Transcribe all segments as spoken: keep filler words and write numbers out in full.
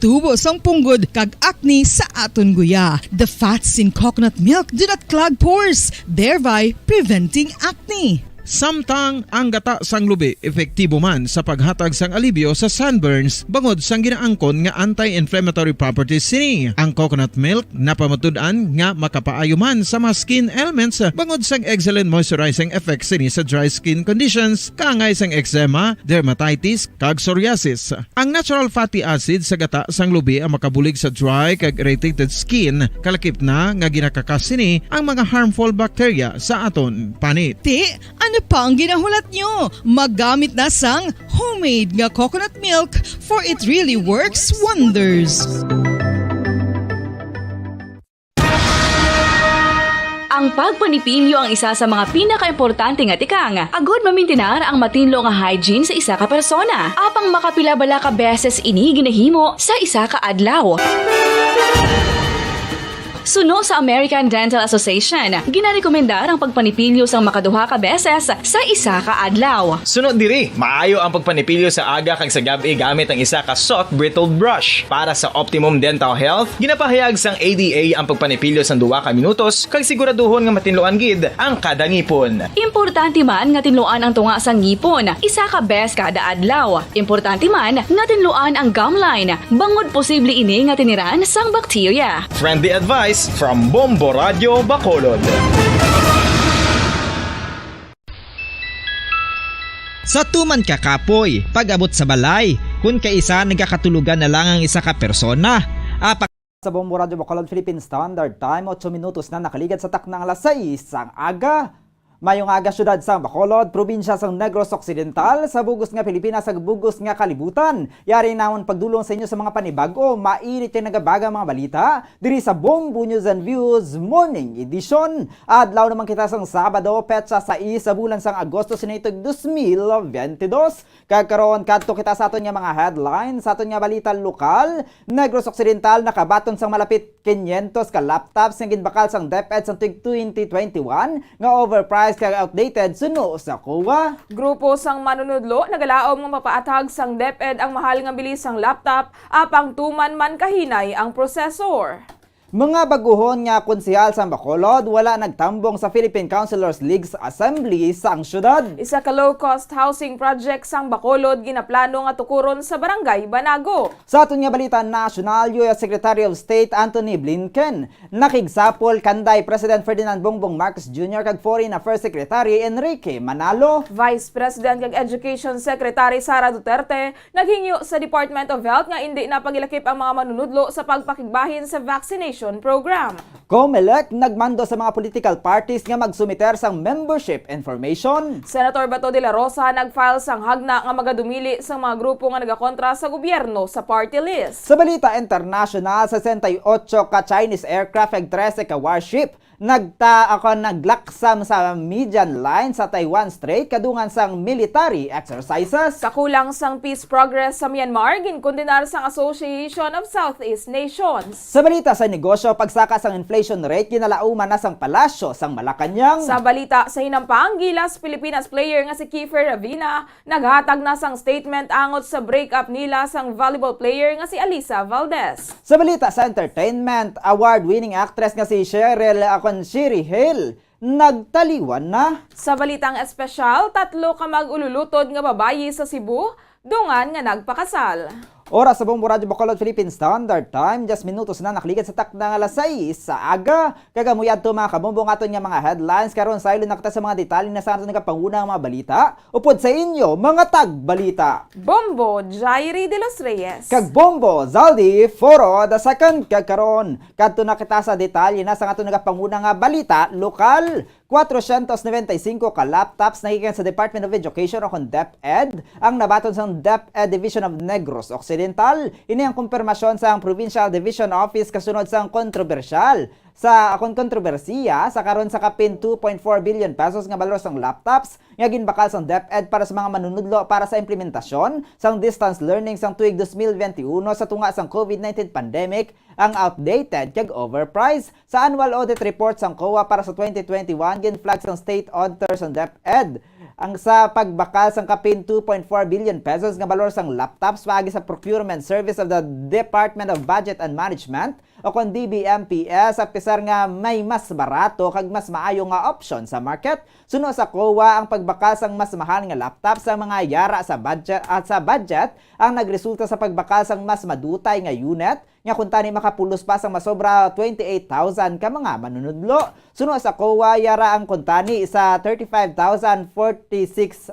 tubo sang punggod kag acne sa aton guya. The fats in coconut milk do not clog pores, thereby preventing acne. Samtang ang gata sang lubi epektibo man sa paghatag sang alibyo sa sunburns bangod sang ginaangkon nga anti-inflammatory properties sini. Ang coconut milk napamatud-an nga makapaayo man sa mga skin ailments bangod sang excellent moisturizing effect sini sa dry skin conditions, kaangay sang eczema, dermatitis, kag psoriasis. Ang natural fatty acid sa gata sang lubi ang makabulig sa dry kag irritated skin, kalakip na nga ginakakas sini ang mga harmful bacteria sa aton panit. Ti, ano pa ang ginahulat nyo? Maggamit na sang homemade nga coconut milk, for it really works wonders. Ang pagpanipilyo ang isa sa mga pinakaimportante nga tikang agud mamintinar ang matinlo nga hygiene sa isa ka persona. Apang makapila bala ka beses ini ginahimo sa isa ka adlaw? Suno sa American Dental Association, ginarekomendar ang pagpanipilyo sang makaduha ka beses sa isa ka adlaw. Sunod diri, maayo ang pagpanipilyo sa aga kag sa gab-i gamit ang isa ka soft bristled brush. Para sa optimum dental health, ginapahayag sang A D A ang pagpanipilyo sang duha ka minutos kag siguraduhon nga matinluan gid ang kada ngipon. Importante man nga tinluan ang tunga sang ngipon isa ka bes kada adlaw. Importante man nga tinluan ang gum line bangod posible ini nga tiniran sang bakterya. Friendly advice from Bombo Radio Bacolod. Sa tuman ka kapoy, pag-abot sa balay, kun kaisa nagakatulogan na lang ang isa ka persona. Apa- Sa Bombo Radyo Bacolod Philippine Standard Time, otso minutos na nakaligad sa takna nga alas sais sang aga. Mayong aga, syudad sang Bacolod, probinsya sang Negros Occidental, sa bug-os nga Pilipinas, sa bug-os nga kalibutan. Yari namon pagdulong sa inyo sa mga panibag-o, mainit kag nagabaga mga balita diri sa Bombo News and Views Morning Edition. Adlaw naman kita sang Sabado, petsa sais sa bulan sang Agosto, sini tuig dos mil biyente dos. Kag karon, kadto kita sa aton nga mga headlines, sa aton nga balita lokal. Negros Occidental nakabaton sang malapit quinientos ka laptops nga ginbakal sang DepEd sang tuig twenty twenty-one nga overpriced kag outdated suno sa COA. Grupo sang manunudlo nagalaom nga mapaathag sang DepEd ang mahal nga bili sang laptop, apang tuman man kahinay ang processor. Mga baguhon nga konsehal sang Bacolod wala nagtambong sa Philippine Councilors League's Assembly sang syudad. Isa ka low-cost housing project sang Bacolod ginaplano nga tukuron sa Barangay Banago. Sa aton nga balita nasyonal, U S Secretary of State Antony Blinken nakigsapol kanday President Ferdinand Bongbong Marcos Junior kag Foreign Affairs Secretary Enrique Manalo. Vice President kag Education Secretary Sara Duterte naghingyo sa Department of Health nga indi na pagilakip ang mga manunudlo sa pagpakigbahin sa vaccination program. Comelec nagmando sa mga political parties nga magsumiter sang membership information. Senator Bato de la Rosa nag-file sang hagna nga magadumili sang mga grupo nga nagakontra sa gobyerno sa party list. Sa balita international, sesenta y ocho ka Chinese aircraft kag trese ka warship nagta-, ako, naglaksam sa median line sa Taiwan Strait kadungan sang military exercises. Kakulang sang peace progress sa Myanmar, ginkondenar sang Association of Southeast Nations. Sa balita sa negosyo, pagsaka sang inflation rate ginalauman na sang Palasyo sang Malacañang. Sa balita sa hinampang, gilas Pilipinas player nga si Kiefer Ravina naghatag na sang statement angot sa breakup nila sang volleyball player nga si Alisa Valdez. Sa balita sa entertainment, award-winning actress nga si Cheryl, akon, Sherry Hale, nagtaliwan na. Sa balitang espesyal, tatlo ka mag-ululutod nga babayi sa Cebu dungan nga nagpakasal. Oras sa Bombo Radyo Bacolod Philippine Standard Time, diyes minutos na nakaligad sa takna nga alas sais sa aga. Kag amo yadto, mga kabombo, ang aton nga mga headlines. Karon, saylo na kita sa mga detalye na sa aton nga pangunang mga balita. Upod sa inyo, mga tagbalita, Bombo Jairi de los Reyes kag Bombo Zaldi Foro the second. Kag karon, kadto na kita sa detalye na sa aton nga pangunang nga balita lokal. Cuatrocientos noventa y cinco ka laptops nagikan sa Department of Education o kon DepEd ang nabaton sang DepEd Division of Negros Occidental. Ini ang kumpirmasyon sang Provincial Division Office kasunod sang kontrobersyal sa, akon, kontrobersiya sa karon sa kapin two point four billion pesos nga balor sang laptops nga ginbakal sang DepEd para sa mga manunudlo para sa implementasyon sang distance learning sang tuig dos mil bente uno sa tunga sang COVID nineteen pandemic ang outdated kag overpriced. Sa annual audit report sang COA para sa twenty twenty-one, gin-flag sang state auditor sang DepEd Ang sa pagbakal sang kapin two point four billion pesos nga balor sang laptops paagi sa procurement service of the Department of Budget and Management o kon D B M P S, apisar nga may mas barato kag mas maayo nga opsyon sa market. Suno sa COA, ang pagbakal sang mas mahal nga laptop sa mga yara sa budget at sa budget ang nagresulta sa pagbakal sang mas madutay nga unit nga kuntani makapulos pa sang masobra twenty-eight thousand ka mga manunudlo. Suno sa COA, yara ang kuntani sa thirty-five thousand forty-six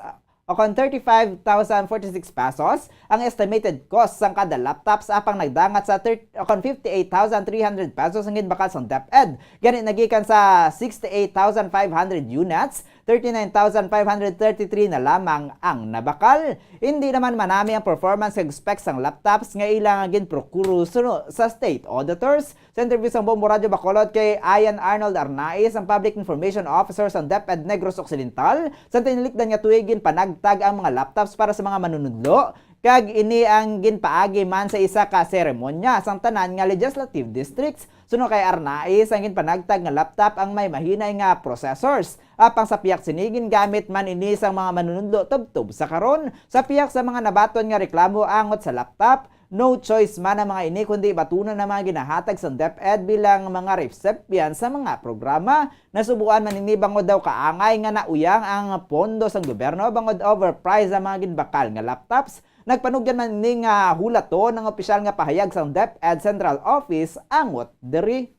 o kon thirty-five thousand forty-six pesos ang estimated cost sang kada laptop, sa apang nagdangat sa thirty, o kon fifty-eight thousand three hundred pesos ang ginbakal sang DepEd. Gani, nagikan sa sixty-eight thousand five hundred units, thirty-nine thousand five hundred thirty-three na lamang ang nabakal. Hindi naman manami ang performance kag specs sang laptops nga ila nga ginprokuro suno sa state auditors. Sa interview sang Bombo Radyo Bacolod kay Ian Arnold Arnaiz, ang Public Information Officer sang DepEd Negros Occidental, sa tinilikdan nga tuig ginpanagtag ang mga laptops para sa mga manunudlo, kag ini ang ginpaagi man sa isa ka seremonya sang tanan nga legislative districts. Suno kay Arnaiz, ang ginpanagtag nga laptop ang may mahinay nga processors. Apang sa pihak sini, gingamit man ini sang mga manunudlo tubtob sa karon. Sa pihak sa mga nabaton nga reklamo angot sa laptop, no choice man ang mga ini kundi batunon ang mga ginahatag sang DepEd bilang mga recipient sa mga programa. Nasubuan man ini bangod daw kaangay nga nauyang ang pondo sang gobyerno bangod overpriced ang mga ginbakal nga laptops. Nagpanugyan man ini nga hulaton ang opisyal nga pahayag sang DepEd Central Office angot diri.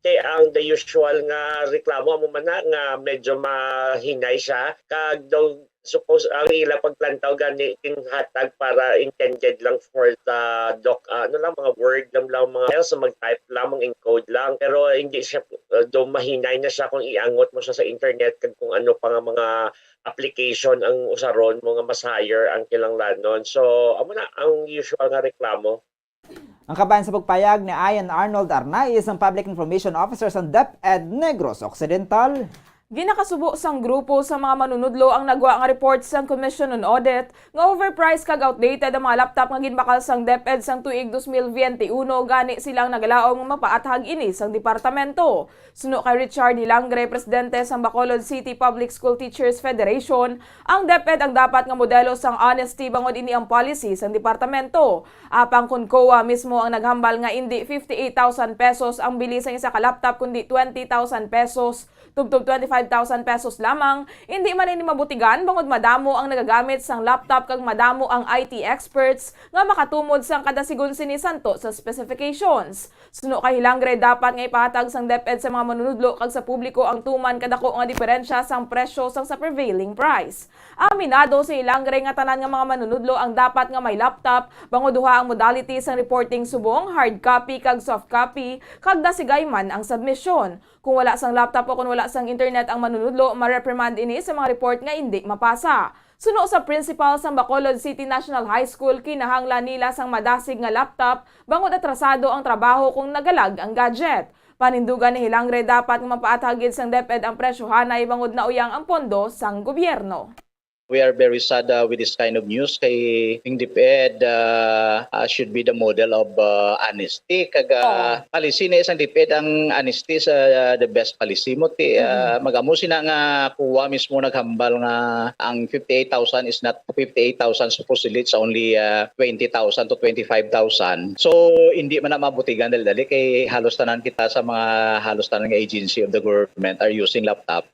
Kay ang the usual nga reklamo amo man na nga medyo mahinay siya, kag daw suppose ang ilang paglantaw gani ginhatag para intended lang for the doc, ah, ano lang, mga word lang, lang mga files, so mag-type lang, mag-encode lang, pero hindi siya, uh, daw mahinay na siya kung iangot mo siya sa internet kag kung ano pa nga mga application ang usaron mo nga mas higher ang kinahanglanon. So, amo na ang usual nga reklamo. Ang kabahin sa pagpayag ni Ian Arnold Arnaiz, ang Public Information Officer sa DepEd Negros Occidental. Ginakasubo sang grupo sa mga manunudlo ang nagwa nga report sang Commission on Audit nga overpriced kag outdated ang mga laptop nga ginbakal sang DepEd sang tuig dos mil biyente uno, gani sila ang nagalaom nga mapaathag ini sang departamento. Suno kay Richard Hilangre, presidente sang Bacolod City Public School Teachers Federation, ang DepEd ang dapat nga modelo sang honesty bangod ini ang policy sang departamento. Apang kon COA mismo ang naghambal nga indi fifty-eight thousand pesos ang bili sang isa ka laptop kundi twenty thousand pesos tubtob twenty-five thousand pesos lamang, indi man ini mabutigan bangod madamo ang nagagamit sang laptop kag madamo ang I T experts nga makatumod sang kada sigon sini santo sa specifications. Suno kay Hilangre, dapat nga ipahatag sang DepEd sa mga manunudlo kag sa publiko ang tuman kadako nga diferensya sang presyo sang sa prevailing price. Aminado si Hilangre nga tanan nga mga manunudlo ang dapat nga may laptop, bangod duha ang modality sang reporting subong, hard copy kag soft copy, kag dasigay man ang submission. Kung wala sang laptop o kung wala sang internet ang manunudlo, ma-reprimand ini sa mga report nga indi mapasa. Suno sa principal sang Bacolod City National High School, kinahanglan nila sang madasig nga laptop bangod atrasado ang trabaho kung nagalag ang gadget. Panindugan ni Hilangre, dapat nga mapaathag gid sang DepEd ang presyohanay bangod nauyang ang pondo sang gobyerno. We are very sad, uh, with this kind of news kay ang DepEd, uh, uh, should be the model of, uh, honesty. Kag, uh, Oo. Policy ni isang DepEd ang honesty sa, uh, the best policy mo. Ti, uh, Mm. Mag-amo sina nga COA mismo naghambal nga ang fifty-eight thousand is not fifty-eight thousand, supposedly it's only, uh, twenty thousand to twenty-five thousand. So, hindi man na mabutigan dali-dali kay halos tanan kita sa mga, halos tanan nga agency of the government are using laptop.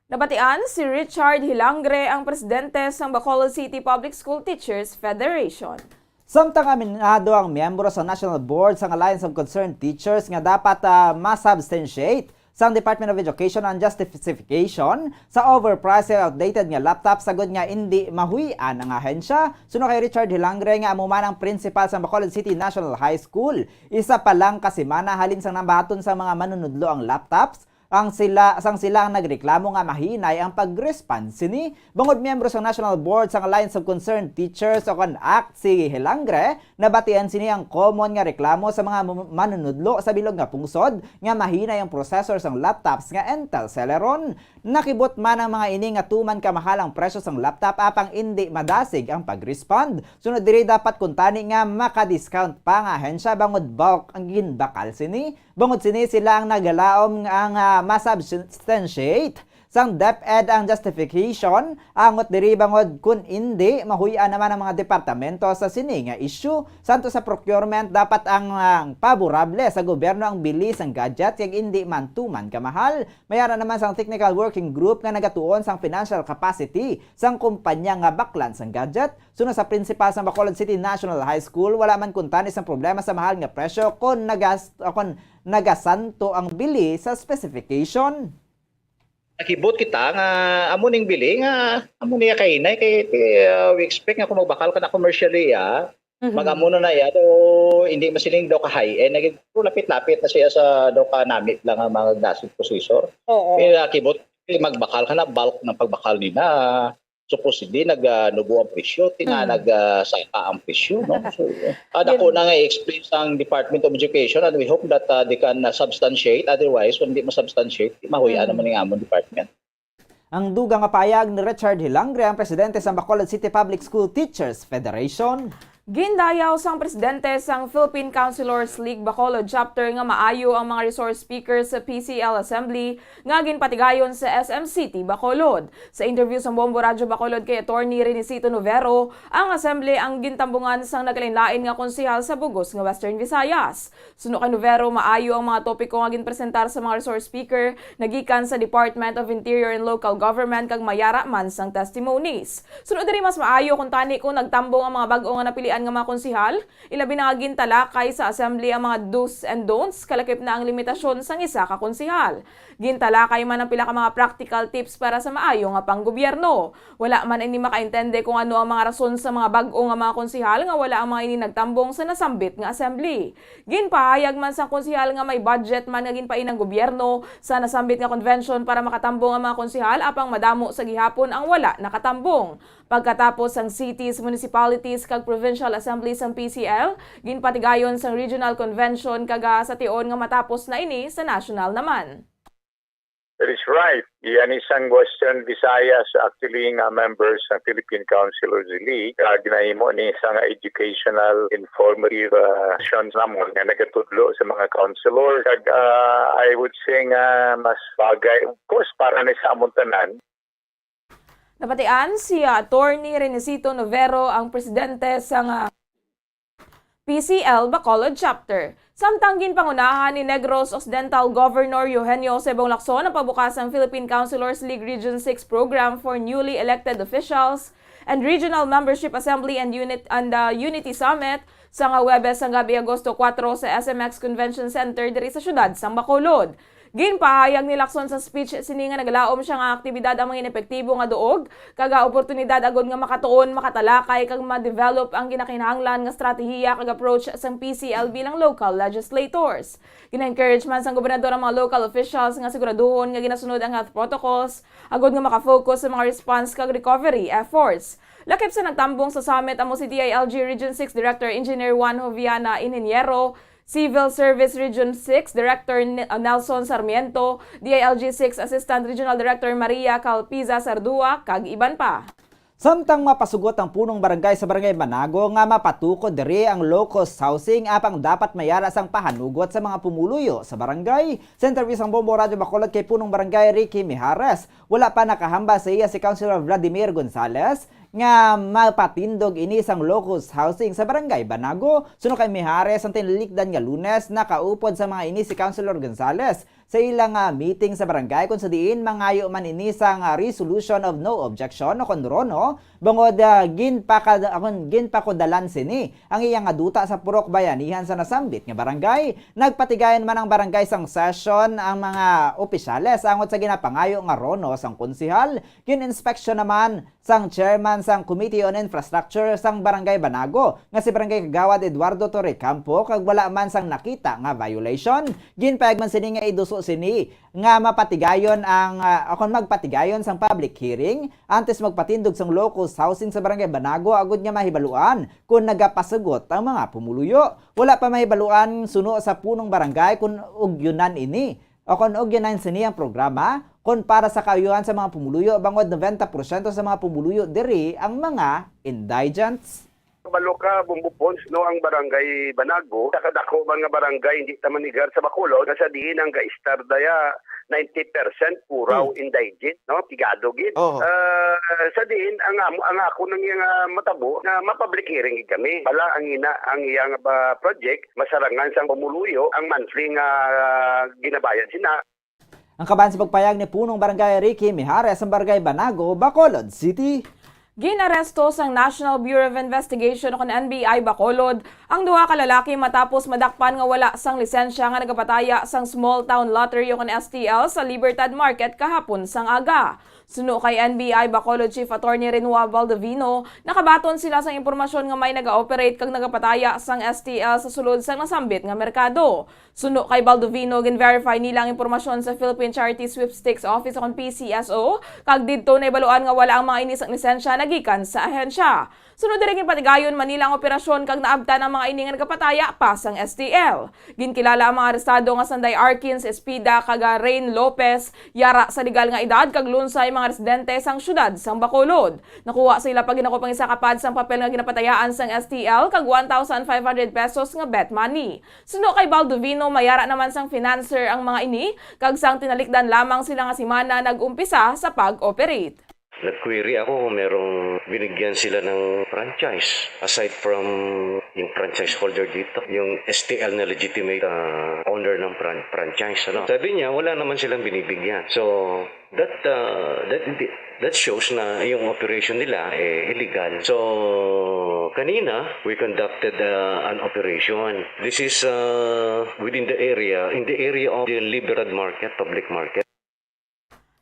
Nabatian si Richard Hilangre, ang presidente sang Bacolod City Public School Teachers Federation. Samtang aminado ang miyembro sa National Board sang Alliance of Concerned Teachers nga dapat, ah, ma-substantiate sang Department of Education ang justification sa overpriced kag outdated nga laptop, sagod nga indi mahuy-an ang ahensya. Suno kay Richard Hilangre, nga amo man ang principal sa Bacolod City National High School, isa pa lang ka semana halin sang nabaton sa mga manunudlo ang laptops, ang sila, sang sila ang nagreklamo nga mahinay ang pag-respond sini. Bangod miyembro sang National Board sang Alliance of Concerned Teachers o kon ACT si Hilangre, nabatian sini ang common nga reklamo sa mga mu-, manunudlo sa bilog nga pungsod nga mahinay ang processor sang laptops nga Intel Celeron. Nakibot man ang mga ini nga tuman ka mahal ang presyo sang laptop apang indi madasig ang pag-respond. Sunod diri, dapat kuntani nga maka-discount pa nga ahensya bangod bulk ang ginbakal sini. Bangod sini, sila ang nagalaom nga, nga ma-substantiate sang DepEd ang justification. Angot diri bangod kun indi, mahuy-an naman ang mga departamento sa sini nga issue. Santo sa procurement, dapat ang, ang paborable sa gobyerno ang bili sang gadget kag indi man tuman ka mahal. Mayara naman sang technical working group nga nagatuon sang financial capacity sang kumpanya nga baklan sang gadget. Suno sa principal sang Bacolod City National High School, wala man kuntani sang problema sa mahal nga presyo kon nagas-, kon nagasanto ang bili sa specification. Nakibot kita nga amo ning bili nga amo niya kahinay kay, kay, ah, we expect nga kung magbakal ka na commercially, ah, Mhm. Mag-amo na na iya, do hindi masiling daw ka high-end. Naging, pero lapit-lapit na siya sa daw ka namit lang ang mga gas processor. Oo. Kaya kibot, magbakal ka na, bulk ng pagbakal nila. Supposedly, nag, ah, nubo ang presyo, tina Mm. nag, ah, saka ang presyo, no? So, ah, dako Yan. na nga i-explain sang Department of Education, and we hope that, ah, they can, ah, substantiate. Otherwise, kung hindi ma-substantiate, mahuya Mm. naman ang among department. Ang dugang nga pahayag ni Richard Hilangre, ang presidente sa Bacolod City Public School Teachers Federation. Gindayaw sang presidente sang Philippine Councilors League Bacolod Chapter nga maayo ang mga resource speakers sa P C L Assembly nga ginpatigayon sa S M City, Bacolod. Sa interview sa Bombo Radyo Bacolod kay Attorney Renicito Novero, ang assembly ang gintambungan sang nagkalain-lain nga konsehal sa bugos nga Western Visayas. Suno kay Novero, maayo ang mga topiko nga ginpresentar sa mga resource speaker nagikan sa Department of Interior and Local Government kag mayara man sang testimonies. Suno diri, mas maayo kuntani kung nagtambong ang mga bag-o nga napilian nga mga konsehal, ilabi na nga gintalakay sa assembly ang mga do's and don'ts, kalakip na ang limitasyon sang isa ka konsehal. Gintalakay man ang pila ka mga practical tips para sa maayo nga panggobyerno. Wala man ini makaintende kung ano ang mga rason sa mga bag-o nga mga konsehal nga wala ang mga ini nagtambong sa nasambit nga assembly. Ginpahayag man sang konsehal nga may budget man nga ginpain ang gobyerno sa nasambit nga convention para makatambong ang mga konsehal, apang madamo sa gihapon ang wala nakatambong. Pagkatapos sang cities, municipalities, kag provincial assembly sang P C L, ginpatigayon sang regional convention, kag, ah, sa tion nga matapos na ini sa national naman. That is right. Iya ni sang Western Visayas, actually, nga members sa Philippine Councilors League, ah, ginahimo ni isang educational, informative, ah, sessions namon nga nagatudlo sa mga councilor. Kag, ah, I would say nga mas bagay, of course, para ni sa amon tanan. Nabatian si, ah, Attorney Renesito Novero, ang presidente sang, ah, P C L Bacolod Chapter. Samtang ginpangunahan ni Negros Occidental Governor Eugenio Jose Bong Lacson ang pagbukas sang Philippine Councilors League Region six Program for newly elected officials and Regional Membership Assembly and Unit, and, uh, Unity Summit sa nga Huwebes sang gabi, Agosto kuwatro, sa S M X Convention Center diri sa siyudad sang Bacolod. Ginpahayag ni Lacson sa speech sini nga nagalaom siya nga aktibidad ang mga inepektibo nga duog kag, ah, oportunidad agud nga makatuon, makatalakay kag ma-develop ang ginakinahanglan nga stratehiya kag approach sang P C L bilang local legislators. Gina-encourage man sang gobernador ang mga local officials nga siguraduhon nga ginasunod ang health protocols agud nga makafocus sa mga response kag recovery efforts. Lakip sa nagtambong sa summit amo si D I L G Region six Director Engineer Juan Joviana Ininiero, Civil Service Region six Director N-, Nelson Sarmiento, D I L G six Assistant Regional Director Maria Calpiza Sardua, kag iban pa. Samtang mapasugot ang punong barangay sa Barangay Banago nga mapatukod diri ang low-cost housing, apang dapat mayara sang pahanugot sa mga pumuluyo sa barangay. Sa interview sang Bombo Radyo Bacolod kay Punong Barangay Ricky Mijares, wala pa nakahambal sa iya si Councilor Vladimir Gonzales nga mapatindog ini sang low-cost housing sa Barangay Banago. Suno kay Mijares, ang tinalikdan nga Lunes, nakaupod sa mga ini si Councilor Gonzales sa ilang, ah, meeting sa barangay, kung sa diin mangayo man ini sang, ah, resolution of no objection o kon RONO, bangod, ah, ginpaka-, kon ginpakudalan sini ang iya nga duta sa Purok Bayanihan sa nasambit nga barangay. Nagpatigayon man ang barangay sang session ang mga opisyales angot sa ginapangayo nga RONO sang konsehal. Gin-inspeksyon naman sang chairman sang Committee on Infrastructure sang Barangay Banago nga si Barangay Kagawad Eduardo Torrecampo kag wala man sang nakita nga violation. Ginpayag man sini nga iduso sini nga mapatigayon ang, ah, akon magpatigayon sang public hearing antes magpatindog sang low-cost housing sa Barangay Banago agud nga mahibaluan kon nagapasugot ang mga pumuluyo. Wala pa mahibaluan suno sa punong barangay kon ugyonan ini o kon ugyonan sini ang programa Kon para sa kaayuhan sa mga pumuluyo, bangod noventa porsyento sa mga pumuluyo diri ang mga indigents. Balo ka, Bombo Pons, no, ang Barangay Banago, sa kadako man nga barangay, hindi ta manigar sa Bacolod, nga sa diin ang gaistar daya, ninety percent puraw Hmm. indigent, no, pigado gid. Oho. Ah, sa diin ang amo, ang ako nang iyang, ah, matabo nga ma-public hearing gid kami. Bala ang ina, ang iyang, ah, project, masarangan sang pumuluyo ang monthly nga, ah, ginabayad sina. Ang kaban sa pagpayag ni Punong Barangay Ricky Mijares ang Barangay Banago, Bacolod City. Gin-aresto sang National Bureau of Investigation o kon N B I Bacolod ang duha ka lalaki matapos madakpan nga wala sang lisensya nga nagapataya sang Small Town Lottery o kon S T L sa Libertad Market kahapon sang aga. Suno kay N B I Bacolod Chief Attorney Renoa Baldovino, nakabaton sila sang impormasyon nga may naga-operate kag nagapataya sang S T L sa sulod sang nasambit nga merkado. Suno kay Baldovino, gin-verify nila ang impormasyon sa Philippine Charity Sweepstakes Office o kon P C S O, kag didto nahibaluan nga wala ang mga ini sang lisensya nagikan sa ahensya. Sunod diri, ginpatigayon man nila ang operasyon kag naabtan ang mga ini nga nagapataya pa sang S T L. Ginkilala ang mga arestado nga sanday Arkins Espida kag Rain Lopez, yara sa legal nga edad kag lunsay mga residente sang siyudad sang Bacolod. Nakuha sa ila pa ginakop ang isa ka pad sang papel nga ginapatayaan sang S T L kag one thousand five hundred pesos nga bet money. Suno kay Baldovino, mayara naman sang financer ang mga ini, kag sang tinalikdan lamang sila nga semana nag-umpisa sa pag-operate. Nag-query ako kung merong binigyan sila ng franchise. Aside from yung franchise holder dito, yung S T L na legitimate, ah, owner ng fran-, franchise, ano? Sabi niya, wala naman silang binibigyan. So, that, ah, that, that shows na yung operation nila, eh, illegal. So, kanina, we conducted, ah, an operation. This is, ah, within the area, in the area of the Libertad Market, public market.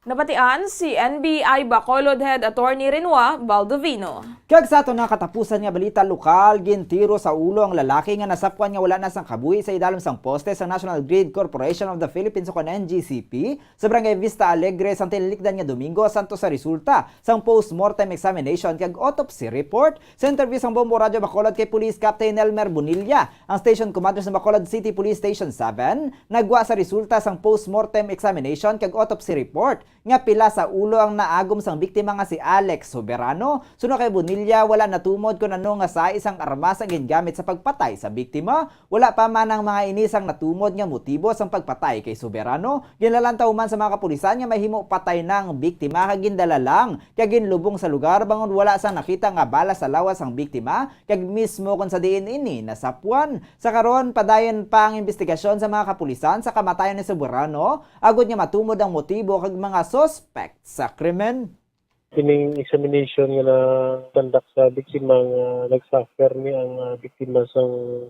Nabatian si N B I Bacolod Head Attorney Renoa Baldovino. Kag sa aton nga katapusan nga balita lokal, gintiro sa ulo ang lalaki nga nasapwan nga wala na sang kabuhi sa idalom sang poste sang National Grid Corporation of the Philippines o kon N G C P sa Barangay Vista Alegre sang tinalikdan nga Domingo, santos sa resulta sang postmortem examination kag autopsy report. Sa interview sang Bombo Radyo Bacolod kay Police Captain Elmer Bonilla, ang Station Commander sa Bacolod City Police Station seven, nagwa sa resulta sang postmortem examination kag autopsy report nga pila sa ulo ang naagom sang biktima nga si Alex Soberano. Suno kay Bonilla, wala natumod kon ano nga sahi sang armas ang gingamit sa pagpatay sa biktima. Wala pa man ang mga ini sang natumod nga motibo sang pagpatay kay Soberano. Ginlalantaw man sa mga kapulisan nga mahimo patay na ang biktima kag gindala lang kag ginlubong sa lugar bangod wala sang nakita nga bala sa lawas sang biktima kag mismo kon sa diin ini nasapwan. Sa karon, padayon pa ang imbestigasyon sa mga kapulisan sa kamatayon ni Soberano, agod nga matumod ang motibo kag mga suspect sa krimen. Kining examination nga na-conduct sa biktima nga nag-suffer ni ang, ah, biktima sang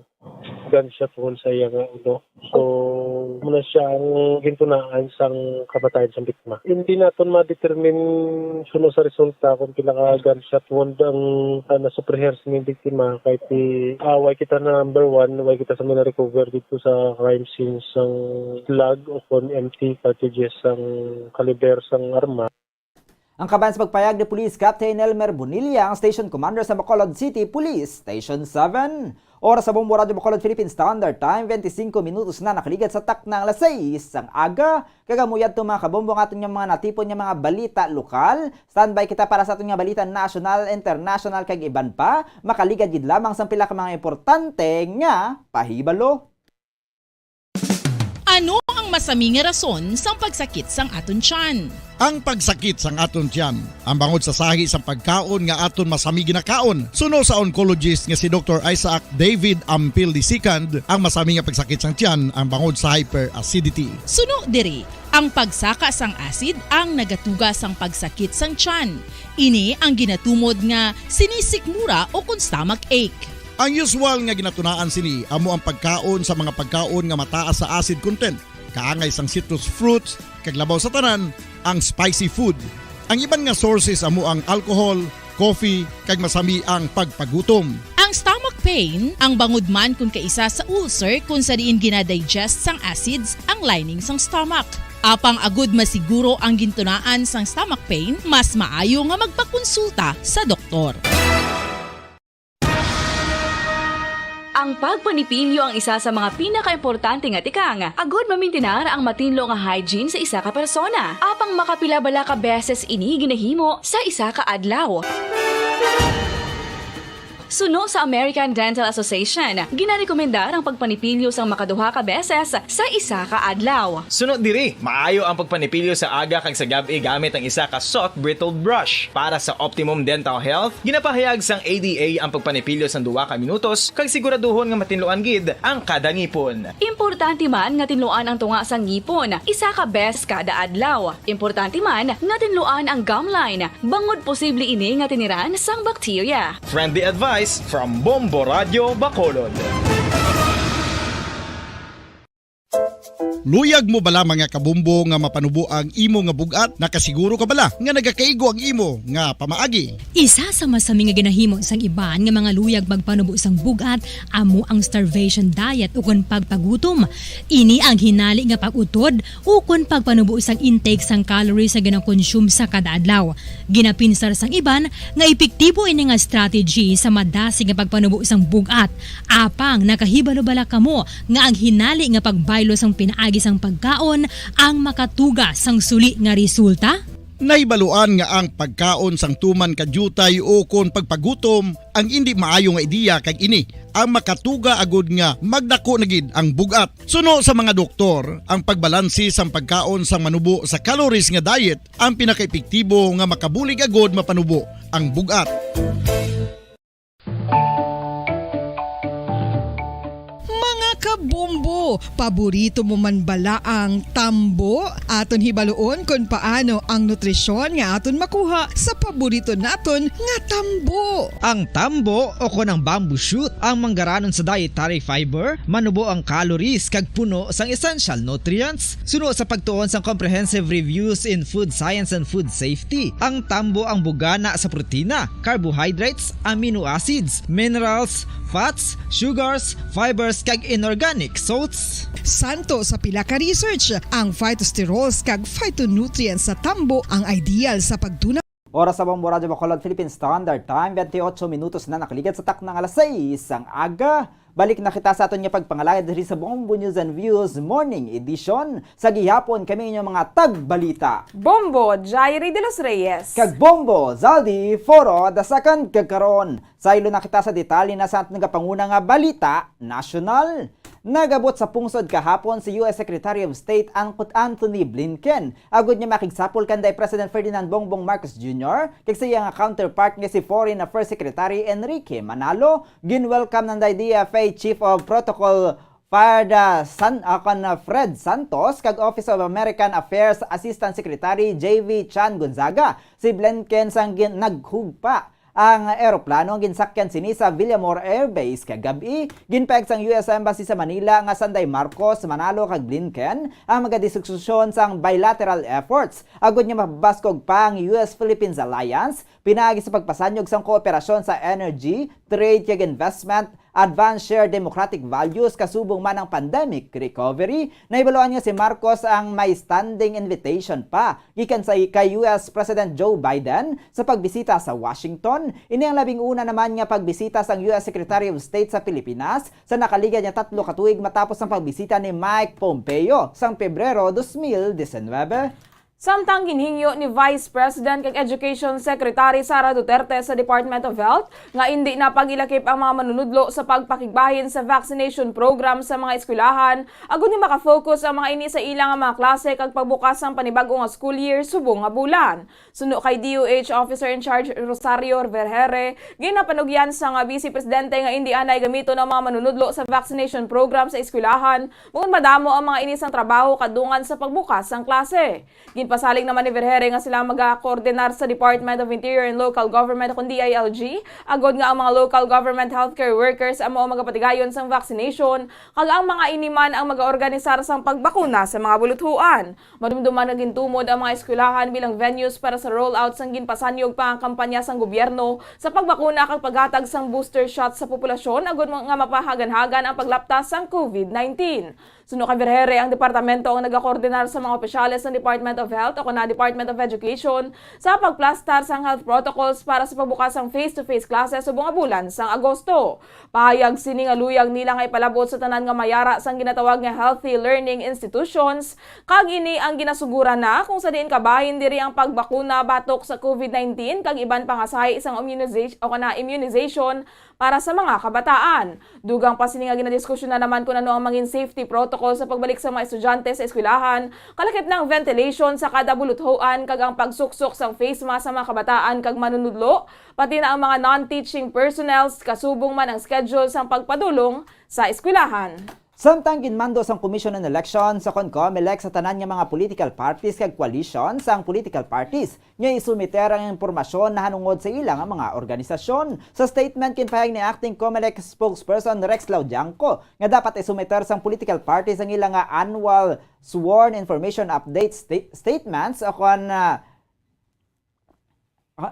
gunshot wound sa iya nga ulo. So, muna siya ang gintunaan sang kamatayon sang biktima. Hindi naton ma-determine suno sa resulta kung pila ka gunshot wound ang, ah, nasupreher sa ining biktima. Kay ti, ah, way kita, number one, way kita sa mga recover dito sa crime scene sang slug o kon empty cartridges sang kaliber sang arma. Ang kaban sa pagpayag ni Police Captain Elmer Bonilla, ang Station Commander sa Bacolod City Police Station seven. Oras sa Bombo Radyo Bacolod Philippine Standard Time, twenty-cinco minutos na nakaligad sa takna nga alas sais sang aga. Kag amo yadto, mga kabombo, ang aton nga mga natipon nga mga balita lokal. Standby kita para sa aton nga balita national, international, kag iban pa. Makaligad gid lamang sang pila ka mga importante nga pahibalo. Ano ang masami nga rason sang pagsakit sang aton tiyan? Ang pagsakit sang aton tiyan, ang bangod sa sahi sang pagkaon nga aton masami ginakaon. Suno sa oncologist nga si Doktor Isaac David Ampil the second, ang masami nga pagsakit sang tiyan ang bangod sa hyperacidity. Suno diri, ang pagsaka sang acid ang nagatuga sang pagsakit sang tiyan. Ini ang ginatumod nga sinisikmura o kon stomach ache. Ang usual nga ginatunaan sini amo ang pagkaon sa mga pagkaon nga mataas sa acid content, kaangay sang citrus fruits, kag labaw sa tanan, ang spicy food. Ang iban nga sources amo ang alcohol, coffee, kag masami ang pagpagutom. Ang stomach pain, ang bangod man kon kaisa sa ulcer kon sa diin ginadigest sang acids ang lining sang stomach. Apang agud masiguro ang gintunaan sang stomach pain, mas maayo nga magpakonsulta sa doktor. Ang pagpanipilyo ang isa sa mga pinakaimportante nga tikang agud mamintinar ang matinlo nga hygiene sa isa ka persona. Apang makapila bala ka beses ini ginahimo sa isa ka adlaw? Suno sa American Dental Association, ginarekomendar ang pagpanipilyo sang makaduha ka beses sa isa ka adlaw. Suno diri, maayo ang pagpanipilyo sa aga kag sa gab-i gamit ang isa ka soft bristled brush. Para sa optimum dental health, ginapahayag sang A D A ang pagpanipilyo sang duha ka minutos kag siguraduhon nga matinluan gid ang kada ngipon. Importante man nga tinluan ang tunga sang ngipon isa ka beses kada adlaw. Importante man nga tinluan ang gum line bangod posible ini nga tiniran sang bakterya. Friendly advice from Bombo Radio Bacolod. Luyag mo bala, mga kabombo, nga mapanubo ang imo nga bug-at? Nakasiguro ka bala nga nagakaigo ang imo nga pamaagi? Isa sa masami nga ginahimo sang iban nga mga luyag magpanubo sang bug-at amo ang starvation diet ukon pagpagutom. Ini ang hinali nga pag-utod ukon pagpanubo sang intake sang calories nga ginakonsume sa kada adlaw. Ginapinsar sang iban nga epektibo ini nga strategy sa madasig nga pagpanubo sang bug-at. Apang nakahibalo bala kamo nga ang hinali nga pagbaylo sang pinaagi sang pagkaon ang makatuga sang suli nga resulta? Nahibaluan nga ang pagkaon sang tuman ka diutay ukon pagpagutom ang indi maayo nga ideya, kag ini ang makatuga agud nga magdako na gid ang bug-at. Suno sa mga doktor, ang pagbalanse sang pagkaon sang manubo sa calories nga diet ang pinakaepektibo nga makabulig agud mapanubo ang bug-at. Mga kabombo, paborito mo man bala ang tambo? Aton hibaluon kon paano ang nutrisyon nga aton makuha sa paborito naton nga tambo. Ang tambo, o kon ang bamboo shoot, ang manggaranon sa dietary fiber, manubo ang calories kag puno sang essential nutrients. Suno sa pagtuon sang Comprehensive Reviews in Food Science and Food Safety, ang tambo ang bugana sa protina, carbohydrates, amino acids, minerals, fats, sugars, fibers, kag inorganic salts. Santo sa pila ka research, ang phytosterols kag phytonutrients sa tambo ang ideal sa pagtuna. Oras sa Bombo Radyo Bacolod, Philippine Standard Time, twenty-eight minutos na nakaligad sa takna nga alas sais sang aga. Balik na kita sa aton nga pagpangalagad diri sa Bombo News and Views Morning Edition. Sa gihapon, kami inyong mga tagbalita, Bombo Jairi de los Reyes kag Bombo Zaldi Foro the second. Kag karon, saylo na kita sa detalye na sa aton nga panguna nga balita nasyonal. Nagabot sa pungsod kahapon si U S Secretary of State An-, Antony Blinken agud nga makigsapol kanday President Ferdinand Bongbong Marcos Junior kag sa iya nga counterpart nga si Foreign Affairs Secretary Enrique Manalo. Gin-welcome nanday D F A Chief of Protocol Farda San-, ah, kon, ah, Fred Santos kag Office of American Affairs Assistant Secretary J V Chan Gonzaga si Blinken sang gin-, naghugpa ang eroplano nga ginsakyan sini sa Villamor Air Base kagab-i. Ginpahayag sang U S Embassy sa Manila nga sanday Marcos, Manalo kag Blinken ang magadiskusyon sang bilateral efforts agud nga mapabaskog pa ang U S Philippines Alliance pinaagi sa pagpasanyog sang kooperasyon sa energy, trade kag investment, advance shared democratic values kasubong man ang pandemic recovery. Nahibaluan nga si Marcos ang may standing invitation pa gikan sa kay U S President Joe Biden sa pagbisita sa Washington. Ini ang labing una naman nga pagbisita sang U S Secretary of State sa Pilipinas sa nakaligad nga tatlo ka tuig matapos ang pagbisita ni Mike Pompeo sang Pebrero dos mil disinwebe. Samtang ginhingyo ni Vice President kag Education Secretary Sara Duterte sa Department of Health nga indi na pag-ilakip ang mga manunudlo sa pagpakigbahin sa vaccination program sa mga eskwelahan, agud nga maka-focus ang mga ini sa ila nga mga klase kag pagbukas sang panibag-o nga school year subong nga bulan. Suno kay D O H Officer in Charge Rosario Vergere, ginapanugyan sang Vice Presidente nga indi anay gamiton ang mga manunudlo sa vaccination program sa eskwelahan, bangod madamo ang mga ini sang trabaho kadungan sa pagbukas sang klase. Ginpasalig naman ni Vergere nga sila magakoordinar sa Department of Interior and Local Government, kon D I L G, agod nga ang mga local government healthcare workers amo ang magapatigayon sang vaccination, kag ang mga ini man ang magaorganisar sang pagbakuna sa mga buluthuan. Madumduman nga gintumod ang mga eskwelahan bilang venues para sa rollout sang ginpasanyog pa nga kampanya sang gobyerno sa pagbakuna kag paghatag sang booster shot sa populasyon, agod nga mapahaganhagan ang paglaptas sang COVID nineteen. Suno kay Vergere, ang departamento ang nagakoordinar sa mga opisyales sang Department of Health o na Department of Education sa pagplastar sang health protocols para sa pagbukas sang face-to-face classes subong nga bulan sang Agosto. Pahayag sini nga luyag nila nga ipalabot sa tanan nga mayara sang ginatawag nga healthy learning institutions, kag ini ang ginasuguran na kung sa diin kabahin diri ang pagbakuna batok sa COVID nineteen kag iban pa nga sahi sang immuniza-, o kana immunization para sa mga kabataan. Dugang pa sini nga ginadiskusyonan naman kung ano ang mangin safety protocol sa pagbalik sa mga estudyante sa eskwelahan, kalakip na ang ventilation sa kada buluthoan kag ang pagsuksok sang face mask sa mga kabataan kag manunudlo, pati na ang mga non-teaching personnel, kasubong man ang schedule sang pagpadulong sa eskwelahan. Samtang ginmando sang Commission on Elections o kon COMELEC sa tanan nga mga political parties kag coalition sang political parties nga isumiter ang impormasyon nahanungod sa ila nga mga organisasyon. Sa statement, ginpahayag ni Acting COMELEC Spokesperson Rex Laudiangco nga dapat isumiter sang political parties ang ila nga annual sworn information update sta-, statements o kon, ah,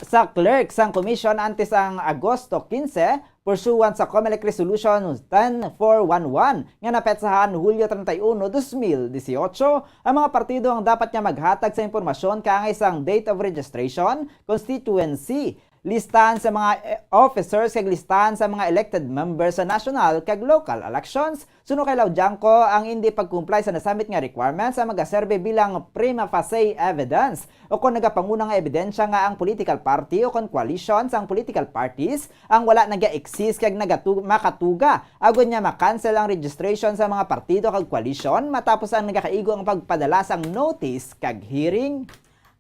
sa clerk sang commission antes ang Agosto quince, pursuant sa COMELEC Resolution ten four one one nga napetsahan Hulyo treinta y uno, dos mil dieciocho. Ang mga partido ang dapat nga maghatag sa impormasyon kaangay sang date of registration, constituency, listahan sa mga, eh, officers kag listahan sa mga elected members sa national kag local elections. Suno kay Laudiangco, ang indi pag-comply sa nasambit nga requirements ang magaserbe bilang prima facie evidence o kon nagapanguna nga ebidensya nga ang political party o kon coalition sang political parties ang wala naga-exist kag nagatu-, makatuga agod nga ma-cancel ang registration sa mga partido kag coalition matapos ang nagakaigo ang pagpadala sang notice kag hearing.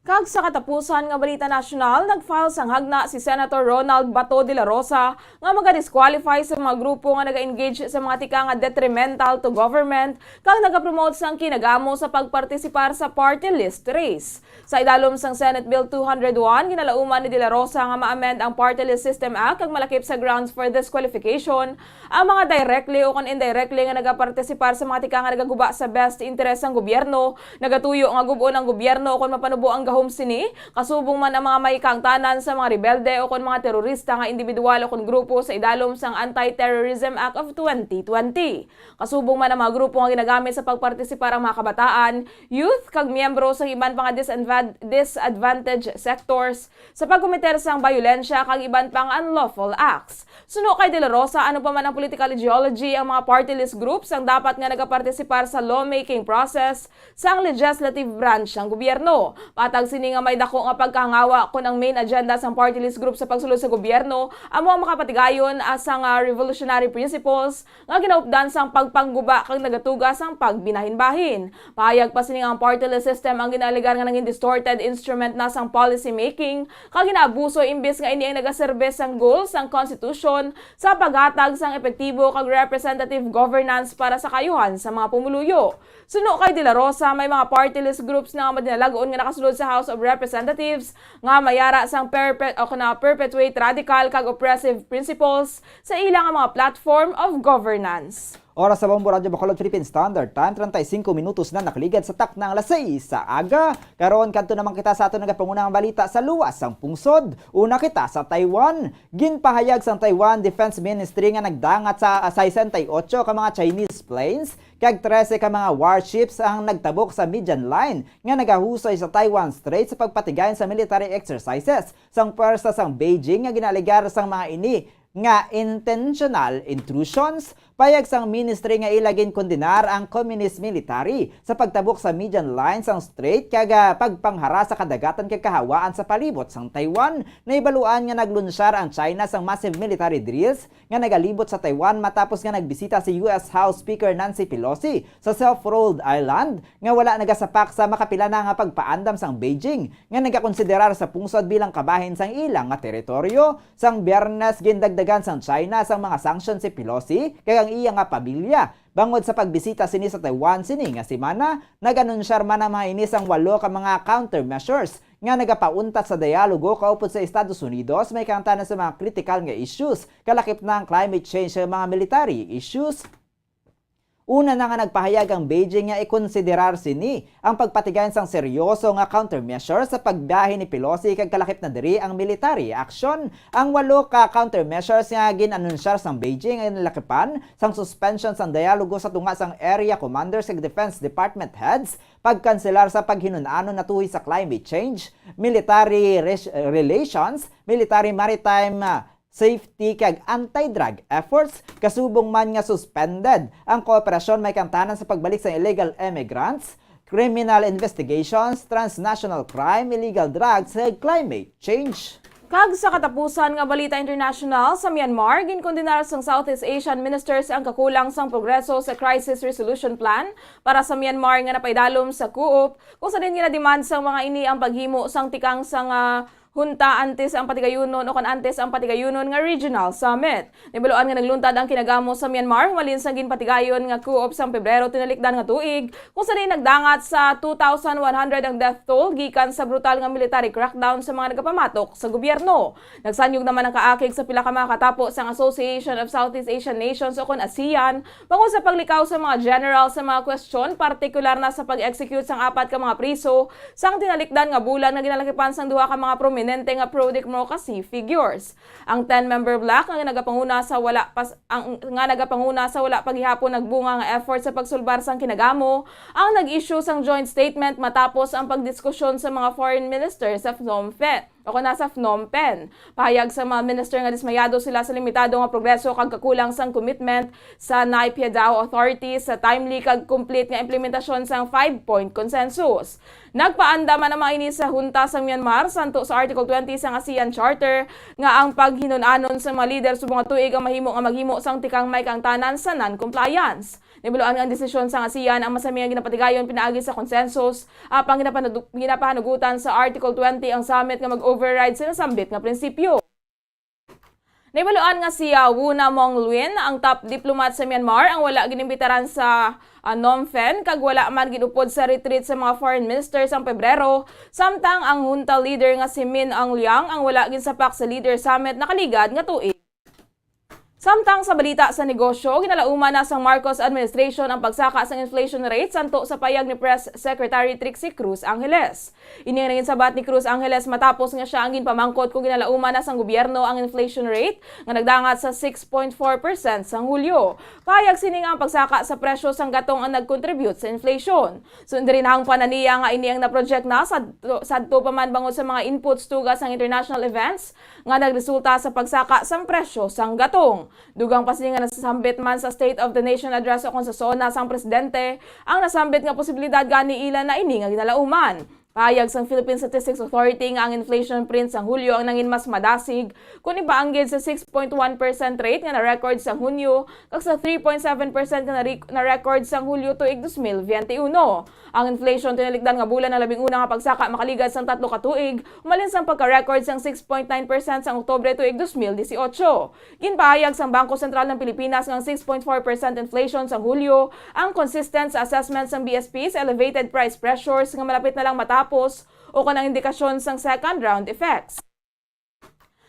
Kag sa katapusan nga balita nasyonal, nag-file sang hagna si Senator Ronald Bato de la Rosa nga maga-disqualify sa mga grupo nga naga-engage sa mga tika nga detrimental to government kag nagapromote sang kinagamo sa pagpartisipar sa party list race. Sa idalom sang Senate Bill two hundred one, ginalauman ni De La Rosa nga ma-amend ang Party List System Act kag malakip sa grounds for disqualification ang mga directly o kon indirectly nga nagapartisipar sa mga tika nga nagaguba sa best interest sang gobyerno, nagatuyo nga gub-on ang gobyerno o kon mapanubo ang gahom sini, kasubong man ang mga may kaangtanan sa mga rebelde o kon mga terorista nga individual o kon grupo sa idalom sang Anti-Terrorism Act of twenty twenty. Kasubong man ang mga grupo nga ginagamit sa pagpartisipar ang mga kabataan, youth, kag miyembro sa iban pa nga disadvan-, disadvantaged sectors sa pagkomiter sang bayolensya kag iban pang unlawful acts. Suno kay De La Rosa, ano pa man ang political ideology, ang mga party list groups ang dapat nga nagapartisipar sa lawmaking process sang legislative branch sang gobyerno. Patag sini nga may dako nga pagkahangawa kon ang main agenda sang party list group sa pagsulod sa gobyerno amo ang makapatigayon, ah, sang, ah, revolutionary principles nga ginaupdan sang pagpangguba kag nagatuga sang pagbinahinbahin. Pahayag pa sini nga ang party list system ang ginaalegar nga nangin distorted instrument na sang policy making kag ginaabuso, imbis nga ini ang nagaserbe sang goal sang constitution sa paghatag sang epektibo kag representative governance para sa kaayuhan sa mga pumuluyo. Suno kay De La Rosa, may mga party list groups na nga madinalag-on nga nakasulod sa House of Representatives nga mayara sang perpe-, o kana perpetuate radical kag oppressive principles sa ila nga mga platform of governance. Oras sa Bombo Radyo Bacolod Philippine Standard Time, treinta y cinco minutos na nakaligad sa takna nga alas sais sa aga. Karon, kadto naman kita sa aton nagapangunang balita sa luwas sang pungsod. Una kita sa Taiwan. Ginpahayag sang Taiwan Defense Ministry nga nagdangat sa sesenta y ocho ka mga Chinese planes kag trese ka mga warships ang nagtabok sa Midian Line nga nagahusay sa Taiwan Strait sa pagpatigayon sa military exercises sang pwersa sang Beijing nga ginaalegar sang mga ini nga intentional intrusions. Payag sang ministry nga ila ginkondenar ang communist military sa pagtabok sa Midian Line sang strait kag, ah, pagpanghara sa kadagatan kag kahawaan sa palibot sang Taiwan. Nahibaluan nga naglunsyar ang China sang massive military drills nga nagalibot sa Taiwan matapos nga nagbisita si U S House Speaker Nancy Pelosi sa self-ruled island nga wala nagasapak sa makapila na nga pagpaandam sang Beijing nga nagakonsiderar sa pungsod bilang kabahin sang ila nga teritoryo. Sang Biyernes, gindagdagan sang China sang mga sanction si Pelosi kag ang iya nga pamilya bangod sa pagbisita sini sa Taiwan sini nga semana. Nag-anunsyar man ang mga ini sang walo ka mga countermeasures nga nagapauntat sa dialogo kaupod sa Estados Unidos may kaangtanan sa mga kritikal nga issues, kalakip na ang climate change kag mga military issues. Una na nga nagpahayag ang Beijing nga ikonsiderar sini ang pagpatigayon sang seryoso nga countermeasure sa pagbiyahe ni Pelosi kag kalakip na diri ang military action. Ang walo ka countermeasures nga gin-anunsyar sang Beijing ang nalakipan sang suspension sang dialogo sa tunga sang area commanders kag defense department heads, pagkanselar sa paghinun-anon natuhoy sa climate change, military res-, relations, military maritime, ah, safety kag anti-drug efforts, kasubong man nga suspended ang kooperasyon may kantanan sa pagbalik sa illegal immigrants, criminal investigations, transnational crime, illegal drugs, kag climate change. Kag sa katapusan nga balita international, sa Myanmar, ginkondenar sang Southeast Asian ministers ang kakulang sang progreso sa Crisis Resolution Plan para sa Myanmar nga napaidalom sa COOP, kung sa diin ginademand sang mga ini ang paghimo sang tikang sang, ah, hunta antes ang patigayunon o kon antes ang patigayunon nga regional summit. Nahibaluan nga nagluntad ang kinagamo sa Myanmar humalin sang ginpatigayon nga coup sang Pebrero tinalikdan nga tuig, kung sa diin nagdangat sa two thousand one hundred ang death toll gikan sa brutal nga military crackdown sa mga nagapamatok sa gobyerno. Nagsanyog naman ang kaakig sa pila ka mga katapo sang Association of Southeast Asian Nations o kon ASEAN bangod sa paglikaw sa mga general sa mga kwestyon, partikular na sa pag-execute sang apat ka mga priso sang tinalikdan nga bulan nga ginalakipan sang duha ka mga prominente nga pro-democracy figures. Ang ten-member bloc nga nagapanguna sa wala pas-, ang, nga nagapanguna sa wala pa gihapon nagbunga nga effort sa pagsulbar sang kinagamo ang nag-issue sang joint statement matapos ang pagdiskusyon sa mga foreign minister sa Phnom Penh o kon sa Phnom Penh. Pahayag sa mga minister nga dismayado sila sa limitado nga progreso kag kakulang sang commitment sa Naypyidaw authorities sa timely kag complete nga implementasyon sang five-point consensus. Nagpaandam man ang mga ini sa hunta sa Myanmar santo sa Article twenty sang ASEAN Charter nga ang paghinun-anon sa mga lider subong nga tuig ang mahimo nga maghimo sang tikang may kaangtanan sa non-compliance. Nahibaluan nga ang desisyon sang ASEAN ang masami nga ginapatigayon pinaagi sa consensus, apang ginapanadu-, ginapahanugutan sa Article twenty ang summit nga mag-override sa nasambit nga prinsipyo. Nahibaluan nga si, ah, Wuna Maung Lwin, ang top diplomat sa Myanmar, ang wala ginimbitaran sa, ah, Phnom Penh, kag wala man ginupod sa retreat sa mga foreign ministers sang Pebrero, samtang ang junta leader nga si Min Aung Hlaing ang wala ginsapak sa leader summit nakaligad nga tuig. Samtang sa balita sa negosyo, ginalauman na sang Marcos administration ang pagsaka sang inflation rate santo sa payag ni Press Secretary Trixie Cruz Angeles. Ini ang nangin sabat ni Cruz Angeles matapos nga sia ang ginpamangkot kon ginalauman na sang gobyerno ang inflation rate nga nagdangat sa six point four percent sang Hulyo. Pahayag sini nga ang pagsaka sa presyo sang gatong ang nag-contribute sa inflation. Sundin, hangpan na niya nga ini ang na-project na sadto, sadto pa man bangod sa mga inputs tuga sang international events nga nagresulta sa pagsaka sang presyo sang gatong. Dugang pa sini nga nasambit man sa State of the Nation Address o kon sa SONA sang presidente, ang nasambit nga posibilidad gani ila na ini nga ginalauman. Pahayag sang Philippine Statistics Authority nga ang inflation print sang Hulyo ang nangin mas madasig kon ipaanggid sa six point one percent rate nga na-record sang Hunyo kag sa three point seven percent nga na-rec-, na-record sang Hulyo tuig dos mil biyente uno. Ang inflation tinalikdan nga bulan ang labing una nga pagsaka makaligad sang tatlo ka tuig, umalin sang pagka-record sang six point nine percent sang Oktubre tuig dos mil dieciocho. Ginpahayag sang Bangko Sentral ng Pilipinas nga ang six point four percent inflation sang Hulyo ang consistent sa assessment sang B S P sa elevated price pressures nga malapit na lang matapos o kon ang indikasyon sang second round effects.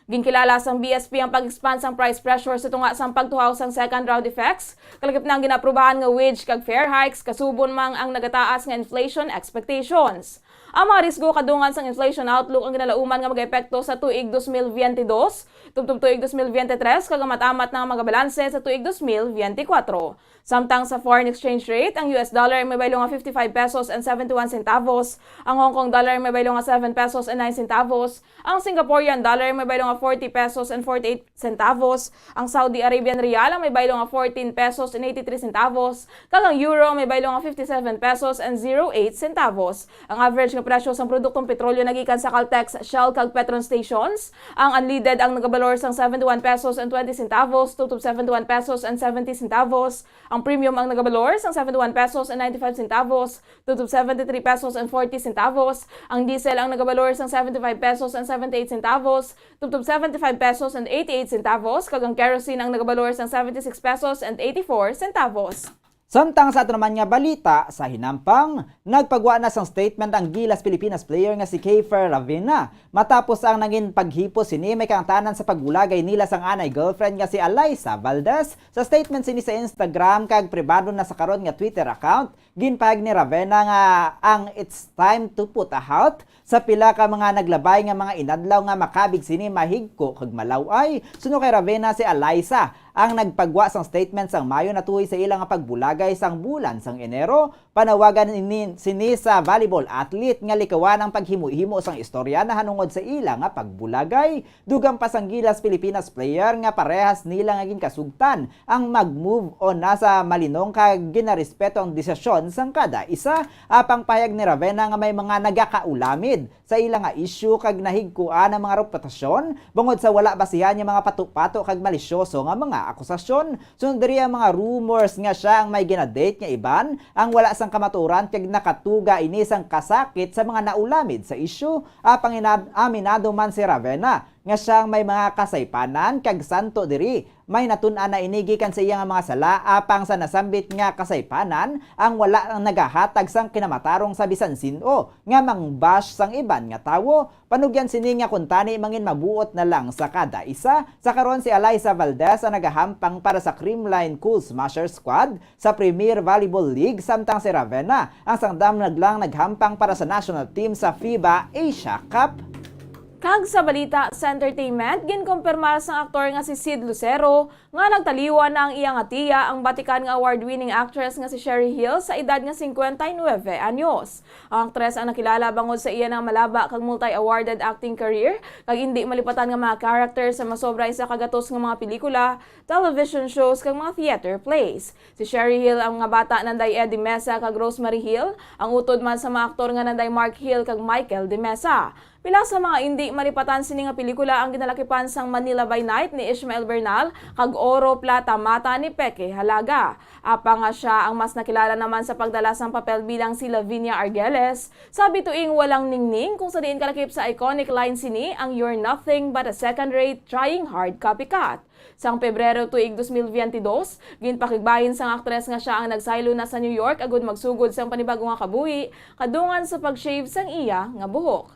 Ginkilala sang B S P ang pag-expand sang price pressure sa tunga sang pagtuhaw sang second round effects, kalakip na ang ginaaprubahan nga wage kag fare hikes, kasubon man ang nagataas nga inflation expectations. Ang mga risgo kadungan sang inflation outlook ang ginalauman nga magaepekto sa tuig dos mil biyente dos, tubtob tuig dos mil biyente tres, kag ang mat-amat na nga mga balanse sa tuig dos mil biyente kuwatro. Samtang sa foreign exchange rate, ang U S dollar may baylo nga fifty-five pesos and seventy-one centavos, ang Hong Kong dollar may baylo nga seven pesos and nine centavos, ang Singaporean dollar may baylo nga forty pesos and forty-eight centavos, ang Saudi Arabian riyal ang may baylo nga fourteen pesos and eighty-three centavos, kag ang euro ang may baylo nga fifty-seven pesos and zero eight centavos. Ang average nga presyo sang produktong petrolyo nagikan sa Caltex, Shell, kag Petron stations, ang unleaded ang nagabalor sang seventy-one pesos and twenty centavos, tubtob seventy-one pesos and seventy centavos, ang premium ang nagabalor sang seventy-one pesos and ninety-five centavos, tubtob seventy-three pesos and forty centavos, ang diesel ang nagabalor sang seventy-five pesos and seventy-eight centavos, tubtob seventy-five pesos and eighty-eight centavos, kag ang kerosene ang nagabalor sang seventy-six pesos and eighty-four centavos. Samtang sa ato naman nga balita, sa hinampang, nagpagwa na sang statement ang Gilas Pilipinas player nga si Keifer Ravena. Matapos ang nangin paghipos sini, may kaangtanan sa pagbulagay nila sang anay girlfriend nga si Alyssa Valdez. Sa statement sini sa Instagram kag pribado na sa karon nga Twitter account, ginpahayag ni Ravena nga ang "It's time to put a halt sa pila ka mga naglabay nga mga inadlaw nga makabig sini mahigko kag malaw-ay." Suno kay Ravena, si Alyssa ang nagpagwa sang statement sang Mayo natuhoy sa ila nga pagbulagay sang bulan sang Enero. Panawagan ini, sini sa volleyball athlete nga likawan ang paghimo-himo sang istorya nahanungod sa ila nga pagbulagay. Dugang pa sang Gilas Pilipinas player nga parehas nila nga ginkasugtan ang mag-move on na sa malinong kag ginarespeto ang desisyon sang kada isa. Apang pahayag ni Ravena nga may mga nagakaulamid sa ila nga isyu kag nahigkuan ang mga reputasyon bangod sa wala basihan nga mga pato-pato kag malisyoso nga mga akusasyon. Sunod diri ang mga rumors nga siya ang may ginadate nga iban ang wala sang kamatuoran kag nakatuga ini sang kasakit sa mga naulamid sa isyu. Apang inab-, aminado man si Ravena nga siya ang may mga kasaypanan kag santo diri. May natun-an na ini gikan sa iya nga mga sala, apang sa nasambit nga kasaypanan ang wala ang nagahatag sang kinamatarong sa bisan sin-o nga mang-bash sang iban nga tawo. Panugyan sini nga kuntani mangin mabuot na lang sa kada isa. Sa karon, si Alyssa Valdez ang nagahampang para sa Creamline Cool Smasher Squad sa Premier Volleyball League, samtang si Ravena ang sangdamlag lang naghampang para sa national team sa FIBA Asia Cup. Kag sa balita sa entertainment, ginkumpirmar sang aktor nga si Sid Lucero nga nagtaliwan na ang iya nga tiya, ang batikan nga award-winning actress nga si Sherry Hill, sa edad nga singkwenta y nuebe anyos. Ang aktres ang nakilala bangod sa iya nga malaba kag multi-awarded acting career, kag indi malipatan nga mga character sa masobra isa ka gatos nga mga pelikula, television shows, kag mga theater plays. Si Sherry Hill ang nga bata nanday Eddie Mesa kag Rosemary Hill, ang utod man sa mga aktor nga nanday Mark Hill kag Michael de Mesa. Pila sa mga indi malipatan sini nga pelikula ang ginalakipan sang Manila by Night ni Ishmael Bernal kag Oro Plata Mata ni Peke Halaga. Apang nga siya ang mas nakilala naman sa pagdala sang papel bilang si Lavinia Argeles sa bituing Walang Ningning, kung sa diin kalakip sa iconic line sini ang "You're nothing but a second-rate, trying-hard copycat." Sang Pebrero tuig dos mil biyente dos, ginpakigbahin sang aktres nga siya ang nagsaylo na sa New York agud magsugod sang panibag-o nga kabuhi kadungan sa pag-shave sang iya nga buhok.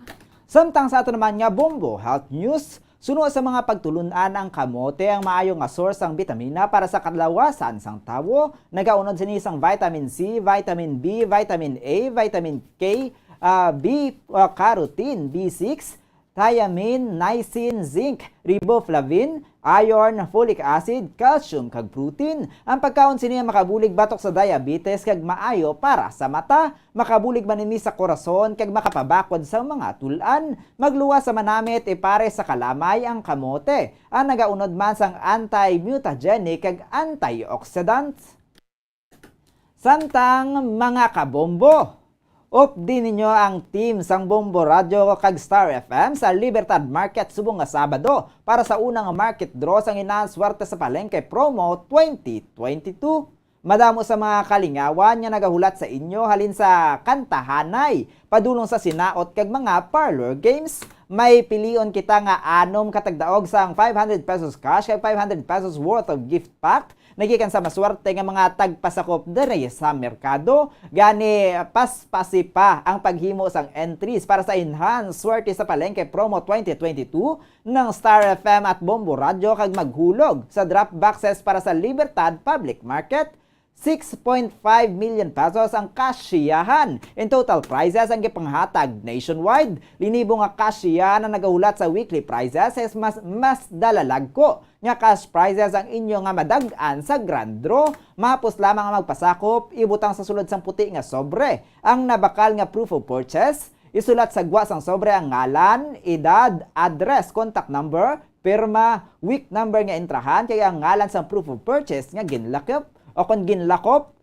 Samtang sa ato naman nga Bombo Health News, suno sa mga pagtulon-an, ang kamote ang maayo nga source sang bitamina para sa kalawasan sang tawo. Nagaunod sini sang vitamin C, vitamin B, vitamin A, vitamin K, ah, B, ah, carotene, B six, thiamine, niacin, zinc, riboflavin, iron, folic acid, calcium, kag protein. Ang pagkaon sini ang makabulig batok sa diabetes kag maayo para sa mata. Makabulig man ini sa korason kag makapabakod sa mga tul-an. Magluwas sa manamit, ipares sa kalamay ang kamote. Ang nagaunod man sang anti-mutagenic kag antioxidants. Samtang, mga kabombo, updi ninyo ang team sang Bombo Radyo kag Star F M sa Libertad Market subong nga Sabado para sa unang market draw sang Enhanced Swerte sa Palengke Promo twenty twenty-two. Madamo sa mga kalingawan nga nagahulat sa inyo halin sa kantahanay, padulong sa sinaot kag mga parlor games. May pilion kita nga anom ka tagdaog sang five hundred pesos cash kag five hundred pesos worth of gift pack nagikan sa maswerte nga mga tagpasakop diri sa merkado. Gani, paspasi pa ang paghimo sang entries para sa Enhanced Swerte sa Palengke Promo twenty twenty-two ng Star F M at Bombo Radyo kag maghulog sa drop boxes para sa Libertad Public Market. Six point five million pesos ang kasyahan in total prizes ang gipanghatag nationwide. Linibo nga kasyahan ang nagahulat sa weekly prizes is mas, mas dalalagko nga cash prizes ang inyo nga madag-an sa grand draw. Mahapos lamang ang magpasakop, ibutang sa sulod sang puti nga sobre ang nabakal nga proof of purchase, isulat sa gwa sang sobre ang ngalan, edad, address, contact number, pirma, week number nga entrahan, kag ang ngalan sang proof of purchase nga ginlakop o kon ginlakop.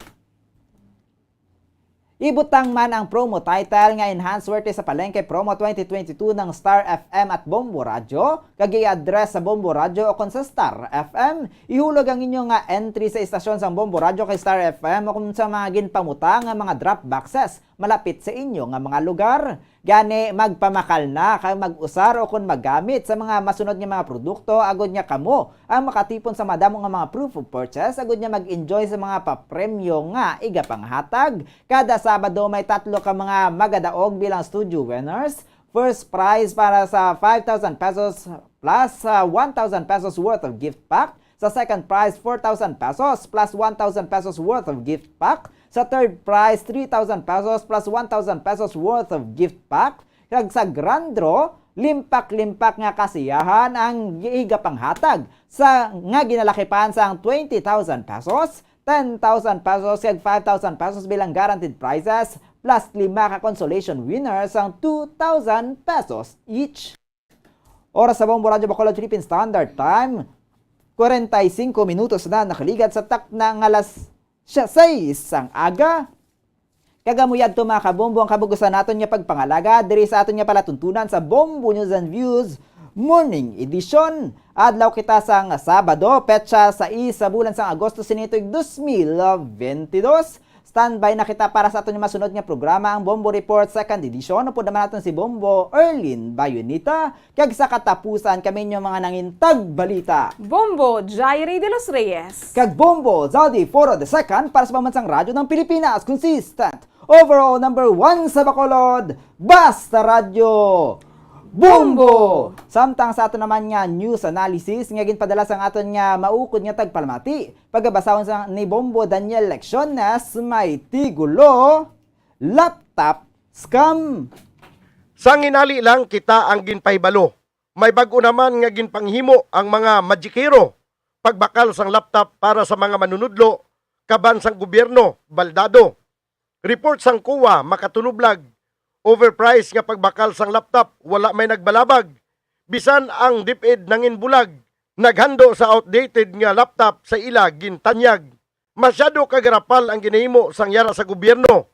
Ibutang man ang promo title nga Enhanced Swerte sa Palengke Promo twenty twenty-two ng Star F M at Bombo Radyo, kag i-address sa Bombo Radyo o kon sa Star F M. Ihulog ang inyo nga entry sa istasyon sang Bombo Radyo kay Star F M o kon sa mga ginpamutang nga mga drop boxes malapit sa inyo nga mga lugar. Gani, magpamakal na kag mag-usar o kon maggamit sa mga masunod nga mga produkto agod nga kamo ang makatipon sa madamo nga mga proof of purchase agud nga mag-enjoy sa mga papremyo nga igapanghatag. Kada Sabado may tatlo ka mga magadaog bilang studio winners. First prize para sa five thousand pesos plus, ah, one thousand pesos worth of gift pack. Sa second prize, four thousand pesos plus one thousand pesos worth of gift pack. Sa third prize, three thousand pesos plus one thousand pesos worth of gift pack. Kag sa grand draw, limpak-limpak nga kasiyahan ang igapanghatag sa nga ginalakipan sang twenty thousand pesos, ten thousand pesos, kag five thousand pesos bilang guaranteed prizes, plus lima ka consolation winners sang two thousand pesos each. Oras sa Bombo Radyo Bacolod Philippine Standard Time, kwarenta y singko minutos na nakaligad sa takna nga alas seis sang aga. Kag amo yadto, mga kabombo, ang kabug-usan naton nga pagpangalagad diri sa aton nga palatuntunan sa Bombo News and Views Morning Edition. Adlaw kita sang Sabado, petsa sais sa bulan sang Agosto sini tuig dos mil bentidós. Standby na kita para sa aton nga masunod nga programa, ang Bombo Report Second Edition. Upod naman naton si Bombo Erlin Bayonita. Kag sa katapusan, kami inyo mga nangintag balita, Bombo Jairi de los Reyes. Kag Bombo Zaldi Foro the Second para sa Pambansang Radyo ng Pilipinas. Consistent, overall number one sa Bacolod, Basta Radyo Bombo! Samtang sa ato naman nga news analysis nga ginpadala sang aton nga maukod nga tagpalamati, pagabasahon sa ni Bombo Daniel Lecciones, may tigulo, laptop scam. Sang hinali lang kita ang ginpahibalo. May bag-o naman nga ginpanghimo ang mga magikero, pagbakal sang laptop para sa mga manunudlo, kaban sang gobyerno, baldado. Report sang COA, makatulublag, overpriced nga pagbakal sang laptop, wala may nagbalabag. Bisan ang DepEd nanginbulag, naghando sa outdated nga laptop sa ila gintanyag. Masyado ka garapal ang ginahimo sang yara sa gobyerno,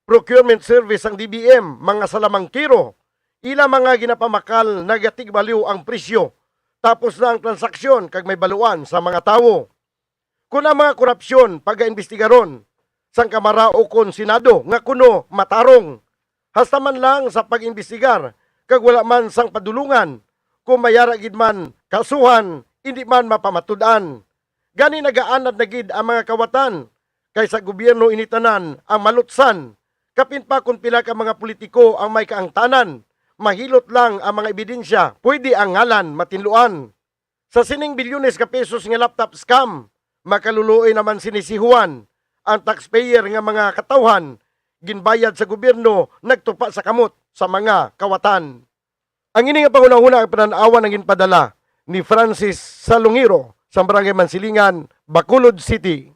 procurement service sang DBM, mga salamangkero, ila mga ginapamakal, nagatigmaliw ang presyo. Tapos na ang transaksyon kag may baluan sa mga tawo. Kon ang mga korupsyon pagaimbestigaron sang Kamara o kon Senado nga kuno matarong, hasta man lang sa pag-imbestigar kag wala man sang padulungan, kon may yara gid man kasuhan, indi man mapamatud-an. Gani nagaanad na gid ang mga kawatan, kay sa gobyerno ini tanan ang malutsan. Kapin pa kon pila ka mga politiko ang may kaangtanan, mahilot lang ang mga ebidensya, pwede ang ngalan matinluan. Sa sining bilyones ka pesos nga laptop scam, makaluluoy naman sini si Juan, ang taxpayer nga mga katawhan, ginbayad sa gobyerno, nagtupa sa kamot sa mga kawatan. Ang ini nga panghunahuna ang panan-awan ang ginpadala ni Francis Salongiro sa Barangay Mansilingan, Bacolod City.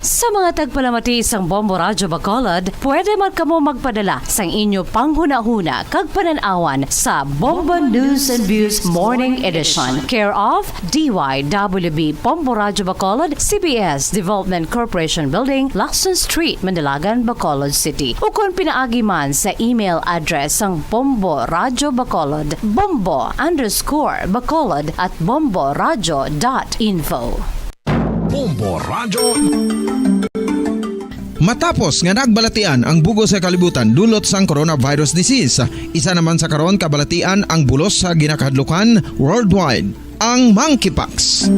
Sa mga tagpalamati sang Bombo Radyo Bacolod, pwede man kamo magpadala sang inyo panghunahuna kag panan-awan sa Bombo News and Views Morning Edition, care of D Y W B Bombo Radyo Bacolod, C B S Development Corporation Building, Lacson Street, Manalagan, Bacolod City. Ukon pinaagi man sa email address sang Bombo Radyo Bacolod, bombo underscore bacolod at bombo radyo dot info. Bombo Radyo. Matapos nga nagbalatian ang bug-os nga kalibutan dulot sang coronavirus disease, isa naman sa karon kabalatian ang bulos sa ginakahadlukan worldwide, ang monkeypox.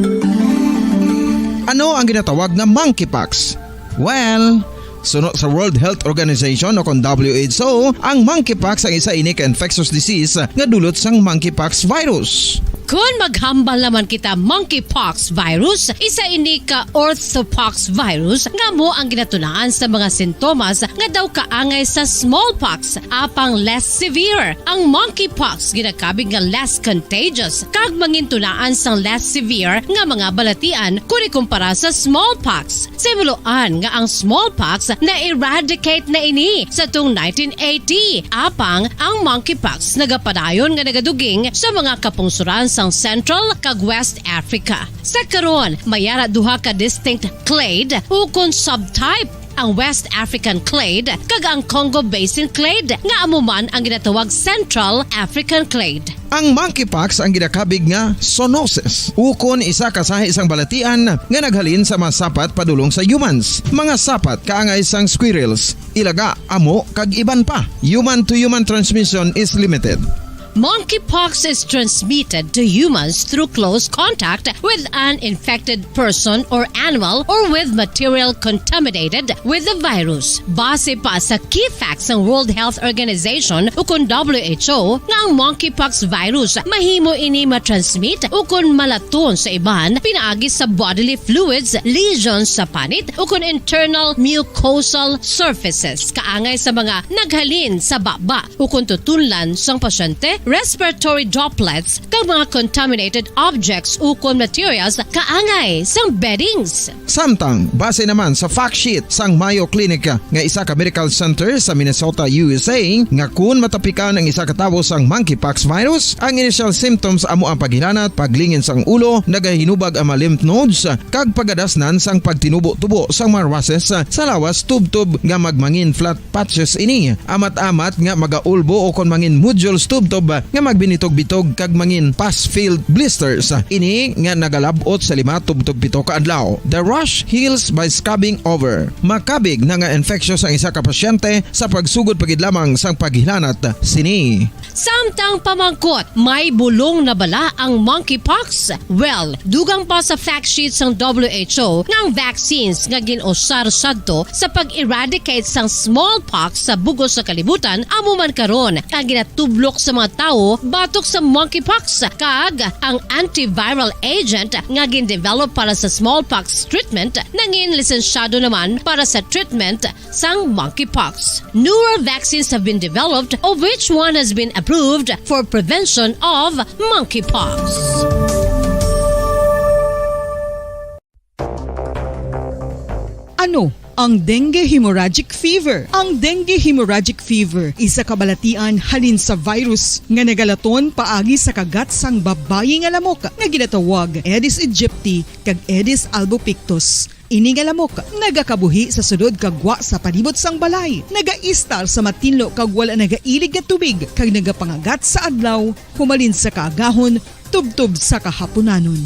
Ano ang ginatawag nga monkeypox? Well, suno sa World Health Organization o kon W H O, ang monkeypox ang isa ini ka infectious disease nga dulot sang monkeypox virus. Kon maghambal naman kita monkeypox virus, isa ini ka orthopox virus nga amo ang ginatunaan sa mga sintomas nga daw kaangay sa smallpox, apang less severe. Ang monkeypox ginakabig nga less contagious kag mangintunaan sang less severe nga mga balatian kon ikumpara sa smallpox. Sa himuloan nga ang smallpox na-eradicate na ini sa tuong nineteen eighty, apang ang monkeypox nagapadayon nga nagaduging sa mga kapungsoran sang Central kag West Africa. Sa karon, may ara duha ka distinct clade ukon subtype ang West African clade, kag ang Congo Basin clade, nga amo man ang ginatawag Central African clade. Ang monkeypox ang ginakabig nga zoonosis, ukon isa ka sahi sang balatian nga naghalin sa mga sapat padulong sa humans, mga sapat kaangay sang squirrels, ilaga, amo, kag iban pa. Human to human transmission is limited. Monkeypox is transmitted to humans through close contact with an infected person or animal or with material contaminated with the virus. Base pa sa key facts sang World Health Organization ukon W H O nga ang monkeypox virus mahimo ini matransmit ukon malaton sa iban pinaagi sa bodily fluids, lesions sa panit ukon internal mucosal surfaces kaangay sa mga naghalin sa baba ukon tutunlan sang pasyente, respiratory droplets, kag mga contaminated objects ukon materials kaangay sang beddings. Samtang, base naman sa fact sheet sang Mayo Clinic nga isa ka medical center sa Minnesota, U S A, nga kun matapikan ang isa ka tawo sang monkeypox virus, ang initial symptoms amo ang paghilanat, paglingin sang ulo, nagahinubag ang mga lymph nodes, kag pagadasnan sang pagtinubo-tubo sang mga rushes sa lawas tubtob nga magmangin flat patches ini, amat-amat nga magaulbo ukon mangin nodules tubtob nga magbinitog-bitog kag mangin pus-filled blisters. Ini nga nagalab-ot sa lima tubtob pito ka adlaw. The rash heals by scabbing over. Makabig na nga infectious ang isa ka pasyente sa pagsugod pa gid lamang sang paghilanat sini. Samtang pamangkot, may bulong na bala ang monkeypox? Well, dugang pa sa fact sheet sang W H O nga ang vaccines nga gin-usar sadto sa pag-eradicate sang smallpox sa bug-os nga kalibutan amo man karon ang ginatublok sa mga tawo batok sa monkeypox, kag ang antiviral agent nga gin-develop para sa smallpox treatment nangin lisensyado naman para sa treatment sang monkeypox. Newer vaccines have been developed, of which one has been approved for prevention of monkeypox. Ano ang dengue hemorrhagic fever? Ang dengue hemorrhagic fever isa ka balatian halin sa virus nga nagalaton paagi sa kagat sang babayi nga lamok nga ginatawag Aedes aegypti kag Aedes albopictus. Ini nga lamok nagakabuhi sa sulod kag gwa sa palibot sang balay, nagaistar sa matinlo kag wala nagailig nga tubig, kag nagapangagat sa adlaw humalin sa kaagahon tubtob sa kahapunanon.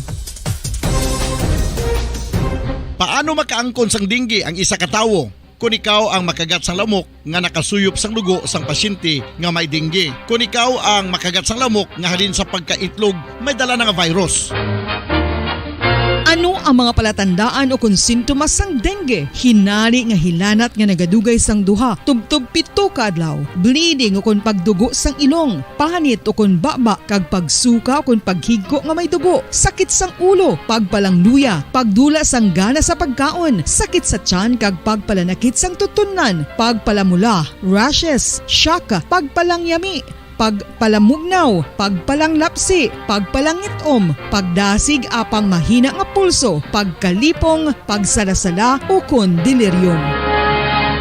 Paano makaangkon sang dengue ang isa ka tawo? Kon ikaw ang makagat sang lamok nga nakasuyop sang dugo sang pasyente nga may dengue, kon ikaw ang makagat sang lamok nga halin sa pagkaitlog may dala na nga virus. Ano ang mga palatandaan ukon sintomas sang dengue? Hinari nga hilanat nga nagadugay sang duha tubtob pito ka adlaw, bleeding ukon pagdugo sang ilong, panit ukon baba, kag pagsuka ukon paghigko nga may dugo, sakit sang ulo, pagpalangluya, pagdula sang gana sa pagkaon, sakit sa tiyan kag pagpalanakit sang tutunlan, pagpalamula, rashes, shock, pagpalangyami, pagpalamugnaw, pagpalanglapsi, pagpalangit-om, pagdasig apang mahina nga pulso, pagkalipong, pagsalasala, ukon delirium.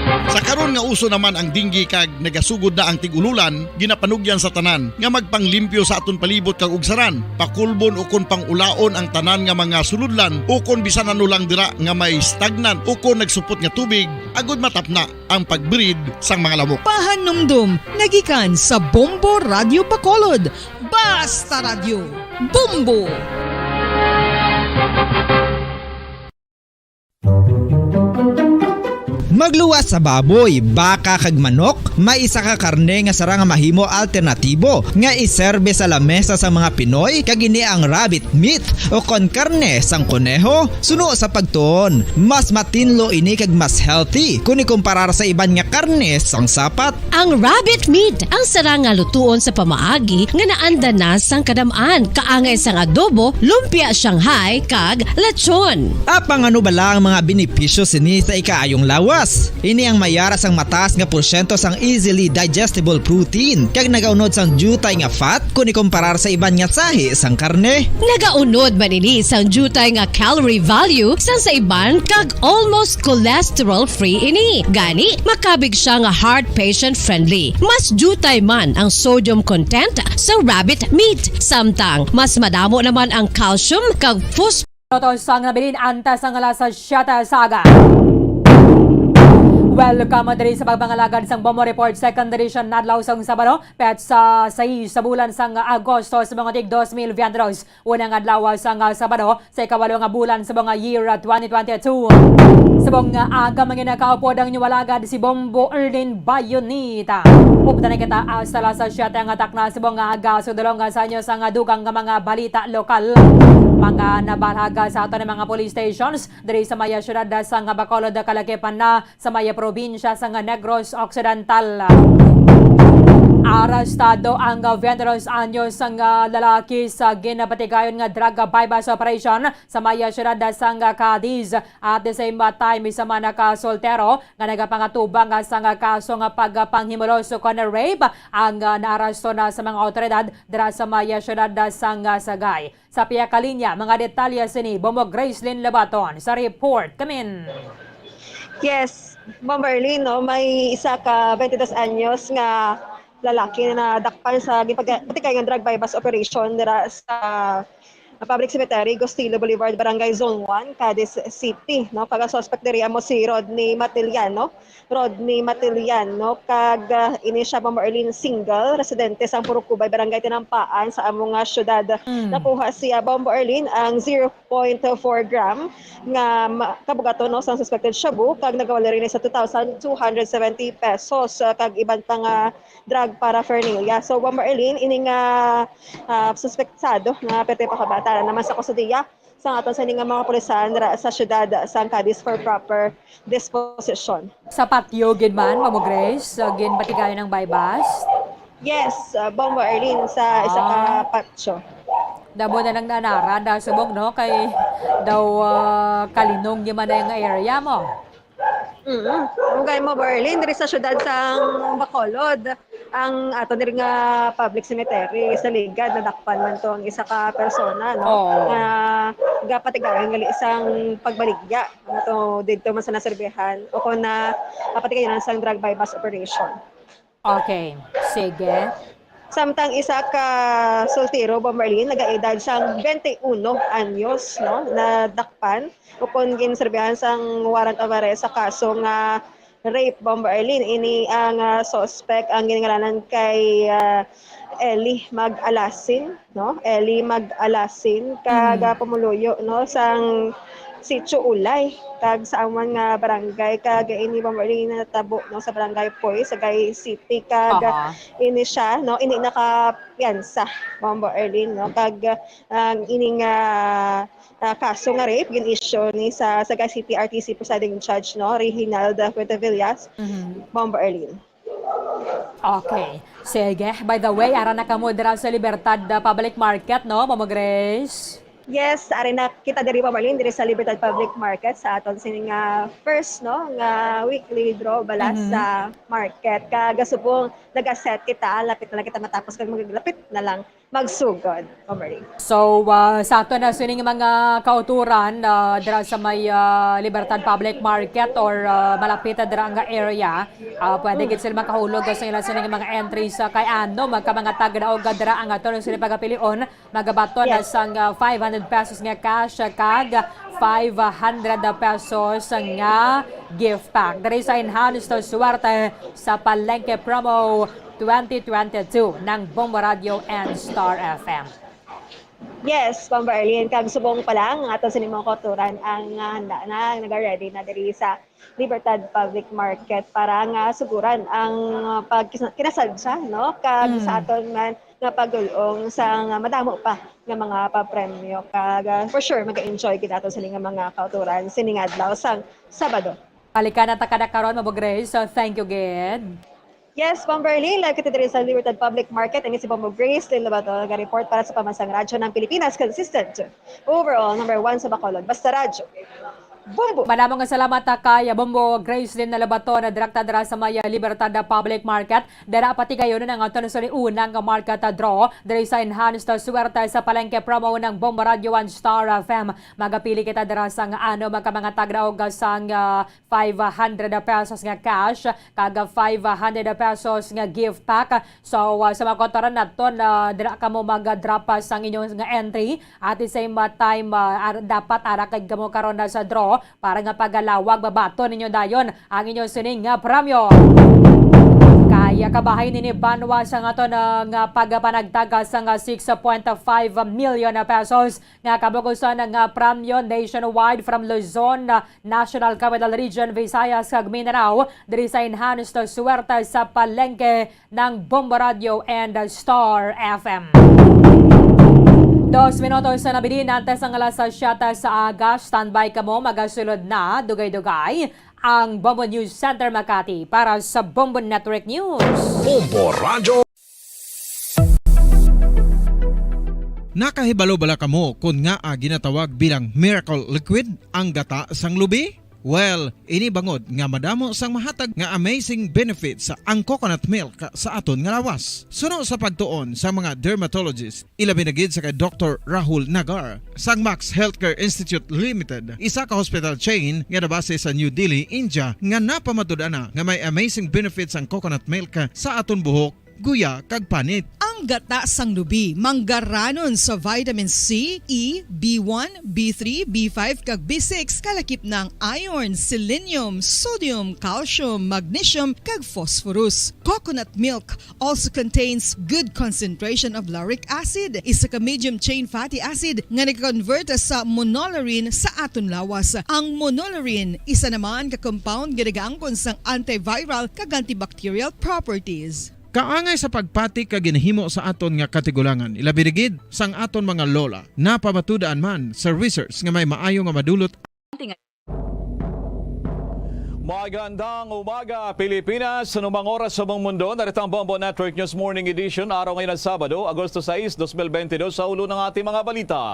Sa karon nga uso naman ang dengue kag nagasugod na ang tig-ululan, ginapanugyan sa tanan nga magpanglimpyo sa aton palibot kag ugsaran, pakulbon ukon pang-ulaon ang tanan nga mga sulodlan ukon bisan ano lang dira nga may stagnant ukon nagsupot nga tubig, agod matapna ang pag-breed sang mga lamok. Pahanumdom nga gikan sa Bombo Radyo Bacolod. Basta Radyo, Bombo! Magluwas sa baboy, baka, kag manok, may isa ka karne nga sarang nga mahimo alternatibo nga iserbe sa lamesa sa mga Pinoy, kag ini ang rabbit meat, ukon karne sang koneho. Suno sa pagtuon, mas matinlo ini kag mas healthy kon ikumparar sa iban nga karne sang sapat. Ang rabbit meat ang sarang nga lutuon sa pamaagi nga naanda na sang kadam-an, kaangay sang adobo, lumpia Shanghai, kag lechon. Apang ano bala ang mga benepisyo sini sa ikaayong lawas? Ini ang may ara sang mataas nga porsyento sang easily digestible protein, kag nagaunod sang diutay nga fat kon ikumparar sa iban nga sahi sang karne. Nagaunod man ini sang diutay nga calorie value sang sa iban, kag almost cholesterol-free ini. Gani, makabig siya nga heart patient-friendly. Mas diutay man ang sodium content sa rabbit meat, samtang mas madamo naman ang calcium kag phos- Proton sang nabilin antas ang alas siyete sa aga. Welcome diri sa pagpangalagad sang Bombo Report, second edition, adlaw sang Sabado, petsa sais sa bulan sang Agosto sa mga tig dos mil veintidos. Unang adlaw sang Sabado sa ikawalo nga bulan sa mga year twenty twenty-two. Subong nga aga, mga nakaupod ang inyong alagad, si Bombo Erlin Bayonita. Updan na kita hasta alas siyete nga takna. Subong nga aga, sudulong sa inyo sang dugang nga mga balita lokal. Mga nabalhag sa aton nga mga police stations diri sa maya siyudad sang Bacolod, kalakipan na sa maya probinsya sang Negros Occidental. Arestado ang twenty-two anyos nga lalaki sa ginapatigayon nga drug buy-bust operation sa maya siyudad sang Cadiz. At the same time, isa man ka soltero nga nagapangatubang sang kaso nga pagpanghimulos ukon rape ang naaresto na sa mga awtoridad dira sa maya siyudad sang Sagay. Sa pihak ka linya, mga detalye sini, Bombo Gracelyn Labaton sa report. Kamin. Yes, Bombo Erlin, no, may isa ka twenty-two anyos nga lalaki na nadakpan sa gipag-, patikay nga drug buy-bust operation dira sa public cemetery, Gostilo Boulevard, Barangay Zone one, Cadiz City, no? Kag ang suspect diri amo si Rodney Matiliano. Rodney Matiliano, kag, ah, ini siya, Bombo Erlin, single, residente sa Purukubay, Barangay Tinampaan, sa amo nga syudad. Mm. Nakuha siya, Bombo Erlin, ang zero point four gram nga ma-, kabugaton, no, sang suspected shabu, kag nagawali rin sa two thousand two hundred seventy pesos, ah, kag iban pa nga drug paraphernalia. So, Bombo Erlin, ini nga, ah, suspektado nga perti pa kabata naman sa kustodiya sang aton sini nga mga kapulisan dira sa syudad sang Cadiz for proper disposition. Sa patio gid man, Mamo Grace, sa ginbatigayon ang buy-bust? Yes, uh, Bombo Erlin, sa isa ka Ah. patio. Damo na lang nanara, da subong, no? Kay daw, ah, kalinong di man na yung area mo. Mm. Kung kay mo, Berlin, diri sa syudad sang Bacolod, ang ato diri nga public cemetery sa Ligad, nadakpan man to ang isa ka persona, no? Oo. Nga gapatigayon gali sang pagbaligya, ano to, didto man sa naserbihan o kung na, gapatigayon sang drug buy-bust operation. Okay, sige. Samtang isa ka soltero, Bombo Erlin, nagaedad sang twenty-uno anyos, no, nadakpan ukon ginserbihan sang warrant of arrest sa kaso nga rape, Bombo Erlin. Ini ang, ah, suspect ang ginngalanan kay, ah, Eli Mag-Alasin, no? Eli Mag-Alasin, kag, Mm. ah, pumuluyo, no, sang Sitio Ulay, kag sa aman nga barangay, kag ini, Bombo Erlin, natabo, no, sa Barangay Poy, Sagay City, kag Aha. ini siya, no, ini nakapiyansa, Bombo Erlin, no, kag, ah, ang ini nga, ah, kaso nga rape gin-issue ni sa Sagay City R T C Presiding Judge, no, Reginald Quintavillas, Mhm. Bombo Erlin. Okay. Sige. By the way, ara na kamo dira sa Libertad, uh, Public Market, no, Mama Grace? Yes, ari na kita diri, Mama Arlene, diri sa Libertad Public Market sa aton sini nga first, no, nga weekly draw bala Mhm. sa market. Kag subong nagaset kita, lapit na lang kita matapos kag maglapit na lang magsugod, Mama Arlene. So, uh, sa aton na sining mga kauturan, uh, dira sa may, uh, Libertad Public Market or, uh, malapit na dira nga area, uh, pwede Mm. gid sila makahulog sa ila sining mga entries, uh, kay ano magka mga tagdaog dira ang aton sila pagapilion, magabaton na Yes. sang, uh, five hundred pesos nga cash, uh, kag five hundred pesos nga gift pack. Diri sa Enhanced Suwerte sa Palengke Promo twenty twenty-two ng Bombo Radio and Star F M. Yes, Ma'am Arlene, kag subong pa lang, ang aton sini mga kauturan ang, ah, handa na, naga-ready na diri sa Libertad Public Market para nga suguran ang, ah, pagkis-, kinasadya, no? Kag Mm. sa aton man nga pagul-ong sa nga madamo pa nga mga papremyo. Kag, ah, for sure, mag-enjoy gid ato sini nga mga kauturan sining adlaw sang Sabado. Balikan na ta kada karon, Ma'am Grace. So, thank you gid. Yes, Ma'am Berlin, live kita diri sa Libertad Public Market. Ini si Bombo Grace Lin Lobato, nag-report para sa Pamansang Radyo ng Pilipinas, consistent, overall, number one sa Bacolod. Basta Radyo. Bombo! Madamo nga salamat, ah, kay Bombo Grace Lin Lobato, na direkta dira sa may, ah, Libertad, ah, Public Market. Dira pati kayo na nga ito na sa unang market, ah, draw diri sa Enhanced, ah, Suwerte sa Palengke Promo ng Bombo Radio One Star F M. Magapili kita dira sa nga ano, magka mga tagdaog, ah, sang, ah, five hundred pesos nga cash, kag five hundred pesos nga gift pack. So, uh, sa mga kauturan naton, uh, dira kamo mag-drop, uh, sang inyong nga entry. At the same, uh, time, uh, ar-, dapat ara kay kamo karon na sa draw. para nga pagalawag, mabaton ninyo dayon ang inyo sining nga premyo. Kaya kabahin nini banwa sa aton nga pagpanagtag sang six point five million pesos nga kabukusan nga premyo nationwide from Luzon, National Capital Region, Visayas, kag Mindanao diri sa Enhanced Swerte sa Palengke ng Bombo Radio and Star F M. Dos minutos na nabilin antes ang alas siyete sa aga. Standby kamo, magasulod na, dugay-dugay, ang Bombo News Center Makati para sa Bombo Network News. Bombo Radyo. Nakahibalo bala kamo kon ngaa ginatawag bilang miracle liquid ang gata sang lubi? Well, ini bangod nga madamo sang mahatag nga amazing benefits ang coconut milk sa aton nga lawas. Suno sa pagtuon sa mga dermatologist, ilabi na gid sa kay Doktor Rahul Nagar sang Max Healthcare Institute Limited, isa ka hospital chain nga nabase sa New Delhi, India, nga napamatud-an na nga may amazing benefits ang coconut milk sa aton buhok, guya, kag panit. Ang gata sang lubi manggaranon sa vitamin C, E, B one, B three, B five, kag B six, kalakip na ang iron, selenium, sodium, calcium, magnesium, kag phosphorus. Coconut milk also contains good concentration of lauric acid, isa ka medium chain fatty acid nga nag-convert sa monolaurin sa aton lawas. Ang monolaurin, isa naman ka compound nga nagaangkon sang antiviral kag antibacterial properties. Kaangay sa pagpati ka ginahimo sa aton nga katigulangan, ilabi na gid sang aton mga lola. Napamatud-an man sa research nga may maayo nga madulot. Magandang umaga, Pilipinas. Anumang oras sa buong mundo, narito ang Bombo Network News Morning Edition, araw ngayon na Sabado, Agosto sais, dos mil bentidós, sa ulo ng ating mga balita.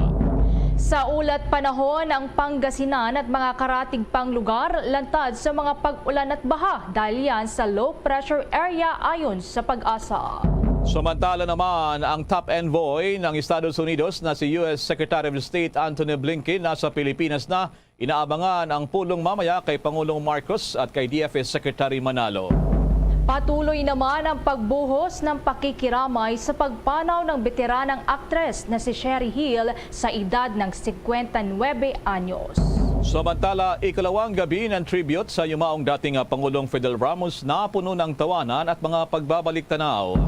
Sa ulat panahon, ang Pangasinan at mga karatig pang lugar lantad sa mga pag-ulan at baha dahil yan sa low pressure area, ayon sa PAGASA. Samantala naman, ang top envoy ng Estados Unidos na si U S Secretary of State Antony Blinken nasa Pilipinas na. Inaabangan ang pulong mamaya kay Pangulong Marcos at kay D F A Secretary Manalo. Patuloy naman ang pagbuhos ng pakikiramay sa pagpanaw ng beteranang aktres na si Sherry Hill sa edad ng singkwenta nuwebe anyos. Samantala, ikalawang gabi ng tribute sa yumaong dating, ah, Pangulong Fidel Ramos, napuno ng tawanan at mga pagbabalik-tanaw.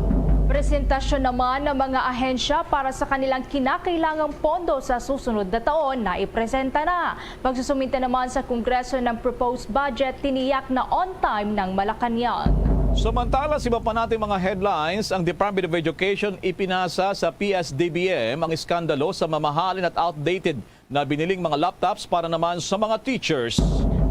Presentasyon naman ng mga ahensya para sa kanilang kinakailangang pondo sa susunod na taon na ipresenta na. Pagsusumite naman sa Kongreso ng proposed budget, tiniyak na on time ng Malacañang. Samantala, sa iba pa nating mga headlines, ang Department of Education ipinasa sa P S D B M ang iskandalo sa mamahalin at outdated na biniling mga laptops para naman sa mga teachers.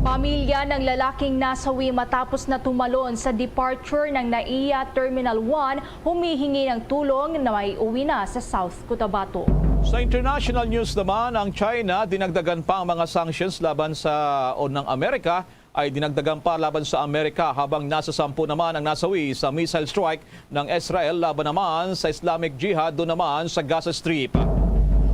Pamilya ng lalaking nasawi matapos na tumalon sa departure ng NAIA Terminal one humihingi ng tulong na maiuwi na sa South Cotabato. Sa international news naman, ang China dinagdagan pa ang mga sanctions laban sa, o ng Amerika, ay dinagdagan pa laban sa Amerika, habang nasa sampu naman ang nasawi sa missile strike ng Israel laban naman sa Islamic Jihad doon naman sa Gaza Strip.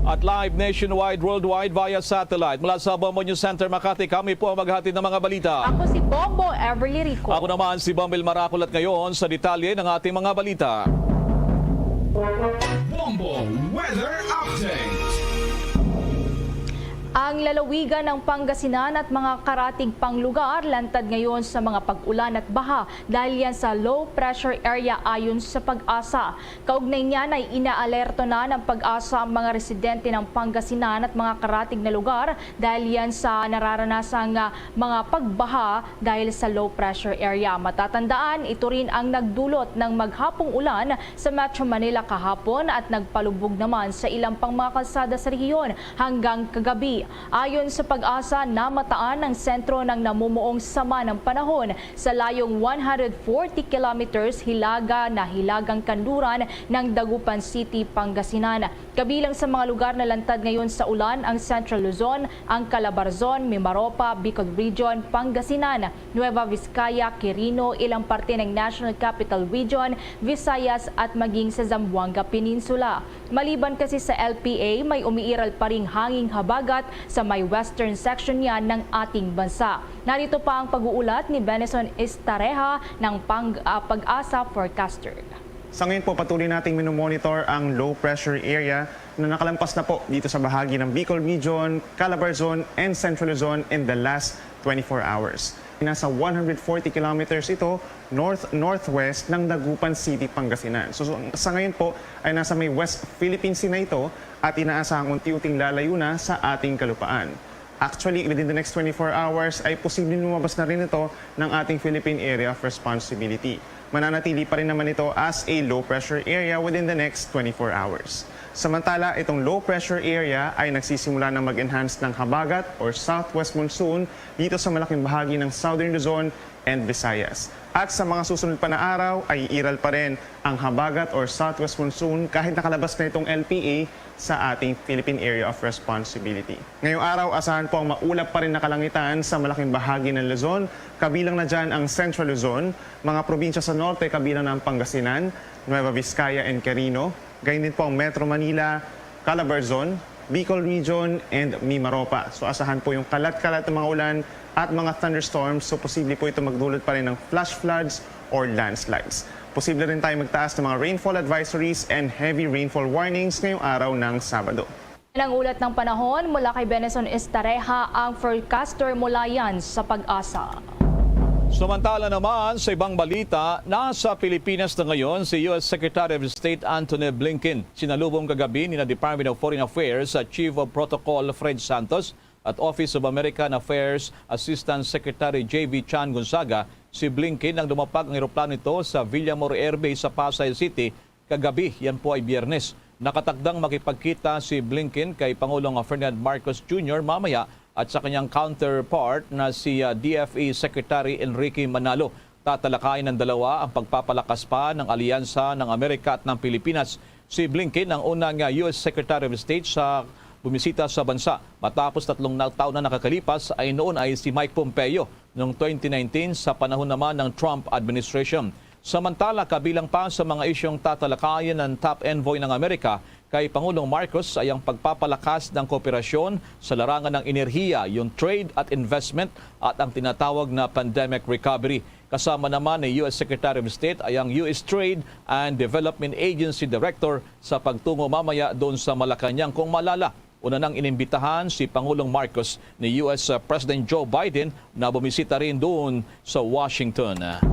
At live nationwide, worldwide via satellite mula sa Bombo News Center Makati, kami po ang maghatid ng mga balita. Ako si Bombo Everly Rico. Ako naman si Bombil Marakol at ngayon sa detalye ng ating mga balita. Bombo Weather Update. Ang lalawigan ng Pangasinan at mga karatig pang lugar lantad ngayon sa mga pag-ulan at baha dahil yan sa low pressure area, ayon sa PAGASA. Kaugnay niyan ay inaalerto na ng PAGASA ang mga residente ng Pangasinan at mga karatig na lugar dahil yan sa nararanasang, ah, mga pagbaha dahil sa low pressure area. Matatandaan, ito rin ang nagdulot ng maghapong ulan sa Metro Manila kahapon at nagpalubog naman sa ilang pang mga kalsada sa rehiyon hanggang kagabi. Ayon sa PAGASA, namataan ang sentro ng namumuong sama ng panahon sa layong one hundred forty kilometers hilaga na hilagang kanluran ng Dagupan City, Pangasinan. Kabilang sa mga lugar na lantad ngayon sa ulan ang Central Luzon, ang Calabarzon, Mimaropa, Bicol Region, Pangasinan, Nueva Vizcaya, Quirino, ilang parte ng National Capital Region, Visayas at maging sa Zamboanga Peninsula. Maliban kasi sa L P A, may umiiral pa ring hanging habagat sa may western section niya ng ating bansa. Narito pa ang pag-uulat ni Benison Estareja ng Pang-, ah, PAGASA Forecaster. Sa ngayon po, patuloy nating minomonitor ang low pressure area na nakalampas na po dito sa bahagi ng Bicol Region, Calabarzon, and Central Luzon in the last twenty-four hours. Nasa one hundred forty kilometers ito north-northwest ng Dagupan City, Pangasinan. So, so, sa ngayon po ay nasa may West Philippine Sea na ito at inaasahang unti-unting lalayo na sa ating kalupaan. Actually, within the next twenty-four hours ay posibleng lumabas na rin ito ng ating Philippine Area of Responsibility. Mananatili pa rin naman ito as a low pressure area within the next twenty-four hours. Samantala, itong low pressure area ay nagsisimula na mag-enhance ng habagat or southwest monsoon dito sa malaking bahagi ng Southern Luzon and Visayas. At sa mga susunod pa na araw ay iiral pa rin ang habagat or southwest monsoon kahit nakalabas na itong L P A sa ating Philippine Area of Responsibility. Ngayong araw, asahan po ang maulap pa rin na kalangitan sa malaking bahagi ng Luzon, kabilang na dyan ang Central Luzon, mga probinsya sa norte kabilang na ang Pangasinan, Nueva Vizcaya and Quirino, gayon din po ang Metro Manila, Calabarzon, Bicol Region, and Mimaropa. So asahan po yung kalat-kalat ng mga ulan at mga thunderstorms. So posible po ito magdulot pa rin ng flash floods or landslides. Posible rin tayo magtaas ng mga rainfall advisories and heavy rainfall warnings ngayong araw ng Sabado. Ang ulat ng panahon mula kay Benison Estareja, ang forecaster mula yan sa Pag-asa. Samantala naman, sa ibang balita, nasa Pilipinas na ngayon si U S Secretary of State Antony Blinken. Sinalubong kagabi ni na Department of Foreign Affairs sa Chief of Protocol Fred Santos at Office of American Affairs Assistant Secretary J V Chan Gonzaga si Blinken nang lumapag ang eroplano nito sa Villamor Air Base sa Pasay City kagabi, yan po ay Biyernes. Nakatakdang makipagkita si Blinken kay Pangulong Ferdinand Marcos Junior mamaya at sa kanyang counterpart na si ah, D F A Secretary Enrique Manalo. Tatalakayin ng dalawa ang pagpapalakas pa ng alyansa ng Amerika at ng Pilipinas. Si Blinken ang unang ah, U S Secretary of State sa bumisita sa bansa. Matapos tatlong na taon na nakakalipas ay noon ay si Mike Pompeo noong twenty nineteen sa panahon naman ng Trump administration. Samantala, kabilang pa sa mga isyung tatalakayin ng top envoy ng Amerika kay Pangulong Marcos ay ang pagpapalakas ng kooperasyon sa larangan ng enerhiya, yung trade at investment at ang tinatawag na pandemic recovery. Kasama naman ni U S Secretary of State ay ang U S Trade and Development Agency Director sa pagtungo mamaya doon sa Malacañang. Kung maalala, una nang inimbitahan si Pangulong Marcos ni U S President Joe Biden na bumisita rin doon sa Washington.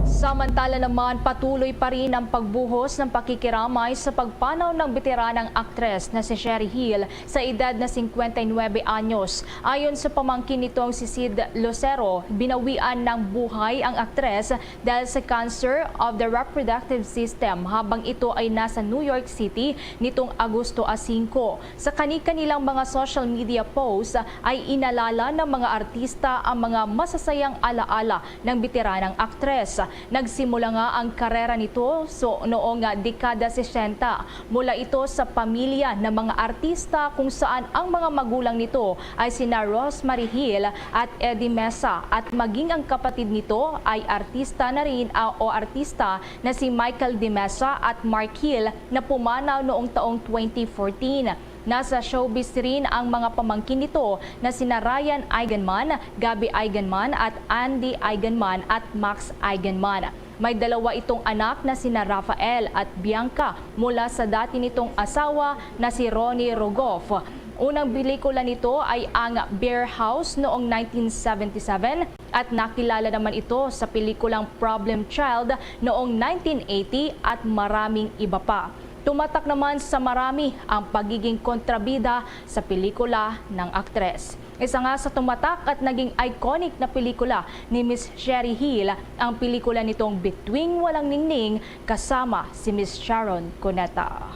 Samantala naman, patuloy pa rin ang pagbuhos ng pakikiramay sa pagpanaw ng beteranang aktres na si Sherry Hill sa edad na singkwenta y nuebe anyos. Ayon sa pamangkin nitong si Sid Lucero, binawian ng buhay ang aktres dahil sa cancer of the reproductive system habang ito ay nasa New York City nitong Agosto a singko. Sa kani-kanilang mga social media posts ay inalala ng mga artista ang mga masasayang alaala ng beteranang aktres. Nagsimula nga ang karera nito so noong dekada sesenta. Mula ito sa pamilya ng mga artista kung saan ang mga magulang nito ay sina Rosemary Hill at Eddie Mesa at maging ang kapatid nito ay artista na rin ah, o artista na si Michael De Mesa at Mark Hill na pumanaw noong taong twenty fourteen. Nasa showbiz rin ang mga pamangkin nito na sina Ryan Eigenman, Gabby Eigenman at Andy Eigenman at Max Eigenman. May dalawa itong anak na sina Rafael at Bianca mula sa dati nitong asawa na si Ronnie Rogoff. Unang pelikula nito ay ang Beer House noong nineteen seventy-seven at nakilala naman ito sa pelikulang Problem Child noong nineteen eighty at maraming iba pa. Tumatak naman sa marami ang pagiging kontrabida sa pelikula ng aktres. Isa nga sa tumatak at naging iconic na pelikula ni Miss Sherry Hill ang pelikula nitong Bituing Walang Ningning kasama si Miss Sharon Cuneta.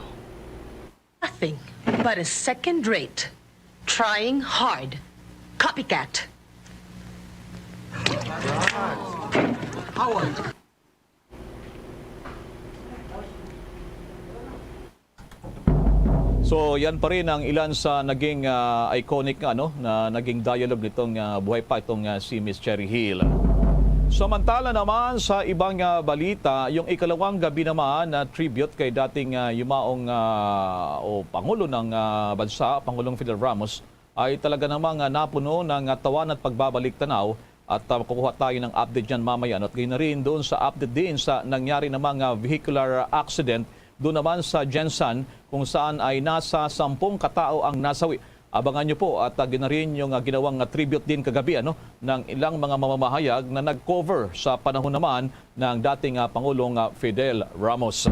Nothing but a second rate, trying hard, copycat. So, yan pa rin ang ilan sa naging ah, iconic nga, ano, na naging dialogue nitong ah, buhay pa itong ah, si Miss Cherry Hill. Samantala naman sa ibang ah, balita, yung ikalawang gabi naman na tribute kay dating ah, yumaong ah, o pangulo ng ah, bansa, Pangulong Fidel Ramos, ay talaga namang ah, napuno ng ah, tawa at pagbabalik tanaw At, ah, makukuha tayo ng update dyan mamaya. At ganyan na rin doon sa update din sa nangyari na mga vehicular accident doon naman sa GenSan, kung saan ay nasa sampung katao ang nasawi. Abangan nyo po at, ah, ganyan na rin yung, ah, ginawang, ah, tribute din kagabi, ano, ng ilang mga mamamahayag na nag-cover sa panahon naman ng dating, ah, Pangulong, ah, Fidel Ramos.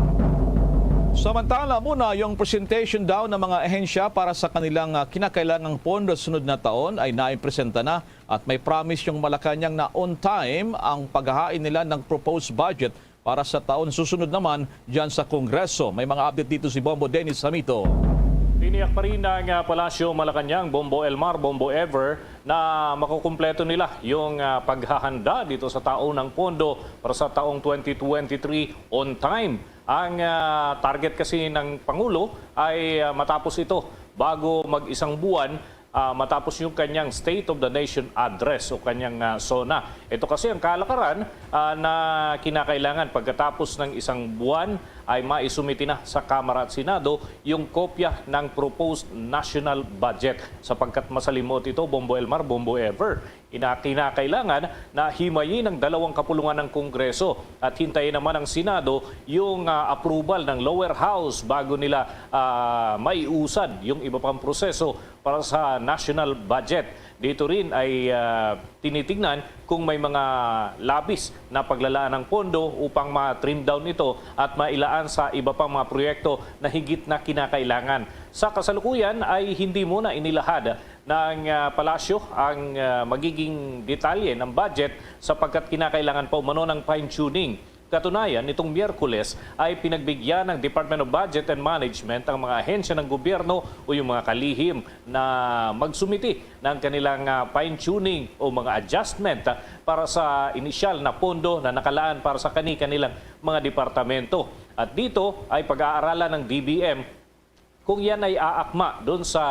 Samantala muna, yung presentation daw ng mga ahensya para sa kanilang, ah, kinakailangang pondo sunod na taon ay naipresenta na at may promise yung Malacañang na on time ang paghahain nila ng proposed budget para sa taon susunod naman dyan sa Kongreso. May mga update dito si Bombo Dennis Hamito. Tiniyak pa rin ng, ah, Palasyo Malacañang, Bombo Elmar, Bombo Ever, na makukumpleto nila yung, ah, paghahanda dito sa taon ng pondo para sa taong twenty twenty-three on time. Ang, ah, target kasi ng Pangulo ay, ah, matapos ito bago mag-isang buwan, ah, matapos yung kanyang State of the Nation Address o kanyang, ah, SONA. Ito kasi ang kalakaran, ah, na kinakailangan pagkatapos ng isang buwan ay maisumiti na sa Kamara at Senado yung kopya ng proposed national budget, sapagkat masalimot ito, Bombo Elmar, Bombo Ever. Ina-, kinakailangan na himayin ang dalawang kapulungan ng Kongreso at hintayin naman ang Senado yung, ah, approval ng lower house bago nila, ah, maiusad yung iba pang proseso para sa national budget. Dito rin ay, ah, tinitingnan kung may mga labis na paglalaan ng pondo upang ma-trim down ito at mailaan sa iba pang mga proyekto na higit na kinakailangan. Sa kasalukuyan ay hindi muna inilahad ng, ah, palasyo ang, ah, magiging detalye ng budget, sapagkat kinakailangan pa umano ng fine-tuning. Katunayan, nitong Miyerkules ay pinagbigyan ng Department of Budget and Management ang mga ahensya ng gobyerno o yung mga kalihim na magsumiti ng kanilang, ah, fine-tuning o mga adjustment, ah, para sa inisyal na pondo na nakalaan para sa kani-kanilang mga departamento. At dito ay pag-aaralan ng D B M kung yan ay aakma doon sa,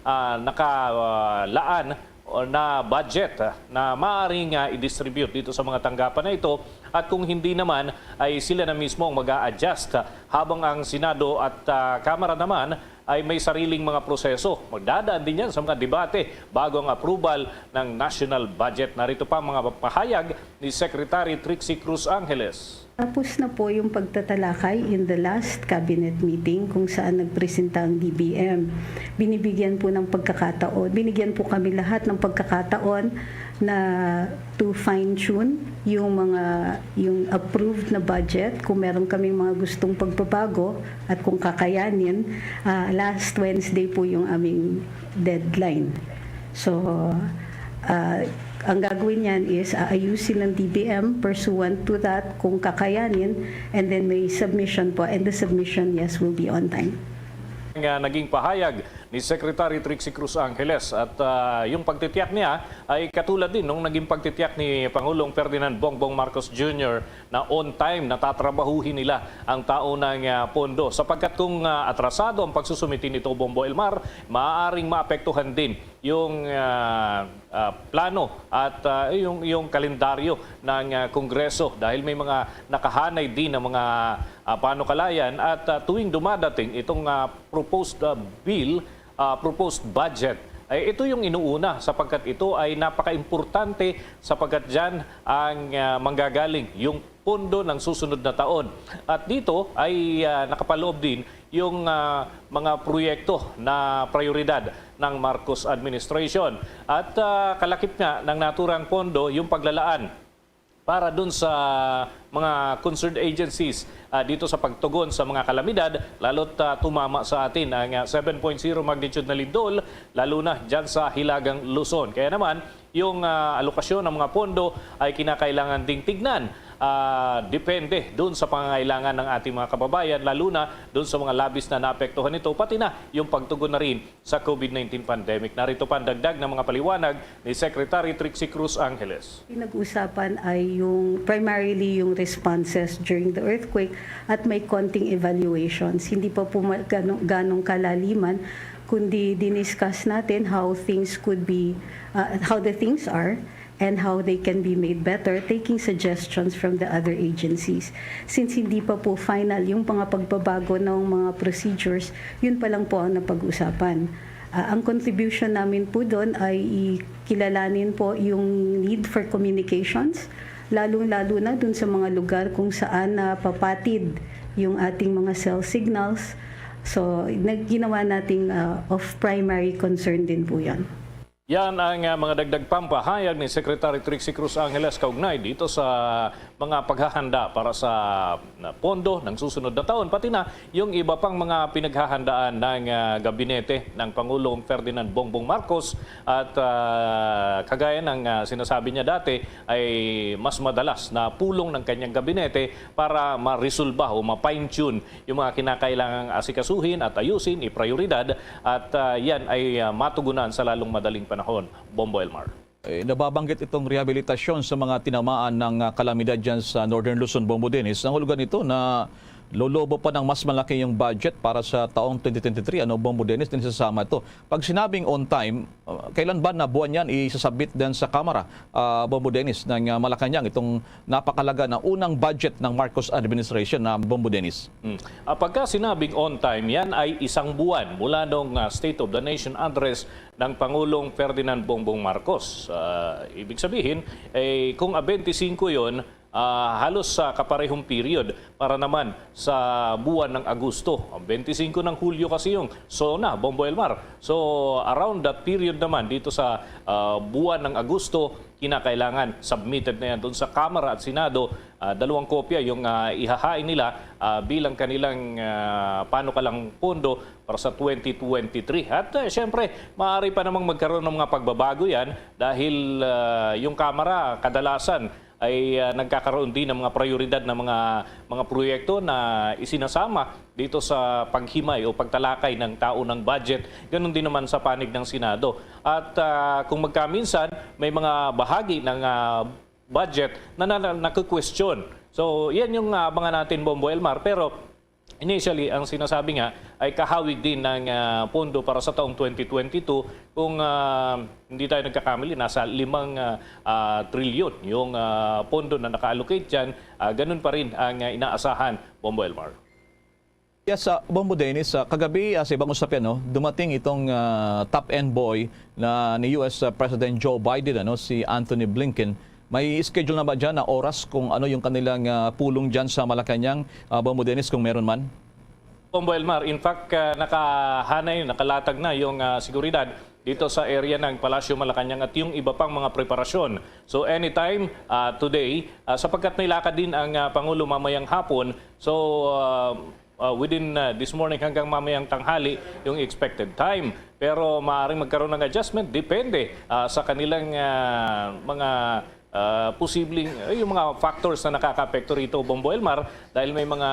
ah, nakalaan o na budget, ah, na maaaring, ah, i-distribute dito sa mga tanggapan na ito, at kung hindi naman, ay sila na mismo ang mag-a-adjust, ah, habang ang Senado at, ah, Kamara naman ay may sariling mga proseso. Magdadaan din yan sa mga debate bago ang approval ng national budget. Narito pa ang mga pahayag ni Secretary Trixie Cruz Angeles. Tapos na po yung pagtatalakay in the last cabinet meeting kung saan nagpresenta ang D B M. Binibigyan po ng pagkakataon, binigyan po kami lahat ng pagkakataon na to fine-tune yung mga, yung approved na budget. Kung meron kaming mga gustong pagbabago at kung kakayanin, ah, last Wednesday po yung aming deadline. So, ah, ang gagawin niyan is aayusin ng D B M pursuant to that kung kakayanin, and then may submission po, and the submission, yes, will be on time. Nga naging pahayag ni Secretary Trixie Cruz Angeles, at, ah, yung pagtitiyak niya ay katulad din nung naging pagtitiyak ni Pangulong Ferdinand Bongbong Marcos Junior na on time natatrabahuhin nila ang taon ng, ah, pondo, sapagkat kung, ah, atrasado ang pagsusumiti nito, Bombo Elmar, maaaring maapektuhan din yung, ah, ah, plano at, ah, yung, yung kalendaryo ng, ah, Kongreso, dahil may mga nakahanay din ng mga, ah, panukalayan at, ah, tuwing dumadating itong, ah, proposed, ah, bill, ah, proposed budget, ay ito yung inuuna sapagkat ito ay napakaimportante sapagkat dyan ang, ah, manggagaling yung pondo ng susunod na taon. At dito ay, ah, nakapaloob din yung, ah, mga proyekto na prioridad ng Marcos administration. At, ah, kalakip nga ng naturang pondo yung paglalaan para dun sa mga concerned agencies, ah, dito sa pagtugon sa mga kalamidad, lalo't, ah, tumama sa atin ang, ah, seven point zero magnitude na lindol, lalo na dyan sa Hilagang Luzon. Kaya naman, yung, ah, alokasyon ng mga pondo ay kinakailangan ding tignan, ah, depende dun sa pangangailangan ng ating mga kababayan, lalo na dun sa mga labis na naapektuhan nito, pati na yung pagtugon na rin sa COVID nineteen pandemic. Narito pa ang dagdag ng mga paliwanag ni Secretary Trixie Cruz Angeles. Pinag-usapan ay yung primarily yung responses during the earthquake at may konting evaluations. Hindi pa po ma-, gano-, ganong kalaliman, kundi diniscuss natin how things could be, uh, how the things are and how they can be made better, taking suggestions from the other agencies. Since hindi pa po final yung mga pagbabago ng mga procedures, yun pa lang po ang napag-usapan. Ah, ang contribution namin po doon ay kilalanin po yung need for communications, lalong-lalo na dun sa mga lugar kung saan napapatid yung ating mga cell signals. So, nag-, ginawa nating, ah, of primary concern din po 'yon. Yan ang, ah, mga dagdag pampahayag ni Secretary Trixie Cruz Angeles kaugnay dito sa mga paghahanda para sa, ah, pondo ng susunod na taon, pati na yung iba pang mga pinaghahandaan ng, ah, gabinete ng Pangulong Ferdinand Bongbong Marcos. At, ah, kagaya ng, ah, sinasabi niya dati, ay mas madalas na pulong ng kanyang gabinete para maresolba o ma-fine-tune yung mga kinakailangang asikasuhin at ayusin, iprioridad, at, ah, yan ay, ah, matugunan sa lalong madaling panahon. Bombo Elmar. Eh, nababanggit itong rehabilitasyon sa mga tinamaan ng, ah, kalamidad dyan sa Northern Luzon, Bombo Dennis. Nangulugan ito na lolobo pa ng mas malaki yung budget para sa taong twenty twenty-three, ano, Bombo Dennis, din sasama ito. Pag sinabing on time, uh, kailan ba na buwan yan isasabit din sa Kamara, ah, Bombo Dennis, ng, ah, Malacañang, itong napakalaga na unang budget ng Marcos administration na Bombo Dennis? Hmm. Ah, pagka sinabing on time, yan ay isang buwan mula nung, ah, State of the Nation Address ng Pangulong Ferdinand Bongbong Marcos. Ah, ibig sabihin, eh, kung a twenty-five yon, ah, halos sa kaparehong period para naman sa buwan ng Agosto. Ang twenty-five ng Hulyo kasi yung SONA, Bombo Elmar. So, around that period naman dito sa, ah, buwan ng Agosto, kinakailangan submitted na yan doon sa Kamara at Senado. Ah, dalawang kopya yung, ah, ihahain nila, ah, bilang kanilang, ah, panukalang pondo para sa twenty twenty-three. At, ah, syempre, maaari pa namang magkaroon ng mga pagbabago yan dahil, ah, yung Kamara kadalasan ay, ah, nagkakaroon din ng mga prioridad na mga, mga proyekto na isinasama dito sa paghimay o pagtalakay ng taon ng budget. Ganun din naman sa panig ng Senado. At, ah, kung magkaminsan, may mga bahagi ng, ah, budget na, na, na nakukwestiyon. So, yan yung, ah, abangan natin, Bombo Elmar. Pero initially, ang sinasabi nga ay kahawig din ng, ah, pondo para sa taong twenty twenty-two. Kung, ah, hindi tayo nagkakamali, nasa limang, ah, ah, trilyon yung, ah, pondo na naka-allocate dyan. Ah, ganun pa rin ang, ah, inaasahan, Bombo Elmar. Yes, ah, Bombo Dennis, ah, kagabi, ah, sa ibang usapin, no, dumating itong, ah, top envoy na ni U S President Joe Biden, ano, si Antony Blinken. May schedule na ba dyan na oras kung ano yung kanilang, ah, pulong dyan sa Malacañang, ah, Bombo Dennis, kung meron man? Bombo Elmar, in fact, ah, nakahanay, nakalatag na yung, ah, seguridad dito sa area ng Palasyo Malacañang at yung iba pang mga preparasyon. So, anytime, ah, today, ah, sapagkat may lakad din ang, ah, Pangulo mamayang hapon. So, ah, ah, within, ah, this morning hanggang mamayang tanghali yung expected time. Pero maaaring magkaroon ng adjustment, depende, ah, sa kanilang, ah, mga, ah, posibleng, eh, yung mga factors na nakakaapekto rito, Bombo Elmar, dahil may mga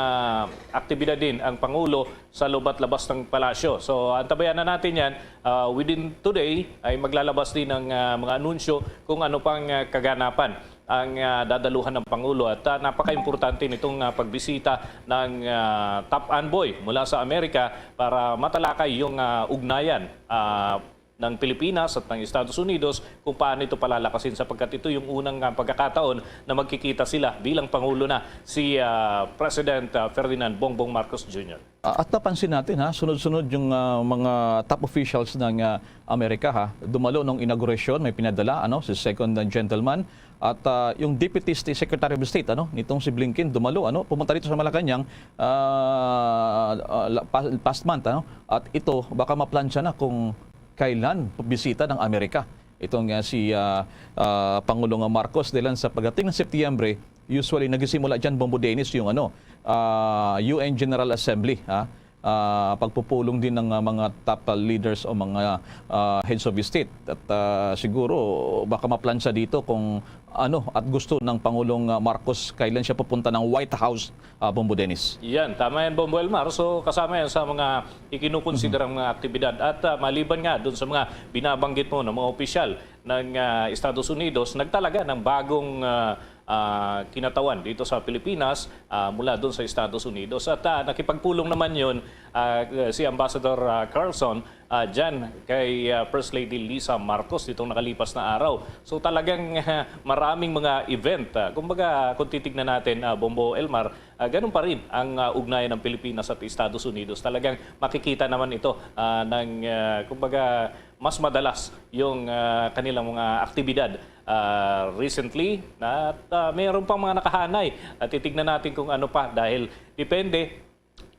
aktibidad din ang Pangulo sa loob at labas ng palasyo. So, antabayanan natin yan. Ah, within today ay maglalabas din ng, ah, mga anunsyo kung ano pang, ah, kaganapan ang, ah, dadaluhan ng Pangulo. At, ah, napaka-importante nitong, ah, pagbisita ng, ah, top envoy mula sa Amerika para matalakay yung, ah, ugnayan, ah, ng Pilipinas at ng Estados Unidos kung paano ito palalakasin, sapagkat ito yung unang, ah, pagkakataon na magkikita sila bilang Pangulo na si, ah, President, ah, Ferdinand Bongbong Marcos Junior. Ah, at napansin natin, ha, sunod-sunod yung, ah, mga top officials ng, ah, Amerika, ha. Dumalo nung inaugurasyon, may pinadala, ano, si Second Gentleman. At, ah, yung Deputy St-, Secretary of State, ano, nitong si Blinken, dumalo, ano, pumunta dito sa Malacañang, ah, ah, la-, pa-, past month, ano. At ito, baka maplansya na kung kailan bisita ng Amerika itong, ah, si, ah, ah, Pangulong Marcos. Dahil sa pagdating ng Setyembre, usually nagsisimula dyan, Bombo Dennis, yung, ano, ah, U N General Assembly, ha? Ah, pagpupulong din ng, ah, mga top, ah, leaders o mga, ah, heads of state. At, ah, siguro, baka maplansya dito kung ano at gusto ng Pangulong, ah, Marcos kailan siya pupunta ng White House, ah, Bombo Dennis. Yan, tama yan, Bombo Elmar. So, kasama yan sa mga ikinukonsiderang mga aktibidad. At, ah, maliban nga dun sa mga binabanggit mo ng mga opisyal ng, ah, Estados Unidos, nagtalaga ng bagong, ah, ah, kinatawan dito sa Pilipinas, ah, mula doon sa Estados Unidos. At, ah, nakipagpulong naman yun, ah, si Ambassador, ah, Carlson, ah, dyan kay, ah, First Lady Lisa Marcos nitong nakalipas na araw. So talagang, ah, maraming mga event. Ah, kumbaga, kung titignan natin, ah, Bombo Elmar, ah, ganun pa rin ang, ah, ugnayan ng Pilipinas at Estados Unidos. Talagang makikita naman ito, ah, ng, ah, kumbaga, mas madalas yung, ah, kanilang mga aktibidad, ah, recently. At, ah, mayroon pang mga nakahanay. At titignan natin kung ano pa dahil depende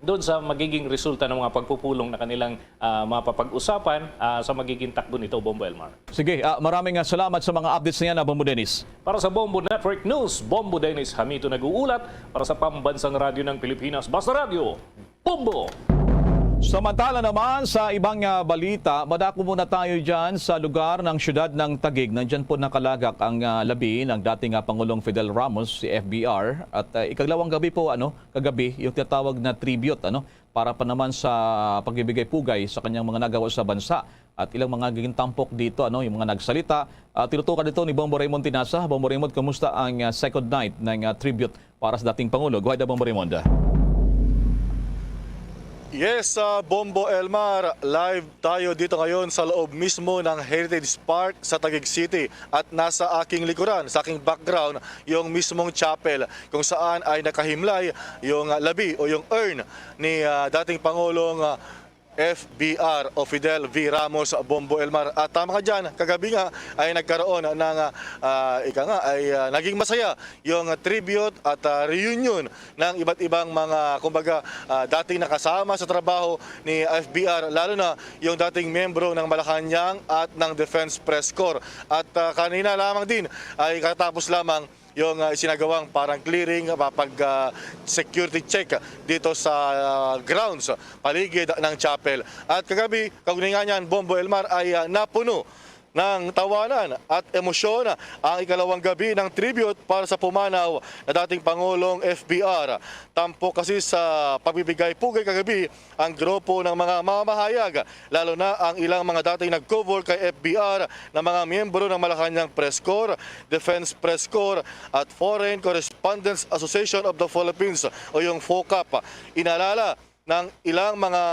doon sa magiging resulta ng mga pagpupulong na kanilang, ah, mapapag-usapan, ah, sa magiging takbo nito, Bombo Elmar. Sige, ah, maraming, ah, salamat sa mga updates na yan, ah, Bombo Dennis. Para sa Bombo Network News, Bombo Dennis Hamito nag-uulat para sa Pambansang Radyo ng Pilipinas, Basta Radyo, Bombo! Samantala naman sa ibang, ah, balita, madako muna tayo dyan sa lugar ng siyudad ng Taguig. Nandyan po nakalagak ang, ah, labi ng dating, ah, Pangulong Fidel Ramos, si F B R. At, ah, ikaglawang gabi po, ano, kagabi, yung tinatawag na tribute, ano, para pa naman sa pagbibigay pugay sa kanyang mga nagawa sa bansa at ilang mga naging tampok dito, ano, yung mga nagsalita. Ah, tinutukan dito ni Bombo Raymond Tinasa. Bombo Raymond, kumusta ang, ah, second night ng, ah, tribute para sa dating Pangulo? Go ahead, Bombo Raymond. Yes, ah, Bombo Elmar, live tayo dito ngayon sa loob mismo ng Heritage Park sa Taguig City. At nasa aking likuran, sa aking background, yung mismong chapel kung saan ay nakahimlay yung, ah, labi o yung urn ni, ah, dating Pangulong, ah, F B R o Fidel V Ramos, Bombo Elmar. At tama ka dyan, kagabi nga ay nagkaroon ng, ah, ah, ika nga, ay, ah, naging masaya yung tribute at, ah, reunion ng iba't ibang mga, kumbaga, ah, dating nakasama sa trabaho ni F B R, lalo na yung dating miyembro ng Malacañang at ng Defense Press Corps. At, ah, kanina lamang din ay katapos lamang yung, ah, isinagawang parang clearing, ah, pag, ah, security check dito sa, ah, grounds, paligid ng chapel. At kagabi, kaugnay nga niyan, Bombo Elmar, ay, ah, napuno ng tawanan at emosyon ang ikalawang gabi ng tribute para sa pumanaw na dating Pangulong F B R. Tampok kasi sa pagbibigay pugay kagabi ang grupo ng mga mamahayag, lalo na ang ilang mga dating nag-cover kay F B R na mga miyembro ng Malacañang Press Corps, Defense Press Corps, at Foreign Correspondents Association of the Philippines o yung FOCAP. Inalala ng ilang mga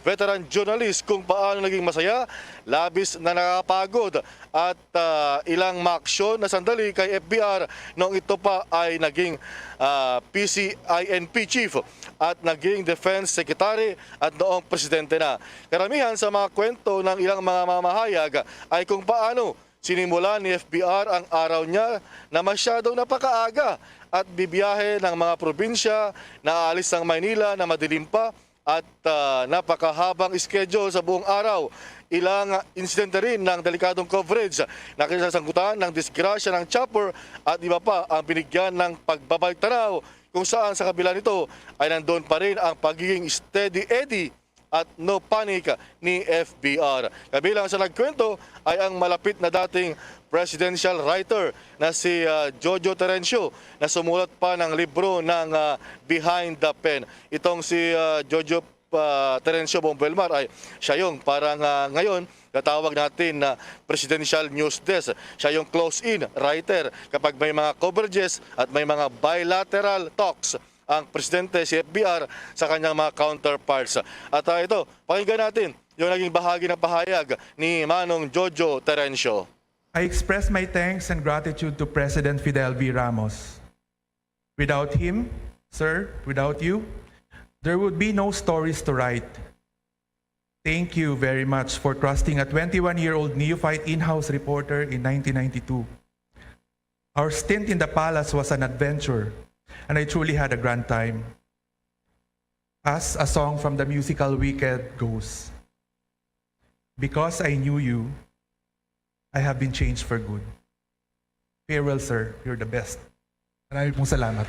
veteran journalist kung paano naging masaya, labis na nakakapagod, at, ah, ilang maaksyon na sandali kay F B R noong ito pa ay naging, ah, P C I N P chief at naging defense secretary at noong presidente na. Karamihan sa mga kwento ng ilang mga mamahayag ay kung paano sinimulan ni F B R ang araw niya na masyadong napakaaga at bibiyahe ng mga probinsya, naalis ng Maynila na madilim pa at, ah, napakahabang schedule sa buong araw. Ilang insidente rin ng delikadong coverage na kinasangkutan ng disgrasya ng chopper at iba pa ang binigyan ng pagbabalik tanaw, kung saan sa kabila nito ay nandoon pa rin ang pagiging steady Eddie at no panic ni F B R. Kabilang sa nagkwento ay ang malapit na dating presidential writer na si, ah, Jojo Terencio na sumulat pa ng libro ng, ah, Behind the Pen. Itong si, ah, Jojo, ah, Terencio, Bombo Elmar, ay siya yung parang, ah, ngayon natawag natin na presidential news desk. Siya yung close-in writer kapag may mga coverages at may mga bilateral talks ang presidente, si F B R, sa kanyang mga counterparts. At, ah, ito, pakinggan natin yung naging bahagi ng pahayag ni Manong Jojo Terencio. I express my thanks and gratitude to President Fidel V. Ramos. Without him, sir, without you, there would be no stories to write. Thank you very much for trusting a twenty-one-year-old neophyte in-house reporter in nineteen ninety-two. Our stint in the palace was an adventure, and I truly had a grand time. As a song from the musical Wicked goes, "Because I knew you, I have been changed for good. Farewell, sir. You're the best." Marami pong salamat.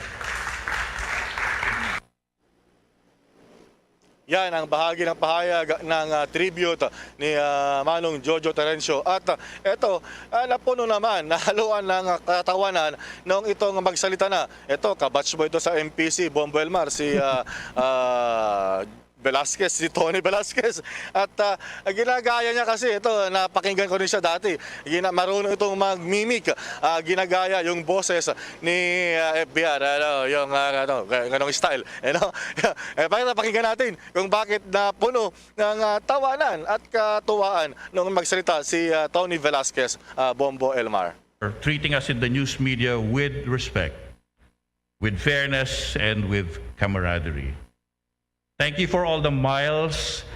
Yan ang bahagi ng pahayag ng, ah, tribute ni, ah, Manong Jojo Terencio. At, ah, eto, ah, napuno naman, nahaluan ng, ah, katawanan noong itong magsalita na. Eto, kabatch mo ito sa M P C, Bombo Elmar, si, ah, ah, Velasquez, si Tony Velasquez. At, ah, ginagaya niya kasi ito, napakinggan ko rin siya dati. Gina-, marunong itong mag-mimic. Ah, ginagaya yung boses ni, ah, F B R, ano, yung, ah, ano, ga-, ganong style, you know? Eh, pakita, pakinggan natin kung bakit na puno ng, ah, tawanan at katuwaan nung magsalita si, ah, Tony Velasquez, ah, Bombo Elmar. For treating us in the news media with respect, with fairness, and with camaraderie. Thank you for all the miles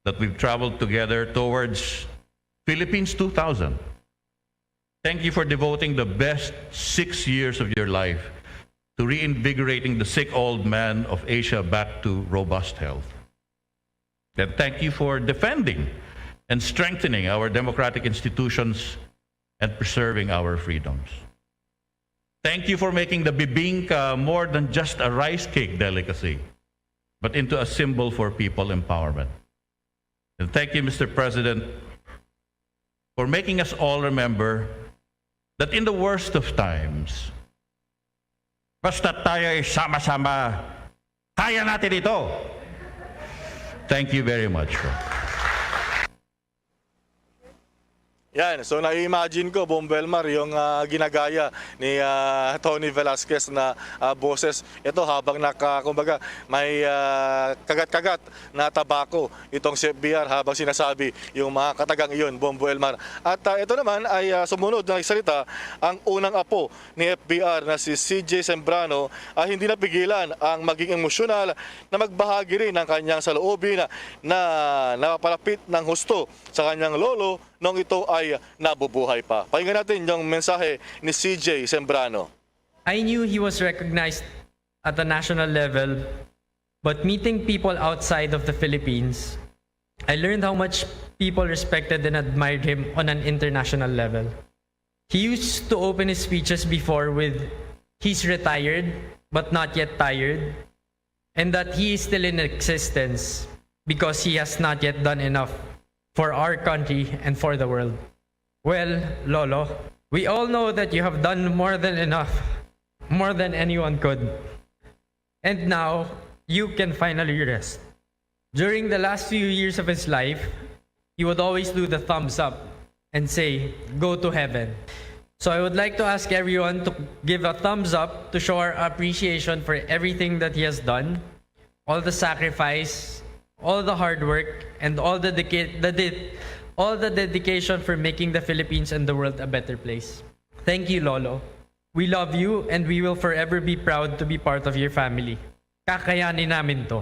that we've traveled together towards Philippines two thousand. Thank you for devoting the best six years of your life to reinvigorating the sick old man of Asia back to robust health. And thank you for defending and strengthening our democratic institutions and preserving our freedoms. Thank you for making the bibingka more than just a rice cake delicacy, but into a symbol for people empowerment. And thank you, Mister President, for making us all remember that in the worst of times, basta tayo ay sama-sama, kaya natin ito. Thank you very much. Yan. So, nai-imagine ko, Bombo Elmar, yung, ah, ginagaya ni, ah, Tony Velasquez na, ah, boses. Ito, habang naka-, kumbaga, may, ah, kagat-kagat na tabako itong si F B R habang sinasabi yung mga katagang iyon, Bombo Elmar. At, ah, ito naman ay, ah, sumunod na nagsalita ang unang apo ni F B R na si C J Sembrano, ay hindi napigilan ang maging emosyonal na magbahagi rin ng kanyang saloobin na, na napapalapit ng husto sa kanyang lolo nung ito ay nabubuhay pa. Pakinggan natin yung mensahe ni C J Sembrano. I knew he was recognized at the national level, but meeting people outside of the Philippines, I learned how much people respected and admired him on an international level. He used to open his speeches before with, "He's retired, but not yet tired," and that he is still in existence because he has not yet done enough for our country and for the world. Well, Lolo, we all know that you have done more than enough, more than anyone could. And now, you can finally rest. During the last few years of his life, he would always do the thumbs up and say, "Go to heaven." So I would like to ask everyone to give a thumbs up to show our appreciation for everything that he has done, all the sacrifice, all the hard work, and all the dedica-, the de-, all the dedication for making the Philippines and the world a better place. Thank you, Lolo. We love you and we will forever be proud to be part of your family. Kakayanin namin 'to.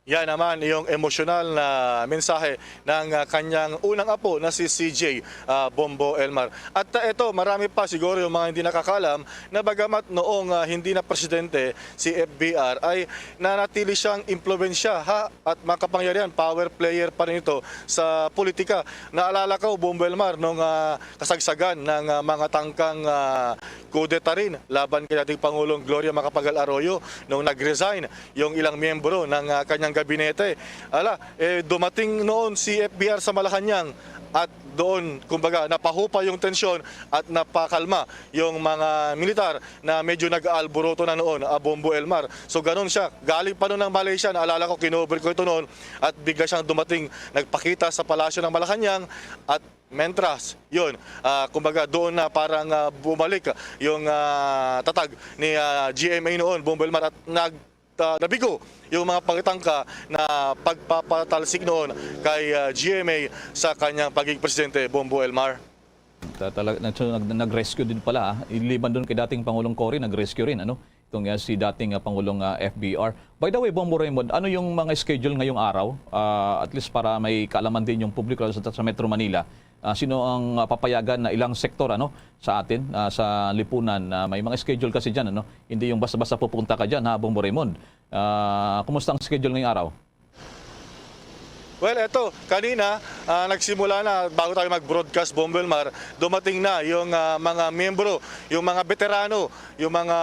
Yan naman yung emosyonal na mensahe ng, ah, kanyang unang apo na si C J, ah, Bombo Elmar. At, ah, eto, marami pa siguro yung mga hindi nakakaalam na bagamat noong, ah, hindi na presidente si F B R, ay nanatili siyang impluwensya, ha, at makapangyarihan, power player pa rin ito sa politika. Naalala ko, Bombo Elmar, nung, ah, kasagsagan ng, ah, mga tangkang, ah, kudeta rin laban kay dating Pangulong Gloria Macapagal Arroyo nung nag-resign yung ilang miyembro ng, ah, kanyang gabinete. Ala, eh, dumating noon si F B R sa Malacañang at doon, kumbaga, napahupa yung tensyon at napakalma yung mga militar na medyo nag-aalburoto na noon, ah, Bombo Elmar. So, ganun siya. Galing pa noon ng Malaysia, naalala ko, kinover ko ito noon, at bigla siyang dumating, nagpakita sa palasyo ng Malacañang, at mentras, yun, ah, kumbaga, doon na parang, ah, bumalik yung, ah, tatag ni, ah, G M A noon, Bombo Elmar, at nag-, ah, nabigo yung mga pagtangka na pagpapatalsik noon kay, ah, G M A sa kanyang pagiging presidente, Bombo Elmar. Ta-, tala-, nag-, so, nag-, nag-rescue din pala, ah. Iliban doon kay dating Pangulong Cory, nag-rescue rin, ano? Itong, ah, si dating, ah, Pangulong, ah, F B R. By the way, Bombo Raymond, ano yung mga schedule ngayong araw? Ah, at least para may kaalaman din yung publiko sa, sa Metro Manila. Ah, sino ang, ah, papayagan na ilang sektor, ano, sa atin, ah, sa lipunan, na may mga schedule kasi diyan, ano? Hindi yung basta-basta pupunta ka diyan, ha, Bombo Raymond. Ah, kumusta ang schedule ngayong araw? Well, eto, kanina, ah, nagsimula na, bago tayo mag-broadcast, Bombo Elmar, dumating na yung, ah, mga miyembro, yung mga veterano, yung mga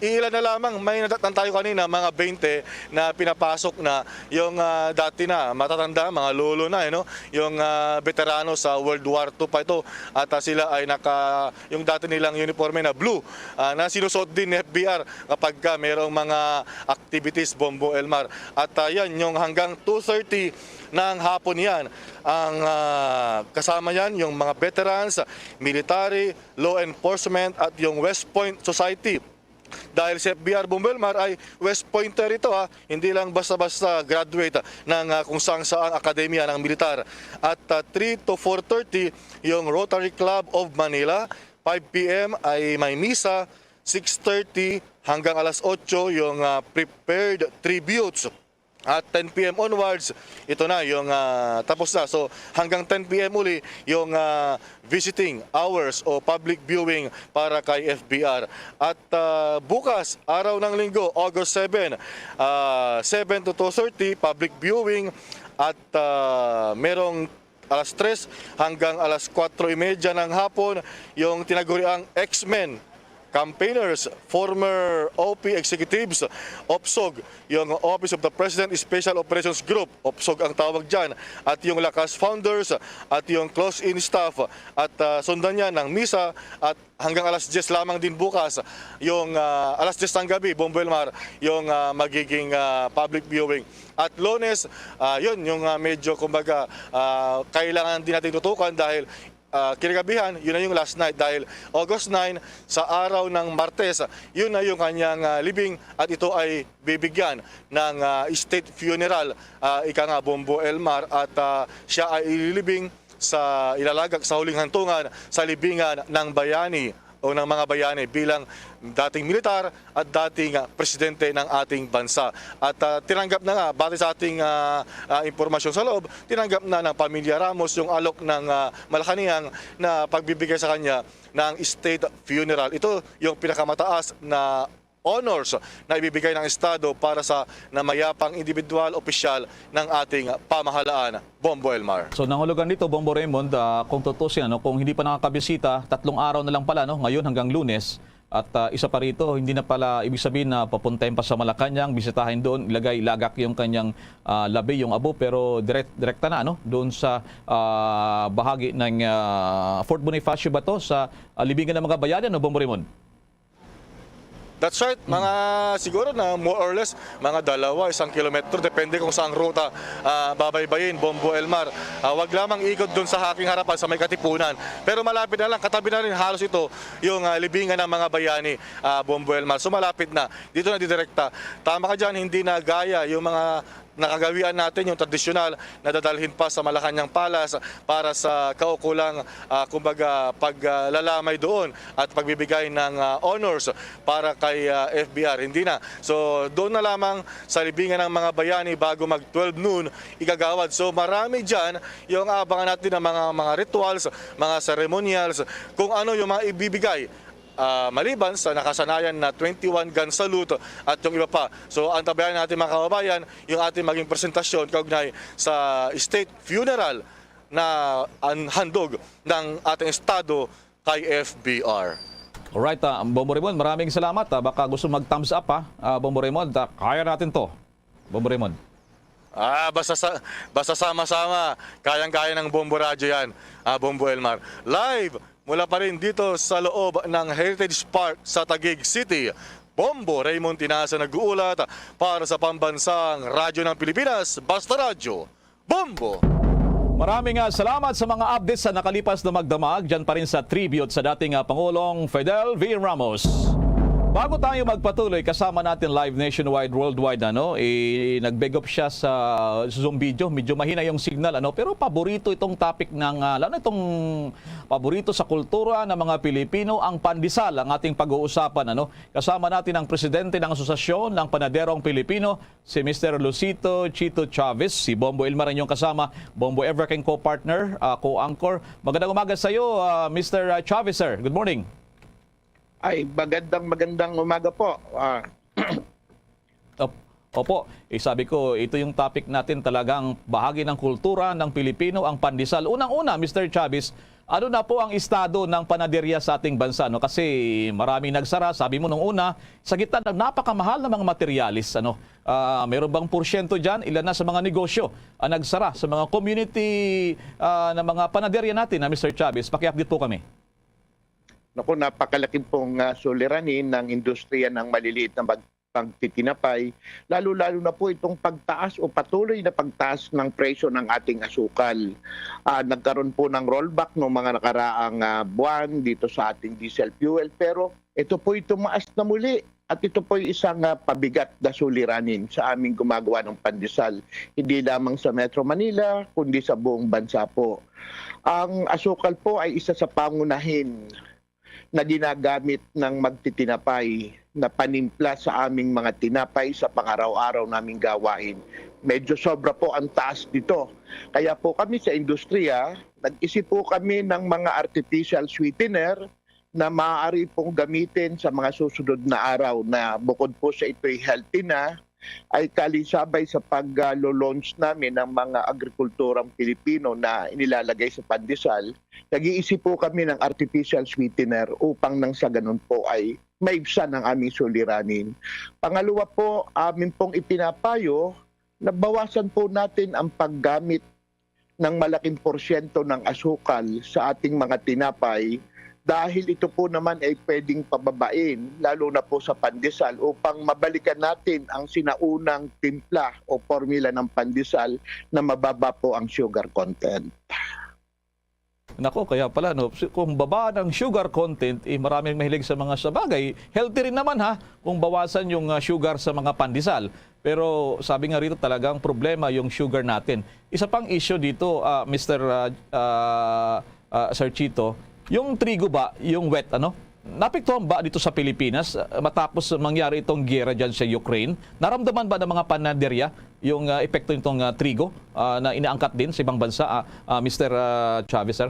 iilan na lamang, may nadatnan tayo kanina, mga twenty na pinapasok na yung, ah, dati na, matatanda, mga lolo na, eh, no? Yung, ah, veterano sa World War Two pa ito. At, ah, sila ay naka, yung dati nilang uniforme na blue, ah, na sinusuot din ni F B R kapag ka mayroong mga activities, Bombo Elmar. At, ah, yan, yung hanggang two thirty ng hapon yan. Ang, ah, kasama yan, yung mga veterans, military, law enforcement, at yung West Point Society. Dahil si F B R Bombo Elmar ay West Pointer ito, ha. Hindi lang basta-basta graduate, ah, ng, ah, kung saan-saang akademya ng militar. At, ah, three to four thirty, yung Rotary Club of Manila. Five P M ay may misa. Six thirty hanggang alas otso, yung, ah, prepared tributes. At ten P M onwards, ito na yung, ah, tapos na. So, hanggang ten P M uli yung, ah, visiting hours o public viewing para kay F B R. At, ah, bukas, araw ng Linggo, August seven, ah, seven to two thirty, public viewing. At, ah, merong alas tres hanggang alas kuwatro y media ng hapon, yung tinaguriang X-Men campaigners, former O P executives, OPSOG, yung Office of the President Special Operations Group, OPSOG ang tawag dyan, at yung Lakas founders, at yung close-in staff, at, ah, sundan yan ng misa, at hanggang alas diyes lamang din bukas, yung, ah, alas diyes ng gabi, Bombo Elmar, yung, ah, magiging, ah, public viewing. At Lunes, ah, yun, yung, ah, medyo, kumbaga, ah, kailangan din natin tutukan dahil, ah, kinagabihan, yun na yung last night dahil August nine, sa araw ng Martes, yun na yung kanyang, ah, libing at ito ay bibigyan ng, ah, state funeral, ah, ika nga, Bombo Elmar, at, ah, siya ay ililibing sa ilalagak sa huling hantungan sa libingan ng bayani o ng mga bayani bilang dating militar at dating, ah, presidente ng ating bansa. At, ah, tinanggap na nga, base sa ating, ah, ah, impormasyon sa loob, tinanggap na ng pamilya Ramos yung alok ng, ah, Malacañang na pagbibigay sa kanya ng state funeral. Ito yung pinakamataas na honors na ibibigay ng Estado para sa namayapang individual, opisyal ng ating pamahalaan, Bombo Elmar. So, nangulugan dito, Bombo Raymond, ah, kung tutusin, ano, kung hindi pa nakakabisita, tatlong araw na lang pala, no, ngayon hanggang Lunes, at, ah, isa pa rito, hindi na pala ibig sabihin na papuntahin pa sa Malacañang, bisitahin doon, ilagay, ilagak yung kanyang, ah, labi, yung abo, pero direct, direkta na, ano, doon sa, ah, bahagi ng, ah, Fort Bonifacio ba to, sa, ah, libingan ng mga bayani, ano, Bombo Raymond? That's right. Mga, siguro na more or less, mga dalawa, isang kilometro, depende kung saang ruta, ah, babaybayin, Bombo Elmar. Ah, wag lamang ikot dun sa aking harapan sa may Katipunan. Pero malapit na lang, katabi na rin halos ito yung, ah, libingan ng mga bayani, ah, Bombo Elmar. So malapit na. Dito na didirekta. Tama ka dyan, hindi na gaya yung mga nakagawian natin, yung tradisyonal na dadalhin pa sa Malacañang Palace para sa kaukulang, ah, kumbaga, paglalamay doon at pagbibigay ng, ah, honors para kay, ah, F B R. Hindi na. So, doon na lamang sa libingan ng mga bayani bago mag twelve noon igagawad. So, marami dyan yung abangan natin ng mga, mga rituals, mga ceremonials, kung ano yung mga ibibigay, ah, maliban sa nakasanayan na twenty-one gun salute at yung iba pa. So, antabayanan natin, mga kababayan, yung ating maging presentasyon kaugnay sa state funeral na an-, handog ng ating estado kay F B R. Alright, ah, Bombo Raymond, maraming salamat, ah. Baka gusto mag-thumbs up, ah, ah, Bombo Raymond, ah, kaya natin to, Bombo Raymond. Ah, basta sa, basta sama-sama, kayang-kaya ng Bombo Radyo yan, ah, Bombo Elmar. Live mula pa rin dito sa loob ng Heritage Park sa Taguig City, Bombo Raymond Tinaza nag-uulat para sa Pambansang Radyo ng Pilipinas, Basta Radyo, Bombo! Maraming, ah, salamat sa mga updates sa nakalipas na magdamag. Diyan pa rin sa tribute sa dating, ah, Pangulong Fidel V. Ramos. Bago tayo magpatuloy, kasama natin live nationwide, worldwide, ano, eh, nag-big up siya sa Zoom video. Medyo mahina yung signal, ano, pero paborito itong topic ng, ah, lalo na itong paborito sa kultura ng mga Pilipino, ang pandesal, ang ating pag-uusapan, ano. Kasama natin ang presidente ng Asosasyon ng Panaderong Pilipino, si Mister Lucito Chito Chavez, si Bombo Elmar inyong kasama, Bombo Ever, aking co-partner, ah, co-anchor. Magandang umaga sa iyo, ah, Mister Chavez, sir. Good morning. Ay, magandang, magandang umaga po. Ah, Op-, Opo, eh, sabi ko, ito yung topic natin, talagang bahagi ng kultura ng Pilipino ang pandesal. Unang-una, Mister Chavez, ano na po ang estado ng panaderya sa ating bansa? No? Kasi maraming nagsara, sabi mo nung una, sa gitna ng napakamahal na mga materyales. Ano? Ah, meron bang porsyento dyan? Ilan na sa mga negosyo ang nagsara sa mga community, ah, na mga panaderya natin, na Mister Chavez? Paki-update po kami. Naku, napakalaki pong, ah, suliranin ng industriya ng maliliit na mag-, pagtitinapay, lalo-lalo na po itong pagtaas o patuloy na pagtaas ng presyo ng ating asukal. Ah, nagkaroon po ng rollback noong mga nakaraang, ah, buwan dito sa ating diesel fuel, pero ito po'y tumaas na muli at ito po'y isang, ah, pabigat na suliranin sa aming gumagawa ng pandesal, hindi lamang sa Metro Manila, kundi sa buong bansa po. Ang asukal po ay isa sa pangunahin na ginagamit ng magtitinapay na panimpla sa aming mga tinapay sa pangaraw-araw naming gawain. Medyo sobra po ang taas nito. Kaya po kami sa industriya, nag-isip po kami ng mga artificial sweetener na maaari pong gamitin sa mga susunod na araw, na bukod po sa ito'y healthy na, ay kalisabay sa pag-launch namin ng mga agrikulturang Pilipino na inilalagay sa pandesal. Nag-iisip po kami ng artificial sweetener upang nang sa ganun po ay maibsan ang aming suliranin. Pangalawa po, amin pong ipinapayo na bawasan po natin ang paggamit ng malaking porsyento ng asukal sa ating mga tinapay, dahil ito po naman ay pwedeng pababain, lalo na po sa pandesal, upang mabalikan natin ang sinaunang timpla o formula ng pandesal na mababa po ang sugar content. Nako, kaya pala, no, si- kung baba ng sugar content, eh, maraming mahilig sa mga, sa bagay, healthy rin naman, ha, kung bawasan yung, ah, sugar sa mga pandesal. Pero sabi nga rito, talagang problema yung sugar natin. Isa pang issue dito, ah, Mister, ah, ah, ah, Sir Chito, yung trigo ba, yung wheat, ano? Naapektuhan ba dito sa Pilipinas, ah, matapos mangyari itong giyera dyan sa Ukraine? Naramdaman ba ng mga panaderya yung, ah, epekto nitong, ah, trigo, ah, na inaangkat din sa ibang bansa, ah, ah, Mister, ah, Chavez, sir?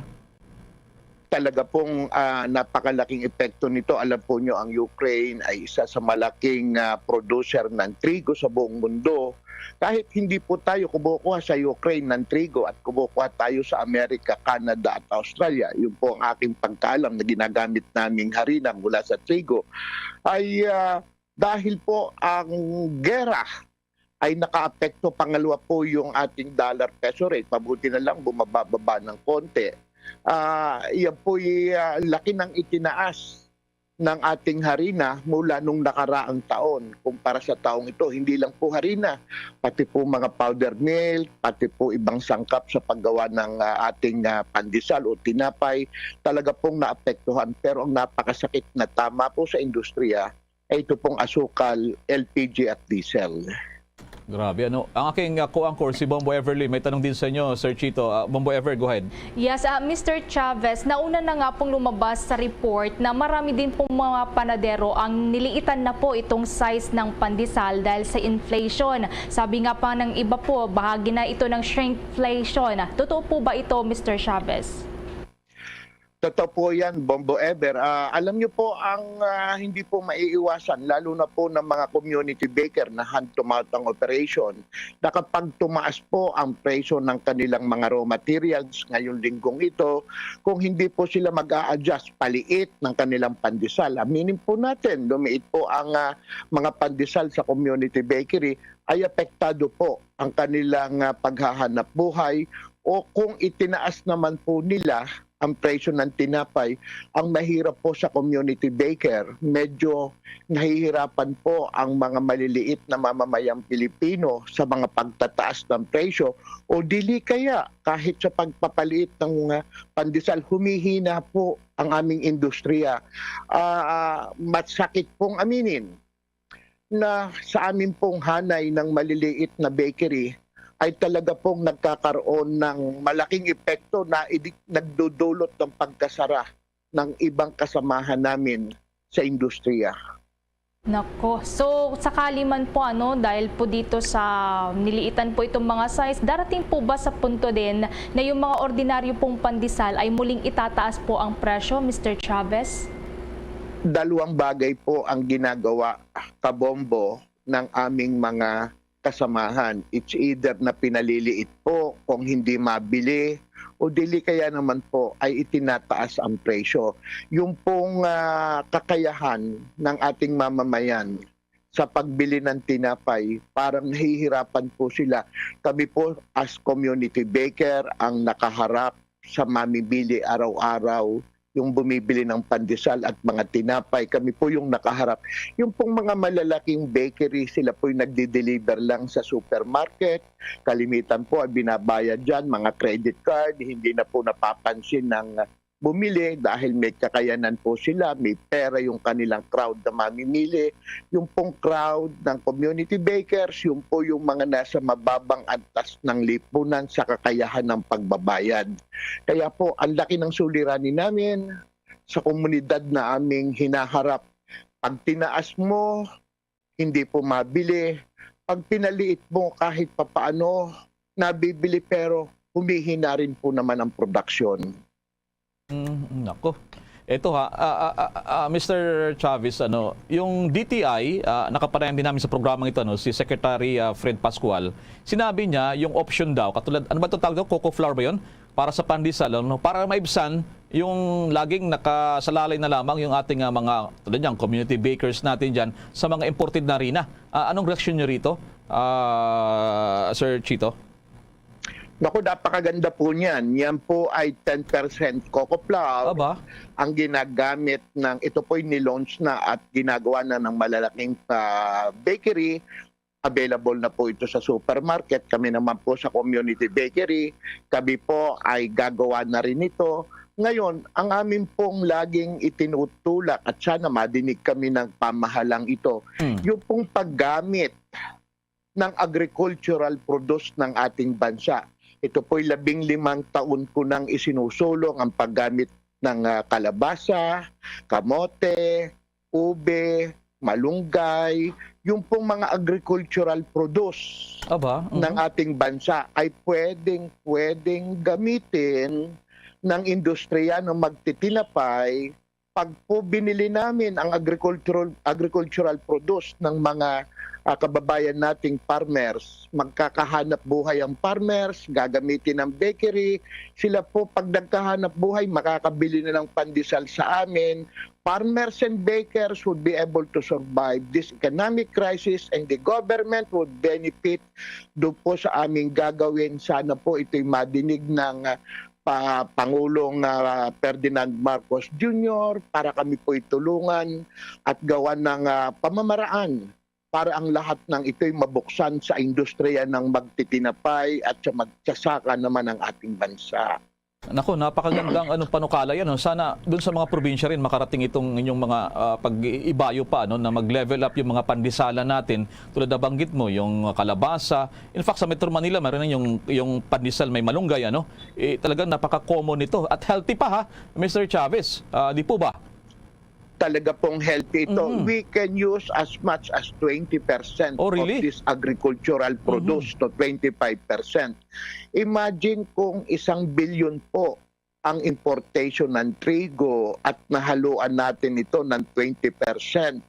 Talaga pong, ah, napakalaking epekto nito. Alam po nyo, ang Ukraine ay isa sa malaking, ah, producer ng trigo sa buong mundo. Kahit hindi po tayo kumukuha sa Ukraine ng trigo at kumukuha tayo sa Amerika, Canada at Australia, yun po ang aking pagkaalam na ginagamit naming harina mula sa trigo, ay, ah, dahil po ang gera ay nakaapekto. Pangalawa po yung ating dollar peso rate. Mabuti na lang bumababa ng konti. Ah, yan po'y, ah, laki ng itinaas ng ating harina mula nung nakaraang taon kumpara sa taong ito. Hindi lang po harina, pati po mga powder milk, pati po ibang sangkap sa paggawa ng, ah, ating, ah, pandesal o tinapay, talaga pong naapektuhan. Pero ang napakasakit na tama po sa industriya ay ito pong asukal, L P G at diesel. Grabe, ano? Ang aking, ah, co-anchor, si Bombo Everly, may tanong din sa inyo, Sir Chito. Ah, Bombo Ever, go ahead. Yes, ah, Mister Chavez, nauna na nga pong lumabas sa report na marami din pong mga panadero ang niliitan na po itong size ng pandesal dahil sa inflation. Sabi nga pa ng iba po, bahagi na ito ng shrinkflation. Totoo po ba ito, Mister Chavez? Totoo po yan, Bombo Ever. Ah, alam niyo po, ang, ah, hindi po maiiwasan, lalo na po ng mga community baker na hand-to-mouth ang operation, na kapag tumaas po ang presyo ng kanilang mga raw materials ngayong linggong ito, kung hindi po sila mag-a-adjust, paliit ng kanilang pandesal. Aminin po natin, lumiit po ang, ah, mga pandesal sa community bakery, ay apektado po ang kanilang, ah, paghahanap buhay, o kung itinaas naman po nila ang presyo ng tinapay, ang mahirap po sa community baker, medyo nahihirapan po ang mga maliliit na mamamayang Pilipino sa mga pagtataas ng presyo, o dili kaya kahit sa pagpapaliit ng, ah, pandesal, humihina po ang aming industriya. Ah, ah, masakit pong aminin na sa amin pong hanay ng maliliit na bakery ay talaga pong nagkakaroon ng malaking epekto na idi-, nagdudulot ng pagkasara ng ibang kasamahan namin sa industriya. Nako. So, sakali man po, ano, dahil po dito sa niliitan po itong mga size, darating po ba sa punto din na yung mga ordinaryo pong pandesal ay muling itataas po ang presyo, Mister Chavez? Dalawang bagay po ang ginagawa, Kabombo, ng aming mga kasamahan. It's either na pinaliliit po kung hindi mabili o dili kaya naman po ay itinataas ang presyo. Yung pong, ah, kakayahan ng ating mamamayan sa pagbili ng tinapay, parang nahihirapan po sila. Kami po as community baker ang nakaharap sa mamimili araw-araw, yung bumibili ng pandesal at mga tinapay. Kami po yung nakaharap. Yung pong mga malalaking bakery, sila po yung nagdi-deliver lang sa supermarket. Kalimitan po ay binabayad dyan, mga credit card, hindi na po napapansin ng bumili dahil may kakayanan po sila, may pera yung kanilang crowd na mamimili. Yung pong crowd ng community bakers, yung po yung mga nasa mababang antas ng lipunan sa kakayahan ng pagbabayad. Kaya po, ang laki ng suliranin namin sa komunidad na aming hinaharap. Pag tinaas mo, hindi po mabili. Pag pinaliit mo, kahit papaano, nabibili pero humihina rin po naman ang production. Mm, nako. Ito ha, ah, ah, ah, ah, Mister Chavez, ano, yung D T I, ah, nakapanayam din namin sa programang ito, ano, si Secretary ah, Fred Pascual, sinabi niya yung option daw, katulad, ano ba itong tawag daw? Coco flour ba yun? Para sa pandesal, ano? Para maibsan yung laging nakasalalay na lamang yung ating ah, mga, tulad niyan, community bakers natin dyan sa mga imported na harina. Ah, anong reaksyon niyo rito, ah, Sir Chito? Naku, napakaganda po niyan. Yan po ay ten percent coco flour Aba? ang ginagamit ng, ito po'y nilaunch na at ginagawa na ng malalaking ah, bakery. Available na po ito sa supermarket. Kami naman po sa community bakery, kami po ay gagawa na rin ito. Ngayon, ang amin pong laging itinutulak at sana madinig kami ng pamahalang ito, Hmm. yung pong paggamit ng agricultural produce ng ating bansa. Ito po'y labing limang taon ko nang isinusulong ang paggamit ng ah, kalabasa, kamote, ube, malunggay, yung pong mga agricultural produce Aba? Mhm. ng ating bansa ay pwedeng, pwedeng gamitin ng industriya ng magtitinapay pag po binili namin ang agricultural, agricultural produce ng mga ah, kababayan nating farmers. Magkakahanap buhay ang farmers, gagamitin ang bakery. Sila po, pag nagkahanap buhay, makakabili na ng pandesal sa amin. Farmers and bakers would be able to survive this economic crisis and the government would benefit do po sa aming gagawin. Sana po ito'y madinig ng ah, pa, Pangulong ah, Ferdinand Marcos Junior para kami po'y tulungan at gawan ng ah, pamamaraan para ang lahat ng ito'y mabuksan sa industriya ng magtitinapay at sa magsasaka naman ng ating bansa. Nako, napakagandang anong panukala yan. No? Sana dun sa mga probinsya rin makarating itong inyong mga ah, pag-ibayo pa no, na mag-level up yung mga pandisalan natin. Tulad na banggit mo, yung kalabasa. In fact, sa Metro Manila, meron na yung, yung pandesal may malunggay. Ano? Eh, talagang napaka-common nito. At healthy pa ha, Mister Chavez. Ah, di po ba? Talaga pong healthy ito. Mhm. We can use as much as twenty percent Oh, really? of this agricultural produce to twenty-five percent. Imagine kung isang bilyon po ang importation ng trigo at nahaluan natin ito ng twenty percent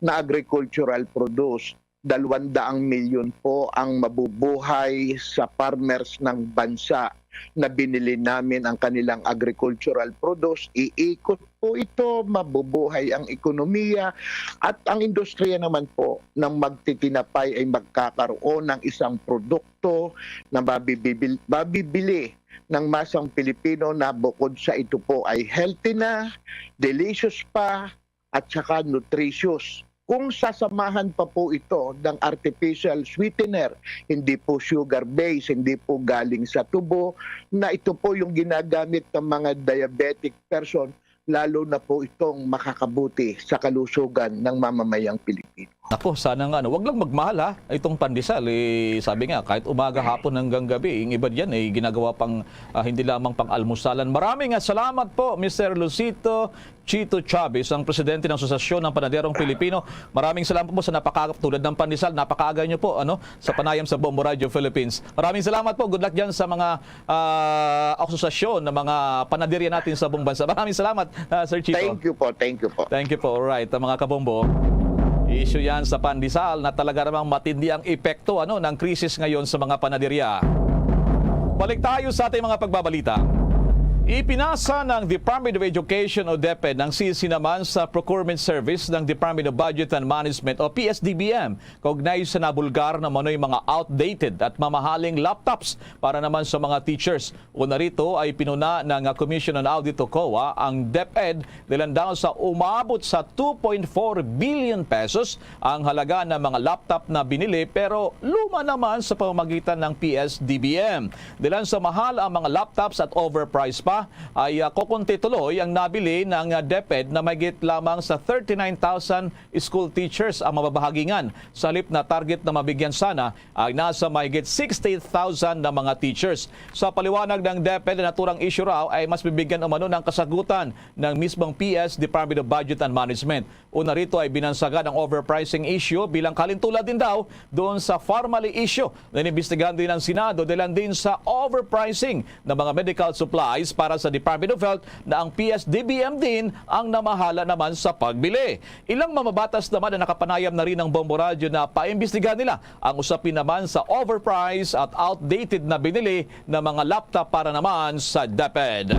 na agricultural produce. Dalawang daang milyon po ang mabubuhay sa farmers ng bansa na binili namin ang kanilang agricultural produce. Iikot po ito, mabubuhay ang ekonomiya at ang industriya naman po ng magtitinapay ay magkakaroon ng isang produkto na mabibibil- mabibili ng masang Pilipino na bukod sa ito po ay healthy na, delicious pa, at saka nutritious. Kung sasamahan pa po ito ng artificial sweetener, hindi po sugar-based, hindi po galing sa tubo, na ito po yung ginagamit ng mga diabetic person, lalo na po itong makakabuti sa kalusugan ng mamamayang Pilipino. Nako, sana nga, ano, wag lang magmahal ha, itong pandesal. Eh, sabi nga, kahit umaga, hapon, hanggang gabi, yung iba dyan, eh, ginagawa pang, ah, hindi lamang pang almusalan. Maraming nga salamat po, Mister Lucito Chito Chavez, ang presidente ng Asosasyon ng Panaderong Pilipino. Maraming salamat po sa napaka, tulad ng pandesal, napakaaga nyo po, ano, sa panayam sa Bombo Radio Philippines. Maraming salamat po. Good luck dyan sa mga ah, asosasyon ng mga panaderya natin sa buong bansa. Maraming salamat, ah, Sir Chito. Thank you po, thank you po. Thank you po. Alright, ah, mga kabombo. Issue yan sa pandesal na talaga namang matindi ang epekto, ano, ng krisis ngayon sa mga panaderia. Balik tayo sa ating mga pagbabalita. Ipinasa ng Department of Education o DepEd ang sisi naman sa procurement service ng Department of Budget and Management o P S D B M kaugnay sa nabulgar na manoy mga outdated at mamahaling laptops para naman sa mga teachers. Una rito ay pinuna ng Commission on Audit o COA ang DepEd dalan daw sa umabot sa two point four billion pesos ang halaga ng mga laptop na binili, pero luma naman sa pamamagitan ng P S D B M. Dalan sa mahal ang mga laptops at overpriced pa, ay, ah, kukunti tuloy ang nabili ng, ah, DepEd na mahigit lamang sa thirty-nine thousand school teachers ang mababahagingan. Sa halip na target na mabigyan sana ay nasa mahigit sixty thousand na mga teachers. Sa paliwanag ng DepEd, ang naturang issue raw ay mas bibigyan umano ng kasagutan ng mismong P S, Department of Budget and Management. Una rito ay binansagan ang overpricing issue bilang kalintulad din daw doon sa formalin issue na inimbestigahan din ng Senado dalan din sa overpricing ng mga medical supplies para sa Department of Health na ang P S D B M din ang namahala naman sa pagbili. Ilang mamabatas naman na nakapanayam na rin ang Bombo Radyo na paimbestigahan nila ang usapin naman sa overprice at outdated na binili na mga laptop para naman sa DepEd.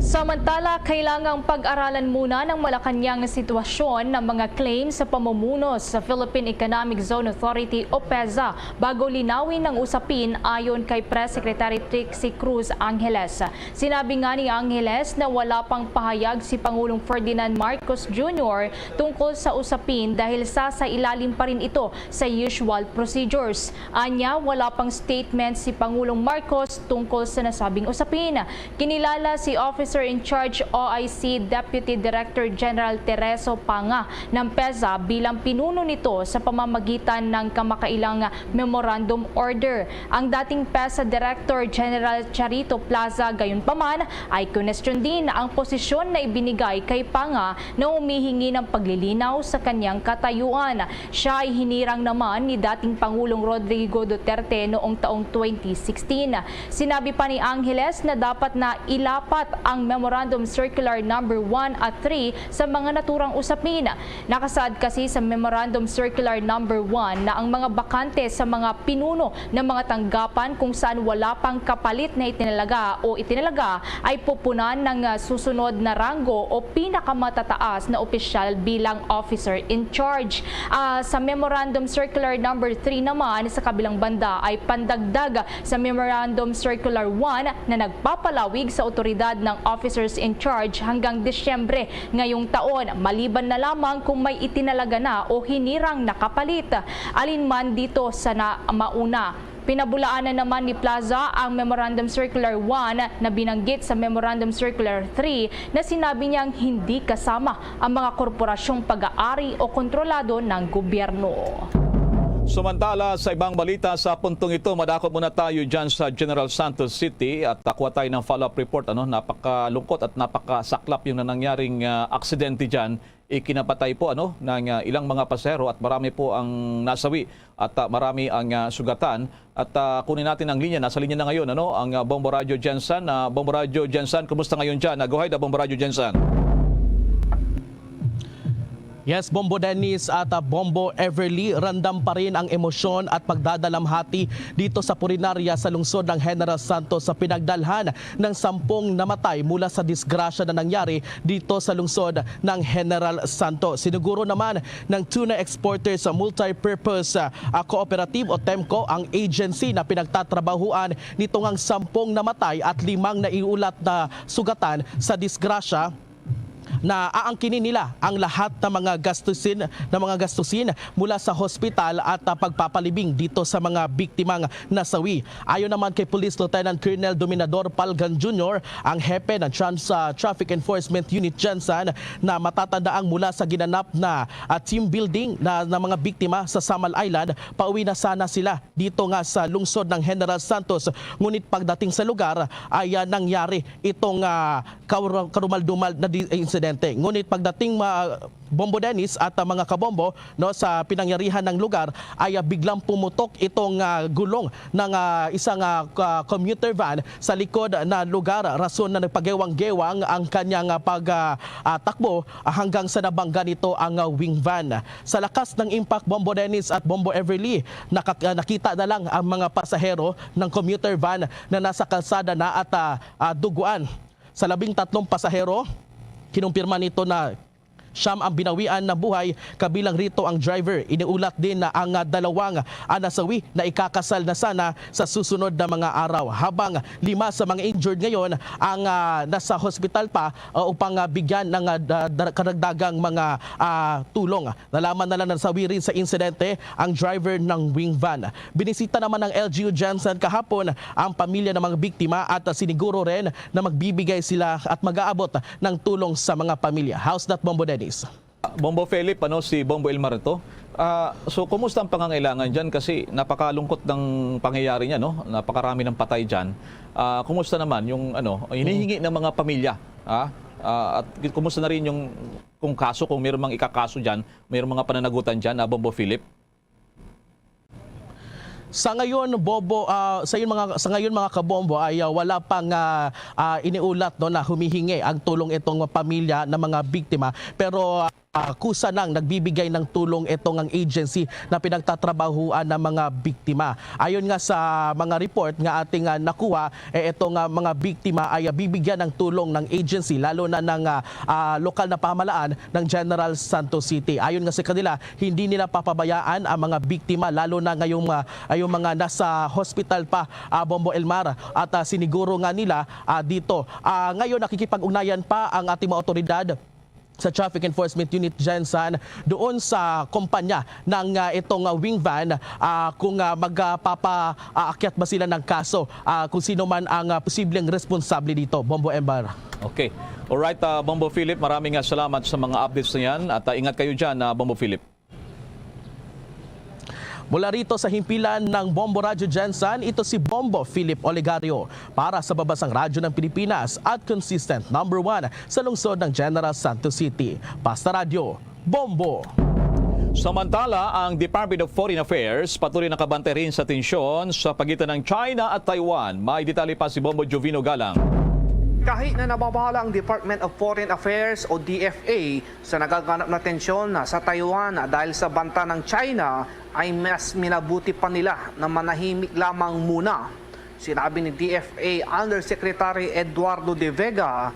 Samantala, kailangang pag-aralan muna ng Malacañang sitwasyon ng mga claim sa pamumuno sa Philippine Economic Zone Authority o peza bago linawin ang usapin, ayon kay Press Secretary Trixie Cruz Angeles. Sinabi nga ni Angeles na wala pang pahayag si Pangulong Ferdinand Marcos Junior tungkol sa usapin dahil sasailalim pa rin ito sa usual procedures. Anya, wala pang statement si Pangulong Marcos tungkol sa nasabing usapin. Kinilala si Officer in Charge O I C Deputy Director General Tereso Panga ng peza bilang pinuno nito sa pamamagitan ng kamakailang memorandum order. Ang dating peza Director General Charito Plaza gayunpaman ay kinestyon din ang posisyon na ibinigay kay Panga na humihingi ng paglilinaw sa kanyang katayuan. Siya ay hinirang naman ni dating Pangulong Rodrigo Duterte noong taong twenty sixteen. Sinabi pa ni Angeles na dapat na ilapat ang Memorandum Circular Number One at Three sa mga naturang usapin. Nakasaad kasi sa Memorandum Circular Number One na ang mga bakante sa mga pinuno ng mga tanggapan kung saan wala pang kapalit na itinalaga o itinalaga ay pupunan ng, ah, susunod na ranggo o pinakamatataas na opisyal bilang officer in charge. Ah, sa Memorandum Circular Number Three naman, sa kabilang banda, ay pandagdag sa Memorandum Circular One na nagpapalawig sa otoridad ng officers in charge hanggang Disyembre ngayong taon, maliban na lamang kung may itinalaga na o hinirang nakapalit. Alin man dito sa na mauna. Pinabulaanan naman ni Plaza ang Memorandum Circular One na binanggit sa Memorandum Circular Three na sinabi niyang hindi kasama ang mga korporasyong pag-aari o kontrolado ng gobyerno. Samantala, sa ibang balita sa puntong ito, madako muna tayo dyan sa General Santos City at nakuha tayo ng follow-up report. Ano, napakalungkot at napakasaklap yung nanangyaring, ah, aksidente dyan. Ikinapatay po, ano, ng, ah, ilang mga pasahero at marami po ang nasawi at, ah, marami ang, ah, sugatan. At, ah, kunin natin ang linya. Nasa linya na ngayon, ano, ang, ah, Bombo Radyo Jensen. Ah, Bombo Radyo Jensen, kumusta ngayon dyan? Ah, go ahead, ah, Bombo Radyo Jensen. Yes, Bombo Dennis at, ah, Bombo Everly, randam pa rin ang emosyon at pagdadalamhati dito sa punerarya sa lungsod ng General Santos sa pinagdalhan ng sampung namatay mula sa disgrasya na nangyari dito sa lungsod ng General Santos. Siniguro naman ng tuna exporters multipurpose, ah, cooperative o TEMCO ang agency na pinagtatrabahuan nito ngang sampung namatay at limang naiulat na sugatan sa disgrasya na aangkinin nila ang lahat ng mga gastusin, ng mga gastusin mula sa hospital at, ah, pagpapalibing dito sa mga biktimang nasawi. Ayon naman kay Police Lieutenant Colonel Dominador Palgan Junior, ang hepe ng Trans-, ah, Traffic Enforcement Unit Gensan, na matatandaang mula sa ginanap na, ah, team building na, ng mga biktima sa Samal Island, pauwi na sana sila dito nga sa lungsod ng General Santos. Ngunit pagdating sa lugar ay, ah, nangyari itong, ah, karu-, karumal-dumal na di-, insidente. Ngunit pagdating, ma-, Bombo Dennis at, ah, mga kabombo, no, sa pinangyarihan ng lugar ay, ah, biglang pumutok itong, ah, gulong ng, ah, isang, ah, ka-, commuter van sa likod na lugar, rason na nagpagewang-gewang ang kanyang, ah, pag, ah, ah, takbo, ah, hanggang sa nabangga nito ang, ah, wing van. Sa lakas ng impact, Bombo Dennis at Bombo Everly, nakak-, ah, nakita na lang ang mga pasahero ng commuter van na nasa kalsada na at, ah, ah, duguan. Sa labing tatlong pasahero, kinumpirma nito na siyam ang binawian ng buhay, kabilang rito ang driver. Iniulat din na ang, ah, dalawang, ah, nasawi na ikakasal na sana sa susunod na mga araw, habang lima sa mga injured ngayon ang, ah, nasa hospital pa, ah, upang, ah, bigyan ng, ah, da-, da-, karagdagang mga, ah, tulong. Nalaman na lang na nasawi rin sa insidente ang driver ng wing van. Binisita naman ng L G U Gensan kahapon ang pamilya ng mga biktima at, ah, siniguro rin na magbibigay sila at mag-aabot ng tulong sa mga pamilya. How's that, Bombo Dennis? Bombo Philip, ano, si Bombo Elmar ito. Ah, so, kumusta ang pangangailangan diyan? Kasi napakalungkot ng pangyayari niya, no? Napakarami ng patay diyan. Ah, kumusta naman yung, ano, hinihingi ng mga pamilya? Ah, ah, at kumusta na rin yung, kung kaso, kung mayroon mang ikakaso diyan, mayroon mga pananagutan diyan, ah, Bombo Philip? Sa ngayon, Bobo, ah, sa yun mga, sa ngayon, mga kabombo, ay, ah, wala pang, ah, ah, iniulat, no, na humihingi ang tulong itong pamilya ng mga biktima. Pero, ah, kusa nang nagbibigay ng tulong itong ang agency na pinagtatrabahuan ng mga biktima. Ayon nga sa mga report nga ating, ah, nakuha, eh, itong, ah, mga biktima ay, ah, bibigyan ng tulong ng agency, lalo na ng, ah, ah, lokal na pamahalaan ng General Santos City. Ayon nga sa kanila, hindi nila papabayaan ang mga biktima, lalo na ngayong, ah, ay yung mga nasa hospital pa, ah, Bombo Elmar, at, ah, siniguro nga nila, ah, dito. Ah, ngayon, nakikipag-ugnayan pa ang ating mga otoridad sa Traffic Enforcement Unit Gensan doon sa kumpanya ng, ah, itong, ah, wing van, ah, kung, ah, magpapaakyat ba sila ng kaso, ah, kung sino man ang, ah, posibleng responsable dito. Bombo Embar. Okay. Alright, ah, Bombo Philip, maraming, ah, salamat sa mga updates na yan. At, ah, ingat kayo dyan, ah, Bombo Philip. Mula rito sa himpilan ng Bombo Radyo Gensan, ito si Bombo Philip Olegario para sa Babasang Radyo ng Pilipinas at consistent number one sa lungsod ng General Santos City. Basta Radyo, Bombo! Samantala, ang Department of Foreign Affairs patuloy nakabantay rin sa tensyon sa pagitan ng China at Taiwan. May detalye pa si Bombo Jovino Galang. Kahit na nababahala ang Department of Foreign Affairs o D F A sa nagaganap na tensyon sa Taiwan dahil sa banta ng China, ay mas minabuti pa nila na manahimik lamang muna. Sinabi ni D F A Undersecretary Eduardo de Vega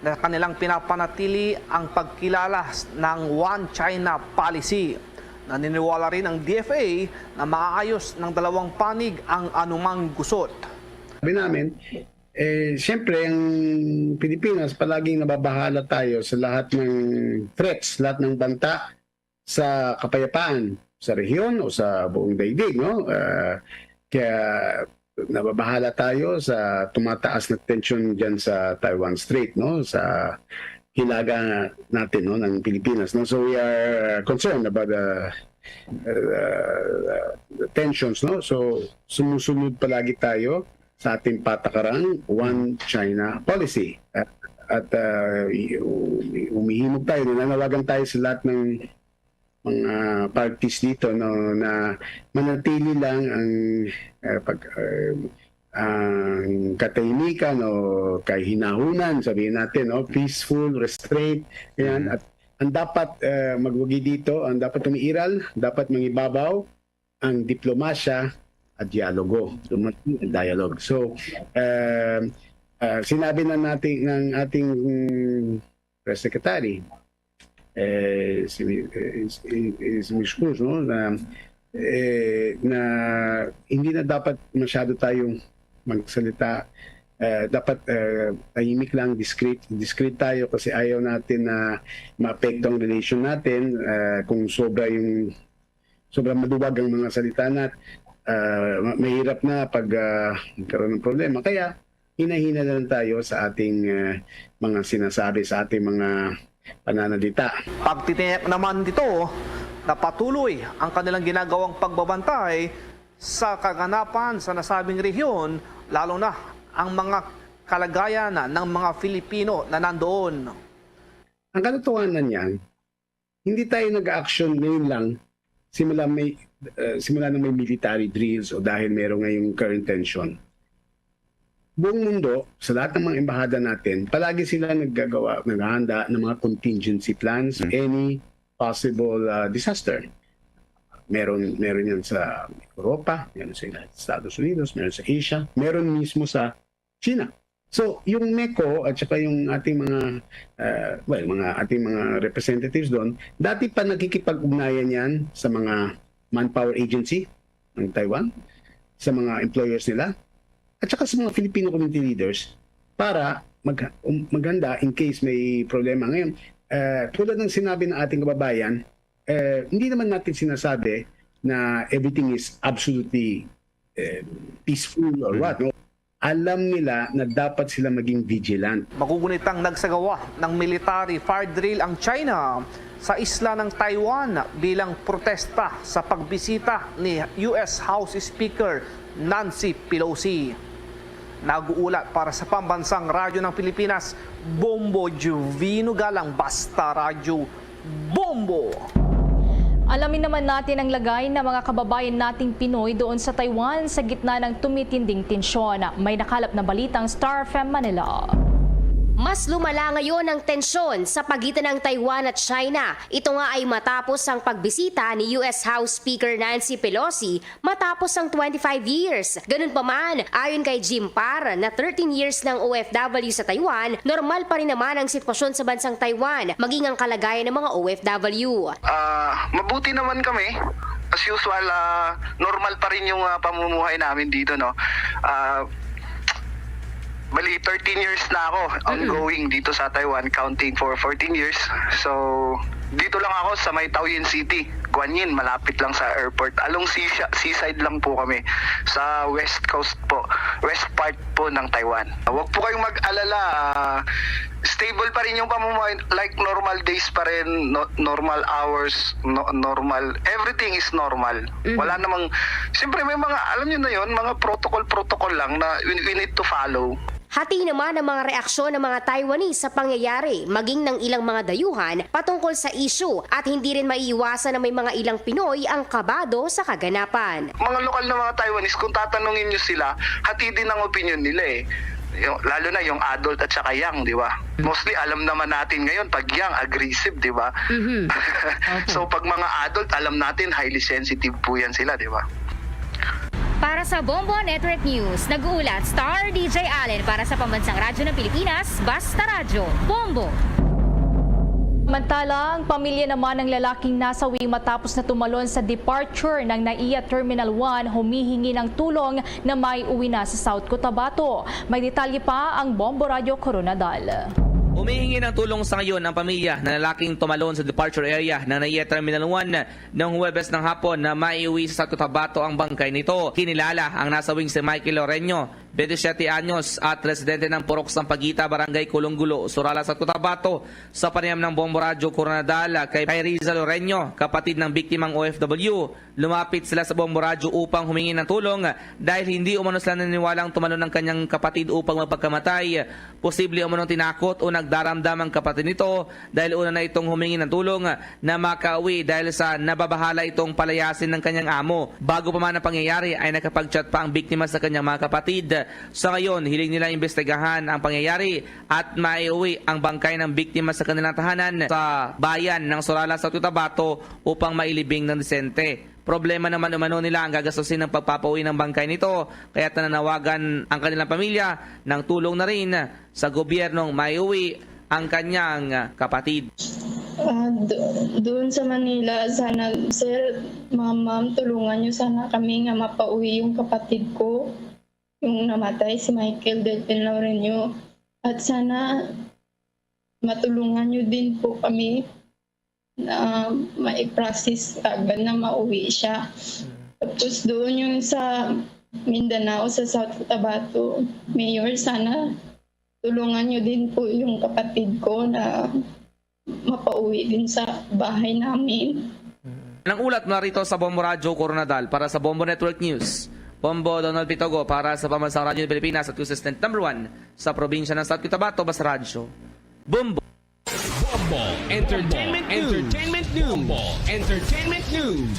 na kanilang pinapanatili ang pagkilala ng One China Policy. Naniniwala rin ang D F A na maayos ng dalawang panig ang anumang gusot. Sabi namin, eh, siyempre, ang Pilipinas, palaging nababahala tayo sa lahat ng threats, lahat ng banta sa kapayapaan, sa rehiyon o sa buong daigdig, no? Ah, kaya nababahala tayo sa tumataas na tensyon diyan sa Taiwan Strait, no? Sa hilaga natin, no, ng Pilipinas, no? So we are concerned about the, uh, tensions, no? So sumusunod palagi tayo sa ating patakarang One China Policy. At, at, ah, i-, humihimog tayo, nananawagan tayo sa lahat ng mga parties dito, no, na manatili lang ang, eh, pag, eh, ang katahimikan o kahinahunan, sabihin natin, no, peaceful, restraint, yan. Mhm. At ang dapat, eh, magwagi dito, ang dapat umiiral, dapat mangibabaw ang diplomasya at dialogo. Dumating ang dialogue. So, eh, ah, sinabi na natin ng ating, mm, press secretary, eh, si, eh, si, eh, si Miss Cruz, no, na, eh, na hindi na dapat masyado tayong magsalita. Eh, dapat, eh, tahimik lang, discreet, discreet tayo kasi ayaw natin na maapekto ang relation natin, eh, kung sobra yung, sobrang maduwag ang mga salita nat-, ah, ma-, mahirap na pag, ah, magkaroon ng problema. Kaya, hinay-hinay na lang tayo sa ating, ah, mga sinasabi, sa ating mga pananalita. Pagtitiyak naman dito na patuloy ang kanilang ginagawang pagbabantay sa kaganapan sa nasabing rehiyon, lalo na ang mga kalagayan ng mga Filipino na nandoon. Ang katotohanan niyan, hindi tayo nag-action ngayon lang, simula may, uh, simula nang may military drills o dahil meron ngayong current tension. Buong mundo, sa lahat ng mga embahada natin, palagi sila naggagawa, naghahanda ng mga contingency plans, mm, any possible uh, disaster. Meron, meron yan sa Europa, meron sa Estados Unidos, meron sa Asia, meron mismo sa China. So, yung MECO at saka yung ating mga, uh, well, mga ating mga representatives doon, dati pa nakikipag-ugnayan yan sa mga manpower agency ng Taiwan, sa mga employers nila, at saka sa mga Filipino community leaders para mag um, maghanda in case may problema. Ngayon, uh, tulad ng sinabi ng ating kababayan, uh, hindi naman natin sinasabi na everything is absolutely uh, peaceful or what. No? Alam nila na dapat sila maging vigilant. Magugunitang nagsagawa ng military fire drill ang China sa isla ng Taiwan bilang protesta sa pagbisita ni U S House Speaker Nancy Pelosi. Nag-uulat para sa Pambansang Radyo ng Pilipinas, Bombo Juvino Galang, Basta Radyo, Bombo! Alamin naman natin ang lagay ng mga kababayan nating Pinoy doon sa Taiwan sa gitna ng tumitinding tensyon. May nakalap na balita ang Star F M Manila. Mas lumala ngayon ang tensyon sa pagitan ng Taiwan at China. Ito nga ay matapos ang pagbisita ni U S House Speaker Nancy Pelosi matapos ang twenty-five years. Ganun pa man, ayon kay Jim Par na thirteen years ng O F W sa Taiwan, normal pa rin naman ang sitwasyon sa bansang Taiwan, maging ang kalagayan ng mga O F W. Ah, mabuti naman kami. As usual, ah, normal pa rin yung ah, pamumuhay namin dito, no? Ah, bali, thirteen years na ako ongoing dito sa Taiwan, counting for fourteen years. So, dito lang ako sa may Taoyuan City, Guanyin, malapit lang sa airport. Along seasha- seaside lang po kami, sa west coast po, west part po ng Taiwan. Huwag po kayong mag-alala, ah, stable pa rin yung pamumuhay, like normal days pa rin, no- normal hours, no- normal, everything is normal. Wala namang, siyempre may mga, alam nyo na yon, mga protocol-protocol lang na we, we need to follow. Hati naman ang mga reaksyon ng mga Taiwanese sa pangyayari, maging ng ilang mga dayuhan patungkol sa issue, at hindi rin maiiwasan na may mga ilang Pinoy ang kabado sa kaganapan. Mga lokal na mga Taiwanese, kung tatanungin nyo sila, hati din ang opinion nila eh. Yung, lalo na yung adult at saka young, di ba? Mostly alam naman natin ngayon pag young, aggressive, di ba? So pag mga adult, alam natin highly sensitive po yan sila, di ba? Para sa Bombo Network News, nag-uulat Star D J Allen. Para sa Pambansang Radyo ng Pilipinas, Basta Radyo, Bombo! Samantala, ang pamilya naman ng lalaking nasawi matapos na tumalon sa departure ng NAIA Terminal one humihingi ng tulong na maiuwi na sa South Cotabato. May detalye pa ang Bombo Radyo Koronadal. Humihingi ng tulong sa ngayon ang pamilya ng lalaking tumalon sa departure area ng NAIA Terminal one ng Huwebes ng hapon na maiuwi sa South Cotabato ang bangkay nito. Kinilala ang nasawing si Michael Loreño, twenty-seven anyos at residente ng Purok Sampaguita, Barangay Colongulo, Surala, South Cotabato, sa panayam ng Bombo Radyo Koronadal kay, kay Riza Loreño, kapatid ng biktimang O F W. Lumapit sila sa Bombo Radyo upang humingi ng tulong dahil hindi umano sila naniniwalang tumalon ang kanyang kapatid upang mapagkamatay. Posible umanong tinakot o nagdaramdam ang kapatid nito dahil una na itong humingi ng tulong na makauwi dahil sa nababahala itong palayasin ng kanyang amo. Bago pa man ang pangyayari ay nakapag-chat pa ang biktima sa kanyang mga kapatid. Sa ngayon, hiling nila imbestigahan ang pangyayari at maiuwi ang bangkay ng biktima sa kanilang tahanan sa bayan ng Surala, South Cotabato upang mailibing ng disente. Problema naman umano nila ang gagastusin ng pagpapauwi ng bangkay nito, kaya nananawagan ang kanilang pamilya ng tulong na rin sa gobyernong maiuwi ang kanyang kapatid. Ah, do- doon sa Manila, sana, sir, ma'am, ma'am, tulungan niyo sana kami nga mapauwi yung kapatid ko, yung namatay, si Michael Delphin Laurenio. At sana matulungan niyo din po kami na ma-process agad na mauwi siya. Tapos doon yung sa Mindanao, sa South Cotabato, Mayor, sana tulungan niyo din po yung kapatid ko na mapauwi din sa bahay namin. Nang ulat mula rito sa Bombo Radyo Koronadal para sa Bombo Network News, Bombo Donald Pitogo para sa Pambansang Radyo ng Pilipinas at consistent number one sa probinsya ng South Cotabato, Basta Radyo. Bombo! Entertainment News. Entertainment News. Bombo Entertainment News.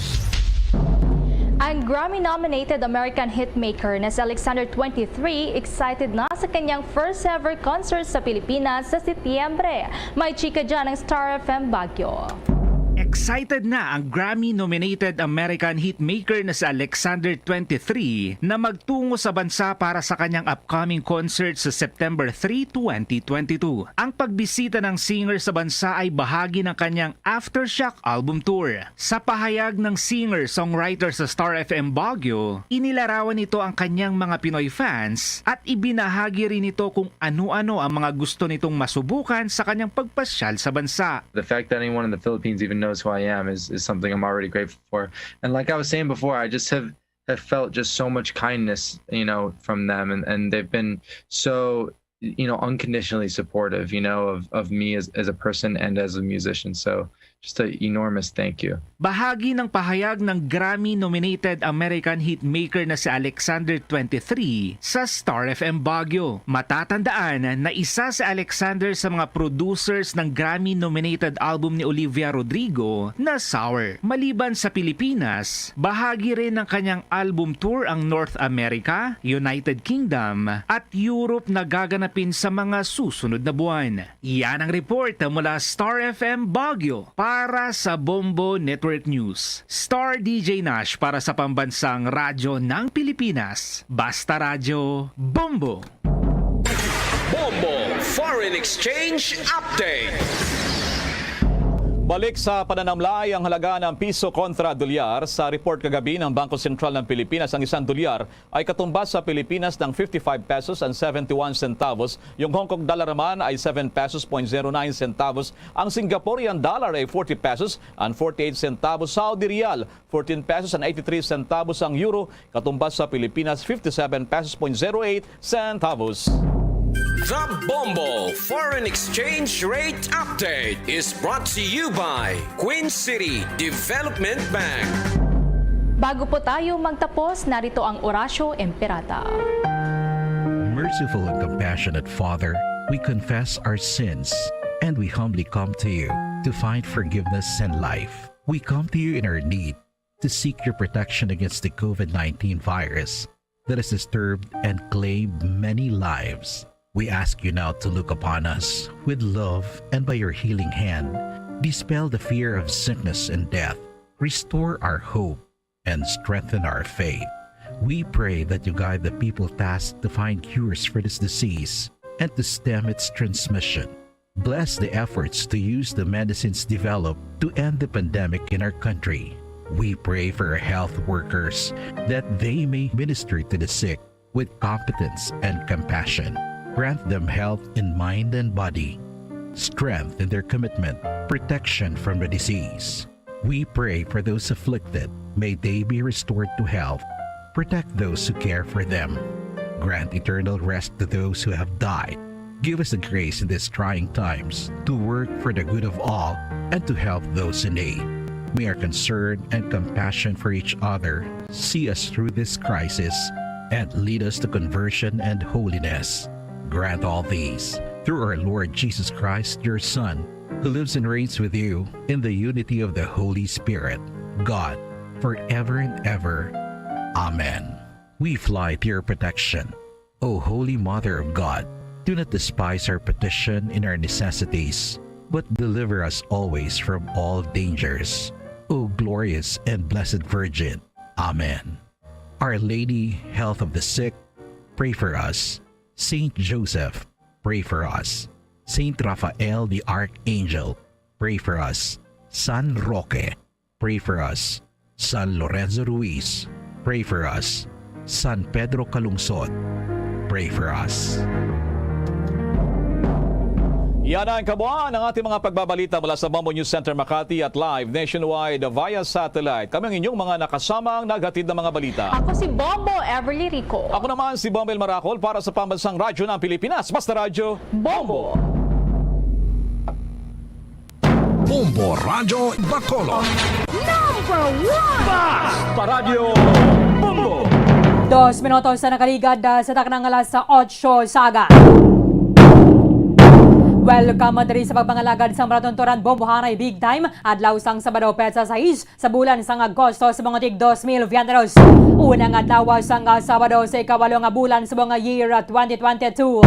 Ang Grammy-nominated American hitmaker na si Alexander twenty-three excited na sa kanyang first ever concert sa Pilipinas sa Setyembre. May chika dyan ang Star F M Baguio. Excited na ang Grammy-nominated American hitmaker na si Alexander twenty-three na magtungo sa bansa para sa kanyang upcoming concert sa September three, twenty twenty-two. Ang pagbisita ng singer sa bansa ay bahagi ng kanyang Aftershock album tour. Sa pahayag ng singer-songwriter sa Star F M Baguio, inilarawan nito ang kanyang mga Pinoy fans at ibinahagi rin nito kung ano-ano ang mga gusto nitong masubukan sa kanyang pagpasyal sa bansa. The fact that anyone in the Philippines even knows who I am is, is something I'm already grateful for. And like I was saying before, I just have, have felt just so much kindness, you know, from them. And, and they've been so, you know, unconditionally supportive, you know, of, of me as, as a person and as a musician. So just an enormous thank you. Bahagi ng pahayag ng Grammy-nominated American hitmaker na si Alexander twenty-three sa Star F M Baguio. Matatandaan na isa si Alexander sa mga producers ng Grammy-nominated album ni Olivia Rodrigo na Sour. Maliban sa Pilipinas, bahagi rin ng kanyang album tour ang North America, United Kingdom, at Europe na gaganapin sa mga susunod na buwan. Yan ang report mula Star F M Baguio para sa Bombo Network News. Star D J Nash para sa Pambansang Radyo ng Pilipinas. Basta Radyo, Bombo! Bombo Foreign Exchange Update. Balik sa pananamlay ang halaga ng piso kontra dolyar. Sa report kagabi ng Bangko Sentral ng Pilipinas, ang isang dolyar ay katumbas sa Pilipinas ng fifty-five pesos and seventy-one centavos. Yung Hong Kong dollar naman ay seven pesos point zero nine centavos. Ang Singaporean dollar ay forty pesos and forty-eight centavos. Saudi riyal, fourteen pesos and eighty-three centavos. Ang euro, katumbas sa Pilipinas, fifty-seven pesos point zero eight centavos. The Bombo Foreign Exchange Rate Update is brought to you by Queen City Development Bank. Bago po tayo magtapos, narito ang Orasyo Imperata. Merciful and compassionate Father, we confess our sins and we humbly come to you to find forgiveness and life. We come to you in our need to seek your protection against the COVID nineteen virus that has disturbed and claimed many lives. We ask you now to look upon us with love and by your healing hand, dispel the fear of sickness and death, restore our hope, and strengthen our faith. We pray that you guide the people tasked to find cures for this disease and to stem its transmission. Bless the efforts to use the medicines developed to end the pandemic in our country. We pray for our health workers that they may minister to the sick with competence and compassion. Grant them health in mind and body, strength in their commitment, protection from the disease. We pray for those afflicted. May they be restored to health. Protect those who care for them. Grant eternal rest to those who have died. Give us the grace in these trying times to work for the good of all and to help those in need. May our concern and compassion for each other see us through this crisis and lead us to conversion and holiness. Grant all these through our Lord Jesus Christ, your Son, who lives and reigns with you in the unity of the Holy Spirit, God, forever and ever. Amen. We fly to your protection, O Holy Mother of God. Do not despise our petition in our necessities, but deliver us always from all dangers, O glorious and blessed Virgin. Amen. Our Lady, Health of the Sick, pray for us. Saint Joseph, pray for us. Saint Raphael the Archangel, pray for us. San Roque, pray for us. San Lorenzo Ruiz, pray for us. San Pedro Calungsod, pray for us. Yan ang kabuuan ng ating mga pagbabalita mula sa Bombo News Center Makati at live nationwide via satellite. Kami ang inyong mga nakasamang naghatid ng mga balita. Ako si Bombo Everly Rico. Ako naman si Bombo El Maracol para sa Pambansang Radyo ng Pilipinas. Basta Radyo, Bombo. Bombo Radyo Bacolod. Number one! Basta Radyo Bombo! Dos minutos na nakaligad, ah, sa taknang alas otso sa aga. Welcome diri sa pagpangalagad sang palatuntunan Bombohanay Big Time, adlaw sang Sabado, petsa sais sa bulan sang Agosto sa mga tig dos mil veintidos. Unang adlaw sang Sabado sa ikawalo nga bulan sa mga year twenty twenty-two.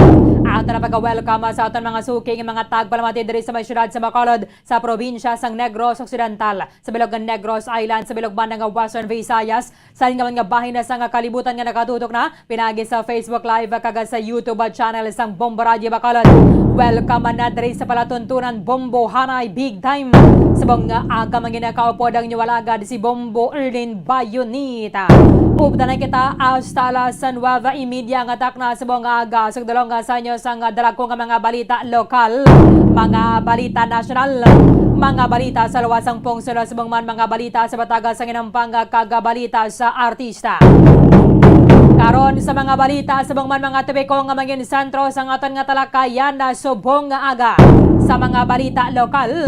Ato na pagka-welcome sa aton mga suki nga mga tagpalamati diri sa may siyudad sa Bacolod, sa probinsya sang Negros Occidental, sa bilog nga Negros Island, sa bilog man nga Western Visayas, sa nga mga bahin na sa nga kalibutan nga nakatutok na pinagi sa Facebook Live kag sa YouTube channel sang Bombo Radyo Bacolod. Welcome na diri sa palatuntunan Bombo Hanay Big Time. Sa mga aga, mga ginakaupo ang inyo alagad, si Bombo Erlin Bayonita. Updan na kita hasta alas nuwebe y media nga takna sa mga aga. Sugdulong nga sa inyo sang dala ko nga mga balita lokal, mga balita nasyonal, mga balita sa luwas sang pungsod, subong man mga balita sa bataga sang inampang kag balita sa artista. Karon sa mga balita, subong man mga topiko nga mangin sentro sang aton nga talakayan na subong nga aga. Sa mga balita lokal,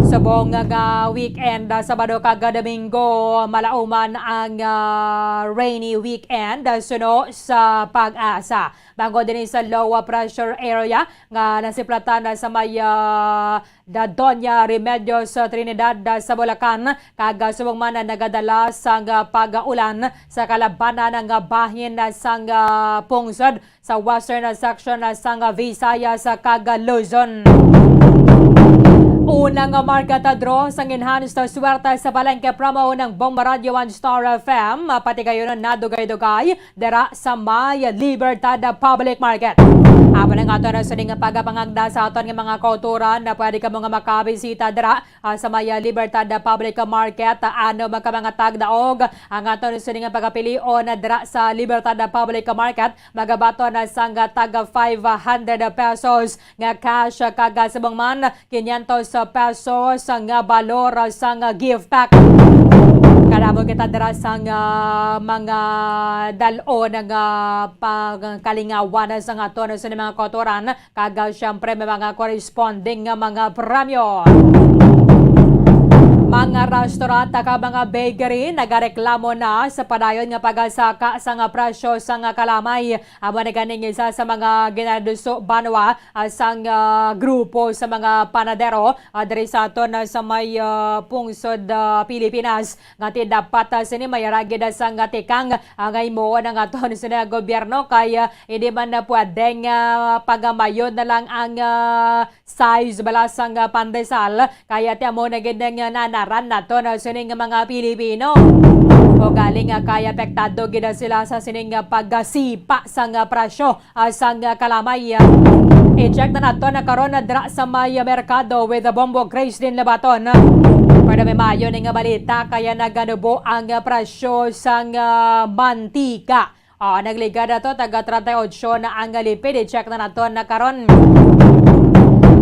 subong nga weekend, Sabado kag Domingo, malauman ang, ah, rainy weekend, suno sa PAGASA. Bangod dinhi sa low pressure area nga nasiplatan sa may, ah, da Doña Remedios, ah, Trinidad, ah, sa Bulacan, kag, ah, subong man, ah, nagadala sang, ah, pag-ulan sa kalabanan nga bahin, ah, sang, ah, pungsod sa western, ah, section, ah, sang, ah, Visayas, ah, kag, ah, Luzon. Unang, ah, market, ah, draw sang enhanced, ah, swerte sa palengke promo ng Bomba Radio One Star F M, ah, patigayon na dugay-dugay dira sa may Libertad Public Market. Amo na nga aton sining pagpangagda sa aton nga mga kautoran na pwede kamo nga makabisita dira, ah, sa may Libertad Public Market. Ano man ka mga tagdaog, ang aton sining pagapilion dira sa Libertad Public Market, magabaton na sang tag five hundred pesos nga cash, kag subong man quinientos pesos nga balor sang gift pack. Kadamo kita dira sang, ah, mga dal-on nga pagkalingawan sa aton sa mga kautoran, kag, ah, siyempre may mga corresponding nga mga premyo. Mga restaurant kag mga bakery nagareklamo na sa padayon nga pagsaka sang presyo sang kalamay. Amo na ganing isa sa mga ginaduso banwa, ah, sang, ah, grupo sa mga panadero, ah, diri sa aton, ah, sa may, ah, pungsod, ah, Pilipinas, nga ti dapat, ah, sini may ragid, ah, sang tikang, ah, nga himuon ang aton sini gobyerno, kay, ah, hindi man na pwedeng, ah, pagamayon na lang ang, ah, size bala sang, ah, pandesal, kaya ti amo na gid nga nanaran naton, ah, sining mga Pilipino. O galing nga kay apektado gid sila sa sining, ah, pagsipa sang, ah, presyo, ah, sang, ah, kalamay. I-check na naton na karon na dira sa may merkado with the Bombo Grace din Labaton. Pero may maayo ni nga balita kaya naganubo ang, ah, presyo sang, ah, mantika. Ah, nagligad na to, taga treinta y ocho na ang lipid. I-check na naton na karon.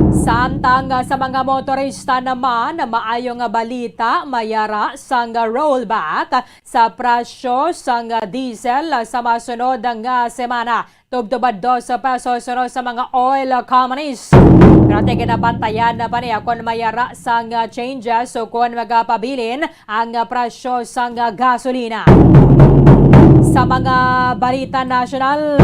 Samtang, ah, sa mga motorista naman, maayo nga balita, mayara sang rollback sa presyo sang diesel sa masunod nga semana. Tubtob dos pesos suno sa mga oil companies. Pero ti ginabantayan na pa niya kon mayara sang changes o kon magapabilin ang presyo sang gasolina. Sa mga balita nasyonal,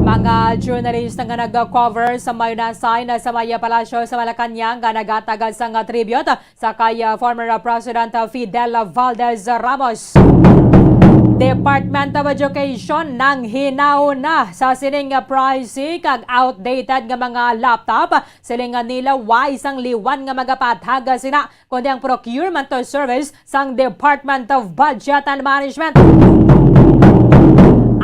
mga journalist nga nag-cover sa may na-assign sa may palasyo sa Malacañang nga nagatagan sang tribute sa kay, ah, former, ah, President, ah, Fidel Valdez Ramos. Department of Education nanghinahuna sa sining, ah, pricey kag outdated nga mga laptop. Siling nga nila way sang liwan nga magapathag sina, kundi ang procurement service sang Department of Budget and Management.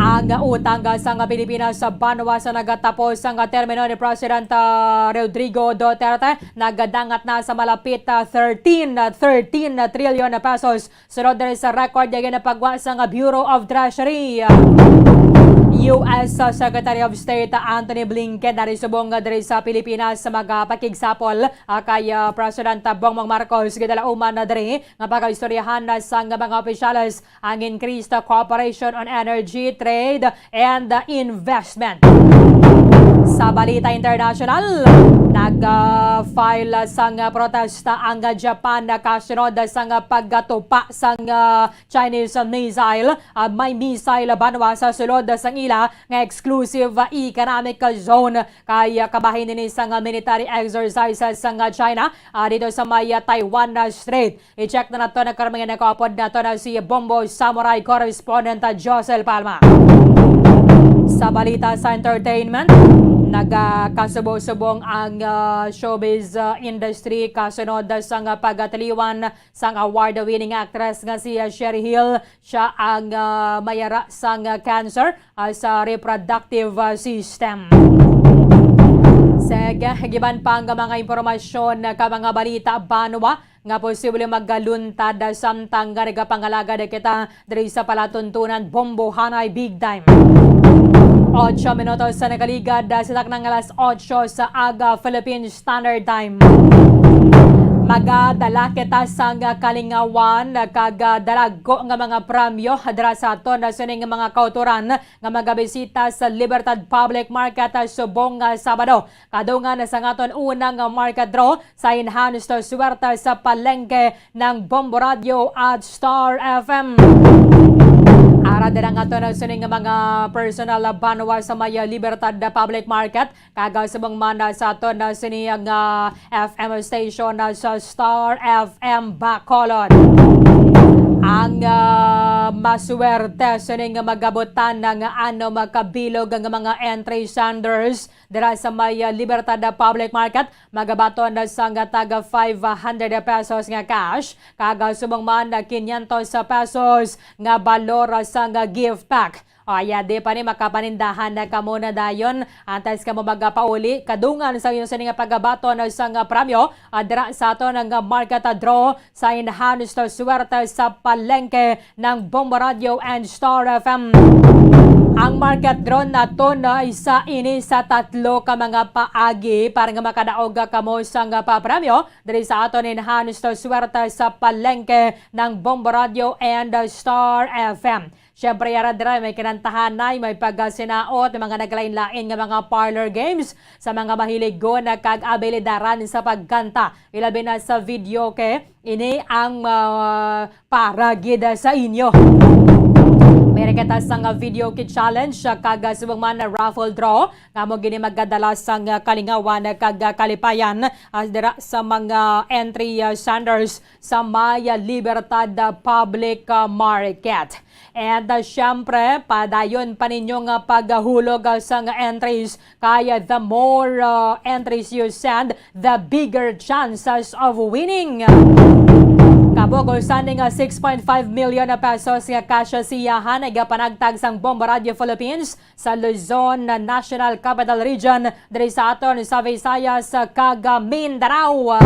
Ang utang sang Pilipinas sa banwa sa nagatapos ang termino ni President, ah, Rodrigo Duterte nagadangat na sa malapit, ah, thirteen, ah, thirteen trillion na pesos. Sunod diri sa record nga ginapagwa sang Bureau of Treasury, ah, U S Secretary of State Antony Blinken, nari subong nga diri sa Pilipinas sa mga pakigsapol, ah, kay, ah, President Bongbong Marcos. Gidalauman na diri nga pagaistoryahan na sang mga opisyales ang increased cooperation on energy, trade, and investment. Sa balita international, nag-file sang protesta ang Japan kasunod sang pagkatupa sang Chinese missile, ah, may missile banwa sa sulod sang ila nga exclusive economic zone. Kay, ah, kabahin ini sang military exercises sang China, ah, dito sa may, ah, Taiwan Strait. I-check na nato na karamihan na kaupod nato na si Bombo Samurai correspondent, ah, Josel Palma. Sa balita sa entertainment, nagakasubo-subong ang, ah, showbiz, ah, industry kasunod sang, ah, pagkatiliwan sang award-winning actress nga si, ah, Sherry Hill. Siya ang, ah, mayara sang, ah, cancer, ah, sa reproductive, ah, system. Sige, giban pa ang mga impormasyon, ah, ka mga balita banwa nga posible magaluntad, ah, samtang nga nagapangalagad kita diri sa palatuntunan, bombohanay big time. Ocho minutos sa nakaligad, ah, sa taknang alas ocho sa aga, Philippine Standard Time. Magadala kita sang kalingawan kag, ah, dalago nga mga premyo dira sa aton na sining mga kautoran nga magabisita sa Libertad Public Market, ah, subong nga Sabado. Kadungan sa aton unang market draw sa Enhanced Suwerte sa Palengke ng Bombo Radio at Star F M. Ara dira nga aton na sining mga personal banwa sa may Libertad Public Market. Kag subong man, ah, sa aton na sini nga F M station, ah, sa Star F M Bacolod. Ang, ah, maswerte sining magabutan nga ano makabilog nga mga entry senders dira sa may, ah, Libertad Public Market, magabaton na sang taga five hundred pesos nga cash, kag subong man na quinientos pesos nga balor sang gift pack. O, aya, di pa ni makapanindahan na kamo na dayon. Antes kamo magapauli, kadungan sa inyo sini nga pagabaton sang premyo, ah, dira sa aton nga market draw sa Enhanced Suwerte sa Palengke ng Bombo Radio and Star F M. Ang market draw naton na isa ini sa tatlo ka mga paagi para nga makadaog kamo sang papremyo diri sa aton Enhanced Suwerte sa Palengke ng Bombo Radio and Star F M. Siyempre, yara dira may kinantahanay, may pagasinaot, may mga naglain-lain nga mga parlor games sa mga mahilig gud kag abilidaran sa pagkanta. Ilabi na sa videoke, ini ang, ah, para gid sa inyo. May kita sang videoke challenge, ah, kag, ah, subong man na raffle draw nga mo gini magadala sang, ah, kalingawan kag, ah, kalipayan, ah, dira sa mga entry, ah, senders sa may Libertad, ah, Public, ah, Market. And, ah, syempre, padayon pa ninyo nga paghulog, ah, sang entries, kay, ah, the more, ah, entries you send, the bigger chances of winning. Kabog sa ni nga six point five million na pesos nga cash siyahan ay gapanagtag sang Bombo Radio Philippines sa Luzon National Capital Region, diri sa aton sa Visayas kag Mindanao.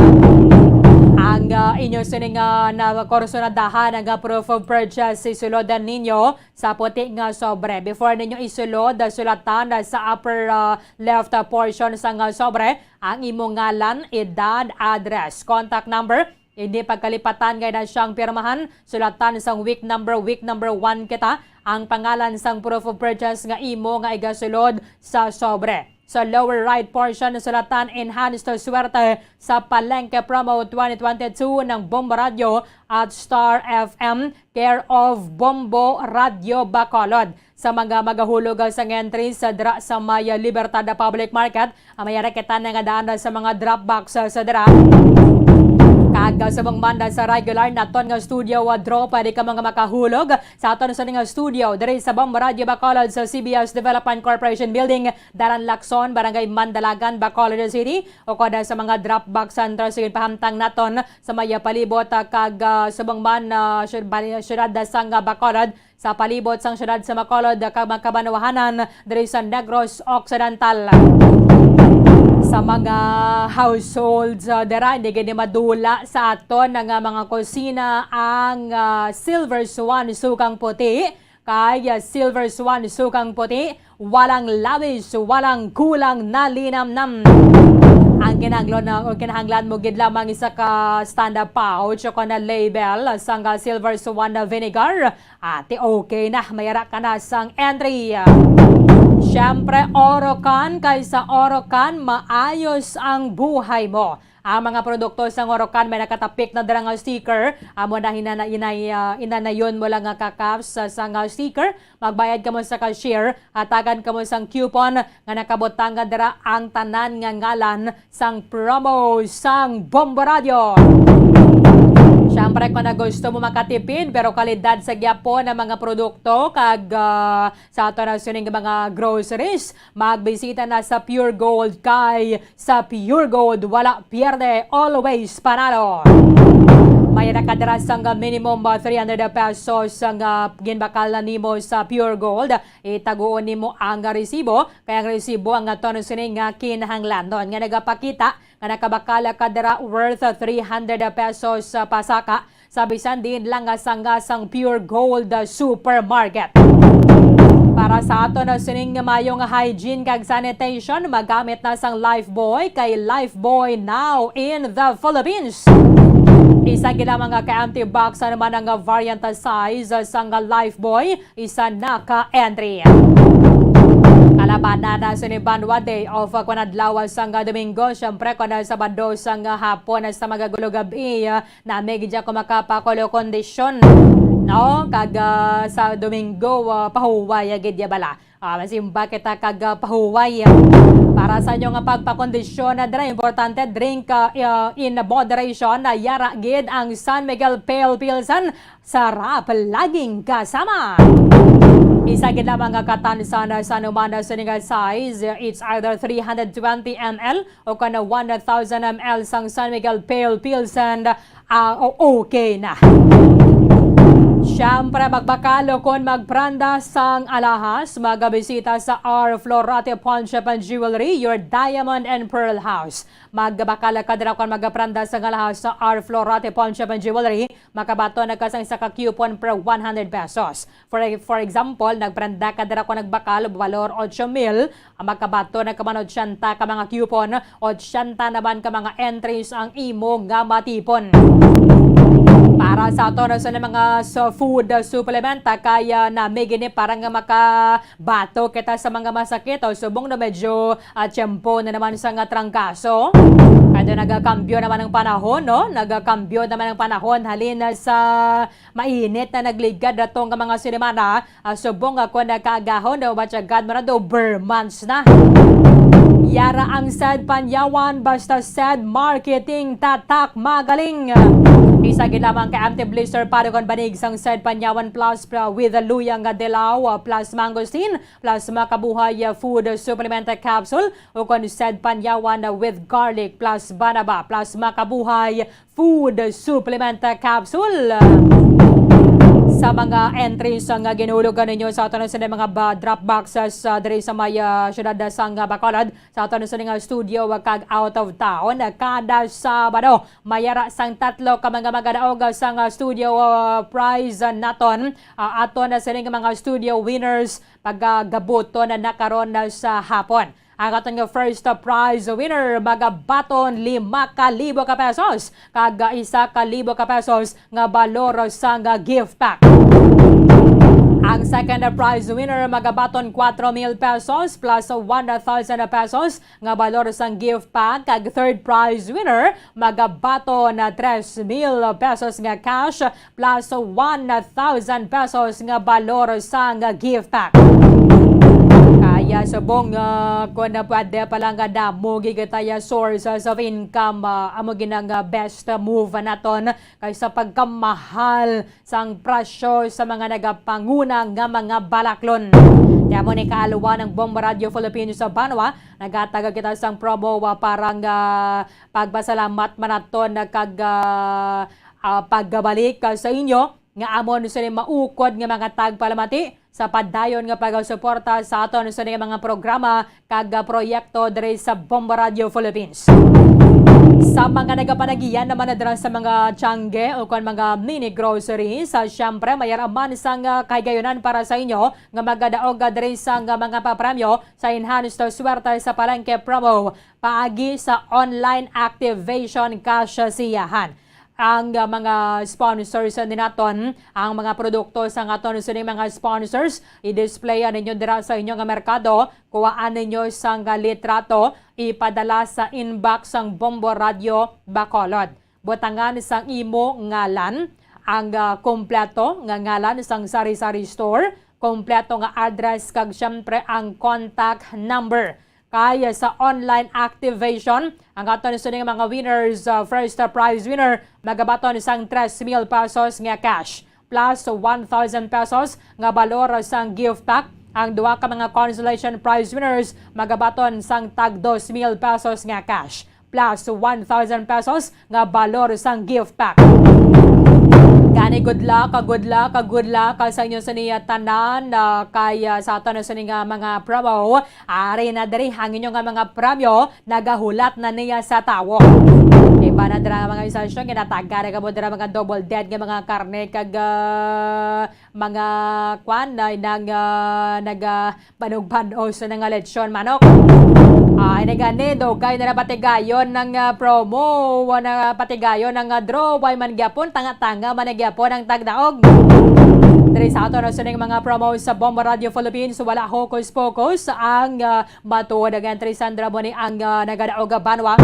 Ang, ah, inyo sining, ah, na kursunadahan ang, ah, proof of purchase, isulod ninyo sa puti nga sobre. Before ninyo isulod, ah, sulatan, ah, sa upper, ah, left, ah, portion sang, ah, sobre ang imo ngalan, edad, address, contact number, hindi pagkalipatan nga na siyang pirmahan, sulatan sang week number, week number one kita, ang pangalan sang proof of purchase nga imo nga igasulod sa sobre. Sa lower right portion, sulatan Enhanced Suwerte sa Palengke Promo twenty twenty-two ng Bombo Radio at Star F M, care of Bombo Radio Bacolod. Sa mga magahulog sang entries, ah, dira sa may Libertad Public Market, ah, may ara kita na nga daan sa mga drop box, ah, sa dira. Kag, ah, subong man sa regular naton nga studio, ah, draw, pwede ka mga makahulog sa aton sa nga studio diri sa Bombo Radio Bacolod sa C B S Development Corporation Building, Dalan Lacson, Barangay Mandalagan, Bacolod City, o kada sa mga drop box center sa ginpahamtang naton sa may palibot, ah, kag, ah, subong man, ah, syud-, bali-, syudad sang, ah, Bacolod, sa palibot sang syudad sa Bacolod, ah, kag mga kabanwahanan diri sa Negros Occidental. Sa mga households, ah, dira, hindi gani madula sa aton nga mga kusina ang, ah, Silver Swan Sukang Puti. Kay, ah, Silver Swan Sukang Puti, walang lawis, walang kulang na linamnam. Ang kinahanglan na, o kinahanglan mo gid lamang isa ka standard pouch o kana label sang, ah, Silver Swan na vinegar. Ati, okay na, mayara ka na sang entry. Siyempre, Orocan, kay sa Orocan, maayos ang buhay mo. Ang mga produkto sa Orocan may nakatapik na dira nga sticker. Amo na hinana-, inay-, ah, inanayon mo lang nga kakap sa, sa nga sticker. Magbayad kamo sa cashier, hatagan kamo sang coupon nga nakabutang nga dira ang tanan nga ngalan sang promo sang Bombo Radio. Siyempre, kung na gusto mo makatipid, pero kalidad sa gyapon ang mga produkto, kag, ah, sa ato na sining mga groceries, magbisita na sa Pure Gold, kay sa Pure Gold, wala pierde, always panalo. May nakadara sang minimum, ah, three hundred pesos nga ginbakal na nimo sa Pure Gold, itaguon nimo ang resibo, kay ang resibo ang aton sining nga kinahanglanon nga nagapakita nga nakabakal ka dira worth three hundred pesos, ah, pasaka sa bisan diin lang nga sanga sang Pure Gold, ah, Supermarket. Para sa aton na sining maayo nga hygiene kag sanitation, magamit na sang Lifebuoy, kay Lifebuoy now in the Philippines. Isa gid lamang nga ka empty box naman ang variant size sang Lifebuoy, isa na ka entry. Kalabanan na sini banwa, day off kon adlaw sang Domingo. Siyempre, kon Sabado sang hapon sa magagulo gabi, ah, nami gid ko makapakulo kondisyon, no? Kag, ah, sa Domingo, ah, pahuway gid ya bala. Ah, masimba kita kag, ah, pahuway. Para sa inyo nga pagpakondisyon, ah, dira importante, drink, ah, ah, in moderation. Ah, yara gid ang San Miguel Pale Pilsen. Sarap laging kasama. Isa gid lamang nga katansan sa anuman na sining nga size, it's either three hundred twenty M L o kon one thousand M L sang San Miguel Pale Pilsen, ah, o-, okay na. Siyempre, magbakal o kon magprenda sang alahas, magabisita sa R Florate Pawnshop and Jewelry, your diamond and pearl house. Magbakal ka dira kon magprenda sang alahas sa R Florate Pawnshop and Jewelry, makabaton na ka sang isa ka coupon per one hundred pesos. For, for example, nagprenda ka dira kon nagbakal, balor ocho mil, ang makabaton na ka man otsenta ka mga coupon, otsenta naman ka mga entries ang imo nga matipon. Para sa ato na sa mga sa food, uh, supplement, ah, kaya na may gini para nga makabato kita sa mga masakit o subong na medyo, ah, tiyempo na naman sa nga trangkaso. Kaya nagakambyo naman ang panahon, no? Nagakambyo naman ang panahon halin na sa mainit na nagligad na tong mga sinimana, ah, subong ako nakaagahon daw, batyagan mo na daw, ber months na. Yara ang Said Panyawan, basta Said Marketing, tatak magaling. Isa gid lamang ka empty blister para kon banig sang Said Panyawan Plus, pra-, with luyang nga dilaw, ah, plus mangosteen, plus makabuhay, ah, food supplement capsule, o kon Said Panyawan, ah, with garlic, plus banaba, plus makabuhay food supplement capsule. Sa mga entries nga ginhulugan ninyo sa aton sa mga ba-, drop boxes, ah, diri sa may, ah, siyudad sang Bacolod, sa aton sa nga studio, ah, kag out of town, ah, kada Sabado, mayara sang tatlo ka mga magadaog sang, ah, studio, ah, prize, ah, naton, ah, aton sa mga studio winners, pagabuton na karon na sa hapon. Ang aton nga first prize winner magabaton lima ka libo ka pesos kag isa ka libo ka pesos nga balor sang gift pack. Ang second prize winner magabaton cuatro mil pesos plus one thousand pesos nga balor sang gift pack, kag third prize winner magabaton na tres mil pesos nga cash plus one thousand pesos nga balor sang gift pack. Kaya subong, ah, kung na pwede pala nga damo gid kitaya sources of income, ah, amo gid ang, ah, best move naton kaysa pagkamahal sang presyo sa mga nagapanguna nga mga balaklon. Kaya mo ni kaalwa ng Bomba Radio Philippines sa Banwa, nagatag kita sang promo, ah, para nga pagpasalamat man naton kag, ah, ah, pagbalik, ah, sa inyo nga amon sini maukod nga mga tagpalamati sa padayon nga pagsuporta sa aton sa mga programa kag, ah, proyekto diri sa Bomba Radio Philippines. Sa mga nagapanagian naman na dira sa mga tiyangge o kon mga mini groceries, sa siyempre, mayara man sang, ah, kahigayunan para sa inyo nga magadaog, ah, diri sa nga mga papremyo sa Enhanced Swerte sa Palengke promo paagi sa online activation cash siyahan. Ang, ah, mga sponsors ni naton, ang mga produkto sang aton sining mga sponsors, i-display ninyo dira sa inyo nga merkado, kuhaan ninyo sang, ah, litrato, ipadala sa inbox sang Bombo Radio Bacolod. Butangan sang imo ngalan, ang, ah, kompleto nga ngalan sang sari-sari store, kompleto nga address, kag siyempre ang contact number. Kay sa online activation, ang aton sining mga winners, uh, first, uh, prize winner, magabaton sang tres mil pesos nga cash, plus one thousand pesos nga balor sang gift pack. Ang duha ka mga consolation prize winners magabaton sang tag dos mil pesos nga cash, plus one thousand pesos nga balor sang gift pack. Gani, good luck, good luck, good luck sa inyo sini tanan, ah, kay, ah, sa aton sini nga mga promo. Ari na diri ang inyo nga mga premyo, nagahulat na niya sa tawo. Iba na dira nga mga istasyon, ginataga na kamo dira mga double dead nga mga karne kag, ah, mga kwan na nang, ah, naga banugbanos na nga lechon manok. Ay, nagani, dugay na napatigayon ng, ah, promo, na patigayon ng, ah, draw, way man gyapon, tanga-tanga man gyapon ang tagdaog. Diri sa ato na sining mga promo sa Bomba Radio Philippines, wala hokus-pokus ang, ah, matuod. Again, Trisandra mo ni ang, ah, nagadaog banwa.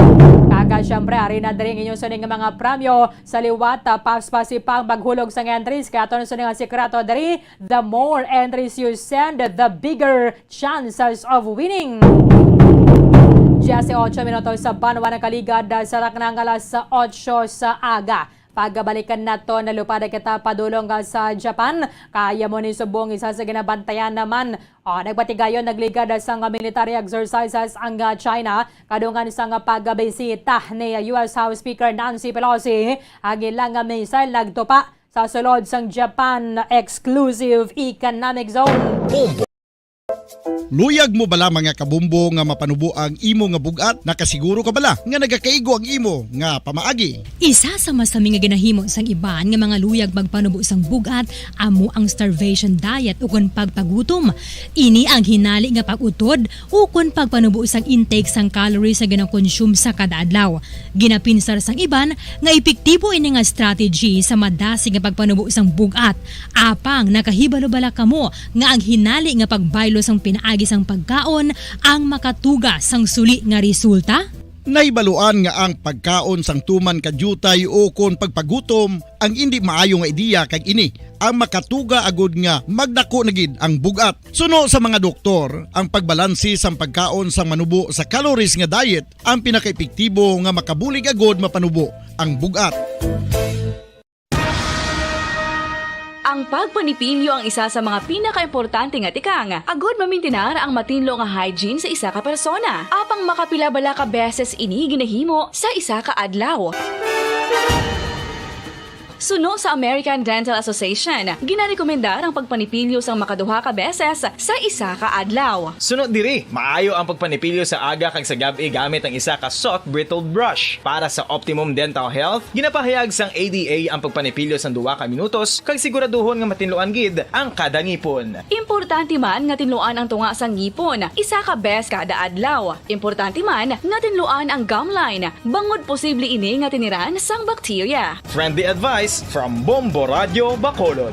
Kaka, syempre, ari na diri ang inyo sining mga premyo sa liwat, ah, paspasi pang maghulog sang entries. Kaya ato na sining, ah, sikreto diri, the more entries you send, the bigger chances of winning. Diyes y ocho minutos sa banwa nakaligad sa taknang alas otso sa aga. Pagbalikan naton, nalupad kita padulong sa Japan. Kaya mo ni subong isa sa ginabantayan naman. O, nagpatigayon, nagligad sang military exercises ang, ah, China. Kadungan sang pagbisita ni U S House Speaker Nancy Pelosi, ang ilang missile nagtupa sa sulod sang Japan Exclusive Economic Zone. Luyag mo bala, mga kabombo, nga mapanubo ang imo nga bug-at? Nakasiguro ka bala nga nagakaigo ang imo nga pamaagi? Isa sa masami nga ginahimo sang iban nga mga luyag magpanubo sang bug-at amo ang starvation diet ukon pagpagutom. Ini ang hinali nga pag-utod ukon pagpanubo sang intake sang calories nga ginakonsume sa kada adlaw. Ginapinsar sang iban nga epektibo ini nga strategy sa madasig nga pagpanubo sang bug-at. Apang nakahibalo bala kamo nga ang hinali nga pagbaylo sang pinaagi sang pagkaon ang makatuga sang suli nga resulta? Nahibaluan nga ang pagkaon sang tuman ka diutay ukon pagpagutom ang indi maayo nga ideya, kag ini ang makatuga agud nga magdako na gid ang bug-at. Suno sa mga doktor, ang pagbalanse sang pagkaon sang manubo sa calories nga diet ang pinakaepektibo nga makabulig agud mapanubo ang bug-at. Ang pagpanipilyo ang isa sa mga pinakaimportante nga tikang agud mamintinar ang matinlo nga hygiene sa isa ka persona. Apang makapila bala ka beses ini ginahimo sa isa ka adlaw? Suno sa American Dental Association, ginarekomendar ang pagpanipilyo sang makaduha ka beses sa isa ka adlaw. Suno diri, maayo ang pagpanipilyo sa aga kag sa gab-i gamit ang isa ka soft bristled brush. Para sa optimum dental health, ginapahayag sang A D A ang pagpanipilyo sang duha ka minutos kag siguraduhon nga matinluan gid ang kada ngipon. Importante man nga tinluan ang tunga sang ngipon isa ka beses kada adlaw. Importante man nga tinluan ang gum line, bangod posible ini nga tiniran sang bakterya. Friendly advice from Bombo Radio Bacolod.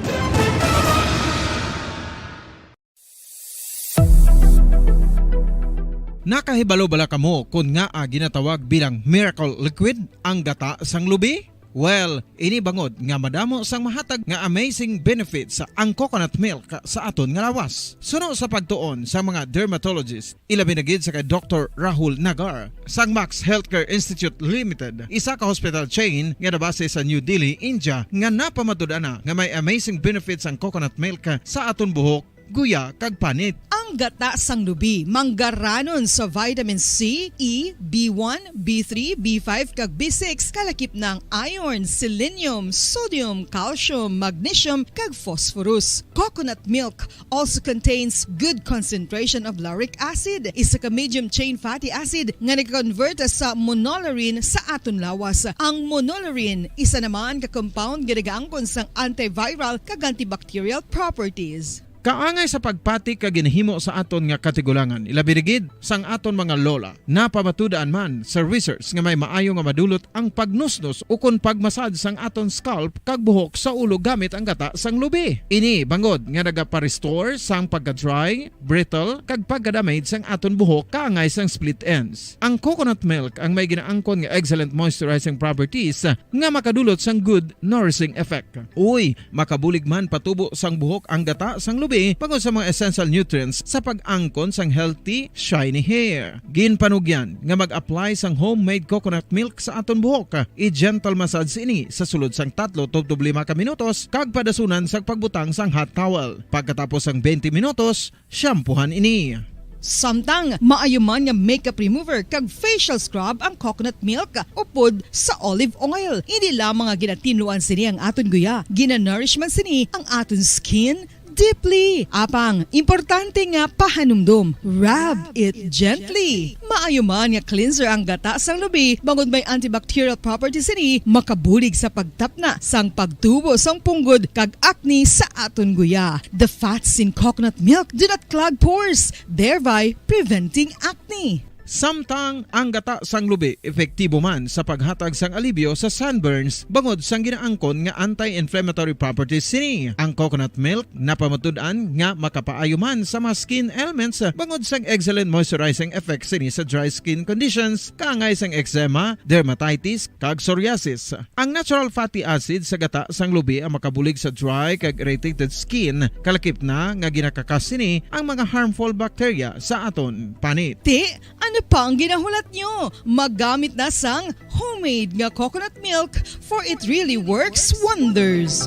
Nakahibalo bala kamo kon ngaa ginatawag bilang miracle liquid ang gata sang lubi? Well, ini bangod nga madamo sang mahatag nga amazing benefits ang coconut milk sa aton nga lawas. Suno sa pagtuon sa mga dermatologist, ilabi na gid sa kay Doktor Rahul Nagar sang Max Healthcare Institute Limited, isa ka hospital chain nga nabase sa New Delhi, India, nga napamatud-an na nga may amazing benefits ang coconut milk sa aton buhok, guya, kag panit. Ang gata sang lubi manggaranon sa vitamin C, E, B one, B three, B five, kag B six, kalakip na ang iron, selenium, sodium, calcium, magnesium, kag phosphorus. Coconut milk also contains good concentration of lauric acid, isa ka medium chain fatty acid nga nag-convert sa monolaurin sa aton lawas. Ang monolaurin, isa naman ka compound nga nagaangkon sang antiviral kag antibacterial properties. Kaangay sa pagpati ka ginahimo sa aton nga katigulangan, ilabi na gid sang aton mga lola. Napamatud-an man sa research nga may maayo nga madulot ang pagnusnos ukon pagmasad sang aton scalp kag buhok sa ulo gamit ang gata sang lubi. Ini bangod nga nagapa-restore sang pagka-dry, brittle, kag pagka-damage sang aton buhok kaangay sang split ends. Ang coconut milk ang may ginaangkon nga excellent moisturizing properties nga makadulot sang good nourishing effect. Uy, makabulig man patubo sang buhok ang gata sang lubi bangod sa mga essential nutrients sa pag-angkon sang healthy, shiny hair. Ginpanugyan nga mag-apply sang homemade coconut milk sa aton buhok. I-gentle massage ini sa sulod sang tatlo tubtob lima ka minutos kag padasunan sang pagbutang sang hot towel. Pagkatapos sang twenty minutos, shampoohan ini. Samtang maayo man nga makeup remover kag facial scrub ang coconut milk upod sa olive oil. Hindi lamang nga ginatinluan sini ang aton guya, ginanourish man sini ang aton skin deeply. Apang, importante nga pahanumdom, rub it gently. Maayo man nga cleanser ang gata sang lubi bangod may antibacterial properties sini, makabulig sa pagtapna sang pagtubo sang punggod kag acne sa aton guya. The fats in coconut milk do not clog pores, thereby preventing acne. Samtang ang gata sang lubi epektibo man sa paghatag sang alibyo sa sunburns bangod sang ginaangkon nga anti-inflammatory properties sini. Ang coconut milk napamatud-an nga makapaayo man sa mga skin ailments bangod sang excellent moisturizing effect sini sa dry skin conditions kaangay sang eczema, dermatitis, kag psoriasis. Ang natural fatty acid sa gata sang lubi ang makabulig sa dry kag irritated skin, kalakip na nga ginakakas sini ang mga harmful bacteria sa aton panit. Ti, ano pa ang ginahulat nyo? Magamit na sang homemade nga coconut milk, for it really works wonders.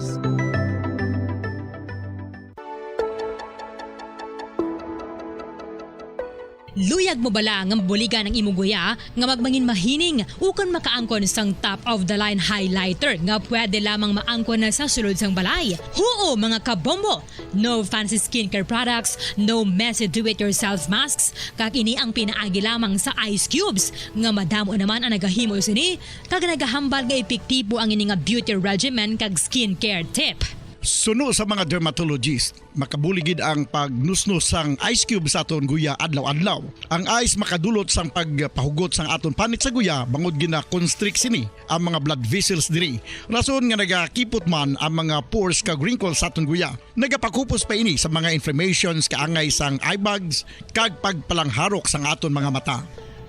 Luyag mo bala nga mabuligan ang imong guya nga magmangin mahining ukon makaangkon sang top of the line highlighter nga pwede lamang maangkon na sa sulod sang balay? Huo, mga kabombo! No fancy skincare products, no messy do-it-yourself masks, kag ini ang pinaagi lamang sa ice cubes nga madamo naman ang nagahimo sini kag nagahambal nga epektibo ang ini nga beauty regimen kag skincare tip. Suno sa mga dermatologist, makabulig gid ang pagnusnos sang ice cube sa aton guya adlaw-adlaw. Ang ice makadulot sang pagpahugot sang aton panit sa guya bangod gina-constrict sini ang mga blood vessels diri. Rason nga nagakipot man ang mga pores kag wrinkles sa aton guya. Nagapakupos pa ini sa mga inflammations kaangay sang eye bags kag pagpalangharok sang aton mga mata.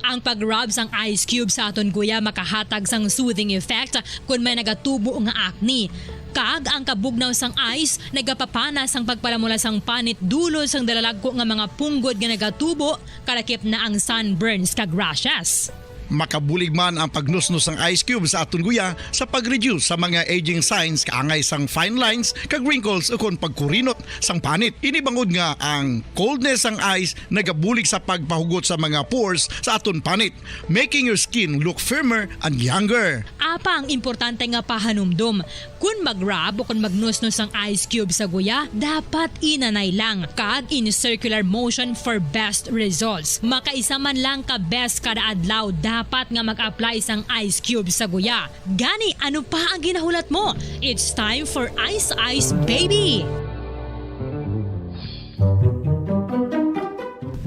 Ang pag-rub sang ice cube sa aton guya makahatag sang soothing effect kon may nagatubo nga acne. Kag ang kabugnaw sang ice nagapapana sang pagpalamula sang panit dulod sang dalalagko nga mga punggod nga nagatubo, kalakip na ang sunburns kag rashes. Makabulig man ang pagnusnos sang ice cube sa aton guya sa pag-reduce sa mga aging signs kaangay sang fine lines kag wrinkles ukon pagkurinot sang panit. Ini bangod nga ang coldness sang ice nagabulig sa pagpahugot sa mga pores sa aton panit, making your skin look firmer and younger. Apang importante nga pahanumdom, kon mag-rub o kon magnusnos ang ice cube sa guya, dapat inanay lang kag in circular motion for best results. Makaisa man lang ka beses kada adlaw dapat nga mag-apply sang ice cube sa guya. Gani, ano pa ang ginahulat mo? It's time for Ice Ice Baby!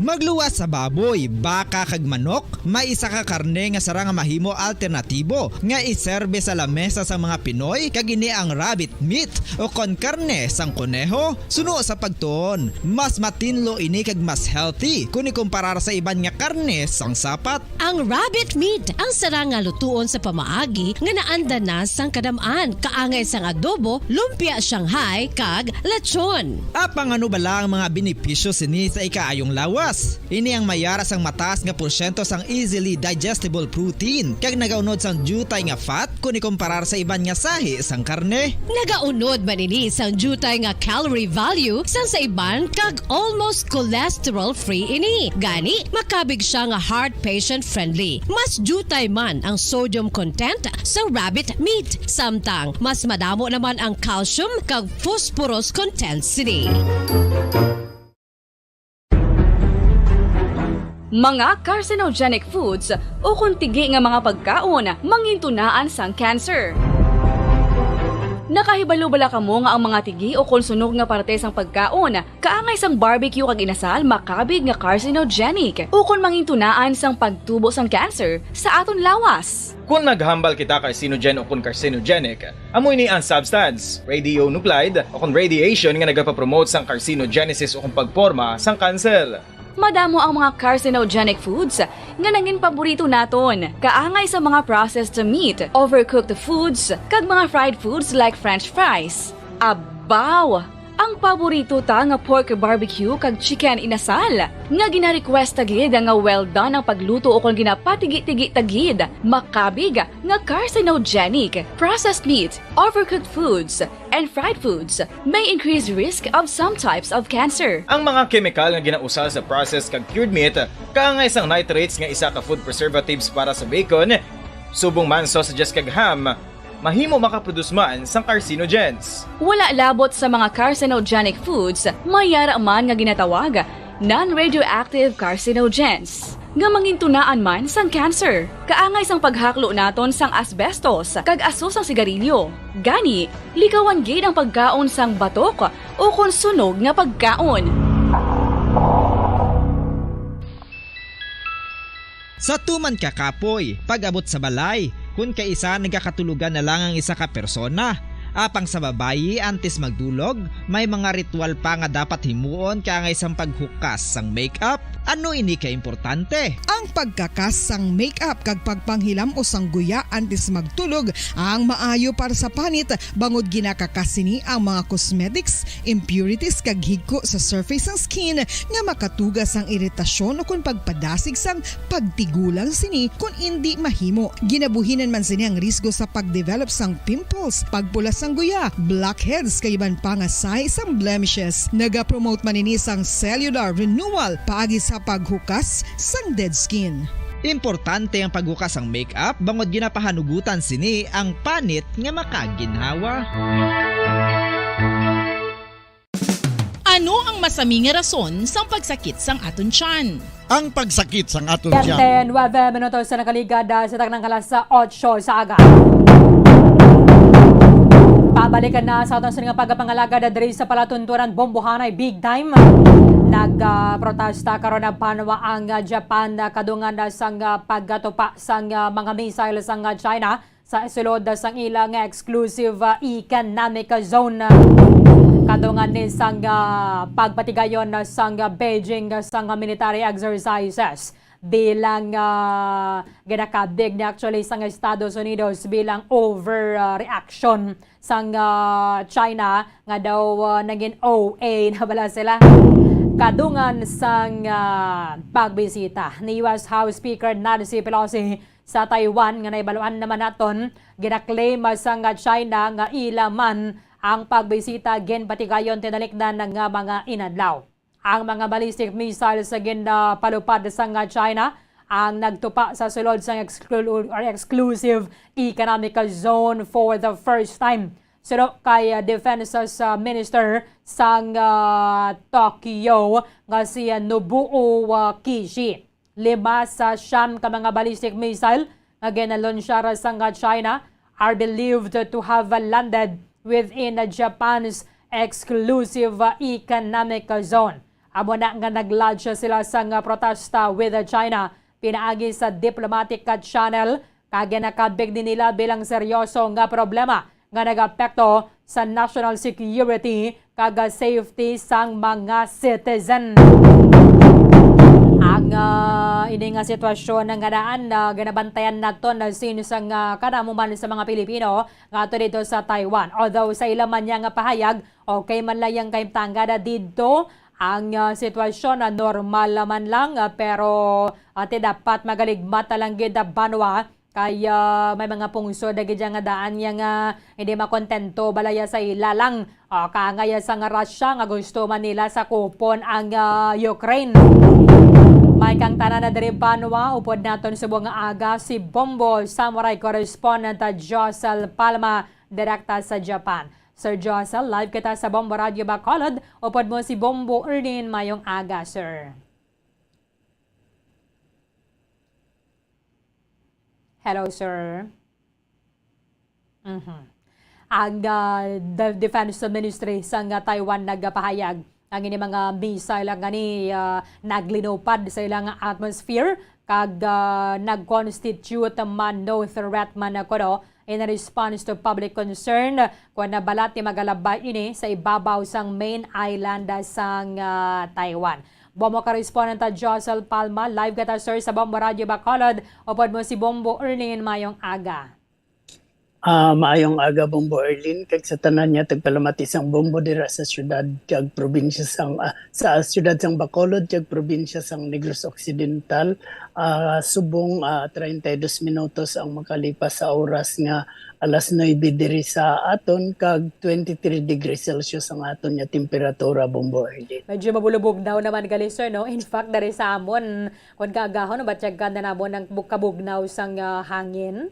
Magluwas sa baboy, baka, kag manok, may isa ka karne nga sarang nga mahimo alternatibo nga iserbe sa lamesa sang mga Pinoy, kag ini ang rabbit meat, ukon karne sang koneho. Suno sa pagtuon, mas matinlo ini kag mas healthy kon ikumparar sa iban nga karne sang sapat. Ang rabbit meat ang sarang nga lutuon sa pamaagi nga naanda na sang kadam-an, kaangay sang adobo, lumpia Shanghai, kag lechon. Apang ano bala ang mga benepisyo sini sa ikaayong lawas? Ini ang may ara sang mataas nga porsyento sang easily digestible protein, kag nagaunod sang diutay nga fat kon ikumparar sa iban nga sahi sang karne. Nagaunod man ini sang diutay nga calorie value sang sa iban kag almost cholesterol-free ini. Gani, makabig sia nga heart patient-friendly. Mas diutay man ang sodium content sa rabbit meat, samtang mas madamo naman ang calcium kag phosphorus content sini. Mga carcinogenic foods ukon tigi nga mga pagkaon mangintunaan sang cancer. Nakahibalo bala kamo nga ang mga tigi o kon sunog nga parte sang pagkaon, kaangay sang barbecue kag inasal, makabig nga carcinogenic o kon mangintunaan sang pagtubo sang cancer sa aton lawas? Kon maghambal kita carcinogen o kon carcinogenic, amo ini ang substance, radionuclide o kon radiation nga nagapapromote sang carcinogenesis o kon pagporma sang kanser. Madamo ang mga carcinogenic foods nga nangin paborito naton, kaangay sa mga processed meat, overcooked foods, kag mga fried foods like french fries. Abaw! Ang paborito ta nga pork barbecue kag chicken inasal, nga gina-request ta gid nga well done ang pagluto o kon ginapatigi-tigi ta gid, makabig nga carcinogenic. Processed meat, overcooked foods, and fried foods may increase risk of some types of cancer. Ang mga kemikal nga ginausar sa processed kag cured meat, kaangay sang nitrates nga isa ka food preservatives para sa bacon, subong man sausages kag ham, mahimo makaproduce man sang carcinogens. Wala labot sa mga carcinogenic foods, may yara man nga ginatawag non-radioactive carcinogens, nga mangintunaan man sang cancer, kaangay sang paghaklo naton sang asbestos kag aso sang sigarilyo. Gani, likawan gid ang pagkaon sang batok o kon sunog nga pagkaon. Sa tuman ka kapoy, pag-abot sa balay, kun kaisa nagakatulogan na lang ang isa ka persona. Apang sa babayi, antes magdulog, may mga ritual pa nga dapat himuon kaangay sang paghukas sang makeup. Ano ini ka importante? Ang pagkakas sang makeup kag pagpanghilam-os sang guya antes magtulog ang maayo para sa panit, bangod ginakakas sini ang mga cosmetics, impurities, kag higko sa surface sang skin nga makatuga sang iritasyon ukon pagpadasig sang pagtigulang sini kon indi mahimo. Ginabuhinan man sini ang risgo sa pag-develop sang pimples, pagpula sang guya, blackheads, kag iban pa nga sahi sang blemishes. Nagapromote man ini sang cellular renewal paagi sa paghukas sang dead skin. Importante ang paghukas sang makeup bangod ginapahanugutan sini ang panit nga makaginhawa. Ano ang masami nga rason sang pagsakit sang aton tiyan? Ang pagsakit sang aton tiyan. Siete nuebe minutos sa nakaligad, ah, sa taknang kalas sa otso sa aga. Pabalikan na sa aton sini nga pagpangalagad diri sa palatuntunan, bombohanay big time. Nag, ah, protesta karon na banwa ang, ah, Japan, ah, kadungan na sang, ah, pagkatupa sang, ah, mga missile sang, ah, China sa sulod sang ila nga exclusive, ah, economic zone. Kadungan ni sang, ah, pagpatigayon sang, ah, Beijing sang, ah, military exercises. Bilang, ah, ginakabig ni actually sang Estados Unidos bilang over, ah, reaction sang, ah, China nga daw, ah, naging O A na bala sila. Kadungan sang, ah, pagbisita ni U S House Speaker Nancy Pelosi sa Taiwan nga nahibaluan naman naton, ginaklaim sang China nga ila man ang pagbisita ginpatigayon tinalikdan nga mga inadlaw. Ang mga ballistic missiles nga ginpalupad sang China ang nagtupa sa sulod sang exclu-, or exclusive economic zone for the first time. Suno kay, uh, Defense, uh, Minister sang, uh, Tokyo nga si, uh, Nobuo, uh, Kishi, lima sa siyam ka mga ballistic missile nga ginalunsyar sang China are believed to have landed within Japan's exclusive economic zone. Amo na nga nag-lodge sila sang protesta with China pinaagi sa diplomatic channel, kag ginakabig ni nila bilang seryoso nga problema nga nagapekto sa national security kag safety sang mga citizen. Ang, ah, ini nga sitwasyon nga daan, ah, ginabantayan naton, ah, since ang, ah, kadamo man sa mga Pilipino nga ato dito sa Taiwan. Although sa ila man niya nga pahayag, okay man lang yang kahimtang nga didto ang, ah, sitwasyon, ah, normal man lang, ah, pero, ah, ti dapat magaligmat na lang gid, ah, banwa. Kay, ah, may mga pungsod na gid nga daan niya nga hindi makontento balaya sa ila lang. Ah, kaangay sang Russia nga gusto man nila sakupon ang, ah, Ukraine. May kang tanan na diri banwa, upod naton subong nga aga si Bombo Samurai correspondent, ah, Josel Palma, direkta sa Japan. Sir Josel, live kita sa Bombo Radio Bacolod. Upod mo si Bombo Ernin, mayong aga, sir. Hello, sir. Mhm. Ang, ah, the Defense Ministry sang, ah, Taiwan nagapahayag ang ini mga missile nga ni, ah, naglinupad sa ilang atmosphere kag, ah, nag-constitute man no threat man kuno in response to public concern, kun nabalat ni magalabay ini sa ibabaw sang main island sang, ah, Taiwan. Bombo correspondent ta Josel Palma, live kita, sir, sa Bombo Radio Bacolod. Upod mo si Bombo Erlin, mayong aga. Ah, maayong aga, Bombo Erlin, kag sa tanan nga tagpalamati sang Bombo dira sa siyudad kag probinsya sang, ah, sa siyudad sang Bacolod kag probinsya sang Negros Occidental. Ah, subong, ah, treinta y dos minutos ang makalipas sa oras nga alas nuebe diri sa aton, kag twenty-three degrees Celsius ang aton nga temperatura, Bombo Erlin. Medyo mabulubog daw naman gali, sir, no? In fact, dari sa amon, kung kaagahon, batyag ka na namon ang bu-, kabugnaw sang, ah, hangin.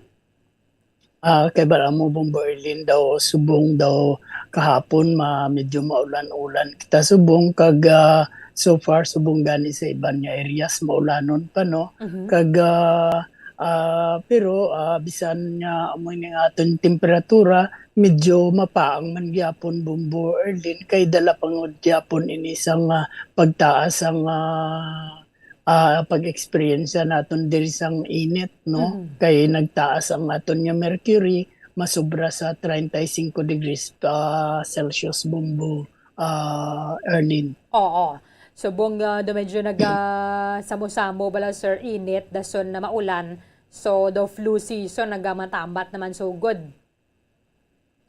Ah, kay bala mo, Bombo Erlin, daw subong daw kahapon ma-, medyo maulan-ulan kita subong kag, ah, so far subong gani sa iban nga areas maulanon pa, no? Mhm. Kag, ah, ah, pero, ah, bisan nga amo ini nga aton temperatura, medyo mapaang man gyapon, Bombo Erlin, kay dala pa gud gyapon ini sang, ah, pagtaas ang, ah, ah, pag-eksperyensya naton diri sang init, no? Mhm. Kay nagtaas ang aton nga mercury, masobra sa treinta y cinco degrees, ah, Celsius, Bombo, ah, Erlin. Oo. Subong, ah, do medyo naga-samo-samo bala, sir, init, dason na maulan. So, the flu season nagamatambat naman sugod.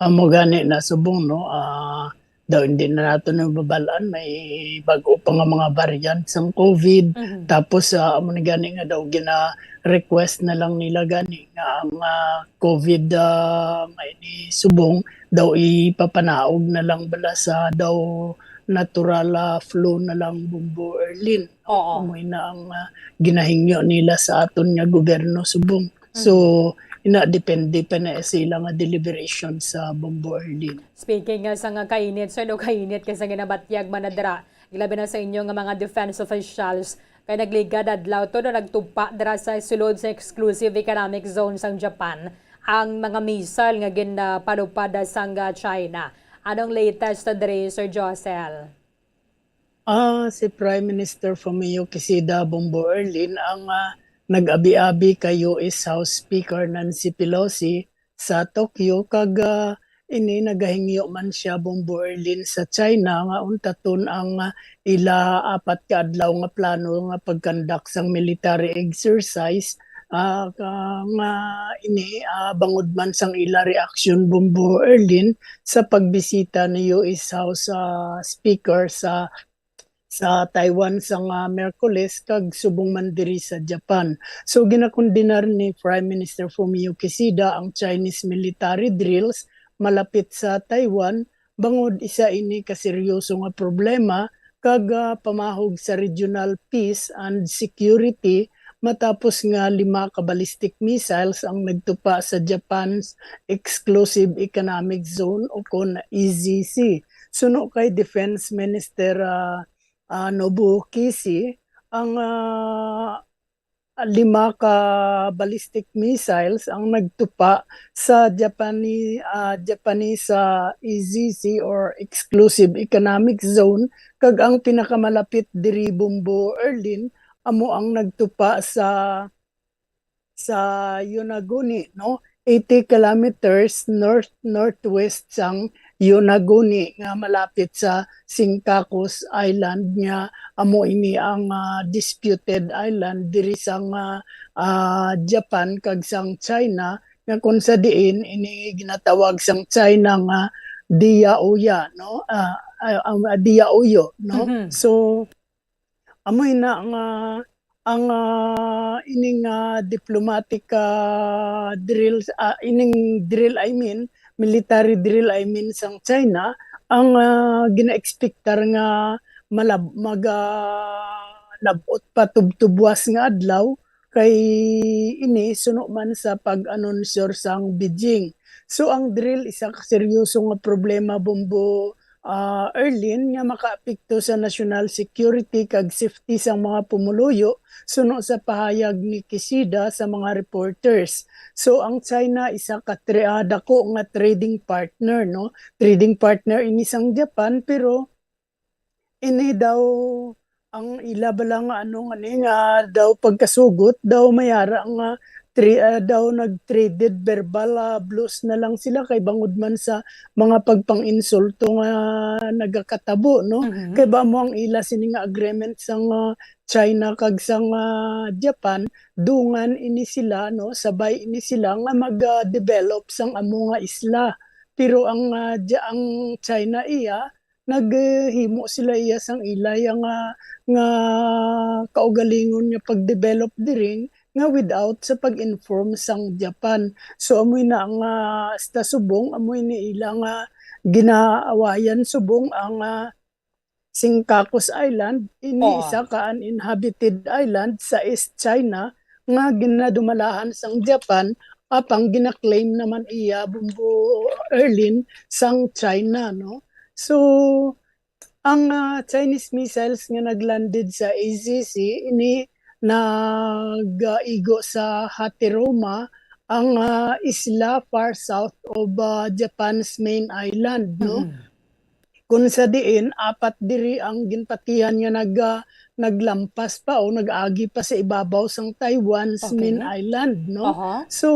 Amo gani na subong, no? Ah, daw hindi na nato nababal-an, may bag-o pa nga mga variant sang covid. Mhm. Tapos, ah, amo na gani nga daw gina-request na lang nila gani nga ang, ah, covid, ah, nga ini subong daw ipapanaog na lang bala sa daw natural, ah, flu na lang, Bombo Erlin. Oo. Amo na ang, ah, ginahingyo nila sa aton nga gobyerno subong. So, Mhm. ina, depende pa na sila nga deliberation sa Bombo Erlin. Speaking nga sa nga kainit, sir, no, kainit kay sa ginabatyag man na dira, ilabi na sa inyo nga mga defense officials, kay nagligad adlaw to no nagtupa dira sa sulod sa exclusive economic zone sang Japan ang mga missile nga ginpalupad sang, ah, China. Anong latest diri, Sir Josel? Ah, si Prime Minister Fumio Kishida, Bombo Erlin, ang, ah, nag-abi-abi kay U S House Speaker Nancy Pelosi sa Tokyo, kag, ah, ini nagahingyo man siya, Bombo Erlin, sa China nga untaton ang, ah, ila apat ka adlaw nga plano nga pag-conduct sang military exercise, ah, ka, nga ini, ah, bangod man sang ila reaksyon, Bombo Erlin, sa pagbisita ni U S House, ah, Speaker sa, sa Taiwan sang, ah, Miyerkules kag subong man diri sa Japan. So, ginakondenar ni Prime Minister Fumio Kishida ang Chinese military drills malapit sa Taiwan, bangod isa ini ka seryoso nga problema kag, ah, pamahog sa regional peace and security, matapos nga lima ka ballistic missiles ang nagtupa sa Japan's Exclusive Economic Zone, o kon E Z C. Suno kay Defense Minister, ah, ah, Nobuo Kishi, ang, ah, lima ka ballistic missiles ang nagtupa sa Japani-, ah, Japanese, ah, E Z C or Exclusive Economic Zone, kag ang pinakamalapit diri, Bombo Erlin, amo ang nagtupa sa, sa Yonaguni, no? Eighty kilometers north-northwest sang Yonaguni nga malapit sa Senkakus Island, nga amo ini ang, ah, disputed island diri sang, ah, ah, Japan kag sang China, nga kung sa diin ini ginatawag sang China nga Diaoya, no? Ah, ah, ang, ah, Diaoyo, no? Mhm. So, amo ina nga ang, ah, ining, ah, diplomatic, ah, drills, ah, ining drill, I mean, military drill, I mean, sang China, ang, ah, gina-expectar nga malab-, mag, ah, lab-ot pa tubtubwas nga adlaw, kay ini suno man sa pag-anunsyo sang Beijing. So, ang drill, isa ka seryoso nga problema, Bombo ah, Erlin, nga makaapekto sa national security kag safety sang mga pumuluyo, suno sa pahayag ni Kishida sa mga reporters. So, ang China isa ka tri-, ah, dako nga trading partner, no? Trading partner ini sang Japan, pero ini daw ang ila bala nga ano nga ni nga daw pagkasugot daw may ara nga tri-, ah, daw nag-traded verbal, ah, blows na lang sila kay bangod man sa mga pagpang-insulto nga nagakatabo, no? Mhm. Kay ba mo ang ila sini nga agreement sang, ah, China kag sang, ah, Japan, dungan ini sila, no? Sabay ini sila nga mag, ah, develop sang amo nga isla. Pero ang, ah, Ja-, ang China iya, naghimo sila iya sang ilay nga, nga kaugalingon nga pag-develop diri nga without sa pag-inform sang Japan. So, amoy na nga, ah, hasta subong, amoy ni ila nga ginaawayan subong ang, ah, Senkakus Island, ini Oo. isa ka uninhabited island sa East China nga ginadumalahan sang Japan, apang gina-claim naman iya, Bumbo Erlin, sang China, no? So, ang, ah, Chinese missiles nga naglanded sa A Z C, ini nagaigo sa Hateroma, ang, ah, isla far south of, ah, Japan's main island, no? Mhm. Kung sa diin, apat diri ang ginpatihan nga nag-, ah, naglampas pa o nag-agi pa sa ibabaw sang Taiwan's Okay. main island, no? Aha. So,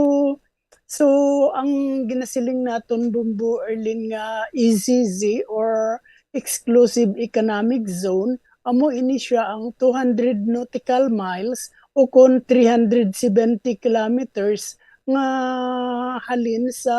so ang ginasiling naton, Bumbo Erlin, nga E Z Z or exclusive economic zone, amo ini siya ang two hundred nautical miles o kon three hundred seventy kilometers nga halin sa,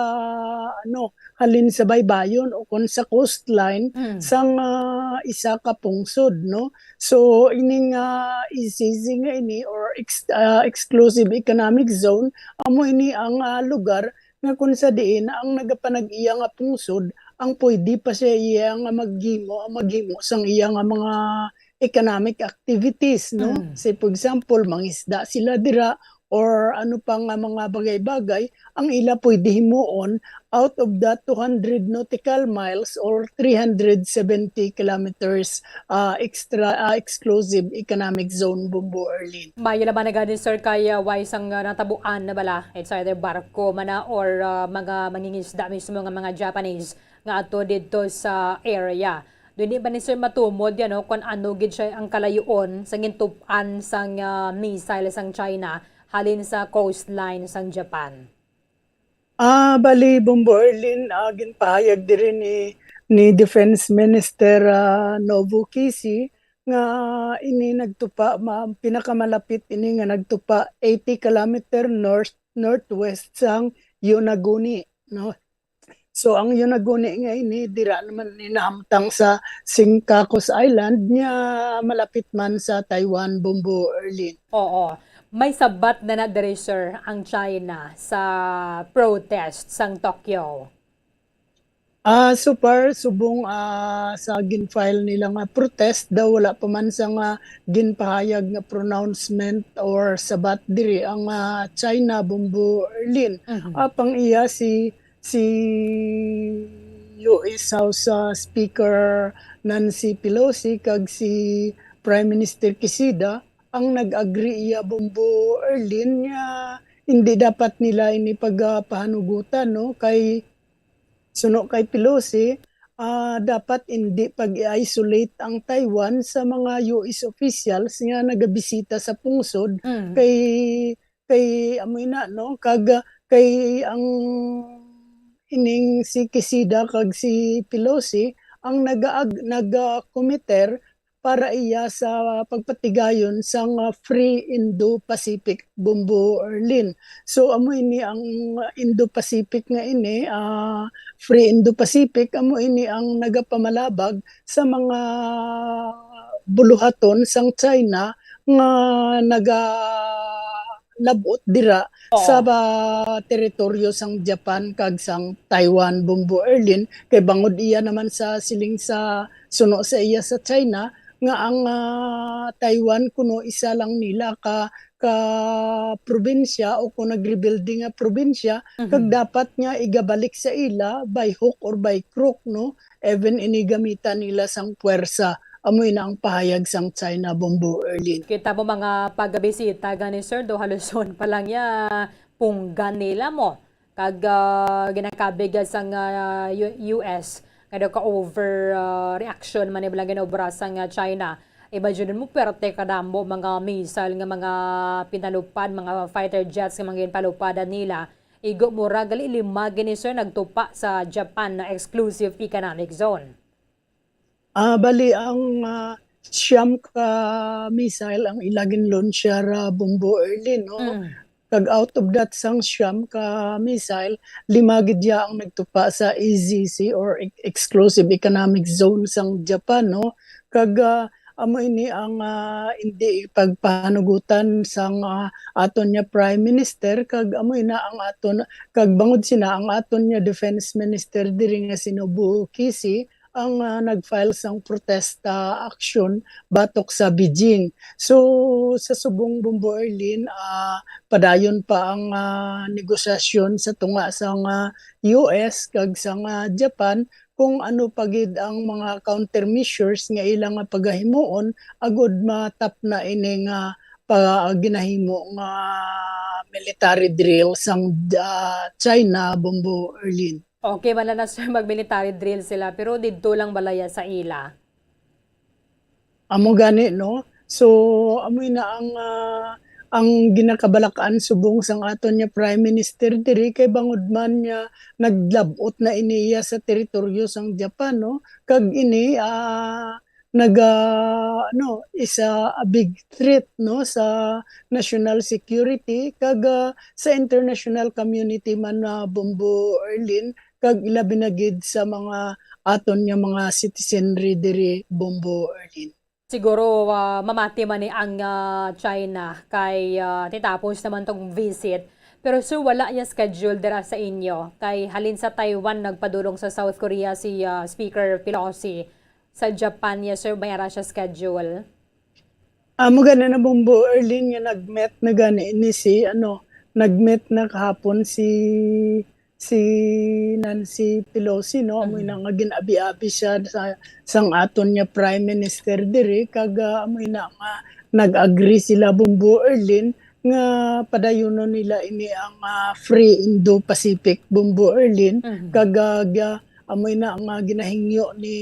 ano, halin sa baybayon o kon sa coastline Mm. sang, ah, isa ka pungsod, no? So, ini nga E Z Z nga ini or ex-, ah, exclusive economic zone, amo ini ang, ah, lugar nga kung sa diin ang nagapanag-iya nga pungsod ang pwede pa siya iya nga maghimo, maghimo sang iya nga mga economic activities, no? Mm. Say, for example, mangisda sila dira or ano pa nga mga bagay-bagay ang ila pwede himuon out of the two hundred nautical miles or three hundred seventy kilometers, ah, extra, ah, exclusive economic zone, Bumbo Erlin. Maayo naman na gani, sir, kay, ah, way sang, ah, natabuan na bala. It's either barko man na or, ah, mga mangingisda mismo nga mga Japanese nga ato didto sa area. Dili ba ni, sir, matumod yan, no, kung ano gid siya ang kalayuon sa gintup-an sang, ah, missile sang China halin sa coastline sang Japan? Ah, bali, Bombo Erlin, ah, ginpahayag diri ni, ni Defense Minister, ah, Nobuo Kishi nga ini nagtupa, ma-, pinakamalapit ini nga nagtupa eighty kilometer north, northwest sang Yonaguni, no? So, ang Yonaguni nga ini, dira naman ni nahamtang sa Senkakus Island, nga malapit man sa Taiwan, Bombo Erlin. Oo. May sabat na na diri, sir, ang China sa protest sang Tokyo? Ah, so far, subong, ah, sa gin-file nila nga protest daw, wala pa man sa nga ginpahayag nga pronouncement or sabat diri ang, ah, China, Bombo Erlin. Mhm. Apang iya si, si U S House, ah, Speaker Nancy Pelosi kag si Prime Minister Kishida ang nag-agree iya, Bombo Erlin, nga hindi dapat nila ini pagapahanugutan, no? Kay suno kay Pelosi, ah, dapat hindi pag-i-isolate ang Taiwan sa mga U S officials nga nagabisita sa pungsod. Mm. Kay, kay amo ina, no? Kag, kay ang ining si Kishida kag si Pelosi ang nagaag-, nag-, ah, committer para iya sa pagpatigayon sang, ah, Free Indo-Pacific, Bombo Erlin. So, amo ini ang Indo-Pacific nga ini, ah, Free Indo-Pacific, amo ini ang nagapamalabag sa mga buluhaton sang China nga nagalab-ot dira Oo. sa ba-, teritoryo sang Japan kag sang Taiwan, Bombo Erlin, kay bangod iya naman sa siling sa suno sa iya sa China, nga ang, ah, Taiwan kuno isa lang nila ka ka probinsya o kung nag-rebuilding nga probinsya, kag Mhm. dapat nga igabalik sa ila by hook or by crook, no? Even ini gamitan nila sang puwersa. Amoy na ang pahayag sang China, Bombo Erlin. Kita mo mga pagabisita gani, sir, do haluson pa lang ya, punggan nila mo. Kag, ah, ginakabig sang, ah, U-, U S nga daw ka over, ah, reaction man ni lang ginobra sang, ah, China. Imagine mo, perte kadamo mga missile nga mga pinalupad, mga fighter jets nga mga ginpalupadan nila. Igo mura gali lima gini, sir, nagtupa sa Japan na exclusive economic zone. Ah, bali ang, ah, siyam ka missile ang ila gin-launcher, ah, Bombo Erlin, no? Mm. Kag out of that sang siyam ka missile, lima gid ya ang nagtupa sa E Z C or e-, exclusive economic zone sang Japan, no? Kag, ah, amo ini ang, ah, indi pagpahanugutan sang, ah, aton nga Prime Minister, kag amo ina ang aton, kag bangod sina ang aton nga Defense Minister diri nga si Nobuo Kishi, ang, ah, nag-file sang protesta action batok sa Beijing. So, sa subong, Bombo Erlin, ah, padayon pa ang, ah, negosasyon sa tunga sang, ah, U S kag sang, ah, Japan kung ano pa gid ang mga countermeasures nga ila nga pagahimuon agud matapna ini nga pa-, ginahimo nga military drill sang, ah, China, Bombo Erlin. Okay man na, sir, mag-military drill sila, pero didto lang balaya sa ila. Amo gani, no? So, amoy na ang, ah, ang ginakabalak-an subong sang aton nga Prime Minister diri, kay bangod man nga naglab-ot na ini iya sa teritoryo sang Japan, no? Kag ini, ah, naga-, ano, is a, a big threat, no, sa national security kag, ah, sa international community man, ah, Bombo Erlin, kag ilabi na gid sa mga aton nga mga citizenry diri, Bombo Erlin. Siguro, ah, mamati man ni ang, ah, China kay, ah, titapos naman tong visit. Pero, sir, wala niya schedule dira sa inyo. Kay halin sa Taiwan, nagpadulong sa South Korea si, ah, Speaker Pelosi. Sa Japan niya, sir, may ara siya schedule. Amo gani na, Bombo Erlin, nga nag-met na gani ni si, ano, nag-met na kahapon si, si Nancy Pelosi, no? Amo Mhm. na nga gin-abi-abi siya sa, sang aton nga Prime Minister diri, kag, ah, amo na nga nag-agree sila, Bombo Erlin, nga padayunon nila ini ang, ah, Free Indo-Pacific, Bombo Erlin, Mhm. kag, ah, ga-, amo na nga ginahingyo ni,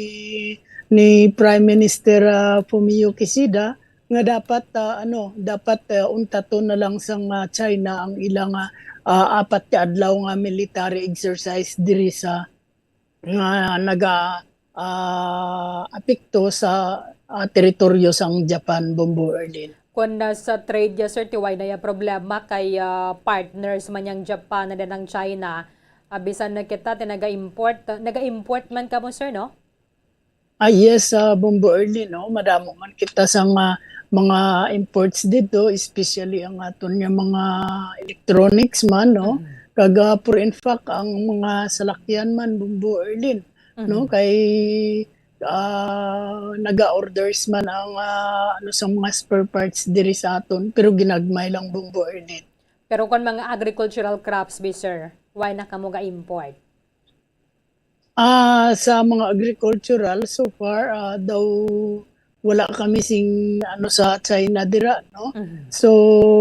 ni Prime Minister, ah, Fumio Kishida, nga dapat, ah, ano, dapat, ah, untaton na lang sang, ah, China ang ilang, ah, ah, apat ka adlaw nga military exercise diri sa, nga naga, ah, apekto sa, ah, teritoryo sang Japan, Bombo Erlin. Kung na sa trade ya, sir, tiway na ya problema kay, ah, partners man yang Japan and ang China. Ah, bisan na kita, ti naga-import, naga-import man kamo, sir, no? Ah, yes, ah, Bombo Erlin, no? Madamo man kita sang, ah, mga imports dito, especially ang aton nga mga electronics man, no? Mhm. Kag, ah, for in fact, ang mga salakyan man, Bombo Erlin, no? Mhm. Kay, ah, naga-orders man ang, ah, ano, sa mga spare parts diri sa aton, pero ginagmay lang, Bombo Erlin. Pero kung mga agricultural crops, bi, sir, why na kamo ga-import? Ah, sa mga agricultural, so far, ah, daw wala kami sing, ano, sa China dira, no? Mhm. So,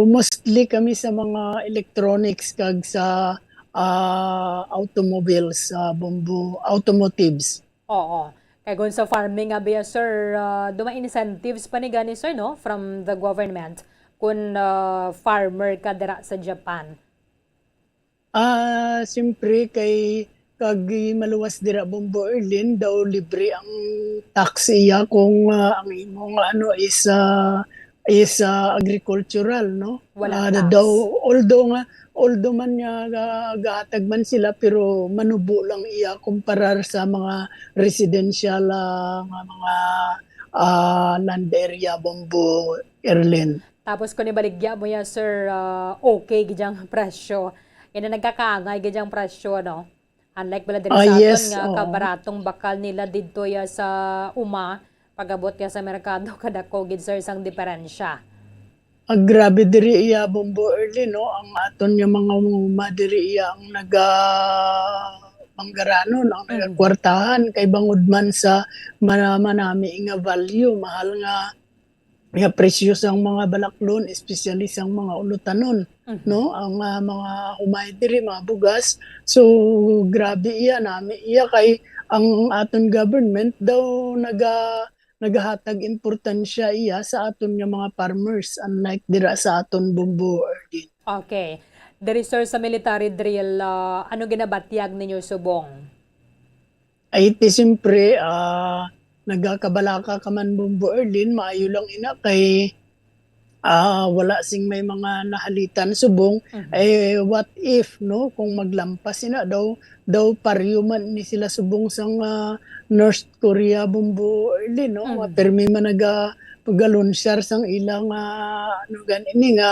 mostly kami sa mga electronics kag sa, ah, automobiles, sa Bombo, automotives. Oo. Kay kung sa farming nga biya, sir, ah, duma incentives pa ni gani, sir, no? From the government, kung, ah, farmer ka dira sa Japan. Ah, siyempre, kay kag maluwas dira, Bombo Erlin, daw libre ang tax iya kung, ah, ang imo nga ano is, ah, is, ah, agricultural, no? Wala Ah, tax. Daw, although nga, although man nga ga-, gahatag man sila, pero manubo lang iya kumparar sa mga residential, ah, nga mga, ah, land area, Bombo Erlin. Tapos kung ibaligya mo ya, sir, ah, okay gid ang presyo. Yan ang nagkakaangay gid ang presyo, no? Unlike bala diri Ah, sa aton yes, nga oo. kabaratong bakal nila didto ya sa uma, pag-abot ya sa merkado, kadako gid, sir, sang diferensya. Ah, grabe diri iya, Bombo Erlin, no? Ang aton nga mga manguma diri iya ang naga-, manggaranon, ang Mm. nagakwartahan, kay bangod man sa mana-, manami nga value, mahal nga, nga presyo sang mga balaklon, especially sang mga ulutanon, Mhm. no? Ang, ah, mga humay diri, mga bugas. So, grabe iya, nami iya, kay ang aton government daw naga-, nagahatag importansya iya sa aton nga mga farmers, unlike dira sa aton, Bombo Erlin. Okay. Diri, sir, sa military drill, ah, ano ginabatyag ninyo subong? Ay, ti, siyempre, ah, nagakabalaka ka man, Bombo Erlin, maayo lang ina kay, ah, wala sing may mga nahalitan subong. Mhm. Eh, what if, no, kung maglampas ina daw, daw pareho man ni sila subong sang, ah, North Korea, Bombo Erlin, no? Mhm. Nga pirmi man naga-, pag-alunsyar sang ilang, ah, ano gani ni nga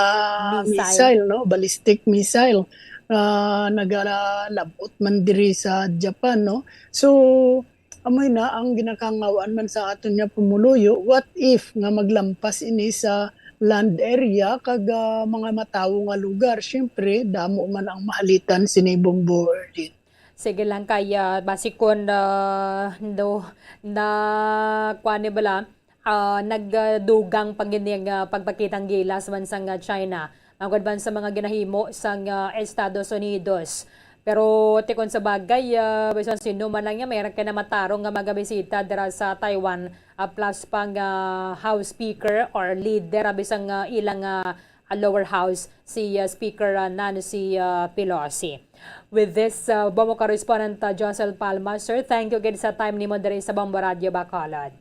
Missile. missile, no? Ballistic missile. Ah, nagalabot man diri sa Japan, no? So, amoy na ang ginakangawaan man sa aton nga pumuluyo. What if nga maglampas ini sa land area kag, ah, mga matawo nga lugar? Siyempre, damo man ang mahalitan sini, Bombo Erlin. Sige lang, kaya basi kun, ah, no, na, kuwan ni bala, ah, nagdugang pa gid nga pagpakitang gilas man sang, ah, China, manggod man sa mga ginahimo sang, ah, Estados Unidos. Pero ti kon sa bagay, ah, bisan sino man lang niya, mayroon kay na matarong nga magabisita dira sa Taiwan, ah, plus pang, ah, House Speaker or leader, ah, bisang, ah, ilang, ah, ah, lower house, si, ah, Speaker, ah, Nancy, ah, Pelosi. With this, ah, Bombo correspondent, ah, Josel Palma. Sir, thank you again sa time nimo diri sa Bombo Radio Bacolod.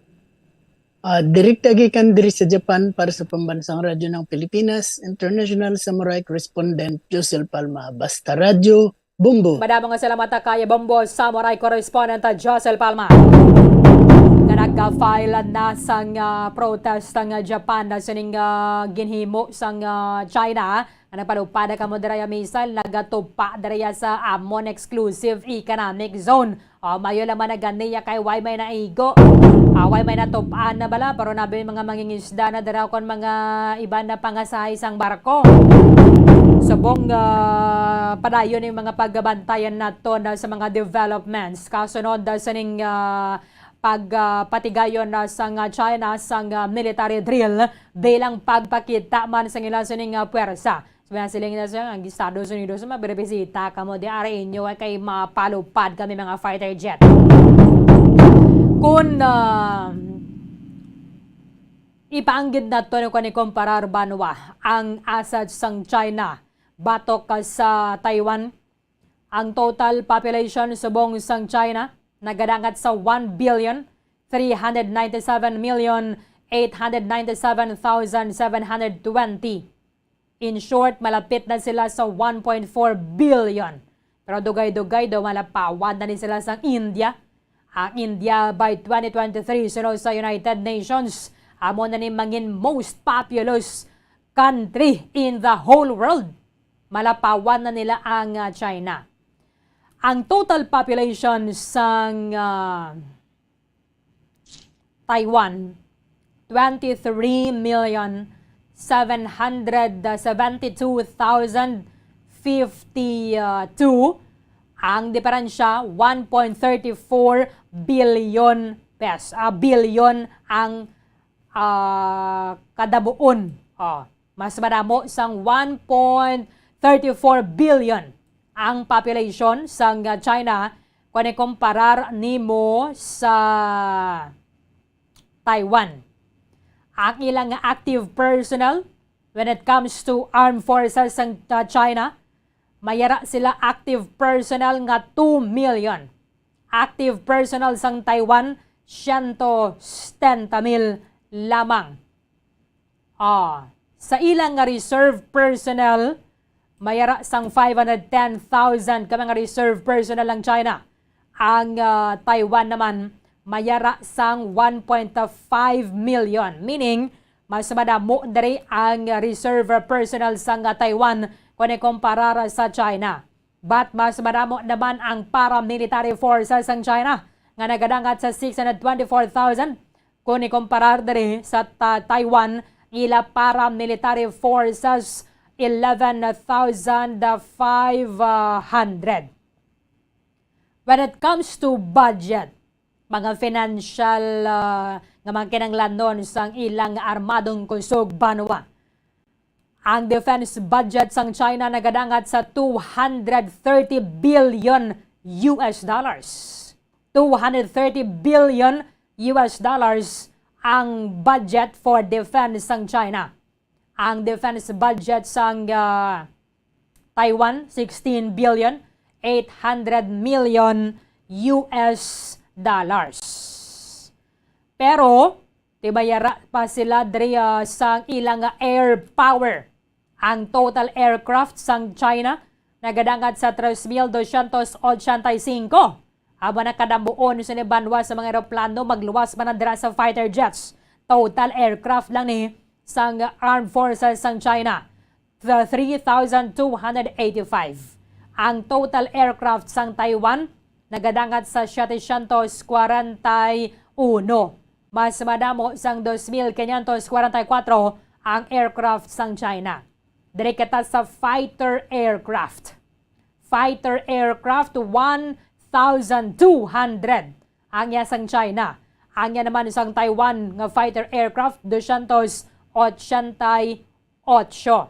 Ah, direkta gikan diri sa Japan para sa Pambansang Radyo ng Pilipinas, International Samurai Correspondent Josel Palma, Basta Radyo, Bombo. Madamo nga salamat, ah, kay Bombo Samurai Correspondent, ah, Josel Palma. Nga nag-file na sang, ah, protest ang, ah, Japan na sining, ah, ginhimo sang, ah, China. Ang nagpalupad kamo dira ya missile, nagatupa dira ya sa amon exclusive economic zone. Oh, mayo lang man na ganiya kay way may naigo. Ah, way may natupaan na bala, pero nabi mga mangingisda na dira kon mga iban na pangasahay sang barko. Subong, ah, padayon ning mga pagbantayan naton, ah, sa mga developments kasunod, ah, sa ning, ah, pag, ah, patigayon na sang, ah, China sang, ah, military drill bilang pagpakita man sang ila sining, ah, puwersa. Sabi na sila nga sa ang Estados Unidos, mabiribisita kamo di ara inyo, ay kay mapalupad kami mga fighter jet. Kung, ah, ipaanggid nato ni kuan ni kumparar banwa ang assets sang China batok ka sa Taiwan, ang total population subong sang China nagadangat sa one billion three hundred ninety-seven million eight hundred ninety-seven thousand seven hundred twenty. In short, malapit na sila sa one point four billion. Pero dugay-dugay daw malapawan na ni sila sang India. Ang India by twenty twenty-three, suno sa United Nations, amo na ni mangin most populous country in the whole world. Malapawan na nila ang, ah, China. Ang total population sang, ah, Taiwan, twenty-three million seven hundred seventy-two thousand fifty-two. Ang diferensya, one point thirty-four billion pes-, ah, billion ang, ah, kadabuon. Oh, mas madamo sang one point thirty-four billion ang population sang, ah, China kung ikumparar nimo sa Taiwan. Ang ilang active personnel when it comes to armed forces sang, ah, China, mayara sila active personnel nga two million. Active personnel sang Taiwan, siyento setenta mil lamang. Ah, sa ilang nga reserve personnel, mayara sang five hundred ten thousand ka mga reserve personnel ang China. Ang, ah, Taiwan naman, mayara sang one point five million. Meaning, mas madamo diri ang reserve personnel sang, ah, Taiwan kung ikumparar sa China. But mas madamo naman ang paramilitary forces sang China nga nagadangat sa six hundred twenty-four thousand kung ikumparar diri sa Ta-, Taiwan ila paramilitary forces, eleven thousand five hundred. When it comes to budget, mga financial, ah, nga mga kinahanglanon sang ilang armadong kusog banwa, ang defense budget sang China nagadangat sa two hundred thirty billion U S dollars. Two hundred thirty billion U S dollars ang budget for defense sang China. Ang defense budget sang, ah, Taiwan, sixteen billion eight hundred million U S dollars. Pero, tibayara pa sila diri, ah, sang ilang air power. Ang total aircraft sang China nagadangat sa tres mil dosyentos ochenta y cinco. Aba, nakadamuon sini banwa sa mga eroplano, magluwas pa na dira sa fighter jets. Total aircraft lang ni sang Armed Forces sang China, the three thousand two hundred eighty-five. Ang total aircraft sang Taiwan nagadangat sa setecientos kwarenta y uno. Mas madamo sang dos mil quinientos kwarenta y kuwatro ang aircraft sang China. Diri kita sa fighter aircraft. Fighter aircraft, one thousand two hundred ang iya sang China. Ang iya naman sang Taiwan nga fighter aircraft, dosyentos ochenta y ocho.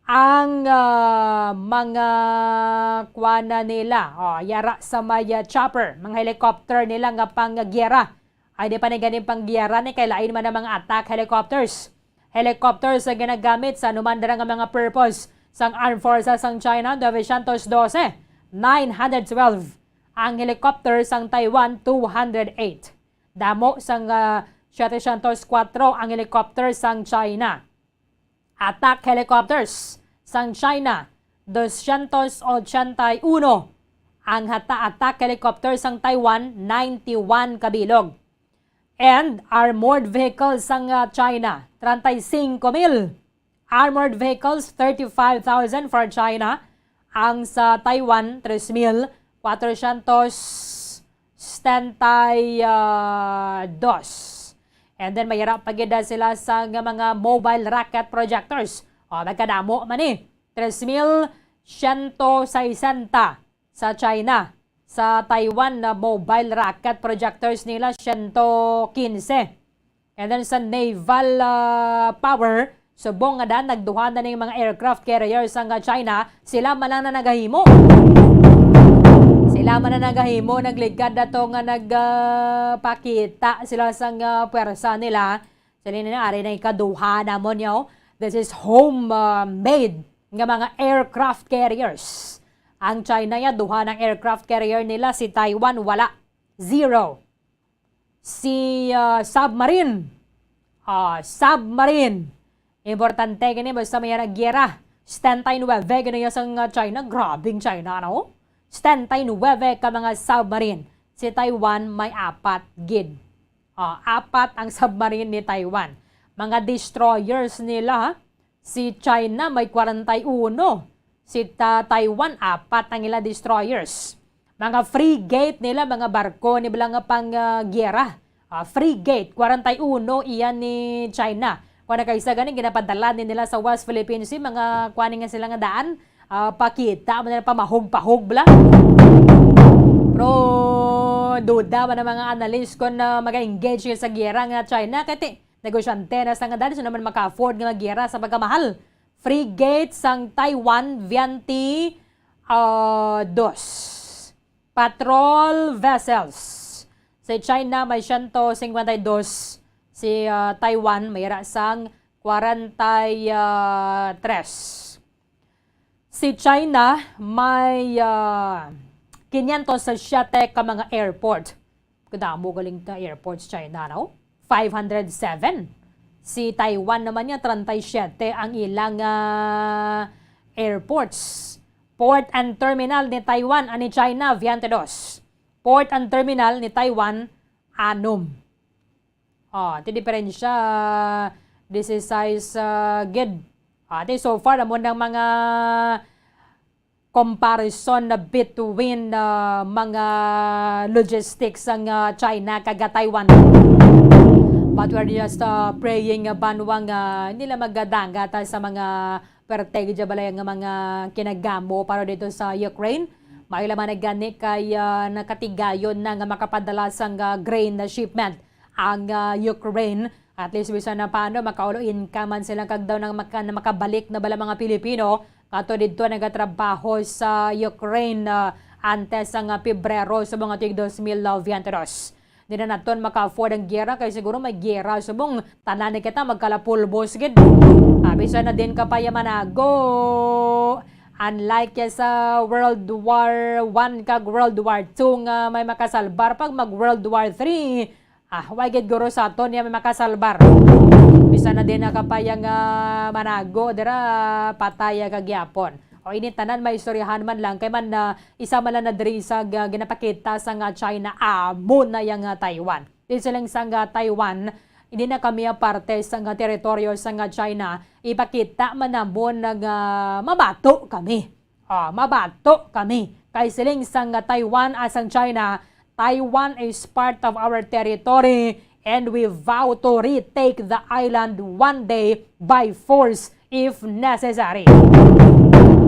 Ang, ah, mga kuana nila, oh, yara sa may, ah, chopper, mga helicopter nila nga panggiyera. Ay, di pa ni ganing panggiyera ni, kay lain man ang mga attack helicopters. Helicopters nga ginagamit sa anuman dira nga mga purpose sang Armed Forces sang China, nine hundred twelve. Ang helicopter sang Taiwan, two hundred eight. Damo sang, ah, setecientos kuwatro ang helicopter sang China. Attack helicopters sang China, dosyentos ochenta y uno. Ang hata-, attack helicopter sang Taiwan, ninety-one kabilog. And armored vehicles sang, ah, China, treinta y cinco mil. Armored vehicles, thirty-five thousand for China. Ang sa Taiwan, tres mil cuatrocientos setenta y dos. And then, mayara pa gid sila sa nga mga mobile rocket projectors. O, nagkadamo man ni. Tres mil siyento sesenta sa China. Sa Taiwan, na mobile rocket projectors nila, siyento kinse. And then sa naval, ah, power, subong nga dan, nagduha na ning mga aircraft carrier sang, ah, China, sila man lang na nagahimo. Sila man na nagahimo, nagligad na to nga nag, ah, pakita sila sang, ah, pwersa nila. Sa nila, ari na ikaduha namon, yo. This is home, ah, made nga mga aircraft carriers. Ang China, ya, duha ng aircraft carrier nila, si Taiwan, wala. Zero. Si, ah, submarine. Ah, submarine. Importante gani, basta may naggiyera. Setenta y nueve gani ya sang, ah, China. Grabing China, no? Setenta y nueve ka mga submarine. Si Taiwan may apat gid. Ah, apat ang submarine ni Taiwan. Mga destroyers nila, ha? Si China may kwarenta y uno. Si Ta-, Taiwan, apat ang ila destroyers. Mga frigate nila, mga barko ni bala nga pang, ah, giyera. Ah, frigate, kwarenta y uno iyan ni China. Kung nakaisa gani, ginapadala ni nila sa West Philippine Sea, mga kuan nga sila nga daan. Ah, pakita mo na pamahog-pahog bala. Pero duda man ang mga analyst kung, ah, mag-engage sa giyera nga China. Kaya ti, negosyante na sa nga daan, so naman maka-afford nga maggiyera sa pagkamahal. Frigate sang Taiwan, twenty, ah, dos. Patrol vessels. Si China may siyento singkwenta y dos, si, ah, Taiwan may ra sang kwarenta y tres. Si China may, ah, kinyentos sa siyete ka mga airport. Kadamo galing ta airports China, no? Five hundred seven. Si Taiwan naman niya, treinta y siete ang ilang, ah, airports. Port and terminal ni Taiwan, ani China, veintidós. Port and terminal ni Taiwan, anom. Oh, ti diferensya, this is size, ah, gid. Ah, ti so far, amo nang mga comparison na between, ah, mga logistics sang, ah, China kag Taiwan. But we're just, uh, praying, uh, banwa nga hindi lang magdangat, uh, sa mga perte gid balay nga mga kinagamo para dito sa Ukraine. May laman na gani kay, uh, nakatigayon na nga makapadala sang, uh, grain na shipment ang, uh, Ukraine. At least, bisan na paano, makaulo income man sila kag daw nang maka-, na makabalik na bala mga Pilipino kato didto nagatrabaho sa Ukraine, uh, antes sang, uh, Pebrero sa mga tuig dos mil veintidos. Di na naton maka-afford ang giyera kay siguro may giyera subong tanan ni kita magkalapulbos gid. Ah, bisan na din ka pa ya manago. Unlike ya sa World War One kag World War Two nga may makasalbar, pag mag World War Three, ah, way gid guro sa aton ya may makasalbar. Bisan na din na ka pa ya nga manago dira, patay ya ka gyapon. O ini tanan may istoryahan man lang kay man na isa man lang na diri sa ga-, ginapakita sang, ah, China, amo na yang, ah, Taiwan. Di siling sang, ah, Taiwan, hindi na kami, ah, parte sang, ah, teritoryo sang, ah, China. Ipakita man namon nga mabato kami. Ah, mabato kami. Kay siling sang, ah, Taiwan as ang China, Taiwan is part of our territory and we vow to retake the island one day by force if necessary.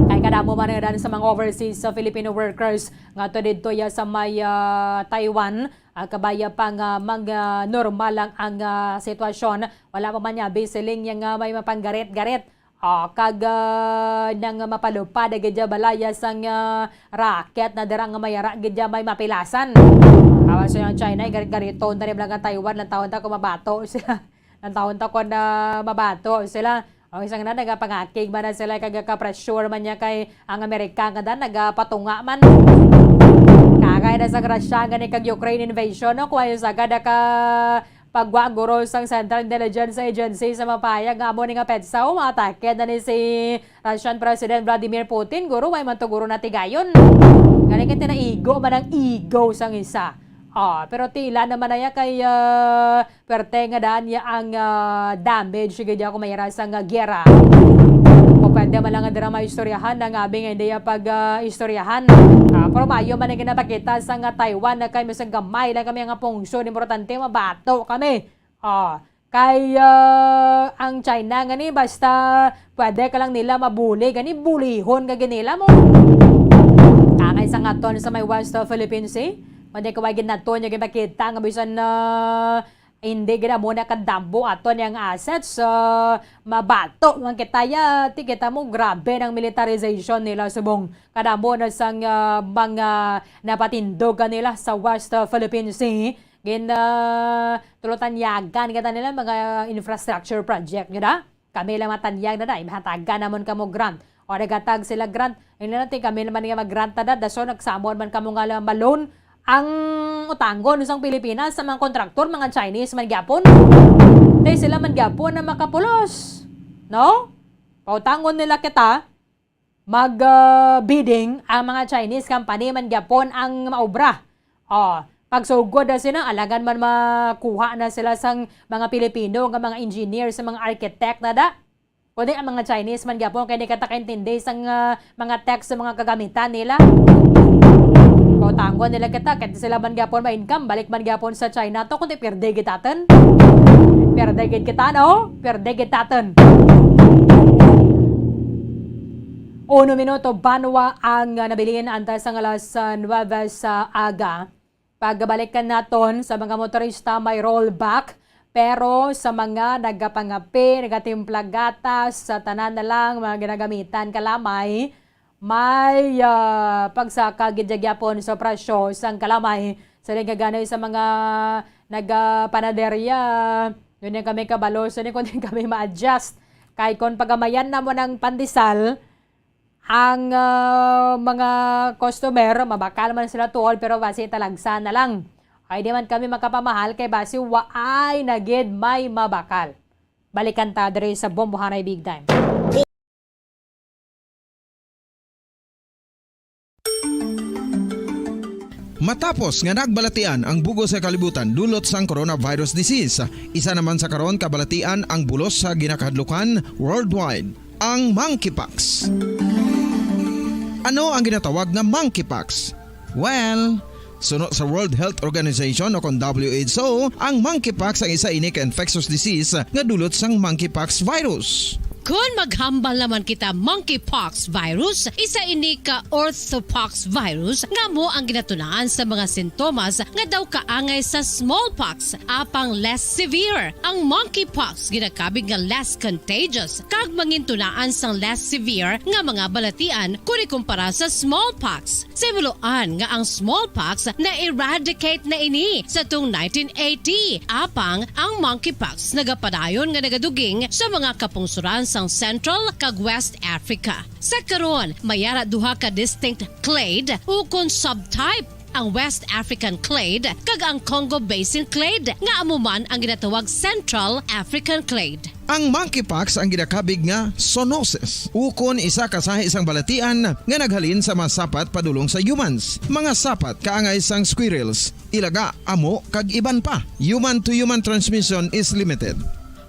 Kay kadamo man nga dan sa mga overseas sa Filipino workers nga to didto ya sa may, ah, Taiwan, ah, kabaya pa nga mga normal lang ang, ah, sitwasyon. Wala pa man niya bisiling niya nga may mapanggarit-garit. Ah, kag, ah, nang mapalupad gid ya balaya sang, ah, racket na dira nga may ara gid ya may mapilasan. Awa sa yung China, garit-gariton na rin lang ang Taiwan, lang taon ta kung mabato sila. Nang taon ta kon, ah, mabato sila. O, isang na, nagapangakig man na sila, kag ka-pressure man niya kay ang Amerika nga dan, nagapatunga man. Kagay na sa Russia, gani kag Ukraine invasion, no? Kuha yung sagad ka pagwa guro sang Central Intelligence Agency sa mapayag nga amo ni nga petsa, o, maatake na ni si Russian President Vladimir Putin, guro, way man to guro natigayon. Gani kay tinaigo man ang ego sang isa. Ah, pero tila naman na ya kay, ah, perte nga daan niya ang, ah, damage, sige, di ako mahira sang, ah, giyera. O pwede man lang nga dira maistoryahan ang abi nga hindi ya pag, ah, istoryahan. Ah, pero maayo man ang ginapakita sang, ah, Taiwan na kay misang gamay lang kami nga pungsod, importante mabato kami. Ah, kay, ah, ang China nga ni, basta pwede ka lang nila mabuli, gani bulihon ka gid nila mo. Kangay sa ngaton sa may West, ah, Philippine Sea, pwede ka way gid naton yung ipakita nga bisan, ah, hindi gid amo na kadambo aton yang assets, ah, mabato man kita ya, ti kita mo grabe ng militarization nila subong kadamo na sang, ah, mga napatindog kanila sa West, ah, Philippine Sea. Gin, ah, tulutanyagan kita nila mga infrastructure project, yun na? Kami lang matanyag na na, imahatagan namon kamo grant. O nagatag sila grant, hindi natin kami naman nga mag-grant na da, so nagsamon man kamo nga lang ma-loan ang utangon sang Pilipinas sa mga kontraktor, mga Chinese man gyapon. Kay sila man gyapon na makapulos, no? Pautangon nila kita, mag, ah, bidding ang mga Chinese company man gyapon ang maobra. Oh, pagsugod na sila, alangan man makuha na sila sang mga Pilipino nga mga engineer, sa mga architect na da. Kundi ang mga Chinese man gyapon kay di ka takaintindi sang, ah, mga tech sa mga kagamitan nila. Pautangon nila kita, kay sila man gyapon ma-income, balik man gyapon sa China to, kundi pierde gitaten. Pierde gid kita, no? Pierde gitaten. Uno minuto, banwa ang, ah, nabilin antes sang alas, ah, nuwebe sa aga. Pagbalikan naton sa mga motorista, may rollback. Pero sa mga nagapangape, nagatimpla gatas, sa tanan na lang mga ginagamitan kalamay, may, ah, pagsaka gid gyapon sa presyo sang kalamay. Sa nagaganoy sa mga nagapanaderya, yun yung kami kabalo, so yun kung kami ma-adjust. Kay kung pagamayan na mo ng pandesal, ang, ah, mga customer, mabakal man sila tuod, pero basi talagsa na lang. Ay di man kami makapamahal kay basi waay na gid may mabakal. Balikan ta diri sa Bombohanay Big Time. Matapos nga nagbalatian ang bug-os nga kalibutan dulot sang coronavirus disease, isa naman sa karon kabalatian ang bulos sa ginakahadlukan worldwide, ang monkeypox. Ano ang ginatawag nga monkeypox? Well, Suno sa World Health Organization o kon W H O, ang monkeypox ang isa ini ka infectious disease nga dulot sang monkeypox virus. Kon maghambal naman kita monkeypox virus, isa ini ka orthopox virus nga amo ang ginatunaan sa mga sintomas nga daw kaangay sa smallpox, apang less severe. Ang monkeypox ginakabig nga less contagious kag mangintunaan sang less severe nga mga balatian kon ikumpara sa smallpox. Simuloan nga ang smallpox na-eradicate na ini sa tung nineteen eighty, apang ang monkeypox nagapadayon nga nagaduging sa mga kapungsoran sang Central kag West Africa. Sa karon, may ara duha ka distinct clade ukon subtype, ang West African clade kag ang Congo Basin clade, nga amo man ang ginatawag Central African clade. Ang monkeypox ang ginakabig nga zoonosis, ukon isa ka sahi sang balatian nga naghalin sa mga sapat padulong sa humans. Mga sapat kaangay sang squirrels, ilaga, amo, kag iban pa. Human to human transmission is limited.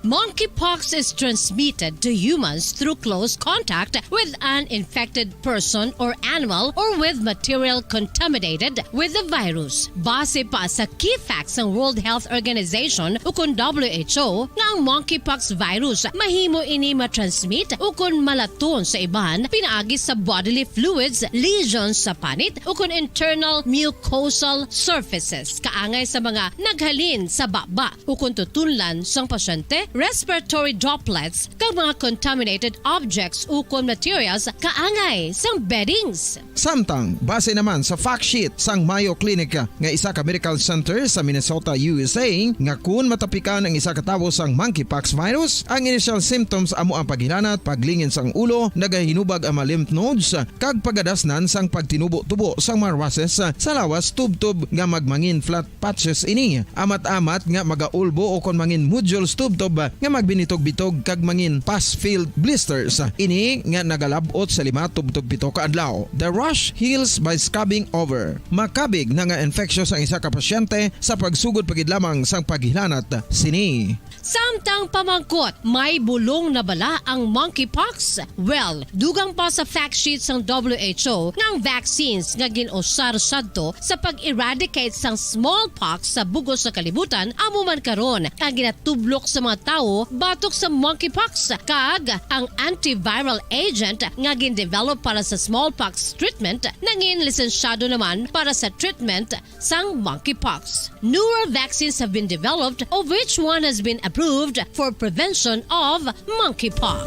Monkeypox is transmitted to humans through close contact with an infected person or animal or with material contaminated with the virus. Base pa sa key facts sang World Health Organization ukon W H O nga ang monkeypox virus mahimo ini matransmit ukon malaton sa iban pinaagi sa bodily fluids, lesions sa panit ukon internal mucosal surfaces kaangay sa mga naghalin sa baba ukon tutunlan sang pasyente, respiratory droplets, kag mga contaminated objects ukon materials kaangay sang beddings. Samtang, base naman sa fact sheet sang Mayo Clinic nga isa ka medical center sa Minnesota, U S A, nga kun matapikan ang isa ka tawo sang monkeypox virus, ang initial symptoms amo ang paghilanat, paglingin sang ulo, nagahinubag ang mga lymph nodes, kag pagadasnan sang pagtinubo-tubo sang mga rashes sa lawas tubtob nga magmangin flat patches ini, amat-amat nga magaulbo o kon mangin nodules tubtob nga magbinitog-bitog kag mangin pus-filled blisters. Ini nga nagalab-ot sa lima tubtob pito ka adlaw. The rash heals by scabbing over. Makabig na nga infectious ang isa ka pasyente sa pagsugod pa gid lamang sang paghilanat sini. Samtang pamangkot, may bulong na bala ang monkeypox? Well, dugang pa sa fact sheet sang W H O nga ang vaccines nga gin-usar sadto sa pag-eradicate sang smallpox sa bug-os nga kalibutan amo man karon ang ginatublok sa mga tawo batok sa monkeypox, kag ang antiviral agent nga gin-develop para sa smallpox treatment nangin lisensyado naman para sa treatment sang monkeypox. Newer vaccines have been developed, of which one has been approved for prevention of monkeypox.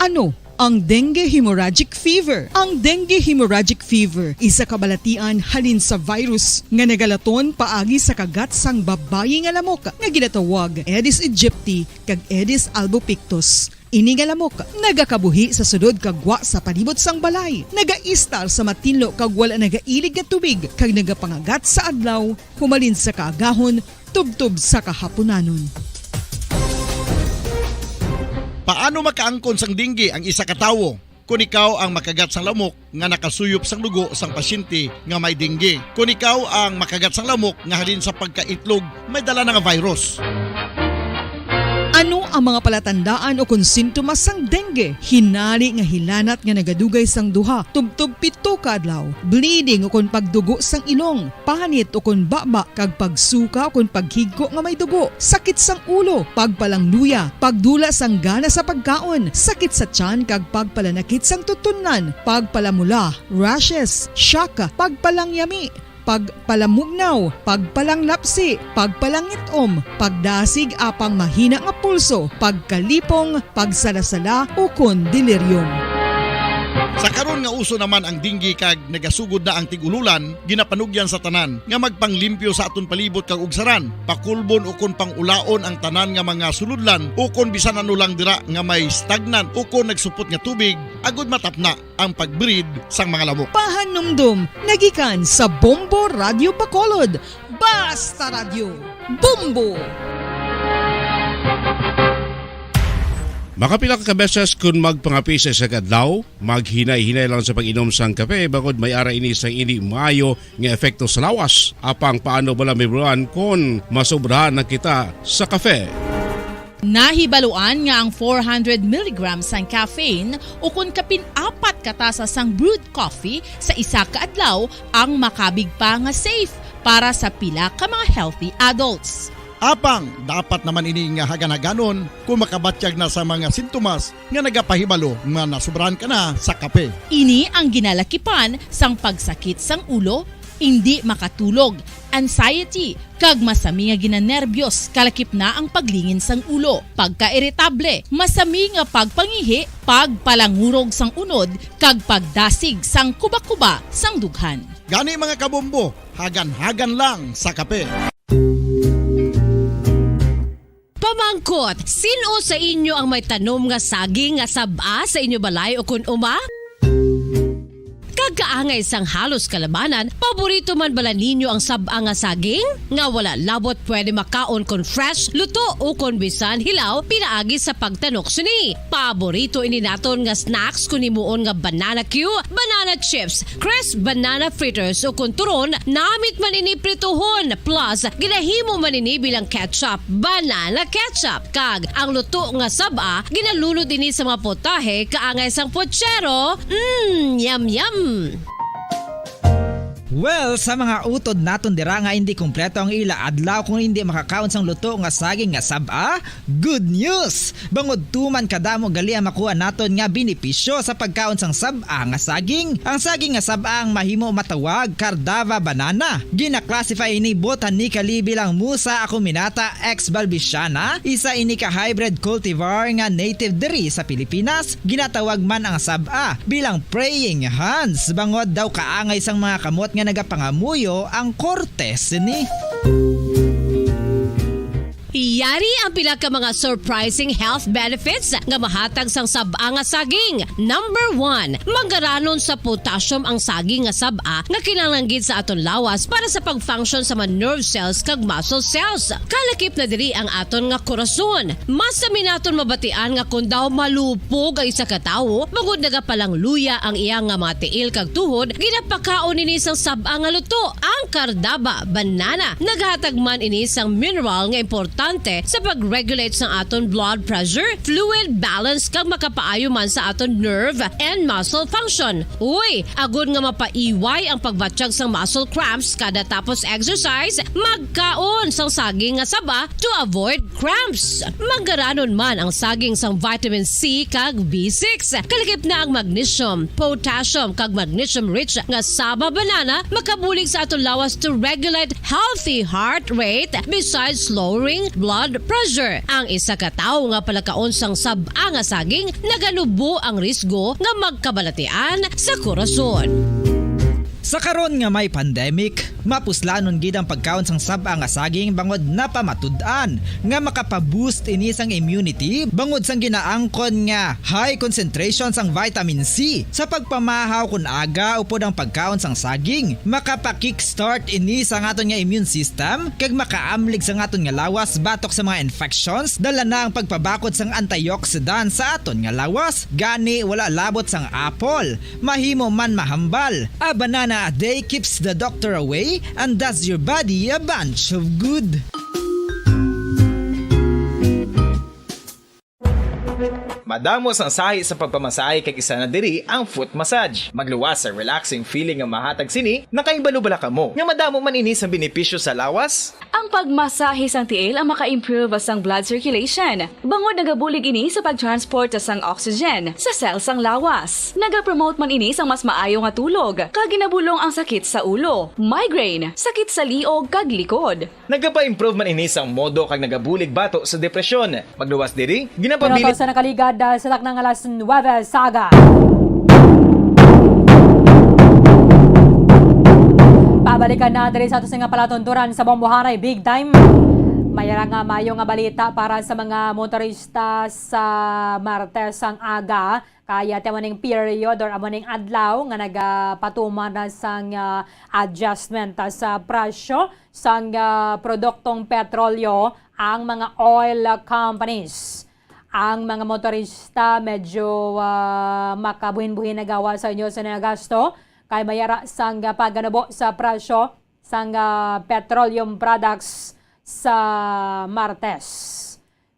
Ano ang dengue hemorrhagic fever? Ang dengue hemorrhagic fever isa ka balatian halin sa virus nga nagalaton paagi sa kagat sang babayi nga lamok nga ginatawag Aedes aegypti kag Aedes albopictus. Ini nga lamok nagakabuhi sa sulod kag gwa sa palibot sang balay, nagaistar sa matinlo kag wala nagailig nga tubig, kag nagapangagat sa adlaw humalin sa kaagahon tubtob sa kahapunanon. Paano makaangkon sang dengue ang isa ka tawo? Kon ikaw ang makagat sang lamok nga nakasuyop sang dugo sang pasyente nga may dengue. Kon ikaw ang makagat sang lamok nga halin sa pagkaitlog may dala na nga virus. Ano ang mga palatandaan o kon sintomas sang dengue? Hinali nga hilanat nga nagadugay sang duha tubtob pito ka adlaw, bleeding o kon pagdugo sang ilong, panit o kon baba, kag pagsuka o kon paghigko nga may dugo, sakit sang ulo, pagpalangluya, pagdula sang gana sa pagkaon, sakit sa tiyan kag pagpalanakit sang tutunlan, pagpalamula, rashes, shock, pagpalangyami, pagpalamugnaw, pagpalanglapsi, pagpalangit-om, pagdasig apang mahina nga pulso, pagkalipong, pagsalasala, ukon delirium. Sa karon nga uso naman ang dengue kag nagasugod na ang tig-ululan, ginapanugyan sa tanan nga magpanglimpyo sa aton palibot kag ugsaran, pakulbon ukon pang-ulaon ang tanan nga mga sulodlan ukon bisan ano lang dira nga may stagnant ukon nagsupot nga tubig, agud matapna ang pag-breed sang mga lamok. Pahanumdom nagikan sa Bombo Radio Bacolod. Basta Radyo, Bombo! Makapila ka beses kun magpangape sa isa ka adlaw, maghinay-hinay lang sa pag-inom sang kape, bangod may ara ini sang indi maayo nga epekto sa lawas. Apang paano bala, Mibruan, kon masobrahan na kita sa kape? Nahibaluan nga ang four hundred milligrams sang caffeine ukon kapin apat ka tasa sang brewed coffee sa isa ka adlaw ang makabig pa nga safe para sa pila ka mga healthy adults. Apang dapat naman ini nga hagan-haganon kung makabatyag na sa mga sintomas nga nagapahibalo nga nasubrahan ka na sa kape. Ini ang ginalakipan sang pagsakit sang ulo, indi makatulog, anxiety, kag masami nga ginanerbiyos, kalakip na ang paglingin sang ulo, pagkairitable, masami nga pagpangihi, pagpalangurog sang unod, kag pagdasig sang kuba-kuba sang dughan. Gani, mga kabombo, hagan-hagan lang sa kape. Pamangkot, sin-o sa inyo ang may tanom nga saging nga sab-a sa inyo balay ukon uma? Kag kaangay sang halos kalabanan, paborito man bala ninyo ang sab-a nga saging? Nga wala labot pwede makaon kon fresh, luto, o kon bisan hilaw pinaagi sa pagtanok sini. Paborito ini naton nga snacks kon himuon nga banana cue, banana chips, crisp banana fritters, o kon turon, namit man ini prituhon. Plus, ginahimo man ini bilang ketchup, banana ketchup. Kag ang luto nga sab-a, ginalunod ini sa mga potahe kaangay sang pochero. Mm, yum, yum! Well, sa mga utod naton dira nga hindi kompleto ang ila adlaw kung hindi makakaon sang luto nga saging nga sab-a, good news! Bangod tuman kadamo gali ang makuha naton nga benepisyo sa pagkaon sang sab-a nga saging. Ang saging nga sab-a ang mahimo matawag Cardava banana. Gina-classify ini botanically bilang Musa acuminata ex balbisiana, isa ini ka hybrid cultivar nga native diri sa Pilipinas. Ginatawag man ang sab-a bilang praying hands, bangod daw kaangay sang mga kamot nga nagapangamuyo ang korte sini. Yari ang pila ka mga surprising health benefits nga mahatag sang sab-a nga saging. Number one, manggaranon sa potassium ang saging nga sab-a nga kinahanglan gid sa aton lawas para sa pag-function sa mga nerve cells kag muscle cells. Kalakip na diri ang aton nga korason. Masami naton mabatian nga kon daw malupog ang isa ka tawo, bangod nagapalangluya ang iya nga mga tiil kag tuhod, ginapakaon ini sang sab-a nga luto, ang Cardava banana. Naghatag man ini sang mineral nga importante sa pag-regulate sang aton blood pressure, fluid balance, kag makapaayo man sa aton nerve and muscle function. Uy, agod nga mapaiway ang pagbatyag sang muscle cramps kada tapos exercise, magkaon sang saging nga saba to avoid cramps. Manggaranon man ang saging sang vitamin C kag B six. Kalakip na ang magnesium, potassium, kag magnesium-rich nga saba banana makabulig sa aton lawas to regulate healthy heart rate besides lowering blood pressure. Ang isa ka tawo nga palakaon sang sab-a nga saging naganubo ang risgo nga magkabalatian sa korason. Sa karon nga may pandemic, mapuslanon gid ang pagkaon sang sab-a nga saging bangod napamatud-an nga makapa-boost ini sang immunity bangod sang ginaangkon nga high concentration sang vitamin C. Sa pagpamahaw kon aga upod ang pagkaon sang saging, makapa-kickstart ini sa aton nga immune system kag makaamlig sa aton nga lawas batok sa mga infections, dala na ang pagpabakod sang antioxidant sa aton nga lawas. Gani, wala labot sang apple, mahimo man mahambal. A banana a day keeps the doctor away and does your body a bunch of good. Madamo sang sahi sa pagpamasahe kag isa na diri ang foot massage. Magluwas sa relaxing feeling nga mahatag sini, nakahibalo bala kamo nga madamo man ini sang benepisyo sa lawas? Ang pagmasahe sang tiil ang maka-improve sang blood circulation, bangod nagabulig ini sa pag-transport sang oxygen sa cell sang lawas. Nagapromote man ini sang mas maayo nga tulog, kag ginabulong ang sakit sa ulo, migraine, sakit sa liog, kag likod. Nagapa-improve man ini sang modo kag nagabulig bato sa depresyon. Magluwas diri, ginapabilin. Minuto sa nakaligad, ah, sa takna nga alas nuwebe sa aga. Pabalikan na diri sa ato nga palatunturan sa Bombohanay Big Time. May ara nga maayo nga balita para sa mga motorista sa Martes ang aga. Kaya amo ning period or amo ning adlaw nga nagapatuman na sang, ah, adjustment, ah, sa presyo sang, ah, produktong petrolyo ang mga oil companies. Ang mga motorista medyo, ah, makabuhin-buhin na gawa sa inyo sa nagasto kay may ara sang pagkanubo sa presyo sang, ah, petroleum products sa Martes.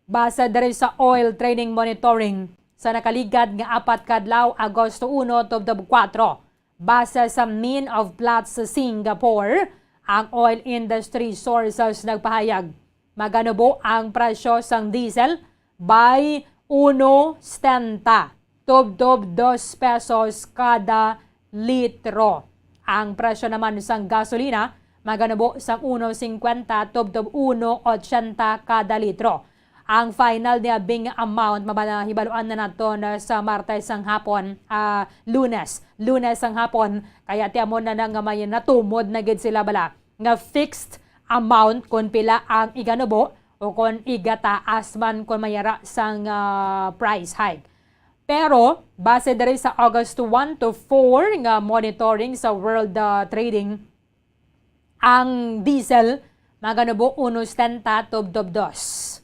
Base diri sa Oil Trading Monitoring, sa nakaligad nga apat ka adlaw, Agosto uno tubtob kuwatro, base sa Min of Platts sa Singapore, ang oil industry sources nagpahayag, maganubo ang presyo sang diesel by uno setenta tubtob dos pesos kada litro. Ang presyo naman sang gasolina maganubo sang uno cincuenta tubtob uno ochenta kada litro. Ang final niya bing amount mabanahibaluan na naton sa Martes sang hapon, ah, Lunes, Lunes sang hapon, kaya ti amo na na nga may natumod na gid sila bala nga fixed amount kon pila ang iganubo o kon igataas man kon mayara sang, ah, price hike. Pero base diri sa August one to four nga monitoring sa World, ah, Trading, ang diesel maganubo uno setenta tubtob dos.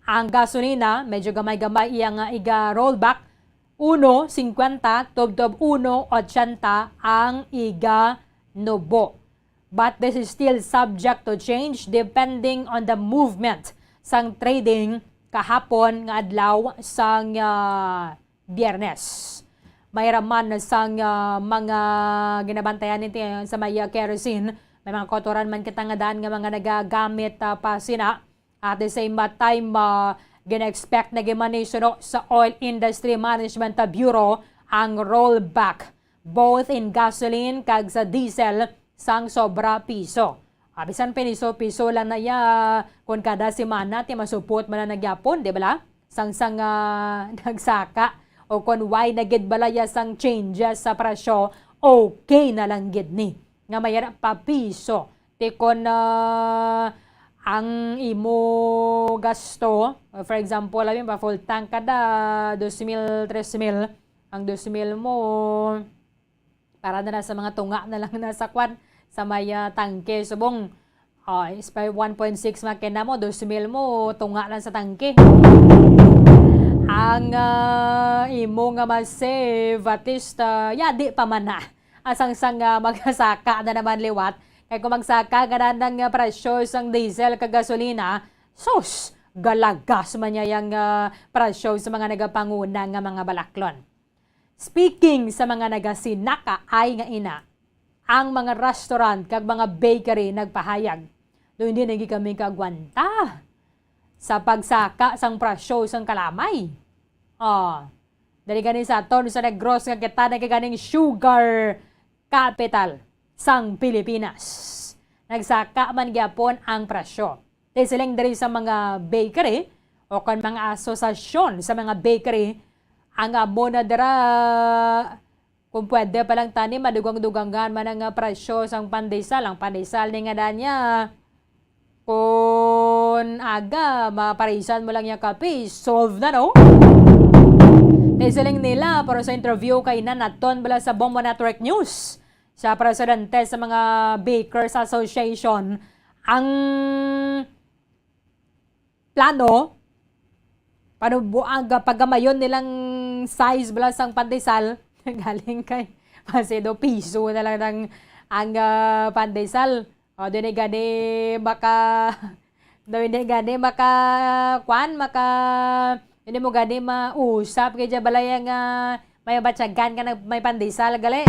Ang gasolina, medyo gamay-gamay iya nga iga-rollback, uno cincuenta tubtob uno ochenta ang iganubo. But this is still subject to change depending on the movement sang trading kahapon nga adlaw sang, ah, Biyernes. May raman sang, ah, mga ginabantayan nito sa may, ah, kerosene. May mga kautoran man kita nga daan nga mga nagagamit, ah, pa sina. At the same time, ah, gina-expect na gimani suno sa Oil Industry Management Bureau ang rollback both in gasoline kag sa diesel sang sobra piso. Ah, bisan piniso-piso lang na ya, kung kada semana, ti masupot man na nagyapon, di bala? Sang, sang, ah, nagsaka, o kung why na gid bala ya sang changes sa presyo, okay na lang gid ni. Nga mayara pa piso. Ti kon, ah, ang imo gasto, for example, abi pa full tank kada dos mil, tres mil, ang dos mil mo, para na lang sa mga tunga na lang na sa kwan, sa may, ah, tangke. Subong, ah, is pa one point six makina mo, dos mil mo, tunga lang sa tangke. Ang, ah, imo nga ma-save, at least, ah, yadi pa man na. Asang sang, ah, magsaka na naman liwat. Kay kung magsaka ka na ng, ah, presyo sang diesel kag gasolina, sus, galagas man niya yang, ah, presyo sa mga nagapanguna nga mga balaklon. Speaking sa mga nagasinakaay nga ina, ang mga restaurant kag mga bakery nagpahayag, "Do hindi na gid kami kaagwanta sa pagsaka sang presyo sang kalamay." Oh, dali gani sa aton sa Negros nga kita na ganing sugar capital sang Pilipinas. Nagsaka man gyapon ang presyo. Ti siling diri sa mga bakery o kon mga asosasyon sa mga bakery, ang amo na dira, kung pwede pa lang tani, madugang-dugangan man ang, ah, presyo sang pandesal. Ang pandesal ni nga daan niya, kung aga, maparisan mo lang yung kape, solve na, no? Ti siling nila, pero sa interview kay na naton bala sa Bombo Network News, sa presidente sa mga Bakers Association, ang plano, panubo-, ang ga-, pagamayon nilang size bala sang pandesal, galing kay basi do piso na lang ang, ang, ah, pandesal. O, di ni gani maka, di ni gani maka, kwan, maka, di mo gani mausap kay dyan balay ang, ah, may batyagan ka nag-, may pandesal, gali.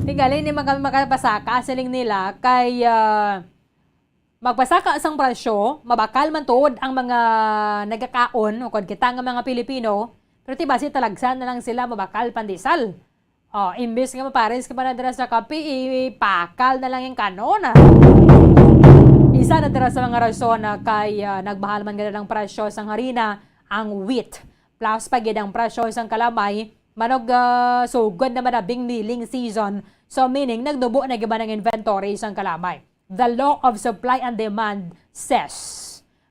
Di gali ni maka-, makapasaka, siling nila, kay, ah, magpasaka sang presyo, mabakal man tuod ang mga nagakaon, o kon kita nga mga Pilipino, pero ti basi talagsan na lang sila mabakal pandesal. O, imbis nga mapares ka pa na dira sa kape, ipakal na lang yung kanon, ah. Isa na dira sa mga rason na kay, ah, nagmahal man gid ang presyo sang harina, ang wheat. Plus pa gid ang presyo sang kalamay, manog, ah, sugod naman na bing milling season. So, meaning, nagnubo na gid man ang inventory sang kalamay. The law of supply and demand says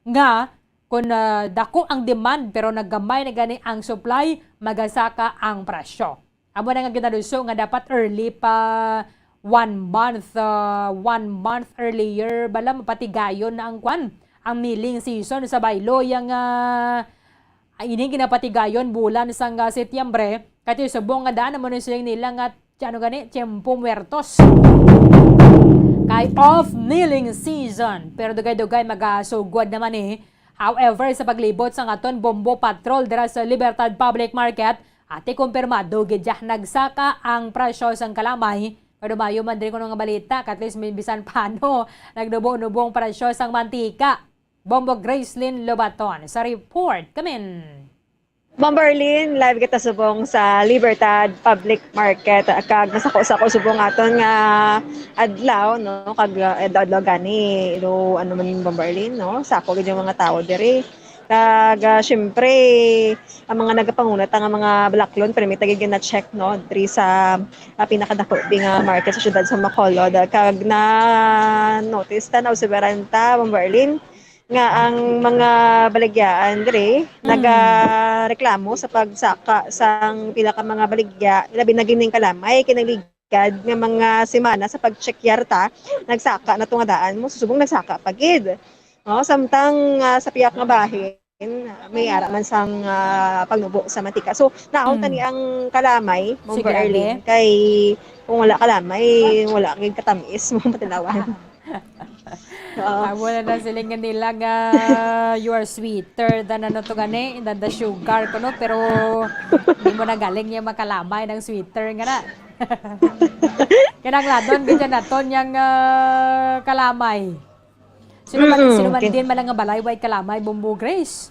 nga kung, ah, dako ang demand pero naggamay na gani ang supply, magasaka ang presyo. Amo na nga ginaluso nga dapat early pa one month, ah, one month earlier bala mapatigayon na ang kwan, ang milling season sa baylo yang, ah, ay, ini ginapatigayon bulan sang, ah, Setyembre, kay subong nga daan naman siling nila nga, ti ano gani, tiempo muertos. Kay off milling season. Pero dugay-dugay magasugod naman ni However, sa paglibot sang aton Bombo Patrol dira sa Libertad Public Market, ati, kumpirmado gid ya nagsaka ang presyo sang kalamay. Pero mayo man diri kuno nga balita, at least may bisan pano nagnubo-nubo ang presyo sang mantika. Bombo Gracelyn Lobaton sa report. Kamin. Bombo Arlene, live kita subong sa Libertad Public Market. Kag masako-sako subong aton nga adlaw, no? Kag, ah, adlaw gani, do, ano man, Bombo Arlene, no? Sako gid yung mga tao diri. Kag, ah, syempre, ang mga nagapanguna ta nga mga balaklon, permi ta gid na-check, no? Diri sa, ah, pinakadako bi nga market sa siyudad sa Bacolod. Kag na-notice ta, naobserbaran ta, Bombo Arlene, nga ang mga baligyaan diri Mm. nagareklamo sa pagsaka sang pila ka mga baligya, labi na gid ning kalamay, kay nagligad nga mga semana sa pagtsekyar ta, nagsaka na to nga daan mo, subong nagsaka pa gid. No, samtang, ah, sa pihak nga bahin, may ara man sang, ah, pagnubo sa mantika. So, naon Mm. tani ang kalamay, Ma'am Sige, Arlene? Ate. Kay kung wala kalamay, wala kay katamis mo matilawan. Oo. Amo na na siling nga nila nga, "You are sweeter than ano to gani, than the sugar," kuno, pero di mo na galing yung makalamay ng sweeter nga na. Kinahanglanon gid yan naton yang, ah, kalamay. Sino man, Mm-mm, sino man okay. din man lang nga balay, way kalamay, Bombo Grace.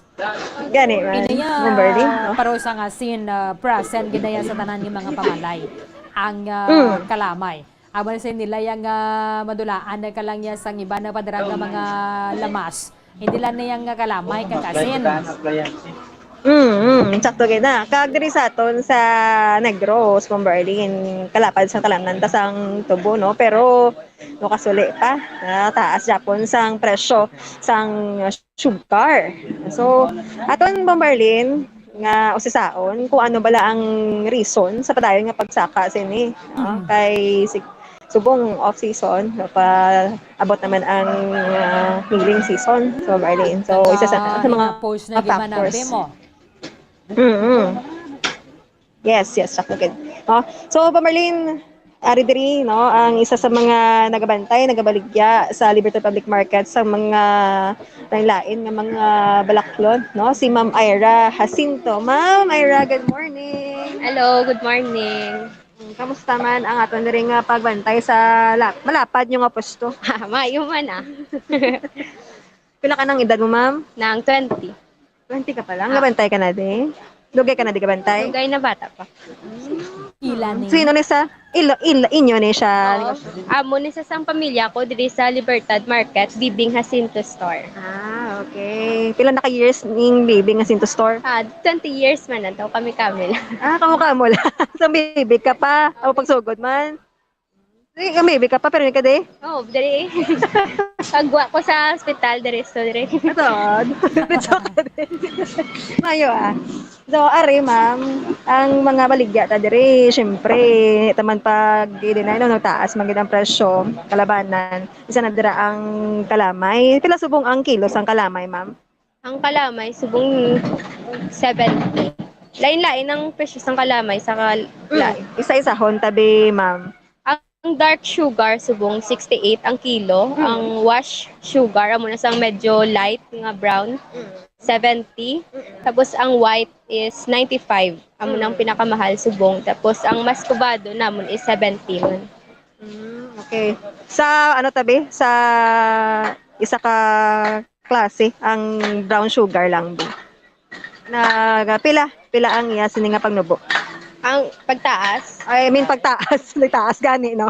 Gani man, Pinaya, Bombo Arlene, no? Parusa nga sin, ah, present gid na yan sa tanan nga mga pamalay. Ang, ah, Mm. kalamay. Amo na sa nila yang, ah, madulaan na ka lang ya sang iba na padara nga mga lamas. Hindi lang na yang, ah, kalamay, kag asin. Mm, mm, sakto gid na. Kag diri sa aton sa Negros, Bombo Arlene, kalapad sang talamnan ta sang tubo, no? Pero no kasuli pa, ah, taas japon sang presyo sang sugar. So, aton, Bombo Arlene, nga usisaon kung ano bala ang reason sa padayon nga pagsaka sini, no? Mm. Kay sig-, subong off season, no, pa abot naman ang, ah, milling season, so, Bombo Arlene. So, isa sa, sa mga post na factors. Gimanampi mo. Mm-mm. Yes, yes, sakto gid. No? So, Bombo Arlene, ari diri, no, ang isa sa mga nagabantay, nagabaligya sa Libertad Public Market sa mga lain-lain nga mga balaklon, no, si Ma'am Ira Jacinto. Ma'am Ira, good morning. Hello, good morning. Mm, kamusta man ang aton diri nga pagbantay sa lap-, malapad nyo nga pwesto? Maayo man, ah. Pila ka nang edad mo, ma'am? Nang twenty. Twenty ka pa lang? Ah. Nabantay ka na di? Dugay ka na di kabantay? Dugay na, bata pa. Ila ni? Sino ni sa? Ilo, ilo, inyo ni siya? Oo. Amo ni sa sang pamilya ko diri sa Libertad Market, Bibing Jacinto Store. Ah, okay. Pila na ka years ning Bibing Jacinto Store? Ah, twenty years man na to, kami-kami lang. Ah, kamo-kamo lang. Sa Bibi ka pa? O pagsugod man? Di, may baby ka pa, pero di ka di? Oo, diri. Pagwa ko sa ospital, diretso diri. Ato, diretso ka di. Mayo, ah. So, ari, ma'am, ang mga baligya ta diri, syempre, taman pag ilinay, no, nagtaas man gid ang presyo, kalabanan. Isa na dira ang kalamay. Pila subong ang kilo sang kalamay, ma'am? Ang kalamay, subong seventy. Lain-lain ang presyo sang kalamay sa kal-, Mm. lain. Isa-isahon tabi, ma'am. Ang dark sugar, subong sixty-eight ang kilo. Mm. Ang wash sugar, amo na sang medyo light nga brown, Mm. seventy. Mm. Tapos ang white is ninety-five. Amo na ang Mm. pinakamahal, subong. Tapos ang mas kubado namon is seventy man. Mm, okay. Sa ano tabi? Sa isa ka klase, ang brown sugar lang, bi. Nag-, pila? Pila ang iya sini nga pagnubo? Ang pagtaas? I mean, pagtaas. Nagtaas gani, no?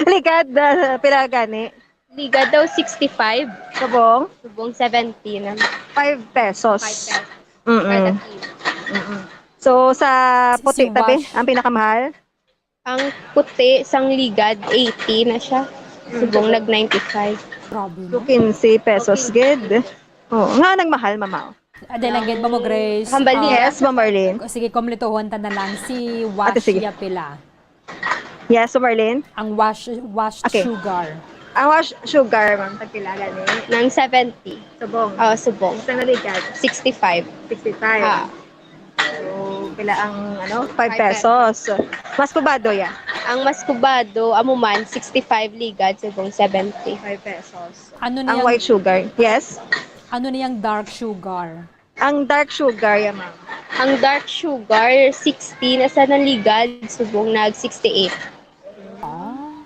Ligad, ah, pila gani? Ligad daw, sixty-five. Subong? Subong, seventy na. Five pesos. Five pesos. Mm-mm. Kada kilo. Mm-mm. So, sa puti, tabi, ang pinakamahal? Ang puti sang ligad, eighty na siya. Mm. Subong nag ninety-five. Grabe, no? So, quince pesos gid. Oo, nga nagmahal, mamaw. Ade lang gid ba mo, Grace? Hambal niya. Yes, Ma'am Marlene. Sige, kumplituhon ta na lang. Si Wash Ate, sige. Yapila. Yes, Ma'am Marlene? Ang wash, wash Okay. sugar. Ang wash sugar, ma'am, tagpila gani? Nang seventy. Subong? Oo, subong. Sa naligad? Sixty-five. Sixty-five. Ah. So, pila ang, ano, five Five pesos. Mas kubado ya? Ang mas kubado, amo man, sixty-five ligad, subong seventy. Five pesos. Ano Ang niya? White sugar, yes? Ano na yung dark sugar? Ang dark sugar, yan, ma'am. Ang dark sugar, sixty, nasa Nanligad, subong nag sixty-eight. Ah,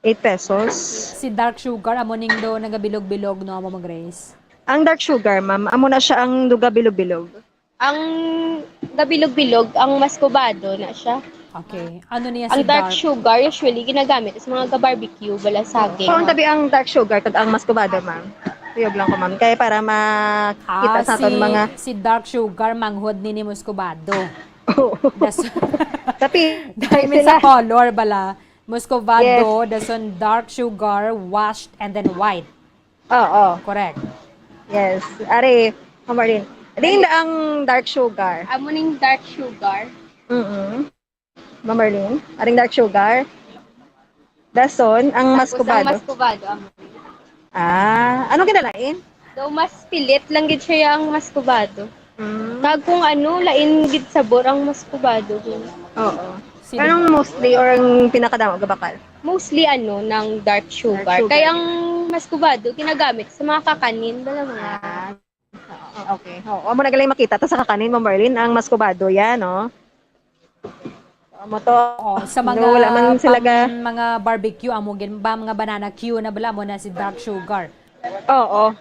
Eight pesos. Si dark sugar, amo ning do nagabilog-bilog, no, Mama Grace? Ang dark sugar, ma'am, amo na siya ang duga bilog-bilog. Ang gabilog-bilog, ang maskubado na siya. Okay. Ano niya Ang si dark dark? sugar, usually, ginagamit sa mga ga-barbecue, bala saging. So, ang tabi ang dark sugar kag ang maskubado, ma'am. Tuyog lang ko, ma'am. Kaya para makita Ah, sa si, aton mga... si dark sugar, manghod ni ni Muscovado. Oo. Das, Tapi, dahil may sa color bala. Muscovado, dason dark sugar, washed, and then white. Oo. Correct. Yes. Ari, Ma'am Marlene. Din ang dark sugar. Amo ning dark sugar. Mm-mm. Ma'am Marlene, aring dark sugar. Dason, ang Tapos ang maskubado. Maskubado, amo. Ah, anong kinalain? Daw mas pilit lang gid siya ang Maskubado. Mm. Kag kung ano, lain gid sabor ang Maskubado. Oo. Si- Anong mostly or ang pinakadamo gabakal? Mostly ano, ng dark sugar. Dark sugar. Kaya ang Maskubado, ginagamit sa mga kakanin, bala mga... Ah, okay. Oo, amo na galing makita ta sa kakanin mo, Marlene, ang maskubado yan, no? Amo to. Oh, sa mga No, wala man sila pang- ga- mga barbecue, amo gin ba mga banana cue na bala mo na si dark sugar. Oo.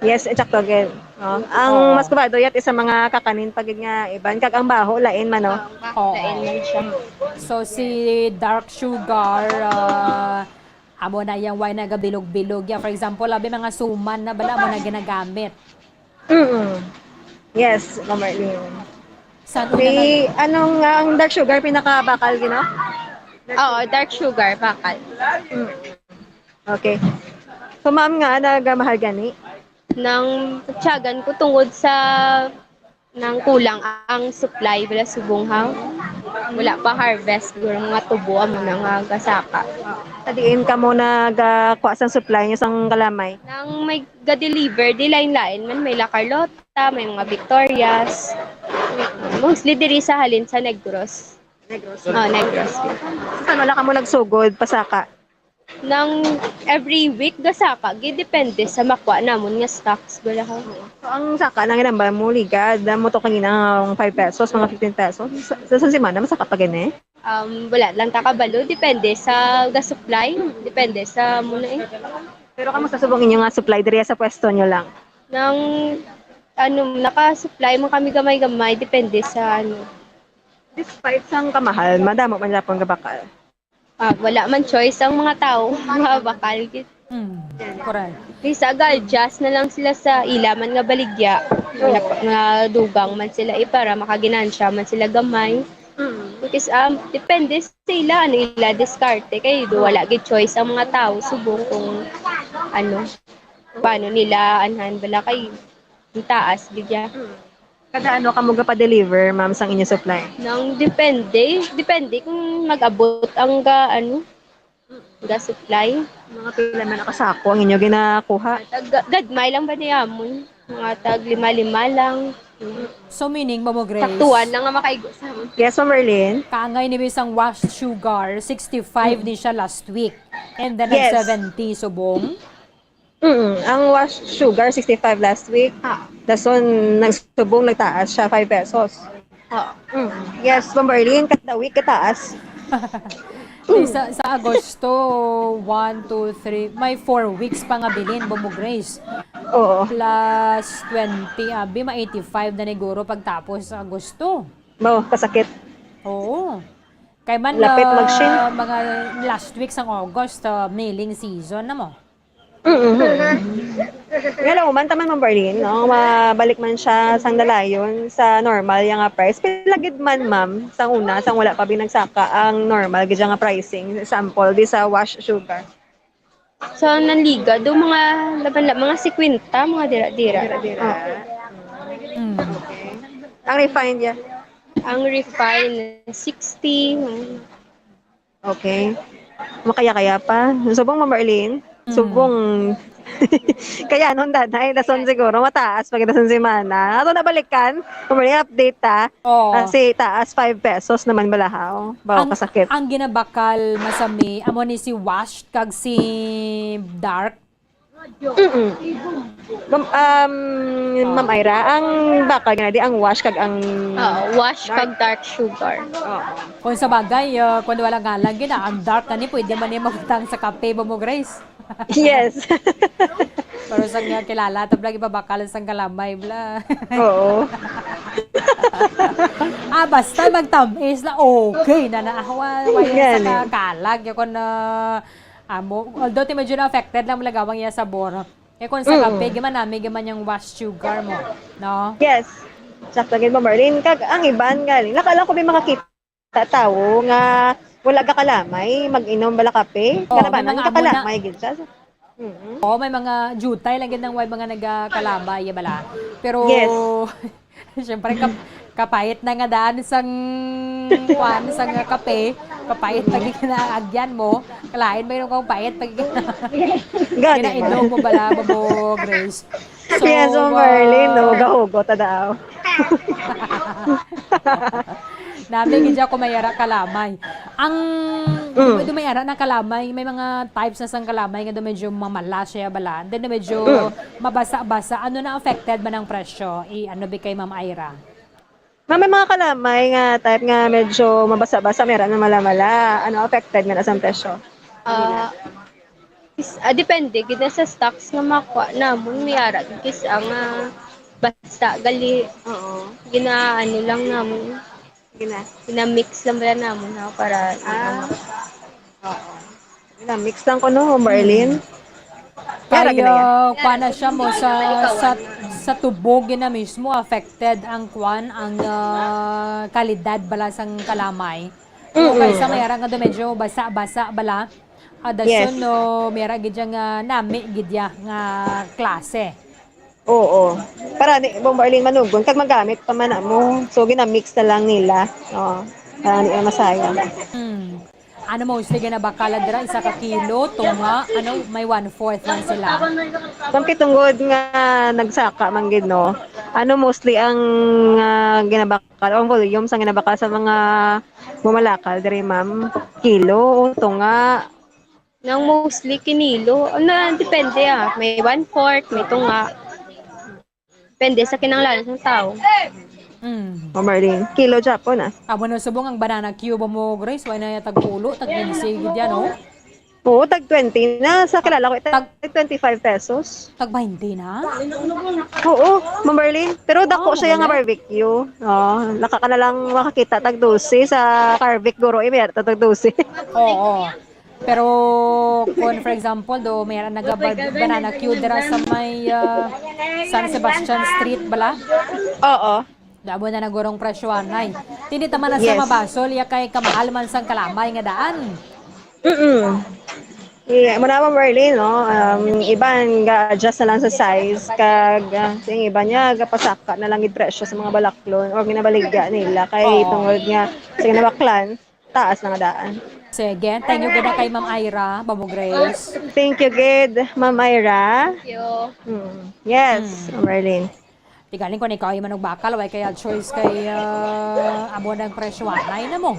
Yes, exacto, girl. Oh, ang Oo. maskubado yat isa mga kakanin pag nga iban kag ang baho lain man, no? Oo. Lain man siya. So si dark sugar, ah, amo na yung wine nagabilog-bilog. Yeah, for example, abi mga suman na bala mo na ginagamit. Mm. Yes, Ma'am Marlene. San una May anong nga ang dark sugar pinakabakal gino? Oo, dark sugar, bakal. Mm. Okay. So, ma'am nga, nagamahal gani? Nang tiyagan ko tungod sa nang kulang ang supply bala subong ha. Wala pa harvest, siguro mga tubo amo na nga gasaka. Sa diin kamo nagakuha sang supply niyo sang kalamay? Nang may ga-deliver, di lain-lain man. May La Carlota, may mga Victorias. Mostly diri sa halin sa Negros. Negros. Oh, Negros. Saan wala kamo nagsugod, pasaka? Nang every week, gasaka, gid depende sa makuha namon nga stocks, bala ha. So, ang saka nang ginambal mo, ligad, mo to kanina nga five pesos, mga fifteen pesos. Sa, sa isang semana, masaka pa gani? Um, wala lang ta kabalo, depende sa ga-supply, depende sa muna eh. Pero kamusta subong inyo nga supply diri sa pwesto nyo lang? Nang, ano, naka-supply man kami gamay-gamay, depende sa, ano. Despite sang kamahal, madamo man gyapon gabakal. Ah, wala man choice ang mga tao, mga bakal gid. Mm, correct. Bisa ga-adjust na lang sila sa ila man nga baligya. Nga, nga dugang man sila eh, para makaginansya man sila gamay. Mm. Because, um, depende sa ila, ano ila diskarte. Kay do wala gid choice ang mga tao subong kung ano, paano nila anhan bala kay ang taas gid ya. Mm. Kada ano kamo gapa-deliver, ma'am, sang inyo supply? Nang depende, depende kung mag-abot ang ga, ano, ga supply. Mga pila man nakasako ang inyo ginakuha? Tag, gadmay lang ba niya amon? Mga tag lima-lima lang. So meaning, Mamo Grace, Saktuan lang nga makaigo sa amon. Yes, Ma'am Merlin? Kaangay ni bisang washed sugar, sixty-five ni siya last week. And then Yes. nag-seventy subong. Mm, ang washed sugar, sixty-five last week. Ah. Dason, nagsubong, nagtaas siya, five pesos. Ah. Mm. Yes, Ma'am Merlin, kada week, kataas. Di sa, sa Agosto, one, two, three, may four weeks pa nga bilin, Mamo Grace. Oo. Plus twenty, abi, ma eighty-five na niguro pagtapos sa Agosto. Mo, kasakit. Oo. Kay man, Lapit ah, mag-shin. mga last week sang August, ah, milling season na mo. Mm-hmm. Hello, man taman, Ma'am Berlin, no? Mabalik man siya sang dalayon sa normal yang nga price. Pila gid man, ma'am, sang una, sang wala pa binagsaka ang normal gid nga pricing? Sample, di sa wash sugar. Sa Nanliga, do mga laban la mga singkwenta, mga dira-dira. Dira-dira. Mm. Ang refined niya. Ang refine, sixty. Okay. Makaya-kaya pa. Subong, Ma'am Marlene? Mm. Subong. Kaya nun, danay, dason siguro, mataas pag dason semana. Ato na balikan. Ma'am Marlene, update, ha? Oo. Kasi taas, five pesos naman balahaw. Bawa Ang, kasakit. ang ginabakal masami, amo ni si washed kag si dark. Mm-mm. Ma'am, um, Ma'am Ira, ang bakal nga na di ang wash kag ang Oo, wash kag dark sugar. Oo. Kung sa bagay, ah, kung wala nga lang gina, ang dark na ni, pwede man ni mabutang sa kape ba mo, Grace? Yes. Pero sa nga kilala, tabla gipabakal sang kalamay, bla. Oo. Ah, basta magtamis na, okay na na. Ako, ah, wala sa Gani. Kakalag, yung kung, ah, amo, although ti medyo na affected lang malagawang iya sabor. Eh, kung sa Mm. Kape, giman nami, giman yung wash sugar mo, no? Yes. Sakto gid mo, Marlene. Kag ang iban nga, nakalang ko may mga kita tawo nga wala gakalamay, mag-inom bala kape. Oo, may Kalabanan, mga amo na. Gakalamay gid siya. Mm. Oo, may mga jutay lang gid nang way mga nagakalamay, ya bala. Pero, Yes. Siyempre, kap-, kapait na nga daan sang, kuan, sang kape, kapait pag ginaagyan mo, kalain ba yung kung pait pag Gani, ginainom mo bala, babo, Grace? So, Yes, Ma'am Marlene, no? Ah, Gahugot, ta daw. Nami gid ako mayara kalamay. Ang Mm. Medyo may ara na kalamay, may mga types na sang kalamay nga daw medyo mamala siya bala. Then medyo Mm. mabasa-basa. Ano na affected man ang presyo? I ano bi kay Ma'am Ira? Ma'am, may mga kalamay nga type nga medyo mabasa-basa, may ara na mala-mala. Ano affected nga na sang presyo? Ah, is, ah, depende gid na sa stocks nga makuha namon, may ara gid kis ang, ah, basa gali. Oo. Ginaano lang namon. Gina- Gina-mix lang bala namon, ha, para Ah. Oo. Gina-mix lang ko, no, Marlene? Hmm. Kaya Kay, gina-, ah, kuha na siya mo sa, sa, sa tubo gina mismo, affected ang kuan, ang, ah, kalidad bala sang kalamay. Mm-mm. Kaysa may ara nga do medyo basa-basa bala. Ada Yes. siya, no, may ara gid siya nga nami gid ya nga klase. Oo. Para ni Bombo Arlene manugon, kag magamit pa man mo. So, ginamix na lang nila. Oo. Para di na masayang. Hmm. Ano mostly ginabakala dira? Isa ka kilo, tunga, ano, may one-fourth lang sila. Kung kitungod nga nagsaka man gid, no? Ano mostly ang, ah, ginabakal, ang volume sa ginabakal sa mga bumalakal diri, ma'am? Kilo o tunga? Nang mostly kinilo. Ano, depende, ah. May one-fourth, may tunga. Depende sa kinahanglan sang tawo. Mm. O, Marlene, kilo Japon, ah. Amo na subong ang banana cue ba mo, Grace? Wala na yata tag pulo, tag quince gid yan, oh. Oo, tag twenty na. Sa kilala ko, tag Tag twenty-five pesos. Tag twenty na? Oo, Ma'am Marlene. Pero dako Ah, siya nga magaling. Barbecue. Oh, naka ka na lang makakita tag dose sa Carvic, guro, eh, may tag dose. Oo. Pero kung, for example, do, may nag-, banana cue dira sa may, ah, San Sebastian Street bala? Oo. Damo na nagurong presyohan, ay. Tindi ta man na sa Yes. mabasol, ya kay kamahal man sang kalamay nga daan. Mm-mm. Yeah, mo na, Ma'am Marlene, no? Um, iban ga-adjust na lang sa size, kag, ah, sing iban niya, gapasaka na lang gid presyo sa mga balaklon or ginabaligya nila kay Oo. tungod nga sa ginabaklan, taas na nga daan. Sige, thank you gid kay Ma'am Ira, Babo Grace. Thank you gid, Ma'am Ira. Thank you. Mm. Yes, Mm. Ma'am Marlene. Di galing kung ikaw ay manugbakal, way kaya choice kay, ah, amo nang presyo, anay na mo.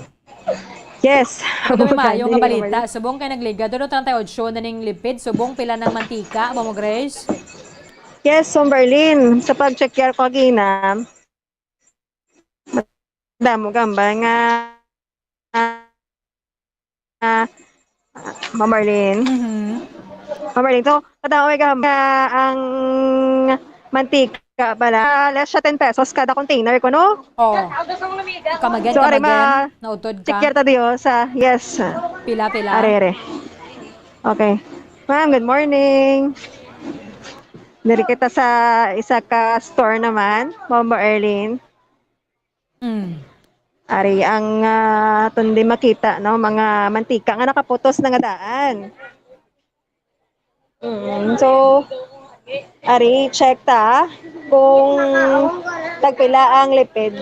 Yes. Ito may maayo nga Dili balita. Subong kay nagligad, ano, treinta y ocho na ning lipid. Subong pila ng mantika, Ma'am Grace? Yes, Ma'am Marlene. Sa pag-check ko kagina, damo gamba nga, ah, Ma'am Marlene. Mhm. Ma'am Marlene, so, kadamo may gamba ang mantika pala. Less siya ten pesos kada container ko, no? Oh. Come again, So, come ari, again. ma-, Nautod ka. Check ta diyo sa, yes. Pila, pila? Are, are. Okay. Ma'am, good morning. Diri kita sa isa ka store naman, Ma'am Arlene. Mm. Ari ang, ah, aton di makita, no, mga mantika nga nakaputos na nga daan. Mm, so, ari, check ta kung tagpila ang lipid.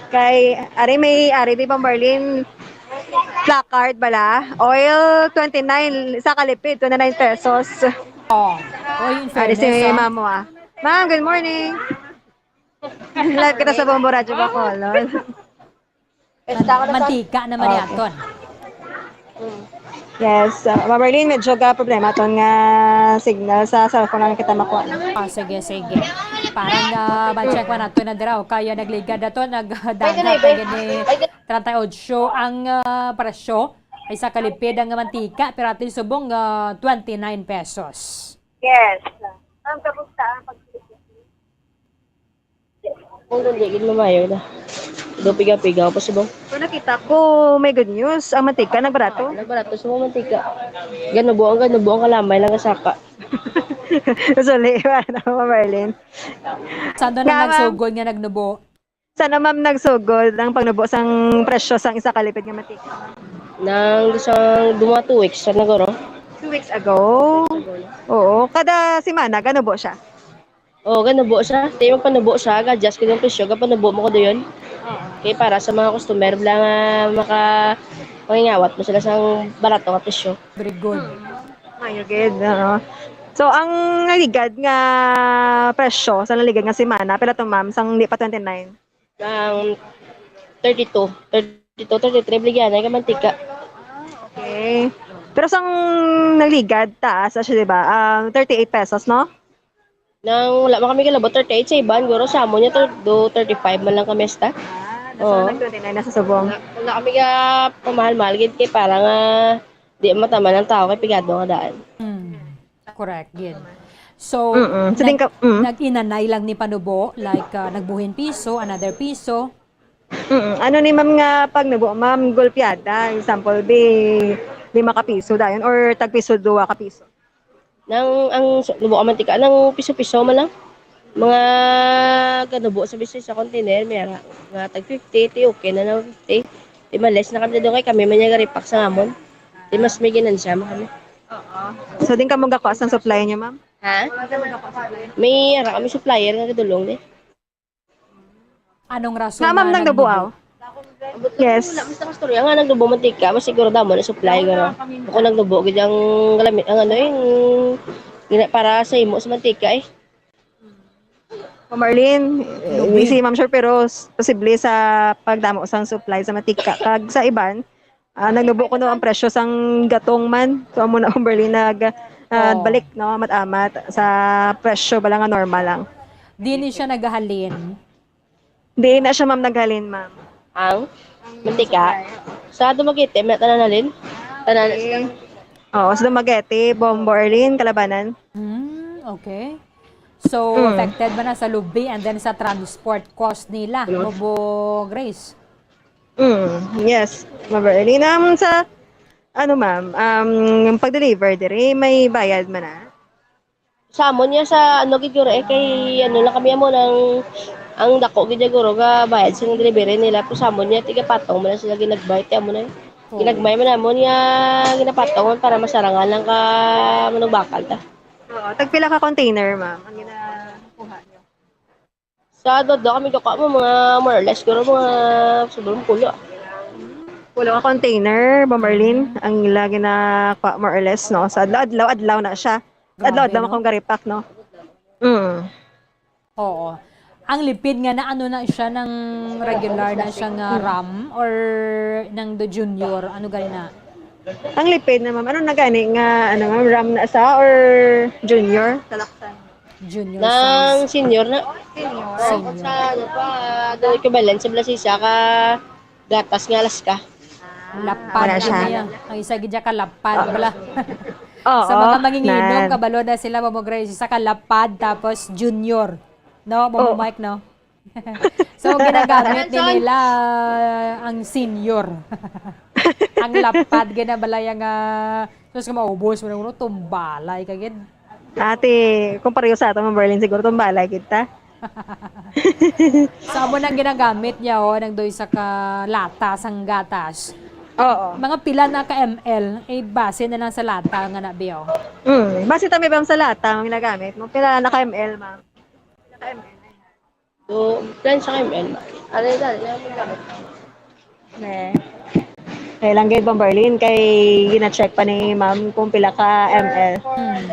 Kay, ari may, ari, di ba, Marlene, placard bala? Oil, twenty-nine, isa ka lipid, twenty-nine pesos. Oh, oh, in Ari si fairness, ah. Ma'am mo, ah. Ma'am, good morning. Live kita sa Bombo Radyo Bacolod. Man-, mantika naman Okay. yaton. Mm. Yes, uh, Ma'am Marlene, medyo ga problema ton nga signal sa cellphone lang kita makuha. Ah, sige, sige. Parang uh, ma-check man nato na dira o kaya nagligad na to, nagdaga pa gid ni treinta y ocho ang ah, presyo. Ay sa kalipid ang mantika, pero atin subong ah, twenty-nine pesos. Yes. Ma'am, kamusta ang pag- Kung hindi, gid mamayo na. Do pigaw-pigaw pa subong. So nakita ko may good news. Ang mantika nagbarato. Nagbarato sa mga mantika. Ganubo ang ganubo ang kalamay lang kasaka. Suli, ano, Ma'am Marlene? Saan doon Nga, ang ma'am. nagsugod nga nagnubo? Sana, ma'am, nagsugod ang pagnubo sang presyo sang isa ka lipid nga mantika? Nang isang mga two weeks sa nagoro. Two weeks ago. Oo. Kada semana, ganubo siya? Oo, ganubo siya. Di magpanubo siya, ga-adjust ko yung presyo, gapanubo mo ko doon. Kaya para sa mga customer, bla nga maka mangingawat mo sila sang barato nga presyo. Very good. Mayo gid, oo. So, ang naligad nga presyo sa naligad nga semana, pila to, ma'am, sang di pa twenty-nine? Ang thirty-two, thirty-two, thirty-three, bligyan ay kamantika. Okay. Pero sang naligad, taas na siya, di ba? Um, thirty-eight pesos, no? Nang wala man kami kalabot, thirty-eight sa iban, guro sa amo niya to, do thirty-five man lang kami esta. Ah, nasa nag-twenty-nine na sa subong. Wala, wala kami ka pamahal-mahal gid kay para nga di mataman ang tao kay pigado nga daan. Mm. Correct, gid. So, Mm-mm. So, din ka- mm. nag-inanay lang ni panubo, like, ah, nagbuhin piso, another piso. Mm. Ano ni ma'am nga pagnubo, ma'am, gulpiada? Example, bi, lima ka piso dayon or tag piso, duwa ka piso? Nang ang su- nubo ka mantika, nang piso-piso man lang. Mga ganubo sa bisnis sa container, may ara. Mga tag fifty, ti okay na nang fifty. Di man less na kami doon kay kami man yung repack sa amon. Di mas may ginansya mo kami. So, din ka magakuha sang supply niyo, ma'am? Ha? May ara kami supplier nga gadulong di. Anong rason Nga, ma'am, nga nagnubo, aw? Yes. Wala, basta kastorya nga nagnubo mantika, mas siguro damo na supply guro. Ako nagnubo gid ang galamit ang ano yung gina- para sa imo sa mantika eh. Ma'am Marlene, eh, si Ma'am Sure, pero s- posible sa pagdamo sang supply sa mantika. Kag sa iban, ah, nagnubo kuno ang presyo sang gatong man. So, amo na, Ma'am Marlene, nag ah, Oh. balik, no, amat-amat sa presyo bala nga normal lang. Di ni siya naghalin. Di na siya, ma'am, naghalin, ma'am. Ang mantika. Sa Dumaguete, may tanan halin. Tanan. Oo, sa Dumaguete, Bombo, Arlene, Kalabanan. Hmm, okay. So, Mm. affected ba na sa lubi and then sa transport cost nila, Bobo Grace? Mm, yes, Ma'am Arlene. Um, sa, ano, ma'am, um, yung pag-deliver diri, may bayad man na? Sa amon niya sa ano gid guro eh kay ano lang kami amo nang ang dako gid niya guro ga bayad sa delivery nila, pero sa amon niya tiga patong man lang sila ginagmay ti amo na. Ginagmay man amon nga ginapatong man para masarangan lang ka manugbakal ta. Oo, tagpila ka container, ma'am, ang ginakuha niyo? Sa adlaw kami gako mo mga more or less guro mga sobrang pulo. Pulo ka container, Bombo, Arlene, ang ila ginakuha, more or less, no? Sa adlaw-adlaw, adlaw na siya. Grabe, Adlaw-adlaw no? Akong ga-repack, no? Mm. Oo. Ang lipid nga na ano na siya ng regular na siya nga ram or ng the junior, ano gani na? Ang lipid na, ma'am. Ano na gani nga, ano, ma'am, ram na sa or junior? Talaksan. Junior Nang size. Senior na. Senior. Senior. Sa ano pa, do equivalent sa Blasi sa ka gatas nga Alaska. Lapad Wala gid siya. Niya. Ang isa gid siya kalapad bala. Oo. Sa mga manginginom, Nan. Kabalo na sila, Bobo Grace, isa kalapad, tapos junior. No, Bobo Oo. Mike, no? So, ginagamit din nila ang senior. Ang lapad, ginabalay ang, ah, sus, kung maubos mo na, tumbalay ka gid. Ate, kung pareho sa ato, Ma'am Berlin, siguro tumbalay kita. Sa amo nang ginagamit niya, oh, nang doy sa kalata, sang gatas. Oo. Mga pila na ka M L, eh, base na lang sa lata nga nabi, oh. Mm. Base ta, ma'am, sa lata ang ginagamit mo. Pila na ka M L, ma'am? Pila ka M L? So, plan sa M L. Ano yung dali? Ano yung gamit? Ne. Kaya lang gid, Ma'am Berlin, kay gina-check pa ni ma'am kung pila ka M L. Hmm.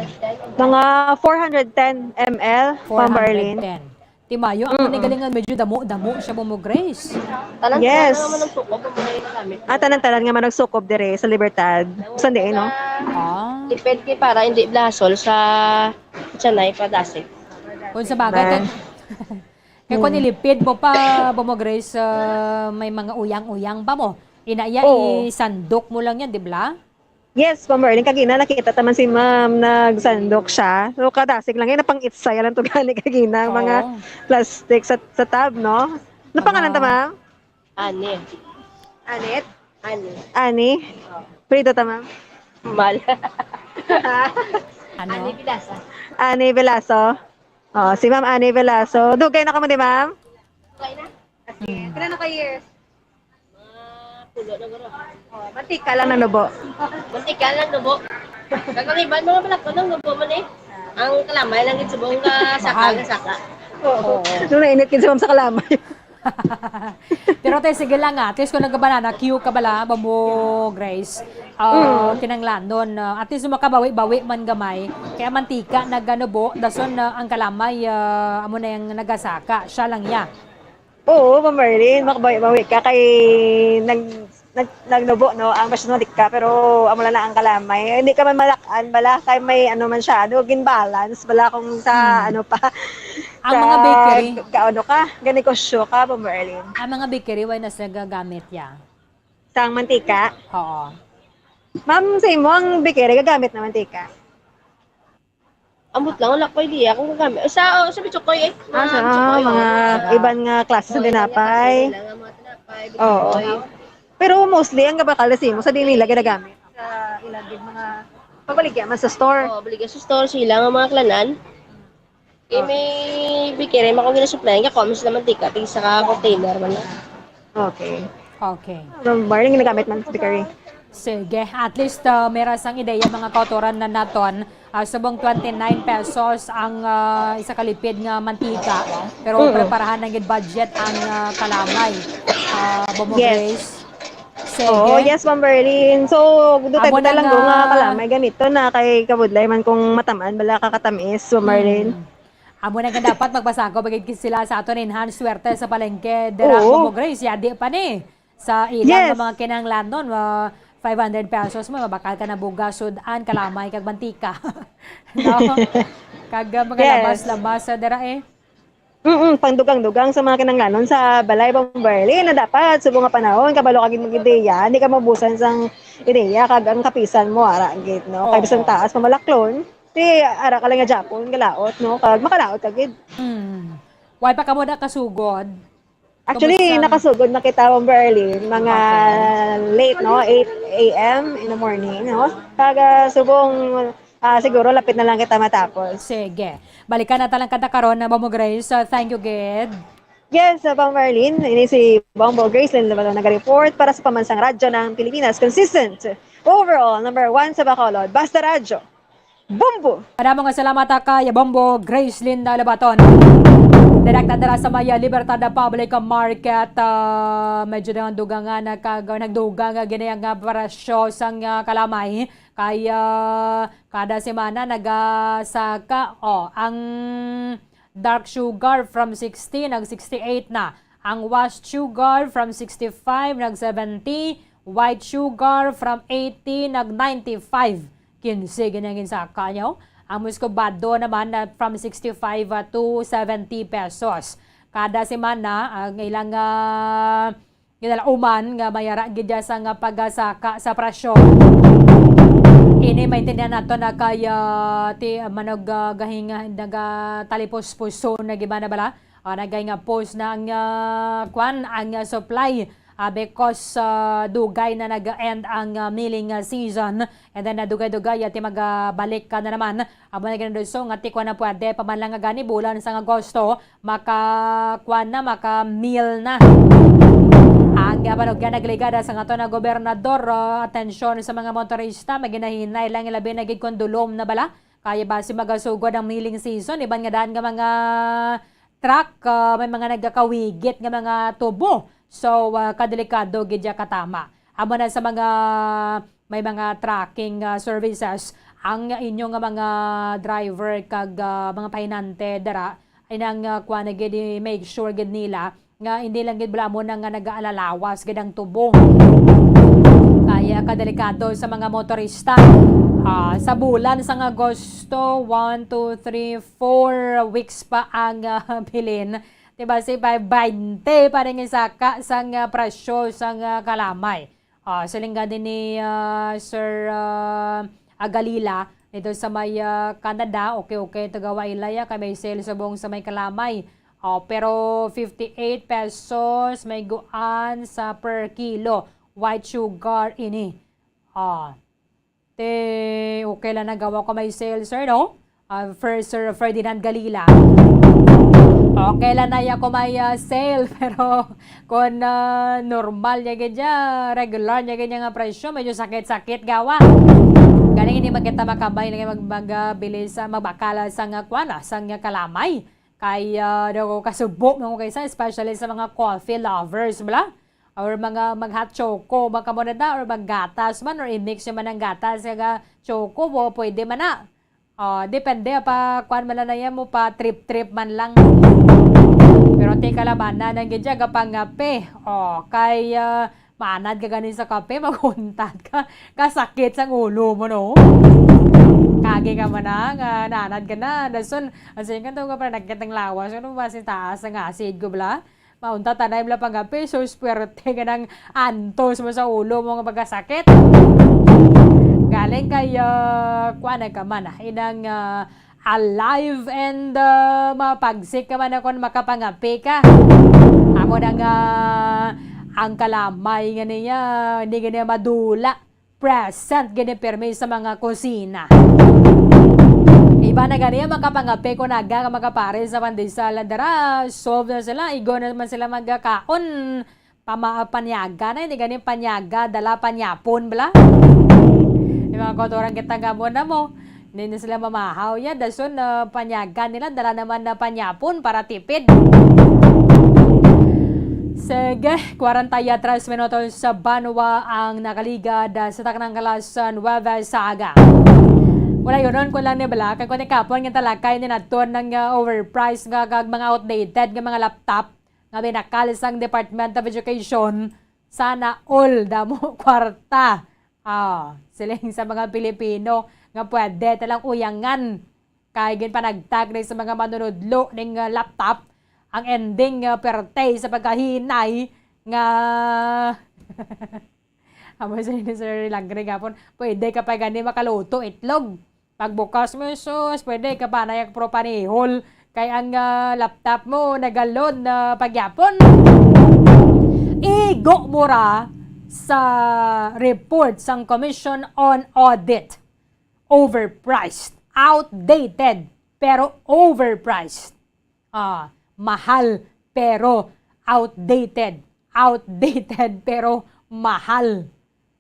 Mga four hundred ten M L, Ma'am Berlin. four hundred ten. Timayo, ang Mm-mm. Galingan medyo damo-damo siya, Bombo Grace. Tanan-tanan Yes. Naman ang sukob, ang mga ginagamit. Ah, tanan-tanan nga man nagsukob dire sa Libertad. Sa diin, no? Ah. Lipid kay para hindi blasol sa tiyanay padasig. Kung sa bagay, kay, kay kung ilipid mo pa, Bombo Grace, ah, may mga uyang-uyang pa mo. Inaya, Oo. Isandok mo lang yan, di ba? Yes, Ma'am Merlin, kagina nakita ta man si Ma'am nagsandok siya. So, kadasig lang, eh, napang-itsay lang to gani kagina ang mga Oo. Plastic sa, sa tub, no? Napangalan ta, Ano? Ma'am? Ani. Anet? Ani. Ani? Prito ta, Ma'am? Mal. Ano? Ani Bilasa. Ani Velaso. Oh, si Ma'am Ani Velaso. Dugay na kamo di, Ma'am? Okay na? Kasi, Mm. Pila na ka years? Mga pulo na guro. Oh, mantika lang ang nubo. Mantika lang nubo. Kag ang iban, mga balakon ang nubo man eh. Ang kalamay lang gid subong nga saka, Mahal. Nga saka. Oo. Oo. Nung nainit gid si Ma'am sa kalamay. Pero te, sige lang ah. At least kung nagbanana cue ka bala, Bombo Grace, ah, Mm. kinanglanon, ah, at least makabawi-bawi man gamay. Kaya mantika, naganubo, dason, ah, ang kalamay, ah, amo na yung nagasaka. Siya lang ya. Oo, Ma'am Merlin, makabawi-bawi ka kay nag, nag, nagnubo, no, ang basyon ka, pero amo lang na ang kalamay. Hindi ka man malak-an bala kay may ano man siya, ano, gin-balance bala kung sa Hmm. ano pa, Ang sa mga bakery. Ka, ano ka, ganegosyo ka, Ma'am Merlin. Ang mga bakery, why na sila gagamit ya? Sang mantika? Oo. Ma'am, sa imo ang bakery, gagamit na mantika? Ambot lang, wala ko idea kung gagamit. Sa, oh, sa bitchokoy eh. Ah, Mga sa bitchokoy, mga oh. Iban nga klase sa Oh, iban nga tinapay. Klase, ilang nga mga tinapay, Oo. Bitchokoy. Pero mostly, ang gabakal na simo, sa di nila ginagamit. Sa ilang gid mga pagbaligya man sa store. Oh, baligya sa store, sila nga mga klanan. Eh, may bakery, mako ginasuplayan, kaya kami sila mantika, tig sa ka container man na. Okay. Okay. Ang bar, yung ginagamit man sa bakery. Sige, at least uh, may rasang ideya mga kautoran na naton. Uh, subong twenty-nine pesos ang uh, isa ka lipid nga mantika, pero Mm. Preparahan na gid budget ang uh, kalamay. Uh, Bombo Yes. Grace. Sige. Oo, yes, Ma'am Berlin. So, dutay-dutay lang nga kalamay gamito na kay kabudlay man kung matamaan bala ka katamis, Ma'am Berlin. Mm. Amo na nga dapat magpasakop gid sila sa aton enhanced swerte sa palengke dira, Oo. Bombo Grace, yadi pa ni. Sa ilang Yes. nga mga kinahanglanon, ah, five hundred pesos mo, mabakal ka na bugas, sud-an, kalamay, kag mantika. No? Kag, ah, mga Yes. labas-labas, ah, dira eh. Mm, pangdugang-dugang sa mga kinahanglanon sa balay, Bombo Berlin, na dapat subong nga panahon, kabalo ka gid mag-ideya, hindi ka maubusan sang ideya, kag ang kapisan mo, ara gid, no? Kay Oo. bisan taas pa malaklon, di ara ka lang nga Japon, galaot, no? Kag makalaot ka gid. Hmm. Why pa kamo nakasugod? Actually, Kumusta? Nakasugod na kita, Bombo Berlin, mga Okay. late, no? Eight a m in the morning, no? Kag, ah, subong, ah, siguro lapit na lang kita matapos. Sige. Balikan na talang kanta karon na Bombo Grace. So, thank you, gid. Yes, uh, Bombo Berlin, ini si Bombo Gracelyn Labaton nag-report para sa Pamansang Radyo ng Pilipinas. Consistent, overall, number one sa Bacolod. Basta Radyo. Bombo! Madamo nga salamat, ah, kay Bombo Gracelyn Labaton. Direkta dira sa may, ah, Libertad Public Market. Ah, medyo nang dugangan na kag nagdugang nga gini ang, ah, presyo sang, ah, kalamay. Kay, ah, kada semana nagasaka, oh, ang dark sugar from sixty, nag sixty-eight na. Ang white sugar from sixty-five, nag seventy. White sugar from eighty, nag ninety-five. Kinse gid ang ginsaka niyo. Ang muscovado naman na from sixty-five, ah, to seventy pesos. Kada semana, ang ilang, ah, ginalauman nga mayara gid ya sa nga pagasaka sa presyo. Ini maintindihan nato na kay, ah, ti, manog, ah, gahing, ah, nagatalipos-puso na gid ba na bala? Ah, nagay nga post na ang, ah, kwan, ang, ah, supply, ah, because, ah, dugay na nag-end ang, ah, milling, ah, season. And then, ah, dugay-dugay, ah, ti magabalik ka na naman. Amo na ginaduso nga ti kwan na pwede pa man lang nga gani bulan sa Agosto, maka kwan na, maka mill na. Ang, ah, panugyan nagligada sa aton nga gobernador, ah, atensyon sa mga motorista, maginahinay lang ilabi na gid kung dulom na bala. Kaya basi magasugod ang milling season, iban nga daan nga mga truck, ah, may mga nagakawigit nga mga tubo. So, ah, kadelikado gid ya katama. Amo na sa mga may mga trucking, ah, services ang inyo nga mga driver kag, ah, mga pahinante dira. Nang, ah, kuwan na gid, i-make sure gid nila nga hindi lang gid bala mo na nga nag-aalalawas gid ang tubo. Kaya kadelikado sa mga motorista. Ah, sa bulan sang Agosto, one, two, three, four weeks pa ang, ah, bilin. Diba, si bay-, baynte pa rin isaka sang, ah, presyo sang, ah, kalamay. Ah, siling gani ni, ah, Sir, ah, Agalila, dito sa may, ah, Canada, okay, okay, tagawa ilaya, kay may sale subong sa may kalamay. Oh, pero fifty-eight pesos may guan sa per kilo white sugar ini. Ah, te, okay lang nagawa ko may sale, sir, no? Ah, Fer-, Sir Ferdinand Galila. Okay lang na ako may, ah, sale, pero kung, ah, normal niya gid siya, regular niya gid nga presyo, medyo sakit-sakit gawa. Galing hindi man kita makamay lang mag, mag, ah, bili sa magbakala sa nga kuwan, ah, sa nga kalamay. Kay, ah, daw kasubo mo kaysa, especially sa mga coffee lovers, bala. Or mga mag-hot choco, baka mo na da, or maggatas man, or i-mix yung man ang gatas, kag choco, bo, pwede man na. Oh, depende pa, kuwan man lang na yan mo, pa trip-trip man lang. Pero ti kalabanan ang gidya, gapangape. Oh, kay, ah, maanad ka gani sa kape, maguntat ka. Kasakit sang ulo mo, no? Kagi ka man na, nga naanad ka na. Dason, ang sayon ka to, nga parang nagkit ang lawas. Ano ba si taas ang acid ko, bala? Maunta tanay mo lang pangape, so swerte ka nang antos mo sa ulo mo nga pagkasakit. Galing kay, ah, kuwan na ka man, ah, inang, ah, alive and, ah, mapagsik ka man na kung makapangape ka. Amo na nga, ang kalamay nga niya, hindi ka niya madula. Present gini pirmi sa mga kusina. Iba na gani ang makapangape ko naga nga makapare sa pandesal. Dara, solve na sila. Igo na man sila magkaon. Pama-, panyaga na, hindi gani panyaga, dala panyapon, bala. Yung mga kautoran kita nga mo na mo. Hindi na sila mamahaw ya. Dason, ah, panyaga nila, dala naman na panyapon para tipid. Sige, kwarenta y tres minutos sa banwa ang nakaligad, ah, sa taknang kalasan, Huwebes sa aga. Wala yun, nun ko lang ni bala, kay kung ikapon nga talakay ni naton ng, ah, overpriced nga kag mga outdated nga mga laptop nga binakal sang Department of Education, sana all damo kwarta. Ah, siling sa mga Pilipino nga pwede talang uyangan. Kay ginpanagtag ni sa mga manunudlo ning, ah, laptop ang ending, ah, perte sa pagkahinay nga amo sa ni Sir Langre gapon, pwede ka pa gani makaluto itlog. Pagbukas mo yung sauce, pwede ka pa na yung propanihol. Kay ang, ah, laptop mo, nagalon na pagyapon. Igo mo ra sa report sang Commission on Audit. Overpriced, outdated, pero overpriced. Ah, mahal, pero outdated. Outdated, pero mahal.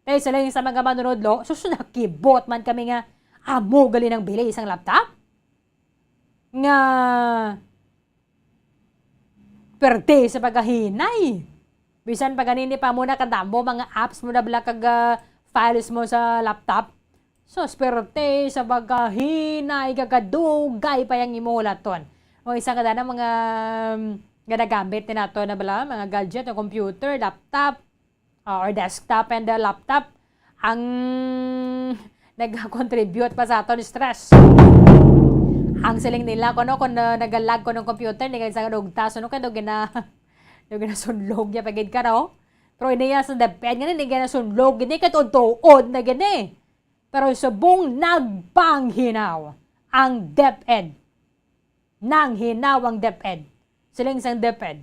Kay sa lain sa mga manunodlo, sus, nakibot man kami nga amo gali nang bili isang laptop nga perte sa pagkahinay. Bisan pa ganini pa mo na kadamo mga apps mo na bala kag, ah, files mo sa laptop. Sus, perte sa pagkahinay, kagadugay pa yang imo hulaton. O isa ka dana mga, um, ginagamit ni nato na bala, mga gadget, o computer, laptop, ah, or desktop and, uh, laptop, ang nag-contribute pa sa aton stress. Ang siling nila, kuno, kung, uh, nag-lag ko ng computer, hindi ka sa nugtas, ano ka, daw gina-, daw ginasunlog niya, pagid ka, no? Pero hindi niya sa DepEd, nga hindi ginasunlog, hindi ka tuod-tuod na gini. Pero subong nagpanghinaw ang DepEd. Nanghinaw ang DepEd. Siling sang DepEd,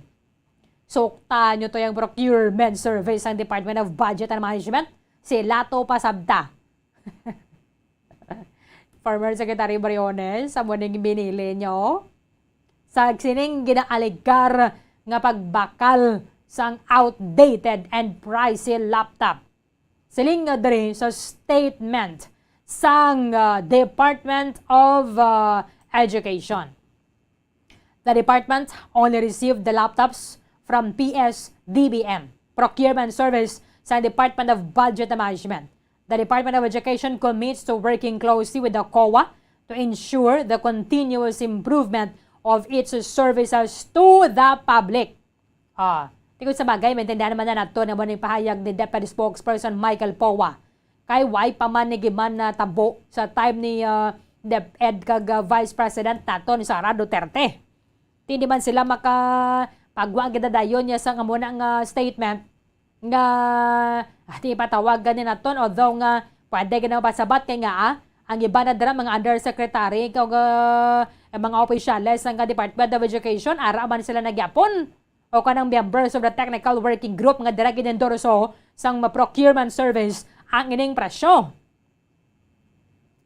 suktan nyo to yung procurement service sang Department of Budget and Management. Sila to pasabta. Former Secretary Briones, amo ning binili nyo. Sa sining ginaaligar nga pagbakal sang outdated and pricey laptop. Siling nga diri sa statement sang, uh, Department of, uh, Education. The department only received the laptops from P S D B M, procurement service sa Department of Budget and Management. The Department of Education commits to working closely with the COA to ensure the continuous improvement of its services to the public. Ah, tikod sa bagay, maintindihan naman na nato na mo ning pahayag ni DepEd spokesperson Michael Poa. Kay why pa man ni giman na tabo sa time ni, ah, DepEd kag, ah, Vice President naton Sara Duterte. Di man sila makapagwa gid dayon niya sa amo na nga statement nga, ah, di patawag gani naton, although nga pwede gid na mapasabat kay nga, ah, ang iba na dira mga undersecretary kag, ah, mga opisyales sang Department of Education, ara man sila nagyapon o kanang members of the technical working group nga dira gin-endorso sang procurement service ang ining presyo.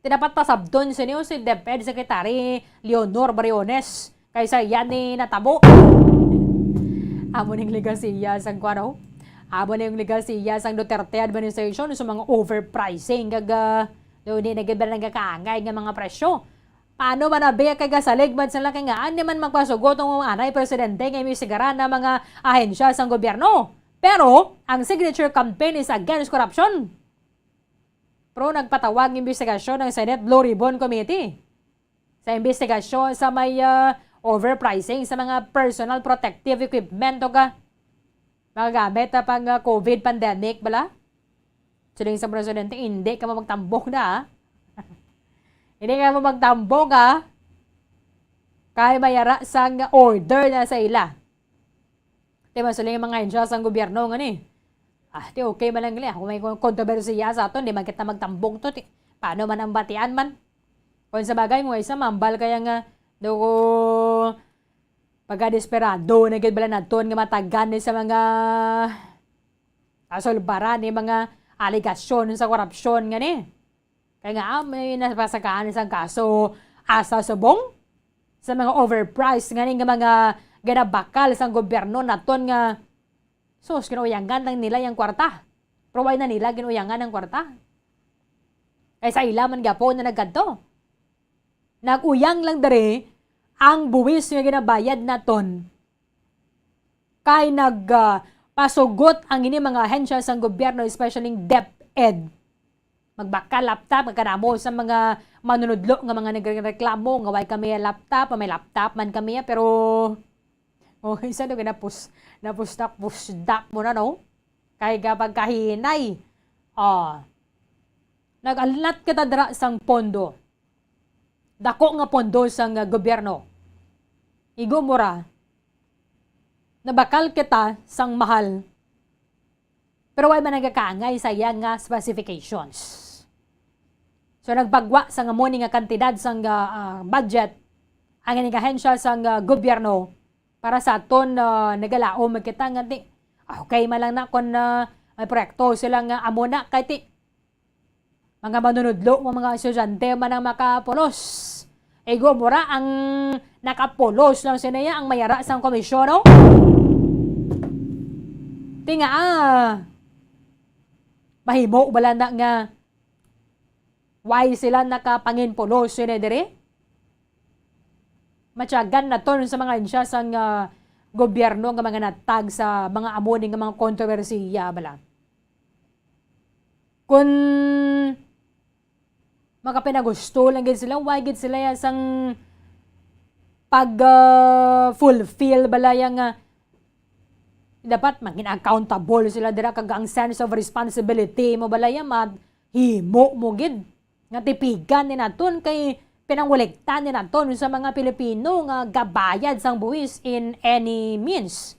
Ti dapat pasabton sini si DepEd Secretary Leonor Briones kay sa iya ni natabo. Amo ning legasiya sang kuwan, oh. Amo ning legasiya sang Duterte administration sa mga overpricing kag, ah, daw di na gid ba nagakaangay nga mga presyo. Paano man abi kay gasalig man sila kay nga ani man magpasugot ang anay presidente nga imbestigaran ang mga ahensya sang gobyerno. Pero ang signature campaign is against corruption. Pero nagpatawag ng imbestigasyon ang Senate Blue Ribbon Committee sa imbestigasyon sa may, ah, overpricing sa mga personal protective equipment o ka mga gamit na pang, ah, COVID pandemic bala. Siling sa presidente, hindi ka mo magtambong na, ah. Hindi ka mo magtambong, ah. Kay may ara sang order na sa ila. Ti masuling mga ahensya sang gobyerno nga ni. Ah, ti okay man lang gali. Kung may kon-, kontrobersiya sa aton, di man kita magtambong to. Ti, paano man ang batian man? Kung sa bagay, kung isa, mambal kaya nga, do ko, pagkadesperado na gid bala naton nga matagan ni sa mga asulbaran ni mga alegasyon sa korupsyon nga ni. Kaya nga, ah, may napasakaan isang kaso asa subong sa mga overpriced nga ning mga ginabakal sang gobyerno naton nga, sus, ginuuyangan lang nila yung kwarta. Pero why na nila ginuuyangan ang kwarta? Kay sa ila man gyapon na nagkadto. Nag-uyang lang diri ang buwis nga ginabayad naton kay nag, ah, pasugot ang ini mga ahensya sang gobyerno, especially ang DepEd. Magbakal laptop nga kadamo sa mga manunudlo nga mga nagreklamo nga way kami laptop, may laptop man kami, pero, oh, isa daw napus-, napusdak-pusdak mo na, no? Kay kapag kahinay, ah, nag-alat kita dira sang pondo. Dako nga pondo sang, ah, gobyerno. Igo mo ra, nabakal kita sang mahal, pero way man nagakaangay sa iya nga specifications. So, nagpagwa sa nga mo ni nga kantidad sang, ah, ah, budget ang ining ahensya sang, ah, gobyerno para sa aton, ah, nagalaom kita nga ti, okay man lang na kung, ah, may proyekto sila nga amo na kay ti, mga manunudlo, mga estudyante man ang makapulos. Igo mo ra ang nakapulos lang siniya ang mayara sang komisyon, no? Ti nga, ah, mahimo bala na nga why sila nakapanginpulos sini diri? Matyagan naton sa mga ahensya sang, ah, gobyerno nga mga natag sa mga amo ni nga mga kontrobersiya bala. Kun makapinagusto lang gid sila, why gid sila ya sang pag, ah, fulfill bala ya nga dapat maging accountable sila dira kag ang sense of responsibility mo bala ya mahimo mo gid nga tipigan ni naton kay pinanguliktan ni naton sa mga Pilipino nga gabayad sang buwis in any means.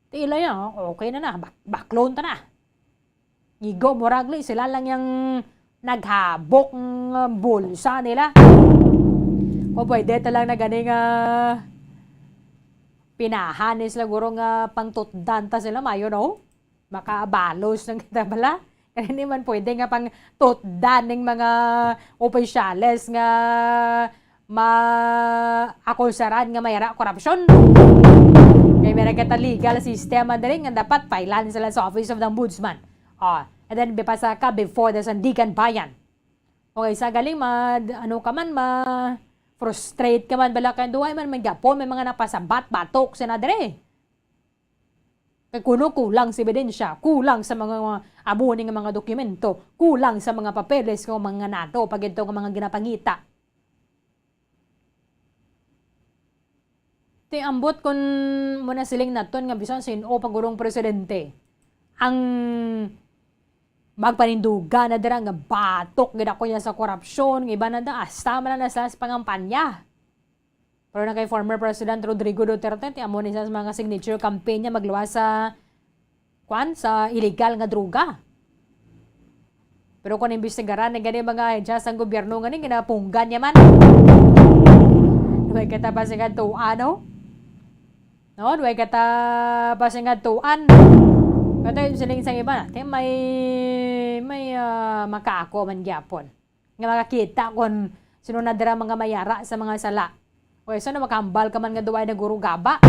Ti ila ya, okay na na, bak-, baklon ta na. Igo mo ra gali, sila lang yang naghabok ng bulsa nila. Kung pwede ta lang na gani nga pinahan ni sila guro nga pangtutdan ta sila, mayo, no? Makabalos lang kita bala. Kaya hindi man pwede nga pangtutdan ning mga opisyales nga maakusaran nga may ara korupsyon. Kay may kita legal system man diri nga dapat file-an sila sa Office of the Ombudsman. Oh, and then bipasa ka before the Sandiganbayan. Okay, sa galing ma, ano ka man, ma frustrate ka man bala kay duway man man gyapon may mga napasabat batok sina diri. Kay kuno kulang sa ebidensya, kulang sa mga, mga amo ni nga mga dokumento, kulang sa mga papeles nga mga nato pag ito nga mga ginapangita. Ti ambot kun mo na siling naton nga bisan sin-o pa gurong presidente ang magpaninduga na dira nga batok gid ako niya sa korupsyon, nga iba na da, hasta man na sila sa pangampanya. Pero na kay former President Rodrigo Duterte, ti amo ni sa mga signature campaign niya magluwas sa, kwan, sa illegal nga droga. Pero kung imbestigaran na gani mga ahensya sang gobyerno nga ni, ginapunggan niya man. Duway kita pa sing adtuan, no? No, duway kita pa sing adtuan. Pero siling sang iba na, ti may, may, ah, makaako man gyapon. Nga makakita kung sino na dira mga mayara sa mga sala. O, isa na makahambal ka man nga duwa ay nagurugaba.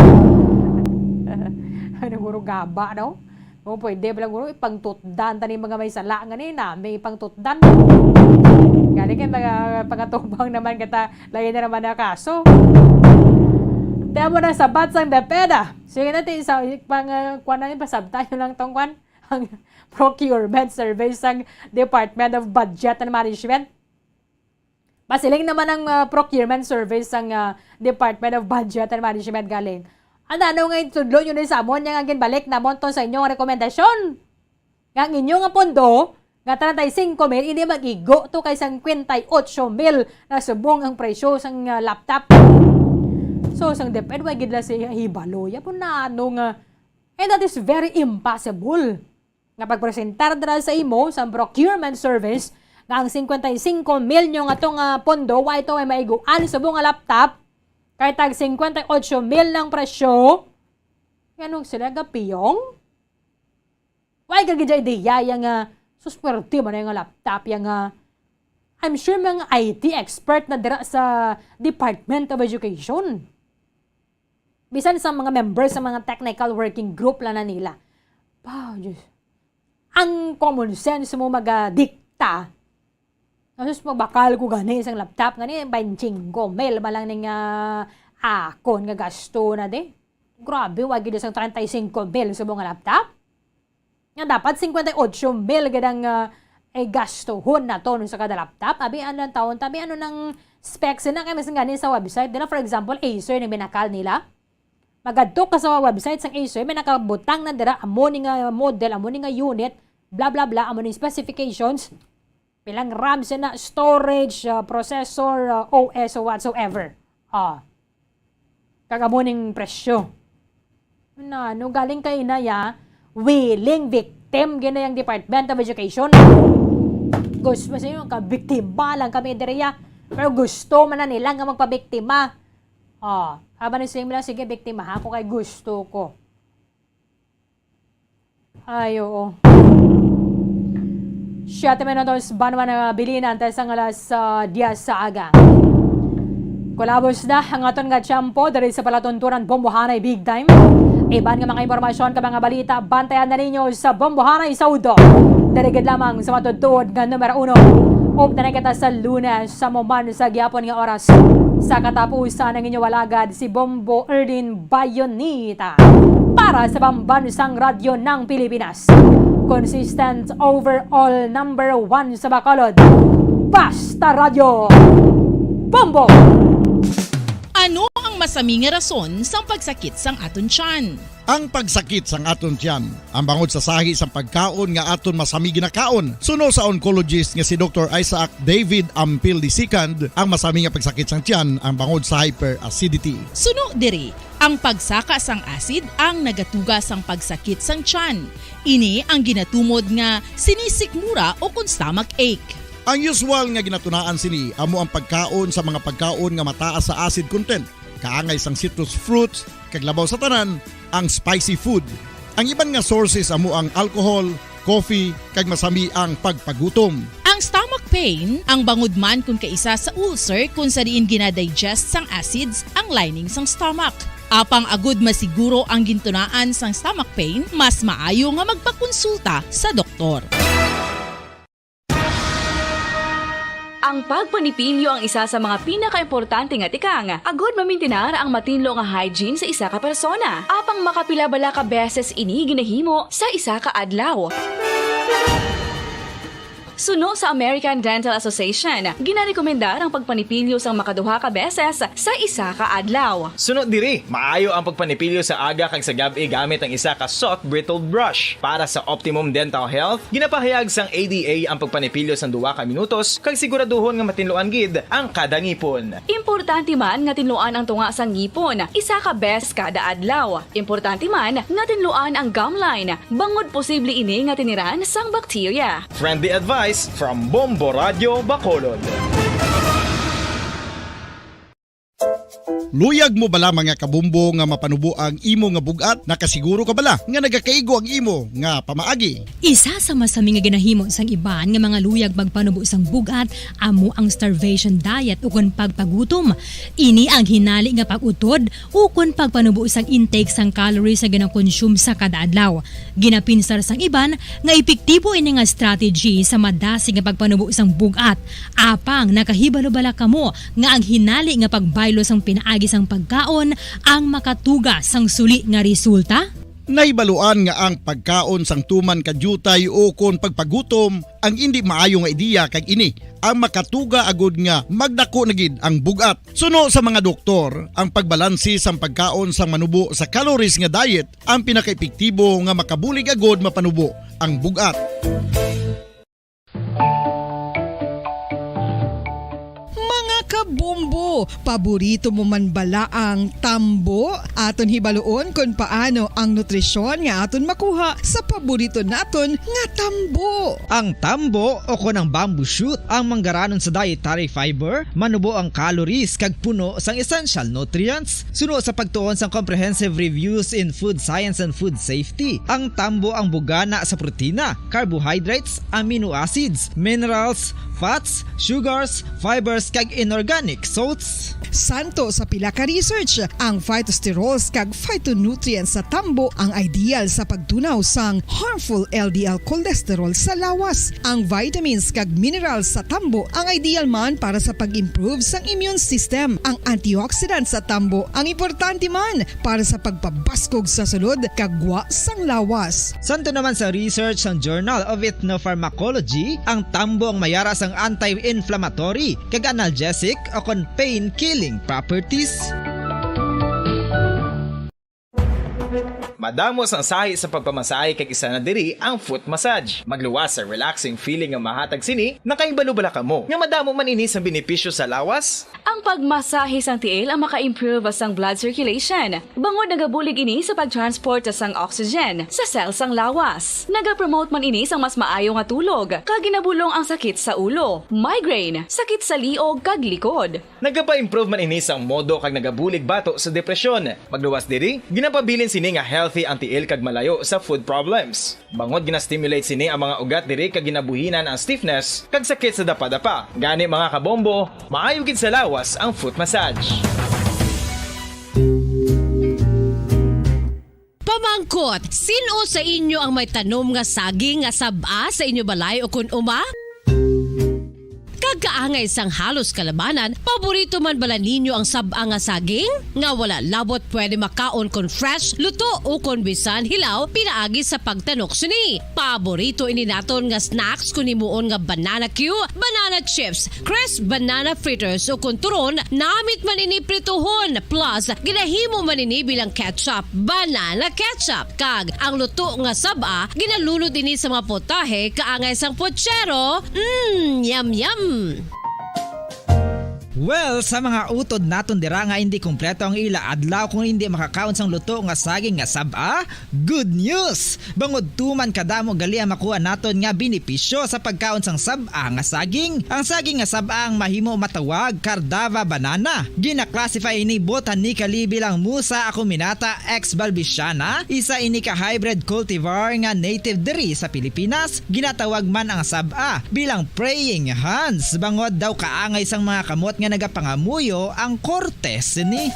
Ay, nagurugaba, no? O, pwede pala guro, ipangtutdan tani mga may sala nga ni, nami ipangtutdan. Gani kay mga pangatubang naman kita, lain na naman na kaso. Tiyan mo na sabat sang DepEd, ah. Sige na, ti, sa, pang, uh, kwan na yun, pasabta nyo lang tong kwan. Ang procurement service sang Department of Budget and Management. Pasiling naman ang, ah, procurement service sang, ah, Department of Budget and Management galing. Ano, ano nga itudlo nyo ni sa amon, nga ginbalik namon to sa inyong rekomendasyon? Nga ang inyo nga pondo, nga treinta y cinco mil, hindi mag-igo to kay cincuenta y ocho mil na subong ang presyo sang, ah, laptop. So, sang DepEd, way gid la si hibalo. Yapon na ano nga, and that is very impossible. Nga pagpresentar dira sa imo sa procurement service nga ang cincuenta y cinco mil nyo nga to nga pondo, wa ito may maiguan subong nga laptop, kay tag cincuenta y ocho mil ng presyo, nganong sila gapiyong? Why ka gid ideya ya nga, "Sus, swerte man na yung laptop ya nga." I'm sure mga I T expert na dira sa Department of Education. Bisan sa mga members sa mga technical working group lang na nila. Wow, Diyos. Ang common sense mo magadikta. Tapos magbakal ko gani isang laptop, gani twenty-five mil ba lang ning, ah, akon nga gasto na di. Grabe, wa gid isang treinta y cinco mil subong nga laptop. Nga dapat cincuenta y ocho mil gid ang, ah, ay gastuhon naton sa kada laptop. Abi, ano ang taon? Tabi, ano nang specs na kay mas gani sa website nila? For example, Acer, nang binakal nila. Magadto ka sa website sang Acer, may nakabutang na dira, amo ni nga model, amo ni nga unit, bla, bla, bla, amo ni specifications. Pilang RAM sina, storage, ah, processor, ah, O S, or whatsoever. Ah. Kag amo ning presyo. Na, no, galing kay inaya, willing victim gina yung Department of Education. Gusto sa inyo, kabiktima lang kami diriya. Pero gusto man na nila nga magpabiktima. Ah, habang ni sige, biktima ha, ako kay gusto ko. Ay, oo. Siyete minutos, banwa na bilinan, tayo sang alas, ah, diyes sa aga. Kulabos na ang aton nga tiyempo diri sa palatuntunan Bombohanay Big Time. Iban nga mga impormasyon ka mga balita, bantayan na ninyo sa Bombohanay sa Udto. Diri gid lamang sa matutuod nga numero uno. Ug na kita sa Lunes, sa mo man sa gihapon nga oras. Sa katapusan ang inyo alagad, si Bombo Erlin Bayonita. Para sa Pambansang Radyo ng Pilipinas. Consistent overall number one sa Bacolod. Basta Radyo. Bombo! Ano ang masami nga rason sang pagsakit sang aton tiyan? Ang pagsakit sang aton tiyan, ang bangod sa sahi sang pagkaon nga aton masami ginakaon. Suno sa oncologist nga si Doktor Isaac David Ampil the second, ang masami nga pagsakit sang tiyan, ang bangod sa hyperacidity. Suno diri, ang pagsaka sang acid ang nagatuga sang pagsakit sang tiyan. Ini ang ginatumod nga sinisikmura o kon stomach ache. Ang usual nga ginatunaan sini amo ang pagkaon sa mga pagkaon nga mataas sa acid content, kaangay sang citrus fruits, kag labaw sa tanan, ang spicy food. Ang iban nga sources amo ang alcohol, coffee, kag masami ang pagpagutom. Ang stomach pain, ang bangod man kon kaisa sa ulcer kon sa diin ginadigest sang acids ang lining sang stomach. Apang agud masiguro ang gintunaan sang stomach pain, mas maayo nga magpakonsulta sa doktor. Ang pagpanipilyo ang isa sa mga pinakaimportante nga tikang agud mamintinar ang matinlo nga hygiene sa isa ka persona. Apang makapila bala ka beses ini ginahimo sa isa ka adlaw? Suno sa American Dental Association, ginarekomendar ang pagpanipilyo sang makaduha ka beses sa isa ka adlaw. Suno diri, maayo ang pagpanipilyo sa aga kag sa gab-i gamit ang isa ka soft bristled brush. Para sa optimum dental health, ginapahayag sang A D A ang pagpanipilyo sang duha ka minutos kag siguraduhon nga matinluan gid ang kada ngipon. Importante man nga tinluan ang tunga sang ngipon isa ka beses kada adlaw. Importante man nga tinluan ang gum line, bangod posible ini nga tiniran sang bakterya. Friendly advice from Bombo Radyo Bacolod. Luyag mo bala, mga kabombo, nga mapanubo ang imo nga bug-at? Nakasiguro ka bala nga nagakaigo ang imo nga pamaagi? Isa sa masami nga ginahimo sang iban nga mga luyag magpanubo sang bug-at amo ang starvation diet ukon pagpagutom. Ini ang hinali nga pag-utod ukon pagpanubo sang intake sang calories nga ginakonsume sa kada adlaw. Ginapinsar sang iban nga epektibo ini nga strategy sa madasig nga pagpanubo sang bug-at. Apang nakahibalo bala kamo nga ang hinali nga pagbaylo sang pinaagi sang pagkaon ang makatuga sang suli nga resulta? Nahibaluan nga ang pagkaon sang tuman ka diutay ukon pagpagutom ang indi maayo nga ideya, kag ini ang makatuga agud nga magdako na gid ang bug-at. Suno sa mga doktor, ang pagbalanse sang pagkaon sang manubo sa calories nga diet ang pinakaepektibo nga makabulig agud mapanubo ang bug-at. Mga kabombo, paborito mo man bala ang tambo? Aton hibaluon kon paano ang nutrisyon nga aton makuha sa paborito naton nga tambo. Ang tambo, o kon ang bamboo shoot, ang manggaranon sa dietary fiber, manubo ang calories kag puno sang essential nutrients. Suno sa pagtuon sang Comprehensive Reviews in Food Science and Food Safety, ang tambo ang bugana sa protina, carbohydrates, amino acids, minerals, fats, sugars, fibers, kag inorganic salts. Santo sa pila ka research, ang phytosterols kag phytonutrients sa tambo ang ideal sa pagtunaw sang harmful L D L cholesterol sa lawas. Ang vitamins kag minerals sa tambo ang ideal man para sa pag-improve sang immune system. Ang antioxidants sa tambo ang importante man para sa pagpabaskog sa sulod kag gwa sang lawas. Santo naman sa research sang Journal of Ethnopharmacology, ang tambo ang mayara sang anti-inflammatory kag analgesic o kon pain-killing properties. Madamo sang sahi sa pagpamasahe, kag isa na diri ang foot massage. Magluwas sa relaxing feeling nga mahatag sini. Nakahibalo bala kamo nga madamo man ini sang benepisyo sa lawas? Ang pagmasahe sang tiil ang maka-improve sang blood circulation, bangod nagabulig ini sa pag-transport sang oxygen sa cell sang lawas. Nagapromote man ini sang mas maayo nga tulog, kag ginabulong ang sakit sa ulo, migraine, sakit sa liog, kag likod. Nagapa-improve man ini sang modo kag nagabulig bato sa depresyon. Magluwas diri, ginapabilin sini nga healthy ang tiil kag malayo sa foot problems. Bangod gina-stimulate sini ang mga ugat diri kag ginabuhinan ang stiffness kag sakit sa dapadapa. Gani, mga kabombo, maayo gid sa lawas ang foot massage. Pamangkot, sin-o sa inyo ang may tanom nga saging nga sab-a sa inyo balay o kon uma? Kag kaangay sang halos kalabanan, paborito man bala ninyo ang sab-a nga saging? Nga wala labot pwede makaon kon fresh, luto, o kon bisan hilaw pinaagi sa pagtanok sini. Paborito ini naton nga snacks kon himuon nga banana cue, banana chips, crisp banana fritters, o kon turon, namit man ini prituhon, plus ginahimo man ini bilang ketchup, banana ketchup. Kag ang luto nga sab-a, ginalunod ini sa mga putahe kaangay sang pochero. Mm, yum, yum! Well, sa mga utod naton dira nga indi kompleto ang ila adlaw kung indi makakaon sang luto nga saging nga sab-a, good news! Bangod tuman kadamo gali ang makuha naton nga benepisyo sa pagkaon sang sab-a nga saging. Ang saging nga sab-a ang mahimo matawag Cardava banana. Gina-classify ini botanically bilang Musa acuminata ex balbisiana, isa ini ka hybrid cultivar nga native diri sa Pilipinas. Ginatawag man ang sab-a bilang praying hands, bangod daw kaangay sang mga kamot nga nagapangamuyo ang korte sini.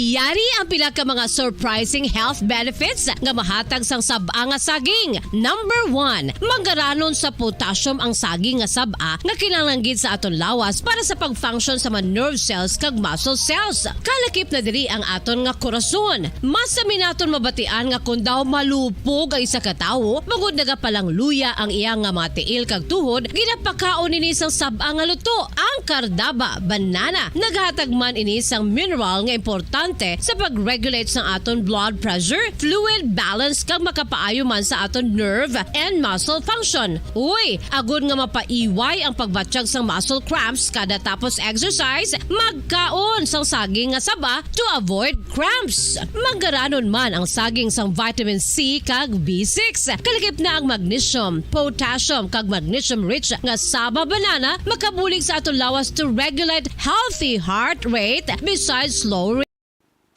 Yari ang pila ka mga surprising health benefits nga mahatag sang sab-a nga saging. Number one, manggaranon sa potassium ang saging nga sab-a nga kinahanglan gid sa aton lawas para sa pag-function sa mga nerve cells kag muscle cells. Kalakip na diri ang aton nga korason. Mas sami naton mabatian nga kon daw malupog ang isa ka tawo, bangod nagapalangluya ang iya nga mga tiil kag tuhod, ginapakaon ini sang sab-a nga luto. Ang kardaba, banana, naghatag man ini sang mineral nga importante sa pag-regulate sang aton blood pressure, fluid balance, kag makapaayo man sa aton nerve and muscle function. Uy, agod nga mapaiway ang pagbatyag sang muscle cramps kada tapos exercise, magkaon sang saging nga saba to avoid cramps. Manggaranon man ang saging sang vitamin C kag B six. Kalakip na ang magnesium, potassium, kag magnesium-rich nga saba banana makabulig sa aton lawas to regulate healthy heart rate besides lowering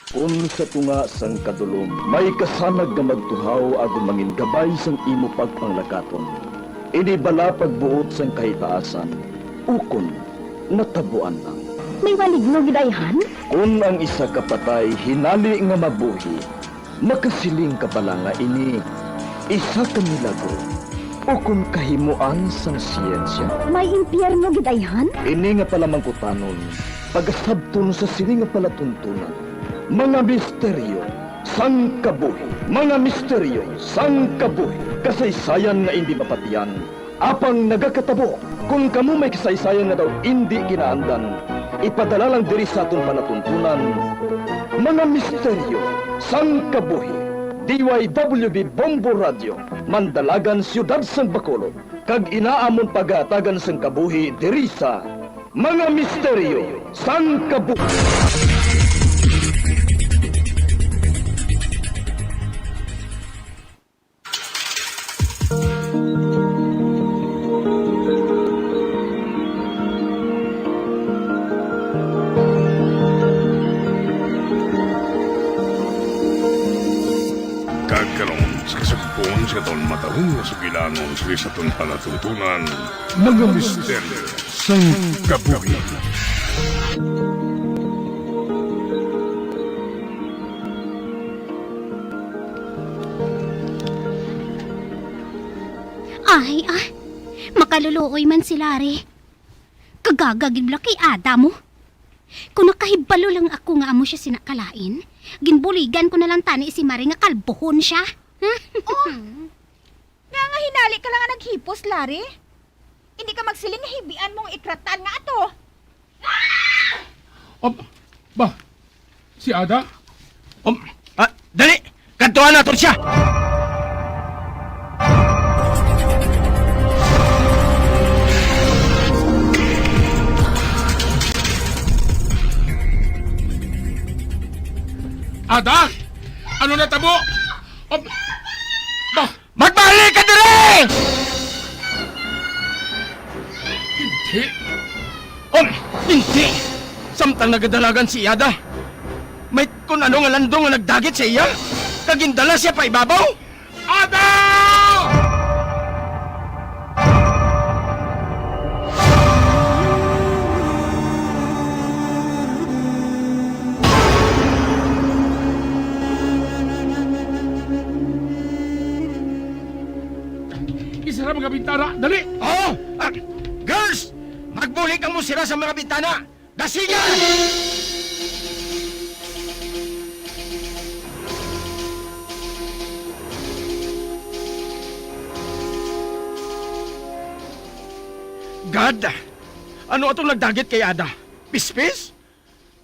Kon sa tunga sang kadulom may kasanag nga magtuhaw agod mangin gabay sang imo pagpanglakaton, ini bala pagbuot sang kahitaasan, ukon natabuan lang. May maligno gid ayhan? Kon ang isa ka patay hinali nga mabuhi, makasiling ka bala nga ini isa ka milagro ukon kahimoan sang siyensya? May impyerno gid ayhan? Ini nga palamangkutanon, pagasabton sa sini nga palatuntunan, mga misteryo sang kabuhi, mga misteryo sang kabuhi, kasaysayan nga indi mapatian, apang nagakatabo. Kon kamo may kasaysayan nga daw indi kinaandan, ipadala lang diri sa aton palatuntunan, mga misteryo sang kabuhi. D Y W B Bombo Radio, Mandalagan, Siyudad sang Bacolod, kag ina amon pagahatagan sang kabuhi diri sa Mga Misteryo sang Kabuhi. Kag karon, sa kasugpon sa aton matahong nga sugilanon sa aton palatuntunan, mga misteryo sang kabuhi. Ay, ah, makaluluoy man si Larry. Kagaga gid bala kay Ada mo. Kung nakahibalo lang ako nga amo sia sina kalain, ginbuligan ko na lang tani si Mari nga kalbuhon sia. Oh, nga, nga hinali ka lang nga naghipos, Larry? Hindi ka magsiling nga hibian mo ang ikratan nga ato. Um, ba, si Ada? Um, ah, dali! Kadtuan naton sia! Ada? Ano natabo? Um, ba, Magbalik ka diri! Hindi. Um, hindi. Samtang nagadalagan si Ada, may kun ano nga landong nga nagdagit sa iya, kag gindala siya pa ibabaw. Ada! Isara mga bintana, dali! Oh! Ah, girls! Magbuli kamo sira sa mga bintana! Dasigan! God! Ano atong nagdagit kay Ada? Pispis?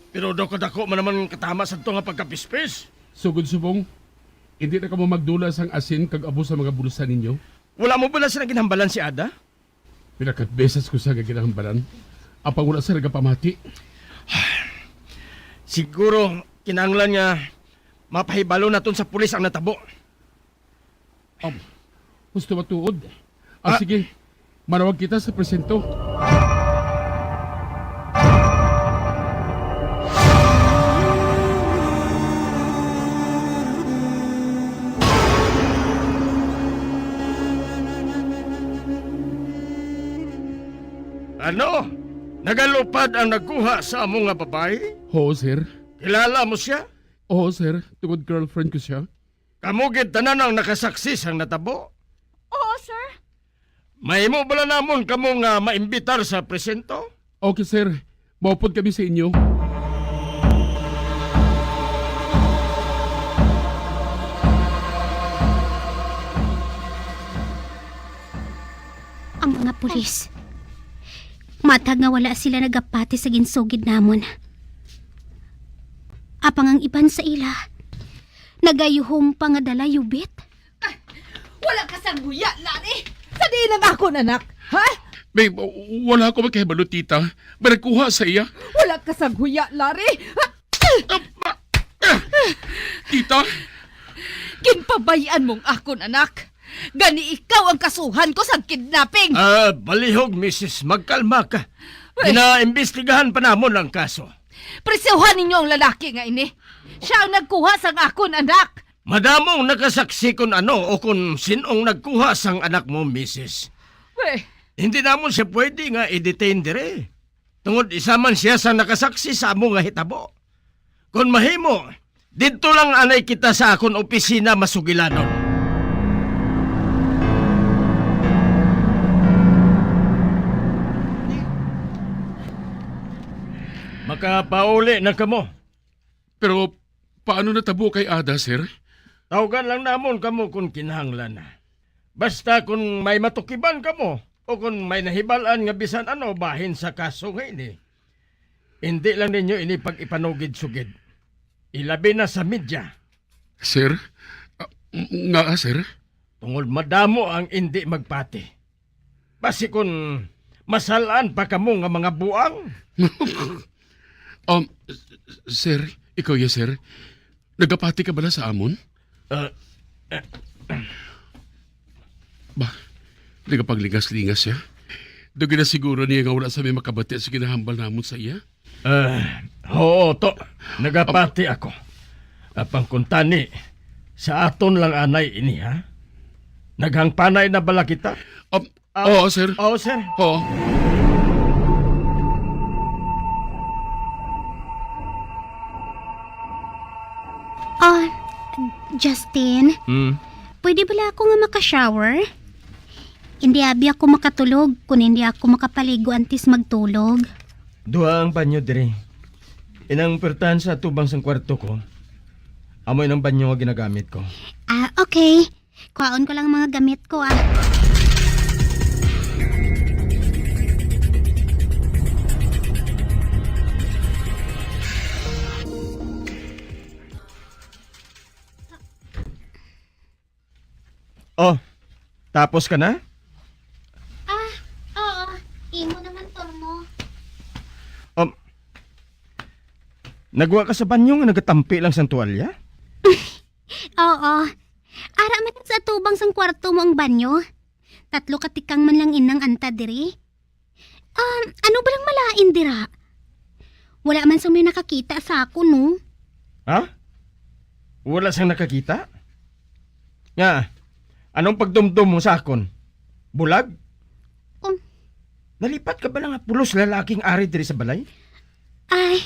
Pero daw kadako man naman ang katama sadto nga pagkapispis. Sugod subong, hindi na kamo magdula sang asin kag abo sa mga bulsa ninyo. Wala mo bala sila ginhambalan si Ada? Pila ka beses ko siya nga ginahambalan, apang wala siya nagapamati. Siguro, kinahanglan nga mapahibalo naton sa pulis ang natabo. Um, gusto matuod. Ah, ah, sige. Manawag kita sa presinto. Ano? Nagalupad ang nagkuha sa amo nga babayi? Ho, sir. Kilala mo siya? Oo, sir. Tungod girlfriend ko siya. Kamo gid tanan ang nakasaksi sang natabo? Oo, sir. Mahimo bala namon kamo nga maimbitar sa presinto? Okay, sir. Maupod kami sa inyo. Ang mga pulis. Matag nga wala sila nagapati sa ginsugid namon. Apang ang iban sa ila, nagayuhom pa nga dala yubit. Ah, wala ka sang huya, Larry. Sa diin ang akon anak, ha? Babe, wala ko makahibalo, tita. May nagkuha sa iya. Wala ka sang huya, Larry. Ah! Ah, ah, ah. Tita? Ginpabay-an mong akon anak. Gani ikaw ang kasuhan ko sa kidnapping. Ah, balihog, misis. Magkalma ka. Uy. Ginaimbestigahan pa namon ang kaso. Prisuhan ninyo ang lalaki nga ini. Siya ang nagkuha sang akon anak. Madamo ang nakasaksi kon ano o kon sin-ong nagkuha sang anak mo, misis. Uy. Hindi namon siya pwede nga i-detain dire. Tungod isa man siya sa nakasaksi sa amo nga hitabo. Kon mahimo, didto lang anay kita sa akon opisina masugilanon. Makapauli na kamo. Pero paano natabo kay Ada, sir? Tawgan lang namon kamo kon kinahanglan na. Basta kon may matukiban kamo o kon may nahibal-an nga bisan ano bahin sa kaso nga ini, indi lang ninyo ini pag-ipanugid-sugid. Ilabi na sa media. Sir? Ah, ng-, ngaa, sir? Tungod madamo ang indi magpati. Basi kon masal-an pa kamo nga mga buang. Um, sir, ikaw ya, sir. Nagapati ka bala sa amon? Ah, ah. Ba, nagapaglingas-lingas siya. Daw ginasiguro niya nga wala sa may makabati sa ginahambal namon sa iya. Ah, oo, to. Nagapati ako. Apang kuntani, sa aton lang anay ini, ha? Naghangpanay na bala kita? Um, Ah, oo, sir. Oo, sir. Oo. Ah, Justin, Hmm. pwede bala ako nga maka-shower? Hindi abi ako makatulog kung hindi ako makapaligo antes magtulog. Duha ang banyo diri. Inang puwertahan sa tubang sang kwarto ko. Amo inang banyo nga ginagamit ko. Ah, okay. Kuhaon ko lang mga gamit ko, ah. Oh, tapos ka na? Ah, oo. Imo naman, turno. Um, nagwa ka sa banyo nga nagatampi lang sang tuwalya? Oo. Ara man sa tubang sang kwarto mo ang banyo. Tatlo ka tikang man lang inang anta diri. Um, ano ba lang malain dira? Wala man sang may nakakita sa akon, no? Ha? Wala sang nakakita? Nga, anong pagdumdom mo sa akon? Bulag? Um. Nalipat ka ba lang nga pulos lalaking ari diri sa balay? Ay,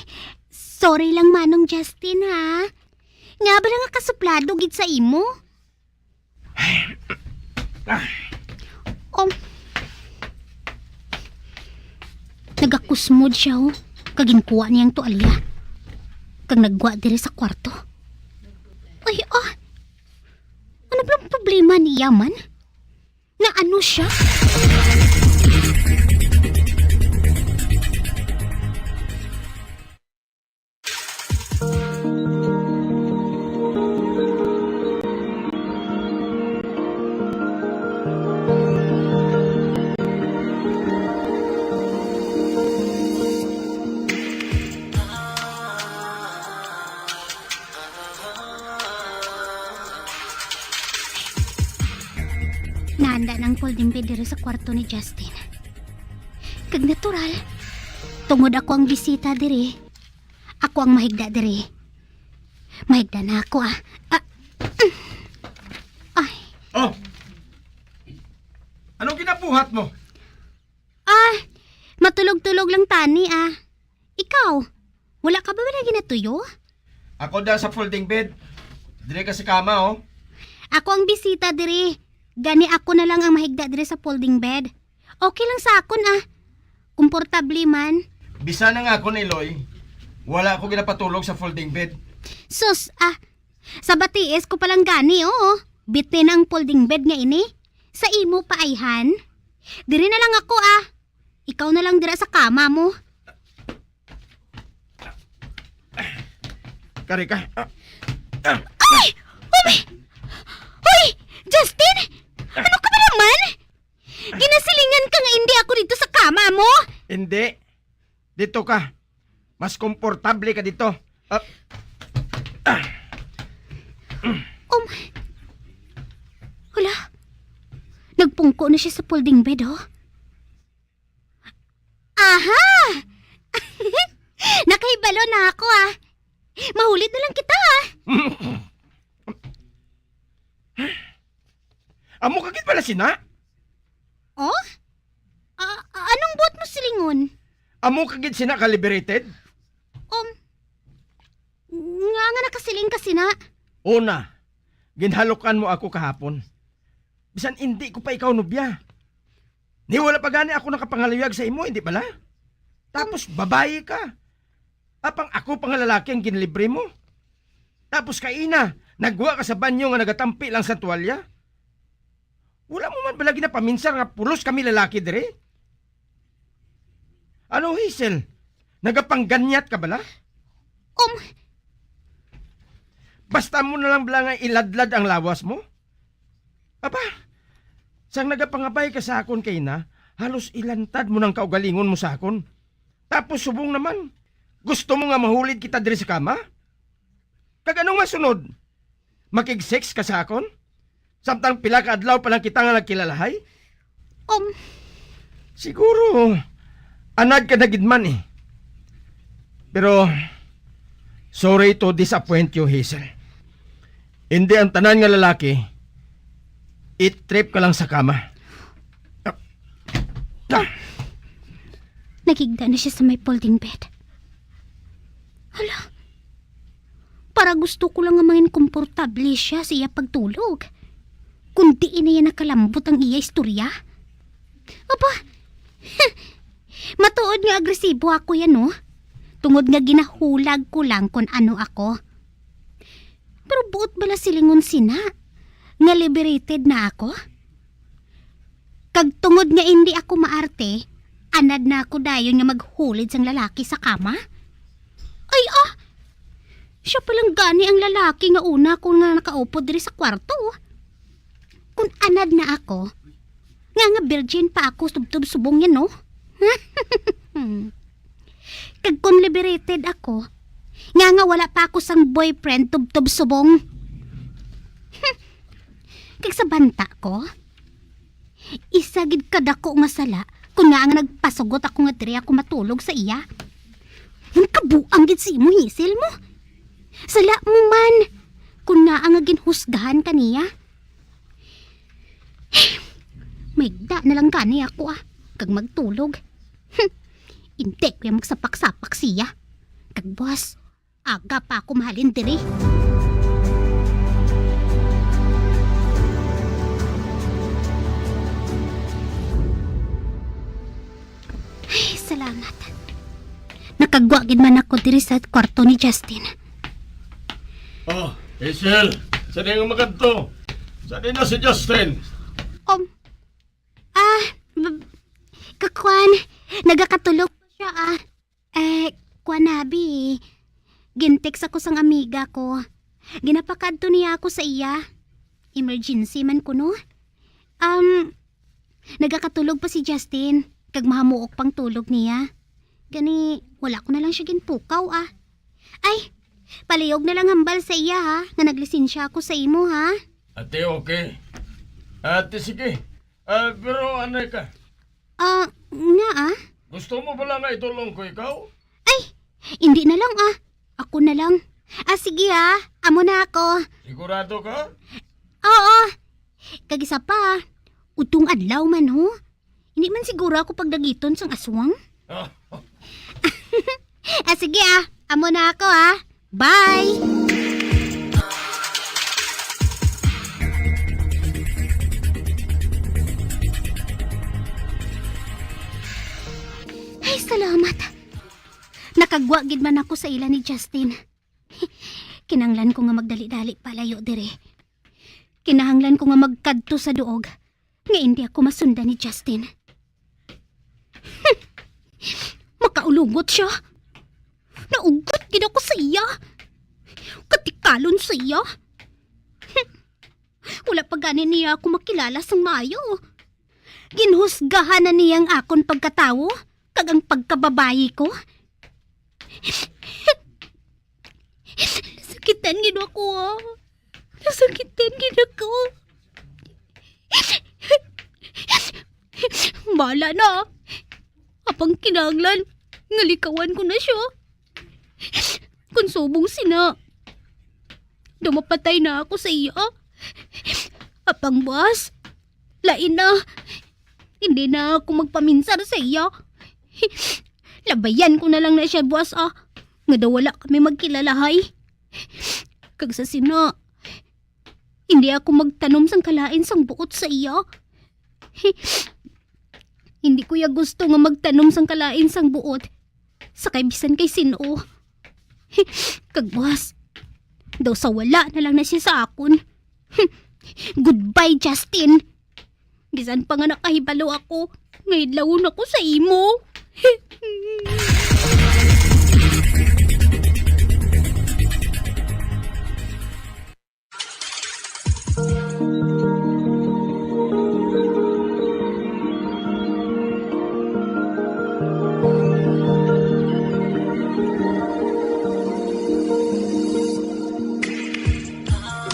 sorry lang, Manong Justin, ha? Nga ba lang nga kasuplado gid sa imo? Oh. Nagakusmod siya, oh. Kag ginkuha niya ang tuwalya. Kag nagwa diri sa kwarto. Ay, ah. Ano ba ang problema niya man? Na ano siya? Nahanda na ang folding bed diri sa kwarto ni Justin. Kag natural, tungod ako ang bisita diri, ako ang mahigda diri. Mahigda na ako, ah. Ah. Ay. Oh! Anong ginabuhat mo? Ah, matulog-tulog lang tani, ah. Ikaw, wala ka ba wala ginatuyo? Ako da sa folding bed. Dire ka sa kama, oh. Ako ang bisita diri. Gani ako na lang ang mahigda diri sa folding bed. Okay lang sa akon, ah. Komportable man. Bisan ang akon, Iloy, wala ako ginapatulog sa folding bed. Sus, ah. Sa batiis ko pa lang gani, oh. Bitin ang folding bed nga ini. Sa imo pa, ayhan. Diri na lang ako, ah. Ikaw na lang dira sa kama mo. Kari ka. Ah, ah. Ay! Umi! Hoy! Justin! Ano ka ba naman? Ginasilingan ka nga hindi ako dito sa kama mo? Hindi. Dito ka. Mas komportable ka dito. Ah. Ah. Oh my. Hala. Nagpungko na siya sa folding bed, oh. Aha! Nakahibalo na ako, ah. Mahulid na lang kita, ah. Amo ka gid pala sina? Oh? Ah, ah, anong buot mo silingon? Amo ka gid sina ka liberated? Um, nga, nga nakasiling ka sina? Una, ginhalukan mo ako kahapon. Bisan indi ko pa ikaw nobya. Ni wala pa gani ako nakapangaluyag sa imo, hindi bala? Tapos babayi ka. Apang ako pa nga lalaki ang ginlibre mo. Tapos kaina, nagwa ka sa banyo nga nagatampi lang sa tuwalya. Wala mo man bala ginapaminsar nga pulos kami lalaki diri? Ano, Hazel? Nagapangganyat ka bala? Um. Basta mo na lang bala nga iladlad ang lawas mo? Aba, sang nagapangabay ka sa akon kaina, halos ilantad mo nang kaugalingon mo sa akon. Tapos subong naman, gusto mo nga mahulid kita diri sa kama? Kag anong masunod? Makig-sex ka sa akon? Samtang pila ka adlaw pa lang kita nga nagkilalahay? Um. Siguro, anad ka na gid man eh. Pero, sorry to disappoint you, Hazel. Hindi ang tanan nga lalaki, i-trip ka lang sa kama. Ah. Nagigda na siya sa may folding bed. Hala, para gusto ko lang nga mangin komportable siya sa iya pagtulog. Kung diin na iya nakalambot ang iya istorya. Aba, matuod nga agresibo ako yan, no? Tungod nga ginahulag ko lang kung ano ako. Pero buot bala silingon sina nga liberated na ako? Kag tungod nga indi ako maarte, anad na ako dayon nga maghulid sang lalaki sa kama? Ay, ah! Siya pa lang gani ang lalaki nga una ko nga nakaupod diri sa kwarto. Kung anad na ako, nga nga virgin pa ako tubtob subong yan, no? Kag kung liberated ako, nga nga wala pa ako sang boyfriend tubtob subong. Kag sa banta ko, isa gid kadako nga sala kung nga nga nagpasugot ako nga diri ako matulog sa iya. Ang kabuang gid sa imo, Hazel mo. Sala mo man kung nga nga ginhusgahan ka niya. May da na lang gani ako, ah, kag magtulog. Hmm, hindi ko yung magsapak-sapak siya. Kag boss, aga pa ako mahalin diri. Ay, salamat. Nakagwa gid man ako diri sa kwarto ni Justin. Oh, Hazel, saan nga makadto? Saan na si Justin? Um, ah, b-, kakwan, nagakatulog pa siya, ah. Eh, kwan, abi. Gintext ako sang amiga ko. Ginapakadto niya ako sa iya. Emergency man kuno. Um, nagakatulog pa si Justin, kag mahamuok pang tulog niya. Gani, wala ko na lang siya ginpukaw, ah. Ay, palihog na lang hambal sa iya, ha, nga naglisensya ako sa imo, ha. Ate, okay. Ate, sige. Ah, pero anay ka. Ah, nga, ah? Gusto mo bala nga itulong ko ikaw? Ay, hindi na lang, ah. Ako na lang. Ah, sige, ah. Amo na ako. Sigurado ka? Oo. Kag isa pa, udtong adlaw man, ho. Hindi man siguro ako pagdagiton sang aswang. Ah, sige, ah. Amo na ako, ah. Bye! Kag wa gid man ako sa ila ni Justin. Kinahanglan ko nga magdali-dali palayo diri. Kinahanglan ko nga magkadto sa duog nga indi ako masundan ni Justin. Makaulugot siya. Naugot gid ako sa iya. Katikalon sa iya. Wala pa gani niya ako makilala sang maayo. Ginhusgahan na niya ang akon pagkatawo kag ang pagkababayi ko. Nasakitan gid ako, ah. Nasakitan gid ako. Bala na. Apang kinahanglan nga likawan ko na siya. Kung subong sina, daw mapatay na ako sa iya. Apang buas, lain na. Hindi na ako magpaminsar sa iya. Labayan ko na lang na siya, buas, ah. Nga daw wala kami magkilalahay. Kag sa sina, hindi ako magtanom sang kalain sang buot sa iya. Hindi ko ya gusto nga magtanom sang kalain sang buot sa kay bisan kay sin-o. Kag buas, daw sa wala na lang na siya sa akon. Goodbye, Justin. Bisan pa nga nakahibalo ako nga idlawon ako sa imo.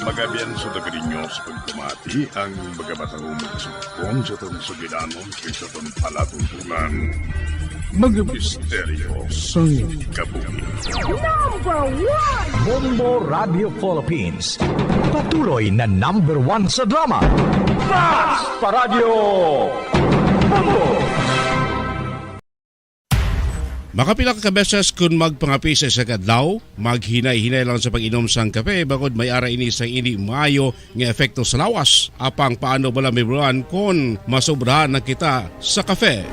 Magabian sa Dagrinyo sa pagpamati ang mga batang mga sugpon sa atong sugilanon kay sa atong palatuntunan. Mga misteryo sang kabuhi. Number one! Bombo Radio Philippines. Patuloy na number one sa drama. Basta Radio Bombo! Makapila ka beses kun magpangapi sa isa ka adlaw, maghinay-hinay lang sa pag-inom sang kape, bangod may ara ini sa indi maayo nga epekto sa lawas. Apang paano bala, Ma'am Ron, kon masobrahan na kita sa kape?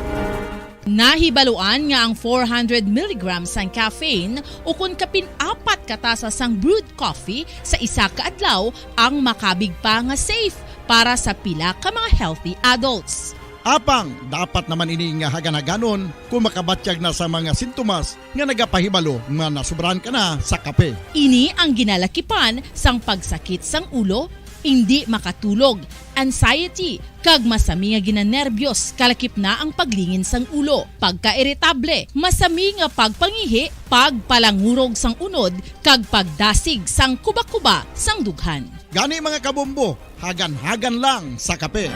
Nahibaluan nga ang four hundred milligrams sang caffeine ukon kapin apat ka tasa sang brewed coffee sa isa ka adlaw ang makabig pa nga safe para sa pila ka mga healthy adults. Apang dapat naman ini nga hagan-haganon kung makabatyag na sa mga sintomas nga nagapahibalo nga nasobrahan ka na sa kape. Ini ang ginalakipan sang pagsakit sang ulo, indi makatulog, anxiety, kag masami nga ginanerbyos, kalakip na ang paglingin sang ulo, pagkairitable, masami nga pagpangihi, pagpalangurog sang unod, kag pagdasig sang kuba-kuba sang dughan. Gani, mga kabombo, hagan-hagan lang sa kape.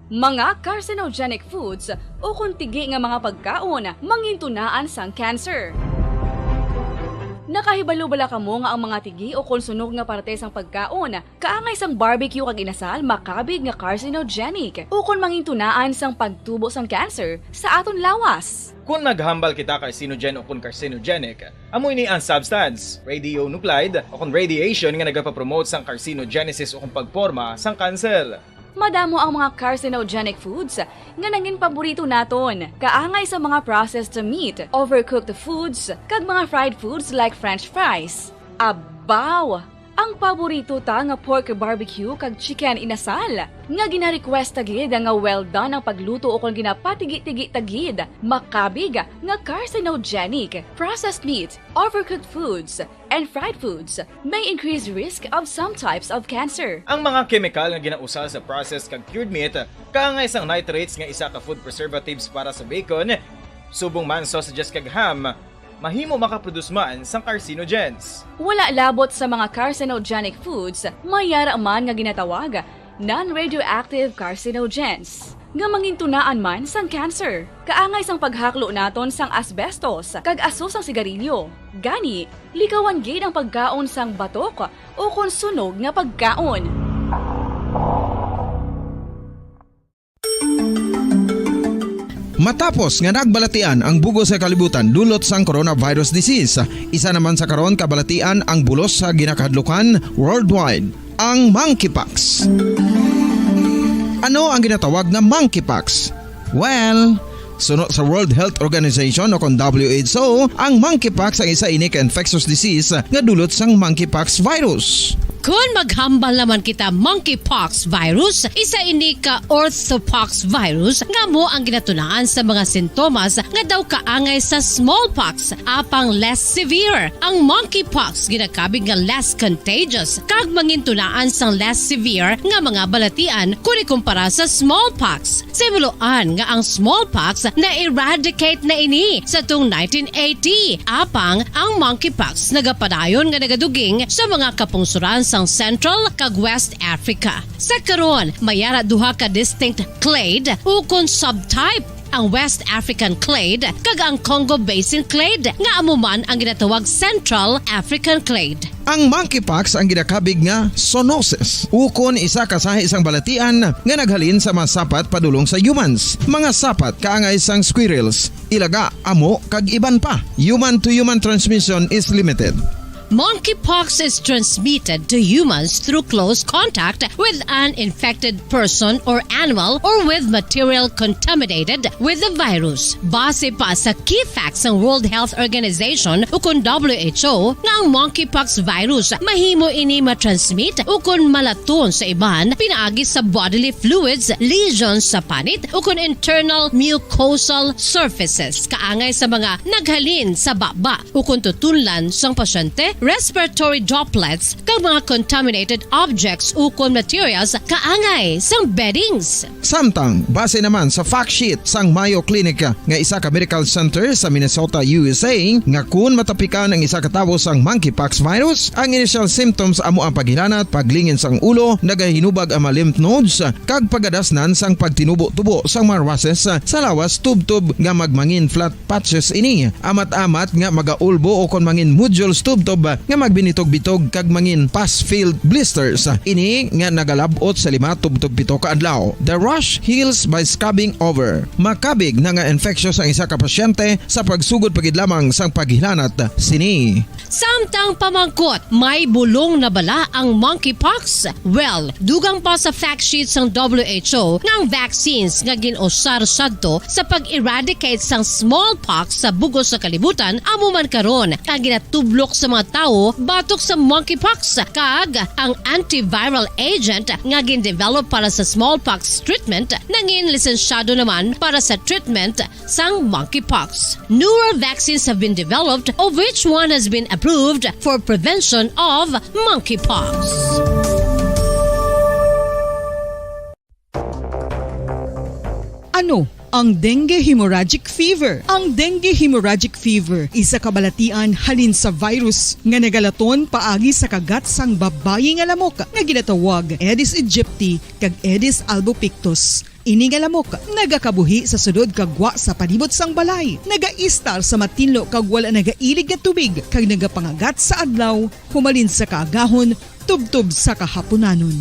Mga carcinogenic foods ukon tigi nga mga pagkaon mangintunaan sang cancer. Nakahibalo bala kamo nga ang mga tigi ukon sunog nga parte sang pagkaon, kaangay sang barbecue kag inasal, makabig nga carcinogenic ukon mangintunaan sang pagtubo sang cancer sa aton lawas? Kon naghambal kita carcinogen ukon carcinogenic, amo ini ang substance, radionuclide, ukon radiation nga nagapapromote sang carcinogenesis ukon pagporma sang cancer. Madamo ang mga carcinogenic foods nga nangin paborito naton, kaangay sa mga processed meat, overcooked foods, kag mga fried foods like French fries. Abaw! Ang paborito ta nga pork barbecue kag chicken inasal, nga gina-request ta gid nga well done ang pagluto ukon ginapatigi-tigi ta gid, makabig nga carcinogenic. Processed meat, overcooked foods, and fried foods may increase risk of some types of cancer. Ang mga kemikal nga ginausar sa processed kag cured meat, kaangay sang nitrates nga isa ka food preservatives para sa bacon, subong man sausages kag ham, mahimo makaproduce man sang carcinogens. Wala labot sa mga carcinogenic foods, may yara man nga ginatawag non-radioactive carcinogens, nga mangintunaan man sang cancer. Kaangay sang paghaklo naton sang asbestos kag aso sang sigarilyo. Gani, likawan gid ang pagkaon sang batok ukon sunog nga pagkaon. Matapos nga nagbalatian ang bug-os nga kalibutan dulot sang coronavirus disease, isa naman sa karon kabalatian ang bulos sa ginakahadlukan worldwide, ang monkeypox. Ano ang ginatawag nga monkeypox? Well, Suno sa World Health Organization o kon W H O, ang monkeypox ang isa ini ka infectious disease nga dulot sang monkeypox virus. Kon maghambal naman kita monkeypox virus, isa ini ka orthopox virus nga amo ang ginatunaan sa mga sintomas nga daw kaangay sa smallpox, apang less severe. Ang monkeypox ginakabig nga less contagious kag mangintunaan sang less severe nga mga balatian kon ikumpara sa smallpox. Sa himuloan nga ang smallpox na-eradicate na ini sa tung nineteen eighty, apang ang monkeypox nagapadayon nga nagaduging sa mga kapungsoran sang Central kag West Africa. Sa karon, may ara duha ka distinct clade ukon subtype, ang West African clade kag ang Congo Basin clade, nga amo man ang ginatawag Central African clade. Ang monkeypox ang ginakabig nga zoonosis, ukon isa ka sahi sang balatian nga naghalin sa mga sapat padulong sa humans. Mga sapat kaangay sang squirrels, ilaga, amo, kag iban pa. Human to human transmission is limited. Monkeypox is transmitted to humans through close contact with an infected person or animal or with material contaminated with the virus. Base pa sa key facts sang World Health Organization ukon W H O nga ang monkeypox virus mahimo ini matransmit ukon malaton sa iban pinaagi sa bodily fluids, lesions sa panit ukon internal mucosal surfaces kaangay sa mga naghalin sa baba ukon tutunlan sang pasyente, respiratory droplets, kag mga contaminated objects ukon materials kaangay sang beddings. Samtang, base naman sa fact sheet sang Mayo Clinic nga isa ka medical center sa Minnesota, U S A, nga kun matapikan ang isa ka tawo sang monkeypox virus, ang initial symptoms amo ang paghilanat, paglingin sang ulo, nagahinubag ang mga lymph nodes, kag pagadasnan sang pagtinubo-tubo sang mga rushes sa lawas tubtob nga magmangin flat patches ini, amat-amat nga magaulbo ukon mangin nodules tubtob nga magbinitog-bitog kag mangin pus-filled blisters. Ini nga nagalab-ot sa lima tubtob pito ka adlaw. The rash heals by scabbing over. Makabig na nga infectious ang isa ka pasyente sa pagsugod pa gid lamang sang paghilanat sini. Samtang pamangkot, may bulong na bala ang monkeypox? Well, dugang pa sa fact sheet sang W H O nga ang vaccines nga gin-usar sadto sa pag-eradicate sang smallpox sa bug-os nga kalibutan amo man karon ang ginatublok sa mga tawo batok sa monkeypox, kag ang antiviral agent nga gin-develop para sa smallpox treatment nangin lisensyado naman para sa treatment sang monkeypox. Newer vaccines have been developed, of which one has been approved for prevention of monkeypox. Ano ang dengue hemorrhagic fever? Ang dengue hemorrhagic fever isa ka balatian halin sa virus nga nagalaton paagi sa kagat sang babayi nga lamok nga ginatawag Aedes aegypti kag Aedes albopictus. Ini nga lamok nagakabuhi sa sulod kag gwa sa palibot sang balay, nagaistar sa matinlo kag wala nagailig nga tubig, kag nagapangagat sa adlaw humalin sa kaagahon tubtob sa kahapunanon.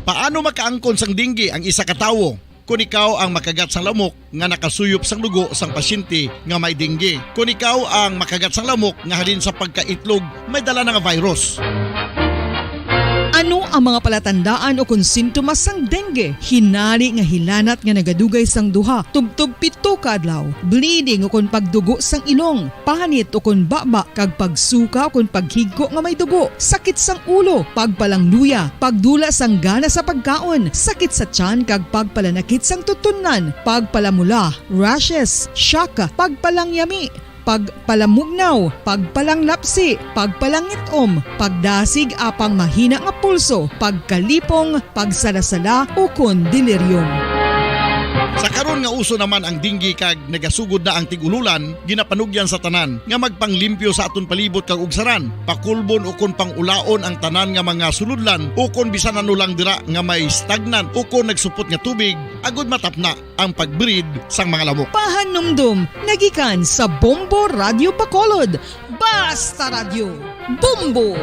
Paano makaangkon sang dengue ang isa ka tawo? Kon ikaw ang makagat sang lamok nga nakasuyop sang dugo sang pasyente nga may dengue, kon ikaw ang makagat sang lamok nga halin sa pagkaitlog may dala na nga virus. Ano ang mga palatandaan ukon sintomas sang dengue? Hinari nga hilanat nga nagadugay sang duha tubtob pito ka adlaw, bleeding ukon pagdugo sang ilong, panit ukon baba, kag pagsuka ukon paghigko nga may dugo, sakit sang ulo, pagpalangluya, pagdula sang gana sa pagkaon, sakit sa tiyan kag pagpalanakit sang tutunlan, pagpalamula, rashes, shock, pagpalangyami, pagpalamugnaw, pagpalanglapsi, pagpalangit-om, pagdasig apang mahina nga pulso, pagkalipong, pagsalasala, ukon delirium. Sa karon nga uso naman ang dengue kag nagasugod na ang tig-ululan, ginapanugyan sa tanan nga magpanglimpyo sa aton palibot kag ugsaran, pakulbon ukon pang-ulaon ang tanan nga mga sulodlan ukon bisan ano lang dira nga may stagnant ukon nagsupot nga tubig, agud matapna ang pag-breed sang mga lamok. Pahanumdom nagikan sa Bombo Radio Bacolod. Basta Radyo, Bombo!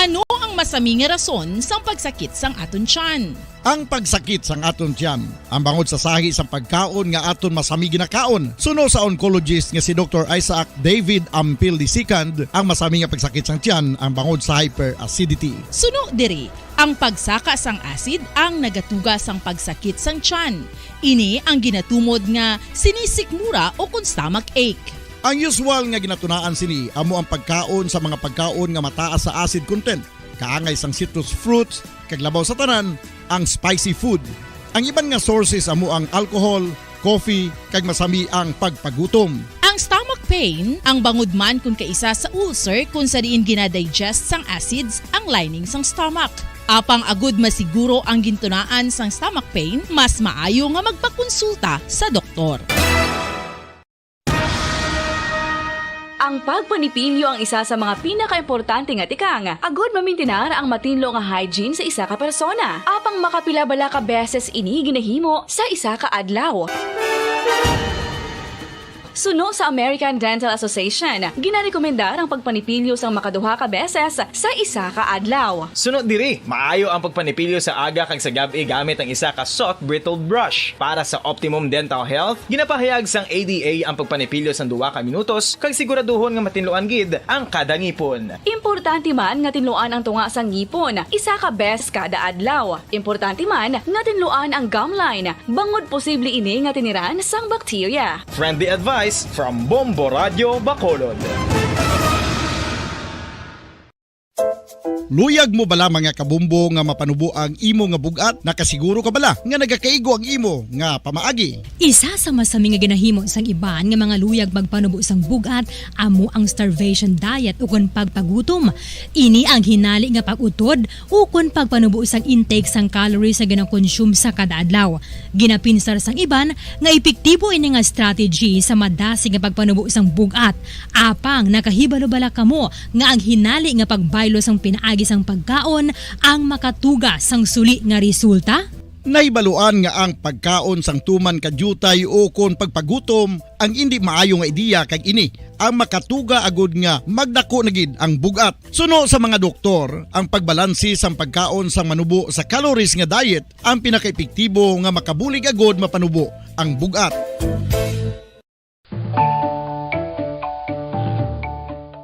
Ano ang masami nga rason sang pagsakit sang aton tiyan? Ang pagsakit sang aton tiyan, ang bangod sa sahi sang pagkaon nga aton masami ginakaon. Suno sa oncologist nga si Doktor Isaac David Ampil the second, ang masami nga pagsakit sang tiyan ang bangod sa hyperacidity. Suno diri, ang pagsaka sang acid ang nagatuga sang pagsakit sang tiyan. Ini ang ginatumod nga sinisikmura o kon stomach ache. Ang usual nga ginatunaan sini amo ang pagkaon sa mga pagkaon nga mataas sa acid content, kaangay sang citrus fruits, kag labaw sa tanan, ang spicy food. Ang iban nga sources amo ang alcohol, coffee, kag masami ang pagpagutom. Ang stomach pain, ang bangod man kon kaisa sa ulcer kon sa diin ginadigest sang acids ang lining sang stomach. Apang agud masiguro ang gintunaan sang stomach pain, mas maayo nga magpakonsulta sa doktor. Ang pagpanipilyo ang isa sa mga pinakaimportante nga tikang, agud mamintinar ang matinlo nga hygiene sa isa ka persona. Apang makapila bala ka beses ini ginahimo sa isa ka adlaw? Suno sa American Dental Association, ginarekomendar ang pagpanipilyo sang makaduha ka beses sa isa ka adlaw. Suno diri, maayo ang pagpanipilyo sa aga kag sa gab-i gamit ang isa ka soft bristled brush. Para sa optimum dental health, ginapahayag sang A D A ang pagpanipilyo sang duha ka minutos kag siguraduhon nga matinluan gid ang kada ngipon. Importante man nga tinluan ang tunga sang ngipon isa ka beses kada adlaw. Importante man nga tinluan ang gum line, bangod posible ini nga tiniran sang bakterya. Friendly advice from Bombo Radyo Bacolod. Luyag mo bala, mga kabombo, nga mapanubo ang imo nga bug-at? Nakasiguro ka bala nga nagakaigo ang imo nga pamaagi? Isa sa masami nga ginahimo sang iban nga mga luyag magpanubo sang bug-at amo ang starvation diet ukon pagpagutom. Ini ang hinali nga pag-utod ukon pagpanubo sang intake sang calories nga ginakonsume sa kada adlaw. Ginapinsar sang iban nga epektibo ini nga strategy sa madasig nga pagpanubo sang bug-at. Apang nakahibalo bala kamo nga ang hinali nga pagbaylo sang pinaagi sang pagkaon ang makatuga sang suli nga resulta? Nahibaluan nga ang pagkaon sang tuman ka diutay ukon pagpagutom ang indi maayo nga ideya, kag ini ang makatuga agud nga magdako na gid ang bug-at. Suno sa mga doktor, ang pagbalanse sang pagkaon sang manubo sa calories nga diet ang pinakaepektibo nga makabulig agud mapanubo ang bug-at.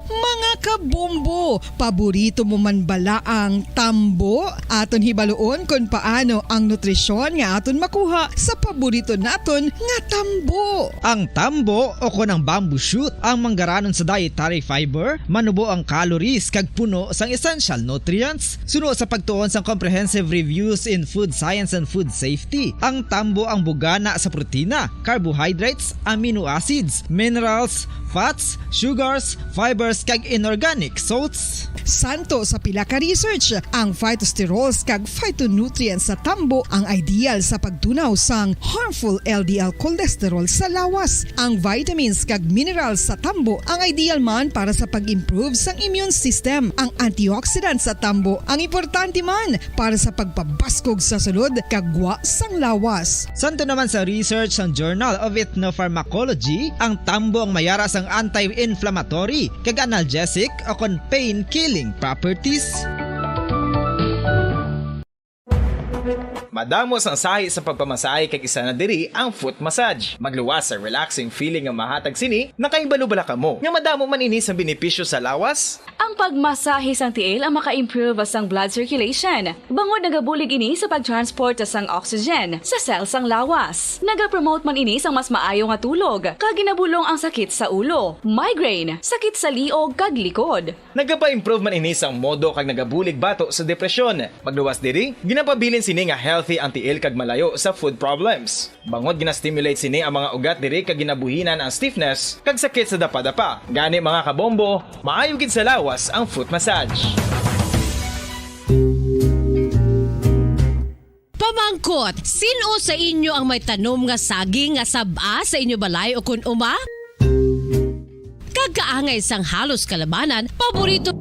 Mga kabombo, paborito mo man bala ang tambo? Aton hibaluon kon paano ang nutrisyon nga aton makuha sa paborito naton nga tambo. Ang tambo, o kon ang bamboo shoot, ang manggaranon sa dietary fiber, manubo ang calories kag puno sang essential nutrients. Suno sa pagtuon sang Comprehensive Reviews in Food Science and Food Safety, ang tambo ang bugana sa protina, carbohydrates, amino acids, minerals, fats, sugars, fibers, kag inorganic salts. Santo sa pila ka research, ang phytosterols kag phytonutrients sa tambo ang ideal sa pagtunaw sang harmful L D L cholesterol sa lawas. Ang vitamins kag minerals sa tambo ang ideal man para sa pag-improve sang immune system. Ang antioxidant sa tambo ang importante man para sa pagpabaskog sa sulod kag gwa sang lawas. Santo naman sa research sang Journal of Ethnopharmacology, ang tambo ang may ara sang anti-inflammatory kag analgesic o kon pain-killing properties. Madamo sang sahi sa pagpamasahe, kag isa na diri ang foot massage. Magluwas sa relaxing feeling nga mahatag sini. Nakahibalo bala kamo nga madamo man ini sang benepisyo sa lawas? Ang pagmasahe sang tiil ang maka-improve sang blood circulation, bangod nagabulig ini sa pag-transport sang oxygen sa cell sang lawas. Nagapromote man ini sang mas maayo nga tulog, kag ginabulong ang sakit sa ulo, migraine, sakit sa liog, kag likod. Nagapa-improve man ini sang modo kag nagabulig bato sa depresyon. Magluwas diri, ginapabilin sini nga healthy ang tiil kag malayo sa foot problems. Bangod gina-stimulate sini ang mga ugat diri kag ginabuhinan ang stiffness kag sakit sa dapadapa. Gani, mga kabombo, maayo gid sa lawas ang foot massage. Pamangkot, sin-o sa inyo ang may tanom nga saging nga sab-a sa inyo balay o kon uma? Kag kaangay sang halos kalabanan, paborito.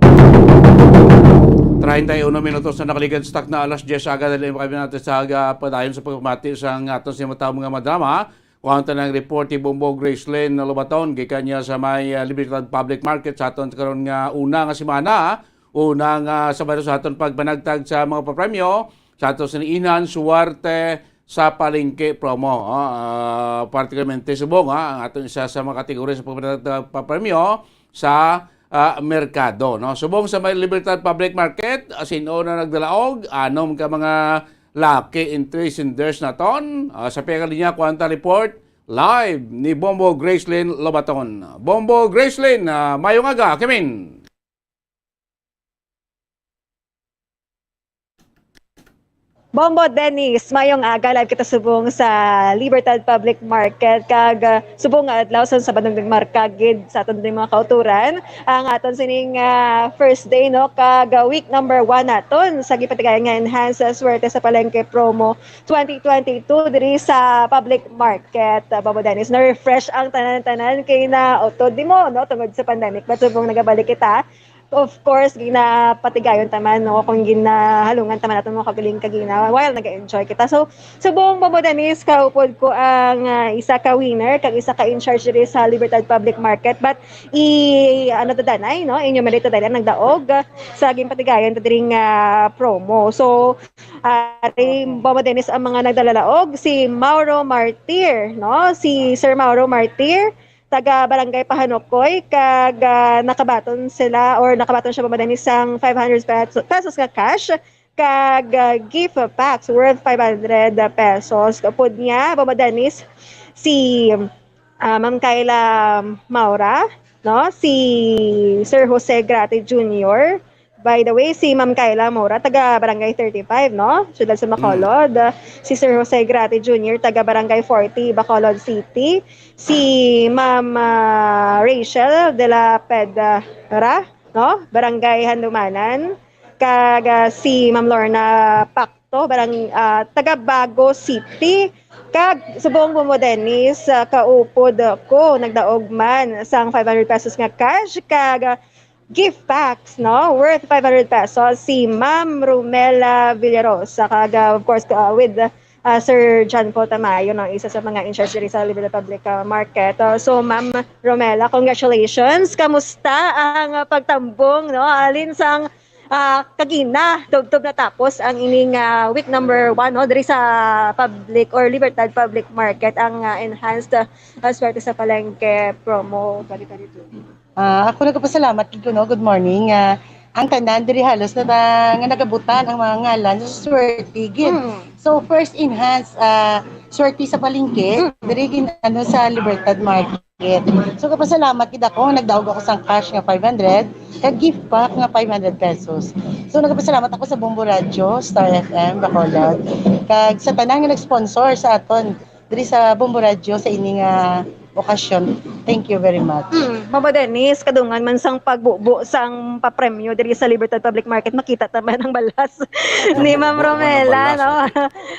Treinta y uno minutos na nakaligad sa takna alas diyes aga, dali mo kami natin sa aga, padayon sa pagpamati sa aton sa mga madrama. Kuha ang tanang report ni Bombo Gracelyn Lobaton, gikan niya sa may, ah, Libertad Public Market sa aton karon nga una nga semana. Una nga sabado sa aton pagpanagtag sa mga papremyo sa aton sini Inhan Suwerte sa Palengke promo, ah, ah, particularmente subong, ah, ang aton isa sa mga kategorya sa pagpanagtag papremyo sa, ah, merkado, no? Subong sa may Libertad Public Market, ah, sin-o na nagdalaog, anom ka mga lucky entries and dares naton. Ah, sa pihak linya, kuwanta report live ni Bombo Gracelyn Lobaton. Bombo Gracelyn, ah, mayong aga, Kimin. Bombo Dennis, mayong aga. Live kita subong sa Libertad Public Market. Kag, ah, subong nga adlaw sa Sabadong Marka gid sa aton ding mga kauturan. Ang aton sining, ah, first day, no, kag, ah, week number one naton sa gipatigayon nga Enhance Swerte sa Palengke Promo twenty twenty-two diri sa Public Market. Ah, Bombo Dennis, na-refresh ang tanan-tanan kay nautod di mo, no, tungod sa pandemic. But subong nagabalik kita, of course, ginapatigayon ta man, no, kung ginahalungan ta man aton mga kaugalingon kag gina-, while nag-enjoy kita. So, subong, Bombo Dennis, kaupod ko ang, ah, isa ka winner kag isa ka in charge diri sa Libertad Public Market. But i-, ano ta danay, no? Enumerate ta danay ang nagdaog, ah, sa ginpatigayon ta diri nga promo. So, ah, ari, Bombo Dennis, ang mga nagdalalaog, si Mauro Martir, no? Si Sir Mauro Martir, taga Barangay Pahanukoy, kag, ah, nakabaton sila or nakabaton siya, Bombo Dennis, sang five hundred peso-, pesos nga cash kag, ah, gift packs worth five hundred pesos. Kaupod niya, Bombo Dennis, si, ah, Ma'am Kayla Maura, no? Si Sir Jose Grate Junior. By the way, si Ma'am Kayla Maura, taga Barangay thirty-five, no? Siyudad sa Bacolod. Si Sir Jose Grate Junior, taga Barangay forty, Bacolod City. Si Ma'am, ah, Rachel de la Pedra, no? Barangay Handumanan. Kag, ah, si Ma'am Lorna Pacto, barang-, ah, taga Bago City. Kag subong, Bombo Dennis, ah, kaupod ko, nagdaog man sang five hundred pesos nga cash kag, ah, gift packs, no, worth five hundred pesos, si Ma'am Romela Villarosa. Kag, ah, of course, ah, with, ah, Sir John Paul Tamayo, no, isa sa mga in charge diri sa Libertad Public, ah, Market. Ah, so, Ma'am Romela, congratulations. Kamusta ang, ah, pagtambong, no? Alin sang, ah, kagina, tubtob natapos ang ining, ah, week number one, no, diri sa public or Libertad Public Market, ang, ah, enhanced, ah, Swerte sa Palengke promo twenty twenty-two. Ah, ako nagapasalamat gid ko, no? Good morning. Ah, ang tanan diri halos na ta-, nga nagabutan ang mga ngalan sa Swerte gid. Mm. So, first enhance, ah, Swerte sa Palengke, Mm. diri gin-, ano, sa Libertad Market. So, kapasalamat gid ako nga nagdaog ako sang cash nga five hundred, kag gift pack nga five hundred pesos. So, nagapasalamat ako sa Bombo Radyo, Star F M, Bacolod, kag sa tanan nga nag-sponsor sa aton diri sa Bombo Radyo sa ini nga okasyon. Thank you very much. Hmm, Mama Dennis, kadungan man sang pagbubo sang papremyo diri sa Libertad Public Market, makita ta man ang balas ni Ma'am Nabubo man ang Romela, balas, no?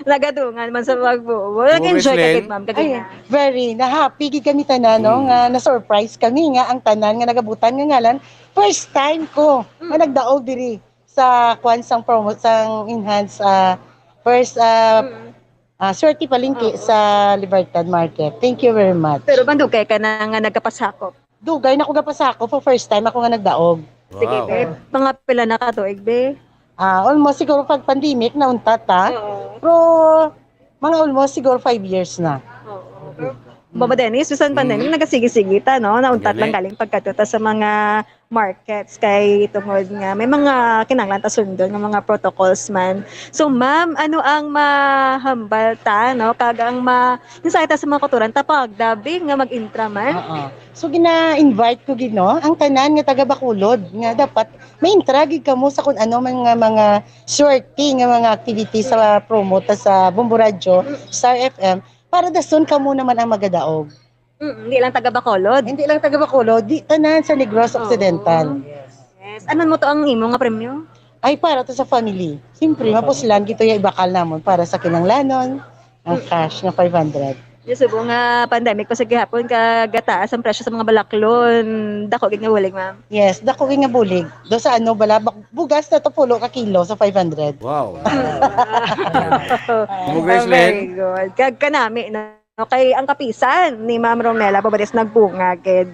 Nagadungan man sa pagbubo. Nag-enjoy ka Len? Gid, ma'am, Ay, kagina. Very. Na-happy gid kami tanan, no, Mm. nga na-surprise kami nga ang tanan nga nagabutan nga ngalan, first time ko nga Mm. nagdaog diri sa kwan sang promo, sang enhance, ah, first, ah, Mm. ah, Swerte Palengke Oo. sa Libertad Market. Thank you very much. Pero bandugay ka na nga nagapasakop? Dugay na ko gapasakop, for first time ako nga nagdaog. Sige, Wow. be. Mga pila na ka tuig, be? Ah, almost siguro pag pandemic, nauntat, ha? Oo. Pero mga almost siguro five years na. Oo. Pero, Mama Dennis, bisan pandemic, Mm. nagasigi-sige ta, no? Nauntat lang Galing. galing pagkadto ta sa mga markets kay tungod nga may mga kinahanglan ta sundon nga mga protocols man. So, ma'am, ano ang mahambal ta, no? Kag ang ma-, mensahe ta sa mga kautoran ta pagdabi nga mag-intra man? Oo. So, gina-invite ko gid, no, ang tanan nga taga Bacolod nga dapat ma-intra gid kamo sa kun ano man nga mga swerte nga mga activities sa promo ta sa Bombo Radyo, Star F M, para dason kamo naman ang magadaog. Mm, hindi lang taga Bacolod. Hindi lang taga Bacolod, di tanan sa Negros Oo. Occidental. Yes. Ano mo to ang imo nga premyo? Ay, para to sa family. Siyempre, mapuslan gid to ya ibakal namon para sa kinahanglanon, ang Mm. cash nga five hundred. Yung subo nga pandemic pa sa gihapon, ka gataas ang presyo sa mga balaklon, dako gid nga bulig, ma'am. Yes, dako gid nga bulig. Do sa ano, bala, bak-, bugas na to, pulo ka kilo sa five hundred. Wow. Mm. Oh, Grace very Lynn. good. Kag kanami na, no? Kay ang kapisan ni Ma'am Romela Pobares nagbunga gid.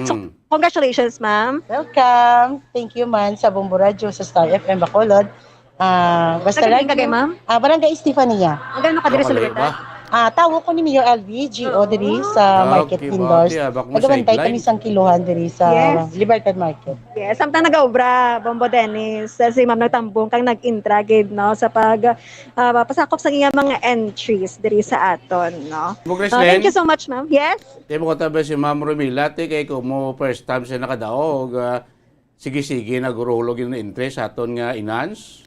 So, Mm. Congratulations, ma'am. Welcome. Thank you man sa Bombo Radyo, sa Star F M Bacolod. Ah, basta Taga diin ka kay ma'am? Ah, Barangay Estefania. Ang gano'n ka diri sa Kabalay Libertad? Ah, tawo ko ni Mayor Alvi, G O Oo. diri sa Ah, Market okay, Indoors. Bati, ah, bako mo Nagabantay sideline. kami sang kiluhan diri sa Yes. Libertad Market. Yes, samtang nagaobra, Bombo Dennis, si Ma'am nagtambong kang nag-intra gid, no, sa pag, ah, pasakop sa iya mga entries diri sa aton, no? Mo, Ah, Gracelyn? thank you so much, ma'am. Yes? Di mo ko tabi si Ma'am Romila, ti, kay ko mo first time siya nakadaog, ah, sige-sige, nagurulog yung entry sa aton nga enhance.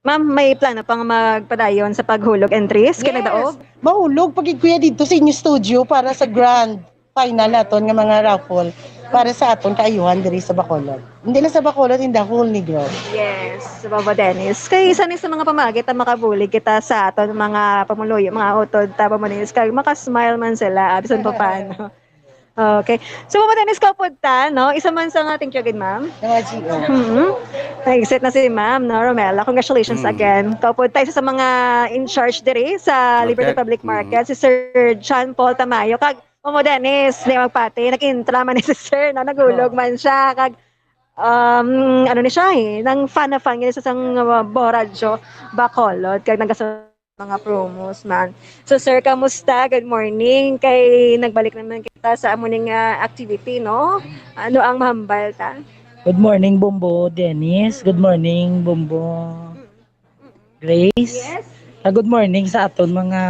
Ma'am, may plano pang magpadayon sa paghulog entries kay Yes. nagdaog? Mahulog pa gid, kuya, dito sa inyo studio para sa grand final naton nga mga raffle para sa aton kaayuhan diri sa Bacolod. Hindi lang sa Bacolod, in the whole Negros. Yes, Bombo Dennis. Kay isa ni sa mga pamaagi ta makabulig kita sa aton mga pumuluyo, mga utod ta, Bombo Dennis, kag makasmile man sila, bisan pa paano. Okay. So, Bombo Dennis, kaupod ta, no? Isa man sa nga, thank you again, ma'am. Mga G O. Mhm. Nag-exit na si Ma'am, no, Romela. Congratulations Mm. again. Kaupod ta, isa sa mga in charge diri sa Liberty Market. Public Mm. Market, si Sir John Paul Tamayo. Kag, Bombo Dennis, di magpati, nag-intra man ni si Sir, no? Nagulog Oo. man siya. Kag, um, ano ni siya eh, nang fan na fan niya sa sang, uh, Bombo Radyo Bacolod. Kag nagasa- mga promos man. So, sir, kamusta? Good morning. Kay nagbalik naman kita sa amo ning, ah, activity, no? Ano ang mahambal ta? Good morning, Bombo Dennis. Good morning, Bombo Grace. Yes. Ah, good morning sa aton mga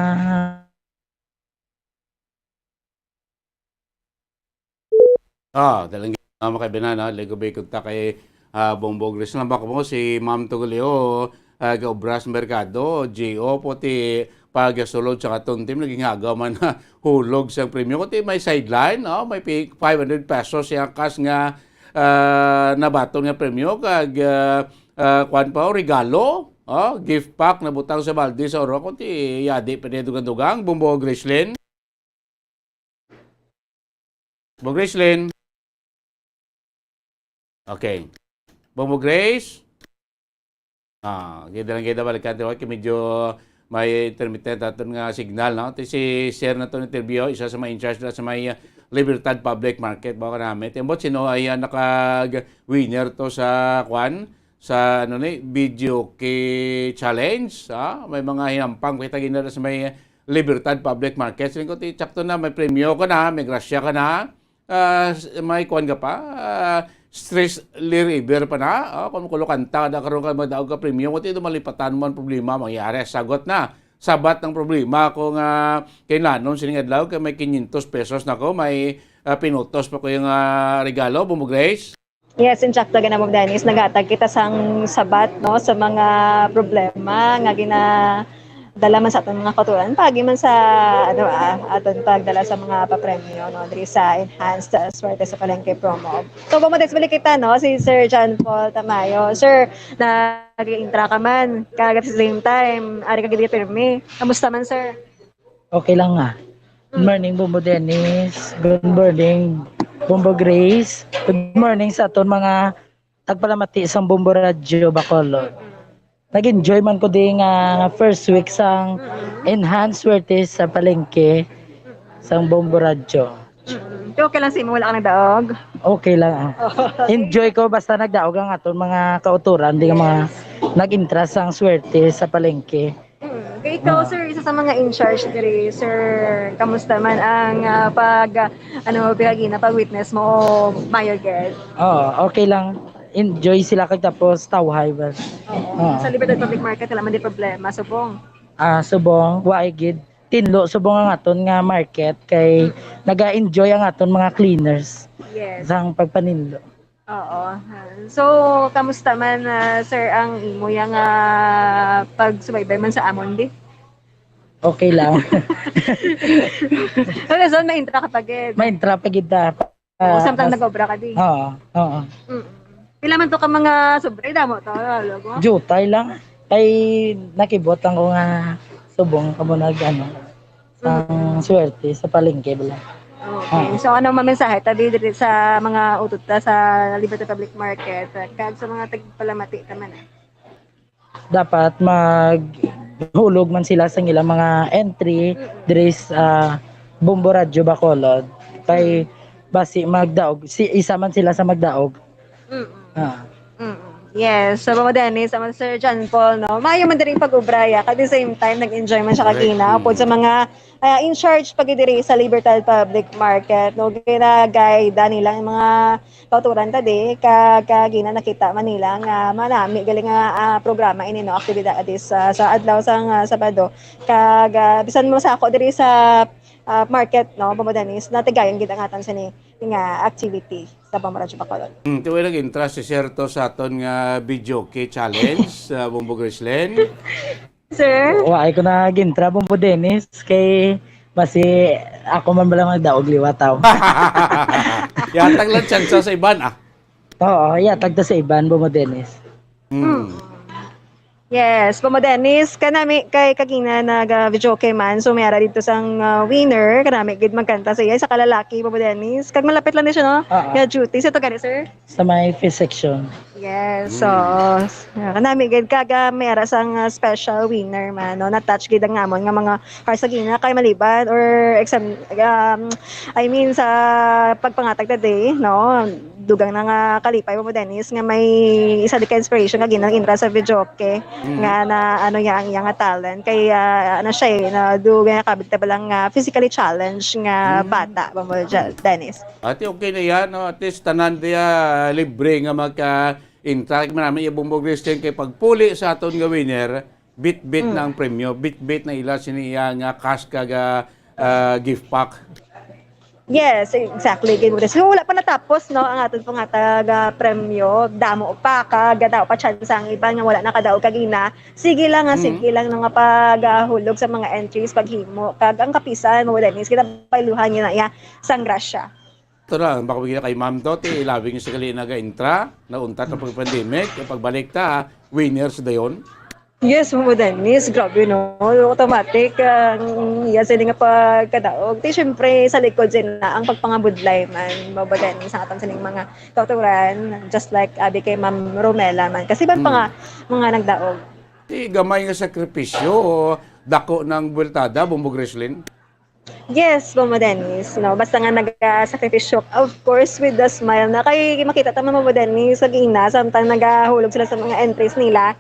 Ah, dalang gid, mga kaibigan, no? Ligo ba ikot ta kay, ah, Bongbong Grace. Nambak mo si Ma'am Tugulio, ah, gaobra sa merkado, G O, pati pagasulod sa katon team, naging agaw man na hulog sang premyo. Kuti may sideline, no? May pi-, five hundred pesos yung kas nga, ah, nabaton nga premyo. Kag, ah, ah, kwan pa, oh, regalo, oh, gift pack na butang sa balde sa oro. Kuti yadi pa niya dugang-dugang, Bongbong Gracelyn. Bo Gracelyn. Okay. Bongbong Grace. Ah, gida lang gida balikan tayo kay medyo may intermittent aton nga signal, no? Ti si Sir na to interview, isa sa may in charge na sa may, uh, Libertad Public Market, baka namin. Ti ambot sino ay, uh, nakag-winner to sa kwan, sa, ano ni, video key challenge, ah? May mga hinampang kita ginala sa may Libertad Public Market. Siling ko, ti, tsakto na, may premyo ka na, may grasya ka na, ah, s-, may kuwan ka pa, ah, stress reliever pa na. Oh, kung kulo kanta ka na karon ka magdaog ka premyo, kung ti, malipatan mo ang problema, mangyari, sagot na. Sabat ang problema ko nga kinlanon sining adlaw kay may quinientos pesos na ko, may, ah, pinutos pa ko yung, ah, regalo, Bongbong Grace. Yes, insakto gid na, Ma'am Dennis. Naghatag kita sang sabat, no, sa mga problema nga ginadala man sa aton mga kautoran. Paagi man sa, ano, ah, aton pagdala sa mga papremyo, no, diri sa Enhanced, ah, Swerte sa Palengke promo. So, Ma'am Dennis, balik kita, no, si Sir John Paul Tamayo. Sir, nag-intra ka man, kag at the same time, ari ka gid pirmi. Kamusta man, sir? Okay lang nga. Good morning, Bombo Dennis. Good morning, Bombo Grace. Good morning sa aton mga tagpalamati sang Bombo Radyo Bacolod. Nag-enjoy man ko di nga first week sang Enhanced Swerte sa Palengke sang Bombo Radyo. Mm-mm. So, okay lang sa imo, wala ka nagdaog? Okay lang, ah. Enjoy ko basta nagdaog ang aton mga kautoran, di nga mga Yes. nag-intra sang swerte sa palengke. Mm. Kay ikaw, Ah. sir, isa sa mga in charge diri, sir, kamusta man ang, ah, pag, ah, ano, pagigina, pag-witness mo, o mayo gid? Oo, okay lang. Enjoy sila kag tapos tawhay ba? Oo. Ah. Sa Libertad Public Market, wala man di problema. Subong? Ah, subong, wa gid. Tinlo subong ang aton nga market kay Mm. naga-enjoy ang aton mga cleaners Yes. sang pagpaninlo. Oo. So, kamusta man, ah, sir, ang imo yang, ah, pagsubaybay man sa amon, di? Okay lang. Ano, so, may intra ka pa gid? May intra pa gid ta. Oo, Ah, samtang as-, nag-obra ka di? Oo, oo. Mm. Pila man to ka mga sobre, damo to, logo? Jutay lang. Ay, nakibot lang ko nga subong kamo nag, ano, ang Mm. swerte sa palengke bala. Okay. Ah. So, ano mamensahe tabi diri sa mga utod ta sa Liberty Public Market, kag sa mga tagpalamati ta man, eh? Dapat maghulog man sila sa ilang mga entry Mm. diri sa Bombo Radyo Bacolod. Kay Mm. basi magdaog, si, isa man sila sa magdaog. Mm-mm. Ah. Mm-mm. Yes, so, Ma'am Dennis, sa Sir John Paul, no? Maayo man diri pag-ubra, ya. At the same time, nag-enjoy man siya kagina. Correct. Upod sa mga, ah, in charge pag diri sa Libertad Public Market, no? Ginaguide nila ang mga kauturan ta di, kag, kag gina nakita man nila nga manami gali nga, ah, programa ini, no? Aktibidades sa, sa adlaw sang, ah, Sabado. Kag, ah, bisan mo sa ako diri sa, ah, market, no? Ma'am Dennis, natigayon gid ang aton sini nga activity sa Bombo Radyo Bacolod. Hmm, tuwing nag-intra si Sir to sa aton nga videoke challenge, sa Bombo Gracelyn. Sir? Wa ay ko na gintra, Bombo Dennis, kay basi ako man bala magdaog liwat, aw. Yatag lang tsansa sa iban, ah. Oo, yatag ta sa iban, Bombo Dennis. Hmm. Hmm. Yes, Bombo Dennis, kanami kay kagina naga-videoke man, so may ara dito sang, ah, winner, kanami gid magkanta sa iya, sa kalalaki, Bombo Dennis. Kag malapit lang din siya, no? Oo. Nga duty. Sa to gani, sir? Sa may fifth section. Yes, so, ah, kanami gid kag, ah, may ara sang, ah, special winner man, no? Na-touch gid ang amon nga mga Cartagena kay maliban or exam, um, I mean, sa pagpangatag ta di, no? Dugang na nga kalipay mo, Dennis, nga may isa di ka inspiration nga ginang intra sa videoke Mm. nga na ano niya ang iyang talent. Kay, ah, ano siya eh, na dugang na kabig ta lang nga physically challenged nga Mm. bata mo, Mm. Dennis. Ate, okay na yan, no? At least, tanan diya libre nga magka-intra. Marami yung Bombo Gracelyn kay pagpuli sa aton nga winner, bit-bit Mm. na ang premyo, bit-bit na ila sini iya nga cash kag, ah, ah, gift pack. Yes, exactly. Gid mo. So, wala pa natapos, no, ang aton pangatag, ah, premyo. Damo pa, kag damo pa chance ang iban nga wala nakadaog kagina. Sige lang, ah, Mm. sige lang, no, nga pagahulog sa mga entries, paghimo. Kag ang kapisan mo, Dennis, kita pailuhan yun na iya sang grasya. Ito na, baka bigyan kay Ma'am Doti, ilabing sa gali naga-intra, nauntat ang pag-pandemic, yung pagbalik ta, winners dayon. Yes, Ma'am Dennis, grabe, no? Automatic, ang iya sini nga pagkadaog. Di, syempre, sa likod sina ang pagpangabudlay man, Ma'am Dennis, sa atong sining mga kauturan, just like abi kay Ma'am Romela man. Kasi iban pa Hmm. nga, mga nagdaog. Di, gamay nga sakripisyo, dako ng buweltada, Bombo Gracelyn. Yes, Mama Dennis, no? Basta nga nagasakripisyo, of course, with the smile na kay makita ta, Mama Dennis, sa gina, samtang nagahulog sila sa mga entries nila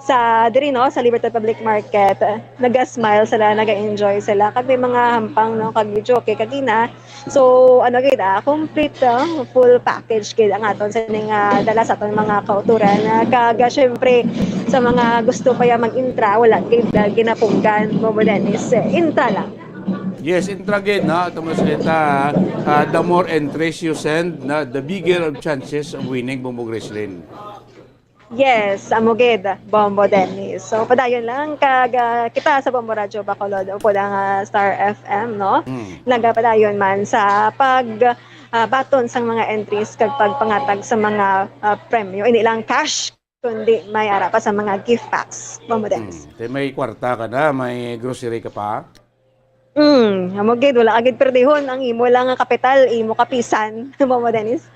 sa diri, no, sa Libertad Public Market, naga-smile sila, naga-enjoy sila. Kag may mga hampang, no, kag videoke kagina. So, ano gid, ah, complete, ah, full package gid ang aton sa ning, ah, dala sa aton mga kauturan. Ah, kag, ah, syempre, sa mga gusto pa ya mag-intra, wala gid, ah, ginapunggan, Mama Dennis. Eh, intra lang. Yes, intra gid, no? Ito mo salita, ah, the more entries you send, na the bigger of chances of winning, Bombo Gracelyn. Yes, amo gid, Bombo Dennis. So, padayon lang, kag, ah, kita sa Bombo Radyo Bacolod, upod ang, ah, Star F M, no? Mm. Nagapadayon man sa pag, ah, baton sang mga entries kag pagpangatag sa mga, ah, premyo. Hindi lang cash, kundi may ara pa sa mga gift packs. Bombo Dennis. Mm. Kay may kwarta ka na, may grocery ka pa? Mm, amo gid, wala ka gid perdihon. Ang imo lang nga kapital, imo kapisan. Bombo Dennis.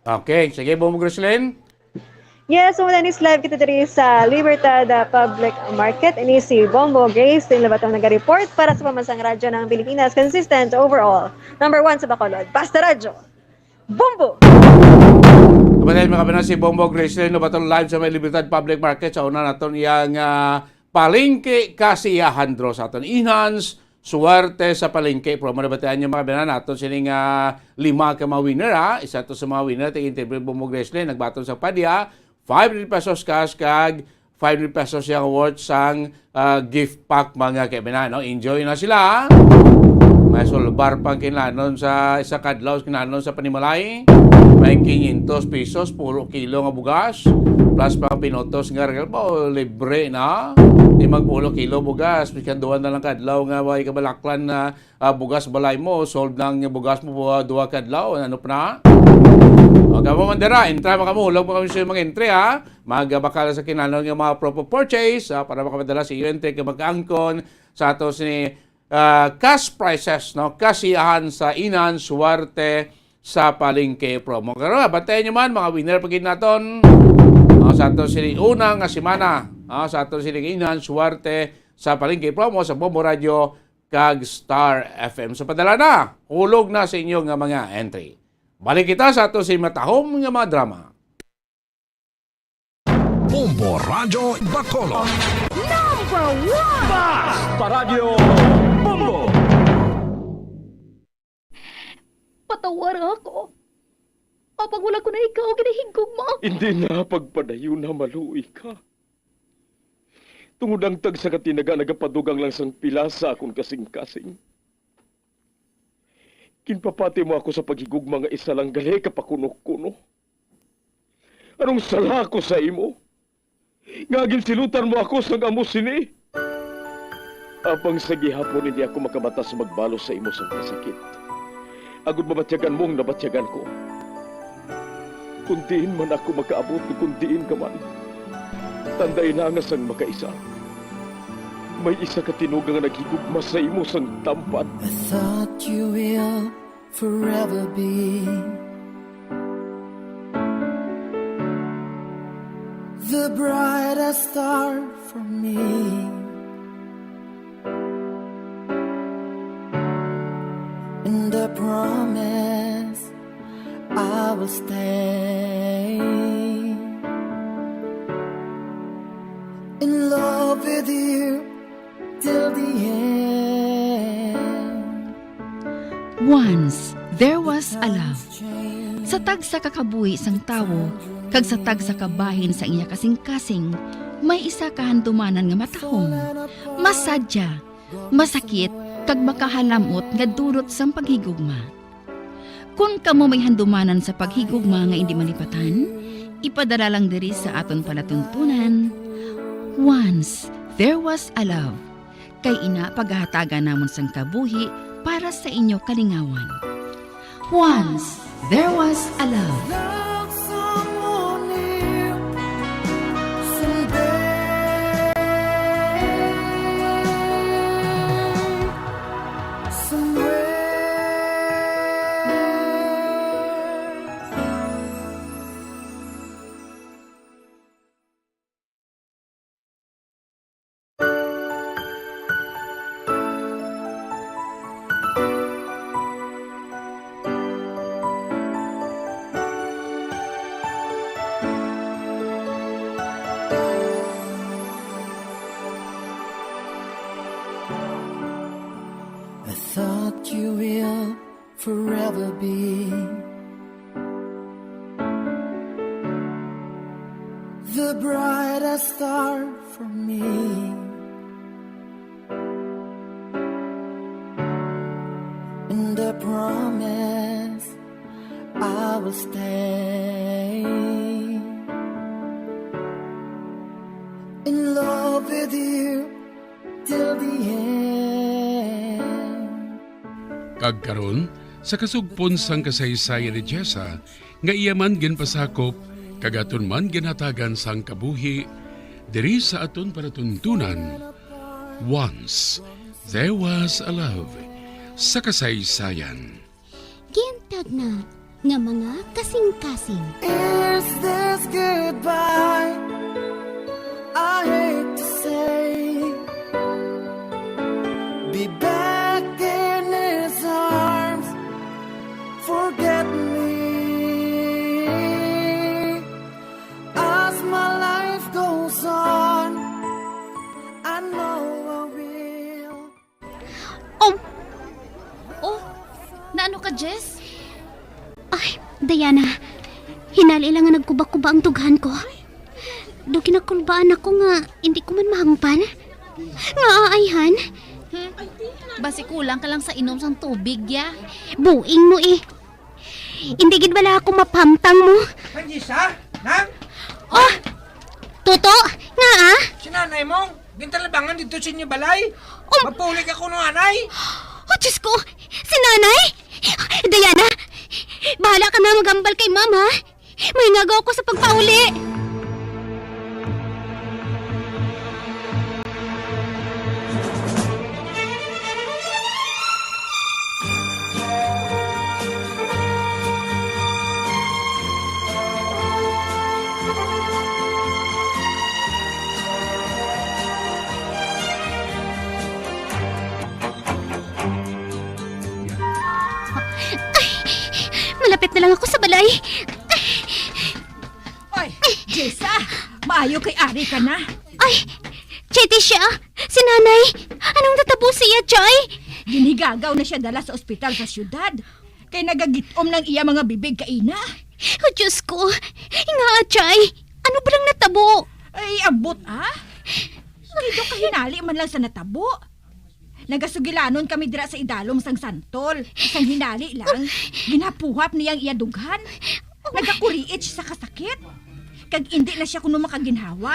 Okay, sige, Bombo Gracelyn. Yes, Bombo Dennis, live kita diri sa Libertad, ah, Public Market. Ini si Bombo Gracelyn Labaton naga-report para sa Pambansang Radyo ng Pilipinas. Consistent overall. Number one sa Bacolod. Basta Radyo. Bombo! Kapatid, mga kabanan, si Bombo Gracelyn Labaton live sa may Libertad Public Market. Sa una naton iyang, ah, palengke kasiyahan draw sa aton. Enhance Suwerte sa Palengke promo. Nabatian niyo, mga kabanan, naton sining, ah, lima ka mga winner, ha. Isa to sa mga winner, tig-interview Bombo Gracelyn, nagbaton sa Padya, five hundred pesos cash kag five hundred pesos yang worth sang, ah, gift pack, mga kabanan, no? Enjoy na sila, ha? May sulbar pang kinlanon sa isa kadlaw, kinlanon sa panimalay. May quinientos pesos, pulo kilo nga bugas, plus pang pinutos nga regalo, libre na. Di magpulo kilo bugas, bisan duha na lang kadlaw nga way kabalaklan na, ah, bugas balay mo, solve na ang bugas mo, ah, duha kadlaw, ano pa na? O, kamo man dira, intra, makamuhulog pa kami sa mga entry, ha? Magabakal sa kinahanglan nga mga proof of purchase, ah, para makapadala sa iyo entry kag makaangkon sa ato sini, ah, cash prizes, no? Kasiyahan sa Enhance Suwerte sa Palengke promo. Karon, bantayan nyo man, mga winner pa gid naton. Ah, sa ato sini una nga semana, ah, sa ato sini Enhance Suwerte sa Palengke promo sa Bombo Radio kag Star F M. So, padala na, hulog na sa inyo nga mga entry. Balik kita sa ato sa matahom nga mga drama. Bombo Radyo Bacolod. Number one! Bas! Paradyo Bombo! Patawara ako. Apang wala ko na ikaw ginahigugma. Hindi na pagpadayon na maluoy ka. Tungod ang tagsa ka tinaga nagapadugang lang sang pila sa akon kasing-kasing. Ginpapati mo ako sa paghigugma nga isa lang gali ka pakuno-kuno. Anong sala ko sa imo? Nga ginsilutan mo ako sang amo sini? Apang sa gihapon hindi ako makabatas magbalos sa imo sang kasakit, agod mabatyagan mo ang nabatyagan ko. Kung diin man ako makaabot, kung diin ka man, tanday na nga sang makaisa, may isa ka tinuga nga naghigugma sa imo sang tampad. I thought you will forever be the brightest star for me. And I promise I will stay in love with you till the end. Once, there was a love. Sa tagsa ka kabuhi sang tawo, kag sa tagsa ka bahin sang iya kasing-kasing, may isa ka handumanan nga matahom, masadya, masakit, kag makahalam-ot nga dulot sang paghigugma. Kon kamo may handumanan sa paghigugma nga indi malipatan, ipadala lang diri sa aton palatuntunan, Once There Was a Love. Kay ina, pagahatagan namon sang kabuhi para sa inyo kalingawan. Once There Was a Love. Love someone new someday, somewhere. I thought you will forever be the brightest star for me. And I promise I will stay in love with you till the end. Kag karon, sa kasugpon sang kasaysayan ni Jessa, nga iya man ginpasakop, kag aton man ginhatagan sang kabuhi, diri sa aton palatuntunan, Once There Was a Love, sa kasaysayan. Gintagna nga mga kasing-kasing. Is this goodbye? I hate to say. Be back in his arms. Forget me. As my life goes on, I know I will. Oh! Oh! Naano ka, Jess? Ay, Diana. Hinali lang nga nagkuba-kuba ang dughan ko. Do ginakulbaan ako nga hindi ko man mahangpan. Nga aayhan? Hmm? Basi kulang ka lang sa inom sang tubig, ya. Buing mo eh. Hindi gid bala ako mapamtang mo. Panjisa? Nang? Oh! Tuto! Nga ah? Si nanay mo, gintalabangan dito sa inyo balay. Um, Mapulik ako no anay. Oh, Diyos ko! Si nanay! Diana, bahala ka na magambal kay ma'am, ha? May ngagaw ko sa pagpauli. Lapit na lang ako sa balay. Oy, Jessa, maayo kay ari ka na. Ay, Chetty siya, si Nanay. Anong natabo siya, Chay? Ginhigagaw na siya dala sa ospital sa syudad. Kay nagagitom ng iya mga bibig kaina. Oh, Diyos ko. Nga, Chay. Ano ba lang natabo? Ay, abot, ah. Kay do kahinali man lang sa natabo. Nagasugilanon kami dira sa idalom sang santol. Sang hinali lang, ginhapuhap niya ang iya dughan. Nagakuriit siya sa kasakit. Kag indi na siya kuno makaginhawa.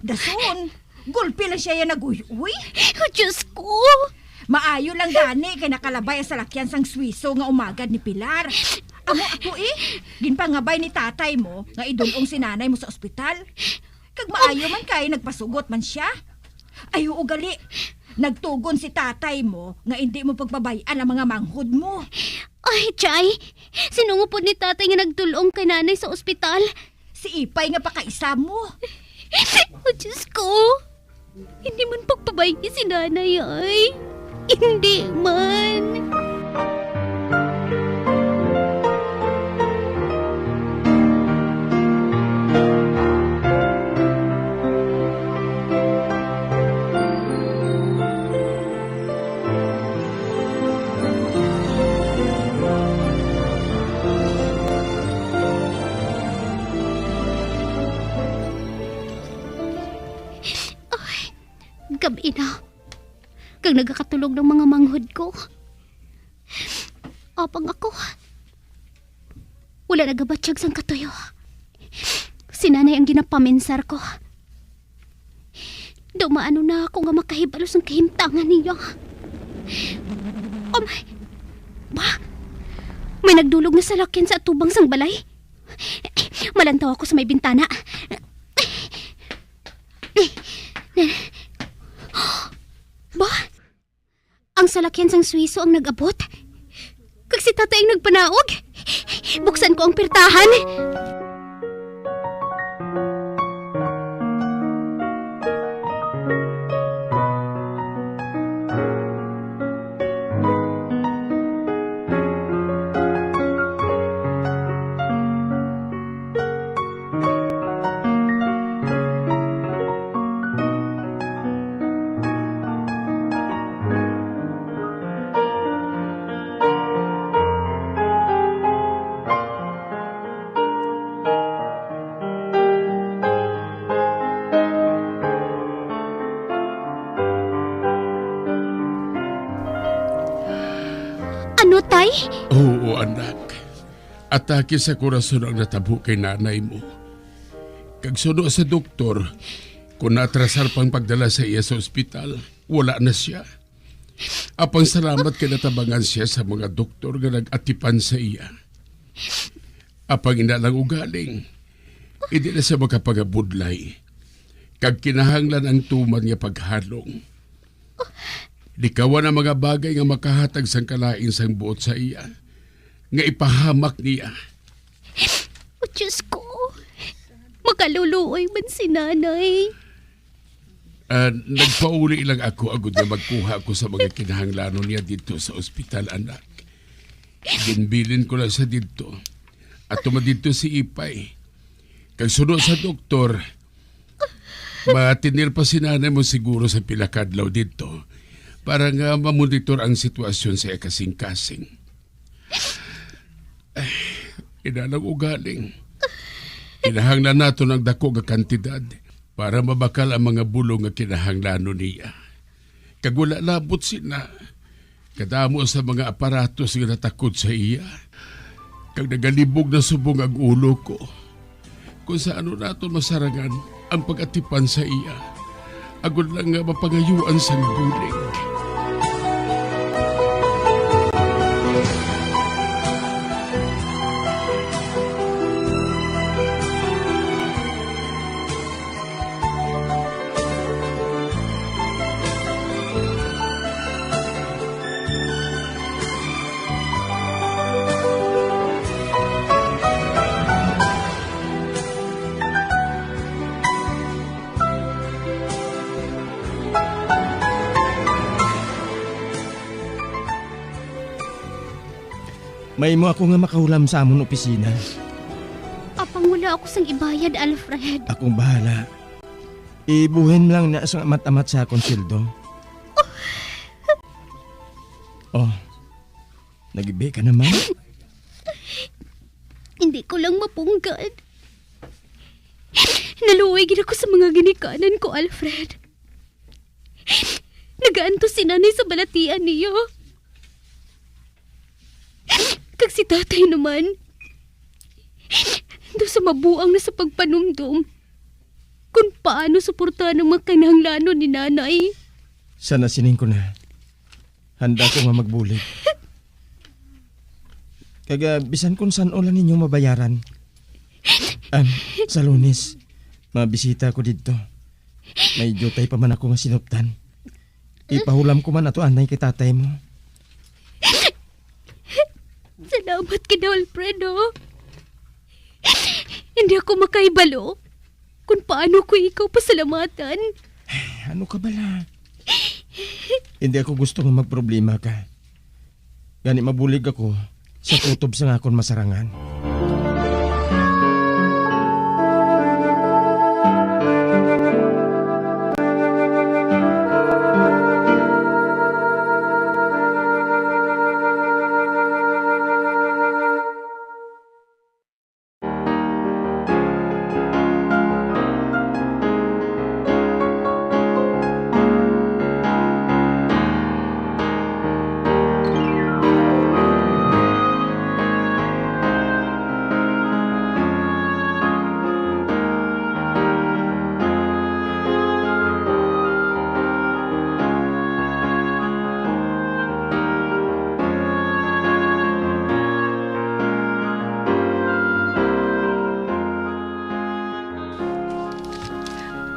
Dason, gulpi lang siya ya nag-uy-uy. Oh, Diyos ko! Maayo lang gani kay nakalabay ang salakyan sang Swiso nga umagad ni Pilar. Amo ako, eh, ginpangabay ni tatay mo nga idulong si nanay mo sa ospital. Kag maayo man kay nagpasugot man siya. Ay, oo, gali. Nagtugon si tatay mo nga indi mo pagpabay-an ang mga manghod mo. Ay, Chay, sino nga pud ni tatay nga nagdulong kay nanay sa ospital? Si Ipay nga pakaisa mo. Oh, Diyos ko. Hindi man pagpabay-i si nanay, ay. Hindi man. Ay, gab-i na. Kag nagakatulog ng mga manghod ko. Apang ako, wala nagabatyag sang katuyo. Si nanay ang ginapaminsar ko. Daw maano na ako nga makahibalo sang kahimtangan niya. Oh my! Ba? May nagdulog nga salakyan sa atubang sang balay. Malantaw ako sa may bintana. Ba? Ang salakyan sang Swiso ang nag-abot? Kag si tatay ang nagpanaog? Buksan ko ang pirtahan. Ano, tay? Oo, anak. Atake sa korason ang natabo kay nanay mo. Kag suno sa doktor, kung naatrasar pang pagdala sa iya sa ospital, wala na siya. Apang salamat kay natabangan siya sa mga doktor nga nag-atipan sa iya. Apang ina lang ugaling, hindi na siya makapangabudlay. Kag kinahanglan ang tuman nga paghalong. Likawan ang mga bagay nga makahatag sang kalain sang buot sa iya, nga ipahamak niya. O Diyos ko, makaluluoy man si nanay. Ah, nagpauli lang ako agod nga magkuha ako sa mga kinahanglanon niya didto sa ospital, anak. Ginbilin ko lang sa didto. Ato man didto si Ipay. Kag suno sa doktor, matinir pa si nanay mo siguro sa pila ka adlaw didto para nga mamonitor ang sitwasyon sa iya kasing-kasing. Ay, ina lang ugaling. Kinahanglan naton ang dako nga kantidad para mabakal ang mga bulong nga kinahanglanon niya. Kag wala labot sina, kadamo sa mga aparatos nga natakod sa iya. Kag nagalibog na subong ang ulo ko. Kung sa ano naton masarangan ang pag-atipan sa iya, agod lang nga mapangayuan sang bulig. Mahimo ako nga makahulam sa amon opisina. Apang wala ako sang ibayad, Alfred. Akong bahala. Ibuhin lang na sa amat-amat sa akon sweldo. Oh, nagibi ka naman? Hindi ko lang mapunggan. Naluoy gid ako sa mga ginikanan ko, Alfred. Nagaantos si nanay sa balatian niya. Kag si tatay naman, daw sa mabuang na sa pagpanumdom kung paano suportahan ang mga kinahanglanon ni nanay. Sana sining ko na. Handa ko nga magbulig. Kag, ah, bisan kung san-o lang ninyo mabayaran. Ah, sa Lunes, mabisita ko didto. May diutay pa man ako nga sinuptan. Ipahulam ko man ato anay kay tatay mo. Salamat kay Alfredo. Hindi ako makahibalo kung paano ko ikaw pasalamatan. Ano ka bala? Hindi ako gusto nga magproblema ka. Gani mabulig ako sa kutob sang akon masarangan.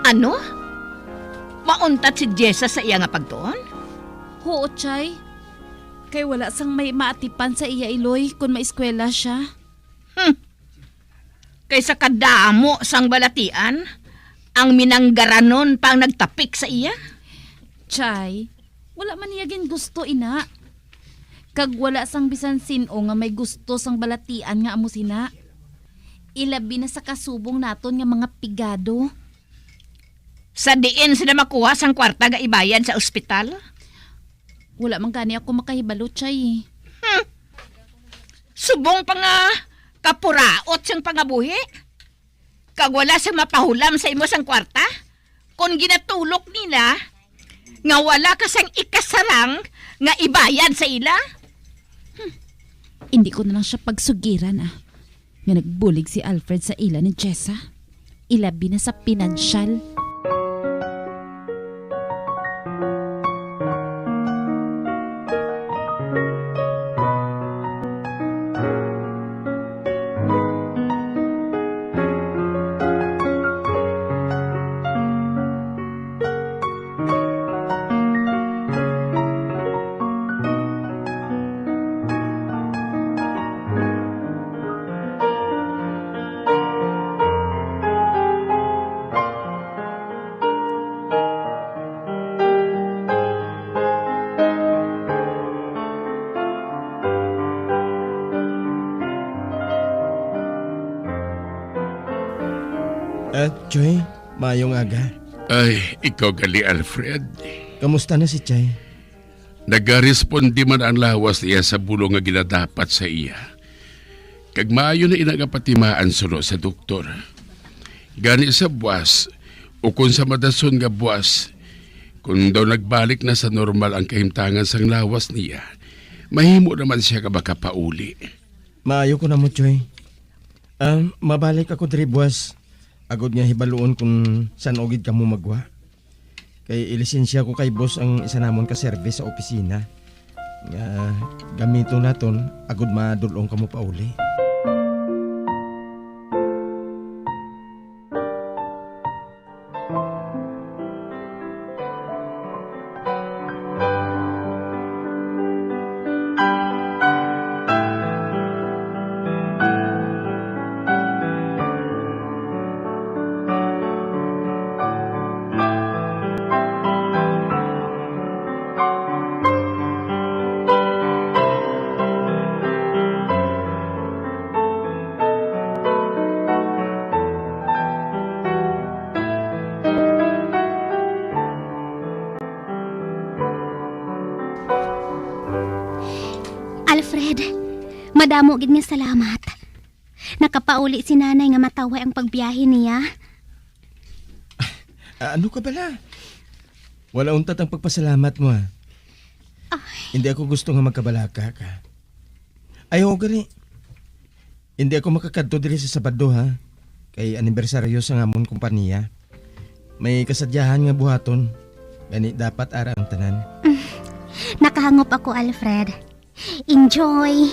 Ano? Mauntat si Jessa sa iya nga pagtuon? Huo, Chay. Kay wala sang may maatipan sa iya iloy kon maeskwela sia. Hmm. Kay sa kadamo sang balatian, ang minanggaranon pa ang nagtapik sa iya. Chay, wala man niya gingusto ina. Kag wala sang bisan sin-o nga may gusto sang balatian nga amo sina. Ilabi na sa kasubong naton nga mga pigado. Sa diin sila makuha sang kwarta nga ibayad sa ospital? Wala man gani ako makahibalo, Chay. Hmm. Subong pa nga kapuraot sang pangabuhi. Kag wala sing mapahulam sa imo sang kwarta, kon ginatulok nila nga wala ka sang ikasarang nga ibayad sa ila? Hmm. Indi ko na lang sia pagsugiran, ah, nga nagbulig si Alfred sa ila ni Jessa, ilabi na sa pinansyal. Ah, Choy, maayong aga. Ay, ikaw gali, Alfred. Kamusta na si Chay? Nagaresponde man ang lawas niya sa bulong nga ginadapat sa iya. Kag maayo na ina nga patimaan suno sa doktor. Gani sa buwas, ukon sa madason nga buwas, kung daw nagbalik na sa normal ang kahimtangan sang lawas niya, mahimo naman siya nga makapauli. Maayo ko na mo, Choy. Ah, mabalik ako diri buwas, agod nga hibaluon kung san-o gid kamo magwa. Kay ilisensya ko kay boss ang isa namon ka service sa opisina nga gamiton naton agud madul-ong kamo pauli. Madamo gid nga salamat. Nakapauli si Nanay nga matawhay ang pagbiyahe niya. Ah, ano ka bala? Wala untat ang pagpasalamat mo, ha? Ay. Hindi ako gusto nga magkabalaka ka. Ay, oo, gali. Hindi ako makakadto diri sa Sabado, ha? Kay anibersaryo sang amon kompanya. May kasadyahan nga buhaton. Gani, dapat ara ang tanan. Nakahangop ako, Alfred. Enjoy.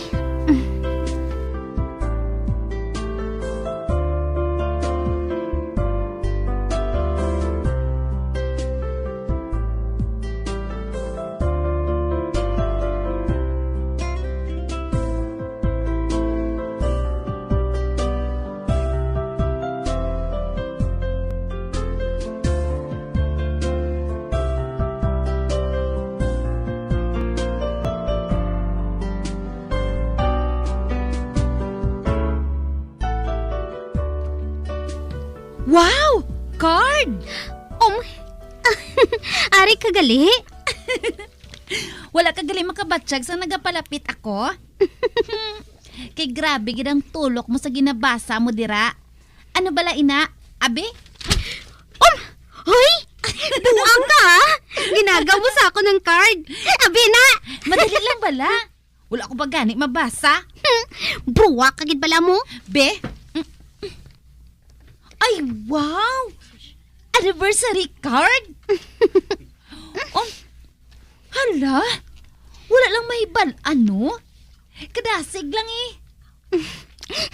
Wow! Card! Um, ari ka gali? Wala ka gali makabatyag sang nagapalapit ako? Kay grabe gid ang tulok mo sa ginabasa mo dira. Ano bala ina, abi? Um! Hoy! Buang ka, ha? Ginagaw mo sa akon ang card. Abi na! Madali lang bala. Wala ko pa gani mabasa. Bruwa ka gid bala mo. Be? Ay, wow! Anniversary card? Oh, hala? Wala lang mahibal-an, no? Kadasig lang eh.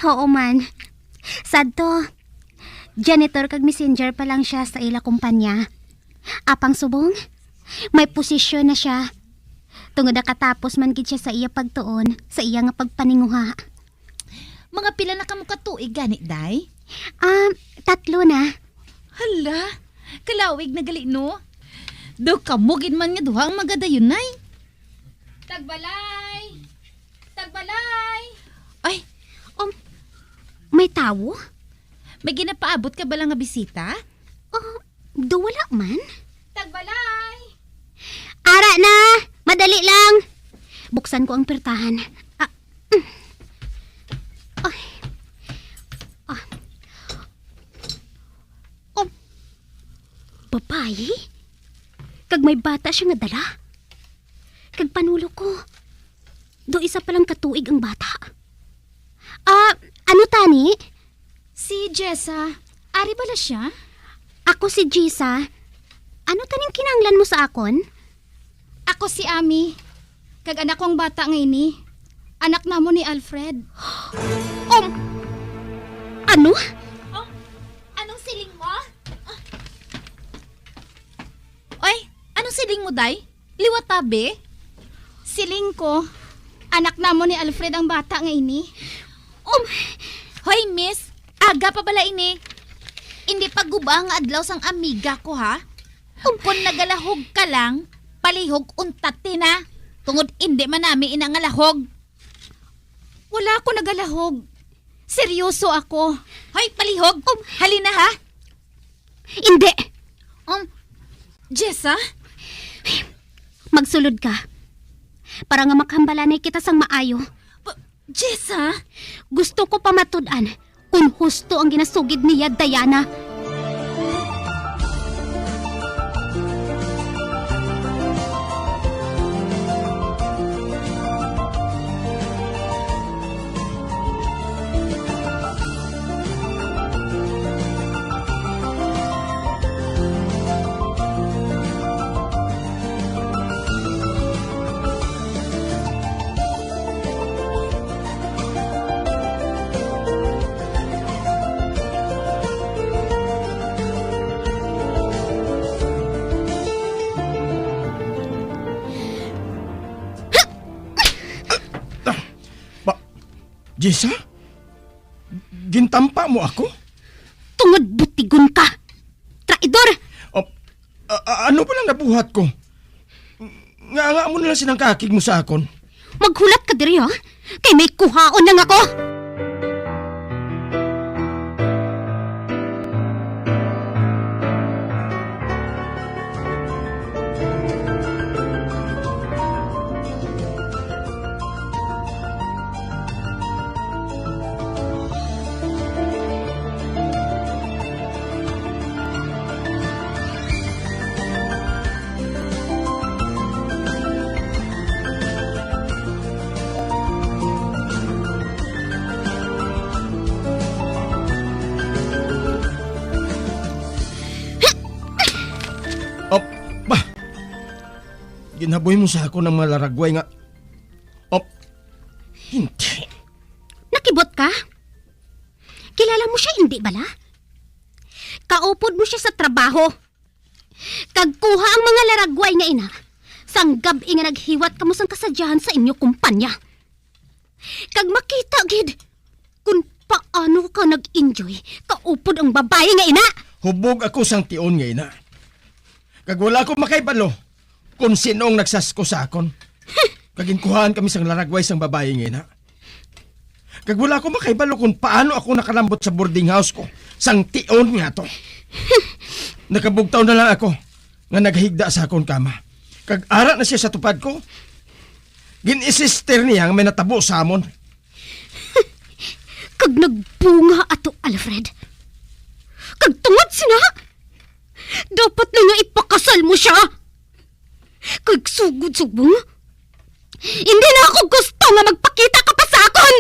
Oo man. Sadto, janitor kag messenger pa lang siya sa ila kumpanya. Apang subong, may posisyon na sia. Tungod nakatapos man gid sia sa iya pagtuon, sa iya nga pagpaninguha. Mga pila na kamo ka tuig gani, day? Ah, tatlo na. Hala, kalawig na gali, no? Daw kamo gid man nga duha ang magadayunay. Tagbalay! Tagbalay! Ay, um, may tawo? May ginapaabot ka bala nga bisita? Oh, do wala man. Tagbalay! Ara na! Madali lang! Buksan ko ang pertahan. Ah, mm. Ay. Ah. Oh. Babayi? Kag may bata siya nga dala? Kag panulo ko, do isa pa lang katuig ang bata. Ah, ano tani? Si Jessa, ari bala siya? Ako si Jessa. Ano taning kinahanglan mo sa akon? Ako si Ami, kag anak ko ang bata nga ini. Anak namon ni Alfred. Um, ano? Oh, anong siling mo? Oy, anong siling mo, day? Liwat ta, be. Siling ko, anak namon ni Alfred ang bata nga ini. Um, hoy, miss, aga pa bala ini. Indi pa gub-a nga adlaw sang amiga ko, ha? Um, kung nagalahog ka lang, palihog untat ti na. Tungod indi man nami ina nga lahog. Wala ako nagalahog. Seryoso ako. Hoy, palihog! Um, halina, ha? Indi! Um, Jessa? Magsulod ka. Para nga makahambalanay kita sang maayo. P-, Jessa? Gusto ko pa matud-an kung husto ang ginasugid niya, Diana. Ba, Jessa? Gintampa mo ako? Tungod butigon ka! Traidor! Oh, a-, a-, ano ba lang nabuhat ko? Nga, nga mo na lang sinang kaakig mo sa akon? Maghulat ka diri, ha? Kay may kuhaon lang ako! Ginhaboy mo sa akon ang mga laragway nga, oh, hindi. Nakibot ka? Kilala mo siya, hindi bala? Kaupod mo siya sa trabaho. Kag kuha ang mga laragway nga ina, sang gab-i nga naghiwat kamo sang kasadyahan sa inyo kumpanya. Kag makita gid kon paano ka nag-enjoy kaupod ang babayi nga ina. Hubog ako sang tion nga ina. Kag wala ko makaibalo kon sino ang nagsasko sa akon. Kag ginkuhaan kami sang laragway sang babayi nga ina. Kag wala ko makaibalo kon paano ako nakalambot sa boarding house ko sang tion nga to. Nakabugtaw na lang ako nga naghigda sa akon kama. Kag ara na siya sa tupad ko, gin-isister niya nga may natabo sa amon. Kag nagbunga ato, Alfred. Kag tungod sina, dapat na nga ipakasal mo siya. Kag sugod subong, hindi na ako gusto nga magpakita ka pa sa akon!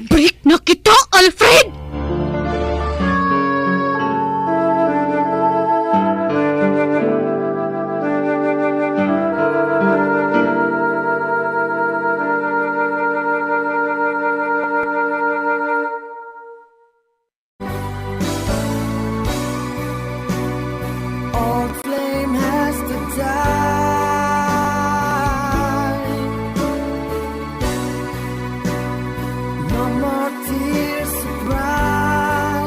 Break na kita, Alfred! Old flame has to die. No more tears to cry.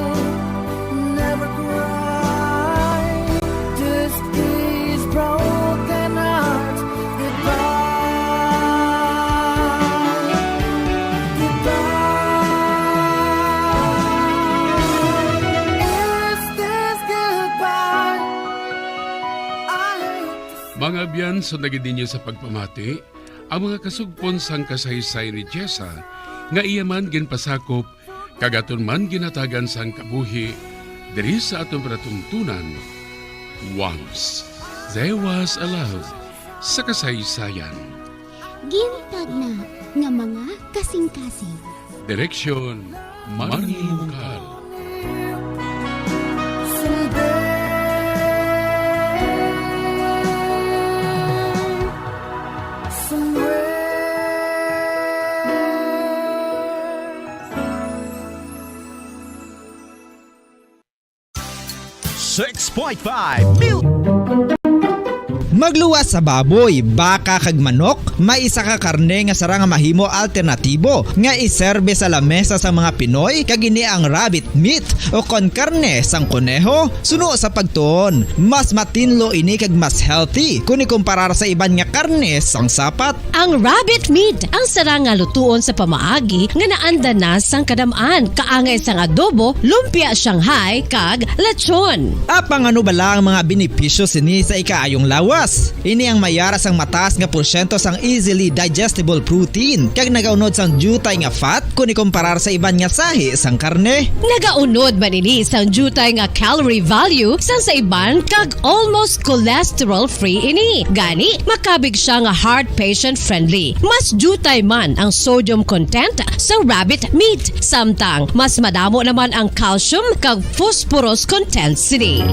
Never cry. This is broken heart. Goodbye. Goodbye. Is this goodbye? I hate to Mga abyan, sundagid ninyo sa pagpamati ang mga kasugpon sang kasaysayan ni Jessa nga iya man ginpasakop kag aton man ginhatagan sang kabuhi diri sa aton palatuntunan, Once There Was a Love sa Kasaysayan. Gintagna nga mga kasingkasing. Direksyon, Marnie Mungkal. Six point five mil. Magluwas sa baboy, baka kag manok, may isa ka karne nga sarang nga mahimo alternatibo nga iserbe sa lamesa sang mga Pinoy, kag ini ang rabbit meat o kon karne sang koneho. Suno sa pagtuon, mas matinlo ini kag mas healthy kon ikumparar sa iban nga karne sang sapat. Ang rabbit meat ang sarang nga lutuon sa pamaagi nga naanda na sang kadam-an, kaangay sang adobo, lumpia Shanghai, kag lechon. Apang ano bala ang mga benepisyo sini sa ikaayong lawas? Ini ang may ara sang mataas nga porsyento sang easily digestible protein, kag nagaunod sang diutay nga fat kon ikumparar sa iban nga sahi sang karne. Nagaunod man ini sang diutay nga calorie value sang sa iban, kag almost cholesterol-free ini. Gani, makabig siya nga heart patient-friendly. Mas diutay man ang sodium content sa rabbit meat, samtang mas madamo naman ang calcium kag phosphorus content sini.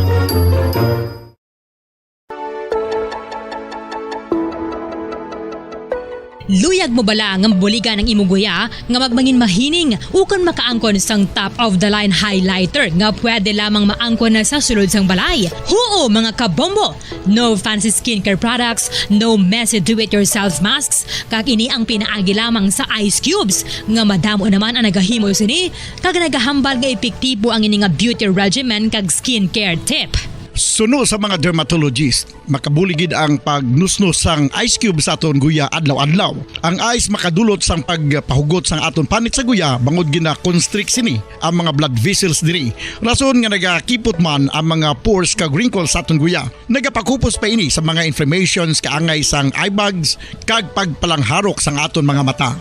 Luyag mo bala nga mabuligan ang imong guya nga magmangin mahining ukon makaangkon sang top of the line highlighter nga pwede lamang maangkon na sa sulod sang balay? Huo, mga kabombo! No fancy skincare products, no messy do-it-yourself masks, kag ini ang pinaagi lamang sa ice cubes, nga madamo naman ang nagahimo sini, kag nagahambal nga epektibo ang ini nga beauty regimen kag skincare tip. Suno sa mga dermatologist, makabulig gid ang pagnusnos sang ice cube sa aton guya adlaw-adlaw. Ang ice makadulot sang pagpahugot sang aton panit sa guya, bangod gina-constrict sini ang mga blood vessels diri. Rason nga nagakipot man ang mga pores kag wrinkles sa aton guya. Nagapakupos pa ini sa mga inflammations, kaangay sang eye bags, kag pagpalangharok sang aton mga mata.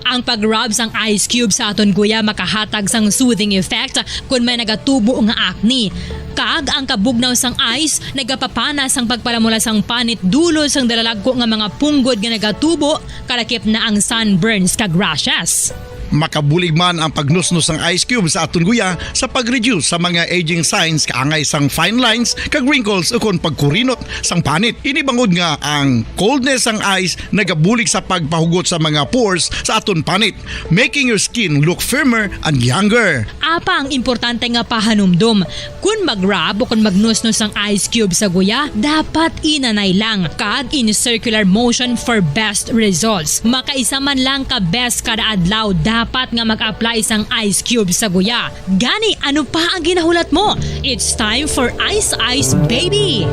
Ang pag-rub sang ice cube sa aton guya makahatag sang soothing effect kon may nagatubo nga acne. Kag ang kabugnaw sang ice nagapapana sang pagpalamula sang panit dulot sang dalalagko nga mga punggod nga nagatubo, kalakip na ang sunburns kag rashes. Makabulig man ang pagnusnos sang ice cube sa aton guya sa pag-reduce sa mga aging signs kaangay sang fine lines kag wrinkles ukon pagkurinot sang panit. Ini bangod nga ang coldness sang ice nagabulig sa pagpahugot sa mga pores sa aton panit, making your skin look firmer and younger. Apang importante nga pahanumdom, kon mag-rub o kon magnusnos ang ice cube sa guya, dapat inanay lang kag in circular motion for best results. Makaisa man lang ka beses kada adlaw dapat nga mag-apply sang ice cube sa guya. Gani, ano pa ang ginahulat mo? It's time for Ice Ice Baby!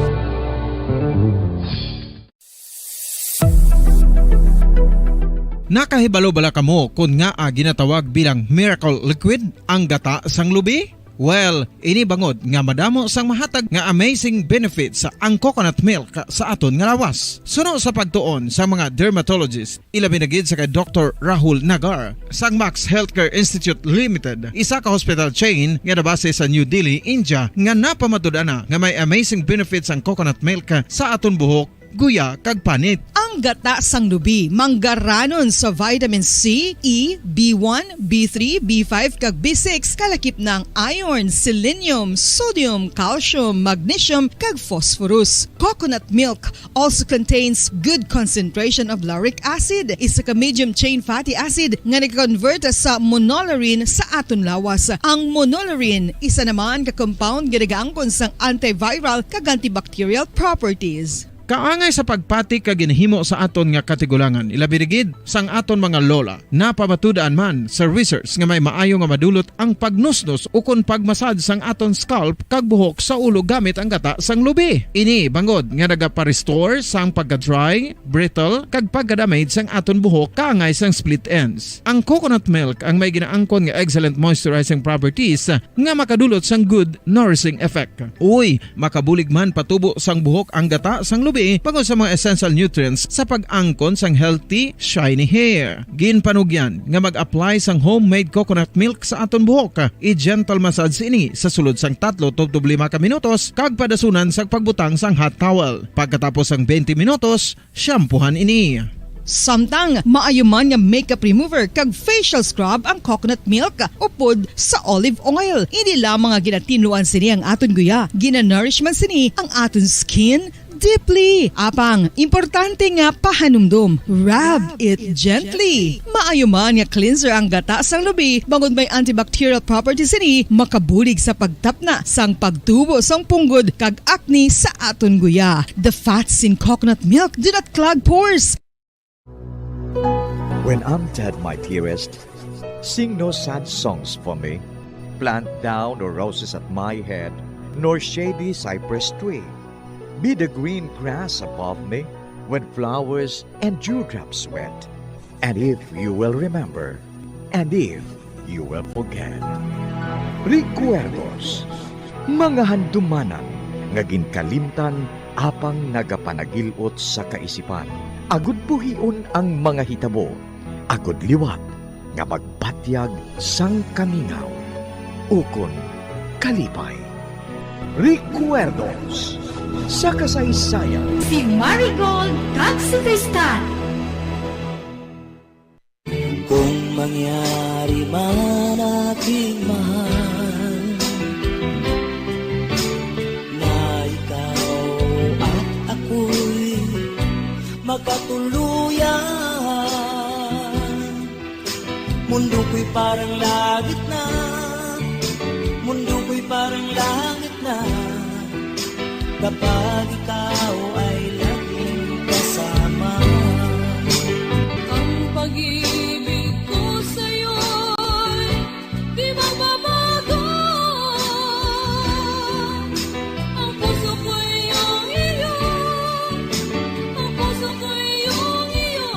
Nakahibalo bala kamo kon ngaa ginatawag bilang miracle liquid ang gata sang lubi? Well, ini bangod nga madamo sang mahatag nga amazing benefits ang coconut milk sa aton nga lawas. Suno sa pagtuon sa mga dermatologist, ilabi na gid sa kay Doktor Rahul Nagar sang Max Healthcare Institute Limited, isa ka hospital chain nga nabase sa New Delhi, India, nga napamatud-an na nga may amazing benefits ang coconut milk sa aton buhok, guya, kag panit. Ang gata sang lubi manggaranon sa vitamin C, E, B one, B three, B five, kag B six, kalakip na ang iron, selenium, sodium, calcium, magnesium, kag phosphorus. Coconut milk also contains good concentration of lauric acid, isa ka medium chain fatty acid nga nag-convert sa monolaurin sa aton lawas. Ang monolaurin, isa naman ka compound nga nagaangkon sang antiviral kag antibacterial properties. Kaangay sa pagpati kag ginhimo sa aton nga katigulangan, ilabi na gid sang aton mga lola. Napamatud-an man sa research nga may maayo nga madulot ang pagnusnos ukon pagmasad sang aton scalp kag buhok sa ulo gamit ang gata sang lubi. Ini bangod nga nagapa-restore sang pagka-dry, brittle, kag pagka-damage sang aton buhok kaangay sang split ends. Ang coconut milk ang may ginaangkon nga excellent moisturizing properties nga makadulot sang good nourishing effect. Uy, makabulig man patubo sang buhok ang gata sang lubi bangod sa mga essential nutrients sa pag-angkon sang healthy, shiny hair. Ginpanugyan nga mag-apply sang homemade coconut milk sa aton buhok. I-gentle massage ini sa sulod sang tatlo tubtob lima ka minutos kag padasunan sa pagbutang sang hot towel. Pagkatapos sang twenty minutos, shampoohan ini. Samtang maayo man nga makeup remover kag facial scrub ang coconut milk upod sa olive oil. Hindi lamang nga ginatinluan sini ang aton guya, ginanourish man sini ang aton skin deeply. Apang, importante nga pahanumdom, rub it gently. Maayo man nga cleanser ang gata sang lubi, bangod may antibacterial properties sini, makabulig sa pagtapna sang pagtubo sang punggod kag acne sa aton guya. The fats in coconut milk do not clog pores. When I'm dead, my dearest, sing no sad songs for me. Plant thou no roses at my head, nor shady cypress tree. Be the green grass above me when flowers and dewdrops wet. And if you will remember, and if you will forget. Recuerdos, mga handumanan nga ginkalimtan apang nagapanagil-ot sa kaisipan, agud buhion ang mga hitabo, agud liwat nga magbatyag sang kamingaw ukon kalipay. Recuerdos sa kasaysayan. Si Marigold kag si Tristan. Kung mangyari man, aking mahal, na ikaw at ako'y magkatuluyan, mundo ko'y parang langit na, mundo ko'y parang langit na, kapag ikaw ay laging kasama. Ang pag-ibig ko sa'yo'y di magbabago. Ang puso ko'y iyong iyo, ang puso ko'y iyong iyo,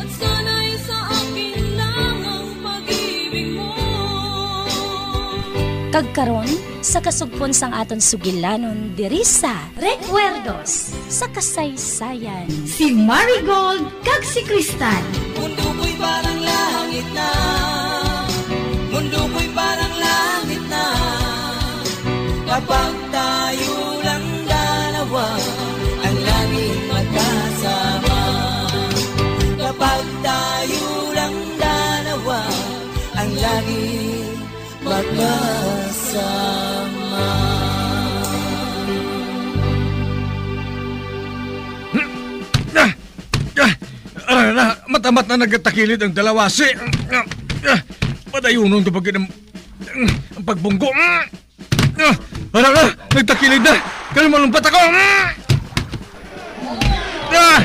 at sana'y sa akin lang ang pag-ibig mo. Kag karon, sa kasugpon sang aton sugilanon diri sa Recuerdos sa Kasaysayan, si Marigold kag si Kristan. Mundo ko'y parang langit na, mundo ko'y parang langit na, kapag tayo lang dalawa ang laging magkasama. Kapag tayo lang dalawa Langit magmasama. Ah, ah, ara na, matamat na nagtakilid ang dalawasi. Ah, ah, padayunon ko pa gid ang, ang pagbunggo. Ah, ara na, nagtakilid na. Kaya malumpat ako. Ah! Ah!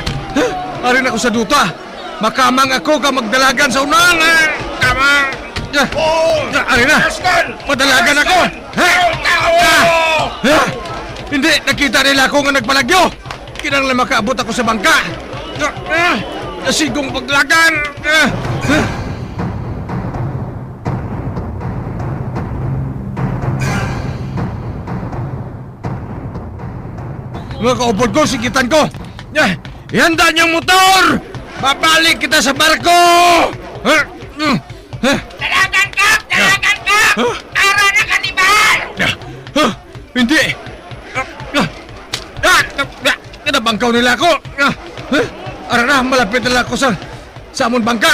Ari na ko sa duta. Makamang ako ka magdalagan sa unang. Ah! Kamang! Ah! Ah! Ari na. Madalagan ako. Ha? Ah! Ah! Hindi, nakita nila ako nga nagpalagyo. Kinahanglan makaabot ako sa bangka. Ah! Ah! Nasigong paglagan. Ah! Ah! Mga kaupod ko, sigitan ko. Ah, ihanda niyang motor! Babalik kita sa barko! Ah, mm, ah. Dalagan ka! Dalagan ka! Ah. Ara na, kanibal! Ah, ah, hindi! Ah, ah, ah, ah, kinabangkaw nila ako! Ah, ah, ara na, malapit na lang ako sa, sa amon bangka!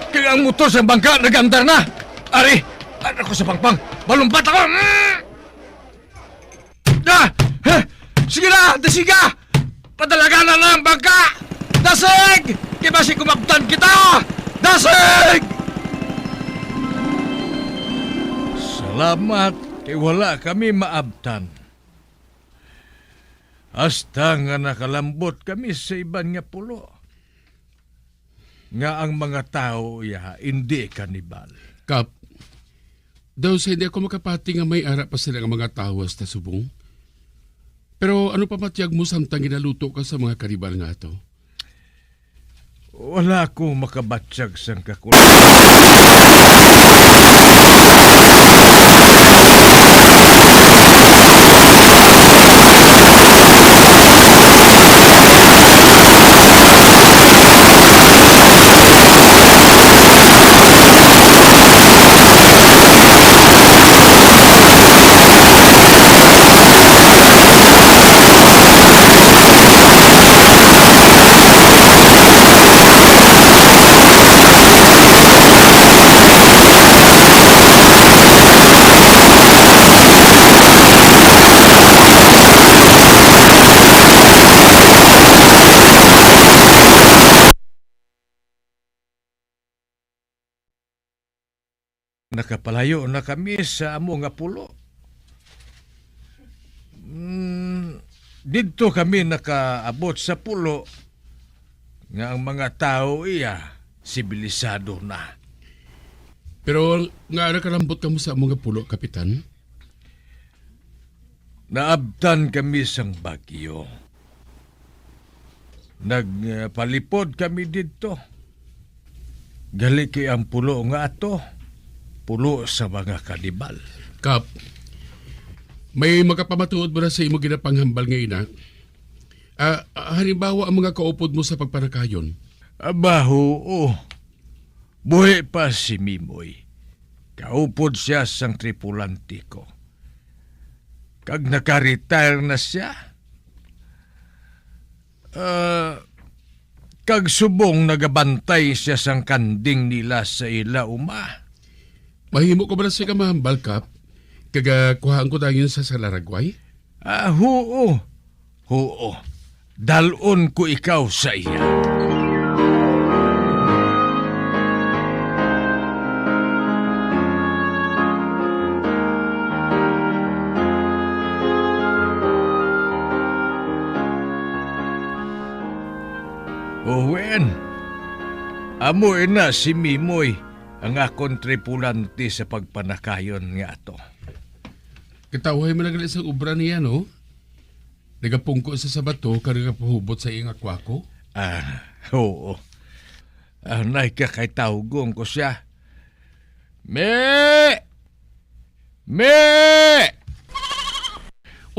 Kaya ang motor sa bangka nag-andar na! Ari, ara ko sa pangpang! Malumpat ako! Mm. Ah! Eh! Sige na! Dasiga! Padalaganan na ang bangka! Dasig! Kay basi kumabtan kita! Dasig! Salamat kay wala kami maabtan. Hasta nga nakalambot kami sa iban nga pulo. Nga ang mga tawo iya indi kanibal. Kap, daw sa hindi ako makapati nga may ara pa sila nga mga tawo hasta subong. Pero ano pa matyag mo samtang ginaluto ka sa mga kanibal nga ato? Wala ako makabatyag sang kakulang. Nakapalayo na kami sa amo nga pulo. Mm, didto kami nakaabot sa pulo nga ang mga tawo iya sibilisado na. Pero nga nakalambot kamo sa amo nga pulo, Kapitan? Naabtan kami sang bagyo. Nagpalipod kami didto. Gali kay ang pulo nga ato, pulo sa mga kanibal. Kap, may makapamatuod ba na sa imo ginapanghambal nga ina? Ah, ah, halimbawa, ang mga kaupod mo sa pagpanakayon? Aba, huo. Buhi pa si Mimoy. Kaupod siya sang tripulante ko. Kag naka-retire na siya. Ah, kag subong nagabantay siya sang kanding nila sa ila uma. Mahimo ko ba na siya ka mahambal, Kap? Kag, ah, kuhaan ko dayon sa salaragway? Ah, huo. Huo. Dal-on ko ikaw sa iya. Owen, amo ina si Mimoy, ang akon tripulante sa pagpanakayon nga ato. Katawhay man na gali sang obra niya, no? Nagapungko sa sabato kag nagapahubot sa iyang akwako? Ah, oo. Ah, nay ka kay tawgon ko siya. Me! Me!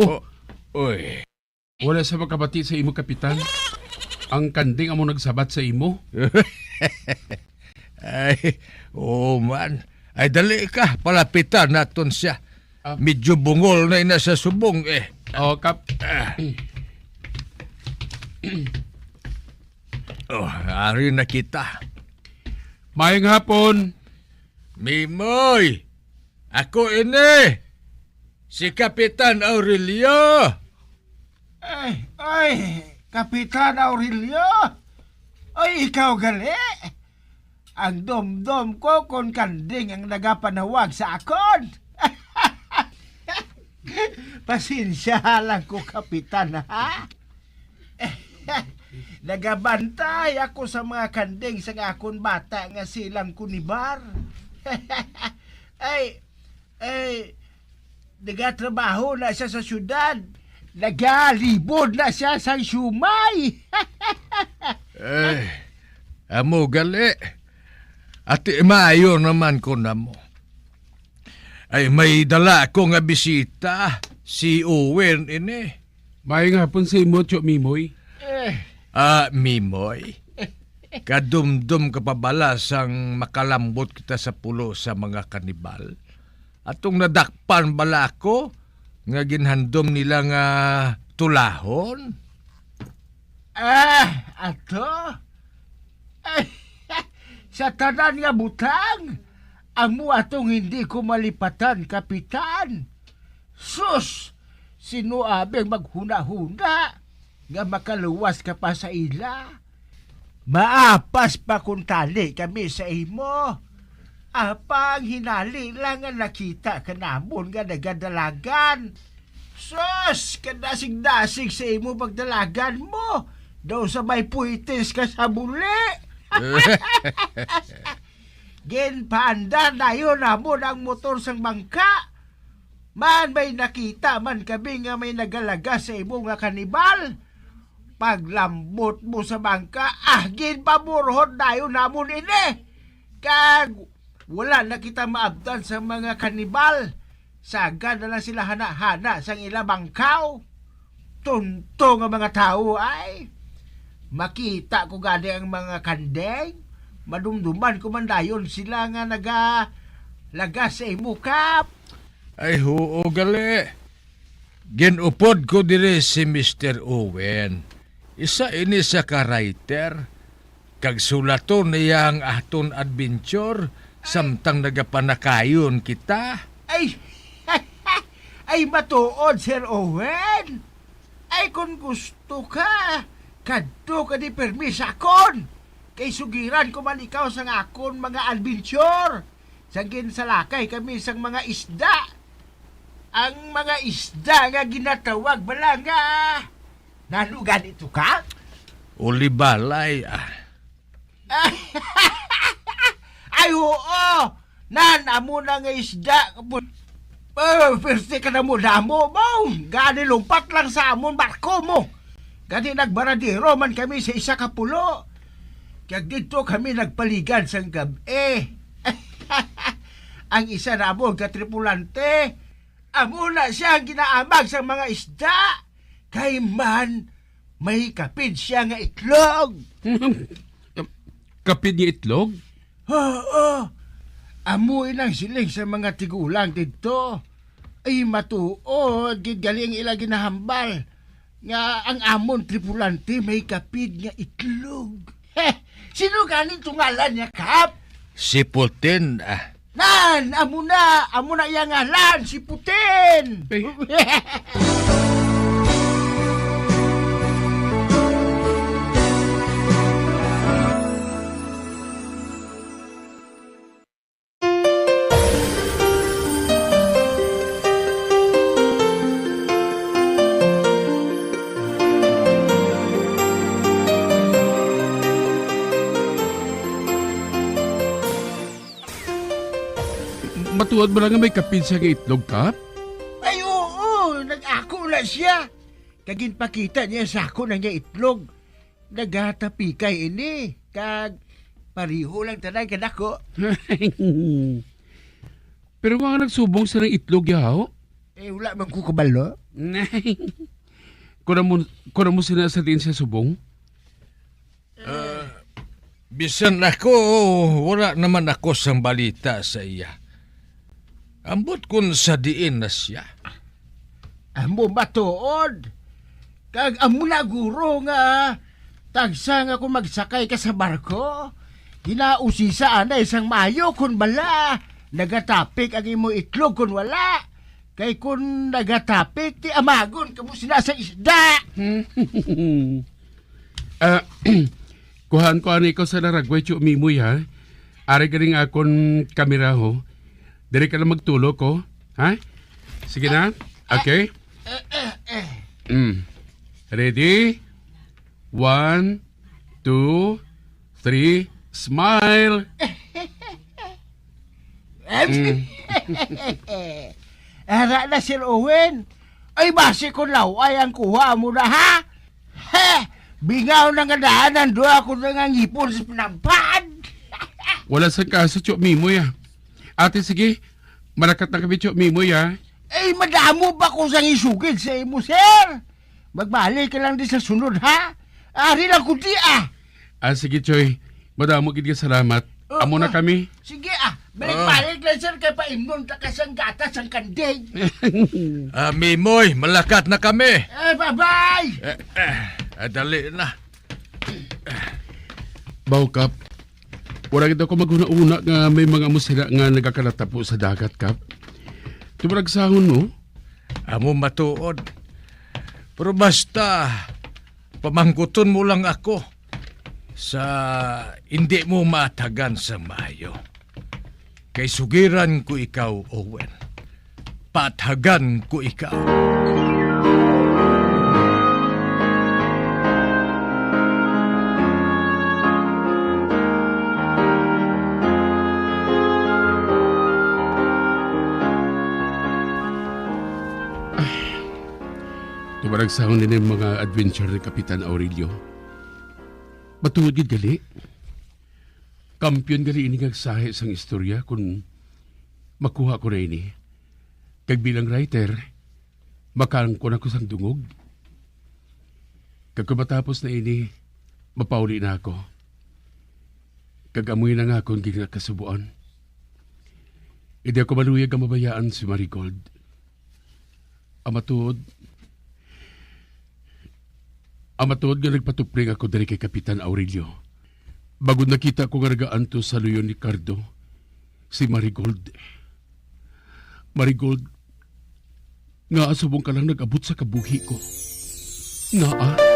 Oh! O-, oy. Wala sa makabati sa imo, Kapitan. Ang kanding amo nagsabat sa imo. Ay, oo man. Ay, dali ka, palapitan naton siya. Ah. Medyo bungol na ina sa subong, eh. Oh, Kap. Ah. Oh, ari na kita. Mayong hapon. Mimoy! Ako ini! Si Kapitan Aurelio! Ay, ay, Kapitan Aurelio! Ay, ikaw gali! Ang dumdum ko kon kanding ang nagapanawag sa akon! Pasensya lang ko, Kapitan, ha? Nagabantay ako sa mga kanding sang akon bata nga silang Kunibar. Ay, ay, nagatrabaho na siya sa syudad. Nagalibod na siya sang siumay. Eh, amo gali. Ati, maayo naman ko namo. Ay, may dala ako nga bisita, si Owen ini. Maayong hapon sa imo, Tyo Mimoy. Eh. Ah, Mimoy. Kadumdom ka pa bala sang makalambot kita sa pulo sa mga kanibal? Atong nadakpan bala ako nga ginhandom nila nga tulahon? Ah, ato? Ay, sa tanan nga butang, amo atong hindi ko malipatan, Kapitan. Sus! Sino abi ang maghunahuna nga makaluwas ka pa sa ila? Maapas pa kuntani kami sa imo. Apang hinali lang nga nakita ka namon nga nagadalagan. Sus, kadasig-dasig sa imo pagdalagan mo. Daw sa may puitis ka sa buli. Ginpaandar dayon namon ang motor sang bangka. Man may nakita man kami nga may nagalaga sa imo nga kanibal. Paglambot mo sa bangka, ah, ginpamurhot dayon namon ini. Kag wala na kita maabtan sa mga kanibal. Sagad na lang sila hana-hana sang ila bangkaw. Tunto nga mga tawo ay. Makita ko gani ang mga kandeng, madumduman ko man dayon sila nga nagalaga sa imo, Kap. Ay, huo gali. Ginupod ko diri si Mister Owen. Isa ini sa ka writer. Kag sulaton niya ang aton adventure samtang nagapanakayon kita. Ay, ay, matuod, Sir Owen. Ay, kung gusto ka, kadto ka di pirmi sa akon. Kay sugiran ko man ikaw sang akon mga adventure. Sang ginsalakay kami sang mga isda. Ang mga isda nga ginatawag bala nga, nano gani to ka? Ulibalay, ah. Ay, oo! Nan, amo na nga isda. Oh, perte ka na mo, damo mo. Gani lumpat lang sa amon barko mo. Gani nagbaradero man kami sa isa ka pulo. Kag didto kami nagpaligad sang gab-i. Ang isa namon ka tripulante, amo na siya ang ginaamag sang mga isda. Kay man, may kapid siya nga itlog. Kapid nga itlog? Oo. Amo inang siling sa mga tigulang didto. Ay, matuod gid gali ang ila ginahambal nga ang amon tripulante may kapid nga itlog. Heh, sino gani to ngalan niya, Kap? Si Putin, ah. Nan, amo na, amo na iya ngalan, si Putin. Ay. Matuod ba nga may kapid siya nga itlog, Kap? Ay, oo, nag-ako na siya. Kag ginpakita niya sa ako na niya itlog. Nagatapikay ini, kag pareho lang tanan kadako. Pero nga nagsubong sa nang itlog, yaw? Eh, wala man ko kabalo. Kuna mo, kuna mo sina sa diin siya subong? Ah, bisan ako, wala naman ako sang balita sa iya. Ambot kun sa diin na siya. Amo matuod. Kag amo na guro nga tagsa nga kung magsakay ka sa barko, Kinausisa anay sang maayo kon bala nagatapik ang imo itlog kon wala. Kay kon nagatapik, ti amagon kamo sina sa isda. Ah, kuhaan ko ani ko sa laragway, Tyo Mimoy, ha? Ari galing akon kamera, ho. Diri ka lang magtulok, ho. Ha? Sige na. Okay? Mm. Ready? One, two, three, smile. Mm. Ara na, Sir Owen. Ay, basi ko law ay ang kuha mo na, ha? He! Bingaw na nga daan ang duha ko na nga ngipon sa pinampad. Wala sa kaso, Tyo Mimoy, ah. Ate, sige. Malakat na kami, Tyo Mimoy, ah. Ay, madamo ba ko sang isugid sa imo, sir? Magbalik ka lang di sa sunod, ha? Ari lang ko di, ah. Ah, sige, Choy. Madamo gid nga salamat. Oo. Amo na kami. Sige, ah. Balik-balik lang, sir, kay paimnon ta ka sang gatas sang kandig. Ah, Mimoy, malakat na kami. Eh, bye-bye. Eh, eh, ah, dali na. Baw, Kap. Wala gid ako maghuna-huna nga may mga musira nga nagakalatapo sa dagat, Kap. Tumaragsahon mo? Amo matuod. Pero basta, pamangkuton mo lang ako sa hindi mo maatagan sa maayo. Kay sugiran ko ikaw, Owen. Paatagan ko ikaw. Tumaragsahon ini ang mga adventure ni Kapitan Aurelio. Matuod gid gali. Kampiyon gali ini nga sahi sang istorya kon makuha ko na ini. Kag bilang writer, makaangkon ako sang dungog. Kag kon matapos na ini, mapauli na ako. Kag amoy na nga akon ginakasubuan. Hindi ako maluyag nga mabayaan si Marigold. Ang matuod, ang matuod nga nagpatupring ako diri kay Kapitan Aurelio. Bangod nakita ko nga nagaantos sa luyo ni Cardo si Marigold. Marigold, ngaa subong ka lang nag-abot sa kabuhi ko? Ngaa?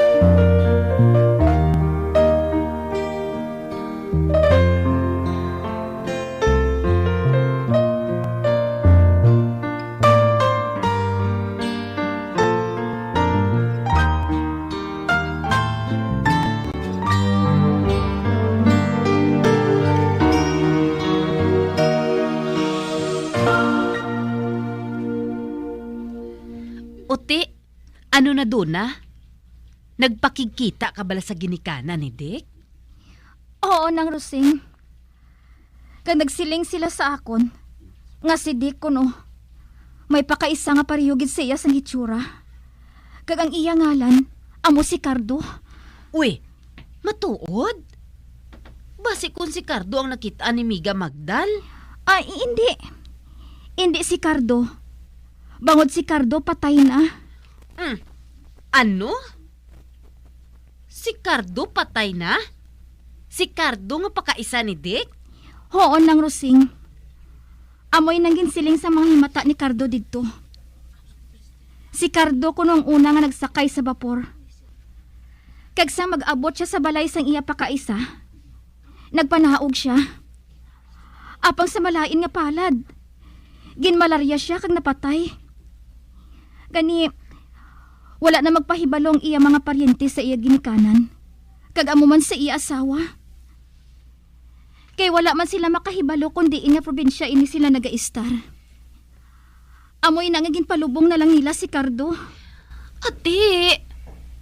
Uti, ano na, Dona? Nagpakigkita ka bala sa ginikanan ni Dick? Oo, Nang Rosing. Kag nagsiling sila sa akon nga si Dick kuno may pakaisa nga pareho gid sa iya sang hitsura. Kag ang iya ngalan amo si Cardo. Uy, matuod? Basi kon si Cardo ang nakit-an ni Miga Magdal? Ay, hindi. Hindi si Cardo. Bangod si Cardo patay na. Hmm. Ano? Si Cardo patay na? Si Cardo nga pakaisa ni Dick? Huon, Nang Rosing. Amoy nang ginsiling sa mga himata ni Cardo didto. Si Cardo kuno ang una nga nagsakay sa bapor. Kag sang mag-abot sia sa balay sang iya pakaisa, nagpanaog sia. Apang sa malain nga palad, ginmalarya sia kag napatay. Gani, wala na magpahibalo ang iya mga paryente sa iya ginikanan, kag amo man sa iya asawa. Kay wala man sila makahibalo kon diin nga probinsya ini sila nagaistar. Amoy na nga ginpalubong na lang nila si Cardo. Ati,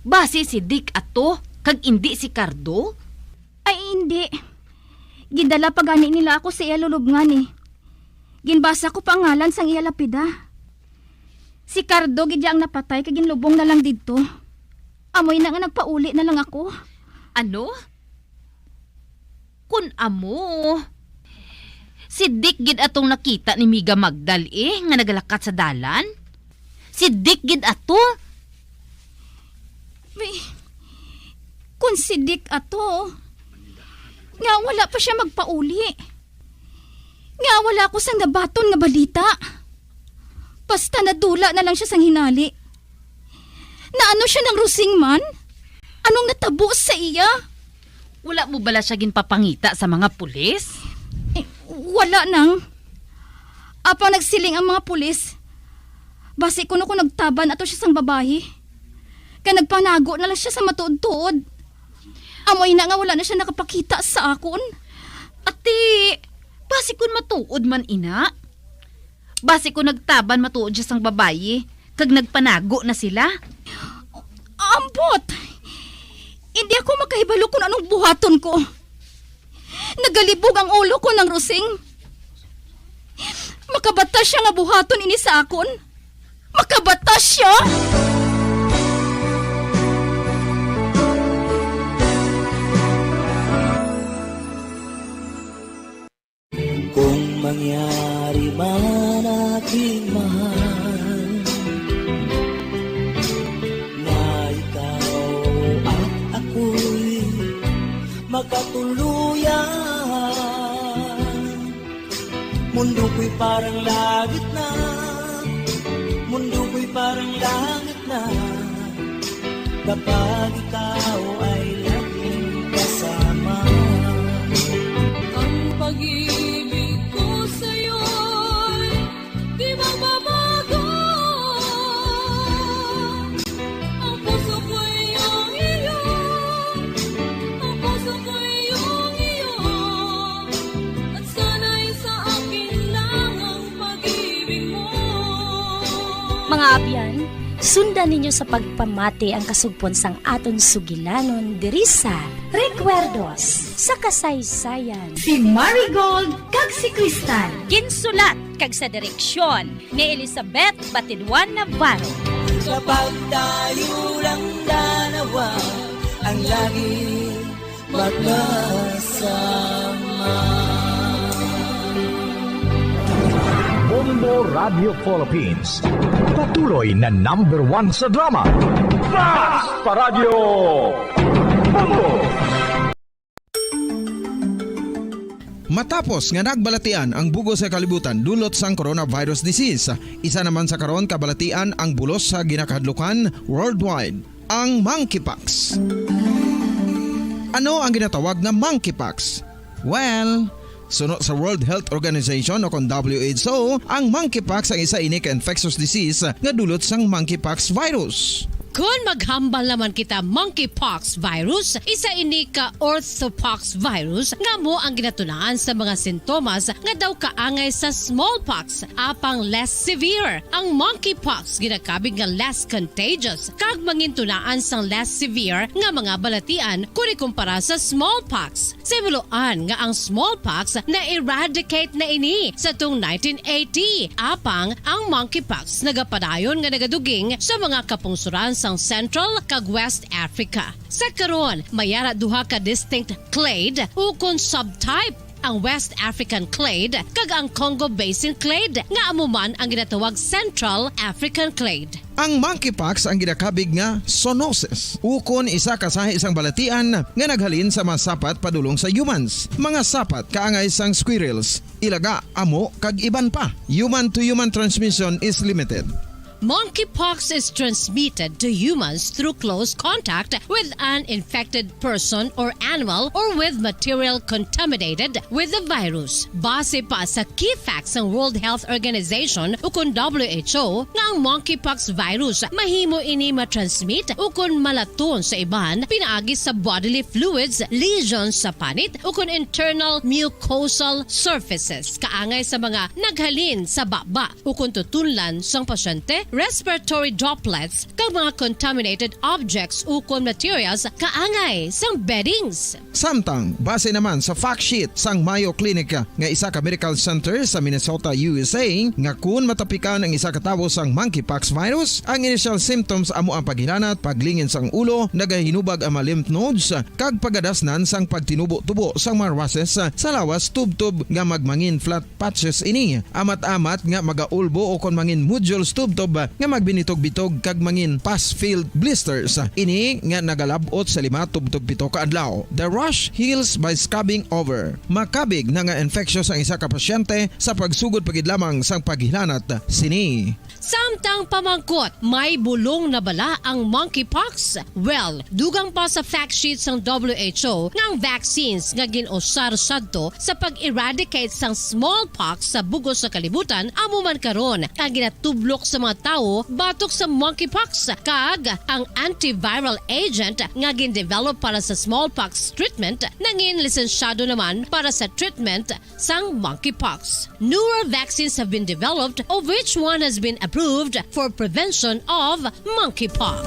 basi si Dick ato, kag indi si Cardo? Ay, indi. Gindala pa gani nila ako sa iya lulubngan, eh. Ginbasa ko pa ang ngalan sang iya lapida. Si Cardo gid ya ang napatay kag ginlubong na lang didto. Amoy na nga nagpauli na lang ako. Ano? Kun amo, si Dick gid atong nakita ni Miga Magdal, eh, nga nagalakat sa dalan. Si Dick gid ato. May, kun si Dick ato, Nga wala pa siya magpauli. Nga wala ko sang nabaton nga balita. Basta nadula na lang siya sang hinali. Naano siya, Nang Rosing man? Anong natabo sa iya? Wala mo bala siya ginpapangita sa mga pulis? Eh, wala, Nang. Apang nagsiling ang mga pulis, basi kuno ko nagtaban ato siya sang babayi, kay nagpanago na lang siya sa matuod-tuod. Amo ina nga wala na siya nakapakita sa akon. Ati, basi kun matuod man ina. Basi kun nagtaban matuod siya sang babayi, kag nagpanago na sila. Ambot! Hindi ako makahibalo kung anong buhaton ko. Nagalibog ang ulo ko, Nang Rosing. Makabatas siya nga buhaton ini sa akon. Makabatas siya! Kung mangyari man, aking mahal, na ikaw at ako'y magkatuluyan, mundo ko'y parang langit na, mundo ko'y parang langit na, kapag ikaw ay laging kasama. Ang pag-ibig ko sa'yo'y di magbabago. Ang puso ko'y iyong iyo, ang puso ko'y iyong iyo, at sana'y sa akin lang ang pag-ibig mo. Mga abyan, sundan ninyo sa pagpamati ang kasugpon sang aton sugilanon diri sa Recuerdos sa Kasaysayan. Si Marigold kag si Crystal. Ginsulat kag sa direksyon ni Elizabeth Batidwan Navarro. Kapag tayo lang dalawa ang lagi magkasama. Bombo Radio Philippines, patuloy na number one sa drama. Basta Radyo Bombo! Matapos nga nagbalatian ang bug-os nga kalibutan dulot sang coronavirus disease, isa naman sa karon kabalatian ang bulos sa ginakahadlukan worldwide, ang monkeypox. Ano ang ginatawag nga monkeypox? Well, suno sa World Health Organization o kon W H O, ang monkeypox ang isa ini ka infectious disease nga dulot sang monkeypox virus. Kon maghambal naman kita monkeypox virus, isa ini ka orthopox virus nga amo ang ginatunaan sa mga sintomas nga daw kaangay sa smallpox, apang less severe. Ang monkeypox ginakabig nga less contagious kag mangintunaan sang less severe nga mga balatian kon ikumpara sa smallpox. Sa himuloan nga ang smallpox na-eradicate na ini sa tuong nineteen eighty, apang ang monkeypox nagapadayon nga nagaduging sa mga kapungsoran sang Central kag West Africa. Sa karon, may ara duha ka distinct clade ukon subtype, ang West African clade kag ang Congo Basin clade, nga amo man ang ginatawag Central African clade. Ang monkeypox ang ginakabig nga zoonosis, ukon isa ka sahi sang balatian nga naghalin sa mga sapat padulong sa humans, mga sapat kaangay sang squirrels, ilaga, amo, kag iban pa. Human-to-human transmission is limited. Monkeypox is transmitted to humans through close contact with an infected person or animal or with material contaminated with the virus. Base pa sa key facts sang World Health Organization ukon W H O nga ang monkeypox virus mahimo ini matransmit ukon malaton sa iban pinaagi sa bodily fluids, lesions sa panit ukon internal mucosal surfaces kaangay sa mga naghalin sa baba ukon tutunlan sang pasyente, respiratory droplets, kag mga contaminated objects ukon materials kaangay sang beddings. Samtang, base naman sa fact sheet sang Mayo Clinic nga isa ka medical center sa Minnesota, U S A, nga kun matapikan ang isa ka tawo sang monkeypox virus, ang initial symptoms amo ang paghilanat, paglingin sang ulo, nagahinubag ang mga lymph nodes, kag pagadasnan sang pagtinubo-tubo sang mga rushes sa lawas tubtob nga magmangin flat patches ini, amat-amat nga magaulbo ukon mangin nodules tubtob nga magbinitog-bitog kag mangin pus-filled blisters. Ini nga nagalab-ot sa lima tubtob pito ka adlaw. The rash heals by scabbing over. Makabig na nga infectious ang isa ka pasyente sa pagsugod pa gid lamang sang paghilanat sini. Samtang pamangkot, may bulong na bala ang monkeypox? Well, dugang pa sa fact sheet sang W H O nga ang vaccines nga gin-usar sadto sa pag-eradicate sang smallpox sa bug-os sa kalibutan amo man karon ang ginatublok sa mga tawo batok sa monkeypox, kag ang antiviral agent nga gin-develop para sa smallpox treatment nangin lisensyado naman para sa treatment sang monkeypox. Newer vaccines have been developed, of which one has been approved for prevention of monkeypox.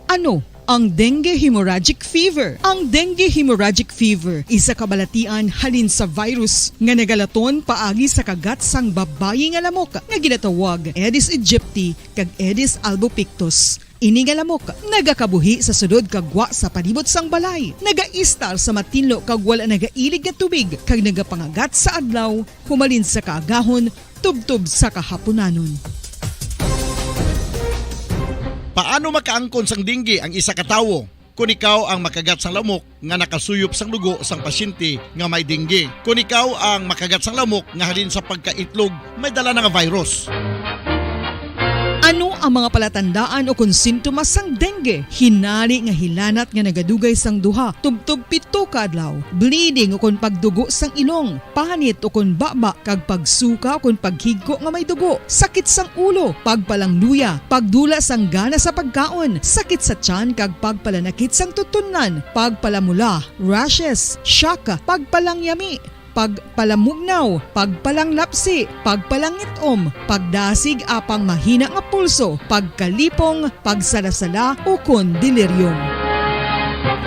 Ano ang dengue hemorrhagic fever? Ang dengue hemorrhagic fever isa ka balatian halin sa virus nga nagalaton paagi sa kagat sang babayi nga lamok nga ginatawag Aedes aegypti kag Aedes albopictus. Ini nga lamok nagakabuhi sa sulod kag gwa sa palibot sang balay. Nagaistar sa matinlo kag wala nagailig nga tubig kag nagapangagat sa adlaw humalin sa kaagahon tubtob sa kahapunanon. Paano makaangkon sang dengue ang isa ka tawo? Kon ikaw ang makagat sang lamok nga nakasuyop sang dugo sang pasyente nga may dengue. Kon ikaw ang makagat sang lamok nga halin sa pagkaitlog may dala na nga virus. Ano ang mga palatandaan ukon sintomas sang dengue? Hinari nga hilanat nga nagadugay sang duha tubtob pito ka adlaw, bleeding ukon pagdugo sang ilong, panit ukon baba kag pagsuka ukon paghigko nga may dugo, sakit sang ulo, pagpalangluya, pagdula sang gana sa pagkaon, sakit sa tiyan kag pagpalanakit sang tutunlan, pagpalamula, rashes, shock, pagpalangyami, pagpalamugnaw, pagpalanglapsi, pagpalangit-om, pagdasig apang mahina nga pulso, pagkalipong, pagsalasala, ukon delirium.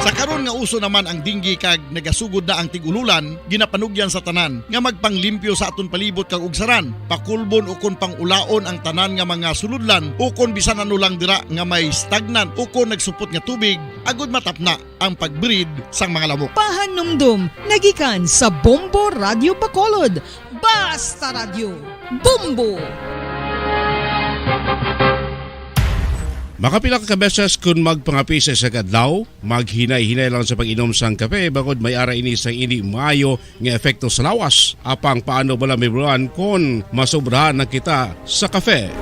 Sa karon nga uso naman ang dengue kag nagasugod na ang tig-ululan, ginapanugyan sa tanan nga magpanglimpyo sa aton palibot kag ugsaran, pakulbon ukon pang-ulaon ang tanan nga mga sulodlan ukon bisan ano lang dira nga may stagnant ukon nagsupot nga tubig, agod matapna ang pag-breed sang mga lamok. Pahanumdom nga gikan sa Bombo Radyo Bacolod. Basta Radyo, Bombo! Makapila ka beses kon magpangape sa isa ka adlaw, maghinay-hinay lang sa pag-inom sang kape, bangod may ara ini sang indi maayo nga epekto sa lawas. Apang paano bala mahibaluan kon masobrahan na kita sa kape?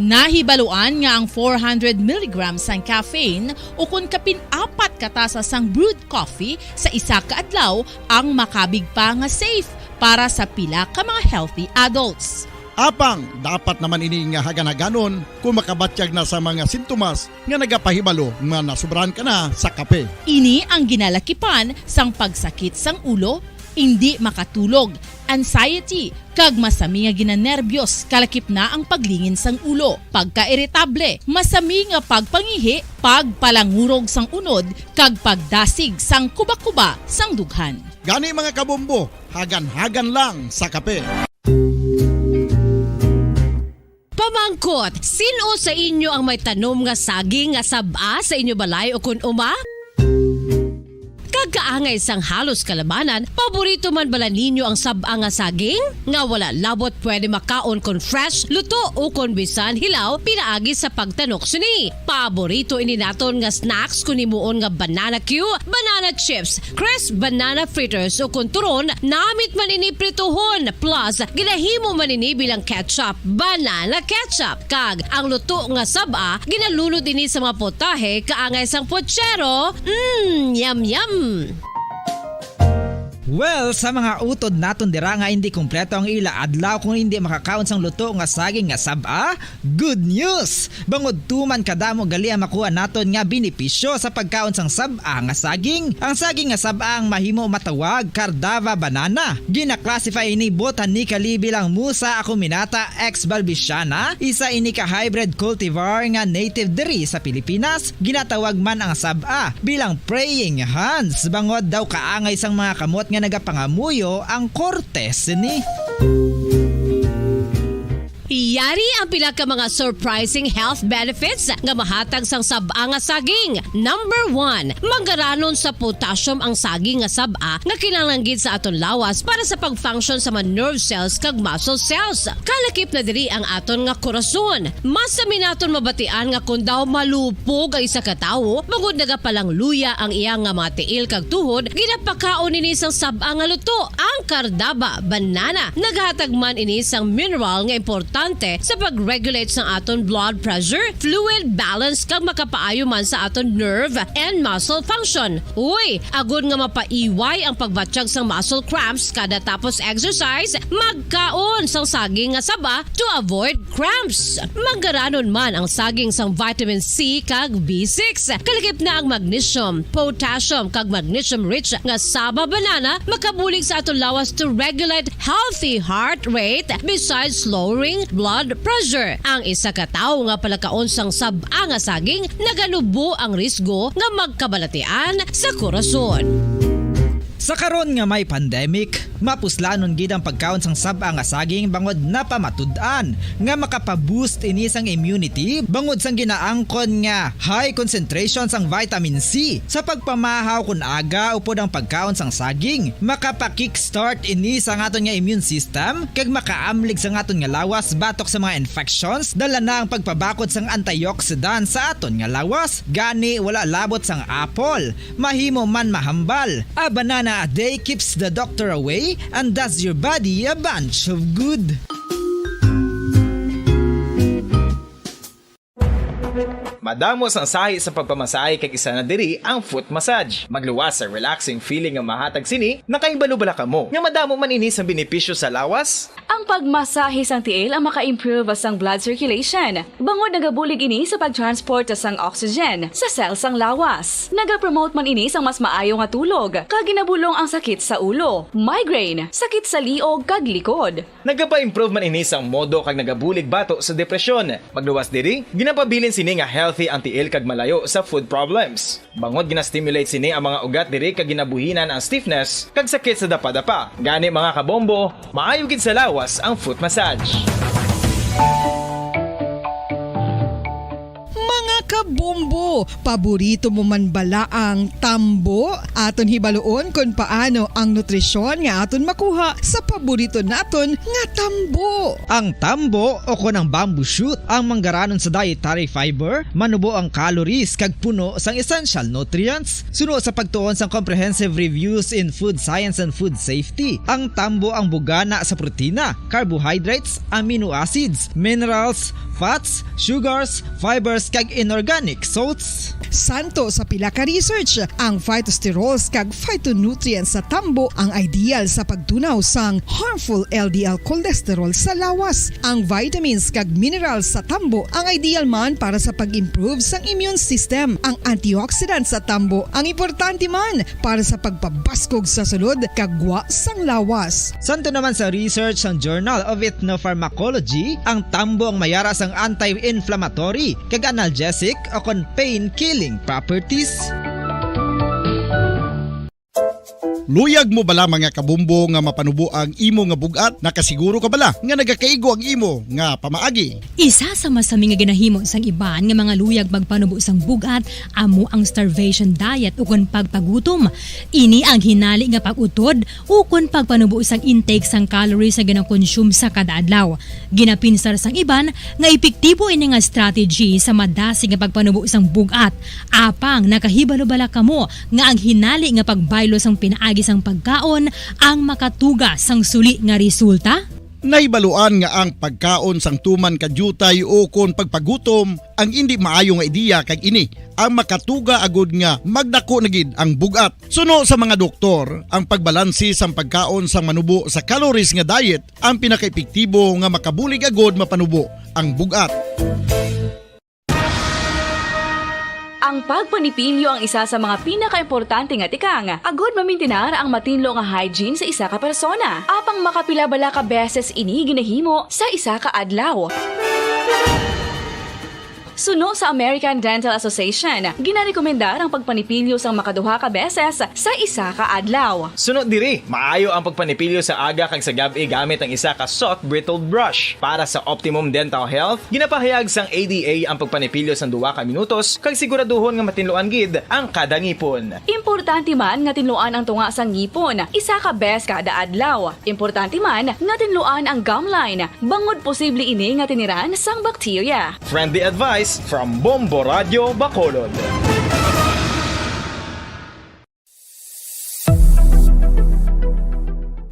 Nahibaluan nga ang four hundred milligrams sang caffeine ukon kapin apat ka tasa sang brewed coffee sa isa ka adlaw ang makabig pa nga safe para sa pila ka mga healthy adults. Apang dapat naman ini nga hagan-haganon kon makabatyag na sa mga sintomas nga nagapahibalo nga nasobrahan ka na sa kape. Ini ang ginalakipan sang pagsakit sang ulo, indi makatulog, anxiety, kag masami nga ginanerbyos, kalakip na ang paglingin sang ulo, pagkairitable, masami nga pagpangihi, pagpalangurog sang unod, kag pagdasig sang kubakuba sang dughan. Gani, mga kabombo, hagan-hagan lang sa kape. Pamangkot, sin-o sa inyo ang may tanom nga saging nga sab-a sa inyo balay o kon uma? Kag kaangay sang halos kalabanan, paborito man bala ninyo ang sab-a nga saging? Nga wala labot pwede makaon kon fresh, luto, o kon bisan hilaw pinaagi sa pagtanok sini. Paborito ini naton nga snacks kon himuon nga banana cue, banana chips, crisp banana fritters, o kon turon, namit man ini prituhon, plus ginahimo man ini bilang ketchup, banana ketchup. Kag ang luto nga sab-a, ginalunod ini sa mga potahe kaangay sang pochero. Mm, yum, yum! Well, sa mga utod naton dira nga indi kompleto ang ila adlaw kung indi makakaon sang luto nga saging nga sab-a, good news! Bangod tuman kadamo gali ang makuha naton nga benepisyo sa pagkaon sang sab-a nga saging. Ang saging nga sab-a ang mahimo matawag Cardava banana. Gina-classify ini botanically bilang Musa acuminata ex balbisiana, isa ini ka hybrid cultivar nga native diri sa Pilipinas. Ginatawag man ang sab-a bilang praying hands, bangod daw kaangay sang mga kamot nga nagapangamuyo ang korte sini. Yari ang pila ka mga surprising health benefits nga mahatag sang sab-a nga saging. Number one, manggaranon sa potassium ang saging nga sab-a nga kinahanglan gid sa aton lawas para sa pag-function sa mga nerve cells kag muscle cells. Kalakip na diri ang aton nga korason. Mas sami naton mabatian nga kon daw malupog ang isa ka tawo bangod nagapalangluya ang iya nga mga tiil kag tuhod, ginapakaon ini sang sab-a nga luto. Ang kardaba, banana, nagahatag man ini sang mineral nga importante sa pag-regulate sang aton blood pressure, fluid balance, kag makapaayo man sa aton nerve and muscle function. Uy, agod nga mapaiway ang pagbatyag sang muscle cramps kada tapos exercise, magkaon sang saging nga saba to avoid cramps. Manggaranon man ang saging sang vitamin C kag B six. Kalakip na ang magnesium, potassium, kag magnesium-rich nga saba banana makabulig sa aton lawas to regulate healthy heart rate besides lowering blood pressure. Ang isa ka tawo nga palakaon sang sab-a nga saging naganubo ang risgo nga magkabalatian sa korason. Sa karon nga may pandemic, mapuslanon gid ang pagkaon sang sab-a nga saging bangod napamatud-an nga makapa-boost ini sang immunity bangod sang ginaangkon nga high concentration sang vitamin C. Sa pagpamahaw kon aga upod ang pagkaon sang saging, makapa-kickstart ini sa aton nga immune system kag makaamlig sa aton nga lawas batok sa mga infections. Dala na ang pagpabakod sang antioxidant sa aton nga lawas. Gani, wala labot sang apple, mahimo man mahambal. A banana a day keeps the doctor away and does your body a bunch of good. Madamo sang sahi sa pagpamasahe kag isa na diri ang foot massage. Magluwas sa relaxing feeling nga mahatag sini, nakahibalo bala kamo nga madamo man ini sang benepisyo sa lawas? Ang pagmasahe sang tiil ang maka-improve sang blood circulation, bangod nagabulig ini sa pag-transport sang oxygen sa cell sang lawas. Nagapromote man ini sang mas maayo nga tulog, kag ginabulong ang sakit sa ulo, migraine, sakit sa liog kag likod. Nagapa-improve man ini sang modo kag nagabulig bato sa depresyon. Magluwas diri, ginapabilin sini nga healthy ang tiil kag malayo sa foot problems. Bangod gina-stimulate sini ang mga ugat diri kag ginabuhinan ang stiffness kag sakit sa dapadapa. Gani, mga kabombo, maayo gid sa lawas ang foot massage. Mga kabombo, paborito mo man bala ang tambo? Aton hibaluon kon paano ang nutrisyon nga aton makuha sa paborito naton nga tambo. Ang tambo, o kon ang bamboo shoot, ang manggaranon sa dietary fiber, manubo ang calories kag puno sang essential nutrients. Suno sa pagtuon sang Comprehensive Reviews in Food Science and Food Safety, ang tambo ang bugana sa protina, carbohydrates, amino acids, minerals, fats, sugars, fibers, kag inorganic salts. Santo sa pila ka research, ang phytosterols kag phytonutrients sa tambo ang ideal sa pagtunaw sang harmful L D L cholesterol sa lawas. Ang vitamins kag minerals sa tambo ang ideal man para sa pag-improve sang immune system. Ang antioxidants sa tambo ang importante man para sa pagpabaskog sa sulod kag gwa sang lawas. Santo naman sa research sang Journal of Ethnopharmacology, ang tambo ang mayara sang anti-inflammatory kag analgesic o kon pain-killing properties. Luyag mo bala, mga kabombo, nga mapanubo ang imo nga bug-at? Nakasiguro ka bala nga nagakaigo ang imo nga pamaagi? Isa sa masami nga ginahimo sang iban nga mga luyag magpanubo sang bug-at amo ang starvation diet ukon pagpagutom. Ini ang hinali nga pag-utod ukon pagpanubo sang intake sang calories nga ginakonsume sa kada adlaw. Ginapinsar sang iban nga epektibo ini nga strategy sa madasig nga pagpanubo sang bug-at. Apang nakahibalo bala kamo nga ang hinali nga pagbaylo sang pinaagi sang pagkaon ang makatuga sang suli nga resulta? Nahibaluan nga ang pagkaon sang tuman ka diutay ukon pagpagutom ang indi maayo nga ideya, kag ini ang makatuga agud nga magdako na gid ang bug-at. Suno sa mga doktor, ang pagbalanse sang pagkaon sang manubo sa calories nga diet ang pinakaepektibo nga makabulig agud mapanubo ang bug-at. Ang pagpanipilyo ang isa sa mga pinakaimportante nga tikang agud mamintinar ang matinlo nga hygiene sa isa ka persona. Apang makapila bala ka beses ini ginahimo sa isa ka adlaw? Suno sa American Dental Association, ginarekomendar ang pagpanipilyo sang makaduha ka beses sa isa ka adlaw. Suno diri, maayo ang pagpanipilyo sa aga kag sa gab-i gamit ang isa ka soft bristled brush. Para sa optimum dental health, ginapahayag sang A D A ang pagpanipilyo sang duha ka minutos kag siguraduhon nga matinluan gid ang kada ngipon. Importante man nga tinluan ang tunga sang ngipon isa ka bes kada adlaw. Importante man nga tinluan ang gum line, bangod posible ini nga tiniran sang bakterya. Friendly advice from Bombo Radio Bacolod.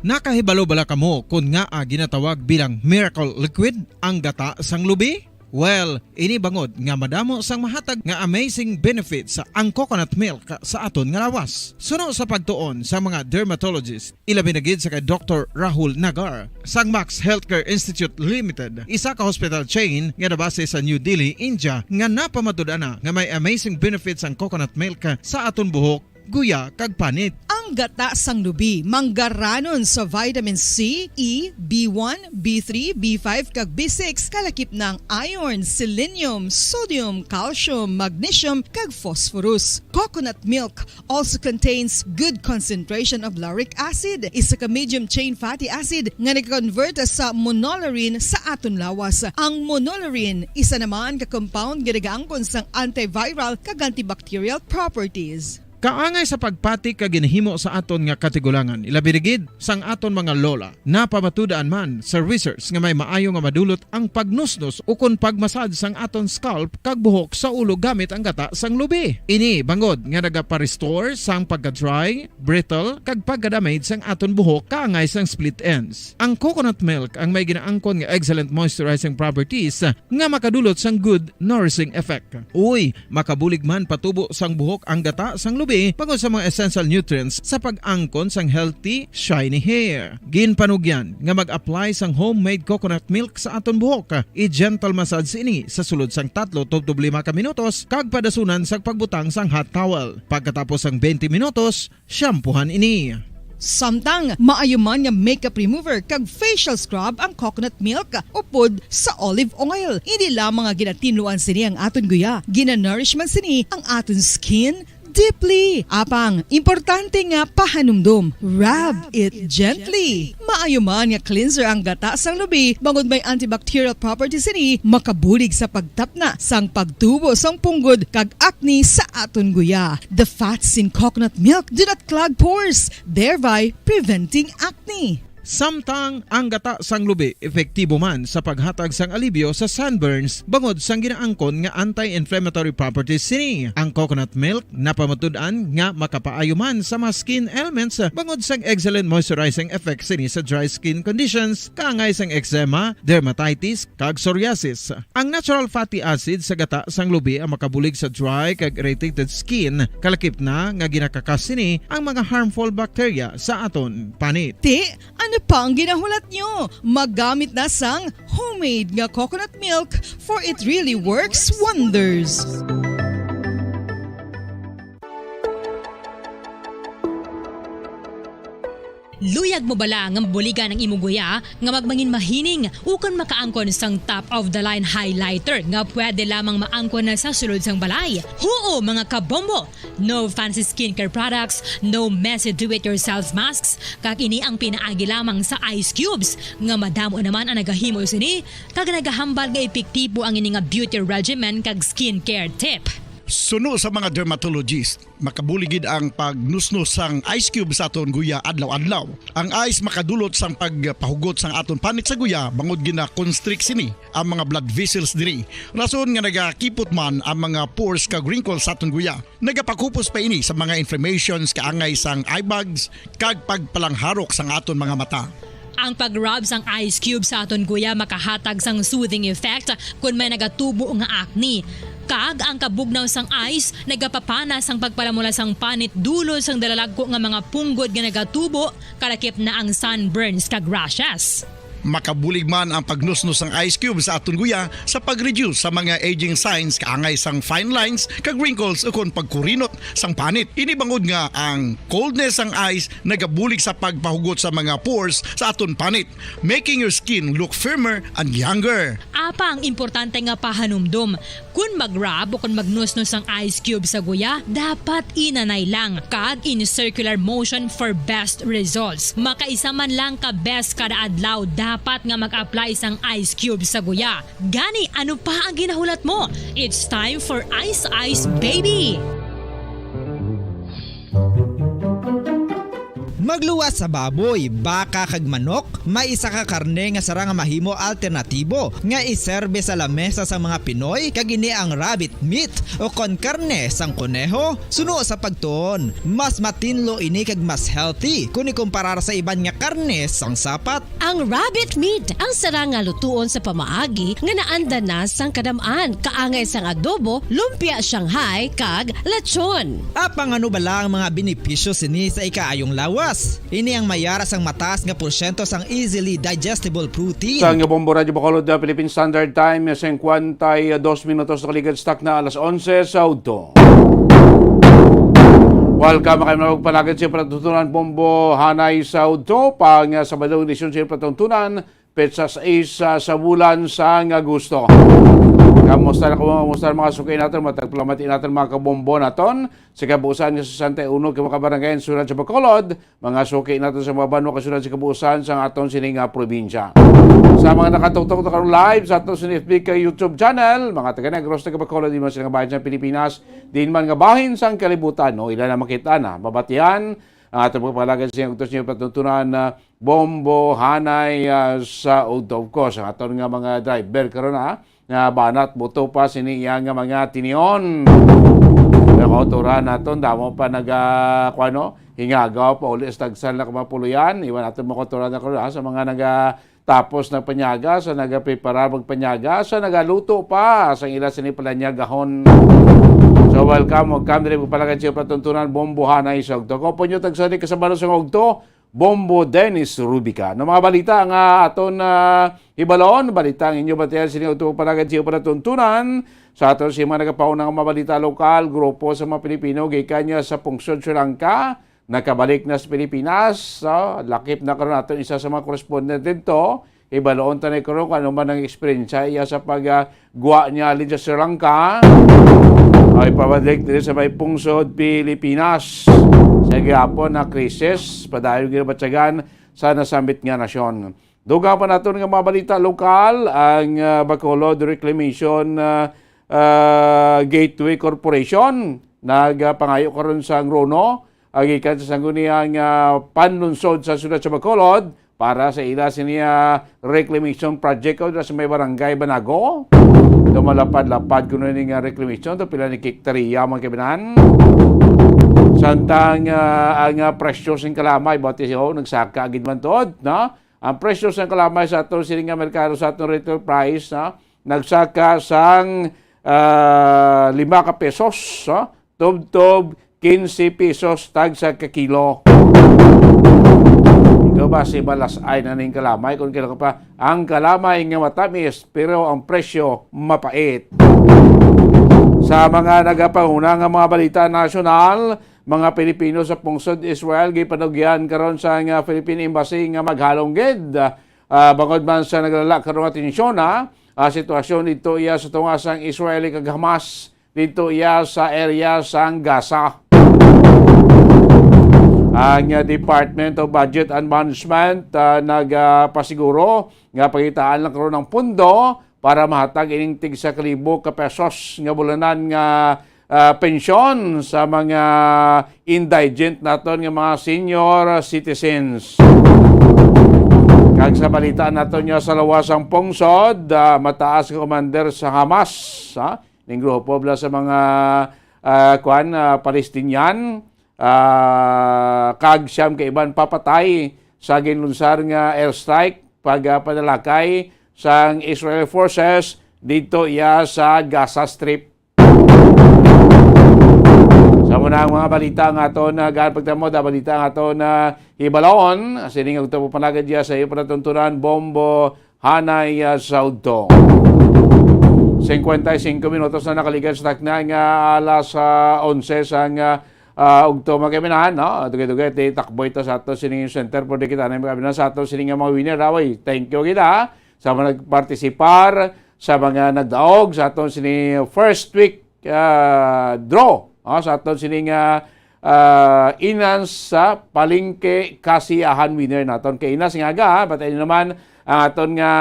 Nakahibalo bala kamo kon ngaa ginatawag bilang miracle liquid ang gata sang lubi? Well, ini bangod nga madamo sang mahatag nga amazing benefits ang coconut milk sa aton nga lawas. Suno sa pagtuon sa mga dermatologist, ilabi na gid sa kay Doktor Rahul Nagar sang Max Healthcare Institute Limited, isa ka hospital chain nga nabase sa New Delhi, India, nga napamatud-an na nga may amazing benefits ang coconut milk sa aton buhok, guya, kag panit. Ang gata sang lubi manggaranon sa vitamin C, E, B one, B three, B five, kag B six, kalakip na ang iron, selenium, sodium, calcium, magnesium, kag phosphorus. Coconut milk also contains good concentration of lauric acid, isa ka medium chain fatty acid nga nag-convert sa monolaurin sa aton lawas. Ang monolaurin isa naman ka compound nga nagaangkon sang antiviral kag antibacterial properties. Kaangay sa pagpati kag ginahimo sa aton nga katigulangan, ilabi na gid sang aton mga lola. Napamatud-an man sa research nga may maayo nga madulot ang pagnusnos ukon pagmasad sang aton scalp kag buhok sa ulo gamit ang gata sang lubi. Ini bangod nga nagapa-restore sang pagka-dry, brittle, kag pagka-damage sang aton buhok kaangay sang split ends. Ang coconut milk ang may ginaangkon nga excellent moisturizing properties nga makadulot sang good nourishing effect. Uy, makabulig man patubo sang buhok ang gata sang lubi bangod sa mga essential nutrients sa pag-angkon sang healthy, shiny hair. Ginpanugyan nga mag-apply sang homemade coconut milk sa aton buhok. I-gentle massage ini sa sulod sang tatlo tubtob lima ka minutos kag padasunan sang pagbutang sang hot towel. Pagkatapos sang twenty minutos, shampoohan ini. Samtang maayo man nga makeup remover kag facial scrub ang coconut milk upod sa olive oil. Hindi lamang nga ginatinluan sini ang aton guya, ginanourish man sini ang aton skin deeply. Apang, importante nga pahanumdom, rub it gently. Maayo man nga cleanser ang gata sang lubi, bangod may antibacterial properties sini, makabulig sa pagtapna sang pagtubo sang punggod kag acne sa aton guya. The fats in coconut milk do not clog pores, thereby preventing acne. Samtang ang gata sang lubi epektibo man sa paghatag sang alibyo sa sunburns bangod sang ginaangkon nga anti-inflammatory properties sini. Ang coconut milk napamatud-an nga makapaayo man sa mga skin ailments bangod sang excellent moisturizing effect sini sa dry skin conditions, kaangay sang eczema, dermatitis, kag psoriasis. Ang natural fatty acid sa gata sang lubi ang makabulig sa dry kag irritated skin, kalakip na nga ginakakas sini ang mga harmful bacteria sa aton panit. Ti, ano pa ang ginahulat nyo? Maggamit na sang homemade nga coconut milk, for it really works wonders. Luyag mo bala nga mabuligan ang imong guya nga magmangin mahining ukon makaangkon sang top of the line highlighter nga pwede lamang maangkon na sa sulod sang balay? Huo, mga kabombo! No fancy skincare products, no messy do-it-yourself masks, kag ini ang pinaagi lamang sa ice cubes nga madamo naman ang nagahimo sini kag nagahambal nga epektibo ang ini nga beauty regimen kag skincare tip. Suno sa mga dermatologist, makabulig gid ang pagnusnos sang ice cube sa aton guya adlaw-adlaw. Ang ice makadulot sang pagpahugot sang aton panit sa guya bangod gina-constrict sini ang mga blood vessels diri. Rason nga nagakipot man ang mga pores kag wrinkles sa aton guya. Nagapakupos pa ini sa mga inflammations kaangay sang eye bags kag pagpalangharok sang aton mga mata. Ang pag-rub sang ice cube sa aton guya makahatag sang soothing effect kon may nagatubo nga acne. Kag ang kabugnaw sang ice nagapapana sang pagpalamula sang panit dulot sang dalalagko nga mga punggod nga nagatubo, kalakip na ang sunburns kag rashes. Makabulig man ang pagnusnos sang ice cube sa aton guya sa pag-reduce sa mga aging signs kaangay sang fine lines kag wrinkles ukon pagkurinot sang panit. Ini bangod nga ang coldness sang ice nagabulig sa pagpahugot sa mga pores sa aton panit, making your skin look firmer and younger. Apa ang importante nga pahanumdom? Kun mag-rub o kun magnusnos ang ice cube sa guya, dapat inanay lang kag in circular motion for best results. Makaisa man lang ka beses kada adlaw dapat nga mag-apply sang ice cube sa guya. Gani, ano pa ang ginahulat mo? It's time for Ice Ice Baby! Magluwas sa baboy, baka kag manok, may isa ka karne nga sarang nga mahimo alternatibo nga iserbe sa lamesa sa mga Pinoy, kag ini ang rabbit meat o kon karne sang koneho. Suno sa pagtuon, mas matinlo ini kag mas healthy kun ikumparar sa iban nga karne sang sapat. Ang rabbit meat ang sarang nga lutuon sa pamaagi nga naanda na sang kadam-an, kaangay sang adobo, lumpia Shanghai, kag lechon. Apang ano bala ang mga benepisyo sini sa ikaayong lawas? Ini ang may ara sang mataas nga porsyento sang easily digestible protein. Sa nga Bombo Radyo Bacolod, uh, Philippine Standard Time, singkwenta y dos minutos nakaligad sa takna alas onse sa udto. Welcome kayo mga pagpalagad sa patutunan Bombo Hanay sa udto, pang, uh, Sabado, edisyon sa patutunan, petsa sais, ah, sa bulan sang Agosto. Kamusta na, kamusta ang mga suki naton, matag palamati naton, mga kabombo naton? Sa kabuusan nga sesenta y uno ka mga kabarangay ang sulod sa Bacolod, mga suki naton sa mga banwa kasulod sa kabuusan sang aton sini nga probinsya. Sa mga nakatuktok na karon live sa aton sini F B K YouTube channel, mga taga Negros, taga Bacolod, di man sila nga bahin sa Pilipinas, di man nga bahin sang kalibutan, no? Ila na makita na, mabatian, ang aton pagpalagad sa inyo, gusto niyo patuntunan na Bombo Hanay, ah, sa udto. Of course, ang aton nga mga driver karon, ah, nga banat buto pa sini iya nga mga tinion. Nga kauturan naton, damo pa naga, kuano, hingagaw pa uli sa tagsa na ka mga puloy-an. Iban naton mga kauturan na karon, ah, sa mga naga tapos nagpanyaga, sa nagaprepara magpanyaga, sa nagaluto pa sa ila sini palanyagahon. So, welcome, welcome diri pagpalagad sa patuntunan, Bombo Hanay sa udto. Ko po nyo tagsa ni kasabalo sa udto, Bombo Dennis Rubica. No, mga balita nga aton, ah, hibalon, balita ang inyo batian sini udto palagad sa panatuntunan. Sa aton si mga nagapauna nga mga balita lokal, grupo sa mga Pilipino gikan niya sa pungsod Sri Lanka, nakabalik na sa Pilipinas. So, lakip na karon aton isa sa mga korespondente dito. Hibalon ta na karon kung ano man ang eksperyensya iya sa pag, ah, gwa niya halin sa Sri Lanka. Ay pabalik diri sa may pungsod Pilipinas. Sa gihapon na krisis, padayon ginabatyagan sa nasambit nga nasyon. Dugang pa naton nga mga balita lokal, ang, ah, Bacolod Reclamation, ah, ah, Gateway Corporation nagapangayo karon sa Angrono, ah, gikan sa sangguniang, ah, panlunsod sa siyudad sa Bacolod para sa ila sini, ah, reclamation project o sa may barangay Banago. Ito malapad-lapad kuno ni nga reclamation, to pila ni hektarya, mga kababayan. Samtang, ah, ang, ah, presyo sing kalamay, bati siya, oh, nagsaka gid man tuod, no? Ang presyo sang kalamay sa aton sini nga merkado, sa aton retail price, no? Nagsaka sang, ah, lima ka pesos, no? Tubtob quince pesos tagsa ka kilo. Ikaw ba si balas ay na ning kalamay? Kung kilo ka pa, ang kalamay nga matamis, pero ang presyo mapait. Sa mga nagapanguna nga mga balita nasyonal, mga Pilipino sa pungsod Israel gipanugyan karon sa nga Philippine Embassy nga maghalong gid, ah, bangod man sa naglala karon nga tensyon, ah, ah, sitwasyon dito iya sa tunga sang Israel kag Hamas dito iya sa area sang Gaza. Ang, ah, Department of Budget and Management, ah, nagapasiguro nga pangitaan lang karon ang pondo para mahatag ining tig sa kalibo ka pesos nga bulanan nga, ah, pensyon sa mga indigent naton nga mga senior citizens. Kag sa balita naton nga sa lawas ang pungsod, ah, mataas nga commander sa Hamas, ha? Ning grupo bala sa mga, ah, kuan, ah, Palestinian, ah, kag siyam ka iban papatay sa ginlunsar nga airstrike pag, ah, panalakay sang Israel forces dito iya sa Gaza Strip. Sa muna ang mga balita nga aton, ah, gaan pagtamod, ah, balita nga aton, ah, Hibalon, sining ugto panagad ya sa iyo panatuntunan, Bombo, hanay, ah, sa udto. Cincuenta y cinco minutos na nakaligad sa takna nga alas, ah, onse sang, ah, ah, ugto, mga kaibigan, no? Dugay-dugay, ti takbo ito sa ato sining center, pwede kita na, mga kaibigan, sa ato sining mga winner, away. Thank you kita sa mga nagpartisipar, sa mga nagdaog sa aton sini first week, ah, draw, ah, sa aton sini nga, ah, Inans sa Palengke Kasiyahan winner naton. Kay Inans nga aga, ah, batay naman ang aton nga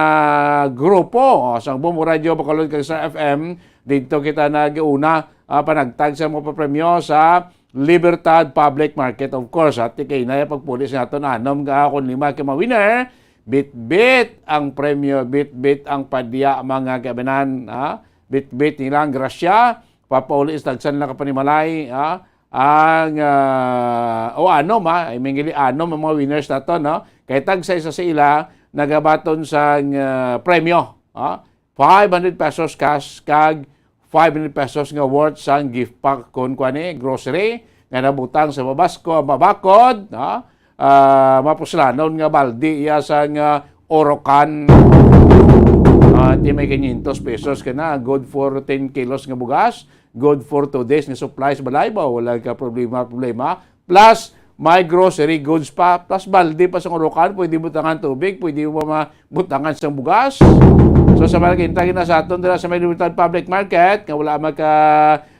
grupo, oh, sa Bombo Radio, Bacolod, kag sa F M, dito kita nag-una, ah, panagtag sa mga papremyo sa Libertad Public Market, of course, at kay na pagpuli sa aton anom nga, kung lima ka mga winner, bitbit ang premyo, bitbit ang padya, mga kaibanan, ha? Bitbit nila ang grasya, papauli sa tagsan lang kapanimalay, ha? Ang, ah, o anom, ha? I mean, gili, anom ang mga winners nato, no? Kay tagsa isa sa ila nagabaton sang, ah, premyo, ha? Five hundred pesos cash kag five hundred pesos nga worth sang gift pack kon kuan ni grocery nga nabutang sa mabasko, mabakod, ha? Ah, mapuslanon nga baldi iya sang, ah, Orocan. Ah, ti may quinientos pesos ka na, good for ten kilos nga bugas, good for two days nga supplies balay ba, wala ka problema, problema. Plus, may grocery goods pa, plus balde pa sa Orocan, pwede butangan tubig, pwede mo ma-, butangan sang bugas. So, sa mga nag-intag na sa aton dira sa may Libertad Public Market, nga wala magka,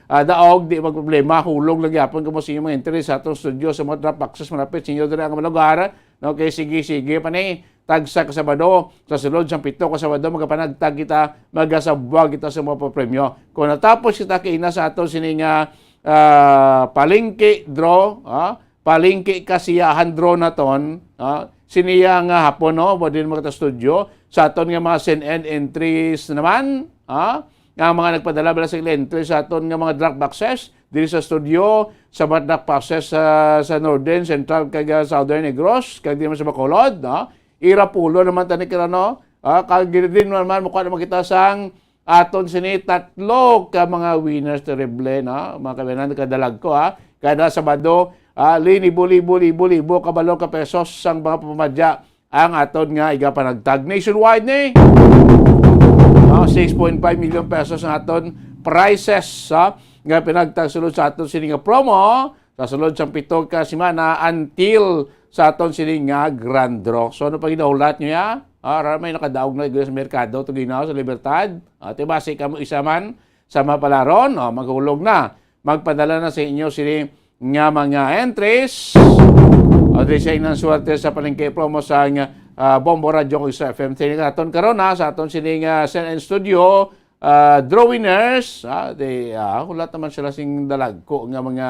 ah, daog, di magproblema, hulog lang gyapon kamo sa inyong mga entry sa atong studio sa mga drop boxes malapit sa inyo dira nga mga lugar. No, kay sige, sige pa ni, tagsa ka Sabado, sa sulod sang pito ka Sabado, magapanagtag kita, magasabwag kita sa mga papremyo. Kung natapos kita kaina sa aton sini nga, ah, palengke draw, ah, palengke kasiyahan draw naton, ah, siniya nga hapon, no, mo din mga studio, sa aton nga mga send-in entries naman, ah, nga mga nagpadala bala sa ila entry sa aton nga mga drop boxes diri sa studio, sa mga drop boxes sa, sa Northern, Central, kag, ah, Southern Negros, kag di man sa Bacolod, no? Ira pulo naman tani kira, no? Ah, kag diri din naman, mukha naman kita sang aton sini tatlo ka mga winners, terrible, no? Mga kabanan, kadalag ko, ha? Kada Sabado, ah, linibo-libo, libo-libo, kabalo ka pesos sang mga pamadya ang aton nga igapanagtag nationwide ni. No, six point five million pesos ang aton prizes, ha, nga pinagtag sulod sa aton sini nga promo sa sulod sang pito ka semana until sa aton sini nga grand draw. So, ano pa ginahulat nyo, ya? Ah, ra may nakadaog na iglesia sa merkado, to ginaw sa Libertad. Ah, ti basi kamo isa man sa mapalaron, oh, maghulog na. Magpadala na sa inyo sini nga mga entries. O di sa inyong swerte sa palengke promo sa, ah, Bombo Radio kag sa F M. Sini naton karon, ha, sa aton sini nga send-in studio, ah, draw winners, ha, di, ah, hulat naman sila sing dalagko nga mga,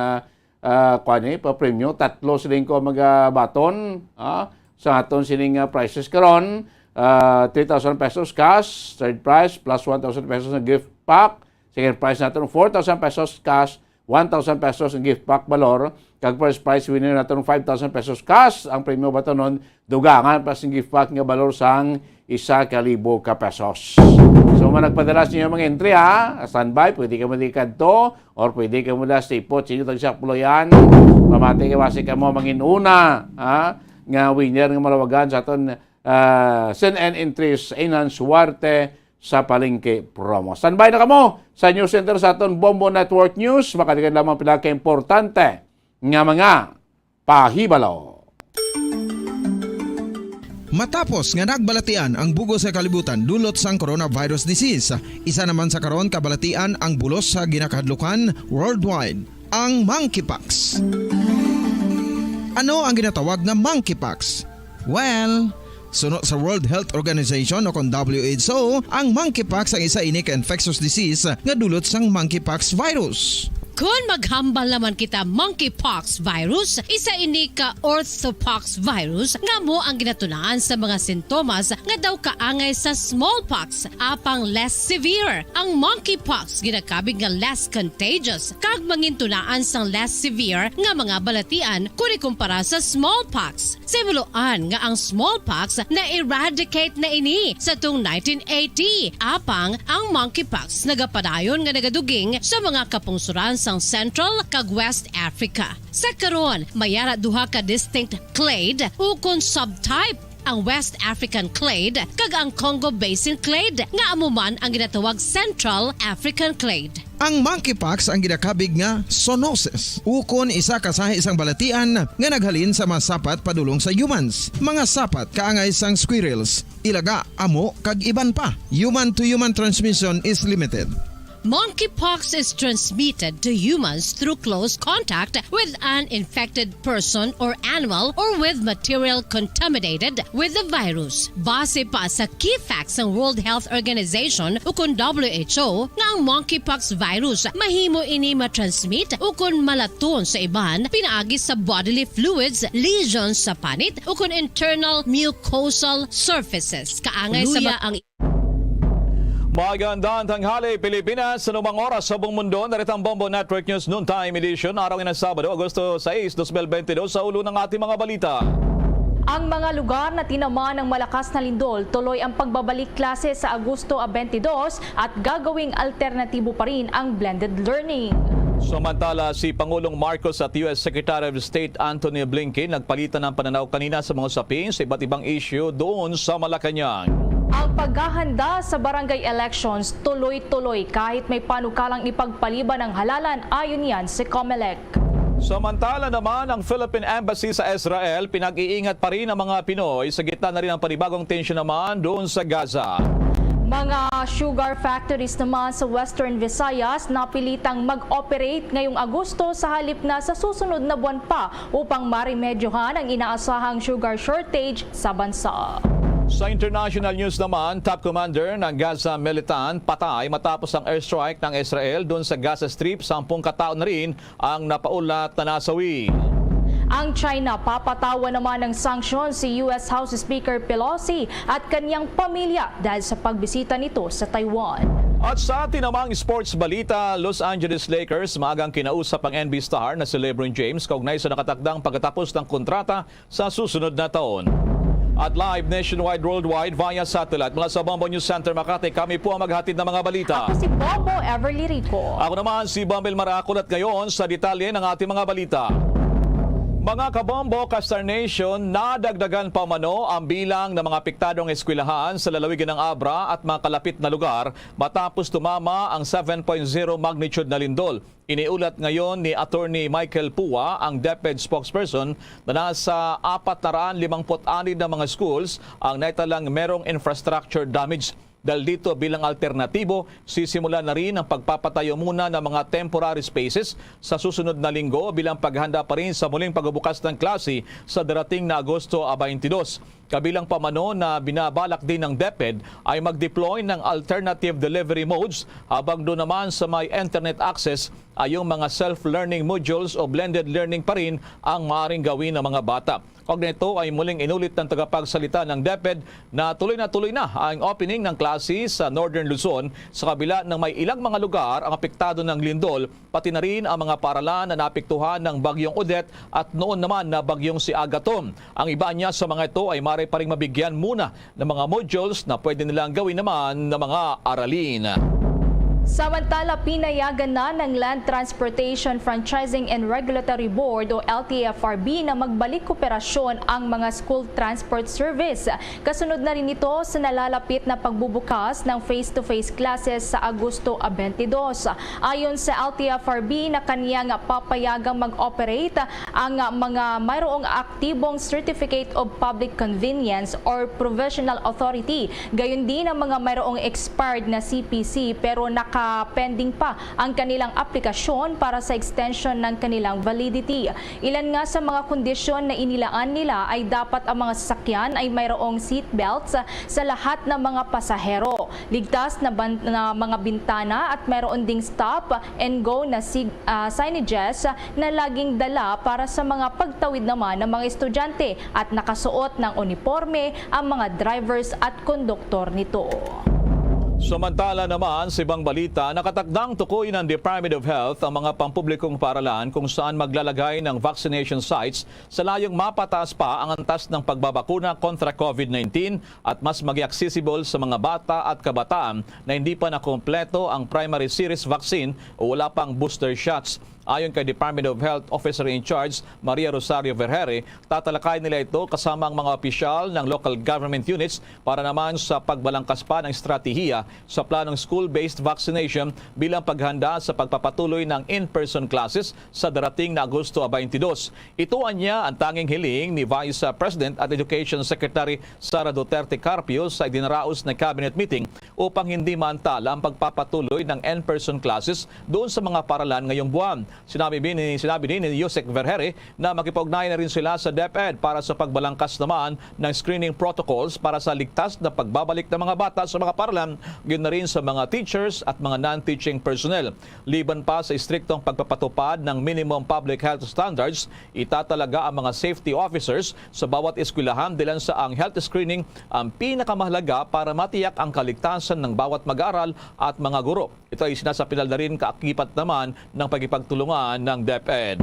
ah, kuan, eh, papremyo. Tatlo sila ko magabaton, ha, sa aton sini nga prizes karon, ah, three thousand pesos cash, third prize, plus one thousand pesos nga gift pack, second prize naton, four thousand pesos cash, one thousand pesos ang gift pack balor, kag first prize winner naton, five thousand pesos cash ang premyo batonon, dugangan pa sing gift pack nga balor sang isa ka libo ka pesos. So, man nagpadala sa inyo mga entry, ha? Standby, pwede ka mo di kadto, or pwede ka mo da stipot sa inyo tagsa puloyan. Pamati ka, basi ka mo mangin una, ha? Nga winner nga malawagan sa aton, ah, send-in entries, Inan Suwarte sa Palengke Promo. Standby na kamo sa News Center sa aton Bombo Network News. Makalikan lamang pila ka importante nga mga pahibalo. Matapos nga nagbalatian ang bug-os nga kalibutan dulot sang coronavirus disease, isa naman sa karon kabalatian ang bulos sa ginakahadlukan worldwide, ang monkeypox. Ano ang ginatawag nga monkeypox? Well, suno sa World Health Organization o kon W H O, ang monkeypox ang isa ini ka infectious disease nga dulot sang monkeypox virus. Kon maghambal naman kita monkeypox virus, isa ini ka orthopox virus nga amo ang ginatunaan sa mga sintomas nga daw kaangay sa smallpox, apang less severe. Ang monkeypox ginakabig nga less contagious kag mangintunaan sang less severe nga mga balatian kon ikumpara sa smallpox. Simuloan nga ang smallpox na-eradicate na ini sa tung nineteen eighty, apang ang monkeypox nagapadayon nga nagaduging sa mga kapungsuran sang Central kag West Africa. Sa karon, may ara duha ka distinct clade ukon subtype, ang West African clade kag ang Congo Basin clade, nga amo man ang ginatawag Central African clade. Ang monkeypox ang ginakabig nga zoonosis, ukon isa ka sahi sang balatian nga naghalin sa mga sapat padulong sa humans, mga sapat kaangay sang squirrels, ilaga, amo, kag iban pa. Human-to-human transmission is limited. Monkeypox is transmitted to humans through close contact with an infected person or animal or with material contaminated with the virus. Base pa sa key facts sang World Health Organization ukon W H O, nga ang monkeypox virus mahimo ini matransmit ukon malaton sa iban pinaagi sa bodily fluids, lesions sa panit, ukon internal mucosal surfaces. Kaangay sa Luya ang Magandang tanghali, Pilipinas. Sa anumang oras sa buong mundo, narito ang Bombo Network News Noontime Edition, araw ng Sabado, Agosto sais, dos mil bentidós, sa ulo ng ating mga balita. Ang mga lugar na tinamaan ng malakas na lindol, tuloy ang pagbabalik klase sa Agosto bentidós at gagawing alternatibo pa rin ang blended learning. Samantala, si Pangulong Marcos at U S Secretary of State Antony Blinken nagpalitan ng pananaw kanina sa mga usapin sa iba't ibang issue doon sa Malacañang. Ang paghahanda sa barangay elections tuloy-tuloy kahit may panukalang ipagpaliban ang halalan, ayon yan si Comelec. Samantala naman, ang Philippine Embassy sa Israel, pinag-iingat pa rin ang mga Pinoy sa gitna na rin ng panibagong tensyon naman doon sa Gaza. Mga sugar factories naman sa Western Visayas napilitang mag-operate ngayong Agosto sa halip na sa susunod na buwan pa upang maremedyohan ang inaasahang sugar shortage sa bansa. Sa international news naman, top commander ng Gaza militant patay matapos ang airstrike ng Israel doon sa Gaza Strip, sampung katao na rin ang napaulat na nasawi. Ang China, papatawan naman ng sanksyon si U S House Speaker Pelosi at kanyang pamilya dahil sa pagbisita nito sa Taiwan. At sa atin namang sports balita, Los Angeles Lakers maagang kinausap ang N B A star na si LeBron James kaugnay sa nakatakdang pagkatapos ng kontrata sa susunod na taon. At live nationwide, worldwide, via satellite mula sa Bombo News Center Makati, kami po ang maghatid ng mga balita. Ako si Bombo Everly Rico. Ako naman si Bombo Elmar Akol, at ngayon sa detalye ng ating mga balita. Mga kabombo, Kastar Nation, nadagdagan pa umano ang bilang ng mga apektadong eskwelahan sa lalawigan ng Abra at mga kalapit na lugar matapos tumama ang seven point zero magnitude na lindol. Iniulat ngayon ni Attorney Michael Pua, ang DepEd spokesperson, na nasa apat na raan limangput anid na mga schools ang naitalang merong infrastructure damage. Dahil dito, bilang alternatibo, sisimulan na rin ang pagpapatayo muna ng mga temporary spaces sa susunod na linggo bilang paghanda pa rin sa muling pagbubukas ng klase sa darating na Agosto twenty-two. Kabilang pa umano na binabalak din ng DepEd ay mag-deploy ng alternative delivery modes, habang doon naman sa may internet access ay yung mga self-learning modules o blended learning pa rin ang maaaring gawin ng mga bata. Kaugnay nito ay muling inulit ng tagapagsalita ng DepEd na tuloy na tuloy na ang opening ng klase sa Northern Luzon, sa kabila ng may ilang mga lugar ang apektado ng lindol, pati na rin ang mga paaralan na naapektuhan ng Bagyong Odette at noon naman na Bagyong si Agaton. Ang iba niya sa mga ito ay maaari pa ring mabigyan muna ng mga modules na pwede nilang gawin naman ng mga aralin. Samantala, pinayagan na ng Land Transportation Franchising and Regulatory Board o L T F R B na magbalik koperasyon ang mga school transport service. Kasunod na rin ito sa nalalapit na pagbubukas ng face-to-face classes sa Agosto twenty-two. Ayon sa L T F R B, na kaniya nga papayagang mag-operate ang mga mayroong aktibong Certificate of Public Convenience or Provisional Authority, gayon din ang mga mayroong expired na C P C pero naka-pending pa ang kanilang aplikasyon para sa extension ng kanilang validity. Ilan nga sa mga kondisyon na inilaan nila ay dapat ang mga sasakyan ay mayroong seat belts sa lahat ng mga pasahero, ligtas na ban-, na mga bintana at mayroon ding stop and go na sig-, ah, signages na laging dala para sa mga pagtawid naman ng mga estudyante at nakasuot ng uniporme ang mga drivers at konduktor nito. Samantala naman, sa ibang balita, nakatakdang tukuyin ng Department of Health ang mga pampublikong paaralan kung saan maglalagay ng vaccination sites sa layong mapataas pa ang antas ng pagbabakuna kontra COVID nineteen at mas maging accessible sa mga bata at kabataan na hindi pa nakompleto ang primary series vaccine o wala pang booster shots. Ayon kay Department of Health Officer in Charge Maria Rosario Vergere, tatalakayin nila ito kasama ang mga opisyal ng local government units para naman sa pagbalangkas pa ng estratehiya sa planong school-based vaccination bilang paghanda sa pagpapatuloy ng in-person classes sa darating na Agosto twenty-two. Ito anya ang tanging hiling ni Vice President at Education Secretary Sara Duterte Carpio sa idinaraos na cabinet meeting upang hindi maantala ang pagpapatuloy ng in-person classes doon sa mga paaralan ngayong buwan. Sinabi din, sinabi din ni Usec Vergere na makipag-ugnayan na rin sila sa DepEd para sa pagbalangkas naman ng screening protocols para sa ligtas na pagbabalik ng mga bata sa mga paaralan, gayon na rin sa mga teachers at mga non-teaching personnel. Liban pa sa istriktong pagpapatupad ng minimum public health standards, itatalaga ang mga safety officers sa bawat eskwelahan, dahilan sa ang health screening ang pinakamahalaga para matiyak ang kaligtasan ng bawat mag-aaral at mga guro. Ito ay sinasapilal na rin kaakibat naman ng pagkipagtulungan ng DepEd.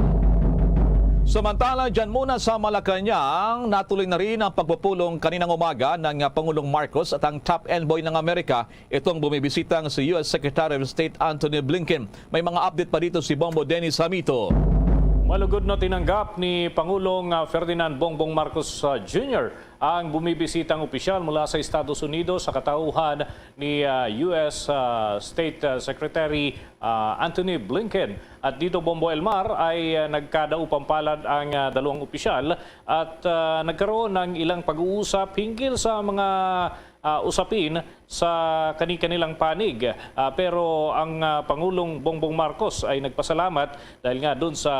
Samantala, dyan muna sa Malacañang, natuloy na rin ang pagpupulong kaninang umaga ng Pangulong Marcos at ang top envoy ng Amerika. Itong bumibisitang si U S Secretary of State Antony Blinken. May mga update pa dito si Bombo Dennis Hamito. Malugod na tinanggap ni Pangulong, ah, Ferdinand Bongbong Marcos, ah, Junior ang bumibisitang opisyal mula sa Estados Unidos sa katauhan ni, ah, U S, ah, State, ah, Secretary, ah, Antony Blinken. At dito, Bombo Elmar, ay, ah, nagkadaupang palad ang, ah, dalawang opisyal at, ah, nagkaroon ng ilang pag-uusap hinggil sa mga, ah, usapin sa kani-kanilang panig. Ah, pero ang, ah, Pangulong Bongbong Marcos ay nagpasalamat dahil nga dun sa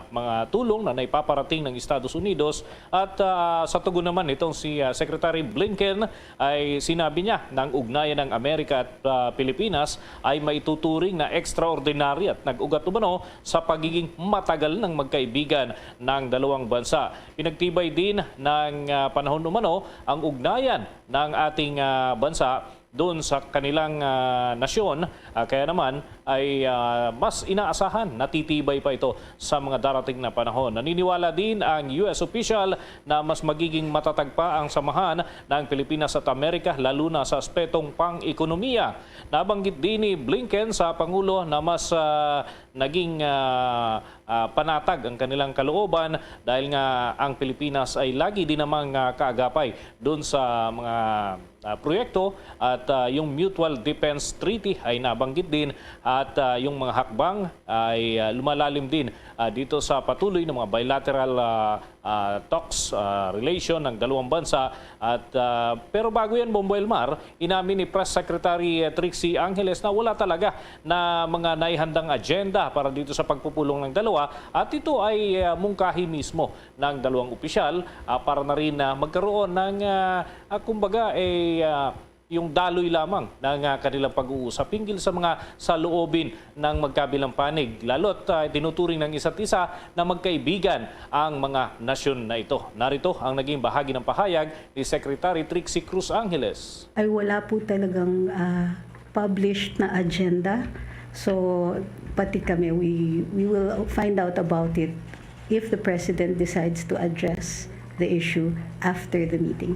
mga tulong na naipaparating ng Estados Unidos at, ah, sa tugon naman nitong si, ah, Secretary Blinken ay sinabi niya na ang ugnayan ng Amerika at, ah, Pilipinas ay maituturing na extraordinary at nag-ugat umano sa pagiging matagal ng magkaibigan ng dalawang bansa. Pinagtibay din ng, ah, panahon umano ang ugnayan ng ating, ah, bansa doon sa kanilang, ah, nasyon. Ah, kaya naman ay, ah, mas inaasahan, natitibay pa ito sa mga darating na panahon. Naniniwala din ang U S official na mas magiging matatag pa ang samahan ng Pilipinas at Amerika, lalo na sa aspetong pang-ekonomiya. Nabanggit din ni Blinken sa Pangulo na mas, ah, naging, ah, ah, panatag ang kanilang kalooban dahil nga ang Pilipinas ay lagi din namang, ah, kaagapay dun sa mga, ah, proyekto at, ah, yung Mutual Defense Treaty ay nabanggit din at, ah, yung mga hakbang ay, ah, lumalalim din, ah, dito sa patuloy na mga bilateral, ah, ah, talks, ah, relation ng dalawang bansa. At, ah, pero bago yan, Bombo Elmar, inamin ni Press Secretary, eh, Trixie Angeles na wala talaga na mga naihandang agenda para dito sa pagpupulong ng dalawa. At ito ay, ah, mungkahi mismo ng dalawang opisyal, ah, para na rin na magkaroon ng, ah, ah, kumbaga, eh, ah, yung daloy lamang ng, ah, kanilang pag-uusap hinggil sa mga saloobin ng magkabilang panig, lalo't, ah, tinuturing ng isa't isa na magkaibigan ang mga nasyon na ito. Narito ang naging bahagi ng pahayag ni Secretary Trixie Cruz Angeles. Ay wala po talagang, ah, published na agenda. So, pati kami, we, we will find out about it if the President decides to address the issue after the meeting.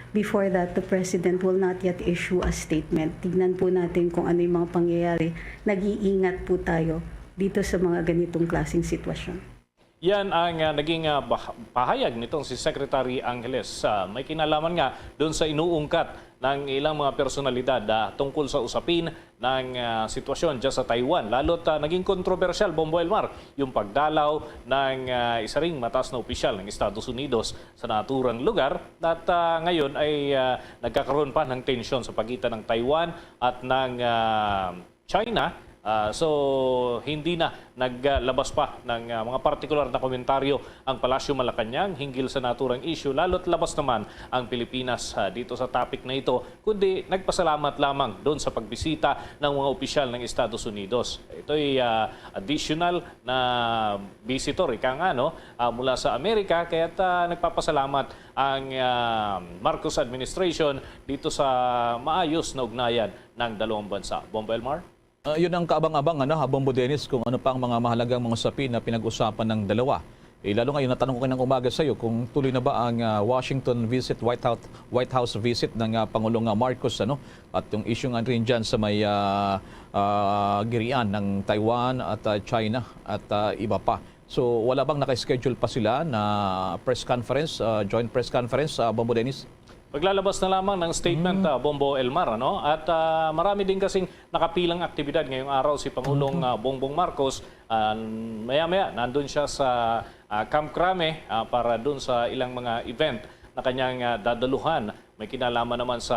Before that, the President will not yet issue a statement. Tignan po natin kung ano yung mga pangyayari. Nag-iingat po tayo dito sa mga ganitong klaseng sitwasyon. Yan ang, ah, naging, ah, bah-, pahayag nitong si Secretary Angeles. Ah, may kinalaman nga doon sa inuungkat ng ilang mga personalidad, ah, tungkol sa usapin ng, ah, sitwasyon dyan sa Taiwan. Lalo't, ah, naging kontrobersyal, Bombo Elmar, yung pagdalaw ng, ah, isa ring mataas na opisyal ng Estados Unidos sa naturang lugar. At, ah, ngayon ay, ah, nagkakaroon pa ng tensyon sa pagitan ng Taiwan at ng, ah, China Ah, so, hindi na naglabas pa ng, ah, mga partikular na komentaryo ang Palasyo Malacañang hinggil sa naturang issue, lalo't labas naman ang Pilipinas, ah, dito sa topic na ito, kundi nagpasalamat lamang doon sa pagbisita ng mga opisyal ng Estados Unidos. Ito'y, ah, additional na visitor, ika nga, no, ah, mula sa Amerika, kaya't, ah, nagpapasalamat ang, ah, Marcos administration dito sa maayos na ugnayan ng dalawang bansa. Bombo Elmar? Ah, yun ang kaabang-abang, ano, ha, Bombo Dennis, kung ano pa ang mga mahalagang mga usapin na pinag-usapan ng dalawa. Eh, lalo ngayon, natanong ko kaninang umaga sa'yo kung tuloy na ba ang, ah, Washington visit, White House, White House visit ng, ah, Pangulong, ah, Marcos, ano, at yung issue nga rin dyan sa may, ah, ah, girian ng Taiwan at, ah, China at, ah, iba pa. So, wala bang naka-schedule pa sila na press conference, ah, joint press conference, ah, Bombo Dennis? Maglalabas na lamang ng statement, ah, Bombo Elmar, ano? At, ah, marami din kasing nakapilang aktibidad ngayong araw si Pangulong, ah, Bongbong Marcos. Ah, maya-maya, nandun siya sa, ah, Camp Crame, ah, para dun sa ilang mga event na kanyang, ah, dadaluhan. May kinalaman naman sa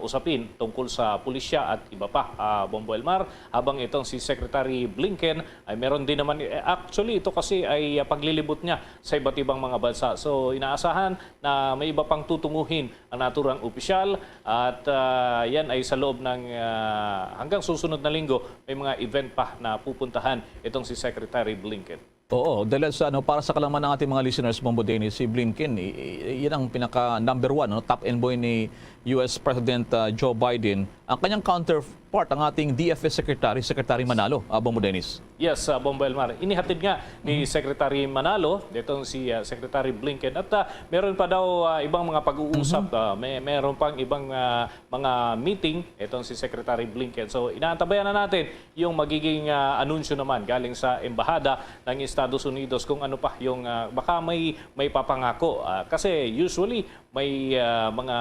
usapin tungkol sa pulisya at iba pa, ah, Bombo Elmar, habang itong si Secretary Blinken ay meron din naman, eh, actually, ito kasi ay, ah, paglilibot niya sa iba't ibang mga bansa. So, inaasahan na may iba pang tutunguhin ang naturang opisyal at, ah, yan ay sa loob ng, ah, hanggang susunod na linggo, may mga event pa na pupuntahan itong si Secretary Blinken. Oo, dahil sa, ano, para sa kalaman ng ating mga listeners, Bombo Dennis, si Blinken, i-, i-, yan ang pinaka number one, ano, top envoy ni U S President, ah, Joe Biden. Ang kanyang counterpart, ang ating D F S Secretary, Secretary Manalo, ah, Bombo Dennis. Yes, ah, Bombo Elmar. Inihatid nga ni Secretary Manalo, itong si, ah, Secretary Blinken. At, ah, meron pa daw, ah, ibang mga pag-uusap, ah, may, meron pang ibang, ah, mga meeting, itong si Secretary Blinken. So, inaantabayan na natin yung magiging, ah, anunsyo naman galing sa Embahada ng Estados Unidos kung ano pa yung, ah, baka may, may papangako. Ah, kasi usually, may, ah, mga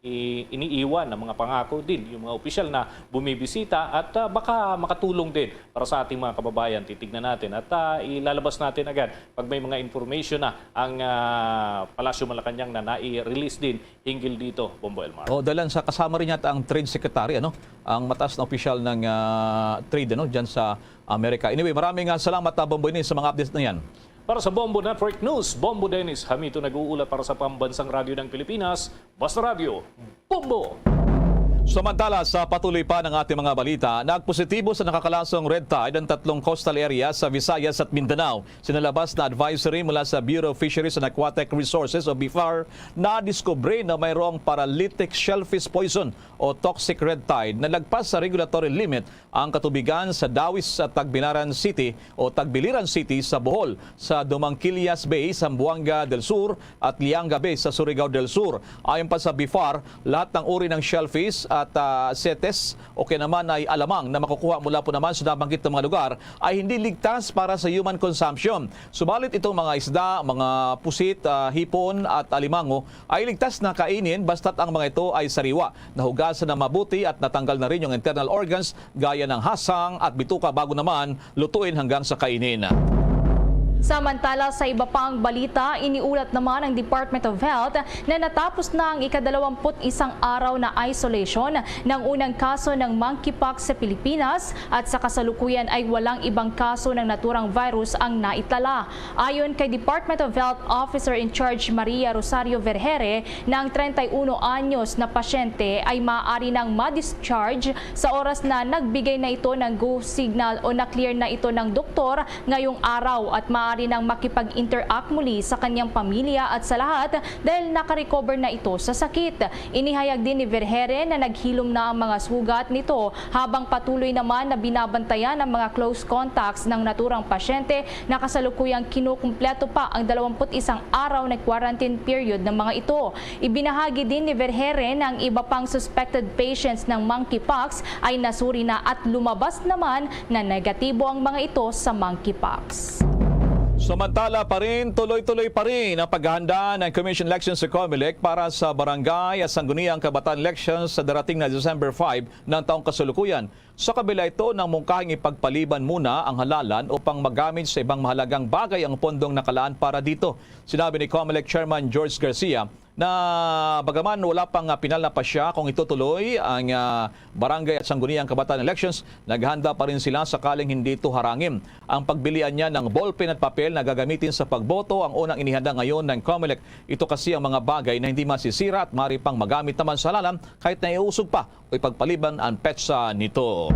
i-, iniiwan ng mga pangako din yung mga opisyal na bumibisita at, ah, baka makatulong din para sa ating mga kababayan. Titignan natin at, ah, ilalabas natin agad pag may mga information na ang, ah, Palasyo Malacañang na nai-release din hinggil dito, Bombo Elmar. O, dalan sa kasama rin yata ang Trade Secretary, ano? Ang mataas na opisyal ng, ah, trade, ano, dyan sa Amerika. Anyway, maraming, ah, salamat, ah, Bombo Dennis, sa mga updates na yan. Para sa Bombo Network News, Bombo Dennis Hamito nag-uulat para sa Pambansang Radyo ng Pilipinas, Basta Radyo, Bombo! Samantala, sa patuloy pa ng ating mga balita, nagpositibo sa nakakalasong red tide ang tatlong coastal area sa Visayas at Mindanao. Sinalabas na advisory mula sa Bureau of Fisheries and Aquatic Resources o BFAR, nadiskubre na mayroong paralytic shellfish poison o toxic red tide na lagpas sa regulatory limit ang katubigan sa Dawis sa Tagbilaran City o Tagbiliran City sa Bohol, sa Dumangkilias Bay, Zamboanga del Sur, at Lianga Bay sa Surigao del Sur. Ayon pa sa BFAR, lahat ng uri ng shellfish at, ah, setes o kaya naman ay alamang na makukuha mula po naman sa nabanggit na mga lugar ay hindi ligtas para sa human consumption. Subalit itong mga isda, mga pusit, ah, hipon at alimango ay ligtas na kainin basta't ang mga ito ay sariwa, nahugasan na mabuti at natanggal na rin yung internal organs gaya ng hasang at bituka bago naman lutuin hanggang sa kainin. Samantala, sa iba pang balita, iniulat naman ng Department of Health na natapos na ang ikadalawamput isang araw na isolation ng unang kaso ng monkeypox sa Pilipinas at sa kasalukuyan ay walang ibang kaso ng naturang virus ang naitala. Ayon kay Department of Health Officer in Charge Maria Rosario Vergere, na ang treinta y uno anyos na pasyente ay maaari nang ma-discharge sa oras na nagbigay na ito ng go signal o na-clear na ito ng doktor ngayong araw at maaari nang makipag-interact muli sa kanyang pamilya at sa lahat dahil nakarecover na ito sa sakit. Inihayag din ni Vergere na naghilom na ang mga sugat nito habang patuloy naman na binabantayan ang mga close contacts ng naturang pasyente na kasalukuyang kinukumpleto pa ang dalawampu't isang araw na quarantine period ng mga ito. Ibinahagi din ni Vergere na ang iba pang suspected patients ng monkeypox ay nasuri na at lumabas naman na negatibo ang mga ito sa monkeypox. Samantala pa rin, tuloy-tuloy pa rin ang paghahanda ng Commission Election sa Comelec para sa Barangay at Sangguniang Kabataan Elections sa darating na December five ng taong kasalukuyan. Sa kabila ito ng mungkahing ipagpaliban muna ang halalan upang magamit sa ibang mahalagang bagay ang pondong nakalaan para dito. Sinabi ni Comelec Chairman George Garcia Na bagaman wala pang, ah, pinal na pasya kung itutuloy ang, ah, barangay at sangguniang kabataan elections, naghanda pa rin sila sakaling hindi ito harangin. Ang pagbilian niya ng ballpen at papel na gagamitin sa pagboto ang unang inihanda ngayon ng Comelec. Ito kasi ang mga bagay na hindi masisira at maaari pang magamit naman sa halalan kahit na iusog pa o ipagpaliban ang petsa nito.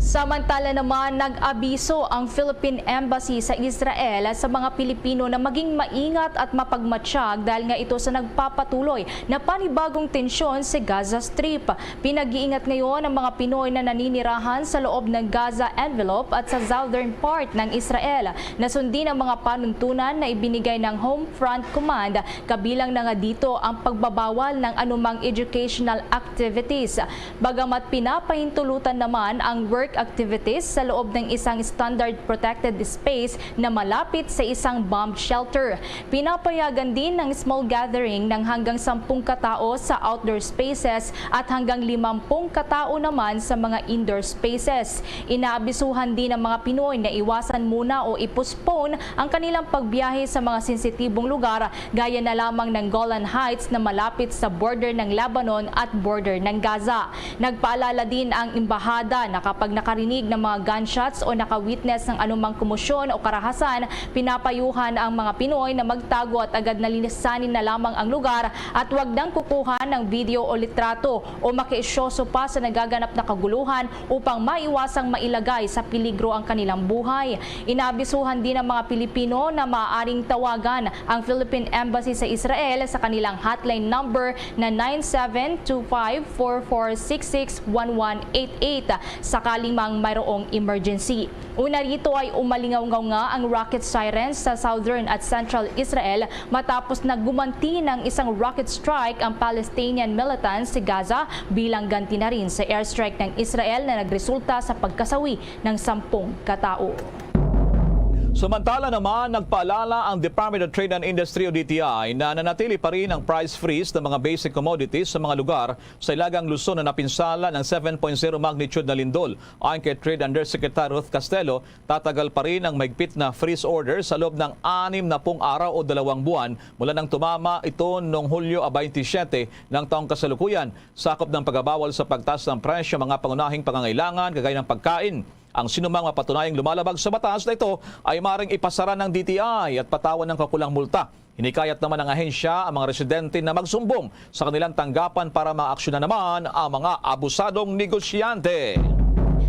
Samantala naman, nag-abiso ang Philippine Embassy sa Israel sa mga Pilipino na maging maingat at mapagmatsyag dahil nga ito sa nagpapatuloy na panibagong tensyon sa Gaza Strip. Pinag-iingat ngayon ang mga Pinoy na naninirahan sa loob ng Gaza envelope at sa southern part ng Israel. Nasundin ang mga panuntunan na ibinigay ng Home Front Command, kabilang na nga dito ang pagbabawal ng anumang educational activities. Bagamat pinapahintulutan naman ang work activities sa loob ng isang standard protected space na malapit sa isang bomb shelter. Pinapayagan din ng small gathering ng hanggang sampung katao sa outdoor spaces at hanggang limampung katao naman sa mga indoor spaces. Inaabisuhan din ang mga Pinoy na iwasan muna o i-postpone ang kanilang pagbiyahe sa mga sensitibong lugar, gaya na lamang ng Golan Heights na malapit sa border ng Lebanon at border ng Gaza. Nagpaalala din ang embahada na kapag nakarinig ng mga gunshots o nakawitness ng anumang komosyon o karahasan, pinapayuhan ang mga Pinoy na magtago at agad na linisanin na lamang ang lugar at wag nang kukuha ng video o litrato o makiisyoso pa sa nagaganap na kaguluhan upang maiwasang mailagay sa peligro ang kanilang buhay. Inabisuhan din ang mga Pilipino na maaaring tawagan ang Philippine Embassy sa Israel sa kanilang hotline number na nine seven two five four four six six one one eight eight sakali mang mayroong emergency. Una rito ay umalingawngaw nga ang rocket sirens sa southern at central Israel matapos na gumanti ng isang rocket strike ang Palestinian militants sa Gaza bilang ganti na rin sa airstrike ng Israel na nagresulta sa pagkasawi ng sampung katao. Samantala naman, nagpaalala ang Department of Trade and Industry o D T I na nanatili pa rin ang price freeze ng mga basic commodities sa mga lugar sa Hilagang Luzon na napinsala ng seven point zero magnitude na lindol. Ayon kay Trade Undersecretary Ruth Castelo, tatagal pa rin ang mahigpit na freeze order sa loob ng anim na pung araw o dalawang buwan mula nang tumama ito noong Hulyo a twenty-seven ng taong kasalukuyan. Sakop ng pagbabawal sa pagtaas ng presyo ang mga pangunahing pangangailangan, kagaya ng pagkain. Ang sinumang mapatunayang lumalabag sa batas na ito ay maaaring ipasara ng D T I at patawan ng kakulang multa. Hinikayat naman ng ahensya ang mga residente na magsumbong sa kanilang tanggapan para maaksyonan naman ang mga abusadong negosyante.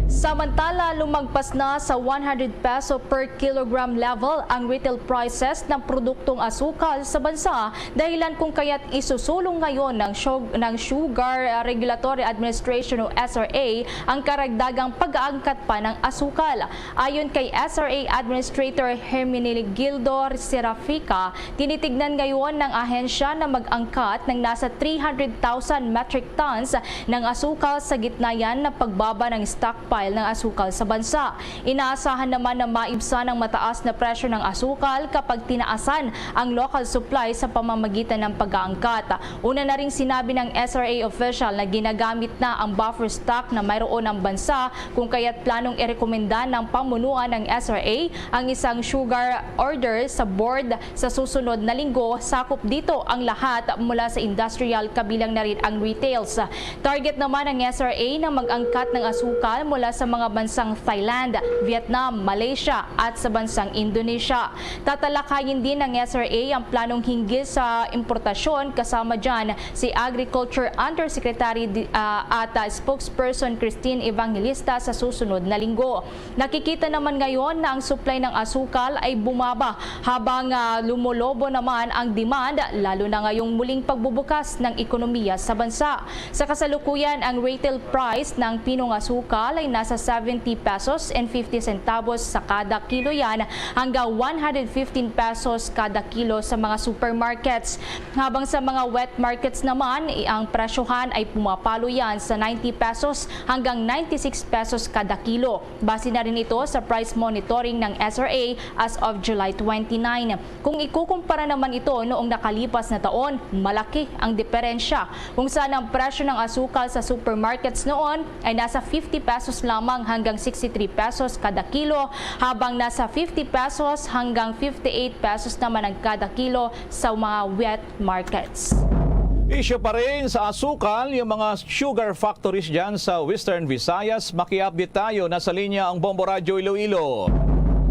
Samantala, lumagpas na sa one hundred peso per kilogram level ang retail prices ng produktong asukal sa bansa, dahilan kung kaya't isusulong ngayon ng, sug- ng Sugar Regulatory Administration o S R A ang karagdagang pag-aangkat pa ng asukal. Ayon kay S R A Administrator Hermenegildo Serafica, tinitignan ngayon ng ahensya na mag-angkat ng nasa three hundred thousand metric tons ng asukal sa gitna yan ng pagbaba ng stockpile ng asukal sa bansa. Inaasahan naman na maibsan ang mataas na presyo ng asukal kapag tinaasan ang local supply sa pamamagitan ng pag-aangkat. Una na ring sinabi ng S R A official na ginagamit na ang buffer stock na mayroon ang bansa, kung kaya't planong irekomenda ng pamunuan ng S R A ang isang sugar order sa board sa susunod na linggo. Sakop dito ang lahat mula sa industrial, kabilang na rin ang retails. Target naman ng S R A na mag-angkat ng asukal mula sa mga bansang Thailand, Vietnam, Malaysia at sa bansang Indonesia. Tatalakayin din ng S R A ang planong hinggil sa importasyon, kasama dyan si Agriculture Undersecretary di- ah, at ah, Spokesperson Christine Evangelista sa susunod na linggo. Nakikita naman ngayon na ang supply ng asukal ay bumaba habang ah, lumolobo naman ang demand, lalo na ngayong muling pagbubukas ng ekonomiya sa bansa. Sa kasalukuyan, ang retail price ng pinong asukal ay nasa seventy pesos and fifty centavos sa kada kilo yan hanggang one hundred fifteen pesos kada kilo sa mga supermarkets. Habang sa mga wet markets naman, i- ang presyohan ay pumapalo yan sa ninety pesos hanggang ninety-six pesos kada kilo. Base na rin ito sa price monitoring ng S R A as of July twenty-nine. Kung ikukumpara naman ito noong nakalipas na taon, malaki ang diferensya, kung saan ang presyo ng asukal sa supermarkets noon ay nasa fifty pesos lamang hanggang sixty-three pesos kada kilo, habang nasa fifty pesos hanggang fifty-eight pesos naman ang kada kilo sa mga wet markets. Isyu pa rin sa asukal yung mga sugar factories dyan sa Western Visayas. Maki-update tayo. Nasa linya ang Bombo Radyo Iloilo.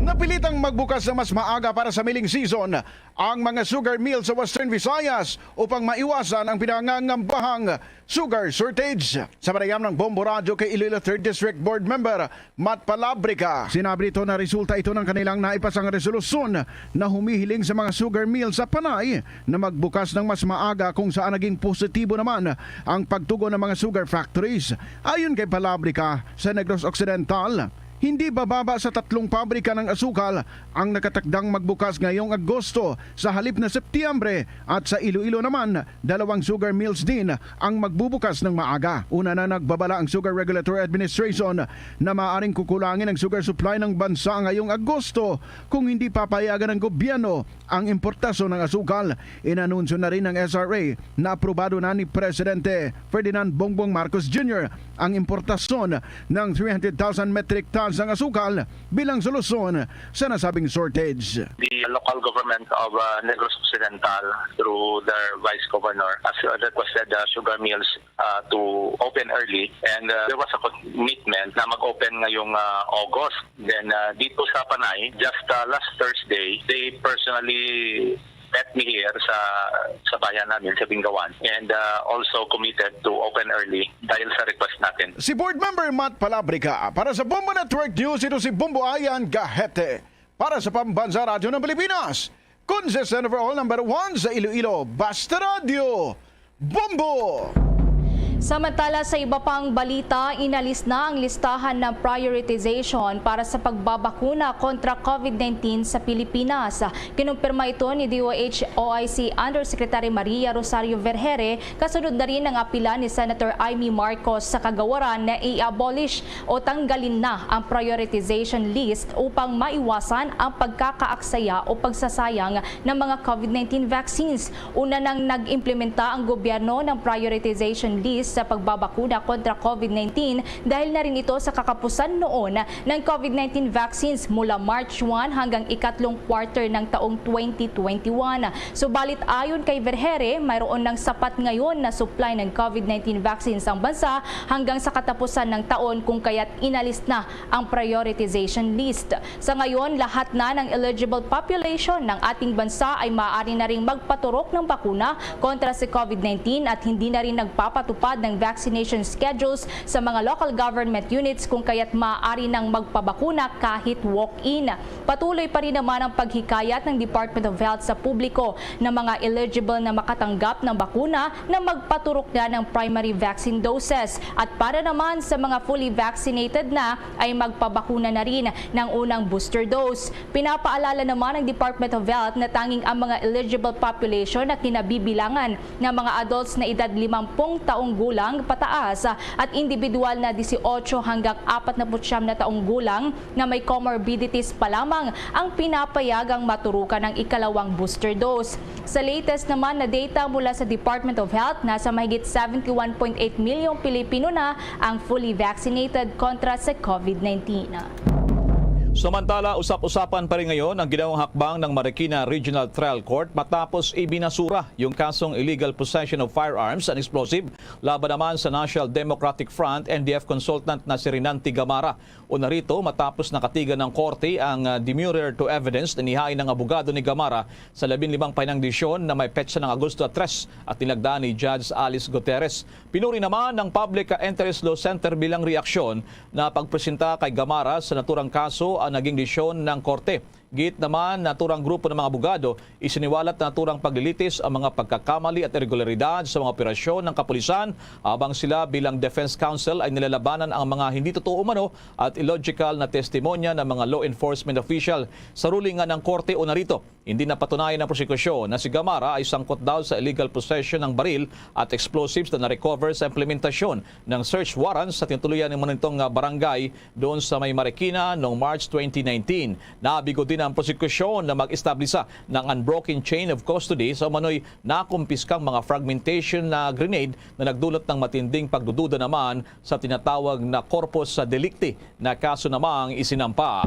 Napilitang magbukas na mas maaga para sa milling season ang mga sugar mill sa Western Visayas upang maiwasan ang pinangangambahang sugar shortage. Sa panayam ng Bombo Radyo kay Iloilo Third District Board Member Matt Palabrica, sinabi nito na resulta ito ng kanilang naipasang resolusyon na humihiling sa mga sugar mill sa Panay na magbukas ng mas maaga, kung saan naging positibo naman ang pagtugon ng mga sugar factories. Ayon kay Palabrica, sa Negros Occidental, hindi bababa sa tatlong pabrika ng asukal ang nakatakdang magbukas ngayong Agosto, sa halip na Setyembre, at sa Iloilo naman, dalawang sugar mills din ang magbubukas ng maaga. Una na, nagbabala ang Sugar Regulatory Administration na maaaring kukulangin ang sugar supply ng bansa ngayong Agosto kung hindi papayagan ng gobyerno ang importasyon ng asukal. Inanunsyo na rin ng S R A na aprobado na ni Presidente Ferdinand Bongbong Marcos Junior ang importasyon ng three hundred thousand metric tons ng asukal bilang solusyon sa nasabing shortage. The local government of uh, Negros Occidental, through their vice governor, has uh, requested the sugar mills uh, to open early, and uh, there was a commitment na mag-open ngayong uh, August. Then uh, dito sa Panay, just uh, last Thursday, they personally met me here sa sa bayan namin sa Bingawan, and uh, also committed to open early dahil sa request natin. Si Board Member Matt Palabrica. Para sa Bombo Network News, ito si Bombo Ayan Gahete. Para sa Pambansa Radyo ng Pilipinas, consistent overall number one sa Iloilo, Basta Radyo, Bombo! Samantala, sa iba pang balita, inalis na ang listahan ng prioritization para sa pagbabakuna kontra COVID nineteen sa Pilipinas. Kinumpirma ito ni D O H O I C Undersecretary Maria Rosario Vergere, kasunod na rin ng apila ni Senator Imee Marcos sa kagawaran na i-abolish o tanggalin na ang prioritization list upang maiwasan ang pagkakaaksaya o pagsasayang ng mga COVID nineteen vaccines. Una nang nag-implementa ang gobyerno ng prioritization list sa pagbabakuna kontra COVID nineteen dahil na rin ito sa kakapusan noon ng COVID nineteen vaccines mula March one hanggang ikatlong quarter ng taong twenty twenty-one. Subalit, ayon kay Vergere, mayroon ng sapat ngayon na supply ng COVID nineteen vaccines ang bansa hanggang sa katapusan ng taon, kung kaya't inalis na ang prioritization list. Sa ngayon, lahat na ng eligible population ng ating bansa ay maaari na ring magpaturok ng bakuna kontra sa COVID nineteen at hindi na rin nagpapatupad ng vaccination schedules sa mga local government units, kung kaya't maaari nang magpabakuna kahit walk-in. Patuloy pa rin naman ang paghikayat ng Department of Health sa publiko na mga eligible na makatanggap ng bakuna na magpaturok na ng primary vaccine doses. At para naman sa mga fully vaccinated na, ay magpabakuna na rin ng unang booster dose. Pinapaalala naman ng Department of Health na tanging ang mga eligible population na kinabibilangan ng mga adults na edad limampung taong gulang pataas at individual na dieciocho hanggang apat na putsyam na taong gulang na may comorbidities pa lamang ang pinapayagang maturukan ng ikalawang booster dose. Sa latest naman na data mula sa Department of Health, nasa mahigit seventy-one point eight milyong Pilipino na ang fully vaccinated kontra sa COVID nineteen. Samantala, usap-usapan pa rin ngayon ang ginawang hakbang ng Marikina Regional Trial Court matapos ibinasura yung kasong illegal possession of firearms and explosive laban naman sa National Democratic Front, N D F, consultant na si Rinanti Gamarra. Una rito, matapos nakatigan ng korte ang, ah, demurrer to evidence na inihain ng abogado ni Gamarra sa labing limang panindisyon na may petsa ng Agosto tres at tinagda ni Judge Alice Gutierrez. Pinuri naman ng Public Interest Law Center bilang reaksyon na pagpresenta kay Gamarra sa naturang kaso ang naging desisyon ng korte. Giit naman naturang grupo ng mga abogado, isiniwalat na naturang paglilitis ang mga pagkakamali at irregularidad sa mga operasyon ng kapulisan, habang sila bilang defense counsel ay nilalabanan ang mga hindi totoo umano at illogical na testimonya ng mga law enforcement official. Sa ruling nga ng korte, una rito, hindi napatunayan ng prosekusyon na si Gamarra ay sangkot daw sa illegal possession ng baril at explosives na na-recover sa implementasyon ng search warrant sa tinutuluyan ng mga nitong, ah, barangay doon sa may Marikina noong March twenty nineteen. Nabigo din ang prosekusyon na mag-establisa ng unbroken chain of custody sa umano'y nakumpiskang mga fragmentation na grenade na nagdulot ng matinding pagdududa naman sa tinatawag na corpus delicti na kaso namang isinampa.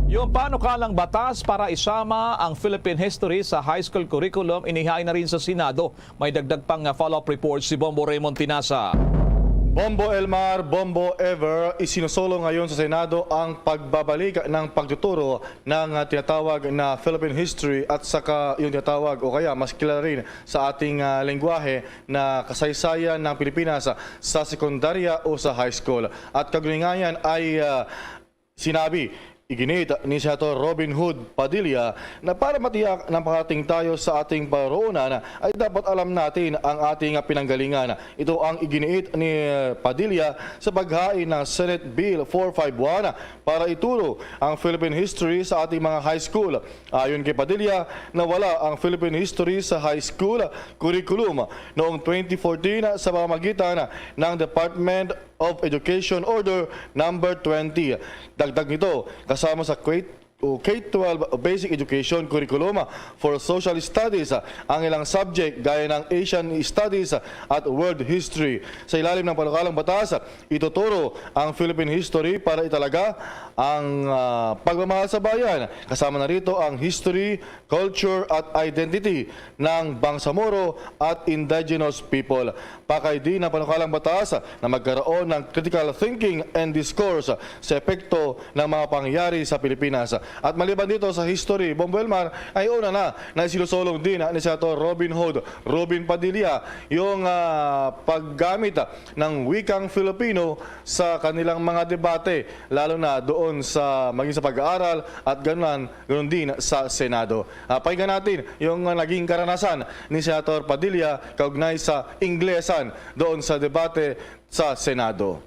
Yung panukalang batas para isama ang Philippine history sa high school curriculum inihain na rin sa Senado. May dagdag pang, ah, follow-up report si Bombo Raymond Tinasa. Bombo Elmar, Bombo Ever, isinusulong ngayon sa Senado ang pagbabalik ng pagtuturo ng, ah, tinatawag na Philippine history at saka yung tinatawag o kaya mas kilala rin sa ating, ah, lengguwahe na kasaysayan ng Pilipinas sa sekundarya o sa high school. At kaguningayan ay, ah, sinabi, iginiit ni Senator Robin Hood Padilla na para matiyak na makarating tayo sa ating paroonan ay dapat alam natin ang ating pinanggalingan. Ito ang iginiit ni Padilla sa paghain ng Senate Bill four five one para ituro ang Philippine history sa ating mga high school. Ayon kay Padilla, nawala ang Philippine history sa high school curriculum noong twenty fourteen sa pamamagitan ng Department of Education Order Number twenty. Dagdag nito, kasama sa K o K twelve Basic Education Curriculum for Social Studies ang ilang subject gaya ng Asian Studies at World History. Sa ilalim ng panukalang batas, ituturo ang Philippine history para italaga ang, ah, pagmamahal sa bayan. Kasama na rito ang history, culture at identity ng Bangsamoro at indigenous people. Pakay din ang panukalang batas na magkaroon ng critical thinking and discourse sa epekto ng mga pangyayari sa Pilipinas. At maliban dito sa history, Bombo Elmar, ay una na na isinusulong din ni Senator Robin Hood, Robin Padilla, yung, ah, paggamit ng wikang Filipino sa kanilang mga debate, lalo na doon sa maging sa pag-aaral at ganun, ganun din sa Senado. Ah, pakinggan natin yung, ah, naging karanasan ni Senator Padilla kaugnay sa Inglesan doon sa debate sa Senado.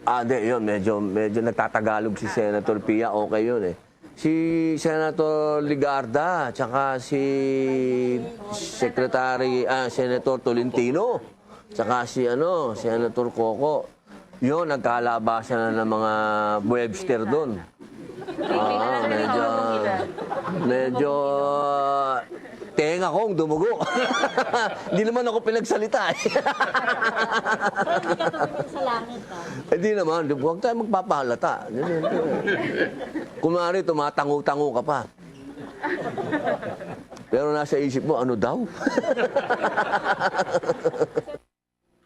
Ah, di, yun, medyo, medyo nagtatagalog si Senator Pia, okay yun eh. Si Senator Legarda, tsaka si Secretary, ah, Senator Tolentino, tsaka si, ano, Senator Coco. Yun, nagkalabasan na ng mga Webster doon. Oo, medyo, medyo tenga kong dumugo. Hindi naman ako pinagsalita eh. Pero hindi ka tumunog sa langit, ah. Hindi naman, di, huwag tayo magpapahalata. Kunwari, tumatango-tango ka pa. Pero nasa isip mo, ano daw?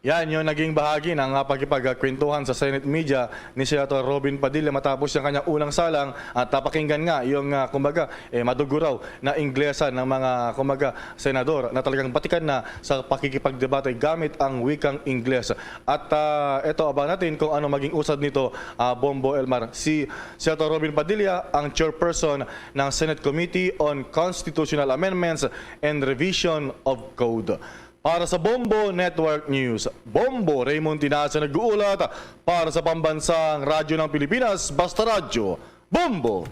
Yan yung naging bahagi ng, ah, pakikipagkwentuhan sa Senate media ni Senator Robin Padilla matapos yung kanyang unang salang at, ah, pakinggan nga yung, ah, kumbaga, eh, maduguraw na Inglesan ng mga, kumbaga, senador na talagang batikan na sa pakikipagdebate gamit ang wikang Ingles. At, ah, eto, abangan natin kung ano maging usad nito, ah, Bombo Elmar. Si Senator Robin Padilla, ang chairperson ng Senate Committee on Constitutional Amendments and Revision of Code. Para sa Bombo Network News, Bombo Raymond Tinasa nag-uulat para sa Pambansang Radyo ng Pilipinas, Basta Radyo, Bombo!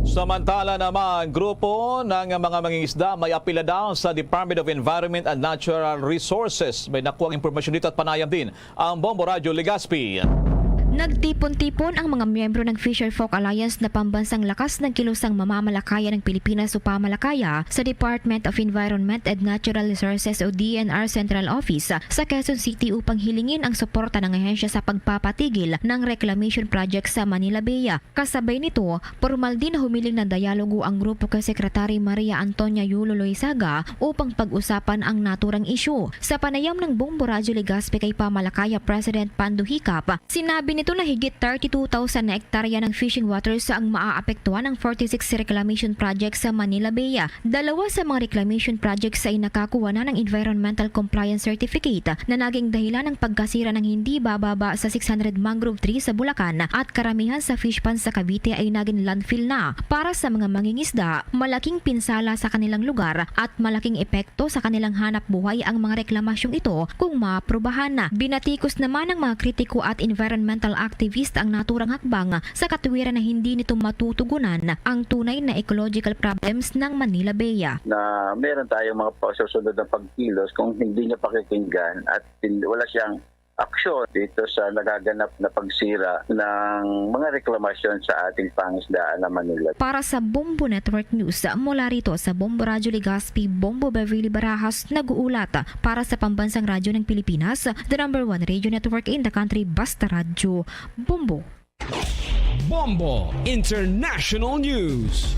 Samantala naman, grupo ng mga mangingisda may apila daw sa Department of Environment and Natural Resources. May nakuha ang impormasyon dito at panayam din ang Bombo Radyo Legazpi. Nagtipon-tipon ang mga miyembro ng Fisher Folk Alliance na pambansang lakas ng kilusang mamamalakaya ng Pilipinas o PAMalakaya sa Department of Environment and Natural Resources o D N R Central Office sa Quezon City upang hilingin ang suporta ng ahensya sa pagpapatigil ng reclamation project sa Manila Bay. Kasabay nito, pormal din na humiling ng dialogo ang grupo kay Secretary Maria Antonia Yulo Loizaga upang pag-usapan ang naturang isyu. Sa panayam ng Bombo Radyo Legazpi kay PAMalakaya President Pando Hicap, sinabi nito na higit thirty-two thousand na hektarya ng fishing waters ang maaapektuhan ng forty-six reclamation project sa Manila Bay. Dalawa sa mga reclamation projects ay nakakuha na ng environmental compliance certificate na naging dahilan ng pagkasira ng hindi bababa sa six hundred mangrove trees sa Bulacan at karamihan sa fish pond sa Cavite ay naging landfill na. Para sa mga mangingisda, malaking pinsala sa kanilang lugar at malaking epekto sa kanilang hanap buhay ang mga reklamasyong ito kung maaprubahan na. Binatikos naman ng mga kritiko at environmental activist ang naturang hakbang sa katwiran na hindi nito matutugunan ang tunay na ecological problems ng Manila Bay. Na meron tayong mga pasusunod na pagkilos kung hindi niya pakikinggan at hin-, wala siyang aksyon dito sa nagaganap na pagsira ng mga reklamasyon sa ating pangisdaan na Manila. Para sa Bombo Network News, mula rito sa Bombo Radyo Legazpi, Bombo Beverly Barajas, nag-uulat. Para sa Pambansang Radyo ng Pilipinas, the number one radio network in the country, Basta Radyo. Bombo. Bombo International News.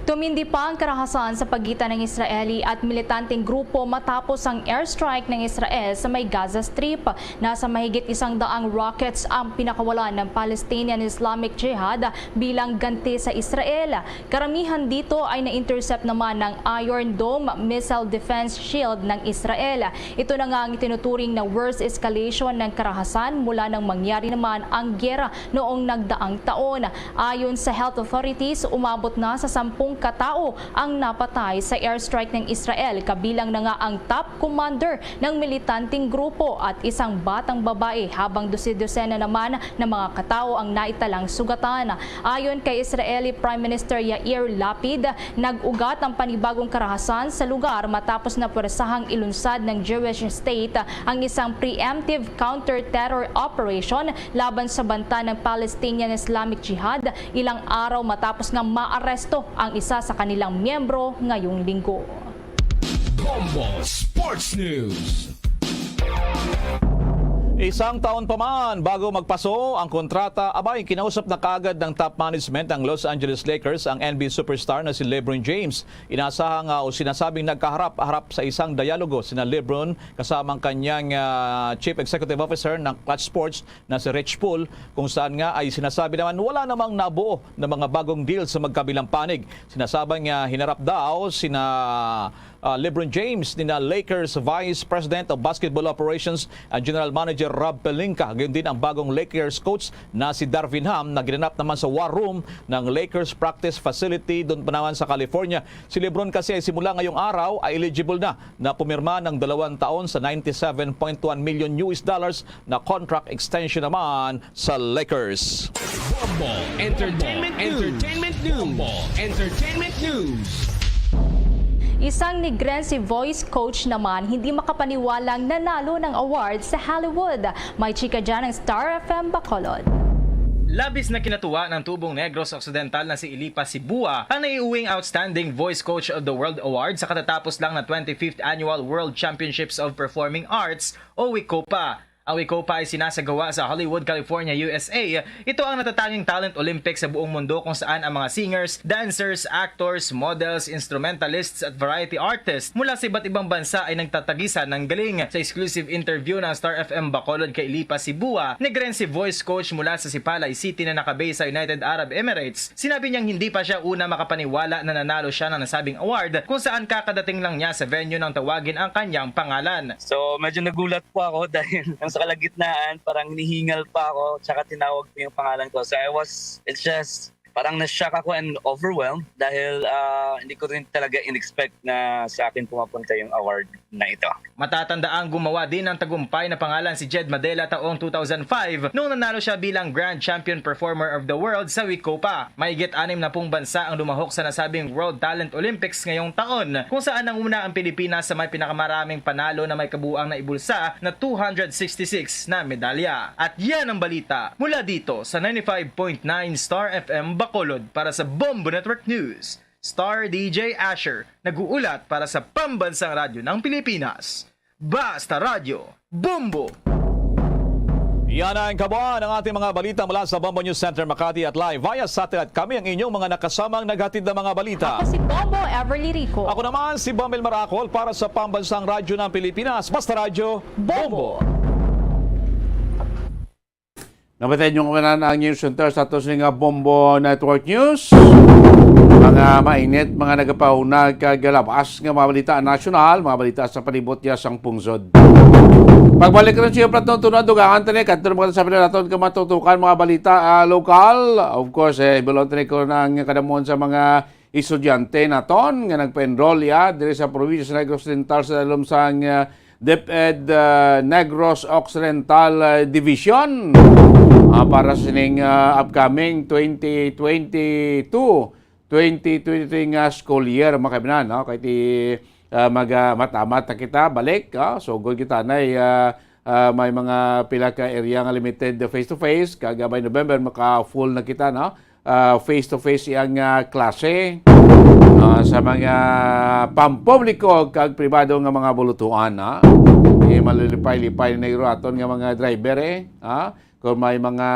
Tumindi pa ang karahasan sa pagitan ng Israeli at militanteng grupo matapos ang airstrike ng Israel sa may Gaza Strip. Nasa mahigit isang daang rockets ang pinakawalan ng Palestinian Islamic Jihad bilang ganti sa Israel. Karamihan dito ay na-intercept naman ng Iron Dome missile defense shield ng Israel. Ito na nga ang itinuturing na worst escalation ng karahasan mula nang mangyari naman ang giyera noong nagdaang taon. Ayon sa health authorities, umabot na sa sampung katao ang napatay sa airstrike ng Israel, kabilang na nga ang top commander ng militanteng grupo at isang batang babae, habang dose-dosena naman na mga katao ang naitalang sugatan. Ayon kay Israeli Prime Minister Yair Lapid, nag-ugat ang panibagong karahasan sa lugar matapos na pwersahang ilunsad ng Jewish State ang isang preemptive counter-terror operation laban sa banta ng Palestinian Islamic Jihad, ilang araw matapos nga maaresto ang isa sa kanilang miyembro ngayong linggo. Bombo Sports News. Isang taon pa man bago magpaso ang kontrata, abay, kinausap na kaagad ng top management ng Los Angeles Lakers ang N B A superstar na si LeBron James. Inasahang, ah, o sinasabing nagkaharap-harap sa isang dialogo sina LeBron kasama ang kanyang, ah, Chief Executive Officer ng Clutch Sports na si Rich Paul, kung saan nga ay sinasabi naman wala namang nabuo na mga bagong deal sa magkabilang panig. Sinasabing, ah, hinarap daw sina, ah, LeBron James, nina Lakers Vice President of Basketball Operations and General Manager Rob Pelinka, gayon din ang bagong Lakers coach na si Darvin Ham, na ginanap naman sa War Room ng Lakers practice facility doon pa naman sa California. Si LeBron kasi ay simula ngayong araw ay eligible na na pumirma ng dalawang taon sa ninety-seven point one million U S dollars na contract extension naman sa Lakers. Bombo Entertainment News. Entertainment News. Bombo Entertainment News. Isang Negrense voice coach naman hindi makapaniwalang nanalo ng award sa Hollywood. May chika dyan ang Star F M Bacolod. Labis na kinatuwa ng tubong Negros Occidental na si Elipa Sibua ang naiuwing Outstanding Voice Coach of the World Award sa katatapos lang na twenty-fifth Annual World Championships of Performing Arts o WICOPA. Ang WICOPA ay sinasagawa sa Hollywood, California, U S A. Ito ang natatanging talent Olympics sa buong mundo kung saan ang mga singers, dancers, actors, models, instrumentalists at variety artists mula sa iba't ibang bansa ay nagtatagisan ng galing. Sa exclusive interview ng Star F M Bacolod kay Elipa Sibua, Negrense voice coach mula sa Sipalay City na nakabase sa United Arab Emirates, sinabi niyang hindi pa siya una makapaniwala na nanalo siya ng nasabing award kung saan kakadating lang niya sa venue nang tawagin ang kanyang pangalan. So, medyo nagulat po ako dahil yung sa kalagitnaan, parang hinihingal pa ako, tsaka tinawag po yung pangalan ko. So, I was, it's just, parang na-shock ako and overwhelmed dahil, ah, hindi ko rin talaga in-expect na sa akin pumapunta yung award na ito. Matatanda ang gumawa din ng tagumpay na pangalan si Jed Madela taong two thousand five nung nanalo siya bilang Grand Champion Performer of the World sa WICOPA. Mahigit anim na pung bansa ang lumahok sa nasabing World Talent Olympics ngayong taon, kung saan nanguna ang Pilipinas sa may pinakamaraming panalo na may kabuang naibulsa na two hundred sixty-six na medalya. At yan ang balita mula dito sa ninety-five point nine Star F M Bacolod. Para sa Bombo Network News, Star D J Asher, nag-uulat para sa Pambansang Radyo ng Pilipinas. Basta Radyo, Bombo! Yan ang kabuuan ng ating mga balita mula sa Bombo News Center Makati, at live via satellite kami ang inyong mga nakasamang naghatid ng mga balita. Ako si Bombo Everly Rico. Ako naman si Bomel Maracol para sa Pambansang Radyo ng Pilipinas. Basta Radyo, Bombo! Bombo! Nabatian niyo naman ang News Center sa aton sini nga Bombo Network News. Mga mainit, mga nagapahunag kag labas nga mga balita nasyonal, mga balita sa palibot niya sang pungsod. Pagbalik rin sa iyo, Platon, tunod, dugangan tani, kadto naman sa pinalaton ka matutukan, mga balita, ah, lokal. Of course, eh, ibulong tani ko na ang kadamon sa mga estudyante naton nga nagpa-enroll ya diri sa probinsya sa Negros Occidental sa dalom sang, ah, DepEd, ah, Negros Occidental, ah, Division, ah, para sining, ah, upcoming twenty twenty-two, twenty twenty-three nga school year, mga kaibigan, no? Kay ti Ah, mag, ah, matamat na kita balik, ah. So, good kita na, ah, ah, may mga pila ka area nga limited face to face, kag, ah, by November, maka-full na kita, no? Ah, face to face iyang, ah, klase, ah, sa mga pampubliko kag pribado nga mga bulutuan, ha? Di malilipay-lipay na iro aton nga mga driver, eh, ha? Kung may mga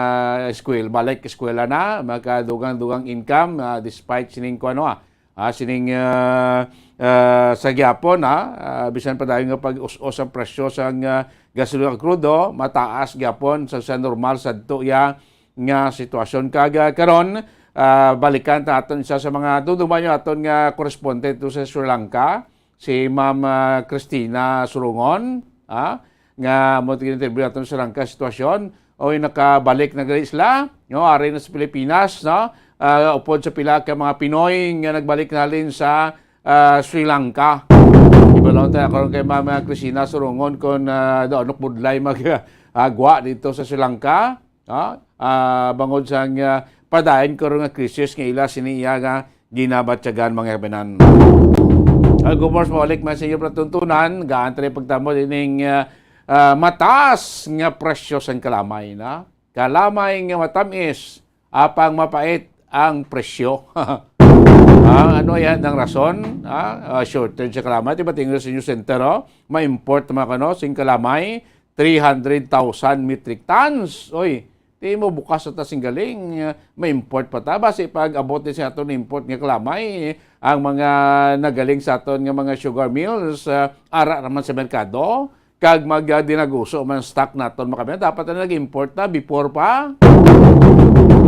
eskwel-, balik eskwela na, makadugang-dugang income, ah, despite sining kuwan, ah, ah, sining, ah, ah, sa gyapon, ah, ah, bisan pa dayon nga pag-us-os ang presyo sang, ah, gasolina kag krudo, mataas gyapon sa, sa normal sadto ya nga sitwasyon. Kag, ah, karon, ah, balikan ta aton isa sa mga, dumduman niyo, aton nga correspondent to sa Sri Lanka, si Ma'am, ah, Christina Surungon, ah, nga mo interview naton sa Sri Lanka sitwasyon. Oy, nakabalik na gali sila, no, ari na sa Pilipinas, no? Ah, upod sa pila ka mga Pinoy nga nagbalik na halin sa, ah, Sri Lanka. Ibalon ta karon kay Ma'am Christina Surungon kung, ah, daw anok budlay mag, ah, agwa dito sa Sri Lanka. Ah, ah, bangod sang, ah, padayon karon nga krisis nga ila sini iya nga ginabatyagan, mga kabanan. Ay, of course, maulik man sa inyo palatuntunan, gaan tayo pagtambod ining, ah, ah, mataas nga presyo sang kalamay, na? Kalamay nga matamis, apang mapait ang presyo. Ah, ano yan ang rason? Ah, ah, shortage sa kalamay. Di ba, tingnan sa News Center, oh? Ma-import, mga kano, sing kalamay, three hundred thousand metric tons. Oy, di mo bukas sa ta sing galing, ah, ma-import pa ta. Basi pag abot din sa aton import nga kalamay, ang mga nagaling sa aton nga mga sugar mills, ah, ara naman sa merkado, kag mag, ah, dinaguso man stock naton, mga kabayan. Dapat na nag-import na before pa.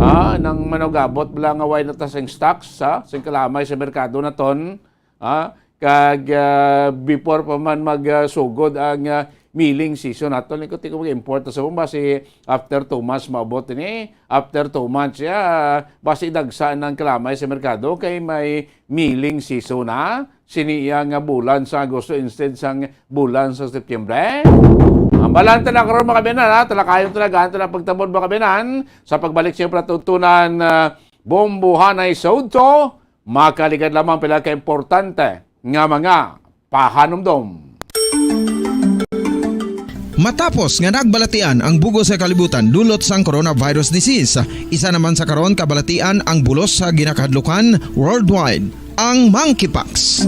Ah, nang manugabot bala nga way na ta sing stocks, ha, sing kalamay sa merkado naton. Ah, kag, ah, before pa man mag, ah, sugod ang, ah, milling season naton, liko tiko mag-import sa bomba si after two months maabot ini. After two months, ya, basi dagsa ng kalamay sa merkado kay may milling season na sini iya nga bulan sa Agosto instead sang bulan sa Setyembre. Ang balanta na karon, mga kabayanan, ha? Talakayon talaga, ang talagang pagtabon, mga kabayanan, sa pagbalik sa iyong palatuntunan, ah, Bombohanay sa Udto, makaligad lamang pila ka importante nga mga pahanumdom. Matapos nga nagbalatian ang bug-os nga kalibutan dulot sang coronavirus disease, isa naman sa karon kabalatian ang bulos sa ginakahadlukan worldwide, ang monkeypox.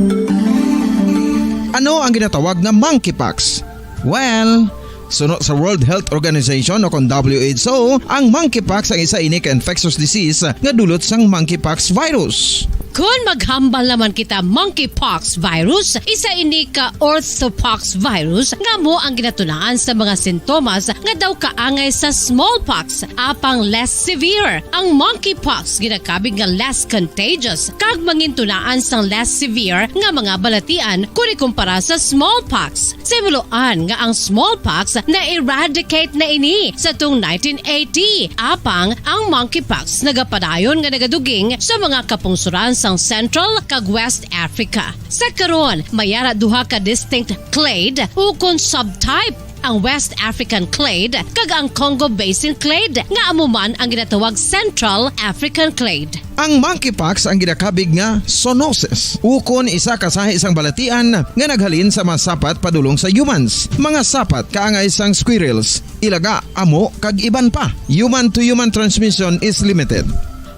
Ano ang ginatawag nga monkeypox? Well, suno sa World Health Organization o kon W H O, ang monkeypox ang isa ini ka infectious disease nga dulot sang monkeypox virus. Kon maghambal naman kita monkeypox virus, isa ini ka orthopox virus nga amo ang ginatunaan sa mga sintomas nga daw kaangay sa smallpox, apang less severe. Ang monkeypox ginakabig nga less contagious kag mangintunaan sang less severe nga mga balatian kon ikumpara sa smallpox. Sa himuloan nga ang smallpox na-eradicate na ini sa tung nineteen eighty, apang ang monkeypox nagapadayon nga nagaduging sa mga kapungsoran sang Central kag West Africa. Sa karon, may ara duha ka distinct clade ukon subtype, ang West African clade kag ang Congo Basin clade, nga amo man ang ginatawag Central African clade. Ang monkeypox ang ginakabig nga zoonosis, ukon isa ka sahi sang balatian nga naghalin sa mga sapat padulong sa humans. Mga sapat kaangay sang squirrels, ilaga, amo, kag iban pa. Human-to-human transmission is limited.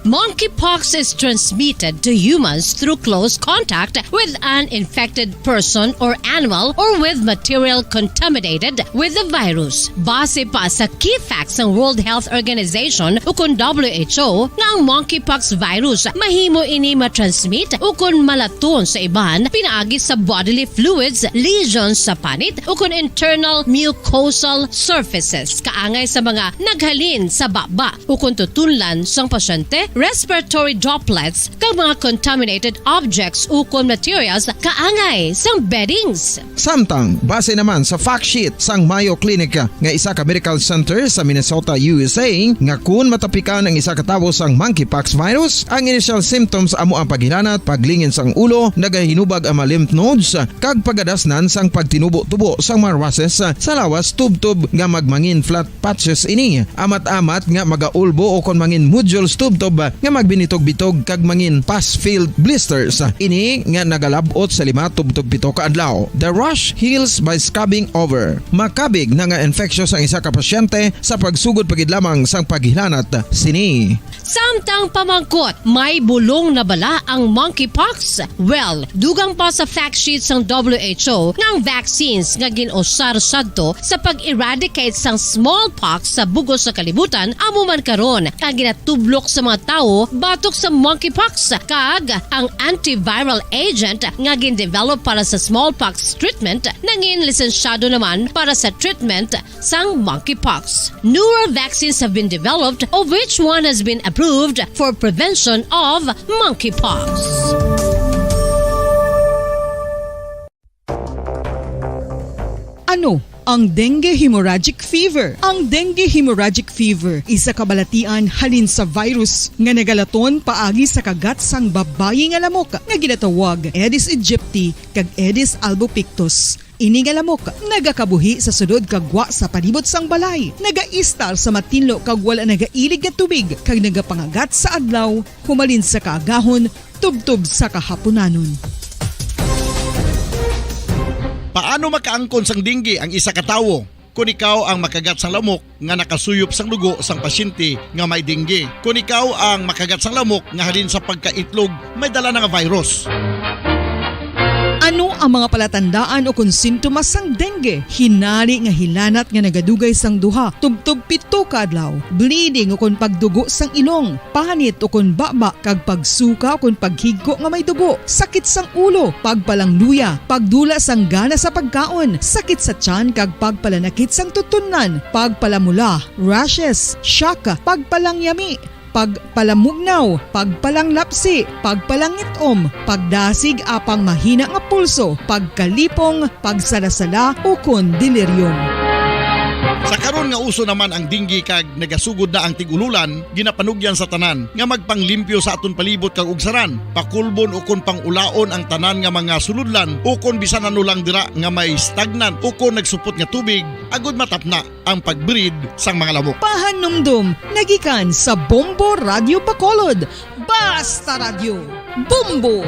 Monkeypox is transmitted to humans through close contact with an infected person or animal or with material contaminated with the virus. Base pa sa key facts sang World Health Organization ukon W H O, nga ang monkeypox virus mahimo ini matransmit ukon malaton sa iban pinaagi sa bodily fluids, lesions sa panit, ukon internal mucosal surfaces kaangay sa mga naghalin sa baba ukon tutunlan sang pasyente, respiratory droplets, kag mga contaminated objects ukon materials kaangay sang beddings. Samtang, base naman sa fact sheet sang Mayo Clinic nga isa ka medical center sa Minnesota, U S A, nga kun matapikan ang isa ka tawo sang monkeypox virus, ang initial symptoms amo ang paghilanat, paglingin sang ulo, nagahinubag ang mga lymph nodes, kag pagadasnan sang pagtinubo-tubo sang mga rushes sa lawas tubtob nga magmangin flat patches ini, amat-amat nga magaulbo ukon mangin nodules tubtob nga magbinitog-bitog kag mangin pus-filled blisters. Ini nga nagalab-ot sa lima tubtob pito ka adlaw. The rash heals by scabbing over. Makabig na nga infectious ang isa ka pasyente sa pagsugod pa gid lamang sang paghilanat sini. Samtang pamangkot, may bulong na bala ang monkeypox? Well, dugang pa sa fact sheet sang W H O nga ang vaccines nga gin-usar sadto sa pag-eradicate sang smallpox sa bug-os nga kalibutan amo man karon ang ginatublok sa mga tawo batok sa monkeypox, kag ang antiviral agent nga gin-develop para sa smallpox treatment nangin lisensyado naman para sa treatment sang monkeypox. Newer vaccines have been developed, of which one has been approved for prevention of monkeypox. Ano ang dengue hemorrhagic fever? Ang dengue hemorrhagic fever isa ka balatian halin sa virus nga nagalaton paagi sa kagat sang babayi nga lamok nga ginatawag Aedes aegypti kag Aedes albopictus. Ini nga lamok nagakabuhi sa sulod kag gwa sa palibot sang balay, nagaistar sa matinlo kag wala nagailig nga tubig, kag nagapangagat sa adlaw humalin sa kaagahon tubtob sa kahapunanon. Paano makaangkon sang dengue ang isa ka tawo? Kon ikaw ang makagat sang lamok nga nakasuyop sang dugo sang pasyente nga may dengue, kon ikaw ang makagat sang lamok nga halin sa pagkaitlog may dala na nga virus. Ano ang mga palatandaan o kon sintomas sang dengue? Hinari nga hilanat nga nagadugay sang duha tubtob pito ka adlaw, bleeding o kon pagdugo sang ilong, panit o kon baba, kag pagsuka o kon paghigko nga may dugo, sakit sang ulo, pagpalangluya, pagdula sang gana sa pagkaon, sakit sa tiyan kag pagpalanakit sang tutunlan, pagpalamula, rashes, shock, pagpalangyami, pagpalamugnaw, pagpalanglapsi, pagpalangit-om, pagdasig apang mahina nga pulso, pagkalipong, pagsala-sala, ukon delirium. Sa karon nga uso naman ang dengue kag nagasugod na ang tig-ululan, ginapanugyan sa tanan nga magpanglimpyo sa aton palibot kag ugsaran, pakulbon ukon pang-ulaon ang tanan nga mga sulodlan ukon bisan ano lang dira nga may stagnant ukon nagsupot nga tubig, agud matapna ang pag-breed sang mga lamok. Pahanumdom nagikan sa Bombo Radyo Bacolod. Basta Radyo, Bombo!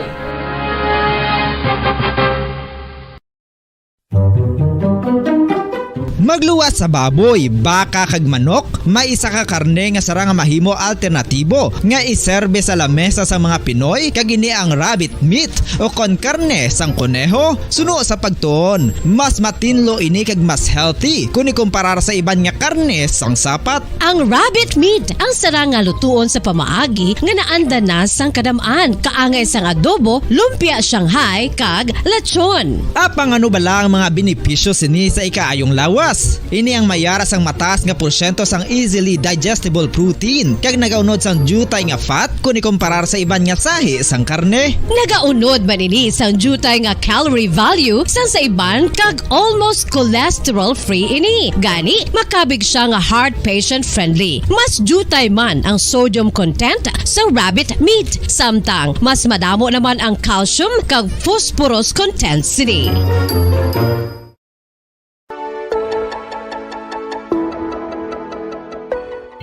Magluwas sa baboy, baka kag manok, may isa ka karne nga sarang nga mahimo alternatibo nga iserbe sa lamesa sa mga Pinoy, kag ini ang rabbit meat o kon karne sang koneho. Suno sa pagtuon, mas matinlo ini kag mas healthy kon ikumparar sa iban nga karne sang sapat. Ang rabbit meat ang sarang nga lutuon sa pamaagi nga naanda na sang kadam-an, kaangay sang adobo, lumpia Shanghai, kag lechon. Apang ano bala ang mga benepisyo sini sa ikaayong lawas? Ini ang may ara sang mataas nga porsyento sang easily digestible protein, kag nagaunod sang diutay nga fat kon ikumparar sa iban nga sahi sang karne. Nagaunod man ini sang diutay nga calorie value sang sa iban, kag almost cholesterol-free ini. Gani, makabig siya nga heart patient-friendly. Mas diutay man ang sodium content sa rabbit meat, samtang mas madamo naman ang calcium kag phosphorus content sini.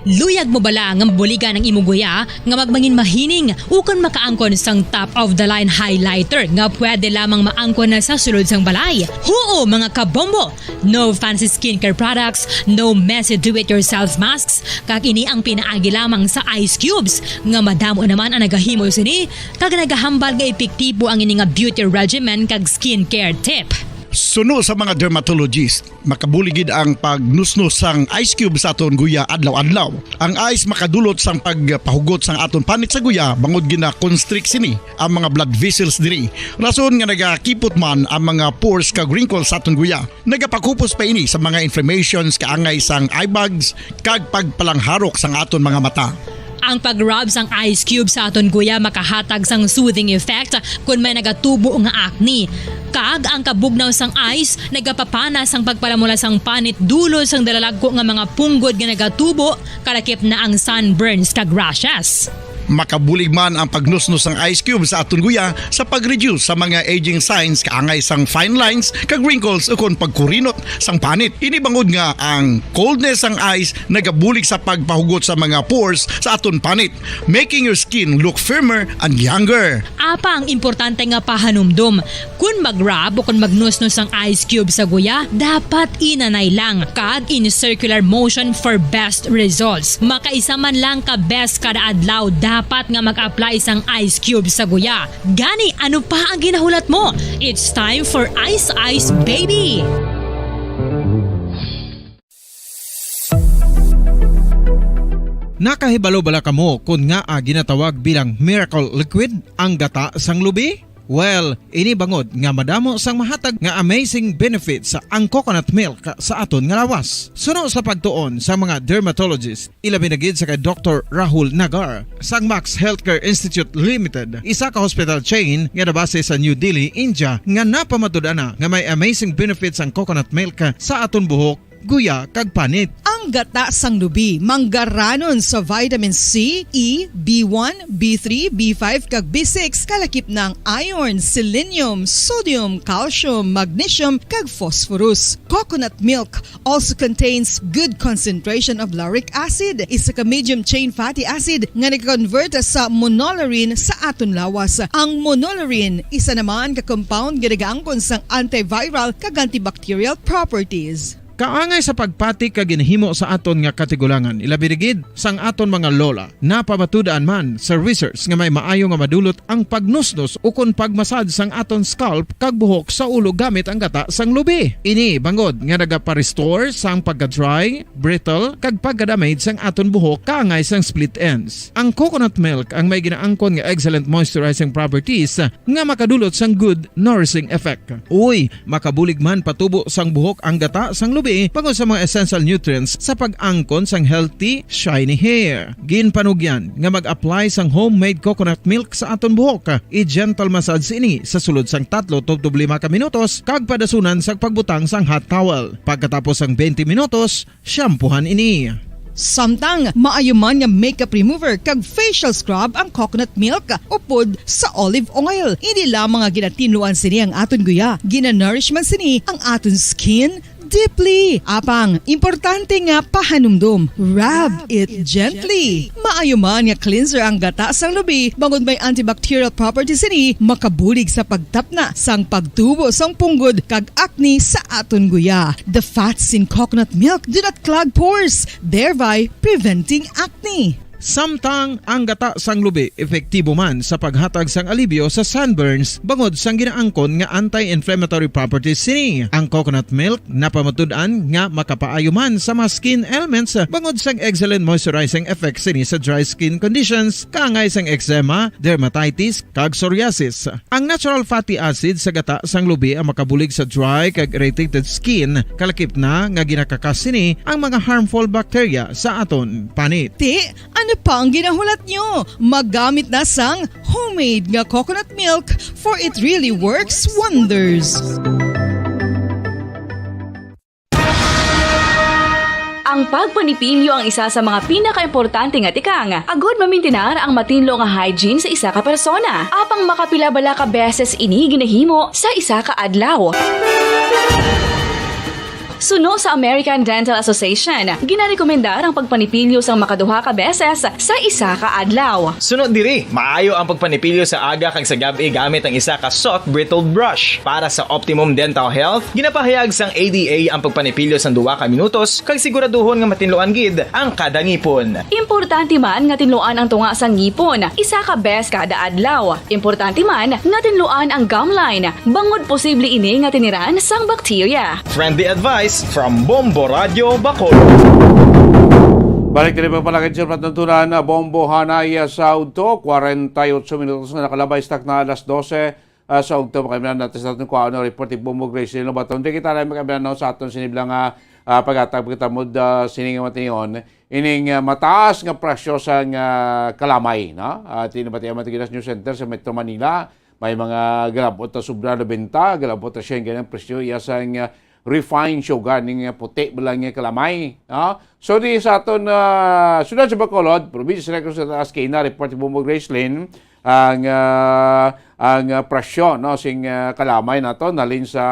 Luyag mo bala nga mabuligan ang imo guya nga magmangin mahining ukon makaangkon sang top of the line highlighter nga pwede lamang maangkon na sa sulod sang balay? Huo, mga kabombo! No fancy skincare products, no messy do-it-yourself masks, kag ini ang pinaagi lamang sa ice cubes nga madamo naman ang nagahimo sini kag nagahambal nga epektibo ang ini nga beauty regimen kag skincare tip. Suno sa mga dermatologist, makabulig gid ang pagnusnos sang ice cube sa aton guya adlaw-adlaw. Ang ice makadulot sang pagpahugot sang aton panit sa guya bangod gina-constrict sini ang mga blood vessels diri. Rason nga nagakipot man ang mga pores kag wrinkles sa aton guya. Nagapakupos pa ini sa mga inflammations kaangay sang eye bags kag pagpalangharok sang aton mga mata. Ang pag-rub sang ice cube sa aton guya makahatag sang soothing effect kon may nagatubo nga acne. Kag ang kabugnaw sang ice nagapapana sang pagpalamula sang panit dulod sang dalalagko nga mga punggod nga nagatubo, kalakip na ang sunburns kag rashes. Makabulig man ang pagnusnos sang ice cube sa aton guya sa pag-reduce sa mga aging signs kaangay sang fine lines kag wrinkles ukon pagkurinot sang panit. Ini bangod nga ang coldness sang ice nagabulig sa pagpahugot sa mga pores sa aton panit, making your skin look firmer and younger. Apang importante nga pahanumdom, kun mag-rub o kun magnusnos ang ice cube sa guya, dapat inanay lang kag in circular motion for best results. Makaisa man lang ka beses kada adlaw dapat nga mag-apply sang ice cube sa guya. Gani, ano pa ang ginahulat mo? It's time for Ice Ice Baby! Nakahibalo bala kamo kon ngaa ginatawag bilang miracle liquid ang gata sang lubi? Well, ini bangod nga madamo sang mahatag nga amazing benefits ang coconut milk sa aton nga lawas. Suno sa pagtuon sa mga dermatologist, ilabi na gid sa kay Doktor Rahul Nagar sang Max Healthcare Institute Limited, isa ka hospital chain nga nabase sa New Delhi, India, nga napamatud-an na nga may amazing benefits ang coconut milk sa aton buhok, guya, kag panit. Ang gata sang lubi manggaranon sa vitamin C, E, B one, B three, B five, kag B six, kalakip na ang iron, selenium, sodium, calcium, magnesium, kag phosphorus. Coconut milk also contains good concentration of lauric acid, isa ka medium chain fatty acid nga nag-convert sa monolaurin sa aton lawas. Ang monolaurin isa naman ka compound nga nagaangkon sang antiviral kag antibacterial properties. Kaangay sa pagpati kag ginhimo sa aton nga katigulangan, ilabi na gid sang aton mga lola. Napamatud-an man sa research nga may maayo nga madulot ang pagnusnos ukon pagmasad sang aton scalp kag buhok sa ulo gamit ang gata sang lubi. Ini bangod nga nagapa-restore sang pagka-dry, brittle, kag pagka-damage sang aton buhok kaangay sang split ends. Ang coconut milk ang may ginaangkon nga excellent moisturizing properties nga makadulot sang good nourishing effect. Uy, makabulig man patubo sang buhok ang gata sang lubi bangod sa mga essential nutrients sa pag-angkon sang healthy, shiny hair. Ginpanugyan nga mag-apply sang homemade coconut milk sa aton buhok. I-gentle massage ini sa sulod sang tatlo tubtob lima ka minutos kag padasunan sa pagbutang sang hot towel. Pagkatapos sang twenty minutos, shampoohan ini. Samtang maayo man nga makeup remover kag facial scrub ang coconut milk upod sa olive oil. Hindi lamang nga ginatinluan sini ang aton guya, ginanourish man sini ang aton skin deeply. Apang, importante nga pahanumdom, rub it gently. Maayo man nga cleanser ang gata sang lubi, bangod may antibacterial properties sini, makabulig sa pagtapna sang pagtubo sang punggod kag acne sa aton guya. The fats in coconut milk do not clog pores, thereby preventing acne. Samtang ang gata sang lubi epektibo man sa paghatag sang alibyo sa sunburns bangod sang ginaangkon nga anti-inflammatory properties sini. Ang coconut milk napamatud-an nga makapaayo man sa mga skin ailments bangod sang excellent moisturizing effect sini sa dry skin conditions, kaangay sang eczema, dermatitis, kag psoriasis. Ang natural fatty acid sa gata sang lubi ang makabulig sa dry kag irritated skin, kalakip na nga ginakakas sini ang mga harmful bacteria sa aton panit. Ti, ano pa ang ginahulat nyo? Maggamit na sang homemade nga coconut milk, for it really works wonders. Ang pagpanipilyo ang isa sa mga pinakaimportante nga tikang agud mamintinar ang matinlo nga hygiene sa isa ka persona. Apang makapila bala ka beses ini ginahimo sa isa ka adlaw? Suno sa American Dental Association, ginarekomendar ang pagpanipilyo sang makaduha ka beses sa isa ka adlaw. Suno diri, maayo ang pagpanipilyo sa aga kag sa gab-i gamit ang isa ka soft bristled brush. Para sa optimum dental health, ginapahayag sang A D A ang pagpanipilyo sang duha ka minutos kag siguraduhon nga matinluan gid ang kada ngipon. Importante man nga tinluan ang tunga sang ngipon isa ka beses kada adlaw. Importante man nga tinluan ang gum line bangod posible ini nga tiniran sang bakterya. Friendly advice from Bombo Radio Bacolod. Balik diri pa pala kay Sir Patuntunan, Bombo Hanay sa Udto, forty-eight minutos na nakalabay, stock na alas dose, ah, sa Udto. Makaimanan natin sa aton kuha, ano, report ni Bombo Grace Lobaton. Di kita lang makaimanan, no, sa aton sinibla nga, ah, paghatag pagkita mo, ah, sining nga matingon. Ining, ah, mataas nga presyo sa nga kalamay, no? At inabatian man Ginas News Center sa Metro Manila, may mga galabot na sobra na benta, galabot na siya ang presyo, iya sa nga refined sugar, ning, ah, puti bala nga kalamay, no? So, di sa aton, ah, siyudad sa Bacolod, probinsya sa Negros Oriental, Askina, report ni Bumbong Gracelyn, ang, ah, ang, ah, presyo, no, sing, ah, kalamay nato, nalin sa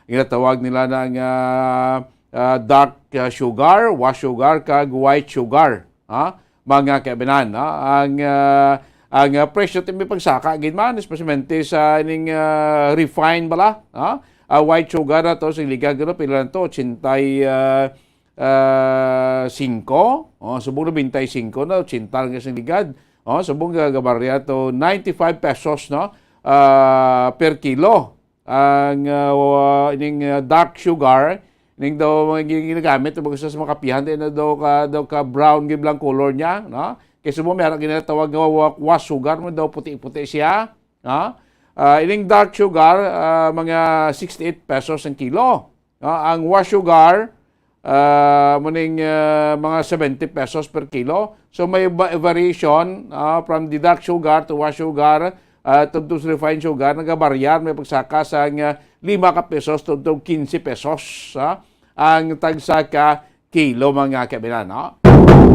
ginatawag nila ng, ah, ah, dark, ah, sugar, wash sugar, kag white sugar, ha? Mga kaibinan, no? Ang, ah, ang, ah, presyo ti may pagsaka gid man, especially sa ning, ah, refine bala, ha? Ah, white sugar na to, sing ligad, ano, pila lang to, ochenta y, ah, ah, singko, oh, subong nobenta y singko na, ochenta lang sing ligad. Oh, subong ga-, gabarya to ninety-five pesos, no? Ah, per kilo. Ang, ah, wa-, ining, ah, dark sugar, ining daw mga gi-, ginagamit, mga sa mga kapihan, di na daw ka, daw ka brown gid lang color niya, no? Kay subong may ara ginatawag nga wa-, wa sugar, mo daw puti-puti siya, no? Ah, ining dark sugar, ah, mga sixty-eight pesos ang kilo. Ah, ang wa sugar, ah, muning, ah, mga seventy pesos per kilo. So, may ba-, variation, ah, from the dark sugar to wa sugar, ah, tubtob sa refined sugar, nagabaryar, may pagsaka sang, ah, lima ka pesos tubtob quince pesos, ah, ang tagsa ka kilo, mga kaibinan, no?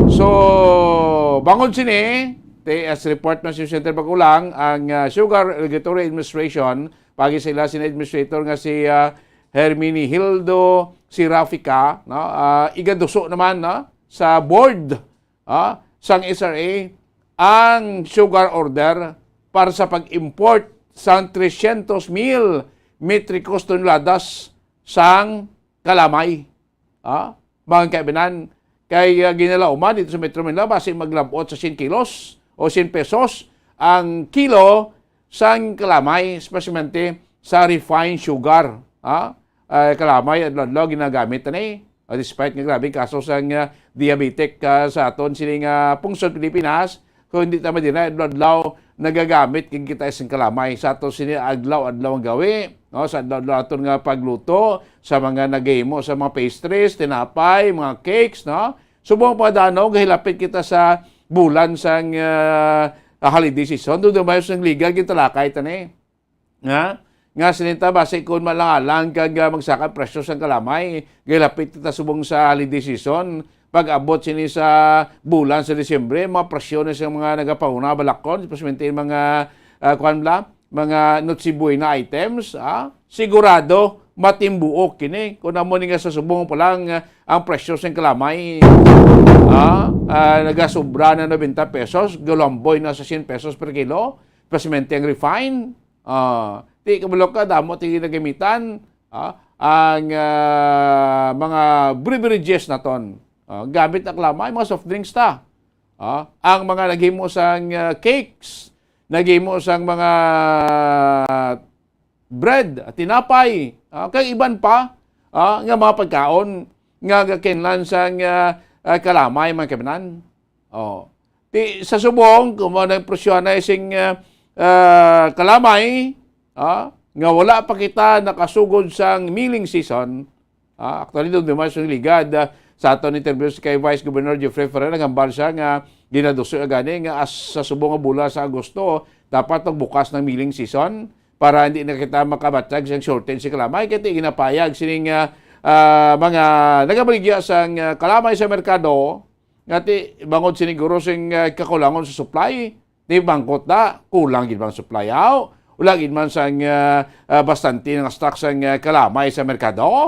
So, bangod sini, ti-, as report man sa Center Bagulang, ang, ah, Sugar Regulatory Administration, pagi sa ila sini administrator nga si, ah, Herminihildo Serafica, no? Ah, igaduso naman, no, sa board, ah, sang S R A ang sugar order para sa pag-import sang trescientos mil metrikos toneladas sang kalamay. Ah, mga kaibinan, kay, ah, ginalauman dito sa Metro Manila, basi maglabot sa sien kilos o sien pesos ang kilo sang kalamay, especially sa refined sugar. Ah, ah, kalamay, adlaw-adlaw ginagamit na ni. Ah, despite nga grabe kaso sang, ah, diabetic, ah, sa aton sining, ah, pungsod Pilipinas, kung hindi ta madinay, adlaw-adlaw nagagamit kag kita sing kalamay sa aton sini adlaw-adlaw nga gawi, no? Sa adlaw-adlaw aton nga pagluto, sa mga naghimo sa mga pastries, tinapay, mga cakes, no? Subong pa dano, gahilapit kita sa bulan sang, ah, holiday season. Doon may sang liga, gintalakay ta ni. Nga, nga sininta basi kun malang-alang kag, ah, magsaka presyo sang kalamay, gilapit kita subong sa holiday season. Pag-abot sini sa bulan sa Disyembre, mga presyo na sa mga nagapanguna balakon, especially mga, ah, kuwan bala, mga Noche Buena items, ah, sigurado matimbuok kini. Kung amo ni nga sa subong pa lang, ah, ang presyo sang kalamay, ah, ah, nagasobra na noventa pesos, galamboy na sa sien pesos per kilo, especially ang refine. Ah, ti kabalo ka, damo ti ginagamitan, ah, ang, ah, mga beverages naton. Ah, gamit na kalamay, mga soft drinks ta. Ah, ang mga naghimo sang, ah, cakes, naghimo sang mga bread, tinapay, ah, kag iban pa, ah, nga mga pagkaon nga gakinlan sang, ah, ah, kalamay, mga kaibinan. Oh. Ti, sa subong, kung mao nang presyohanay sing, ah, ah, kalamay, ah, nga wala pa kita nakasugod sang milling season, ah, actually, doon naman sa ligad, ah, sa aton interview kay Vice Governor Jeffrey Ferrer, naghambal siya nga ginaduso gani nga as-, sa subong nga bulan sa Agosto, dapat magbukas ng milling season para hindi na kita makabatyag sa shortage sa kalamay. Kaya ti ginapayag sining, ah, ah, mga nagamaligya sang, ah, kalamay sa merkado, nga ti bangod siniguro sing, ah, kakulangon sa supply, ti bangkot na, kulang gid bang supply, aw? Wala gid man sang, ah, ah, bastante nga stock sang, ah, kalamay sa merkado.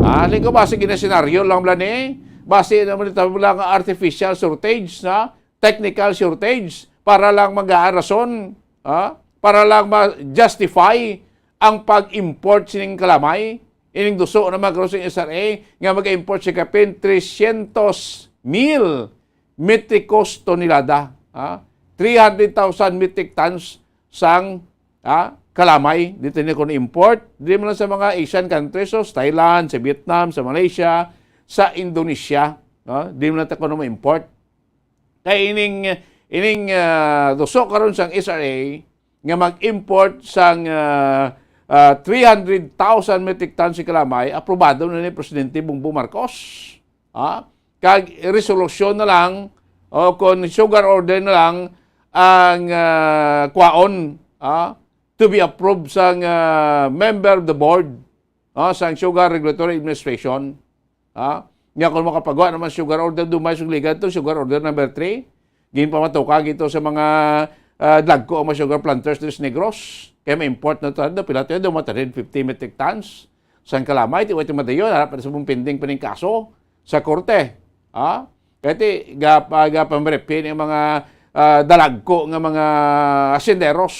Ah, linggo, basi ginasenaryo lang bala ni. Basi naman ito lang artificial shortage, na technical shortage para lang mag-aarason, ah, para lang ma-justify ang pag-import sining kalamay. Ining duso na mga grocery S R A nga mag-import sa kapin trescientos mil metrikos tonelada, ha? Three hundred thousand metric tons sang, ha, kalamay dito ni kon import. Di man lang sa mga Asian countries, so sa Thailand, sa Vietnam, sa Malaysia, sa Indonesia, no? Di man lang ta kuno ma-import. Kay ining, ining, ah, duso karon sang S R A nga mag-import sang, ah, ah, three hundred thousand metric tons sa kalamay, aprobado na ni Presidente Bongbong Marcos. Ha? Kag resolusyon na lang o kon sugar order na lang ang, ah, kwaon, ha? To be approved sang, ah, member of the board. ah, sang Sugar Regulatory Administration, ah, nga kung makapagawa naman sugar order, dumay sug ligan to, sugar order number three, ginpamatukan gito sa mga, ah, dagko ang mga sugar planters diri sa Negros. Kaya ma-import na to, ano, pila to yun, mga three hundred fifty metric tons sang kalamay, ti, wa ito madayon, harap na sa mong pending pa ning kaso sa korte. Ah, kaya ti, gapa, gapamrepi ni mga, ah, dalagko nga mga hacienderos.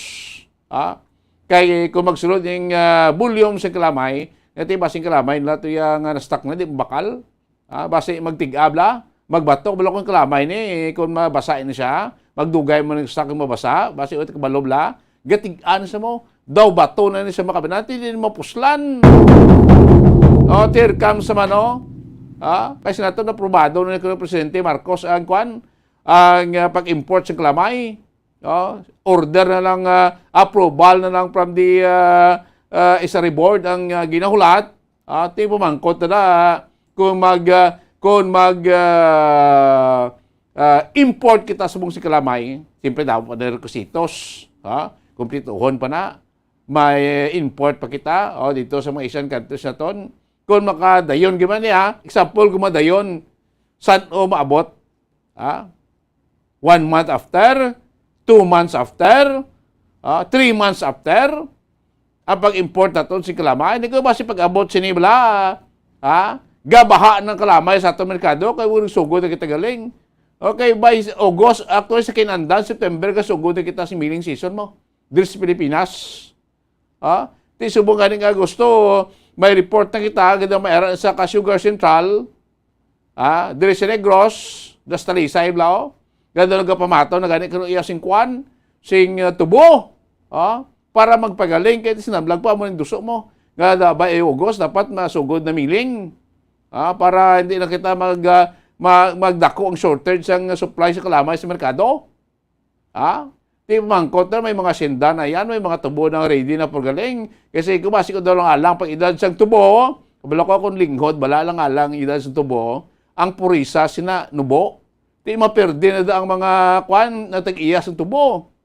Ah, kay kung magsulod ning, ah, volume sa kalamay, nga ti basing kalamay nila to ya nga na-stock na, di mabakal. Ah, basi magtig-ab la, magbato, bala kung kalamay ni, kung mabasa ini siya, magdugay mo ning stock nga mabasa, basi ulit kabalob la, gatig-an sa mo, daw bato na ni sa makabinan, ti di mapuslan. O, tirkam sa mano. Ah, kasi nato naprobado na ni Presidente Marcos ang kwan, ang, ah, pag-import sa kalamay. Oh, order na lang, ah, approval na lang from the, ah, ah, Isari Board ang, ah, ginahulat. Ah, ti pamangkot na na, kung mag, ah, kung mag, ah, ah, import kita sa mong sikalamay, siyempre dapat pa na requisitos, ha? Kumplituhon pa na. May import pa kita, oh, dito sa mga Asian countries naton. Kung makadayon gyud man niya, example, kung madayon, san-o maabot? Ha? One month after, two months after, ah, three months after, ang pag-import naton sing kalamay, hindi ko basi pag-abot sini bala, ha? Gabaha ng kalamay sa atong merkado, kay walang sugod na kita galing. Okay, by August, actually, sa kinandan, September, kasugod na kita sa milling season mo. Diri sa Pilipinas. Ha? Ti subong gani nga gusto, may report na kita, ganda may ara sa Kasugar Central, ha? Diri sa Negros, das Talisay, Blao. Ganda nagapamato na gani kano iya sing kwan, sing, uh, tubo. Ha? Para magpagaling, kay sinablag pa mo ning duso mo. Nga da ba, eh, August, dapat masugod na miling. Ha? Para hindi na kita mag, ah, ma-, magdako ang shortage sang supply sa kalamay sa merkado. Ha? Ti mangkot na may mga sinda na yan, may mga tubo na ready na pagaling. Kasi kung basi ko daw lang alang pag edad sang tubo, kabalo ko kung linghod, bala lang alang edad sang tubo, ang purisa sina nubo. Ti maperde na da ang mga kwan na tag-iya sang tubo.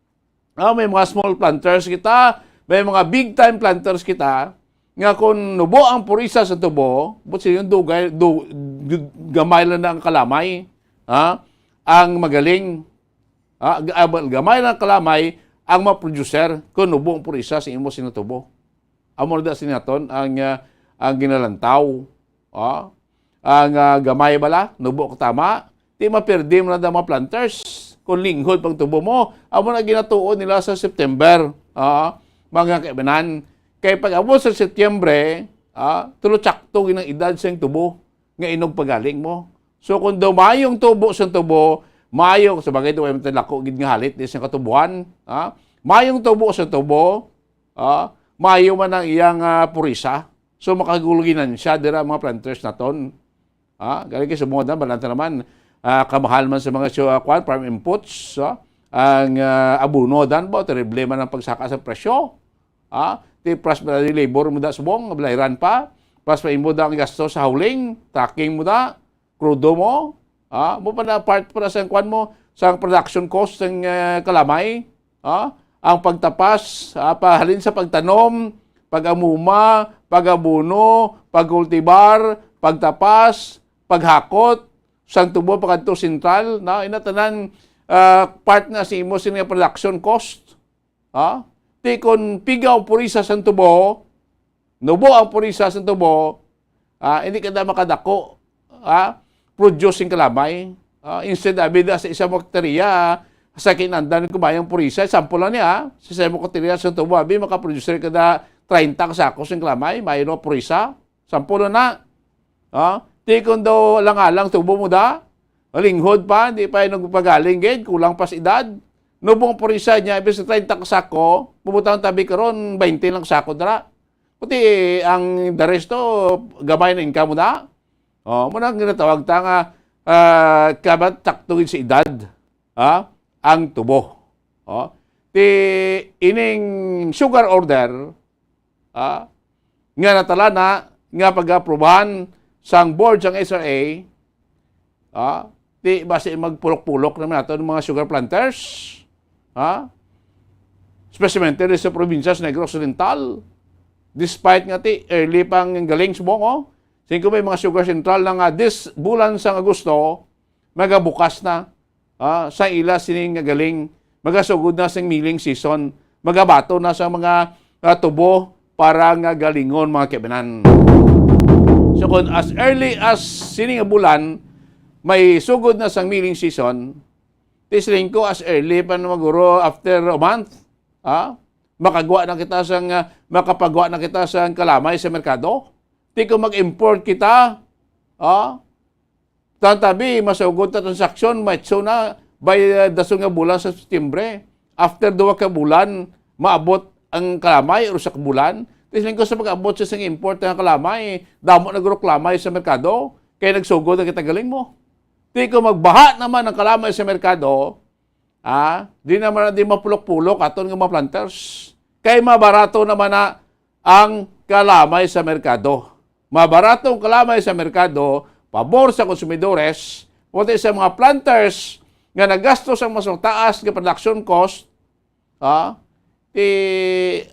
Ah, may mga small planters kita, may mga big time planters kita, nga kung nubo ang purisa sa tubo, but sa yung dugay, du-, gamay lang na ang kalamay, ha? Ang magaling, ha? Ga-, ah, gamay lang kalamay ang mga producer kung nubo ang purisa sa imo sinutubo. Amo na sinaton ang, ah, ang ginalantaw. Ah, ang, ah, gamay bala, nubo ka tama, ti mapirdi mo na ang mga planters. Kung linghod pagtubo mo, amo na ginatuon nila sa September. Ah, mga kaibanan. Kay pag abot sa Setyembre, ah, tulo tsakto ginang edad sa tubo nga inog pagaling mo. So, kung daw mayong tubo sa tubo, mayo, sa bagay, daw ay matalako gid nga halit di sa katubuan, ha? Mayong tubo sa tubo, ha? Mayo man ang iyang, ah, purisa. So, makaguluginan siya dira mga planters naton. Ha? Galing kay sumod na, balanta naman, ah, kamahal man sa mga siyo, ah, kwan, farm inputs, ha? Ang, ah, abono dan ba, terrible man ang pagsaka sa presyo. Ha? Ti plus pa yung labor mo da subong, balayran pa. Plus pa imo da ang gasto sa hauling, trucking mo da, krudo mo. Ha? Mo pa na part para sa kwan mo, sa production cost ng, eh, kalamay. Ha? Ang pagtapas, ha? Pahalin sa pagtanom, pag-amuma, pag-abono, pagkultibar, pagtapas, paghakot, sang tubo pakadto sentral, na ina tanan, ah, part na sa imo sini nga production cost. Ha? Ti kon pigaw purisa sang tubo, nubo ang purisa sang tubo, ah, hindi ka na makadako, ah, produce sing kalamay. Ah, instead, abi da sa isa mo hektarya, sa kinandan kumayang purisa, sample lang niya, ah, sa isa mo hektarya sa tubo, abi, makaproduce ka na treinta ka sako sing kalamay, may no purisa, sample na. Ha? Ti kon daw alang-alang tubo mo da, linghod pa, di pa nagpagaling gid, kulang pa sa edad. Nubong purisa niya, imbis na treinta ka sako, pumutang tabi karon, baynte lang sako dara. Pati ang the rest to, gamay na income mo da. Oh, mo na ang ginatawag ta nga, ah, kabat takto gid sa edad, ha? Ang tubo. Oh, ti ining sugar order, ah, nga natala na nga pag-aprubahan sang board sang S R A, ah, ti basi magpulok-pulok naman nato ng mga sugar planters, ah, especially diri sa probinsya sa Negros Oriental, Despite nga ti early pang galing subong, oh. Singko may mga sugar central na nga this bulan sang Agosto, magabukas na, ah, sa ila sining nga galing, magasugod na sing milling season, magabato na sa mga, ah, tubo para nga galingon, mga kaibanan. So, kung as early as sining nga bulan, may sugod na sang milling season, ti siling ko as early pa na maguro after a month, ah, makagwa na kita sang, ah, makapagwa na kita sang kalamay sa merkado. Ti kung mag-import kita, ah, tantabi, masugod ta transaksyon, maitso na by, ah, dason nga bulan sa Setyembre. After duha ka bulan, maabot ang kalamay, or usa ka bulan. Ti siling ko sa pag-abot sa sang import nga kalamay, damo nagreklamo sa merkado, kay nagsugod na kita galing mo. Ti kung magbaha naman ang kalamay sa merkado, ah, di naman na di mapulok-pulok aton nga mga planters. Kay mabarato naman na ang kalamay sa merkado. Mabarato ang kalamay sa merkado, pabor sa konsumidores, pati sa mga planters nga nagastos ang mas mataas nga production cost, ah, ti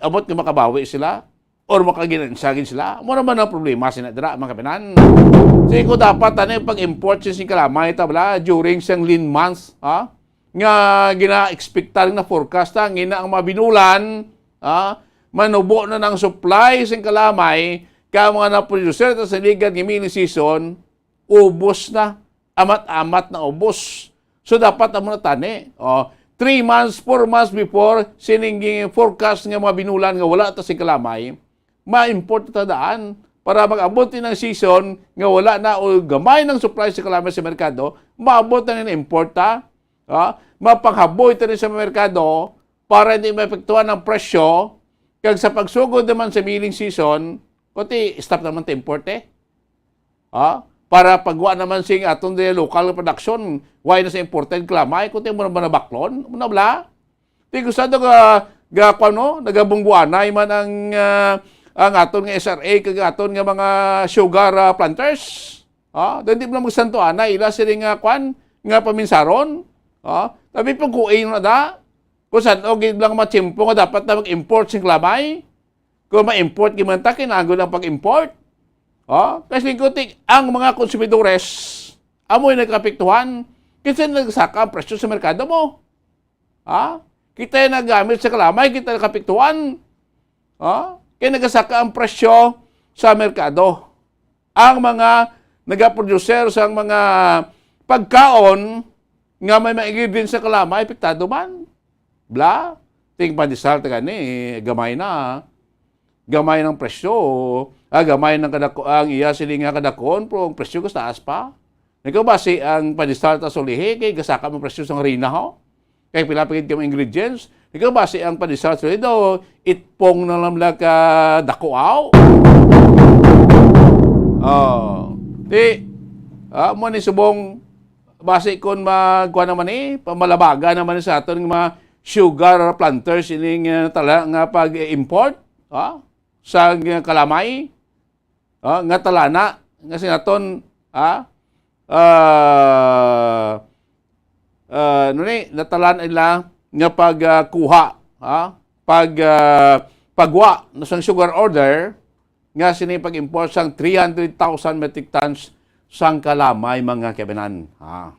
abot nga makabawi sila or makaginansagin sila. Amo naman ang problema sina dira, mga kapinan. Sige ko dapat, ano, yung pag-import sa sing kalamay, ta bala, during sang lean months, ha? Nga gina-expectar na forecast, ha? Ngina ang mga binulan, ha? Manubo na ng supply sing kalamay, ka mga na-producer ta sa ligad nga mini season, ubos na. Amat-amat na ubos. So, dapat amo na tani. Oh, three months, four months before, sining forecast nga mga binulan nga wala ta sing kalamay, ma-import ta daan para mag-abot din ang season nga wala na o gamay ng supply sa kalamay sa merkado, maabot na ni import ta. Ah, mapanghaboy ta rin sa merkado para hindi maepektuhan ang presyo. Kag sa pagsugod naman sa milling season, kundi stop naman ta import, eh. Ha? Para pagwa naman sing aton di local production, why na sa imported kalamay, kundi mo naman nabaklon, mo na bla. Di ko sa ga, ga, kuwan, no? Nagabungguanay man ang, ah, ang aton nga S R A, kag aton nga mga sugar, ah, planters. Ha? Then di mo lang magsantuanay, ila sila nga, kuwan, nga paminsaron. Ha? Tabi pag kuin na da. Kung saan, o, gid lang matsimpo nga dapat na mag-import sing kalamay. Kung ma-import, gid man ta, kinahanglan ang pag-import. Ha? Kasi lingkuti, ang mga konsumidores, amoy nagkapiktuhan, kasi nagsaka ang presyo sa merkado mo. Ha? Kita yung nagamit sa kalamay, kita nakapiktuhan. Ha? Kaya nagasaka ang presyo sa merkado. Ang mga nagaproducer sa mga pagkaon nga may mga ingredients sa kalamay, apektado man. Bla, ting pandesal ta gani, gamay na. Gamay ng presyo. Ah, gamay ng kadako, ang iya sili nga kadakon, pero ang presyo kas taas pa. Ikaw ba si ang pandesal ta sulihi, kay gasaka mo presyo sang harina, ho? Kay pila pa gid kamo ingredients? Ikaw ba si ang pandesal sulihi daw, itpong na lang lang ka dako, aw? Oh, di, ah, mo ni subong, basi kon magkuha naman ni, pamalabaga naman ni sa aton nga mga sugar planters ining, ah, tala nga pag-import, ah, sa, ah, kalamay, ah, nga talana, nga sinaton, ah, ah, ah, ano ni, natalan nila nga pag, ah, kuha, ah, pag, ah, pagwa na sang sugar order, nga sini pag-import sang three hundred thousand metric tons sang kalamay, mga kabanan. Ha?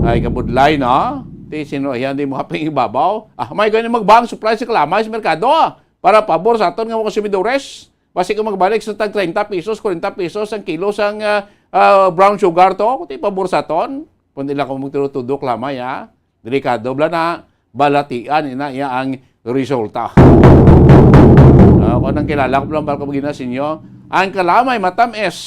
Ay, kabudlay, no? Ti, sino yan, di mo haping ibabaw? Ah, may gani magbang supply sa kalamay sa merkado, ah, para pabor sa aton nga mga konsumidores. Basi kung magbalik sa tag treinta pesos, kwarenta pesos ang kilo sang, ah, ah, brown sugar to, ti pabor sa aton. Kung di lang ko magtudok lamay, ha? Delikado bala na, balatian ina iya ang resulta. Ah, kung ang kilala ko lang, bala ko magina sa inyo, ang kalamay matamis.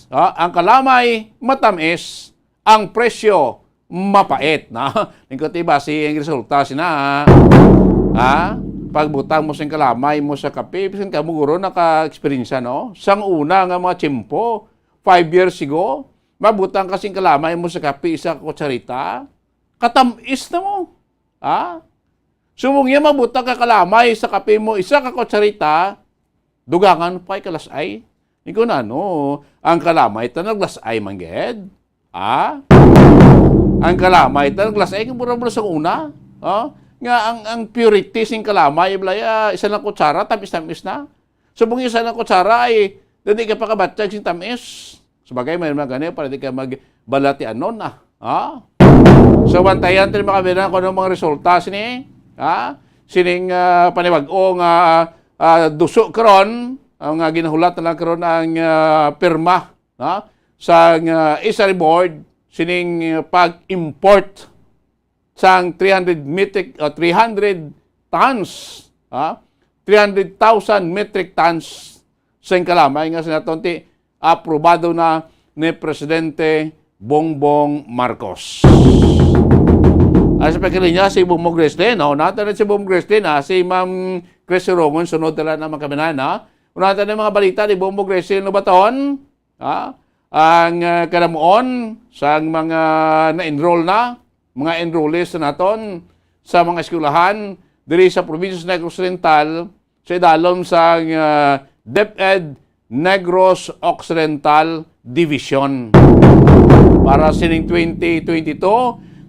Ah, ang kalamay matamis, ang presyo mapait, na. Lingkot iba si ang resulta sina, ha? Pagbutang mo sing kalamay mo sa kape, bisan ka mo guro naka-eksperyensya, no? Sang una nga mga tiyempo, five years ago, mabutang ka sing kalamay mo sa kape, isa ka kutsarita, katamis na mo. Ha? Subong iya mabutang ka kalamay sa kape mo, isa ka kutsarita, dugangan pa ikalas-ay. Ikaw na, no? Ang kalamay ta naglas-ay man gid. Ha? Ang kalamay ta naglas-ay, kung mura-mura sa una. Ha? nga ang, ang purity sing kalamay, balay, ah, isa lang kutsara, tamis-tamis na. Subong isa lang kutsara ay dili ka pakabatyag sing tamis. Sabagay, may mga gani para di ka magbalatianon, ah. Ha? So, bantayan tayo, mga kabinan, kung anong mga resulta sini, ha? Sining, ah, panibag-o nga, ah, duso karon, ang, ah, ginahulat na lang karon ang, ah, pirma, ha? Sa, ah, Isari Board, sining, ah, pag-import sang three hundred metric, ah, three hundred tons, ha? Three hundred thousand metric tons sing kalamay nga sinaton ti aprobado na ni Presidente Bongbong Marcos. Ay, sa pagkalinya, si Bongbong Gracelyn, no? Natin si Bongbong Gracelyn, ha? Si Ma'am Chris Rongon, sunod na lang naman kami na, ha? Unahan tayo ng mga balita ni Bongbong Gracelyn Lobaton, ha? Ang, ah, kanamuon sang mga na-enroll na, mga enrollees naton sa mga eskwelahan diri sa probinsya sa Negros Oriental, sa idalom sang, ah, DepEd Negros Occidental Division para sining twenty twenty-two,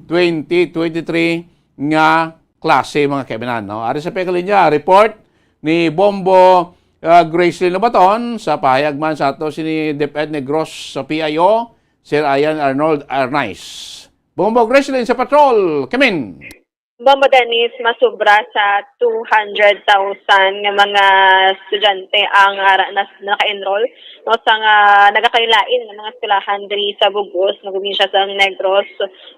twenty twenty-three nga klase, mga kaibinan, no? Ari sa pagkalinya, report ni Bombo, ah, Gracelyn Lobaton, sa pahayag man sa ato sini DepEd Negros sa P I O, Sir Ian Arnold Arnaiz. Bombo Gracelyn sa patrol, kamin. Bombo Dennis, masubra sa two hundred thousand nga mga estudyante ang ara na naka-enroll, no, sa nga nagakailain nga mga eskwelahan diri sa bug-os nga probinsya sa Negros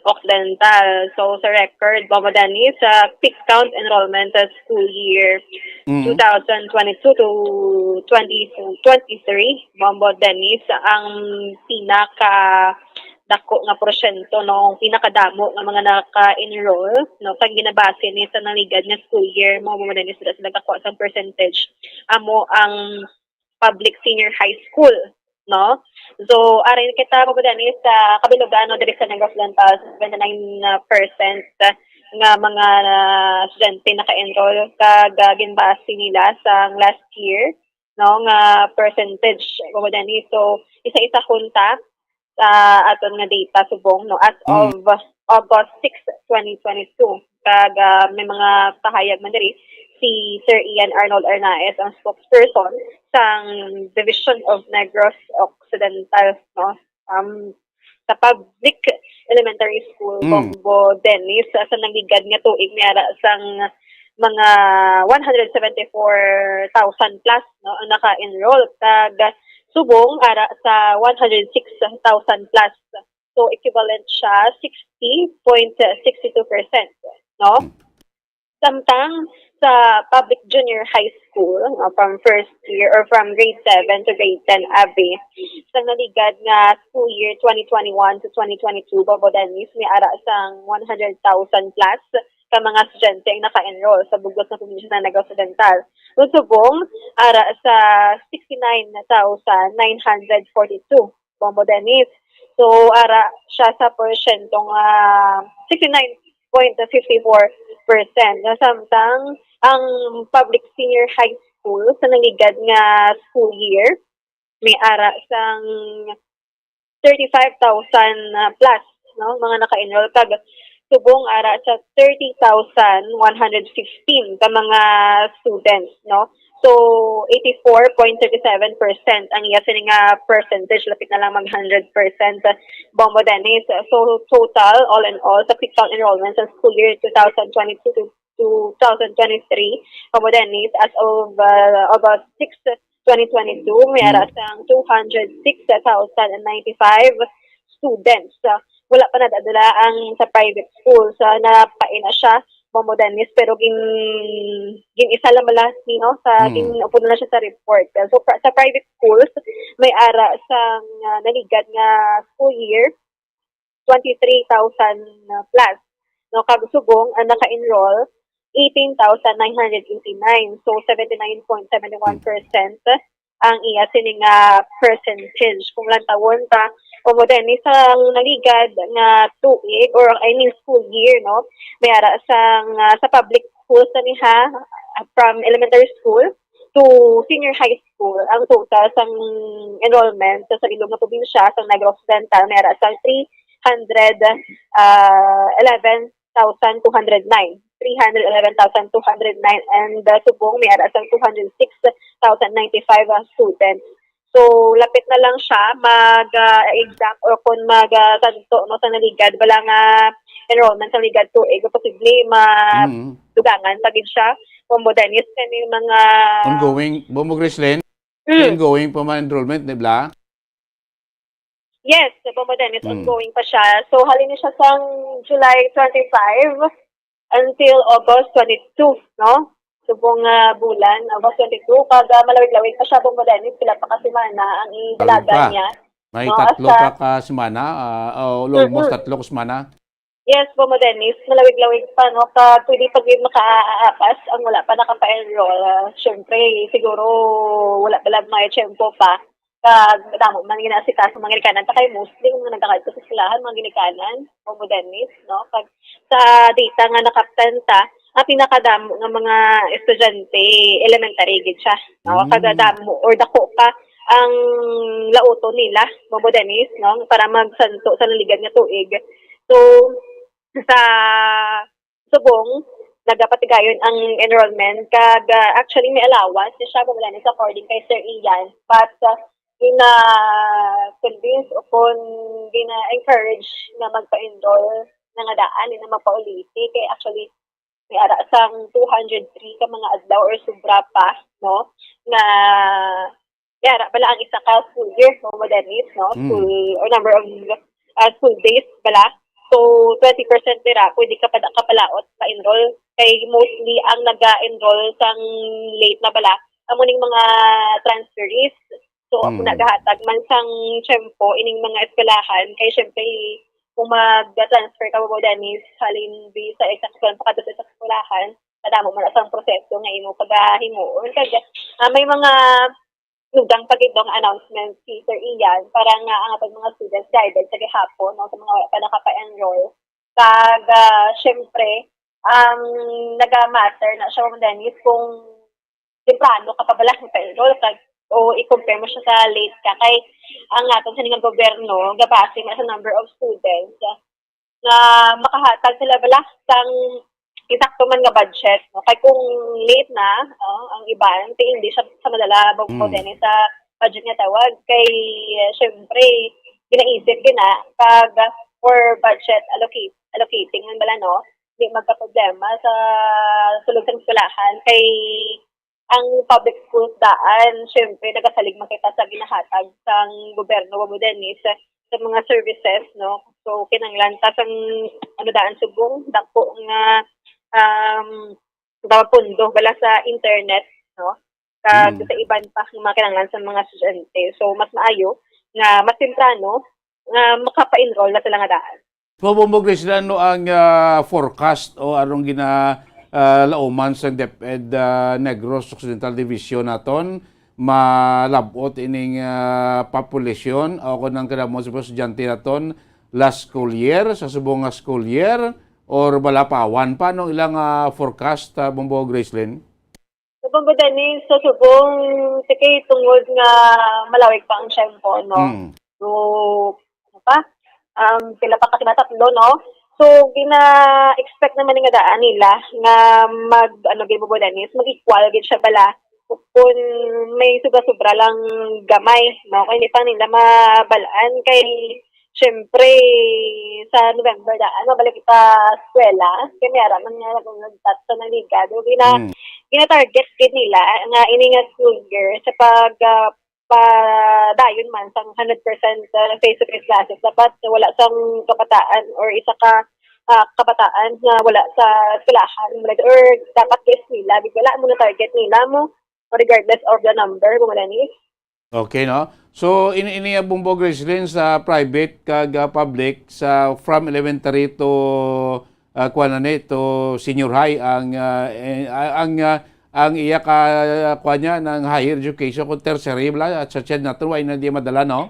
Occidental. So, sa record, Bombo Dennis, sa peak count enrollment sa school year Mm. two thousand twenty-two to twenty twenty-three, Bombo Dennis, ang pinaka dako nga porsyento, no, ang pinakadamo nga mga naka-enroll, no, kag ginabase ni sa naligad nga school year, mo mo din sila, sila kakuha sang percentage, amo ang public senior high school, no? So, arin kita mo din sa kabilugan, no, diri sa Negros Oriental, seventy-nine percent nga mga, ah, estudyante naka-enroll, kag, ah, ginbase nila sa last year, no, nga percentage, mo din. So, isa-isa hunta sa aton nga data subong, no, as Mm. of August six, twenty twenty-two. Kag, ah, may mga pahayag man diri si Sir Ian Arnold Arnaez, ang spokesperson sang Division of Negros Occidental, no, um, sa Public Elementary School, Mm. Bombo Dennis, sa, sa nagligad nga tuig, may ara sang mga one hundred seventy-four thousand plus, no, ang naka-enroll. Kag subong, ara sa one hundred six thousand plus. So, equivalent siya sixty point six two percent, no? Samtang sa public junior high school, no, from first year or from grade seven to grade ten, abi, sa naligad nga school year twenty twenty-one to twenty twenty-two, Bombo Dennis, may ara sang one hundred thousand plus ka mga estudyante ang naka-enroll sa bug-os nga probinsya sa Negros Occidental. Kung subong, ara sa sixty-nine thousand nine hundred forty-two, Bombo Dennis. So, ara siya sa porsyento nga sixty-nine point fifty-four percent. Nga samtang ang public senior high school sa naligad nga school year, may ara sang thirty-five thousand, ah, plus, no, mga naka-enroll, kag subong ara sa thirty thousand one hundred fifteen ka mga students, no? So, eighty-four point thirty-seven percent ang iya sini nga percentage, lapit na lang mag hundred percent, Bombo Dennis. So, total, all in all, sa total enrollment sa school year two thousand twenty-two to two thousand twenty-three, Bombo Dennis, as of, uh, August six, twenty twenty-two, may ara sang two hundred six thousand and ninety-five students. Uh, wala pa nadadala ang sa private school. So, napain na siya, Bombo Dennis, pero gin, gin-isa lang mala ni, no, sa, Mm. gin-upod na siya sa report. So, pra-, sa private schools, may ara sang, uh, naligad nga school year, twenty-three thousand plus. No, kag subong ang naka-enroll, eighteen thousand nine hundred eighty-nine. So, seventy-nine point seven one percent ang iya sini nga percentage. Kung lantawon ta, kung mo din, sa naligad nga tuig, or I mean school year, no? May ara sang, ah, sa public schools na niha, ah, from elementary school to senior high school, ang total sang enrollment sa, sa bilog nga probinsya, sa Negros Occidental, may ara sang three hundred, ah, eleven thousand two hundred nine. three hundred eleven thousand two hundred nine, and, ah, subong may ara sang two hundred six thousand ninety-five, ah, students. So, lapit na lang siya mag, ah, exact or kung mag, ah, tanto, no, sa naligad, wala nga enrollment sa ligad tuig, posible Mm. madugangan pa gid siya. Kung mo, Dennis, kani mga Ongoing, Bombo Gracelyn? Mm. Ongoing pa man enrollment, di ba? Yes, Bombo Dennis, Mm. ongoing pa siya. So, halin ni siya sang July twenty-five until August twenty-two, no? Subong nga bulan, August twenty-two, kag, ah, malawig-lawig pa siya, Bombo Dennis, pila pa ka semana ang Lawig idalagan pa. niya, May no? tatlo Asa pa ka semana, ah, o almost Mm-mm. tatlo ka semana. Yes, Bombo Dennis, malawig-lawig pa, no? Kag pwede pa gid makaapas ang wala pa nakapa-enroll. Ah, syempre, siguro wala pa lang may tiyempo pa. Kag damo man ginasikaso mga ginikanan ta kay mostly ang mga nagakadto sa eskwelahan, mga ginikanan, Bombo Dennis, no? Kag sa data nga nakaptan ta, ang pinakadamo nga mga estudyante, elementary gid siya, no? Kag Mm. damo or dako pa ang lauton nila, Bombo Dennis, no? Para magsanto sa naligad nga tuig. So, sa subong, nagapatigayon ang enrollment, kag, ah, actually, may allowance ni siya, Bombo Dennis, according kay Sir Ian. But, ah, gina-convince o kung gina-encourage na magpa-enroll na nga daan, na magpaulisi. Kay actually, may ara sang two hundred three ka mga adlaw or sobra pa, no, nga may ara bala ang isa ka school year, no, Bombo Dennis, no, Mm. school or number of, ah, school days bala. So, twenty percent nira, pwede ka pa, kapalaot pa-enroll. Kay mostly ang naga-enroll sang late na bala, amo ning mga transferees. So, ako Mm. nagahatag man sang tiyempo ining mga eskwelahan. Kay syempre, kung mag-transfer ka, Bombo Dennis, halin di sa isa ka eskwelahan pakadto sa isa ka eskwelahan, madamo man sang proseso nga imo pagahimuon. Kag, ah, may mga dugang pa gid nga announcement si Sir Ian para nga ang atong mga students guided sa gihapon, no, sa mga wala pa nakapa-enroll. Kag, ah, syempre, ang naga-matter na siya, Bombo Dennis, kung temprano ka pa bala nagpa-enroll kag, o i-compare mo siya sa late ka, kay ang aton sini nga gobyerno gabase na sa number of students, ah, nga makahatag sila bala sang insakto man nga budget, no? Kay kung late na, oh, ang iban, ti hindi siya sa madala, Bombo Mm. Dennis, sa budget nga tawag. Kay, ah, syempre, ginaisip gina, kag for budget allocate, allocating man bala, no? Di magkaproblema sa sulod sang eskwelahan. Kay ang public schools daan, syempre, nagasalig man kita sa ginahatag sang gobyerno, Bombo Dennis, sa, sa mga services, no? So, kinahanglan ta sang, ano, daan subong, dako nga, um, tawag, pondo, bala sa internet, no? Kag Mm. sa iban pa nga mga kinahanglan sa mga estudyante. So, mas maayo nga mas temprano nga makapa-enroll na sila nga daan. So, Bombo Gracelyn, ano ang, ah, forecast o anong gina, ah, lauman sa DepEd, ah, Negros Occidental Division naton? Malab-ot ining, ah, populasyon o kung ang kadamo sa estudyante naton last school year, sa subong nga school year, or malapawan pa? Anong ilang, ah, forecast, ah, Bombo Gracelyn? Sa Bombo Dennis, sa subong, sige, tungod nga malawig pa ang tiyempo, no? Mm. So, ano pa? Um, pila pa kasi na, tatlo, no? So, gina-expect naman nga daan nila nga mag, ano, gid, Bombo Dennis, mag-equal gid siya bala kung may sobra-sobra lang gamay, no? Kay hindi pa nila mabalaan kay, syempre, sa November daan, mabalik kita eskwela. Kay may ara man nga nag-, nagtat sa naligado. Gina-, Mm. gina-target gid nila nga ini nga school year sa pag, ah, padayon man sang hundred percent, ah, face-to-face classes. Dapat wala sang kabataan or isa ka, ah, kabataan nga wala sa eskwelahan. Or dapat ka eskwela. Di wala mo na target nila mo, regardless of the number, Bombo Dennis. Okay, no? So, ini, ini ang Bombo Gracelyn sa private kag, ah, public, sa from elementary to, ah, kuwan na ni, to senior high ang, ah, eh, ah, ang, ah, ang iya ka, ah, kuwan niya, ng higher education kung tertiary, bala, at sa CHED naton, wa na di madala, no?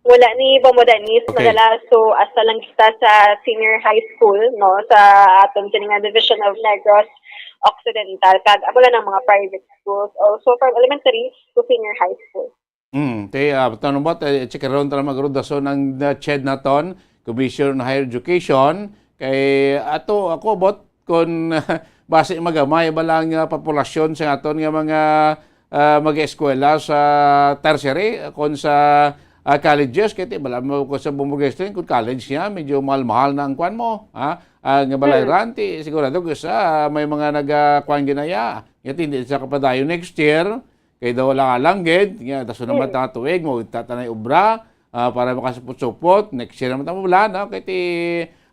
Wala ni, Bombo Dennis, Okay. madala. So, hasta lang kita sa senior high school, no, sa aton sini nga Division of Negros Occidental, kag amo lang ang mga private schools, also from elementary to senior high school. Mm, te, ah, tanong ba, te, check ron tala magrudason ang, ah, CHED naton, Commission on Higher Education, kay ato, ako, about kung basi magamay ba lang nga populasyon sa aton nga mga, ah, mag-eskwela sa tertiary, kung sa, ah, colleges, kay ti bala mo ko sa Bombo Wrestling, kung college niya, medyo mahal-mahal na ang kwan mo, ha? Ah, nga balay Mm. rent, ti sigurado ko sa may mga nag, ah, kwan ginaya. Nga ti hindi sa kapadayon next year, kay daw wala nga langged, nga daso naman Mm. ta tuig, mo tatanay obra, ah, para makasupot-supot, next year naman ta mabala, no? Kay ti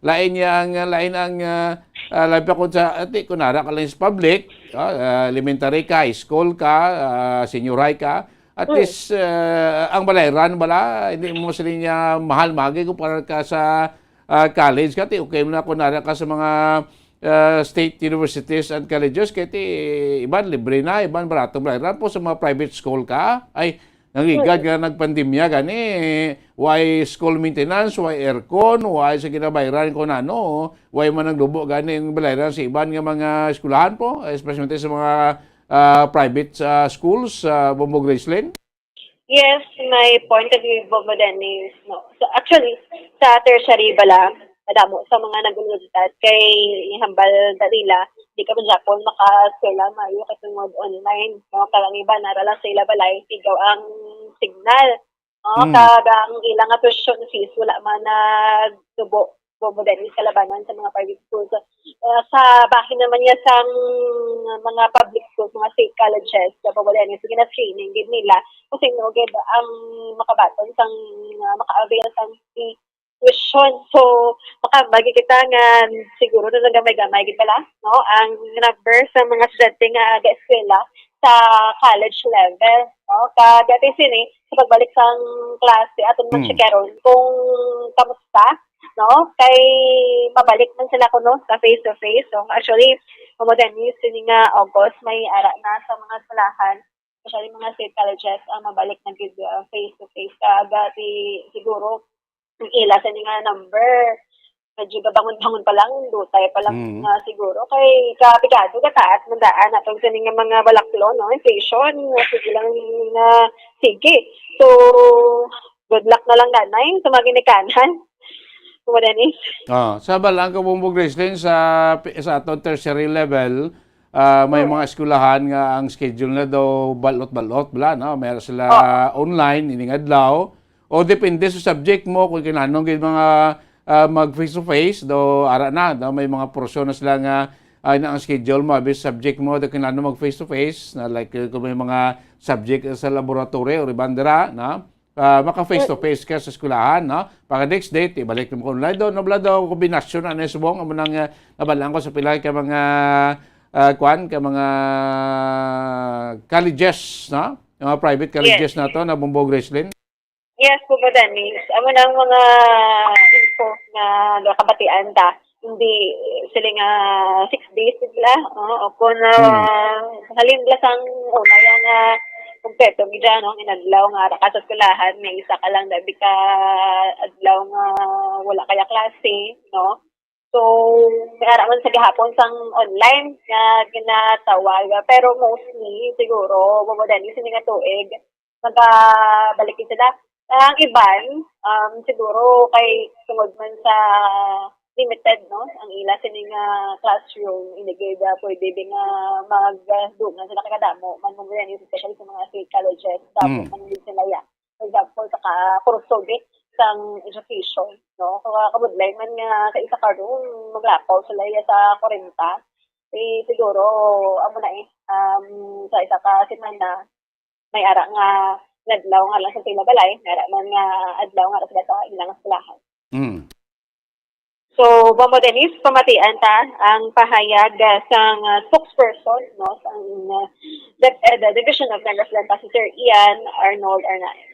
lain niya ang, lain ang, ah, ah, labi pa kung sa, ati, kung nara ka lang sa public, ah, ah, elementary ka, high school ka, ah, senior high ka, at Mm. least, ah, ang balay rent bala, hindi mo sila niya mahal magi kumpara ka sa, ah, college ka, ti okay mo na kung nara ka sa mga, ah, state universities and colleges, kay ti iban libre na, iban barato balay rent po sa mga private school ka. Ay, nangligad Mm. nga nagpandemya gani, why school maintenance, why aircon, why sa ginabayran ko na ano, why man naglubo gani ang balay rent sa iban nga mga eskwelahan po, especially sa mga, ah, private, ah, schools, ah, Bombo Gracelyn? Yes, may point of view, Bombo Dennis, no. So, actually, sa tertiary bala, madamo sa mga nag-ulugtad kay ihambal ta nila, di ka man gyapon maka-eskwela maayo kay tungod online, no. Kag ang iba nara lang sa ila balay, sigaw ang signal, no. Mm. Kag ang ila nga tuition fees wala man nagtubo, Bombo Dennis, kalabanan sa mga private schools. Ah, sa bahin naman niya sang mga public schools, mga state colleges, sa Bombo Dennis, gina-screening gid nila kung sino gid ang makabaton sang, ah, maka-avail sang free tuition. So, makabagi kita nga siguro na gamay-gamay gid pala, no, ang number sa mga estudyante nga ga-eskwela sa college level, no? Kag dati sini, sa pagbalik sang klase, aton man Mm. checkeron kung kamusta, no? Kay mabalik man sila kuno sa face to face. So, actually, Bombo Dennis, sini nga August, may ara na sa mga eskwelahan, especially mga state colleges, ang mabalik na gid, ah, face to face. Kag, ah, ti-, siguro, ang ila sini nga number, medyo gabangon-bangon pa lang, dutay pa lang Mm. nga siguro. Kay kapigado, gataas man daan atong sini nga mga balaklo, no? Inflation, nga sige lang nga sige. So, good luck na lang, nanay, sa mga ginikanan. Kumadan eh. Ah, sa balang ka, Bombo Gracelyn, sa, sa aton tertiary level, ah, may Mm. mga eskwelahan nga ang schedule na daw balot-balot, bala, no? May sila Oo. online, ining adlaw. O depende sa subject mo, kung kinahanglan gid mga, ah, mag face to face, do ara na, do may mga porsyon na sila nga, ah, na ang schedule mo, abi subject mo, do kinahanglan mag face to face, na like, uh, kung may mga subject sa laboratory o iban dira, no? Ah, maka face to face ka sa eskwelahan, no? Pagka next date, ibalik mo online do, no, bala do, kombinasyon na ni subong, amo nang, ah, nabalaan ko sa pila ka mga, ah, kwan, ka mga colleges, no? Yung mga private colleges Yes. na to, na Bombo Gracelyn. Yes, Bombo Dennis. Amo na ang mga info nga nakabatian ta. Hindi sila nga six days sila. O, o kung, Hmm. ah, halin lang sang una yan nga kumpleto mi dyan, no? Inadlaw nga ara ka sa eskwelahan, may isa ka lang dabi ka adlaw nga wala kaya klase, no? So, may ara man sa gihapon sang online nga ginatawag. Pero mostly, siguro, Bombo Dennis, sini nga tuig, magabalik gid sila. Ang iban, um, siguro kay tungod man sa limited, no, ang ila sini nga classroom, hindi gid, ah, pwede din nga magdungan sila kay kadamo man mo yan, especially sa mga state colleges, damo Mm. man gid sila ya. For example, sa ka-, kurso gid sang education, no? Kung, ah, kabudlay man nga sa isa ka room, maglapaw sila ya sa kwarenta. Eh, siguro, amo na eh, um, sa isa ka semana, may ara nga adlaw nga lang sa sila balay, may ara man nga adlaw nga lang sila sa ilang eskwelahan. Mm. So, Bombo Dennis, pamatian ta ang pahayag, ah, sang, ah, spokesperson, no, sang, ah, Dep-, eh, the Division of Negros Oriental, si Sir Ian Arnold Arnaiz.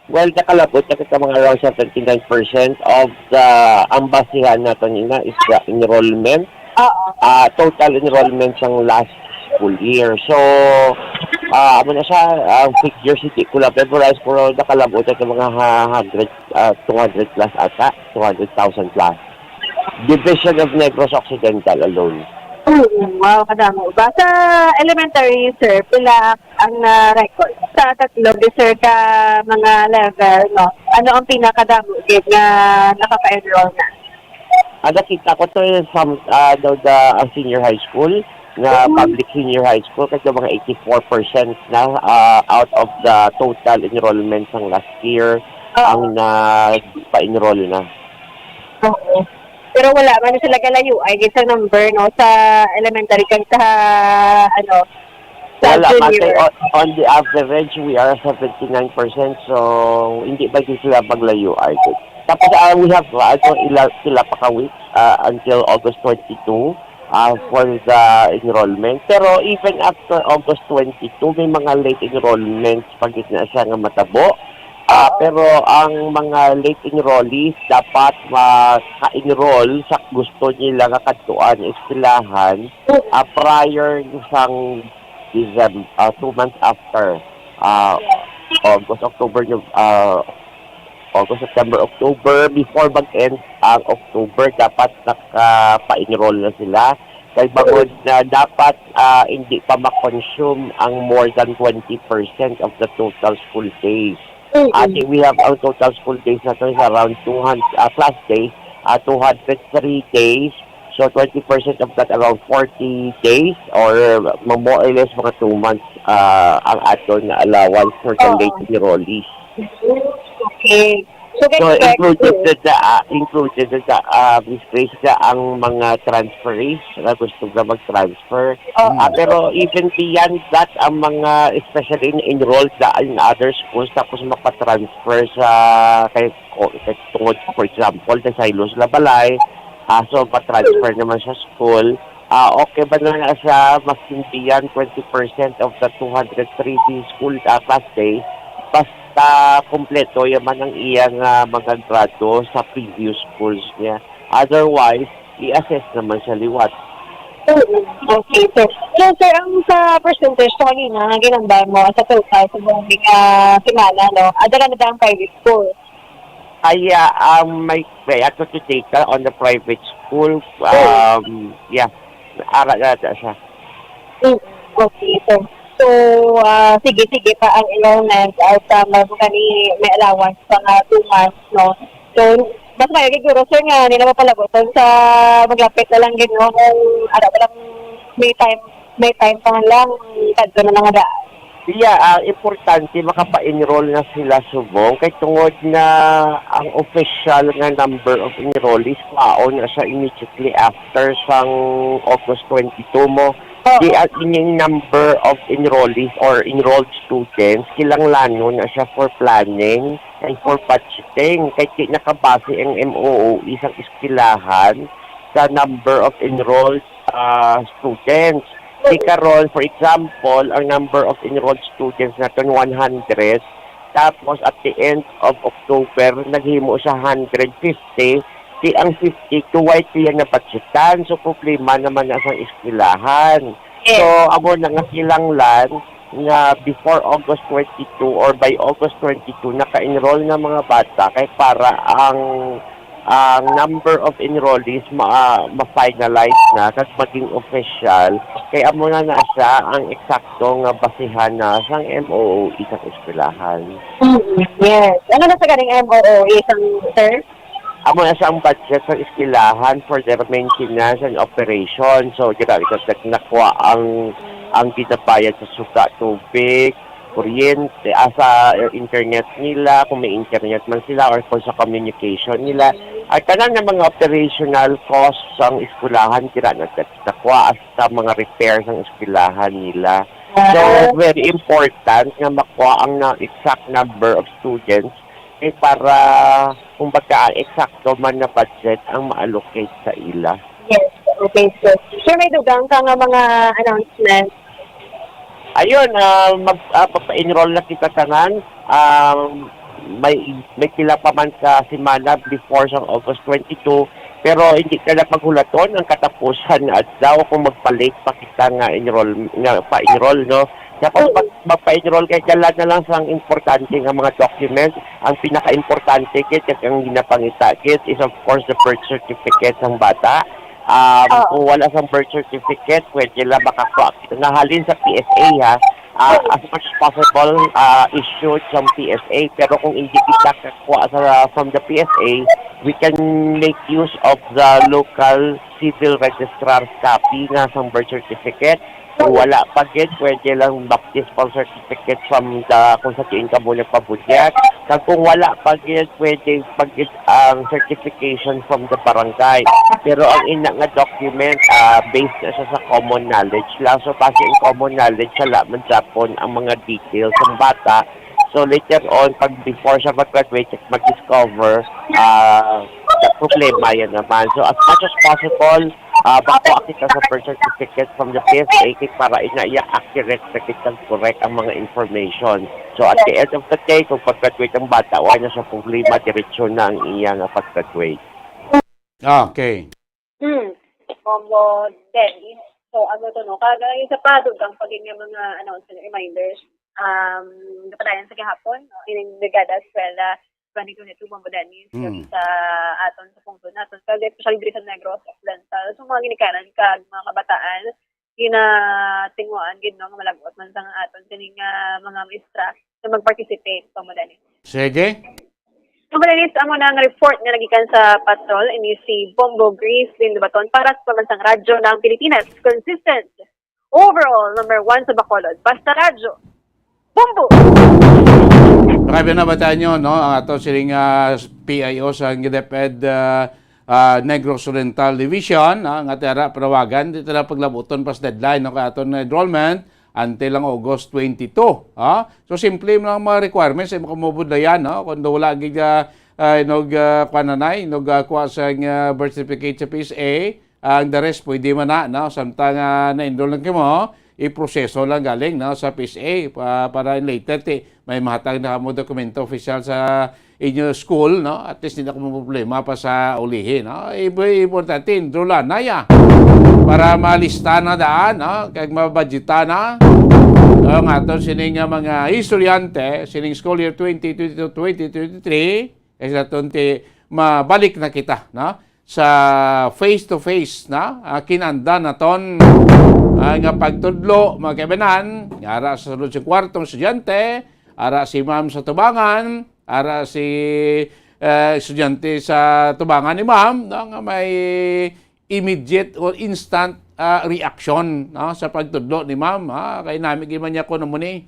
Well, nakalabot na kita mga around seventy-nine percent of the, ang basihan nato nila is the enrollment. Oo. Ah, total enrollment sang last school year. So, ah, amo na siya, ang figures hindi ko lang memorize, pero nakalabot na ng mga ha-, hundred, ah, two hundred plus ata, two hundred thousand plus. Division of Negros Occidental alone. Oo, wow, kadamo. Ba sa elementary, sir, pila ang, ah, record sa tatlo, di, sir, ka mga level, no? Ano ang pinakadamo gid nga nakapa-enroll na? Ang nakita ko to is some, ah, daw the, ah, senior high school, nga Mm. public senior high school, kasi mga eighty-four percent na, ah, out of the total enrollment sang last year Oo. ang nagpa-enroll na. Oo. Pero wala man sila galayo, I guess, sa number, no, sa elementary kag sa, ano, sa Wala, junior. Mate, on, on the average, we are seventy-nine percent, so hindi ba gyud sila maglayo, I think. Tapos, ah, we have, ah, ano, ila, pila pa ka weeks, ah, until August twenty-two, ah, for the enrollment. Pero even after August twenty-two, may mga late enrollments pa gid na siya nga matabo. Ah, Ah. Pero ang mga late enrollees dapat maka-enroll sa gusto nila nga kadtuan, eskwelahan, ah, prior sang December, ah, two months after, ah, August, October, Nov-, ah, August, September, October, before mag-end ang October, dapat nakapa-enroll na sila. Kay bangod na dapat, ah, hindi pa ma-consume ang more than twenty percent of the total school days. Mm. Ati, we have ang total school days naton is around two hundred, ah, class days, ah, two hundred three days. So, twenty percent of that, around forty days, or ma-, more or less mga two months, ah, ang aton nga allowance for the Oo. late enrollees. Okay. So, So, expect included to na sa, ah, included na sa, ah, Miss Grace, na ang mga transferees na gusto na mag-transfer. Oo. Ah, pero even beyond that, ang mga, especially in enrolled na in other schools, tapos mapatransfer sa, kay, o, kay, tungod, for example, kay Silos Labalay, ah, so, matransfer naman sa school. Ah, okay ba na nga siya, mas beyond twenty percent of the two hundred three day school, ah, class day? Basta kompleto yaman ang iyang, ah, mga grado sa previous schools niya. Otherwise, i-assess naman siya liwat. Oo. Okay, sir. So, sir, ang sa percentage sa kanina nga ginambal mo sa total sa buong, ah, semana, no? Adala na ba ang private school? Ay, ah, um, may, may ato to data on the private school. Oh. Um, yeah, ara na ata siya. Mm, okay, sir. So, ah, sige, sige pa ang enrollment at, ah, bago kani may allowance pa nga two months, no? So, mas maayo siguro, sir, nga nila mapalaguton sa maglapit na lang gid, no? Kung ara pa lang may time, may time pa man lang, kadto na lang nga daan. Iya, ang importante, makapa-enroll na sila subong, kay tungod na ang official nga number of enrollees, kwaon na siya immediately after sang August twenty-two mo. Oo. Di ang ining number of enrollees or enrolled students, kinahanglanon na siya for planning and for budgeting. Kay di nakabase ang M O O E sang eskwelahan sa number of enrolled, ah, students. Di karon, for example, ang number of enrolled students naton one hundred, tapos at the end of October, naghimo siya hundred fifty, di ang fifty, tuway tiya na budgetan. So, problema naman na sang eskwelahan. Yes. So, amo na nga kinahanglan nga before August twenty-two or by August twenty-two, naka-enroll na mga bata kay para ang, ang number of enrollees ma-, ma-finalize na kag maging official, kay amo na na siya ang eksakto nga basihan na sang M O O E sang eskwelahan. Mm, yes. Ano na sa ganing M O O E sang, sir? Amo na siya ang budget sa eskwelahan for their maintenance and operation. So, dira, dira, dira nakuha ang, ang ginabayad sa suga, tubig, kuryente, ah, sa internet nila, kung may internet man sila, or kung sa communication nila. At tanan nga mga operational costs sang eskwelahan, dira na, nakuha sa mga repair sang eskwelahan nila. So, Ah. very important nga makuha ang na, exact number of students, eh, para, kumbaga, ang eksakto man na budget ang ma-allocate sa ila. Yes, okay, sir. Sir, may dugang ka nga mga announcement? Ayun, ah, mag-, ah, papa-enroll na kita tanan. Um, may, may pila pa man ka semana before sa August twenty-two, pero hindi ka na paghulaton ang katapusan nga adlaw kung magpa-late pa kita nga enroll, nga pa-enroll, no? Tapos Oo. pag magpa-enroll kay dala na lang sang importante nga mga document. Ang pinaka-importante gid kag ang ginapangita gid is, of course, the birth certificate sang bata. Um, Oo. Kung wala sang birth certificate, pwede lang makakuha. Nahalin sa P S A, ha. Ah, as much as possible, ah, issued sa P S A. Pero kung hindi kita kakuha sa, from the P S A, we can make use of the local civil registrar's copy nga sang birth certificate. Kung wala pa gid, pwede lang baptismal certificate from the, kung sa diin kamo nagpabutyag. Kag kung wala pa gid, pwede pa gid ang certification from the barangay. Pero ang ina nga document, ah, based na siya sa common knowledge lang. So, base in common knowledge, wala man gyapon ang mga details ng bata. So, later on, pag before siya mag-graduate, mag-discover, ah, problema yan naman. So, as much as possible, ah, makuha kita sa birth certificate from the P S A kay para ina iya accurate na kita, correct ang mga information. So, at the end of the day, kung pag-graduate ang bata, wala na siya problema, diretso na ang iya nga pag-graduate. Ah, okay. Hmm. Momo Dennis. So, ano to, no? Kaga yung sa padog ang pagiging mga announcement reminders. Um, napadayan sa gihapon, no? Ining Brigada Eskwela twenty twenty-two, Momo Dennis, Hmm. sa aton sa pungso naton. Kag especially diri sa Negros Occidental. So, mga ginikanan kag mga kabataan, ginatinguan gid, no, nga malagot man sa aton sining, ah, mga maestra na mag-participate, Momo Dennis. Sige. Ang madalis, amo na ang report nga nagikan sa patrol, ini si Bombo Grace Lindobaton para sa Pambansang Radyo ng Pilipinas. Consistent. Overall, number one sa Bacolod. Basta Radyo. Bombo! Grabe na ba tayo, no? Ang ato siling ah, P I O sa DepEd ah, ah, Negros Oriental Division, ah, nga tara panawagan, di tara paglabuton pas deadline, no? Kay aton enrollment, until ang August twenty-two. Ha? So, simple mo lang mga requirements ay makamubudlayan, no? Kung wala gid ka, uh, inog, uh, kuha nanay, inog uh, kuha sa uh, birth certificate sa P S A, ang the rest pwede man na, no? Samtang uh, na-enroll lang kimo, iproseso lang galing, no, sa P S A pa, para in later ti may mahatag na kamo dokumento official sa inyo school, no? At least hindi na kamo problema pa sa ulihi, no? Ibo importante, enroll na ya para malista na daan, no? Kag mabudgetan na. So, ang aton sining nga mga estudyante, sining school year twenty twenty-two twenty twenty-three, kay sa aton ti mabalik na kita, no? Sa face to face, no? Ah, kinanda naton ah, nga pagtudlo, mga kaibanan, ara sa sulod sa kwartong estudyante, ara si ma'am sa tubangan, ara si eh, estudyante sa tubangan ni ma'am, no? Nga may immediate or instant ah, reaction, no? Sa pagtudlo ni ma'am, ha? Kay nami gid man niya ko namo ni.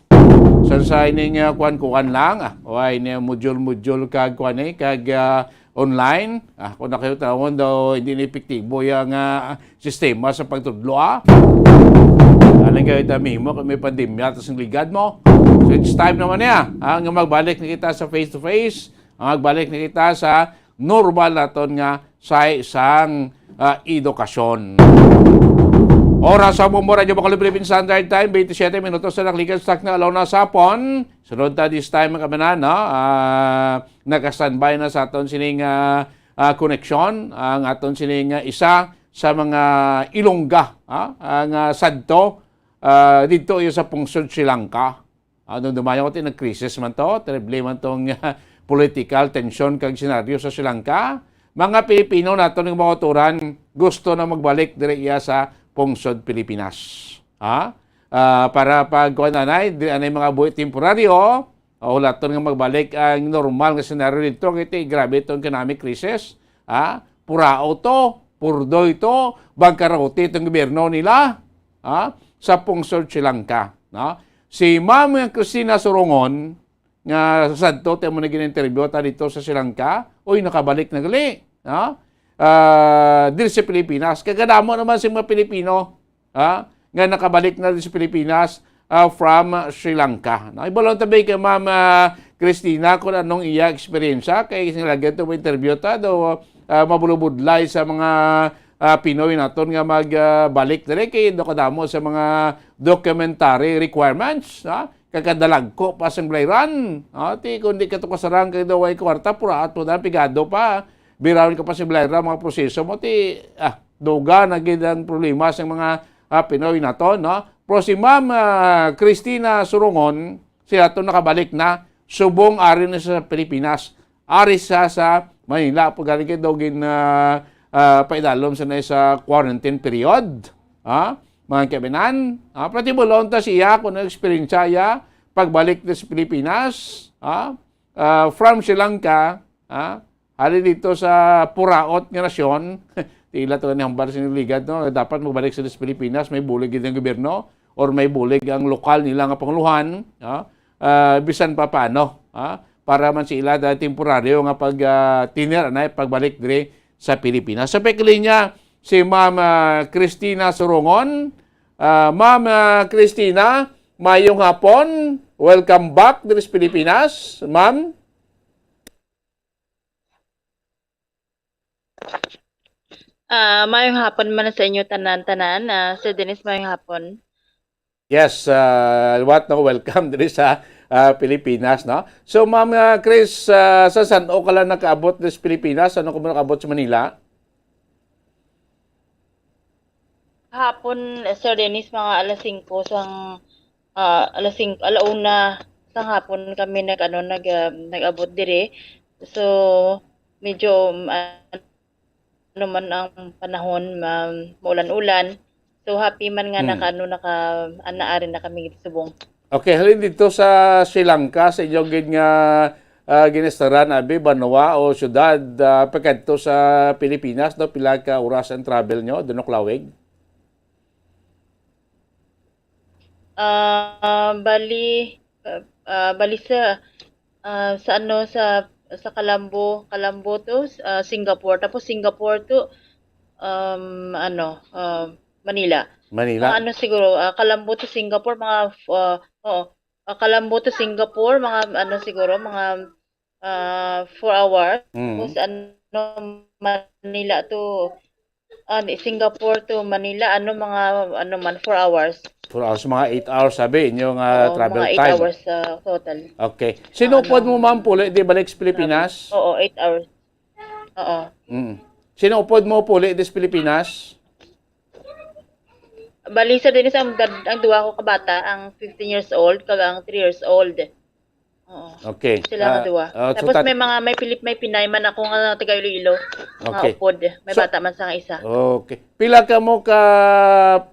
Sa sa ining ah, kuan-kuan lang, ah. O ay ni module-module kag kuan eh, kag ah, online. Ah, kung nakayo tawon daw hindi na epektibo yang ah, sistema sa pagtudlo, ah. Alang kayo ta mimo kung may pandemya tas ang ligad mo. So it's time naman niya, ah, nga magbalik na kita sa face to face. Ang magbalik na kita sa normal naton nga sa isang ah, edukasyon. Oras sa Bombo Radyo Bacolod Philippine Standard Time, twenty-seven minutos na nakalikan sa takna alaw na sa hapon. Sunod ta this time, mga kabanan, no? Ah, naka-standby na sa aton sining ah, ah, koneksyon, ang aton sining ah, isa sa mga Ilongga, ah, ang ah, sadto ah, dito iyo sa pungsod Sri Lanka. Ano dumayo ko, nag-crisis man to, terrible man tong ah, political tension kag senaryo sa Sri Lanka. Mga Pilipino nato nga mga uturan gusto na magbalik diri iya sa pungsod Pilipinas. Ha? Ah, para pag kuan anay, diri anay mga buhi temporaryo, o laton nga magbalik ang normal nga senaryo dito, kay ti grabe itong economic crisis. Ha? Purao to, purdoy to, bangkarote itong gobyerno nila. Ha? Sa pungsod Sri Lanka. No? Si Ma'am Christina Surongon, nga sadto tayo mo na gina-interview ta dito sa Sri Lanka, uy, nakabalik na gali. No? Ah, diri sa Pilipinas. Kay kadamo naman sa mga Pilipino, ha? Nga nakabalik na diri sa Pilipinas ah, from Sri Lanka. No? Ibalon tabi kay Ma'am ah, Christina kung anong iya eksperyensya kay sinalagan to mo interview ta do ah, mabulubudlay sa mga ah, Pinoy naton nga magbalik diri kay do kadamo sa mga documentary requirements, ha? Kakadalagko pa sang bilahiran. Ha? Ti kung di ka to kasarang kay daw way kwarta, puraat mo na, pigado pa. Birawon ka pa sa bilahiran, mga proseso mo, ti ah, duga na gid ang problema sa mga ah, Pinoy naton, no? Pero si Ma'am ah, Christina Surongon, siya to nakabalik na, subong ari na sa Pilipinas. Ari sa sa Manila, pag galing kay daw gin ah, ah, paidalom sa na sa quarantine period. Ha? Mga kabinan, ah, patibulon ta siya kung ano eksperyensya iya pagbalik diri sa Pilipinas. Ha? Ah, from Sri Lanka, ha? Halin dito sa puraot nga nasyon, tila to ni hambal sa inyong ligad, no? Dapat magbalik sila sa Pilipinas, may bulig gid ang gobyerno or may bulig ang lokal nila nga panguluhan, ha? Ah, bisan pa paano, ha? Para man sila da temporaryo nga pag, ah, tiner na pagbalik diri sa Pilipinas. Sa pagkalinya, si Ma'am, ah, Christina Surungon. Ah, Ma'am, ah, Christina, mayong hapon. Welcome back diri sa Pilipinas, Ma'am. Ah, mayong hapon man sa inyo tanan-tanan. Ah, Sir Dennis, mayong hapon. Yes, ah, liwat, no, welcome diri sa, ah, Pilipinas, no? So, Ma'am, ah, Chris, ah, sa san-o ka lang nakaabot diri sa Pilipinas? San-o ka mo nakaabot sa Manila? Hapon, Sir Dennis, mga alas singko sang, ah, alas singko, ala una sang hapon kami nag, ano, nag, ah, nag-abot diri. So, medyo, um, ano man ang panahon, ma-, maulan-ulan. So, happy man nga Hmm. naka, ano, naka, anaari na kami subong. Okay, halin dito sa Sri Lanka, sa inyo gid nga, ah, ginastaran, abi, banwa o syudad, ah, pagkadto sa Pilipinas, no? Pila ka oras ang travel nyo, dunok lawig? Ah, bali, ah, ah, bali sa, ah, sa ano, sa, sa Kalambo, Kalambo to, ah, Singapore. Tapos Singapore to, um, ano, ah, Manila. Manila? Mga ano siguro, ah, Kalambo to Singapore, mga, ah, oo. Ah, Kalambo to Singapore, mga ano siguro, mga, ah, four hours. Mm. Tapos ano, Manila to, ah, di, Singapore to Manila, ano, mga, ano man, four hours. Four hours, mga eight hours, sabi, inyo nga Oo, travel mga eight time. hours, ah, total. Okay. Sino Ano? Upod mo, ma'am, puli, di balik sa Pilipinas? Oo, eight hours. Oo. Mm. Sino upod mo puli, di sa Pilipinas? Bali, Sir Dennis, ang, dad-, ang duha ko ka bata, ang fifteen years old, kag ang three years old. Oo. Okay. Sila nga Ah, duha. ah, so Tapos tat- may mga, may Pilip-, may Pinay man ako nga taga Iloilo. Nga Okay. upod. May So bata man sa nga isa. Okay. Pila ka mo ka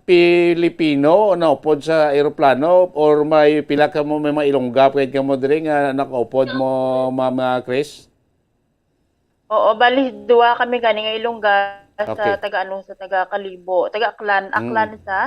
Pilipino na upod sa eroplano, or may pila ka mo, may mga Ilongga pa gid ka mo diri nga nakaupod mo, Ma'am, ah, Chris? Oo, bali duha kami gani nga Ilongga sa Okay. taga, ano, sa taga Kalibo, taga Aklan, Aklan Mm. sa,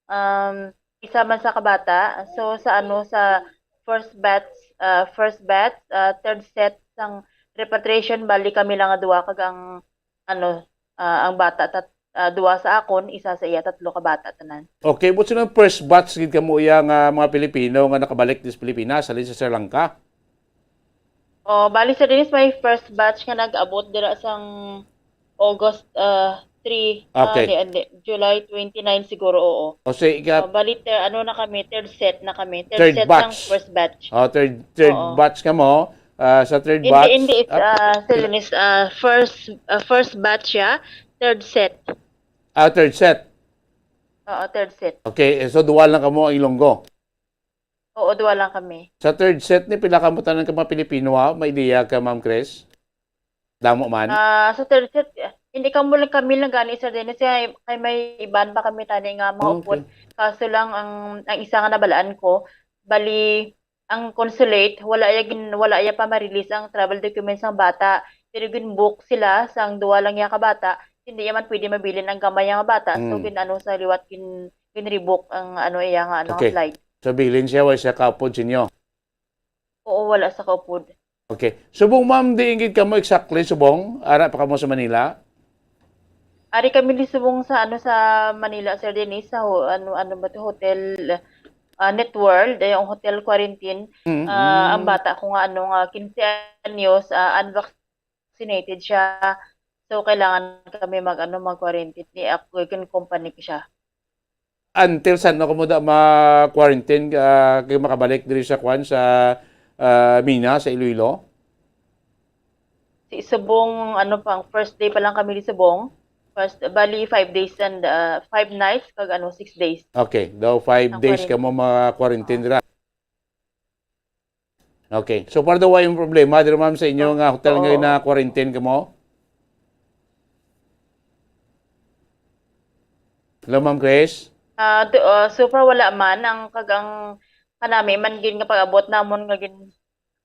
um, isa man sa kabata. So, sa, ano, sa first batch, ah, first batch, ah, third set sang repatriation, bali kami lang nga duha kag ang, ano, ah, ang bata, tat-, ah, duha sa akon, isa sa iya, tatlo ka bata tanan. Okay, but sino first batch gid kamo iya nga mga Pilipino nga nakabalik dis Pilipinas, halin sa Sri Lanka? Oh, bali, Sir Dennis, may first batch nga nag-abot dira sang August, ah, three, ah, Okay. Hindi, hindi. July twenty-nine siguro, oo. O, so, ika- Ah, bali, ter-, ano na kami, third set na kami. Third Third set ng batch. First batch. Oh, third, third Oo. batch ka mo. Ah, sa third Hindi, batch, hindi, it's, ah, ah, Sir Dennis, ah, first, ah, first batch siya, third set. Ah, third set. Oo, third set. Okay, eh, so duwa lang kamo ang Ilonggo? Oo, duwa lang kami. Sa third set ni, pila kamo tanan ka mga Pilipino, ha? May ideya ka, Ma'am Chris? Damo man? Ah, sa third set, eh, hindi kamo lang, kami lang gani, Sir Dennis, kay, kay may iban pa kami tani nga mga Okay. upod. Kaso lang, ang, ang isa nga nabalaan ko, bali, ang consulate, wala ya gin-, wala ya pa ma-release ang travel documents sang bata. Pero gin-book sila sang duwa lang ya ka bata. Hindi ya man pwede mabilin ang gamay nga bata. So, Mm. gin-, ano, sa liwat, gin-, gin-rebook ang, ano, iya nga, ano, Okay. flight. So, bilin siya, wa siya kaupod sa inyo? Oo, wala sa kaupod. Okay. Subong, ma'am, diin gid kamo exactly, subong? Ara pa kamo sa Manila? Ari kami ni subong sa, ano, sa Manila, Sir Dennis, sa ho-, ano, ano ba to, hotel, ah, Networld, ay, yung hotel quarantine. Mm, Ah, ang mm. bata ko nga, ano, nga, quince anyos, ah, unvaccinated siya. So, kailangan kami mag, ano, mag-quarantine. Ni ako, kin-, company ko siya. Until san-o kamo da ma-quarantine, ah, kay makabalik diri sa kwan, sa, ah, Mina, sa Iloilo? Si subong, ano, pang first day pa lang kami di subong. First, bali, five days and, ah, five nights, kag, ano, six days. Okay, daw five Ang days quarantine. Kamo ma-quarantine Oo. dira. Okay. So far daw, wa yung problema diri, ma'am, sa inyo Oo. nga hotel nga Oo. na-quarantine kamo? Hello, Ma'am Chris? Ah, do, ah, so far wala man ang kagang kanami man gid nga pag-abot namon nga gin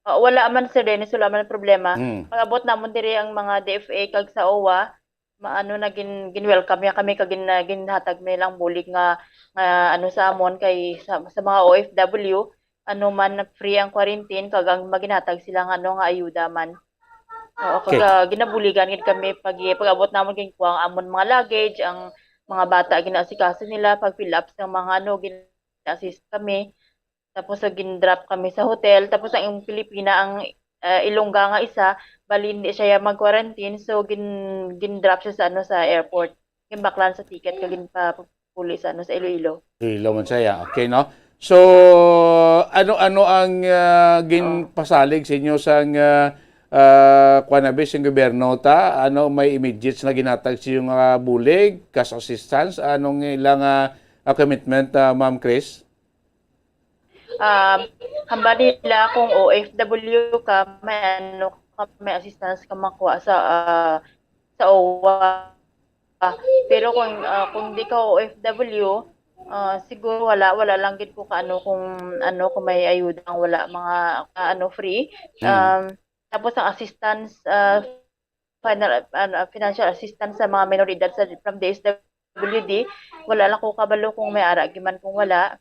ah, wala man, Sir Dennis, wala man problema. Mm. Pag-abot namon diri ang mga D F A kag sa O W A, maano na gin gin-welcome ya kami kag gin, ginhatag nilang bulig nga nga ano sa amon kay sa, sa mga O F W, ano man, free ang quarantine kag ang maginhatag sila nga ano nga ayuda man. Oo, Okay. Kag ah, ginabuligan gid kami pag pag-abot namon ginkuha ang amon mga luggage, ang mga bata ginaasikaso nila, pag fill up sa mga ano gina-assist kami. Tapos so gin-drop kami sa hotel, tapos ang Pilipina ang ah, Ilongga nga isa, bali hindi siya mag-quarantine, so gin gin-drop siya sa ano sa airport. Ginbaklan sa ticket kag ginpapuli sa ano sa Iloilo. Iloilo man siya. Okay, no? So, ano ano ang ah, ginpasalig sa inyo sang ah, ah, kuwan na ba, sang gobyerno ta? Ano may immediate na ginhatag sa inyo nga bulig, cash assistance? Anong ilang ah, ah, commitment, ah, Ma'am Chris? Um, hambal nila kung O F W ka, may ano ka, may assistance ka makuha sa ah, sa O W A. Pero kung ah, kung di ka O F W, ah, siguro wala wala lang gid ko kaano kung ano kung may ayuda ang wala mga ah, ano free. Mm. Um, tapos ang assistance ah, final ano, financial assistance sa mga minor de edad sa from D S W D, wala lang ko kabalo kung may ara giman kung wala.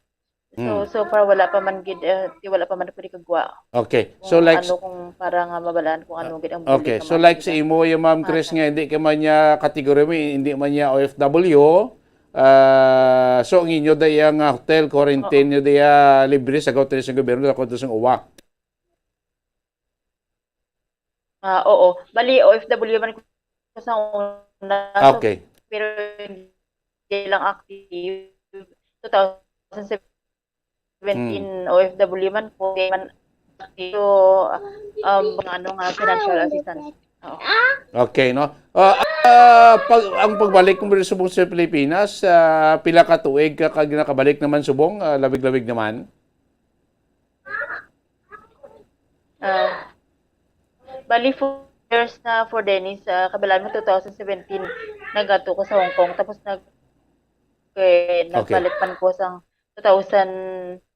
So Mm. so far wala pa man gid eh, di wala pa man ko di kagwa. Okay. So Kung like ano kung para nga mabalaan kung ano gid ang Okay, bulig so nga like mga sa imo yung Ma'am Chris bata. Nga hindi ka man niya category mo, hindi man niya O F W, ah, so ang inyo da iya nga hotel quarantine nyo da iya libre sa hotel sa gobyerno sa hotel sa O W A. Ah, oo. Bali, O F W man ko sa una. So, Okay. pero hindi lang active. two thousand seventeen O F W man ko, di man active. So, um, mga ano nga, financial assistance. Oo. Okay, no? Ah, ah, pag, ang pagbalik mo diri subong sa Pilipinas, ah, pila ka tuig ka kag nakabalik naman subong, ah, labig-labig naman? Ah, bali, four years na for Dennis. Ah, kabalaan mo, two thousand seventeen, nagato ko sa Hong Kong. Tapos nag, eh, Okay. nagbalik man ko sa two thousand,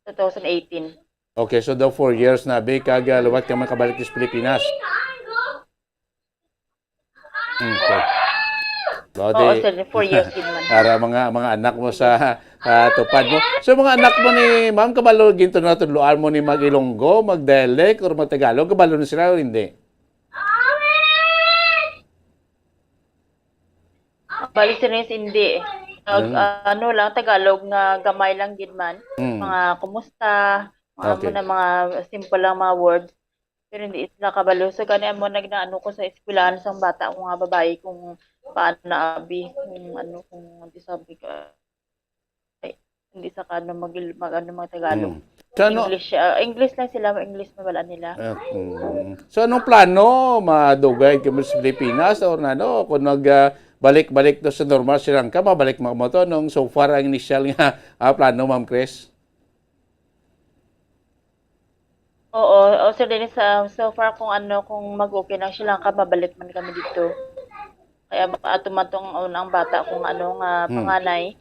two thousand eighteen. Okay, so daw four years na, be, kag ah, luwat ka man kabalik sa Pilipinas. Okay. Bawa Oo, di, sir, four years din man. para mga mga anak mo sa ah, tupad mo. So mga anak mo ni ma'am, kabalo ginto na tudloan mo ni mag-Ilonggo, mag-dialect, or mag-Tagalog, kabalo na sila o hindi? Bali, sir, is hindi. Tag, Hmm. ah, ano lang, Tagalog nga gamay lang gid man. Hmm. Mga kumusta, mga amo Okay. na mga simple lang mga words. Pero hindi sila kabalo. So, gani amo nagnaano ko sa eskwelahan sa bata ko nga babae kung paano na abi, kung ano, kung hindi sabi ka, ay, hindi sa ka ano mag, mag ano, mga Tagalog. Hmm. So, ano, English, ah, English lang sila, English mabala nila. Ah, mm. So anong plano? Madugay ka mo sa Pilipinas or ano? Kung nag ah, balik-balik to sa normal Sri Lanka, mabalik mo mo to? Anong so far ang initial nga ah, plano, Ma'am Chris? Oo, o Sir Dennis, ah, so far kung ano, kung mag-okay na Sri Lanka, mabalik man kami dito. Kaya baka ato man tong unang bata kung ano nga Hmm. panganay.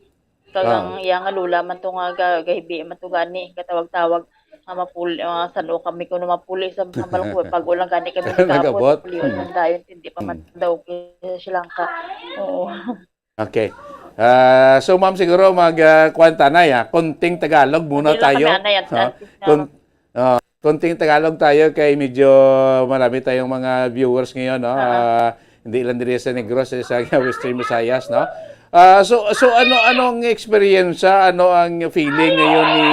Kag Ah. ang iya nga lula man to nga ga- gahibi man to gani, gatawag-tawag nga mapuli, nga sano kami kuno mapuli sa hambal ko, pag ulang gani kami Nag-abot. Nagabot, pulion man dayon, hindi pa man Hmm. daw okay sa Sri Lanka. Oo. Okay. Ah, so ma'am, siguro mag ah, kuwan ta na ya. Konting Tagalog muna Hindi lang tayo. kami anay at Ha? at- Kon- ah, konting Tagalog tayo kay medyo marami tayong mga viewers ngayon, no? Ah. Ah, hindi lang diri sa Negros, sa Western Visayas, no? Ah, so so ano anong experience, ano ang feeling ngayon ni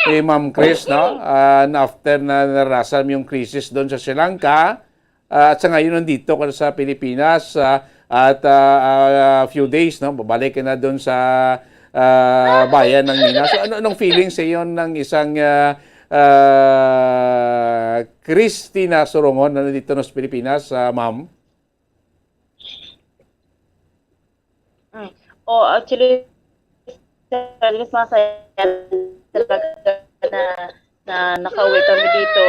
ni Ma'am Chris, no? Ah, na after na naranasan mo yung crisis doon sa Sri Lanka, ah, at sa ngayon nandito ka sa Pilipinas, ah, at ah, ah, few days, no? Babalik ka na doon sa ah, bayan ng Mina. So ano anong feeling sa iyo ng isang ah, ah, Christina Sorongon na nandito na sa Pilipinas, ah, ma'am? Mm. Oh, actually, Sir Dennis, masaya talaga na, na nakauwi kami dito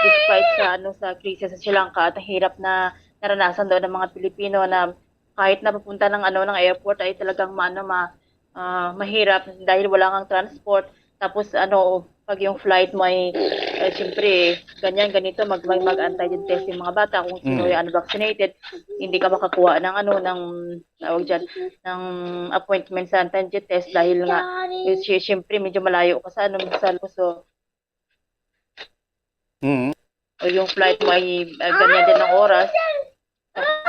despite sa ano sa krisis sa Sri Lanka at ang hirap na naranasan doon ng mga Pilipino na kahit napapunta ng ano ng airport ay talagang maano ma, ah, mahirap dahil wala kang transport. Tapos ano, pag yung flight mo ay, eh, siyempre, ganyan, ganito, mag, mag, mag-antigen test yung mga bata kung sino Mm. yung unvaccinated, hindi ka makakuha ng ano, ng, tawag dyan, ng appointment sa antigen test dahil nga, eh, si- siyempre, medyo malayo ka sa ano, sa so, Mm. o yung flight mo ay, ah, ganyan din ang oras.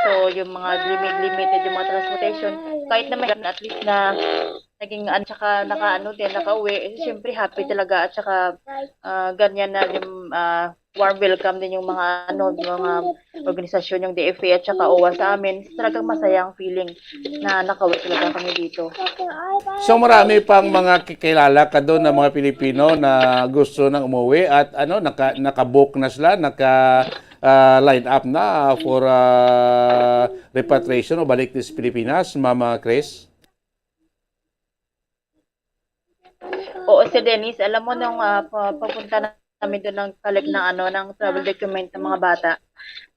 So, yung mga limit, limited yung mga transportation, kahit na may at least na naging, at saka nakaano din, nakauwi, eh, siyempre happy talaga at saka, ah, ganyan na yung, ah, warm welcome din yung mga ano, yung mga organisasyon, yung D F A at saka owa sa amin. Talagang masaya ang feeling na nakauwi talaga kami dito. So marami pang mga kakilala ka doon na mga Pilipino na gusto nang umuwi at ano, naka, naka-book na sila, naka ah, line up na for ah, repatriation o balik sa Pilipinas, Mama Chris? Oo, Sir Dennis, alam mo nung ah, pa- papunta namin doon ng collect ng ano, ng travel document ng mga bata.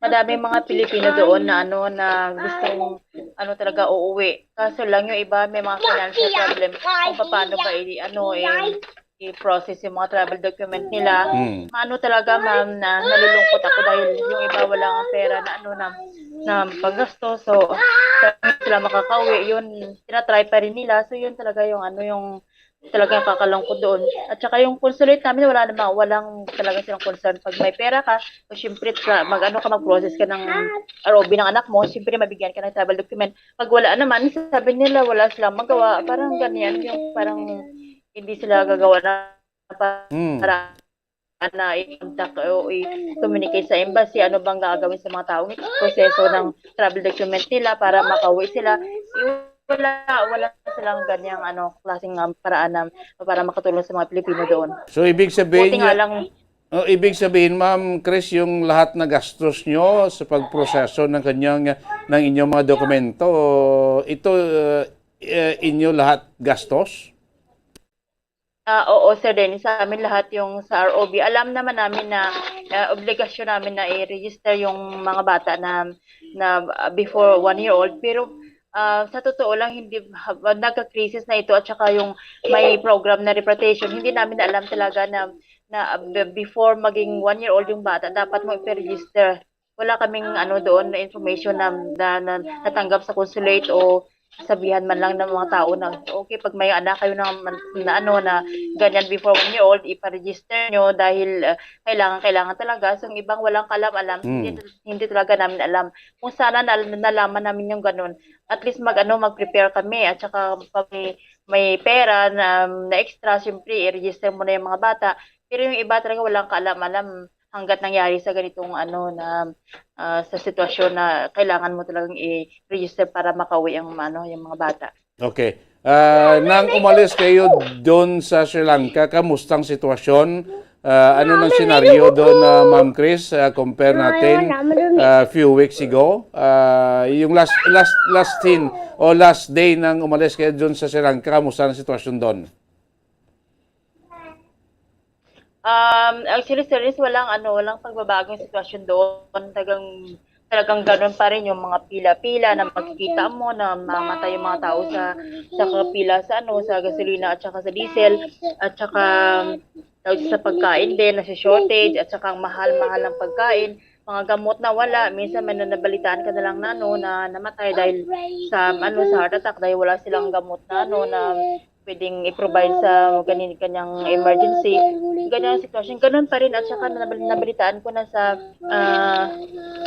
Madaming mga Pilipino doon na ano, na gustong ano, talaga uuwi. Kaso lang yung iba may mga financial problem kung paano ba i ano, eh, i-process yung mga travel document nila. Mm. Ano talaga, ma'am, na nalulungkot ako dahil yung iba wala nga pera na ano, na, na panggastos. So, hindi sila makakauwi. Yun, tinatry pa rin nila. So, yun talaga yung ano, yung talagang kakalungkot doon. At saka yung consulate namin, wala naman, walang talaga silang concern. Pag may pera ka, so, syempre, tra- mag-ano ka, mag-process ka ng R O B ng anak mo, syempre, mabigyan ka ng travel document. Pag wala naman, sabi nila, wala silang magawa. Parang ganyan, yung parang hindi sila gagawa na Mm. para na i-contact o i-communicate sa embassy, ano bang gagawin sa mga taong ito, proseso ng travel document nila para makauwi sila. Wala, wala silang ganyang ano, klaseng um, paraan na para makatulong sa mga Pilipino doon. So ibig sabihin, Buti nga niya- lang, oh, ibig sabihin, Ma'am Chris, yung lahat na gastos nyo sa pagproseso ng kanyang ng inyong mga dokumento, ito uh, uh, inyo lahat gastos? Ah, oo, Sir Dennis, sa amin lahat yung sa R O B. Alam naman namin na ah, obligasyon namin na i-register yung mga bata na na ah, before one year old. Pero ah, sa totoo lang, hindi ha- nagka-crisis na ito at saka yung may program na repatriation. Hindi namin alam talaga na na ah, be- before maging one year old yung bata, dapat mo ipa-register. Wala kaming ano doon na information na, na, na natanggap sa consulate o sabihan man lang ng mga tao na, okay, pag may anak kayo na, na ano na ganyan before one year old, ipa-register nyo dahil ah, kailangan, kailangan talaga. So, yung ibang walang kalam-alam, Mm. hindi, hindi talaga namin alam. Kung sana na, nalaman namin yung ganun, at least mag, ano, mag-prepare kami at saka pag may, may pera na, na extra, siyempre, i-register mo na yung mga bata. Pero yung iba talaga walang kaalam-alam hanggat nangyari sa ganitong ano na ah, sa sitwasyon na kailangan mo talagang i-register para makauwi ang ano, yung mga bata. Okay. Ah, nang umalis kayo doon sa Sri Lanka, kamusta ang sitwasyon? Ah, ano nang senaryo doon, ah, Ma'am Chris? Ah, compare natin ah, few weeks ago. Ah, yung last last last thing o last day nang umalis kayo doon sa Sri Lanka, kamusta ang sitwasyon doon? Um, actually, Sir Liz, walang ano, walang pagbabago yung sitwasyon doon. Talagang talagang ganun pa rin yung mga pila-pila na makikita mo na mamatay yung mga tao sa sa kapila sa ano, sa gasolina at saka sa diesel at saka tawag sa pagkain din, na shortage at saka ang mahal-mahal ng pagkain, mga gamot na wala, minsan may nabalitaan ka na lang na ano, na namatay dahil sa ano, sa heart attack dahil wala silang gamot na ano, na pwedeng i-provide sa ganin kanyang emergency. Ganyan ang sitwasyon. Ganun pa rin at saka nabal- nabalitaan ko na sa ah,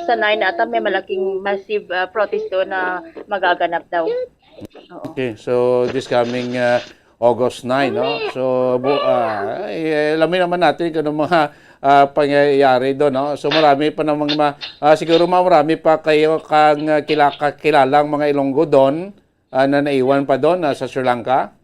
sa nine ata may malaking massive ah, protest doon na magaganap daw. Oo. Okay, so this coming uh, August nine, no? So, bu- ah, eh, alamin naman natin kung anong mga ah, pangyayari doon, no? So, marami pa namang ma- ah, siguro ma- marami pa kayo kang ah, kila- kakilalang mga Ilonggo doon ah, na naiwan pa doon ah, sa Sri Lanka.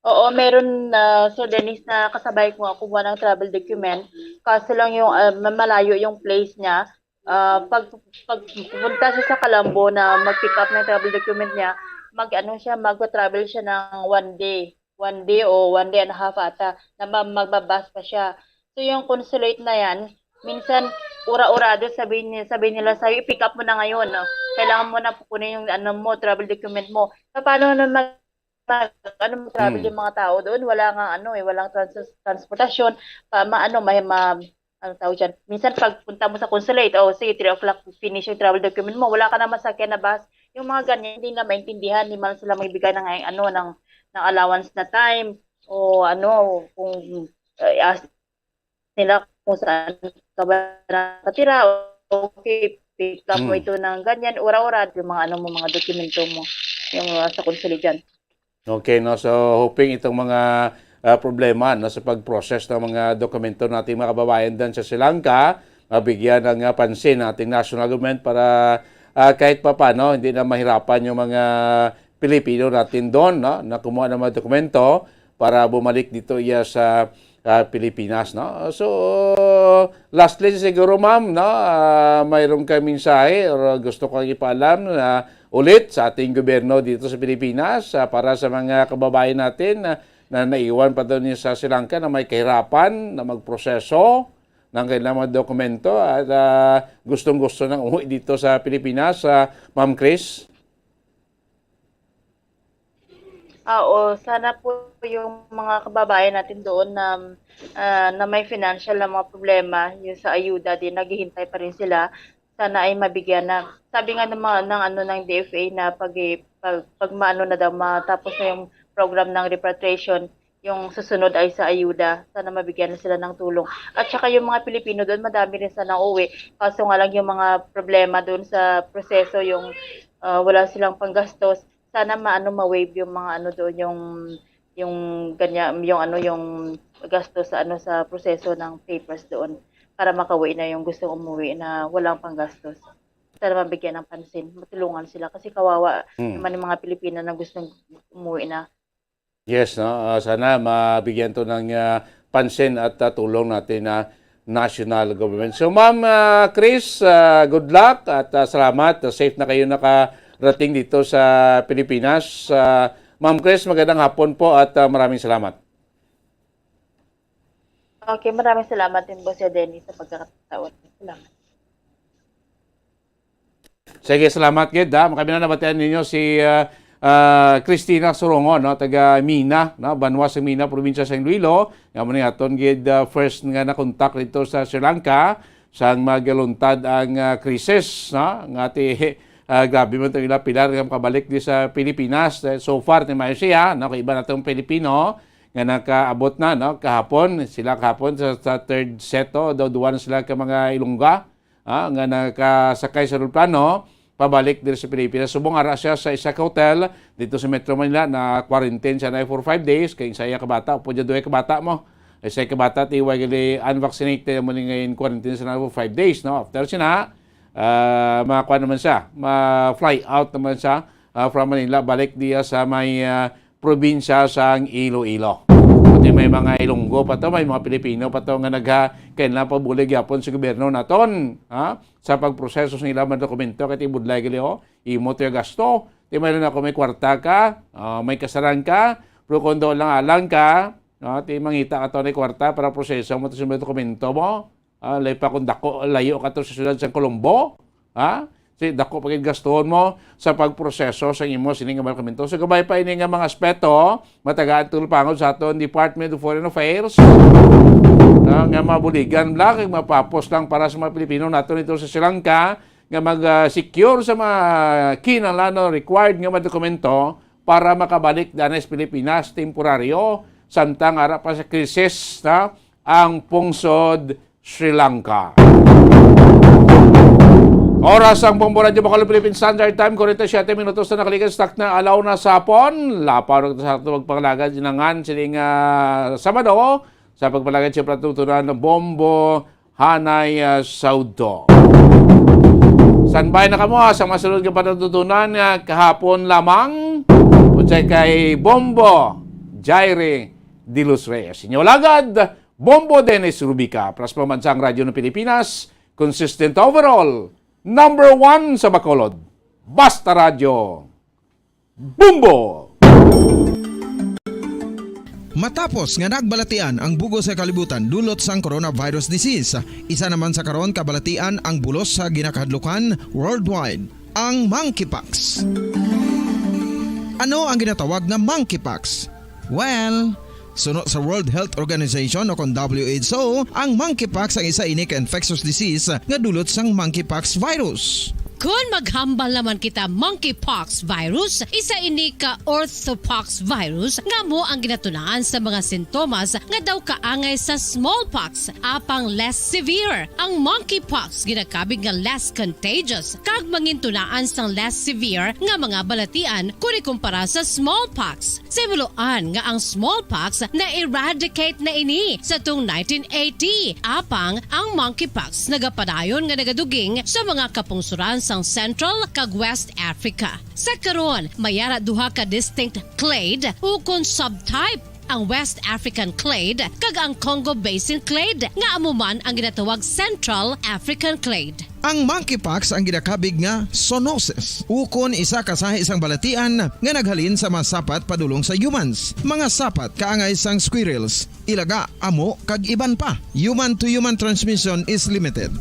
Oo, meron na, Sir Dennis, na kasabay ko nga kumuha ng travel document. Kaso lang yung ah, ma- malayo yung place niya. Ah, pag pag pupunta siya sa Colombo na mag-pick up ng travel document niya, mag ano siya, magpa-travel siya ng one day. One day o one day and a half ata na ma- magbabas pa siya. So yung consulate na yan, minsan ura-urado, sabi ni-, sabi nila sa'yo, "I-pick up mo na ngayon, no? Kailangan mo na kunin yung ano mo, travel document mo." Pa-, paano na mag-, mag-, ano, mag-travel Hmm. yung mga tao doon? Wala nga, ano, eh, walang trans-, transportasyon. Pa-, ma-, ano, may ma-, ano tawag dyan? Minsan pagpunta mo sa consulate, "Oh, sige, three o'clock, finish yung travel document mo." Wala ka na masakyan na bus. Yung mga ganyan, hindi na maintindihan, hindi man sila magbigay ng, ano, ng, ng allowance na time o ano, kung, eh, ask nila kung saan ka ba nakatira, okay, pick up mo Hmm. ito ng ganyan, ura-ura, yung mga ano mo, mga dokumento mo, yung, ah, sa consulate dyan. Okay, no? So, hoping itong mga, ah, problema, no, sa pag-process ng mga dokumento nating mga kababayan dyan sa Sri Lanka, mabigyan ng, ah, pansin ng ating national government para, ah, kahit pa paano, hindi na mahirapan yung mga Pilipino natin doon, no, na kumuha ng mga dokumento para bumalik dito iya sa, ah, Pilipinas, no? So, lastly siguro, ma'am, no, ah, mayroon kang mensahe or gusto kang ipaalam na ulit sa ating gobyerno dito sa Pilipinas, ah, para sa mga kababayan natin na, na naiwan pa doon sa Sri Lanka na may kahirapan na magproseso ng kanilang mga dokumento at, ah, gustong-gusto nang umuwi dito sa Pilipinas, ah, Ma'am Chris? Ah, oo, sana po yung mga kababayan natin doon na, ah, na may financial na mga problema, yung sa ayuda din, naghihintay pa rin sila, sana ay mabigyan na. Sabi nga ng mga, ng ano, ng D F A na pag, pag, pag maano na daw, matapos na yung program ng repatriation, yung susunod ay sa ayuda. Sana mabigyan na sila ng tulong. At saka yung mga Pilipino doon, madami rin sana uwi. Kaso nga lang yung mga problema doon sa proseso, yung, ah, wala silang panggastos. Sana maano, ma-waive yung mga ano doon, yung, yung ganyan, yung ano, yung gasto sa ano, sa proseso ng papers doon para makauwi na yung gustong umuwi na walang panggastos. Sana mabigyan ng pansin, matulungan sila kasi kawawa Hmm. naman yung mga Pilipino na gustong umuwi na. Yes, no? Ah, sana mabigyan to ng, ah, pansin at, ah, tulong natin na national government. So, Ma'am, ah, Chris, ah, good luck at, ah, salamat. Ah, safe na kayo nakarating dito sa Pilipinas. Ah, Ma'am Chris, magandang hapon po at, ah, maraming salamat. Okay, maraming salamat din po, Sir Dennis, sa pagkakataon. Salamat. Sige, salamat gid, ha. Kami na nabatian ninyo si, ah, ah, Christina Surongo, no, taga Mina, no, banwa sa Mina, probinsya sa Iloilo. Nga mo ni aton gid, ah, first nga nakontak dito sa Sri Lanka, sang magaluntad ang, ah, krisis, no, nga ti, ah, grabe man to ila pilar nga makabalik di sa Pilipinas. Eh, so far, ti maayo siya, no, kay iba natong Pilipino nga nakaabot na, no, kahapon, sila kahapon sa, sa third set, oh, daw duwa na sila ka mga Ilongga. Ah, nga nakasakay sa eroplano pabalik diri sa Pilipinas. Subong ara siya sa isa ka hotel dito sa Metro Manila, na quarantine siya na for five days, kay isa iya ka bata, upod niya duha ka bata mo. Isa ka bata, ti way gali unvaccinated mo ni ngayon quarantine siya na for five days, no? After siya na, ah, makakuha naman siya, ma-fly out naman siya, ah, from Manila, balik diya sa may, ah, probinsya sang Iloilo. Pati may mga Ilonggo pa to, may mga Pilipino pa to nga nagha-, kailangan pabulig yapon sa gobyerno naton, ha? Sa pagproseso sa ilang mga dokumento, kay ti budlay gali, oh, imo to yung gasto. Ti may lang ako may kwarta ka, ah, may kasarang ka, pero kung doon lang alang ka, no, ti mangita ka to ni kwarta para proseso mo to sa mga dokumento mo. Ah, lay pa kung dako, layo ka to sa siyudad sa Colombo, ha? Si dako pa gid gastuhon mo sa pagproseso sa imo sini nga mga dokumento. So, gabay pa ini nga mga aspeto, matagaan tulpangon sa aton Department of Foreign Affairs, ah, nga mabuligan lang kag mapapos lang para sa mga Pilipino nato dito sa Sri Lanka nga mag-secure sa mga kinahanglan o required nga mga dokumento para makabalik daan sa Pilipinas temporaryo, samtang ara pa sa krisis na ang pungsod Sri Lanka. Oras ang Bombo Radyo Bacolod Philippine Standard Time, kuwarenta y siyete minutos na nakalikas takna, alaw na sa hapon. Lapaw na sa ato magpangalagad, inangan sining, ah, Sabado, sa pagpangalagad sa patutunan ng Bombo Hanay, ah, Saudo. Standby na kamo, ah, sa masunod nga patutunan nga kahapon lamang. Unsay kay Bombo Jaire de los Reyes. Inyo lagad, Bombo Dennis Rubica, para sa Pambansang Radyo ng Pilipinas, consistent overall, number one sa Bacolod. Basta Radyo, Bombo! Matapos nga nagbalatian ang bug-os nga kalibutan dulot sang coronavirus disease, isa naman sa karon kabalatian ang bulos sa ginakahadlukan worldwide, ang monkeypox. Ano ang ginatawag nga monkeypox? Well, suno sa World Health Organization o kon W H O, ang monkeypox ang isa ini ka infectious disease nga dulot sang monkeypox virus. Kon maghambal naman kita, monkeypox virus, isa ini ka orthopox virus nga amo ang ginatunaan sa mga sintomas nga daw kaangay sa smallpox, apang less severe. Ang monkeypox ginakabig nga less contagious kag mangintunaan sang less severe nga mga balatian kon ikumpara sa smallpox. Sa himuloan nga ang smallpox na-eradicate na ini sa tung nineteen eighty, apang ang monkeypox nagapadayon nga nagaduging sa mga kapungsoran sang Central kag West Africa. Sa karon, may ara duha ka distinct clade ukon subtype, ang West African clade kag ang Congo Basin clade, nga amo man ang ginatawag Central African clade. Ang monkeypox ang ginakabig nga zoonosis, ukon isa ka sahi sang balatian nga naghalin sa mga sapat padulong sa humans, mga sapat kaangay sang squirrels, ilaga, amo, kag iban pa. Human to human transmission is limited.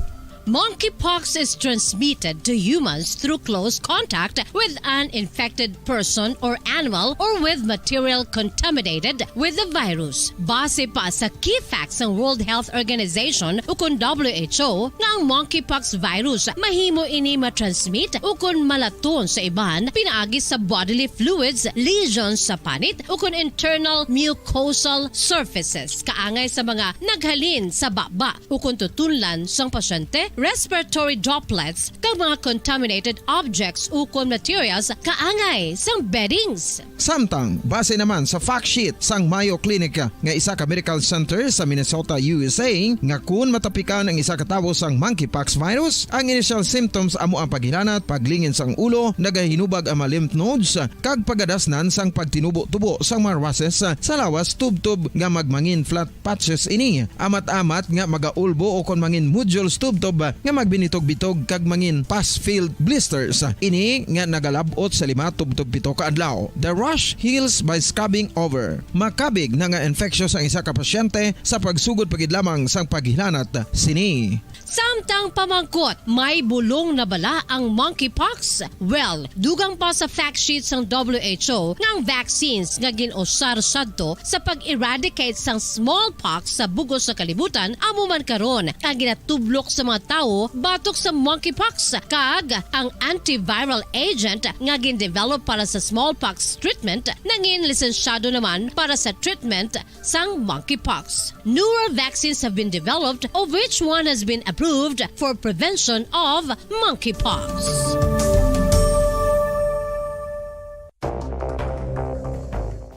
Monkeypox is transmitted to humans through close contact with an infected person or animal or with material contaminated with the virus. Base pa sa key facts sang World Health Organization ukon W H O nga ang monkeypox virus mahimo ini matransmit ukon malaton sa iban pinaagi sa bodily fluids, lesions sa panit ukon internal mucosal surfaces kaangay sa mga naghalin sa baba ukon tutunlan sang pasyente, respiratory droplets, kag mga contaminated objects ukon materials kaangay sang beddings. Samtang, base naman sa fact sheet sang Mayo Clinic nga isa ka medical center sa Minnesota, U S A, nga kun matapikan ang isa ka tawo sang monkeypox virus, ang initial symptoms amo ang paghilanat, paglingin sang ulo, nagahinubag ang mga lymph nodes, kag pagadasnan sang pagtinubo-tubo sang mga rushes sa lawas tubtob nga magmangin flat patches ini. Amat-amat nga magaulbo o kon mangin nodules tubtob nga magbinitog-bitog kag mangin pus-filled blisters. Ini nga nagalab-ot sa lima tubtob pito ka adlaw. The rash heals by scabbing over. Makabig na nga infectious ang isa ka pasyente sa pagsugod pa gid lamang sang paghilanat sini. Samtang pamangkot, may bulong na bala ang monkeypox? Well, dugang pa sa fact sheet sang W H O nga ang vaccines nga gin-usar sadto sa pag-eradicate sang smallpox sa bug-os nga kalibutan amo man karon ang ginatublok sa mga tawo batok sa monkeypox, kag ang antiviral agent nga gin-develop para sa smallpox treatment nangin lisensyado naman para sa treatment sang monkeypox. Newer vaccines have been developed, of which one has been approved for prevention of monkeypox.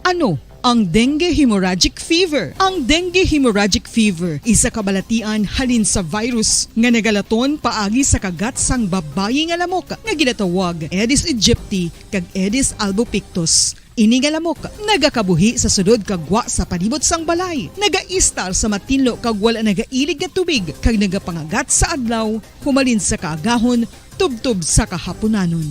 Ano ang dengue hemorrhagic fever? Ang dengue hemorrhagic fever, isa ka balatian halin sa virus nga nagalaton paagi sa kagat sang babayi nga lamok nga ginatawag Aedes aegypti kag Aedes albopictus. Ini nga lamok nagakabuhi sa sulod kag gwa sa palibot sang balay, nagaistar sa matinlo kag wala nagailig nga tubig, kag nagapangagat sa adlaw humalin sa kaagahon tubtob sa kahapunanon.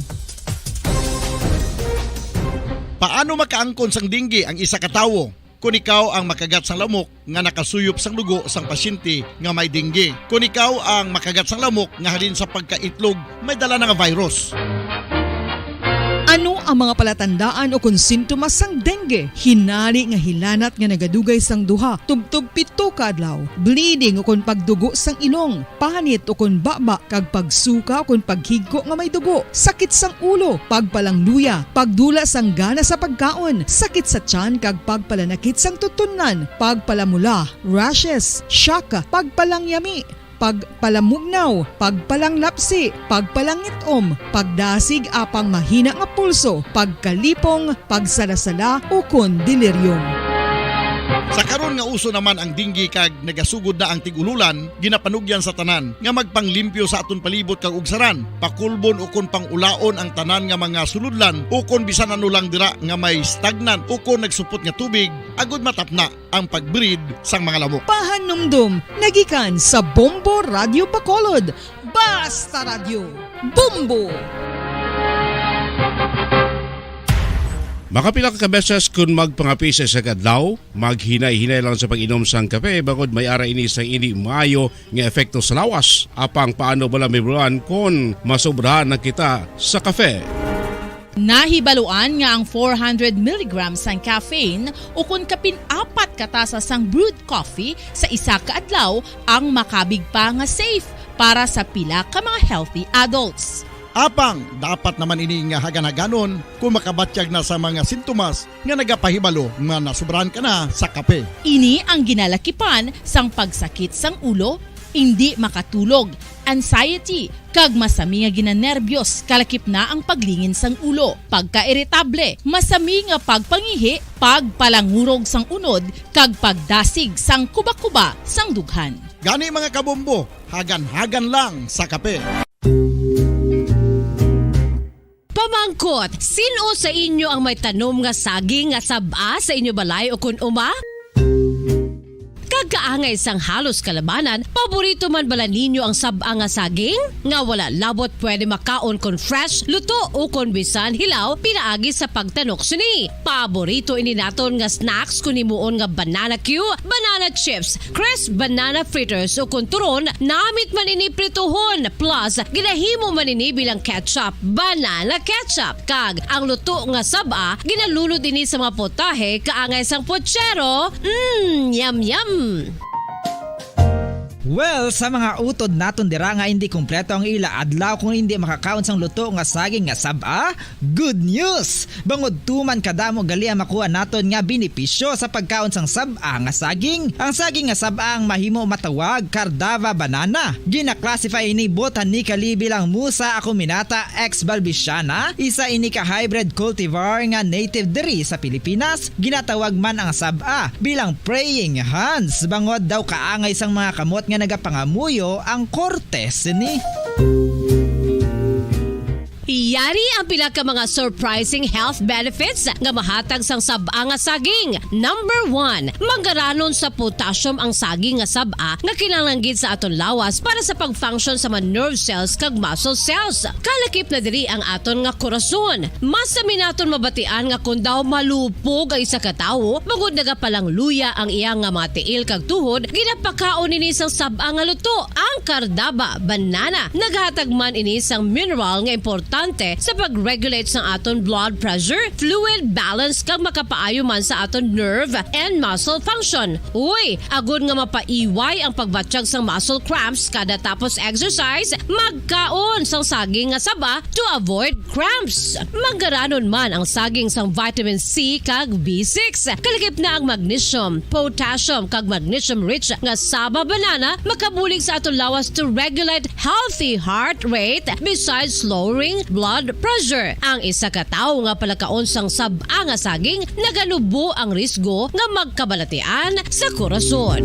Paano makaangkon sang dengue ang isa ka tawo? Kon ikaw ang makagat sang lamok nga nakasuyop sang dugo sang pasyente nga may dengue. Kon ikaw ang makagat sang lamok nga halin sa pagkaitlog may dala na nga virus. Ano ang mga palatandaan o kon sintomas sang dengue? Hinali nga hilanat nga nagadugay sang duha tubtob pito ka adlaw, bleeding o kon pagdugo sang ilong, panit o kon baba, kag pagsuka o kon paghigko nga may dugo, sakit sang ulo, pagpalangluya, pagdula sang gana sa pagkaon, sakit sa tiyan kag pagpalanakit sang tutunlan, pagpalamula, rashes, shock, pagpalangyami, pagpalamugnaw, pagpalanglapsi, pagpalangit-om, pagdasig apang mahina nga pulso, pagkalipong, pagsalasala, ukon delirium. Sa karon nga uso naman ang dengue kag nagasugod na ang tig-ululan, ginapanugyan sa tanan nga magpanglimpyo sa aton palibot kag ugsaran, pakulbon ukon pang-ulaon ang tanan nga mga sulodlan ukon bisan ano lang dira nga may stagnant ukon nagsupot nga tubig, agud matapna ang pag-breed sang mga lamok. Pahanumdom nagikan sa Bombo Radyo Bacolod. Basta Radyo, Bombo! Makapila ka beses kon magpangape sa isa ka adlaw, maghinay-hinay lang sa pag-inom sang kape, bangod may ara ini sang indi maayo nga epekto sa lawas. Apang paano bala mahibaluan kon masobrahan na kita sa kape? Nahibaluan nga ang four hundred milligrams sang caffeine, ukon kapin apat ka tasa sang brewed coffee sa isa ka adlaw, ang makabig pa nga safe para sa pila ka mga healthy adults. Apang dapat naman ini nga hagan-haganon kung makabatyag na sa mga sintomas nga nagapahibalo nga nasubrahan ka na sa kape. Ini ang ginalakipan sang pagsakit sang ulo, indi makatulog, anxiety, kag masami nga ginanerbiyos, kalakip na ang paglingin sang ulo, pagkairitable, masami nga pagpangihi, pagpalangurog sang unod, kag pagdasig sang kuba-kuba sang dughan. Gani, mga kabombo, hagan-hagan lang sa kape. Pamangkot, sin-o sa inyo ang may tanom nga saging nga sab-a sa inyo balay ukon uma? Kag kaangay sang halos kalabanan, paborito man bala ninyo ang sab-a nga saging? Nga wala labot pwede makaon kon fresh, luto, ukon bisan hilaw pinaagi sa pagtanok sini. Paborito ini naton nga snacks kon himuon nga banana cue, banana chips, crisp banana fritters, ukon turon, namit man ini prituhon, plus ginahimo man ini bilang ketchup, banana ketchup, kag ang luto nga sab-a ginalunod ini sa mga potahe kaangay sang puchero. Mm, yum, yum. Well, sa mga utod naton dira nga indi kompleto ang ila adlaw kung indi makakaon sang luto nga saging nga sab-a, good news! Bangod tuman kadamo gali ang makuha naton nga benepisyo sa pagkaon sang sab-a nga saging. Ang saging nga sab-a ang mahimo matawag Cardava banana. Gina-classify ini botanically bilang Musa acuminata ex balbisiana, isa ini ka hybrid cultivar nga native diri sa Pilipinas. Ginatawag man ang sab-a bilang praying hands, bangod daw kaangay sang mga kamot nga nagapangamuyo ang korte sini. Yari ang pila ka mga surprising health benefits nga mahatag sang sab-a nga saging. Number one, manggaranon sa potassium ang saging nga sab-a nga kinahanglan gid sa aton lawas para sa pag-function sa mga nerve cells kag muscle cells. Kalakip na diri ang aton nga korason. Masami naton mabatian nga kon daw malupog ang isa ka tawo, bangod nagapalangluya ang iya nga mga tiil kag tuhod, ginapakaon ini sang sab-a nga luto, ang Cardava banana. Naghatag man ini sang mineral nga importante sa pag-regulate sang aton blood pressure, fluid balance, kag makapaayo man sa aton nerve and muscle function. Uy, agod nga mapaiway ang pagbatyag sang muscle cramps kada tapos exercise, magkaon sang saging nga saba to avoid cramps. Manggaranon man ang saging sang vitamin C kag B six. Kalakip na ang magnesium, potassium, kag magnesium-rich nga saba banana makabulig sa aton lawas to regulate healthy heart rate, besides lowering blood pressure. Ang isa ka tawo nga palakaon sang sab-a nga saging naganubo ang risgo nga magkabalatian sa korason.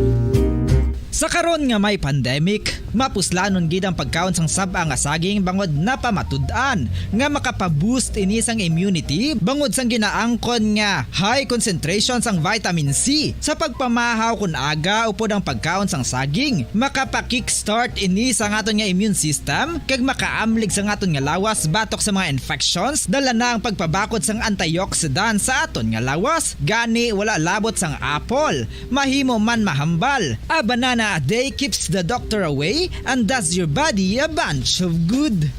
Sa karon nga may pandemic, mapuslanon gid ang pagkaon sang sab-a nga saging bangod napamatud-an nga makapa-boost ini sang immunity bangod sang ginaangkon nga high concentration sang vitamin C. Sa pagpamahaw kon aga upod ang pagkaon sang saging, makapa-kickstart ini sang aton nga immune system kag makaamlig sang aton nga lawas batok sa mga infections, dala na ang pagpabakod sang antioxidant sa aton nga lawas. Gani, wala labot sang apple, mahimo man mahambal. A banana a day keeps the doctor away and does your body a bunch of good.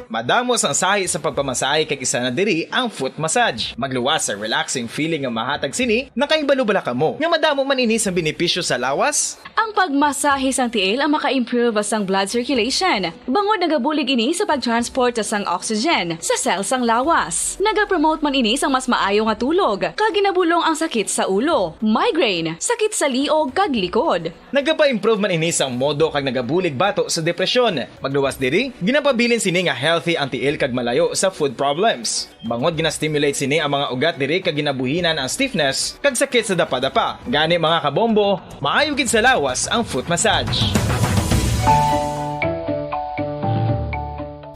Madamo sang sahi sa pagpamasahe kag isa na diri ang foot massage. Magluwas sa relaxing feeling nga mahatag sini, nakahibalo bala kamo nga madamo man ini sang benepisyo sa lawas? Ang pagmasahe sang tiil ang maka-improve sang blood circulation, bangod nagabulig ini sa pag-transport sang oxygen sa cell sang lawas. Nagapromote man ini sang mas maayo nga tulog, kag ginabulong ang sakit sa ulo, migraine, sakit sa liog kag likod. Nagapa-improve man ini sang modo kag nagabulig bato sa depresyon. Magluwas diri, ginapabilin sini nga healthy ang tiil kag malayo sa foot problems. Bangod gina-stimulate sini ang mga ugat diri kag ginabuhinan ang stiffness kag sakit sa dapadapa. Gani, mga kabombo, maayo gid sa lawas ang foot massage.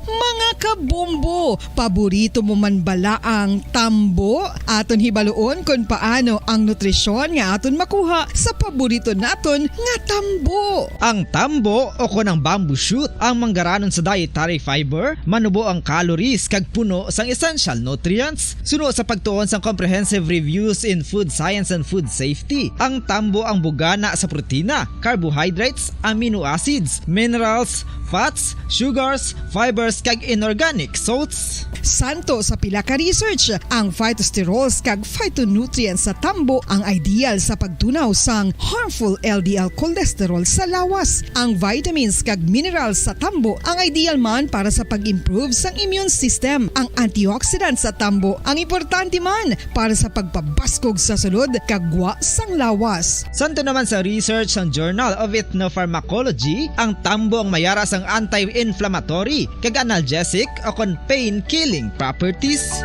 Mga kabombo, Paborito mo man bala ang tambo? Aton hibaluon kon paano ang nutrisyon nga aton makuha sa paborito naton nga tambo. Ang tambo o kon ang bamboo shoot ang manggaranon sa dietary fiber, manubo ang calories kag puno sang essential nutrients. Suno sa pagtuon sang Comprehensive Reviews in Food Science and Food Safety, ang tambo ang bugana sa protina, carbohydrates, amino acids, minerals, fats, sugars, fibers, kag inorganic salts. Santo sa pila ka research, ang phytosterols kag phytonutrients sa tambo ang ideal sa pagtunaw sang harmful L D L cholesterol sa lawas. Ang vitamins kag minerals sa tambo ang ideal man para sa pag-improve sang immune system. Ang antioxidants sa tambo ang importante man para sa pagpabaskog sa sulod kag gwa sang lawas. Santo naman sa research sang Journal of Ethnopharmacology, ang tambo ang mayara sang anti-inflammatory kag analgesic o kon pain-killing properties.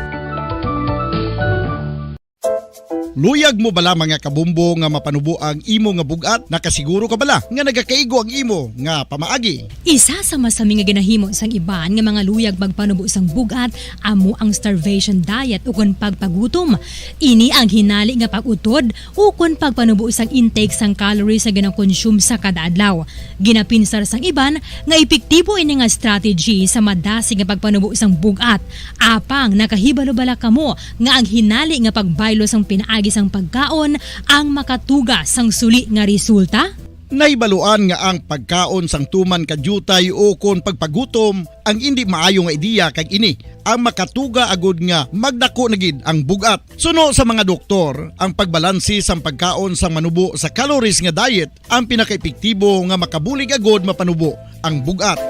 Luyag mo bala, mga kabombo, nga mapanubo ang imo nga bug-at? Nakasiguro ka bala nga nagakaigo ang imo nga pamaagi? Isa sa masami nga ginahimo sang iban nga mga luyag magpanubo sang bug-at amo ang starvation diet ukon pagpagutom. Ini ang hinali nga pag-utod ukon pagpanubo sang intake sang calories nga ginakonsume sa kada adlaw. Ginapinsar sang iban nga epektibo ini nga strategy sa madasig nga pagpanubo sang bug-at. Apang nakahibalo bala kamo nga ang hinali nga pagbaylo sang pinaagi sang pagkaon ang makatuga sang suli nga resulta? Nahibaluan nga ang pagkaon sang tuman ka diutay ukon pagpagutom ang indi maayo nga ideya, kag ini ang makatuga agud nga magdako na gid ang bug-at. Suno sa mga doktor, ang pagbalanse sang pagkaon sang manubo sa calories nga diet ang pinakaepektibo nga makabulig agud mapanubo ang bug-at.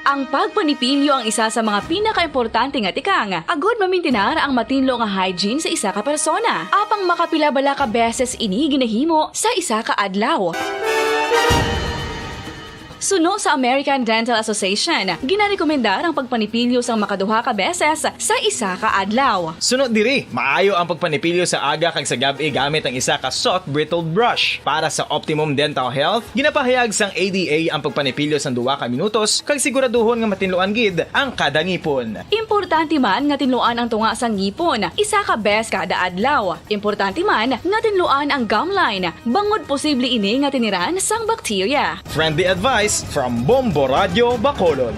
Ang pagpanipilyo ang isa sa mga pinakaimportante nga tikang agud mamintinar ang matinlo nga hygiene sa isa ka persona. Apang makapila bala ka beses ini ginahimo sa isa ka adlaw? Suno sa American Dental Association, ginarekomendar ang pagpanipilyo sang makaduha ka beses sa isa ka adlaw. Suno diri, maayo ang pagpanipilyo sa aga kag sa gab-i gamit ang isa ka soft bristled brush. Para sa optimum dental health, ginapahayag sang A D A ang pagpanipilyo sang duha ka minutos kag siguraduhon nga matinluan gid ang kada ngipon. Importante man nga tinluan ang tunga sang ngipon isa ka bes kada adlaw. Importante man nga tinluan ang gum line, bangod posible ini nga tiniran sang bakterya. Friendly advice from Bombo Radyo Bacolod.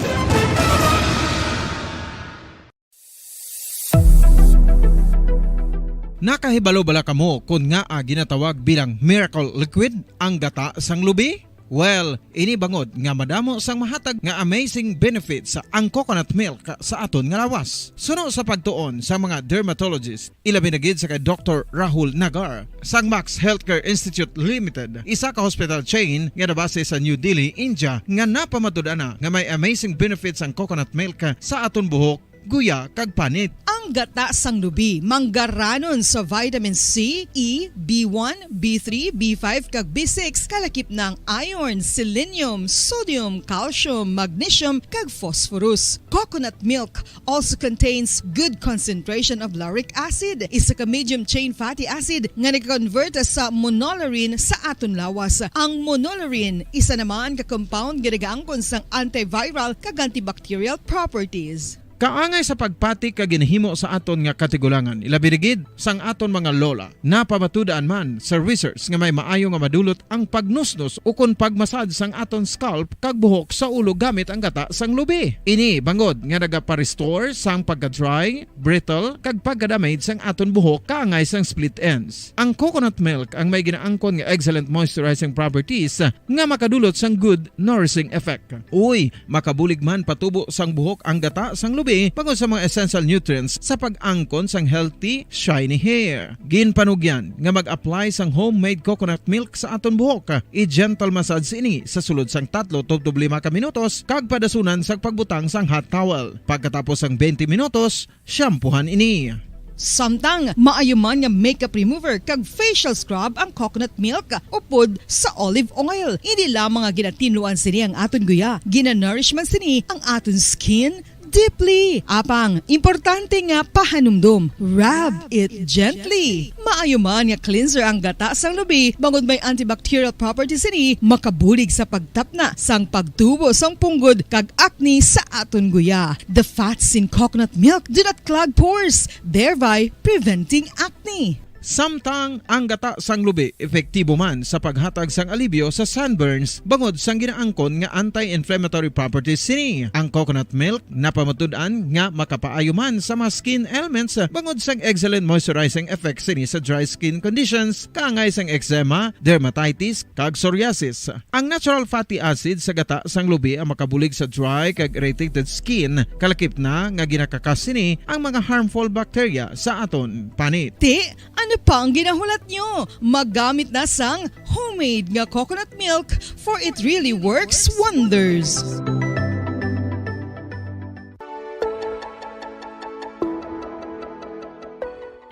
Nakahibalo bala kamo kon ngaa ginatawag bilang miracle liquid ang gata sang lubi? Well, ini bangod nga madamo sang mahatag nga amazing benefits ang coconut milk sa aton nga lawas. Suno sa pagtuon sa mga dermatologist, ilabi na gid sa kay Doktor Rahul Nagar sang Max Healthcare Institute Limited, isa ka hospital chain nga nabase sa New Delhi, India, nga napamatud-an na nga may amazing benefits ang coconut milk sa aton buhok, guya, kag panit. Ang gata sang lubi manggaranon sa vitamin C, E, B one, B three, B five, kag B six, kalakip na ang iron, selenium, sodium, calcium, magnesium, kag phosphorus. Coconut milk also contains good concentration of lauric acid, isa ka medium chain fatty acid nga nag-convert sa monolaurin sa aton lawas. Ang monolaurin isa naman ka compound nga nagaangkon sang antiviral kag antibacterial properties. Kaangay sa pagpati kag ginahimo sa aton nga katigulangan, ilabi na gid sang aton mga lola. Napamatud-an man sa research nga may maayo nga madulot ang pagnusnos ukon pagmasad sang aton scalp kag buhok sa ulo gamit ang gata sang lubi. Ini bangod nga nagapa-restore sang pagka-dry, brittle, kag pagka-damage sang aton buhok kaangay sang split ends. Ang coconut milk ang may ginaangkon nga excellent moisturizing properties nga makadulot sang good nourishing effect. Uy, makabulig man patubo sang buhok ang gata sang lubi bangod sa mga essential nutrients sa pag-angkon sang healthy, shiny hair. Ginpanugyan nga mag-apply sang homemade coconut milk sa aton buhok. I-gentle massage ini sa sulod sang tatlo tubtob lima ka minutos kag padasunan sang pagbutang sang hot towel. Pagkatapos sang twenty minutos, shampoohan ini. Samtang maayo man nga makeup remover kag facial scrub ang coconut milk upod sa olive oil. Hindi lamang nga ginatinluan sini ang aton guya, ginanourish man sini ang aton skin, deeply. Apang, importante nga pahanumdom. Rub it gently. Maayo man nga cleanser ang gata sang lubi, bangod may antibacterial properties sini, makabulig sa pagtapna sang pagtubo sang punggod kag acne sa aton guya. The fats in coconut milk do not clog pores, thereby preventing acne. Samtang ang gata sang lubi epektibo man sa paghatag sang alibyo sa sunburns bangod sang ginaangkon nga anti-inflammatory properties sini. Ang coconut milk napamatud-an nga makapaayo man sa mga skin ailments bangod sang excellent moisturizing effect sini sa dry skin conditions, kaangay sang eczema, dermatitis, kag psoriasis. Ang natural fatty acid sa gata sang lubi ang makabulig sa dry kag irritated skin, kalakip na nga ginakakas sini ang mga harmful bacteria sa aton panit. Ti, ano pa ang ginahulat nyo? Maggamit na sang homemade nga coconut milk, for it really works wonders.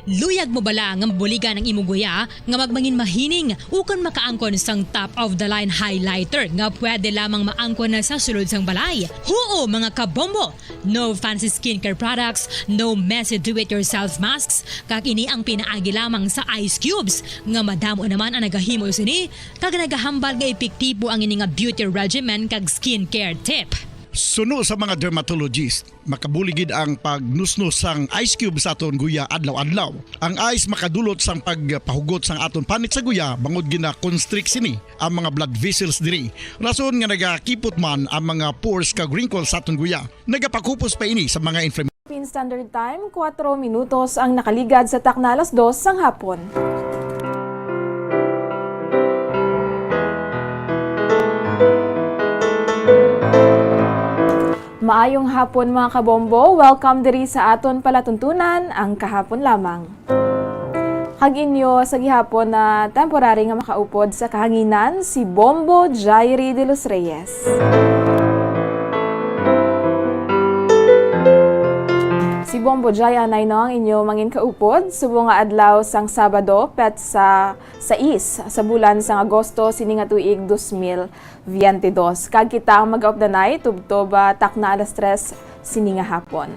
Luyag mo bala nga mabuligan ang imo guya nga magmangin mahining ukon makaangkon sang top of the line highlighter nga pwede lamang maangkon na sa sulod sang balay? Huo, mga kabombo! No fancy skincare products, no messy do-it-yourself masks, kag ini ang pinaagi lamang sa ice cubes, nga madamo naman ang nagahimo sini, kag nagahambal nga epektibo ang ini nga beauty regimen kag skincare tip. Suno sa mga dermatologist, makabulig gid ang pagnusnos sang ice cube sa aton guya adlaw-adlaw. Ang ice makadulot sang pagpahugot sang aton panit sa guya, bangod gina-constrict sini ang mga blood vessels diri. Rason nga nagakipot man ang mga pores kag wrinkles sa aton guya. Nagapakupos pa ini sa mga inflammation. Philippine Standard Time, kuwatro minutos ang nakaligad sa takna alas dos sang hapon. Maayong hapon, mga kabombo. Welcome diri sa aton palatuntunan, ang kahapon lamang. Kag inyo sa gihapon na temporary nga makaupod sa kahanginan, si Bombo Jairi de los Reyes. Si Bombo Jai anay no ang inyo mangin kaupod, subong nga adlaw sang Sabado, petsa sais sa bulan sang Agosto sini nga tuig dos mil veinte dos. Kag kita ang mag-updanay tubtob, ah, takna alas tres sini nga hapon.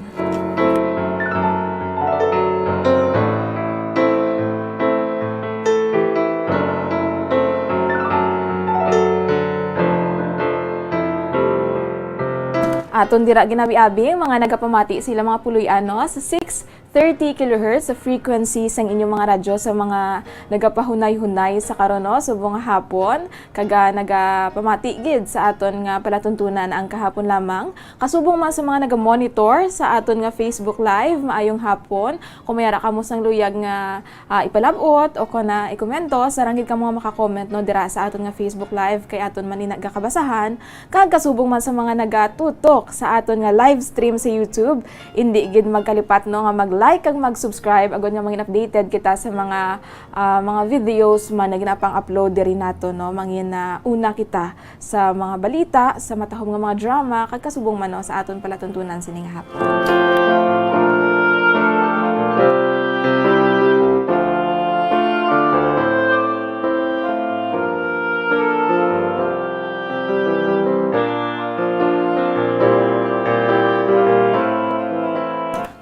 Aton dira ginabi-abi ang mga nagapamati sila mga puloy-ano sa six thirty kilohertz sa frequency sang inyong mga radyo sa mga nagapahunay-hunay sa karon, no, subong nga hapon, kag, ah, nagapamati gid sa aton nga palatuntunan ang kahapon lamang. Kasubong man sa mga nagamonitor sa aton nga Facebook Live, maayong hapon. Kung may ara kamo sang luyag nga, ah, ipalab-ot o kon, ah, ikomento, sarang gid kamo nga maka-comment, no, dira sa aton nga Facebook Live, kay aton man ni nagakabasahan. Kag kasubong man sa mga nagatutok sa aton nga live stream sa YouTube, indi gid magkalipat, no, nga mag-like kag mag-subscribe agod nga mangin updated kita sa mga, ah, mga videos man nga ginapang-upload diri nato, no. Mangin, ah, una kita sa mga balita, sa matahom nga mga drama, kag kasubong man, no, sa aton palatuntunan sini nga hapon.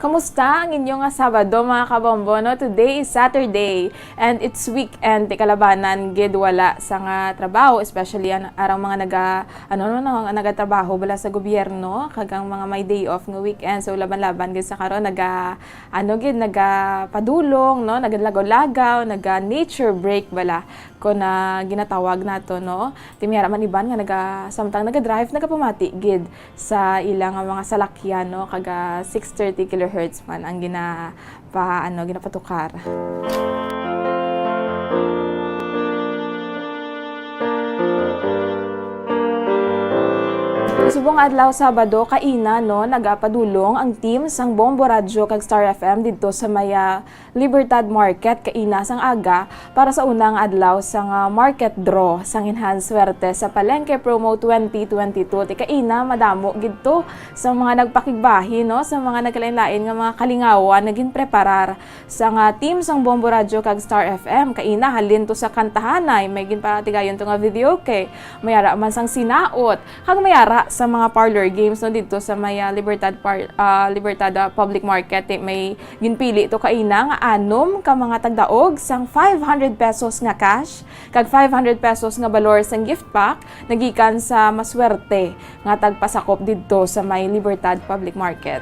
Kamusta ang inyo nga Sabado, mga kabombo, no? Today is Saturday and it's weekend, ti kalabanan gid wala sa nga trabaho, especially an-, arang mga naga-, ano, no, no, nagatrabaho bala sa gobyerno, kag ang mga may day off nga weekend. So, laban-laban gid sa karon, naga-, ano gid, nagapadulong, no, nagalagaw-lagaw, naga-nature break bala, kon, ah, ginatawag nato, no. Ti may ara man iban nga naga-, samtang naga-drive, nagapamati gid sa ila nga mga salakyan, no, kag, ah, six thirty kilohertz man ang gina-, pa, ano, ginapatukar. Subong adlaw Sabado, kaina, no, nagapadulong ang team sang Bombo Radyo kag Star F M didto sa may, ah, Libertad Market kaina sang aga Para sa una nga adlaw sang, ah, market draw sang Enhanced Swerte sa Palengke Promo twenty twenty-two, ti kaina madamo gid to sa mga nagpakigbahin, no, sa mga nagkalain-lain nga mga kalingawan nga ginpreparar sang, ah, team sang Bombo Radyo kag Star F M. Kaina halin to sa kantahanay, may ginpatigayon to nga videoke, may ara man sang sinaot, kag may ara sa mga parlor games, no, didto sa may, ah, Libertad Par-, ah, Libertad, ah, Public Market, eh, may ginpili to kaina nga anom ka mga tagdaog sang five hundred pesos nga cash kag five hundred pesos nga balor sang gift pack nagikan sa maswerte nga tagpasakop didto sa may Libertad Public Market.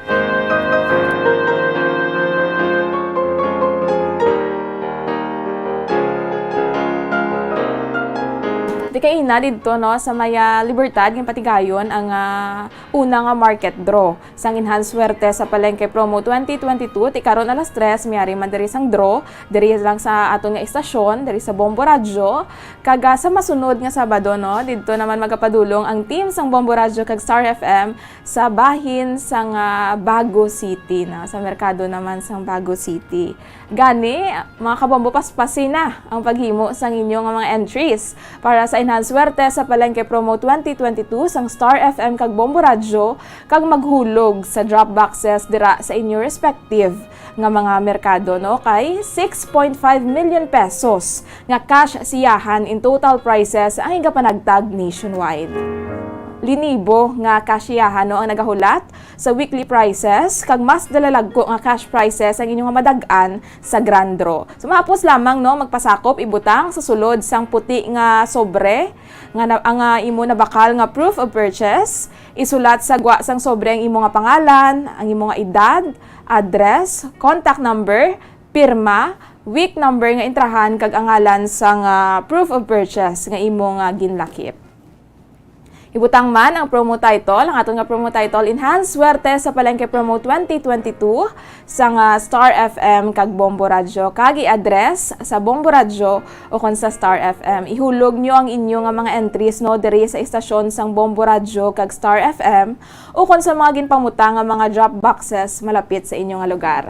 Di kaina didto, no, sa may, ah, Libertad, ginpatigayon ang, ah, una nga market draw sang Enhanced Swerte sa Palengke Promo twenty twenty-two. Ti karon alas tres, miyari man diri sang draw, diri lang sa aton nga istasyon, diri sa Bombo Radyo. Kag, ah, sa masunod nga Sabado, no, didto naman magapadulong ang team sang Bombo Radyo kag Star F M sa bahin sang, ah, Bago City, no, sa merkado naman sang Bago City. Gani, mga kabombo, paspasi na ang paghimo sang inyo nga mga entries para sa Enhanced Swerte sa Palengke Promo twenty twenty-two sang Star F M kag Bombo Radyo, kag maghulog sa drop boxes dira sa inyo respective nga mga merkado, no? Kay six point five million pesos nga cash siyahan in total prizes ang igapanagtag nationwide. Linibo nga cash siyahan, no, ang nagahulat sa weekly prizes, kag mas dalalagko nga cash prizes ang inyo nga madag-an sa grand draw. So, mahapos lamang, no, magpasakop, ibutang sa sulod sang puti nga sobre nga na, ang, ah, imo nabakal nga proof of purchase. Isulat sa gwa sang sobre ang imo nga pangalan, ang imo nga edad, address, contact number, pirma, week number nga entrahan, kag ang ngalan sang, ah, proof of purchase nga imo nga ginlakip. Ibutang man ang promo title, ang aton nga promo title, Enhanced Swerte sa Palengke Promo twenty twenty-two, sang, ah, Star F M kag Bombo Radyo, kag i-address sa Bombo Radyo ukon sa Star F M. Ihulog nyo ang inyo nga mga entries, no, diri sa istasyon sang Bombo Radyo kag Star F M ukon sa mga ginpamutang nga mga drop boxes malapit sa inyo nga lugar.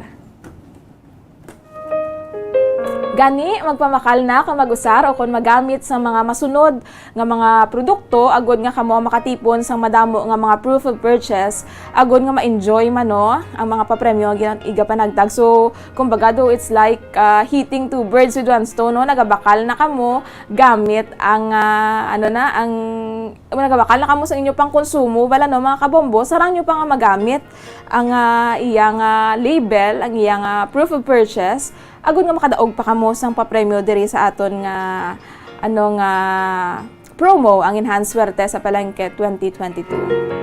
Gani, magpamakal na kon mag-usar o kon magamit sa mga masunod nga mga produkto agod nga kamo makatipon sang madamo nga mga proof of purchase, agod nga ma-enjoy man, no, ang mga papremyo nga gina-, igapanagtag. So, kumbaga, do, it's like, ah, hitting two birds with one stone, no? Nagabakal na kamo gamit ang, ah, ano na, ang, nagabakal na kamo sa inyo pang konsumo, bala, no, mga kabombo, sarang nyo pa nga magamit ang, ah, iyang, ah, label, ang iyang, ah, proof of purchase, agod nga makadaog pa kamo sang papremyo diri sa aton nga, ano, nga promo, ang Enhanced Swerte sa Palengke twenty twenty-two.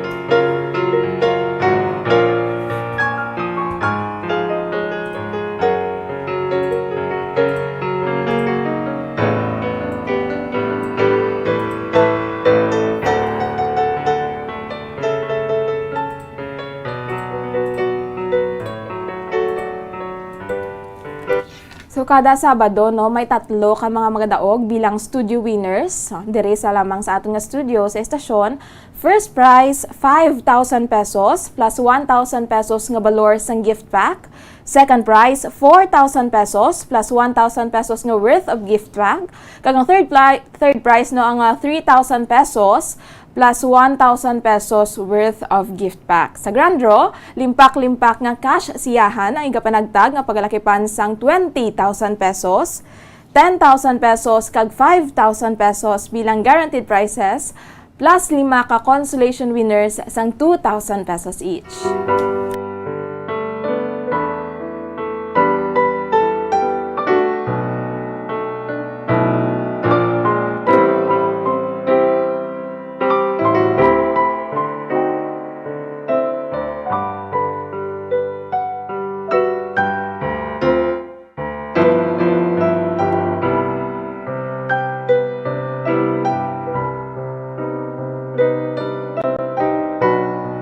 So, kada Sabado, no, may tatlo ka mga magadaog bilang studio winners, no, diri sa lamang sa aton nga studio sa estasyon. First prize, five thousand pesos plus one thousand pesos nga balor sang gift pack. Second prize, four thousand pesos plus one thousand pesos nga worth of gift pack. Kag ang third pli-, third prize, no, ang, ah, three thousand pesos plus one thousand pesos worth of gift pack. Sa grand draw, limpak-limpak nga cash siyahan ang igapanagtag nga pagalakipan sang twenty thousand pesos, ten thousand pesos, kag five thousand pesos bilang guaranteed prizes, plus lima ka consolation winners sang two thousand pesos each.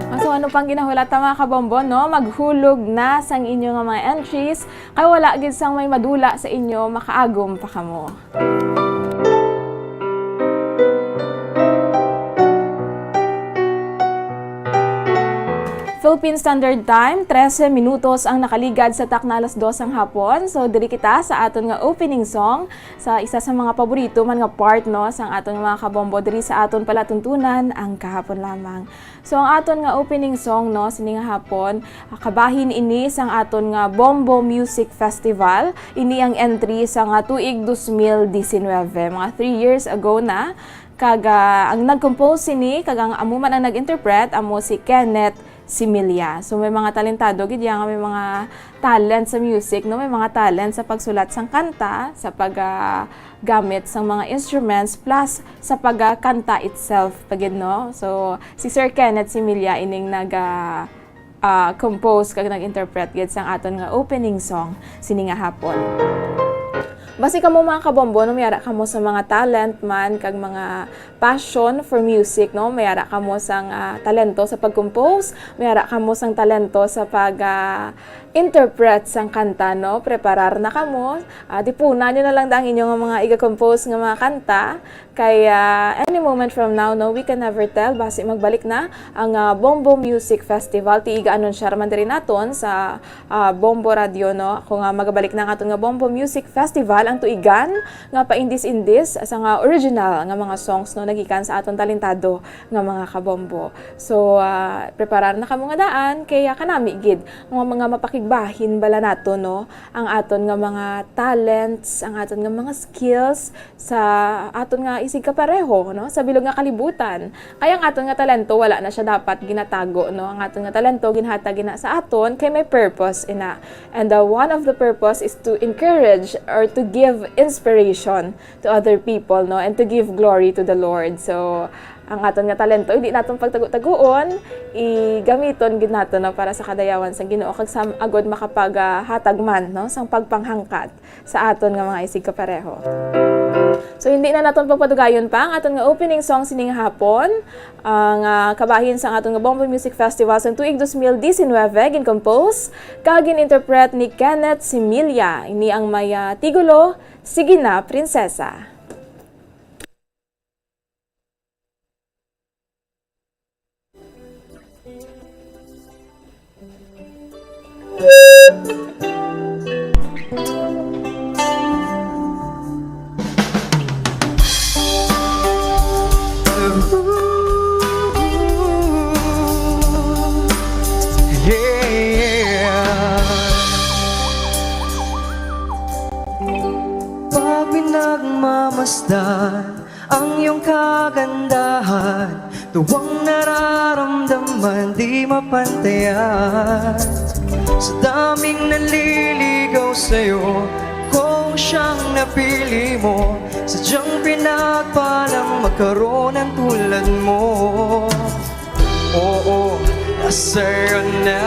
Ah, so, ano pang ginahulat ta, mga kabombo, no? Maghulog na sang inyo nga mga entries, kay wala gid sang may madula sa inyo, makaagom pa kamo. Philippine Standard Time, trese minutos ang nakaligad sa takna alas dos sang hapon. So, diri kita sa aton nga opening song, sa isa sa mga paborito man nga part, no, sang aton nga mga kabombo diri sa aton palatuntunan, ang kahapon lamang. So, ang aton nga opening song, no, sini nga hapon, ah, kabahin ini sang aton nga Bombo Music Festival. Ini ang entry sa nga tuig dos mil disinwebe, mga three years ago na. Kag, ah, ang nag-compose sini, kag ang amo man ang nag-interpret, amo si Kenneth Similia. So, may mga talentado gid iya nga may mga talent sa music, no? May mga talent sa pagsulat sang kanta, sa pag, ah, gamit sang mga instruments, plus sa pagkanta itself pa gid, no? So, si Sir Kenneth Similia ining nag, ah, ah, compose kag nag-interpret gid sang aton nga opening song sini nga hapon. Basi kamo, mga kabombo, no, may ara kamo sa mga talent man kag mga passion for music, no? May ara kamo sang, ah, talento sa pag-compose, may ara kamo sang talento sa pag, ah, interpret sang kanta, no? Preparar na kamo. Ah, dipunan niyo na lang da ang inyo nga mga iga-compose nga mga kanta. Kay, ah, any moment from now, no, we can never tell. Basi magbalik na ang, ah, Bombo Music Festival. Ti iga-anunsyar man diri naton sa, ah, Bombo Radio, no? Kung, ah, magabalik na ang aton nga Bombo Music Festival, ang tuigan nga paindis-indis sa nga original nga mga songs, no, nagikan sa aton talentado nga mga kabombo. So, ah, preparar na kamo nga daan, kay, ah, kanami gid nga mga mapakigbahin bala nato, no, ang aton nga mga talents, ang aton nga mga skills sa aton nga isig kapareho, no, sa bilog nga kalibutan. Kay ang aton nga talento wala na siya dapat ginatago, no. Ang aton nga talento ginhatag gina sa aton kay may purpose ina. And, uh, one of the purpose is to encourage or to give inspiration to other people, no, and to give glory to the Lord. So, ang aton nga talento, hindi naton pagtago-taguon, igamiton gid naton, no, para sa kadayawan sang Ginoo, kag sa agod makapag, ah, hatag man, no, sang pagpanghangkat sa aton nga mga isig kapareho. So, hindi na naton pagpadugayon pa ang aton nga opening song sining hapon, ang, ah, kabahin sang aton nga Bombo Music Festival sang tuig dos mil disinwebe, gin-compose kag gin-interpret ni Kenneth Similia. Ini ang may, ah, titulo, Sige Na, Prinsesa. Yeah. Pag pinagmamasdan ang iyong kagandahan, tuwang nararamdaman di mapantayan. Sa daming nanliligaw sa'yo, ako siyang napili mo. Sadyang pinagpalang magkaroon ng tulad mo. Oo, nasa'yo na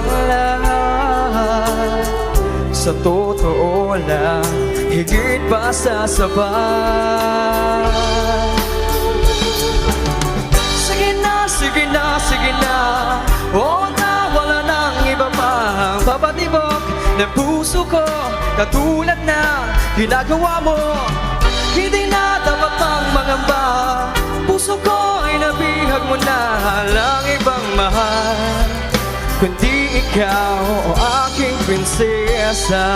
ang lahat. Sa totoo lang, higit pa sa sapat. Sige na, sige na, sige na. Oo na, wala nang iba pang papatibok ng puso ko. Katulad na ginagawa mo, hindi na dapat pang mangamba. Puso ko ay nabihag mo na, walang ibang mahal kundi ikaw, o aking prinsesa.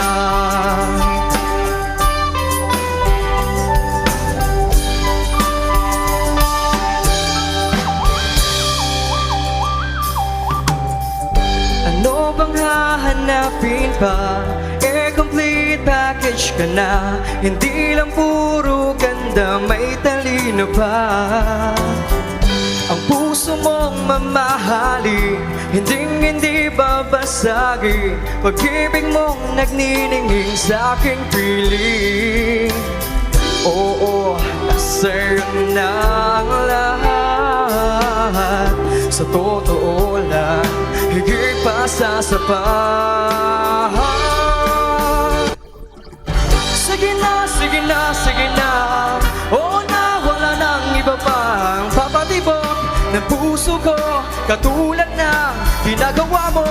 Ano bang hahanapin pa? Eh, complete package ka na. Hindi lang puro ganda, may talino pa. Ang puso mong mamahalin, hinding hindi babasagin. Pag-ibig mong nagniningning sa aking piling. Oo, nasa'yo na ang lahat. Sa totoo lang, higit pa sa sapat. Sige na, sige na, sige na. Oo na, wala nang iba pang papatibok ng puso ko. Katulad na ginagawa mo,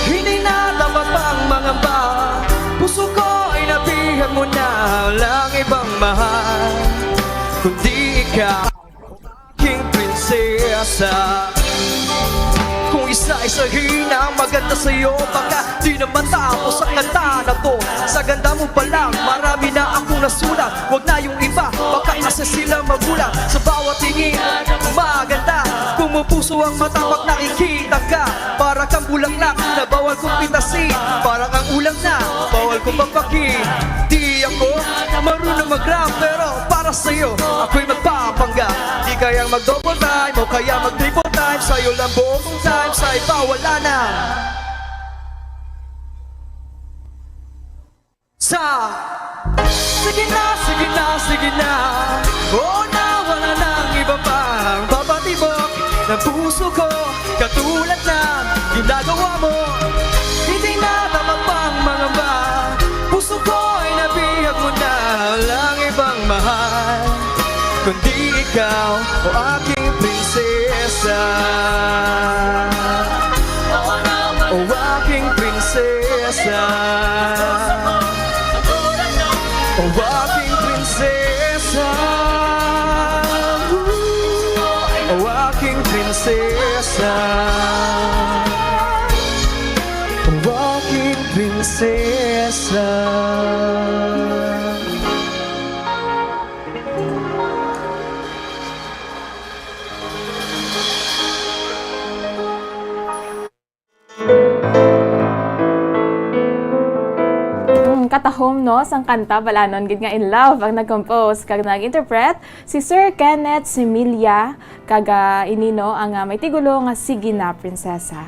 hindi na dapat pang mangamba. Puso ko ay nabihag mo na, walang ibang mahal kundi ikaw, aking prinsesa. Kung Sa isa hinang maganda sa'yo, baka di na matapos ang kanta na to. Sa ganda mo pa lang, marami na akong nasulat. Wag na yung iba, baka kasi sila magulat. Sa bawat tingin, maganda. Pumupuso ang mata pag nakikita ka. Para kang bulaklak na bawal kong pitasin. Parang ang ulang na bawal kong papakin. Di ako marunong mag-rap, pero para sa'yo, ako'y magpapanggap. Di kayang mag-double time o kaya mag-triple time. Sa'yo lang buong time, sa iba wala na. Sa sige na, sige na, sige na. Oo na, wala nang iba pang papatibok ng puso ko. Katulad na ginagawa mo. Hindi na dapat pang mangamba. Puso ko ay nabihag mo na. Walang ibang mahal kundi ikaw, o aking prinsesa. O aking prinsesa. O aking prinsesa. O aking prinsesa. O aking prinsesa. Mm, katahom, no, sang kanta, balanon gid nga in love ang nag-compose kag nag-interpret si Sir Kenneth Similia, kag, ah, ini, no, ang, ah, may tigulo nga Sige Na, Prinsesa.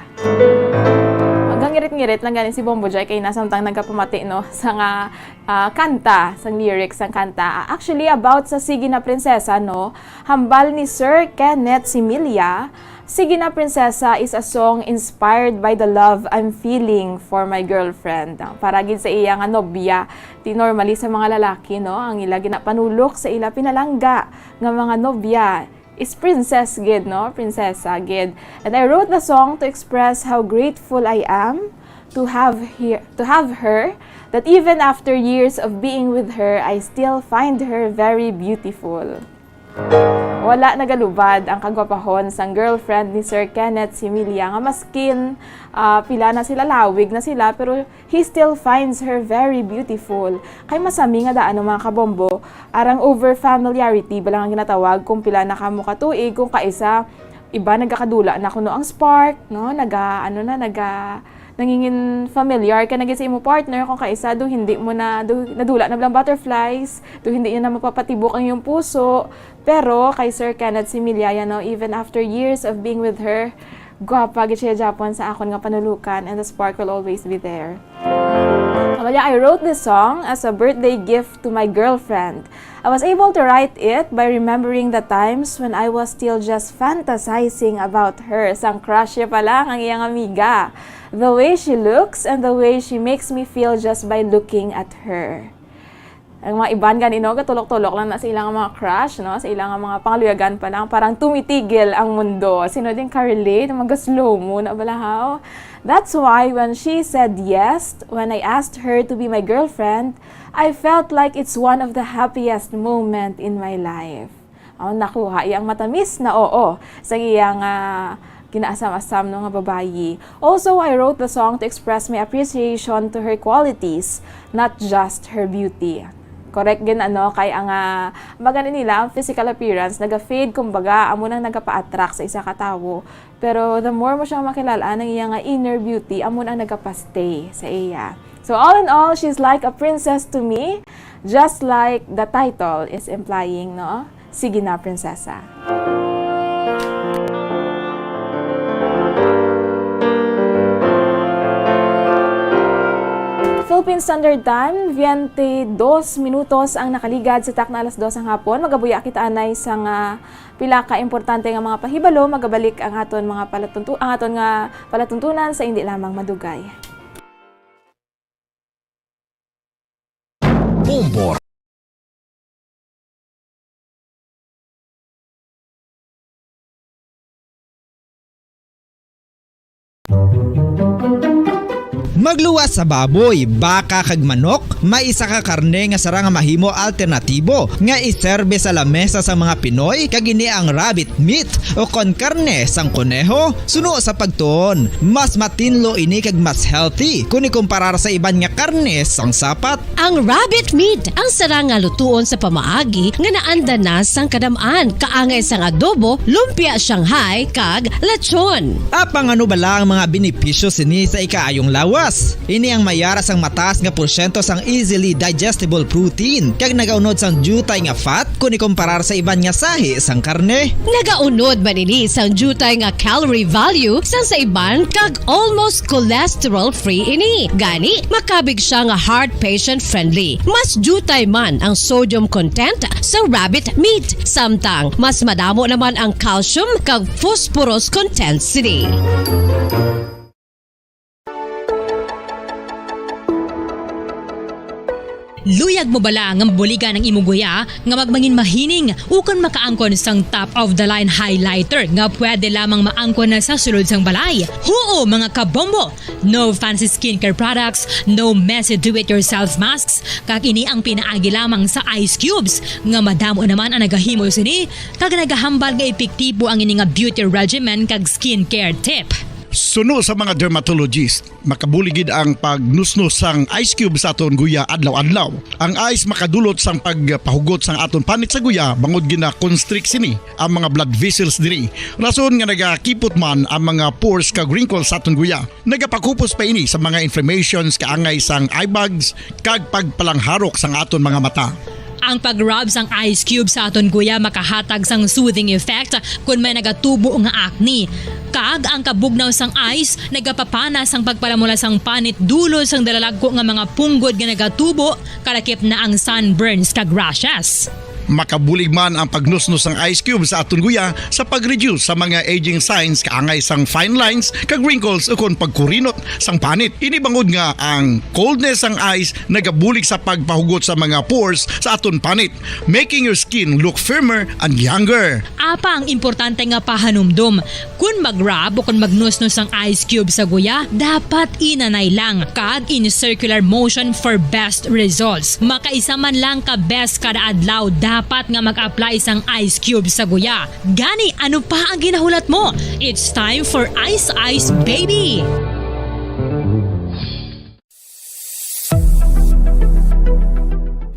Hanggang ngirit-ngirit lang gani si Bombo Joy kay na samtang nagapamati, no, sa nga, ah, kanta, sang lyrics sang kanta. Ah, actually, about sa Sige Na, Prinsesa, no, hambal ni Sir Kenneth Similia, Sige Na, Prinsesa is a song inspired by the love I'm feeling for my girlfriend. Para gid sa iya nga nobya, di normally sa mga lalaki, no, ang ila ginapanulok sa ila pinalangga nga mga nobya is princess gid, no, prinsesa gid. And I wrote the song to express how grateful I am to have here, to have her, that even after years of being with her, I still find her very beautiful. Wala nagalubad ang kagwapahon sang girlfriend ni Sir Kenneth Similia nga maskin, ah, pila na sila, lawig na sila, pero he still finds her very beautiful. Kay masami nga daan ang mga kabombo, arang over familiarity ba lang ang ginatawag kung pila na kamo ka tuig, kung kaisa iba nagakadula na kuno ang spark, no? Naga, ano na, naga, nangingin familiar ka na gid sa imo partner, kung kaisa do hindi mo na, do nadula na blang butterflies, do hindi niya na mapapatibok ang iyong puso. Pero kay Sir Kenneth Similia, no, even after years of being with her, gwapa gid siya gyapon sa akon nga panulukan, and the spark will always be there. Amaya, I wrote this song as a birthday gift to my girlfriend. I was able to write it by remembering the times when I was still just fantasizing about her. Sang crush niya pa lang ang iyang amiga. The way she looks and the way she makes me feel just by looking at her. Ang mga iban gani, no, gatulok-tulok lang na sa ilang mga crush, no, sa ilang mga pangaluyagan pa lang, parang tumitigil ang mundo. Sino din ka-relate? Maga-slow mo na bala, haw? That's why when she said yes, when I asked her to be my girlfriend, I felt like it's one of the happiest moment in my life. Aw, nakuha iya ang matamis na oo sa iya nga ginaasam-asam, no, nga babayi. Also, I wrote the song to express my appreciation to her qualities, not just her beauty. Correct gid, ano, kay ang, ah, magani nila, ang physical appearance naga-fade, kumbaga, amo nang nagapa-attract sa isa ka tawo. Pero the more mo siya makilala, ang iya nga inner beauty, amo na ang nagapa-stay sa iya. So all in all, she's like a princess to me, just like the title is implying, no? Sige na, prinsesa. Philippine Standard Time, twenty-dos minutos ang nakaligad sa takna alas dos ang hapon. Magabuya kita anay sa nga pila ka importante nga mga pahibalo. Magabalik ang aton mga palatuntu-, ang aton nga palatuntunan sa indi lamang madugay. Bombo. Magluwas sa baboy, baka kag manok, may isa ka karne nga sarang nga mahimo alternatibo nga iserbe sa lamesa sang mga Pinoy, kag ini ang rabbit meat o kon karne sang koneho. Suno sa pagtuon, mas matinlo ini kag mas healthy kon ikumparar sa iban nga karne sang sapat. Ang rabbit meat ang sarang nga lutuon sa pamaagi nga naanda na sang kadam-an, kaangay sang adobo, lumpia Shanghai, kag lechon. Apang ano bala ang mga benepisyo sini sa ikaayong lawas? Ini ang may ara sang mataas nga porsyento sang easily digestible protein, kag nagaunod sang diutay nga fat kon ikumparar sa iban nga sahi sang karne. Nagaunod man ini sang diutay nga calorie value sang sa iban, kag almost cholesterol-free ini. Gani, makabig siya nga heart patient-friendly. Mas diutay man ang sodium content sa rabbit meat, samtang mas madamo naman ang calcium kag phosphorus content sini. Luyag mo bala nga mabuligan ang imo guya nga magmangin mahining ukon makaangkon sang top of the line highlighter nga pwede lamang maangkon na sa sulod sang balay? Huo, mga kabombo! No fancy skincare products, no messy do-it-yourself masks, kag ini ang pinaagi lamang sa ice cubes, nga madamo naman ang nagahimo sini, kag nagahambal nga epektibo ang ini nga beauty regimen kag skincare tip. Suno sa mga dermatologist, makabulig gid ang pagnusnos sang ice cube sa aton guya adlaw-adlaw. Ang ice makadulot sang pagpahugot sang aton panit sa guya, bangod gina-constrict sini ang mga blood vessels diri. Rason nga nagakipot man ang mga pores kag wrinkles sa aton guya. Nagapakupos pa ini sa mga inflammations, kaangay sang eye bags, kag pagpalangharok sang aton mga mata. Ang pag-rub sang ice cube sa aton guya makahatag sang soothing effect kon may nagatubo nga acne. Kag ang kabugnaw sang ice nagapapana sang pagpalamula sang panit dulot sang dalalagko nga mga punggod nga nagatubo, kalakip na ang sunburns kag rashes. Makabulig man ang pagnusnos sang ice cube sa aton guya sa pag-reduce sa mga aging signs, kaangay sang fine lines kag wrinkles, ukon pagkurinot sang panit. Ini bangod nga ang coldness sang ice nagabulig sa pagpahugot sa mga pores sa aton panit, making your skin look firmer and younger. Apang importante nga pahanumdom, kon mag-rub o kon magnusnos ang ice cube sa guya, dapat inanay lang kag in circular motion for best results. Makaisa man lang ka beses kada adlaw dapat nga mag-apply sang ice cube sa guya. Gani, ano pa ang ginahulat mo? It's time for Ice Ice Baby!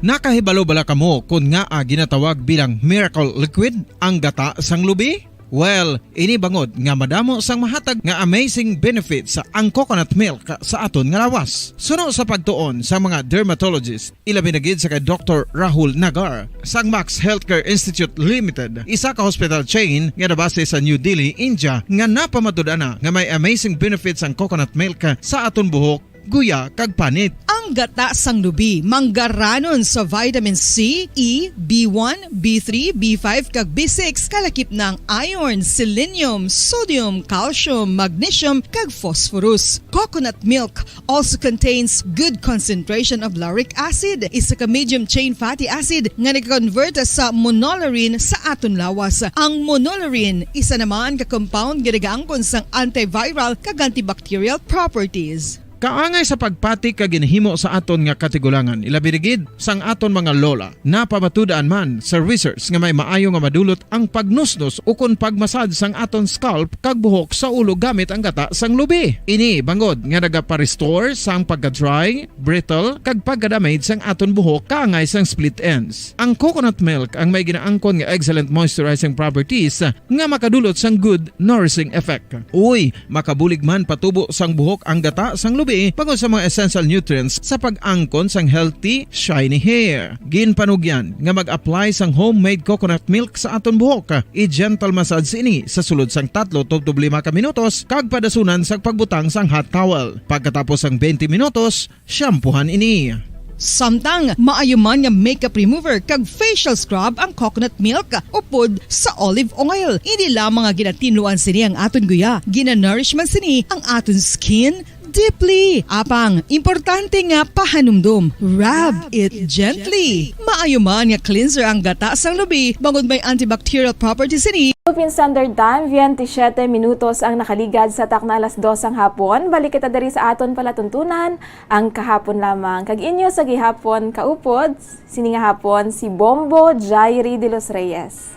Nakahibalo bala kamo kon ngaa ginatawag bilang miracle liquid ang gata sang lubi? Well, ini bangod nga madamo sang mahatag nga amazing benefits ang coconut milk sa aton nga lawas. Suno sa pagtuon sa mga dermatologist, ilabi na gid sa kay Doktor Rahul Nagar sang Max Healthcare Institute Limited, isa ka hospital chain nga nabase sa New Delhi, India, nga napamatud-an na nga may amazing benefits ang coconut milk sa aton buhok, guya, kag panit. Ang gata sang lubi manggaranon sa vitamin C, E, B one, B three, B five, kag B six, kalakip na ang iron, selenium, sodium, calcium, magnesium, kag phosphorus. Coconut milk also contains good concentration of lauric acid, isa ka medium chain fatty acid nga nag-convert sa monolaurin sa aton lawas. Ang monolaurin, isa naman ka compound nga nagaangkon sang antiviral kag antibacterial properties. Kaangay sa pagpati kag ginhimo sa aton nga katigulangan, ilabi na gid sang aton mga lola, napamatud-an man sa research nga may maayo nga madulot ang pagnusnos ukon pagmasad sang aton scalp kag buhok sa ulo gamit ang gata sang lubi. Ini bangod nga nagapa-restore sang pagka-dry, brittle, kag pagka-damage sang aton buhok kaangay sang split ends. Ang coconut milk ang may ginaangkon nga excellent moisturizing properties nga makadulot sang good nourishing effect. Uy, makabulig man patubo sang buhok ang gata sang lubi bangod sa mga essential nutrients sa pag-angkon sang healthy, shiny hair. Ginpanugyan nga mag-apply sang homemade coconut milk sa aton buhok. I-gentle massage ini sa sulod sang tatlo tubtob lima ka minutos kag padasunan sang pagbutang sang hot towel. Pagkatapos sang twenty minutos, shampoohan ini. Samtang maayo man nga makeup remover kag facial scrub ang coconut milk upod sa olive oil. Ini lamang nga ginatinluan sini ang aton guya. Gina-nourish man sini ang aton skin, Deeply. Apang, importante nga pahanumdom. Rub it gently. Maayo man nga cleanser ang gata sang lubi, bangod may antibacterial properties ini. Philippine Standard Time, twenty-seven minutos ang nakaligad sa takna alas dos sang hapon. Balik kita diri sa aton palatuntunan, ang kahapon lamang. Kag inyo sa gihapon kaupod, sini nga hapon, si Bombo Jairi de los Reyes.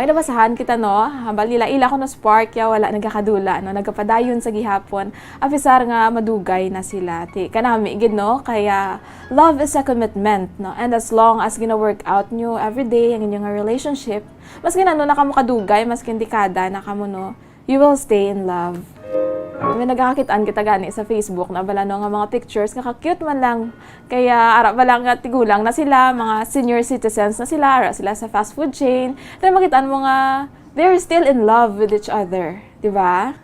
May nabasahan kita, no? Hambal nila, ila kuno spark, ya wala nagakadula, no? Nagapadayon sa gihapon, apisar nga madugay na sila. Ti, kanami gid, no? Kaya, love is a commitment, no? And as long as gina-work out nyo every day ang inyo nga relationship, maskin ano na kamo kadugay, maskin dekada na kamo, no? You will stay in love. May nagakakitaan kita gani sa Facebook na bala, no, nga mga pictures nga ka-cute man lang. Kaya ara ba lang nga tigulang na sila, mga senior citizens na sila, ara sila sa fast food chain. Then makitaan mo nga they're still in love with each other, di ba?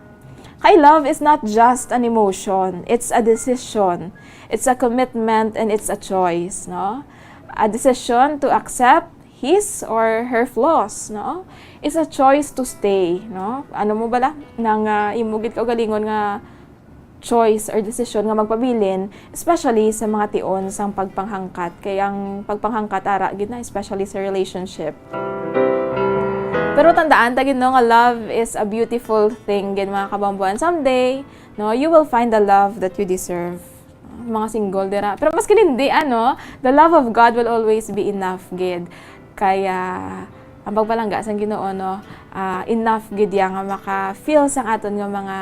Kay love is not just an emotion, it's a decision. It's a commitment and it's a choice, no? A decision to accept his or her flaws, no? It's a choice to stay, no? Ano mo bala? Nang, ah, imo gid kaugalingon nga choice or decision nga magpabilin, especially sa mga tion sang pagpanghangkat. Kay ang pagpanghangkat ara gid na, especially sa relationship. Pero tandaan ta gid, no, nga love is a beautiful thing gid, mga kabambuan. Someday, no, you will find the love that you deserve. Mga single dira. Pero mas kinindi, ano, the love of God will always be enough gid. Kaya, ang pagpalangga sang Ginoo, no, ah, enough gid ya nga maka-fill sang aton nga mga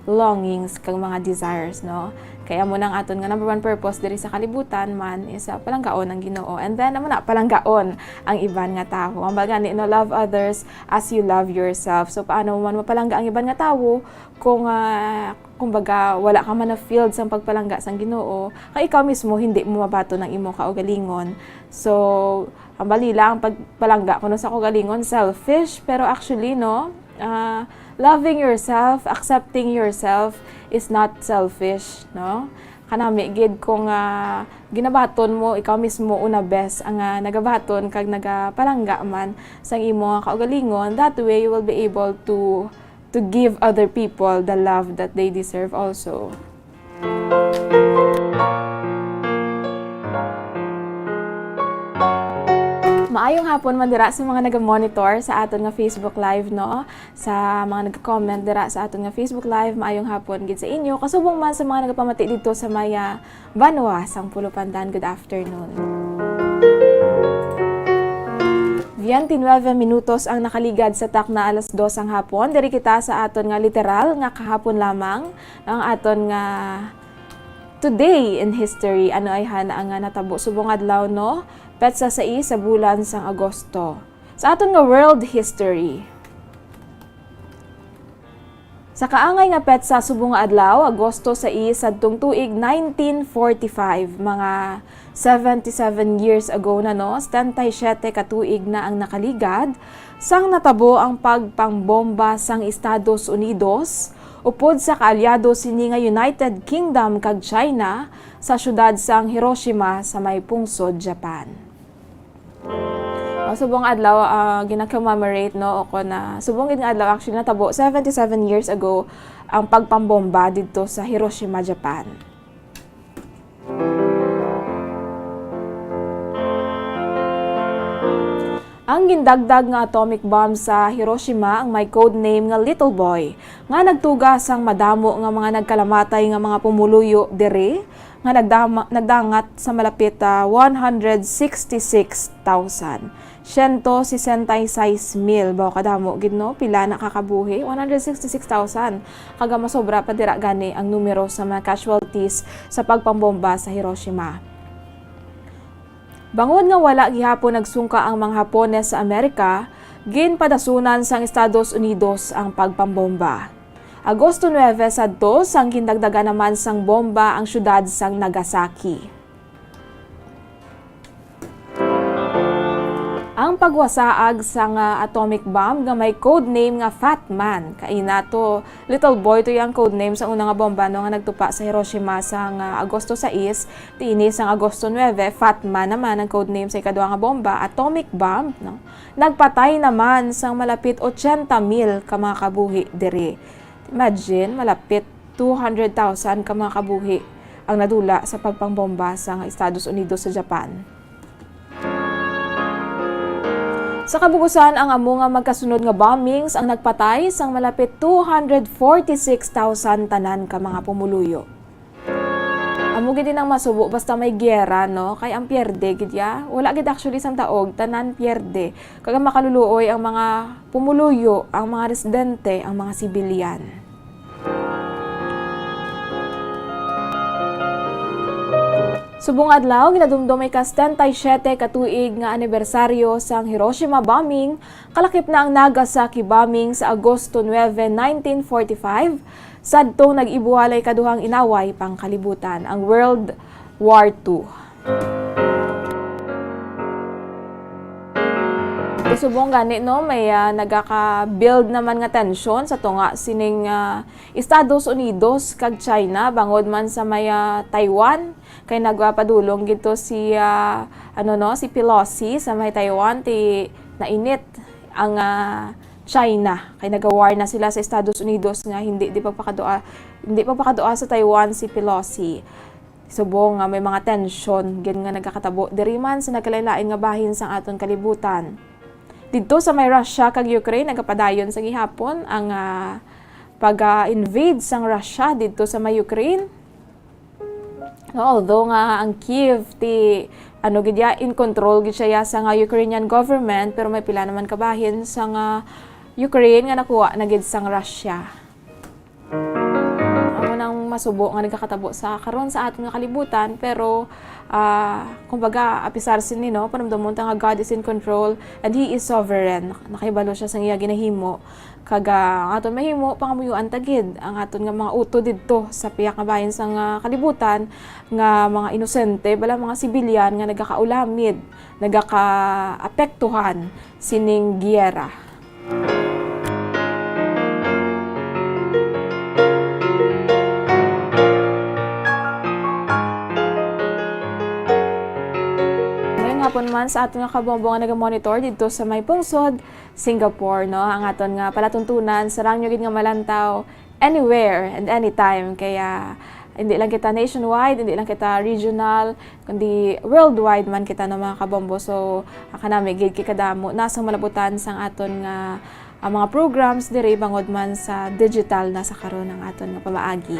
longings kag mga desires, no? Kaya amo nang aton nga number one purpose diri sa kalibutan man is, ah, palanggaon ang Ginoo. And then, amo na, palanggaon ang iban nga tawo. Ang gani, no, love others as you love yourself. So, paano mo man mapalangga ang iban nga tawo kung, ah, kumbaga, wala ka man na-filled sang pagpalangga sang Ginoo, kay ikaw mismo hindi mo mabaton ang imo kaugalingon. So, ang bali lang, ang pagpalangga kuno sa kaugalingon, selfish. Pero actually, no, ah, loving yourself, accepting yourself is not selfish, no? Kanami gid kung, ah, ginabaton mo, ikaw mismo una best ang, ah, nagabaton kag nagapalangga man sang imo nga kaugalingon. That way, you will be able to to give other people the love that they deserve also. Maayong hapon man dira sa mga naga-monitor sa aton nga Facebook Live, no? Sa mga nag-comment dira sa aton nga Facebook Live, maayong hapon gid sa inyo. Kasubong man sa mga nagapamati didto sa may, ah, banwa sang Pulupandan, good afternoon. Twenty-nine minutos ang nakaligad sa takna alas dos sang hapon. Diri kita sa aton nga literal nga kahapon lamang, ang aton nga today in history. Ano ay hana nga natabo subong adlaw, no? Petsa sais sa bulan sang Agosto. Sa aton nga world history, sa kaangay nga petsa subong nga adlaw, Agosto sais sadtong tuig nineteen forty-five, mga seventy-seven years ago na, no, setenta y siete ka tuig na ang nakaligad, sang natabo ang pagpangbomba sang Estados Unidos upod sa kaalyado sini nga United Kingdom kag China sa siyudad sang Hiroshima sa may pungsod Japan. Ah, subong adlaw, ah, gina-commemorate, no, o kon, ah, subong gid nga adlaw, actually, natabo seventy-seven years ago ang pagpambomba didto sa Hiroshima, Japan. Ang gindagdag nga atomic bomb sa Hiroshima ang may code name nga Little Boy, nga nagtuga sang madamo nga mga nagkalamatay nga mga pumuluyo diri, nga nagdama-, nagdangat sa malapit, ah, one hundred sixty-six thousand. Siyento sesenta y seis mil, baw kadamo gid, no? Pila na ka kabuhi? One hundred sixty-six thousand. Kag masobra pa dira gani ang numero sa mga casualties sa pagpambomba sa Hiroshima. Bangod nga wala gihapon nagsungka ang mga Hapones sa Amerika, ginpadasunan sang Estados Unidos ang pagpambomba. Agosto nuebe sadto, sang gindagdagan naman sang bomba ang siyudad sang Nagasaki. Ang pagwasaag sang, ah, atomic bomb nga may code name nga Fat Man. Kaina to, Little Boy to ang code name sa una nga bomba, no, nga nagtupa sa Hiroshima sang, ah, Agosto sais. Ti ini sang Agosto nuebe, Fat Man naman ang code name sa ikaduha nga bomba, atomic bomb, no. Nagpatay naman sang malapit ochenta mil ka mga kabuhi diri. Imagine, malapit two hundred thousand ka mga kabuhi ang nadula sa pagpangbomba sang Estados Unidos sa Japan. Sa kabug-usan, ang amo nga magkasunod nga bombings ang nagpatay sang malapit two hundred forty-six thousand tanan ka mga pumuluyo. Amo gid ang masubo basta may giyera, no? Kay ang pierde gid ya, wala gid actually sang daog, tanan pierde. Kag ang makaluluoy ang mga pumuluyo, ang mga residente, ang mga sibilyan. Subong adlaw, ginadumdom may ka setenta y siete ka tuig nga anibersaryo sang Hiroshima bombing, kalakip na ang Nagasaki bombing sa Agosto nuebe, nineteen forty-five, sadtong nag-ibuwalay kaduhang inaway pangkalibutan, ang World War Two. Subong gani, no, may, ah, nagaka-build naman nga tensyon sa tunga sining, ah, Estados Unidos kag China, bangod man sa may, ah, Taiwan, kay nagpadulong gid to si, ah, ano, no, si Pelosi sa may Taiwan, ti nainit ang, ah, China, kay nagawar na sila sa Estados Unidos nga hindi di pagpakadua, hindi pagpakadua sa Taiwan si Pelosi. Subong nga may mga tensyon gid nga nagakatabo diri man sa nagkalain-lain nga bahin sang aton kalibutan. Didto sa may Russia kag Ukraine, nagapadayon sa gihapon ang, ah, pag-invade sang Russia didto sa may Ukraine. No, although nga ang Kyiv ti, ano gid ya, in control gid siya ya sa nga Ukrainian government, pero may pila naman kabahin sa nga Ukraine nga nakuha na gid sang Russia. Amo nang masubo nga nagakatabo sa karon sa aton nga kalibutan, pero, ah, kumbaga, apisar sini, no, panumdomon ta nga God is in control and He is sovereign. Nakahibalo siya sa iya ginahimo. Kag, ah, ang aton mahimo, pangamuyoan ta gid ang aton nga mga utod didto sa pihak nga bahin sang kalibutan, nga mga inosente, bala, mga sibilyan nga nagakaulamid, nagakaapektuhan sining giyera. Ngayong hapon man sa aton nga kabombo nga nagamonitor didto sa may pungsod, Singapore, no? Ang aton nga palatuntunan, sarang nyo gid nga malantaw anywhere and anytime. Kaya hindi lang kita nationwide, hindi lang kita regional, kundi worldwide man kita, no, mga kabombo. So, kanami gid kay kadamo na sang malabutan sang aton nga, ah, mga programs diri, bangod man sa digital na sa karon ang aton nga pamaagi.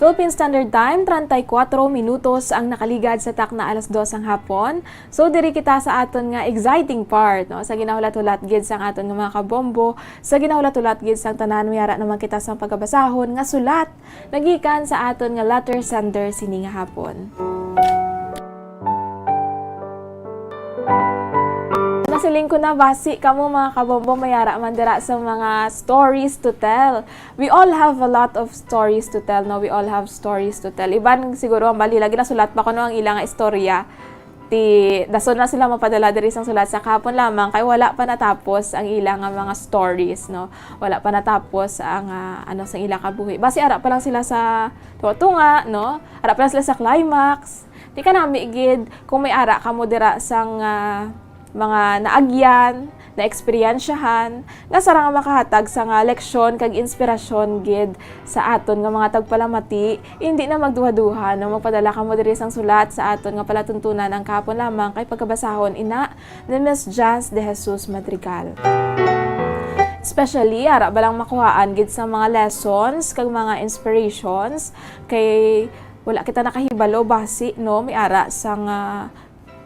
Philippine Standard Time, treinta y cuatro minutos ang nakaligad sa takna alas dos sang hapon. So, diri kita sa aton nga exciting part, no? Sa ginahulat-hulat gid sang aton nga mga kabombo, sa ginahulat-hulat gid sang tanan, may ara naman kita sang pagabasahon nga sulat nagikan sa aton nga letter sender sini nga hapon. Nasiling ko na, basi kamo, mga kabombo, may ara man dira sa mga stories to tell. We all have a lot of stories to tell, no? We all have stories to tell. Iban siguro ang bali lagi nasulat pa kuno ang ila nga istorya. Ti dason na sila mapadala diri sang sulat sa kahapon lamang, kay wala pa natapos ang ila nga mga stories, no? Wala pa natapos ang, ah, ano, sang ila kabuhi. Basi ara pa lang sila sa tunga-tunga, no? Ara pa lang sila sa climax. Ti kanami gid, kung may ara kamo dira sang, ah, mga naagyan, naeksperyensyahan, nga sarang nga makahatag sang, ah, leksyon kag inspirasyon gid sa aton nga mga tagpalamati, hindi na magduha-duha, no? Magpadala kamo diri sang sulat sa aton nga palatuntunan ang kahapon lamang kay pagkabasahon ina ni Miss Jans De Jesus Madrigal. Especially, ara ba lang makuhaan gid sa mga lessons kag mga inspirations, kay wala kita nakahibalo basi, no, may ara sang, ah,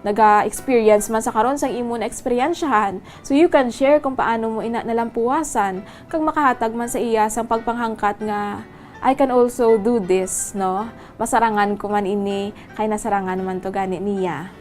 naga-experience man sa karon sang imo na eksperyensyahan. So you can share kung paano mo ina nalampuwasan kag makahatag man sa iya sang pagpanghangkat nga, "I can also do this," no? Masarangan ko man ini kay nasarangan man to gani niya.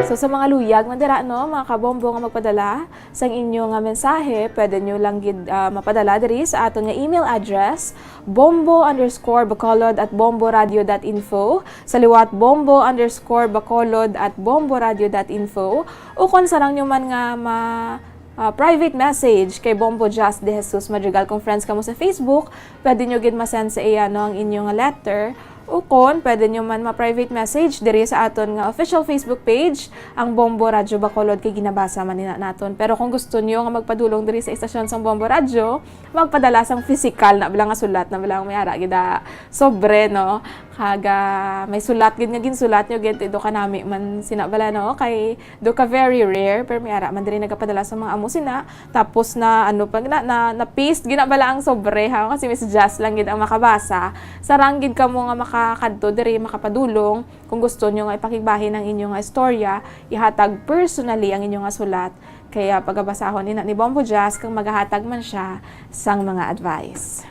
So, sa mga luyag man dira, no, mga kabombo nga magpadala sang inyo nga mensahe, pwede nyo lang gid, ah, mapadala diri sa aton nga email address, bombo underscore bacolod at bomboradio dot info, sa liwat, bombo underscore bacolod at bomboradio dot info, o kon sarang nyo man nga ma-, ah, private message kay Bombo Jazz De Jesus Madrigal. Kung friends kamo sa Facebook, pwede nyo gid ma-send sa iya, no, ang inyo nga letter. Ukon, pwede nyo man ma-private message diri sa aton nga official Facebook page, ang Bombo Radyo Bacolod, kay ginabasa man ina naton. Pero kung gusto nyo nga magpadulong diri sa istasyon sang Bombo Radyo, magpadala sang pisikal na bala nga sulat na bala nga may ara gid, ah, sobre, no? Kag, ah, may sulat gid nga ginsulat nyo gid, do kanami man sina bala, no? Kay do ka very rare, pero may ara man diri nagapadala sa mga amo sina. Tapos na, ano pa, na, na, na-paste gid na bala ang sobre, ha? Kasi Miss Jazz lang gid ang makabasa. Sarang gid kamo nga makakadto diri, makapadulong. Kung gusto nyo nga ipakigbahin ang inyo nga istorya, ihatag personally ang inyo nga sulat. Kaya pagabasahon ina ni Bombo Jazz kang magahatag man siya sang mga advice.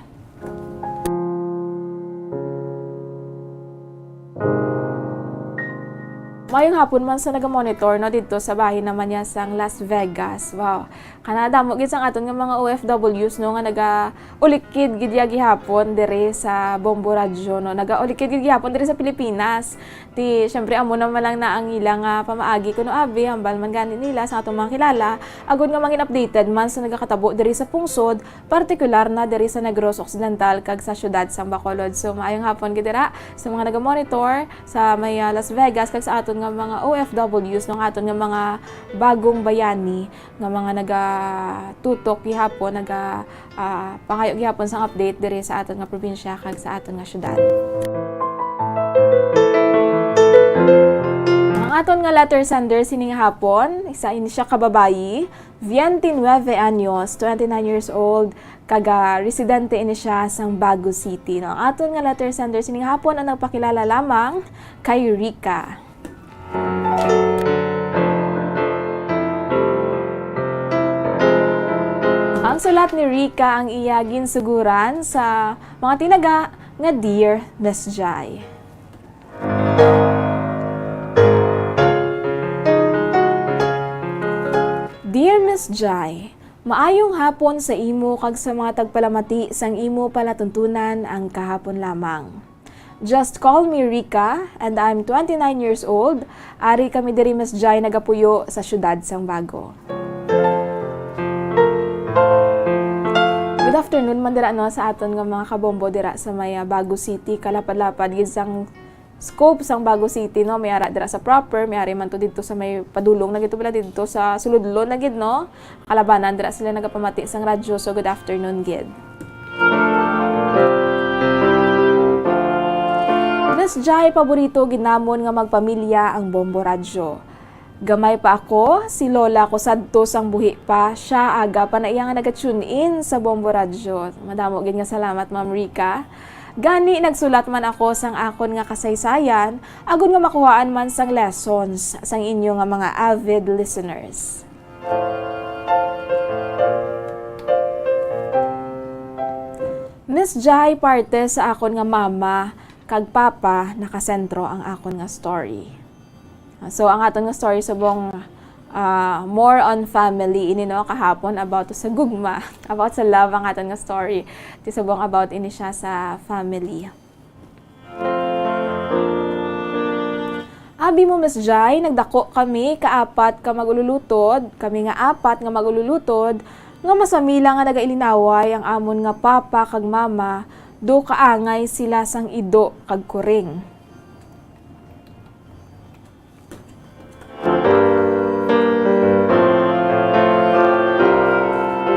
Mayong hapon man sa nagamonitor, no, didto sa bahin naman niya sang Las Vegas. Wow. Kana damo gid sang aton nga mga O F Ws, no, nga nagaulikid gid ya gihapon diri sa Bombo Radyo, no. Nagaulikid gid gihapon diri sa Pilipinas. Ti, syempre, amo naman lang na ang ila nga pamaagi kuno abi, hambal man gani nila sa atong mga kilala, agud nga mangin updated man sa nagakatabo diri sa pungsod, partikular na diri sa Negros Occidental kag sa siyudad sang Bacolod. So, maayong hapon gid dira sa mga nagamonitor sa may, ah, Las Vegas kag sa aton nga mga O F Ws, no, nga aton nga mga bagong bayani nga mga nagatutok gihapon, naga, ah, pangayo gihapon sang update diri sa aton nga probinsya kag sa aton nga siyudad. Ang aton nga letter sender sining hapon, isa ini siya ka babayi, twenty-nine anyos, twenty-nine years old, kag, ah, residente ini siya sang Bago City, no? Ang aton nga letter sender sining hapon ang nagpakilala lamang kay Rica. Ang sulat ni Rica ang iya ginsuguran sa mga tinaga nga Dear Miss Jai. Dear Miss Jai, maayong hapon sa imo kag sa mga tagpalamati sang imo palatuntunan ang kahapon lamang. Just call me Rica, and I'm twenty-nine years old. Ari kami diri, Miss Jai, nagapuyo sa siyudad sang Bago. Good afternoon man dira, no, sa aton nga mga kabombo dira sa may, ah, Bago City, kalapad-lapad gid sang scope sang Bago City, no? May ara dira sa proper, may ari man to didto sa may padulong na gid to, bala didto sa suludlon na gid, no? Kalabanan dira sila nagapamati sang radyo. So, good afternoon gid. Miss Jai, paborito gid namon nga magpamilya ang Bombo Radyo. Gamay pa ako, si lola ko sadto sang buhi pa, siya aga pa na iya nga naga-tune in sa Bombo Radyo. Madamo gid nga salamat, Ma'am Rica. Gani, nagsulat man ako sang akon nga kasaysayan, agod nga makuhaan man sang lessons sang inyo nga mga avid listeners. Miss Jai, parte sa akon nga mama kag papa, nakasentro ang akon nga story. So, ang aton nga story subong, ah, more on family ini, no, kahapon about sa gugma, about sa love ang aton nga story. Ti subong about ini siya sa family. Abi mo, Miss Jai, nagdako kami, kaapat ka mag-ululutod, kami nga apat nga mag-ululutod, nga masamila nga nagailinaway ang amon nga papa kag mama, do kaangay sila sang ido kag kuring.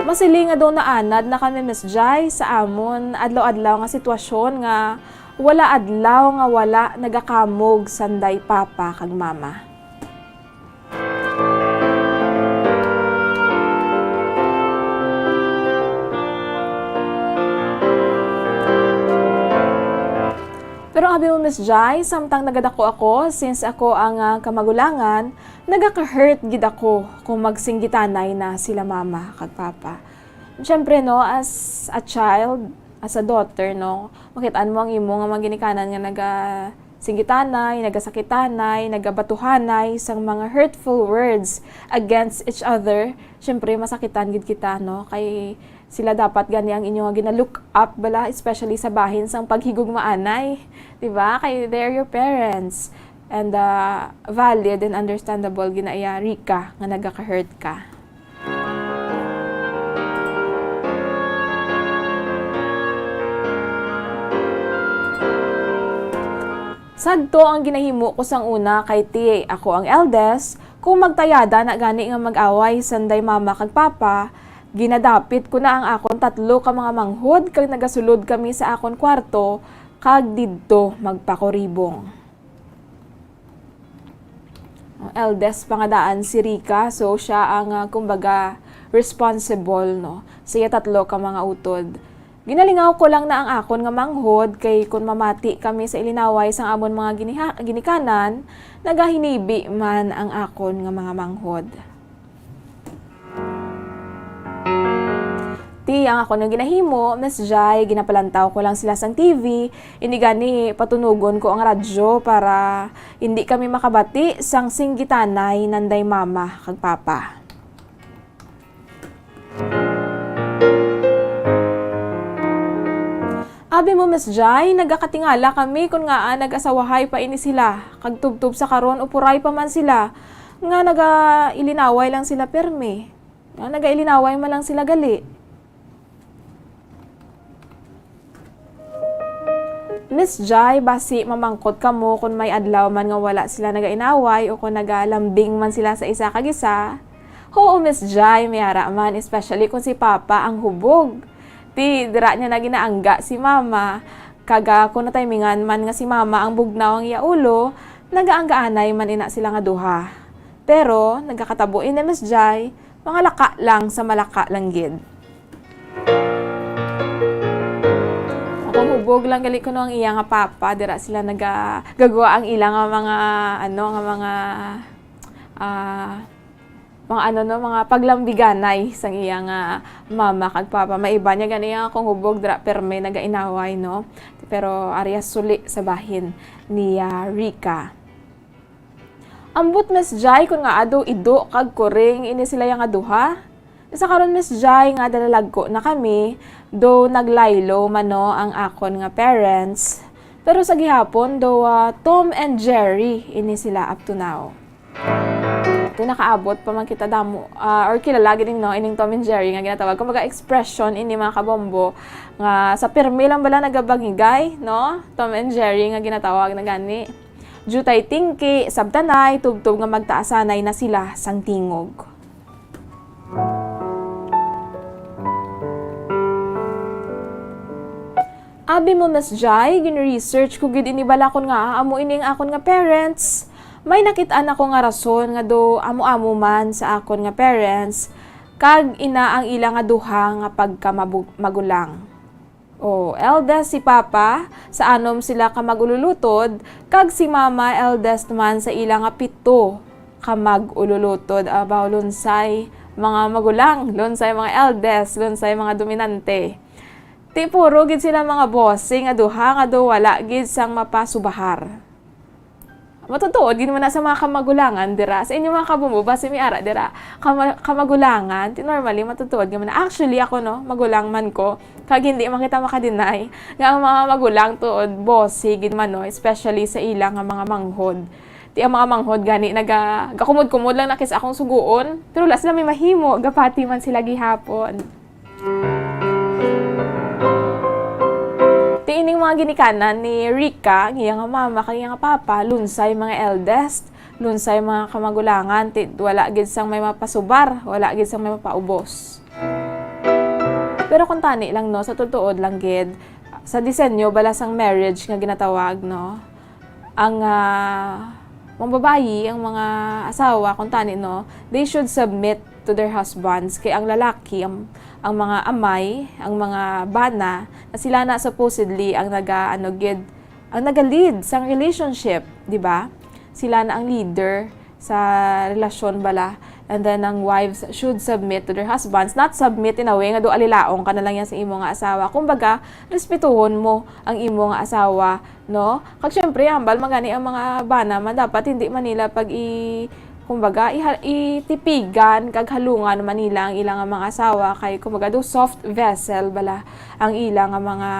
Masiling nga daw naanad na kami, Miss Jai, sa amon adlaw-adlaw nga sitwasyon nga wala adlaw nga wala nagakamog sanday papa kag mama. Pero abi mo, Miss Jai, samtang nagadako ako, since ako ang, ah, kamagulangan, nagaka-hurt gid ako kung magsinggitanay na sila mama kag papa. Siyempre, no, as a child, as a daughter, no, makit-an mo ang imo nga mga ginikanan nga naga-, singgitanay, nagasakitanay, nagabatuhanay sang mga hurtful words against each other, syempre, masakitan gid kita, no? Kay sila dapat gani ang inyo nga gina-look up bala, especially sa bahin sang paghigugmaanay, di ba? Kay they're your parents. And, ah, valid and understandable gid na iya, Rica, nga nagaka-hurt ka. Sadto ang ginahimo ko sang una kay ti ako ang eldest, kung magtayada na gani nga mag-away sanday mama kag papa, ginadapit ko na ang akon tatlo ka mga manghod kag nagasulod kami sa akon kwarto kag didto magpakuribong. Ang eldest pa nga daan si Rica, so siya ang, ah, kumbaga, responsible, no, sa iya tatlo ka mga utod. Ginalingaw ko lang na ang akon nga manghod, kay kon mamati kami sa ilinaway sang amon mga giniha-, ginikanan, nagahinibi man ang akon nga mga manghod. Ti, ang akon nga ginahimo, Miss Jai, ginapalantaw ko lang sila sang T V, indi gani patunugon ko ang radyo para indi kami makabati sang singgitanay nanday mama kag papa. Abi mo, Miss Jai, nagakatingala kami kon ngaa nag-asawahay pa ini sila, kag tubtob sa karon upuray pa man sila, nga nagailinaway lang sila pirmi. Nga nagailinaway man lang sila gali. Miss Jai, basi mamangkot kamo kon may adlaw man nga wala sila nagainaway o kon nagalambing man sila sa isa kag isa? Huo, Miss Jai, may ara man, especially kon si Papa ang hubog. Ti, dira niya na ginaangga si Mama. Kag, ah, kon natimingan man nga si Mama ang bugnaw ang iya ulo, nagaanggaanay man ina sila nga duha. Pero, nagakatabo ini, Miss Jai, mga laka lang sa malaka lang gid. Ako, hubog lang gali kuno ang iya nga papa, dira sila nagagagwa ang ila nga mga, ano, nga mga, ah, mga, ano, no, mga paglambiganay sang iya nga mama kag papa. May iba niya gani nga kung hubog dira, pirme nagainaway, no? Pero ari suli sa bahin ni, ah, Rica. Ambot, Miss Jai, kon ngaa daw ido kag kuring ini sila ya nga duha. Sa karon, Miss Jai, nga dalalagko na kami, daw naglaylo man, no, ang akon nga parents. Pero sa gihapon, daw, ah, Tom and Jerry ini sila up to now. Ti, nakaabot pa man kita damo, ah, or kilala gid, no, ining Tom and Jerry nga ginatawag. Kumbaga, expression ini, mga kabombo, nga sa pirmi lang bala nagabangigay, no? Tom and Jerry nga ginatawag na gani. Diutay tingki, sabtanay, tubtob nga magtaasanay na sila sang tingog. Abi mo, Miss Jai, gin-research ko gid ini bala kon ngaa amo ini ang akon nga parents. May nakit-an ako nga rason nga daw amo-amo man sa akon nga parents, kag ina ang ila nga duha nga pagkamabu-, magulang. O, eldest si Papa, sa anom sila ka mag-ululutod, kag si Mama, eldest man sa ila nga pito ka mag-ululutod. Abaw, lunsay mga magulang, lunsay mga eldest, lunsay mga dominante. Ti puro gid sila mga bossing nga duha nga daw wala gid sang mapasubahar. Matutuod gid man na sa mga kamagulangan dira. Sa inyo, mga kabombo, basi may ara dira. Kama-, kamagulangan, ti normally, matutuod gid man na. Actually, ako, no, magulang man ko. Kag hindi man kita makadinay nga ang mga magulang tuod, bossy gid man, no, especially sa ila nga mga manghod. Ti ang mga manghod gani naga-, gakumod-kumod lang na kis akong sugoon, pero wala sila may mahimo, gapati man sila gihapon. Ti ining mga ginikanan ni Rica, ang iya nga mama kag iya nga papa, lunsay mga eldest, lunsay mga kamagulangan, ti wala gid sang may mapasubar, wala gid sang may mapaubos. Pero kung tani lang, no, sa tutuod lang gid, sa disenyo bala sang marriage nga ginatawag, no, ang, ah, mga babayi, ang mga asawa, kung tani, no, they should submit to their husbands. Kay ang lalaki, ang, ang mga amay, ang mga bana, na sila na supposedly ang naga, ano, gid, ang naga-lead sang relationship, di ba? Sila na ang leader sa relasyon bala. And then, ang wives should submit to their husbands. Not submit in a way nga do alilaong ka na lang yan sa imo nga asawa. Kumbaga, respetuhon mo ang imo nga asawa, no? Kag syempre, hambal man gani ang mga bana man, dapat hindi man nila pag i-, kumbaga, iha-, itipigan kag halungan man nila ang ilang mga asawa. Kay, kumbaga, do soft vessel bala ang ilang mga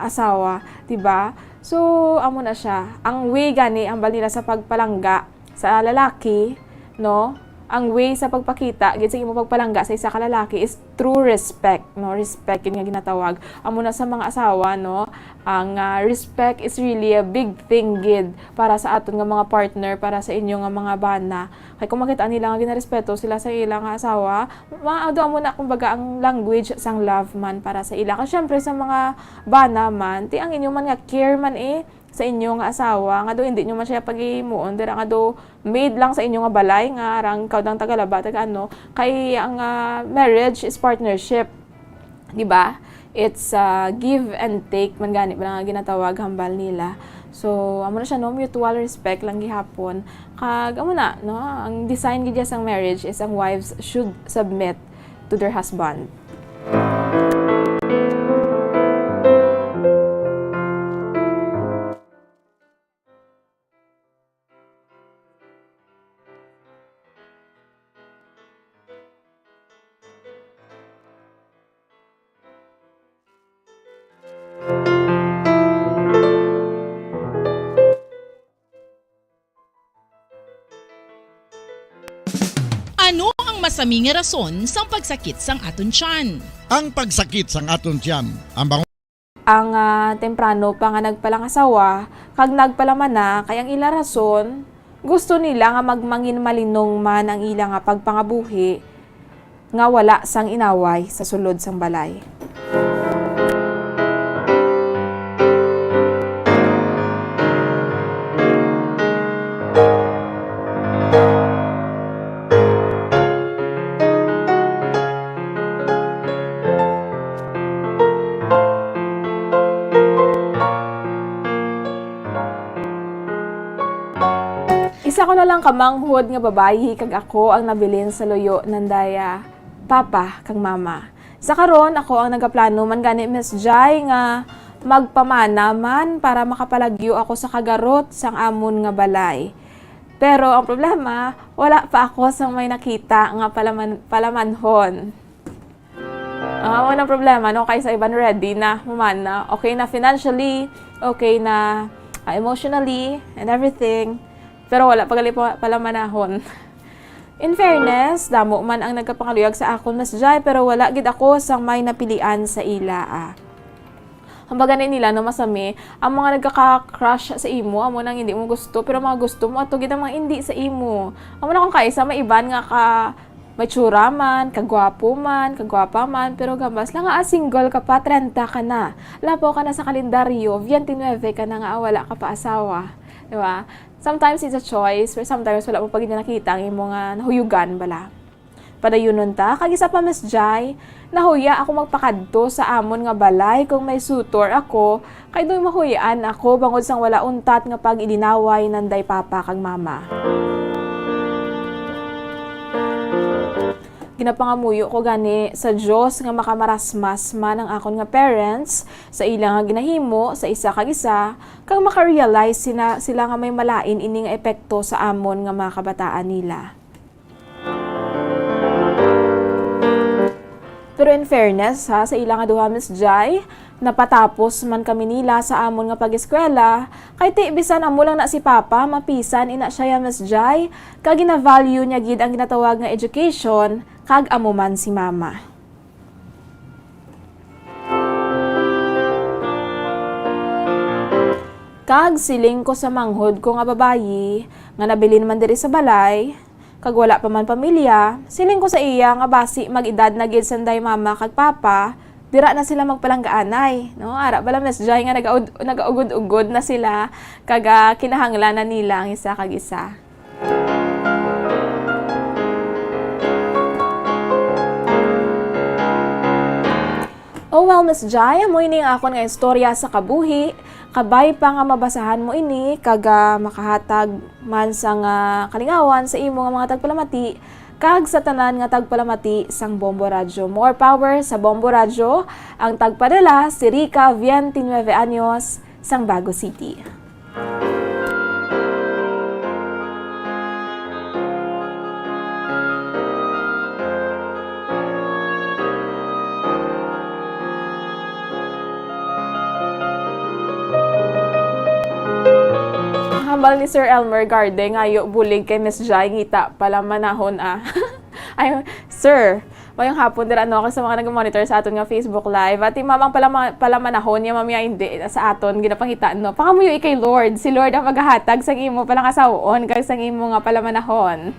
asawa, di ba? So, amo na siya. Ang way gani, hambal nila sa pagpalangga, sa lalaki, no? Ang way sa pagpakita gid sa imo pagpalangga sa isa ka lalaki is through respect, no? Respect yun nga ginatawag. Amo na sa mga asawa, no? Ang, ah, respect is really a big thing gid para sa aton nga mga partner, para sa inyo nga mga bana. Kay kung makita nila nga ginarespeto sila sa ilang asawa, ma-, ado amo na, kumbaga, ang language sang love man para sa ila. Kay syempre sa mga bana man, ti ang inyo man nga care man, eh, sa inyo nga asawa, nga do hindi nyo man siya paghimuon dira nga do maid lang sa inyo nga balay, nga arang ikaw dang tagalaba, taga ano, kay ang, ah, marriage is partnership, di ba? It's, ah, give and take man gani pala nga ginatawag, hambal nila. So, amo na siya, no, mutual respect lang gihapon. Kag amo na, no, ang design gid sang marriage is ang wives should submit to their husband. Ano ang masami nga rason sang pagsakit sang aton tiyan? Ang pagsakit sang aton tiyan, ang bangon. Ang, ah, temprano pa nga nagpalangasawa kag nagpalamana kay ang ila rason, gusto nila nga magmangin malinong man ang ila nga pagpangabuhi nga wala sang inaway sa sulod sang balay. Isa ko na lang ka manghod nga babayi kag ako ang nabilin sa luyo nanday, ah, papa kag mama. Sa karon, ako ang nagaplano man gani, Miss Jai, nga magpamana man para makapalagyo ako sa kagarot sang amon nga balay. Pero ang problema, wala pa ako sang may nakita nga palaman-, palamanhon. Ah, wala problema, no? Kay sa iban ready na, human na. Okay na financially, okay na, ah, emotionally, and everything. Pero wala pa gali pa, palamanahon. In fairness, damo man ang nagkapangaluyag sa akon, Miss Jai, pero wala gid ako sang may napilian sa ila, ah. Kumbaga na nila, no, masami, ang mga nagkaka-crush sa imo, amo nang hindi mo gusto, pero mga gusto mo, ato gid ang mga hindi sa imo. Amo na kung kaisa, may iban nga ka, may tsura man, kagwapo man, kagwapa man, pero gambas lang nga, ah, single ka pa, trenta ka na. Lapaw ka na sa kalendaryo, twenty-nine ka na nga, ah, wala ka pa asawa. Di ba? Sometimes it's a choice, pero sometimes wala mo pa gid nakita ang imo nga nahuyugan bala. Padayunon ta, kag isa pa, Miss Jai, nahuya ako magpakadto sa amon nga balay kung may sutor ako, kay doy mahuy-an ako bangod sang wala untat nga pag-ilinaway nanday papa kag mama. Ginapangamuyo ko gani sa Dios nga makamarasmas man ang akon nga parents sa ila nga ginahimo sa isa kag isa, kag maka-realize sina-, sila nga may malain ini nga epekto sa amon nga mga kabataan nila. Pero in fairness, ha, sa ila nga duha, Miss Jai, napatapos man kami nila sa amon nga pag-eskwela, kay ti bisan amo lang na si Papa, mapisan ina siya ya, Miss Jai, kag gina-value niya gid ang ginatawag nga education, kag amo man si Mama. Kag siling ko sa manghod ko nga babayi, nga nabilin man diri sa balay, kag wala pa man pamilya, siling ko sa iya nga basi mag-edad na gid sanday mama kag papa, dira na sila magpalanggaanay, no? Ara bala, Miss Jai, nga nagaud-, nagaugod-ugod na sila, kag, ah, kinahanglan na nila ang isa kag isa. Oh well, Miss Jai, amo ini ang akon nga istorya sa kabuhi. Kabay pa nga mabasahan mo ini, kag, ah, makahatag man sang, ah, kalingawan sa imo nga mga tagpalamati, kag sa tanan nga tagpalamati sang Bombo Radyo. More power sa Bombo Radyo, ang tagpadala si Rica, twenty-nine anyos, sang Bago City. Hambal ni Sir Elmer Garde, ngayo bulig kay Miss Jai, ngita pala manahon, ah. Ay, sir, mayong hapon dira, no, kag sa mga nag-monitor sa aton nga Facebook Live. Ati, ma'am, ang palama-, palamanahon niya, ma'am, ya, hindi sa aton ginapangita, no. Pangamuyo kay Lord. Si Lord ang magahatag sang imo palangasawon kag sang imo nga palamanahon.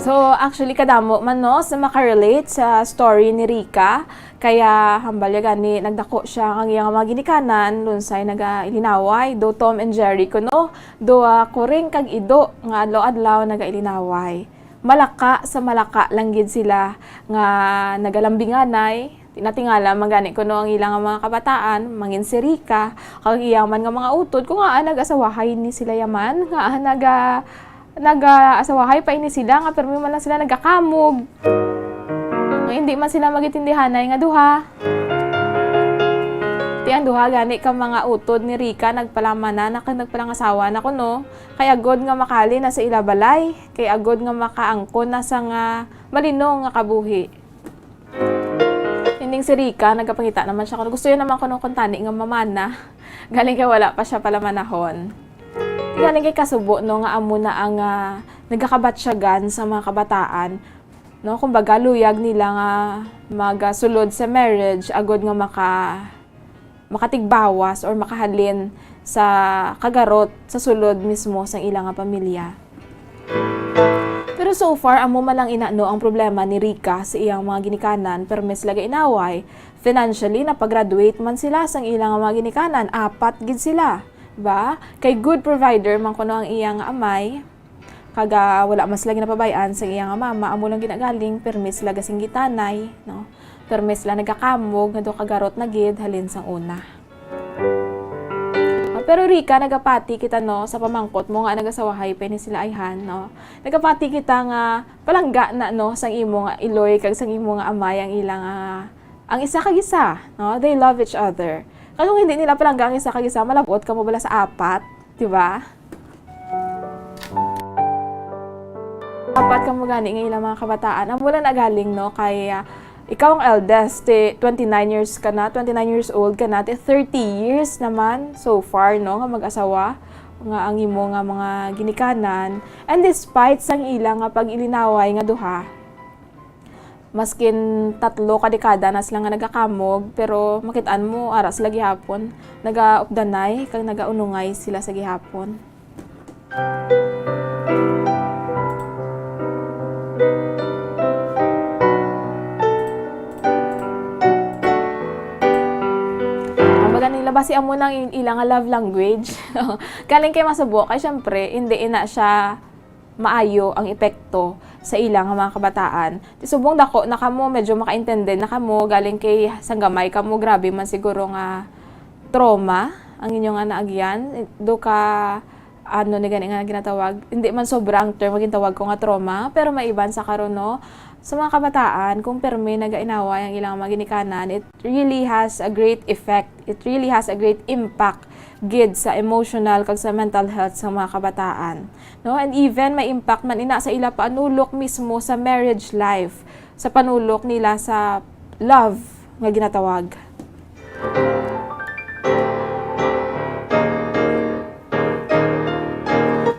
So, actually, kadamo man, no, sa makarelate sa story ni Rica. Kaya, hambal ya gani, nagdako siya ang iyang mga ginikanan, lunsay nagailinaway, do Tom and Jerry kuno, do, ah, kuring kag ido nga adlaw-adlaw nagailinaway. Malaka sa malaka lang gid sila nga nagalambinganay. Natingala man gani kuno ang ila nga mga kabataan, mangin si Rica, kag iya man nga mga utod, kung ngaa nag-asawahay ni sila yaman, ngaa naga-, naga-asawahay pa ini sila, nga pirmi man lang sila nagakamog. Nga hindi man sila magitindihanay nga duha. Ti ang duha gani ka mga utod ni Rica nagpalamanan na kag nagpalangasawa na kuno, kay agod nga makalin na sa ila balay, kay agod nga makaangkon na sa nga malinong nga kabuhi. Ining si Rica, nagapangita naman siya kung gusto niya naman kuno kuntani nga mamana. Galing kay wala pa siya palamanahon. Galing kay kasubo, no, nga amo na ang, ah, nagakabatyagan sa mga kabataan, no? Kumbaga, luyag nila nga magasulod sa marriage agod nga maka-, makatigbawas or makahalin sa kagarot sa sulod mismo sang ila nga pamilya. Pero so far, amo man lang ina, no, ang problema ni Rica sa iyang mga ginikanan, permi sila gainaway. Financially, napagraduate man sila sang ila nga mga ginikanan, apat gid sila, ba? Kay good provider man kuno ang iyang amay. Kag, ah, wala man sila ginapabay-an sang iya nga mama, amo lang ginagaling, pirmi sila gasinggitanay, no? Pirmi sila nagakamog nga do kagarot na gid halin sang una. Ah, pero Rica, nagapati kita, no, sa pamangkot mo nga nagasawahay pa ni sila ayhan, no? Nagapati kita nga palangga na, no, sang imo nga iloy kag sang imo nga amay ang ilang, ah, ang isa kag isa, no? They love each other. Kay kung hindi nila palangga ang isa kag isa, malab-ot kamo bala sa apat, di ba? Apat kamo gani nga ilang mga kabataan. Amo lang nagaling, no, kay, ah, ikaw ang eldest, ti twenty-nine years ka na, twenty-nine years old ka na, ti thirty years naman so far, no, nga mag-asawa, nga ang imo nga mga ginikanan. And despite sang ila nga pag-ilinaway nga duha, maskin tatlo ka dekada na sila nga nagakamog, pero makit-an mo, ara sila gihapon. Nagaupdanay kag nagaunongay sila sa gihapon. Ang baga nila, basi amo nang il-, ila nga love language. Galing kay masubo, kay syempre, hindi ina siya maayo ang epekto sa ila nga mga kabataan. Ti subong dako na kamo, medyo makaintindi na kamo, galing kay sang gamay kamo, grabe man siguro nga trauma ang inyo nga naagyan. Do ka, ano ni gani nga ginatawag, hindi man sobra ang term nga gintawag ko nga trauma, pero maiban sa karon, no? Sa mga kabataan, kung permi nagainaway ang ilang mga ginikanan, it really has a great effect. It really has a great impact gid sa emotional kag sa mental health sa mga kabataan, no? And even may impact man ina sa ila panulok mismo sa marriage life, sa panulok nila sa love nga ginatawag.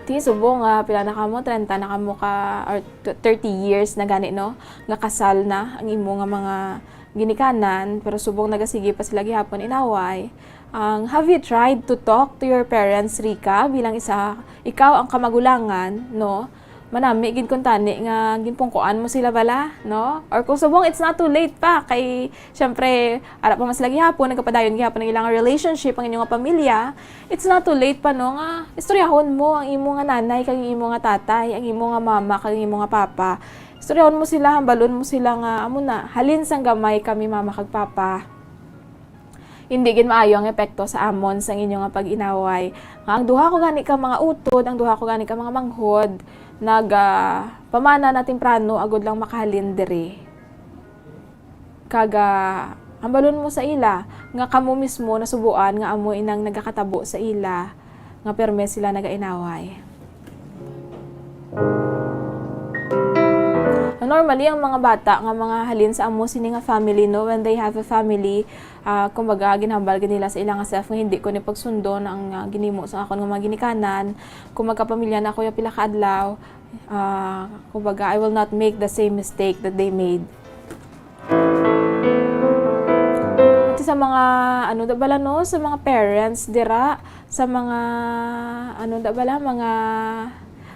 Ti, subong nga pila na kamo, treinta na kamo ka, or t-, thirty years na gani, no, nga kasal na ang imo nga mga ginikanan, pero subong nagasigi pa sila gihapon inaway. Ang, have you tried to talk to your parents, Rica, bilang isa, ikaw ang kamagulangan, no? manami gid kuntani nga ginpungkuan mo sila bala, no? Or kung subong, it's not too late pa, kay syempre, ara pa man sila gihapon, nagapadayon gihapon ang ilang relationship, ang inyong pamilya. It's not too late pa, no, nga istoryahon mo ang imo nga nanay kag ang imo nga tatay, ang imo nga mama kag ang imo nga papa. Istoryahon mo sila, hambalon mo sila nga amo na, halin sang gamay kami, mama kag papa, hindi gid maayo ang epekto sa amon sang inyo nga pag-inaway. Nga ang duha ko gani ka mga utod, ang duha ko gani ka mga manghod, nag, ah, pamana na temprano agud lang makahalin diri. Kag, ah, hambalon mo sa ila nga kamo mismo nasubuan nga amo inang nagakatabo sa ila nga pirme sila nagainaway. Normally, ang mga bata nga mga halin sa amo sini nga family, no, when they have a family, ah, kumbaga, ginhambal gid nila sa ila nga self nga hindi ko ni pagsundon ang, ah, ginhimo sa akon nga mga ginikanan. Kung magkapamilya na ako ya pila ka adlaw, ah, kumbaga, I will not make the same mistake that they made. Ito sa mga, ano da bala, no, sa mga parents dira, sa mga, ano da bala, mga,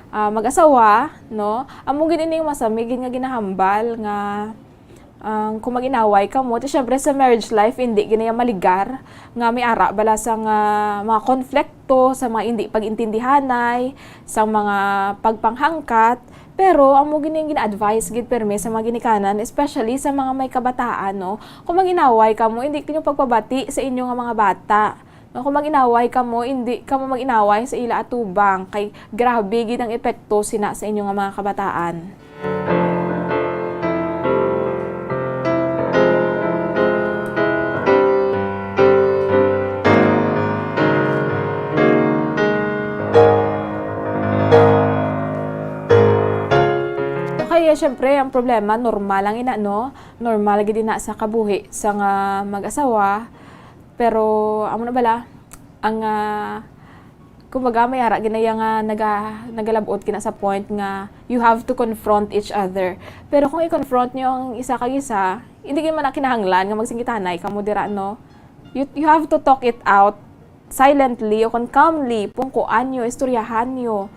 ah, mag-asawa, no? Amo gid ining masami gid nga ginahambal nga, ang kung mag-inaway kamo, ti syempre sa marriage life, hindi gid na yan maligar nga may ara bala sa nga mga konflikto, sa mga hindi pag-intindihanay, sa mga pagpanghangkat. Pero amo gid ning gina-advise gid pirmi sa mga ginikanan, especially sa mga may kabataan, no? Kung mag-inaway kamo, hindi ninyo pagpabati sa inyo nga mga bata. No, kung mag-inaway kamo, indi kamo mag-inaway sa ila atubang, kay grabe gid ang epekto sina sa inyo nga mga kabataan. Okay, eh, syempre, ang problema, normal lang ina, no? Normal gid ina sa kabuhi sa nga mag-asawa. Pero, amo na bala, ang, ah, kumbaga, may ara ginaya nga naga-, nagalabot gina sa point nga you have to confront each other. Pero kung i-confront nyo ang isa kag isa, hindi gid man na kinahanglan nga magsinggitanay kamo dira, no? You, you have to talk it out silently o kon calmly, pungkuan nyo, istoryahan nyo.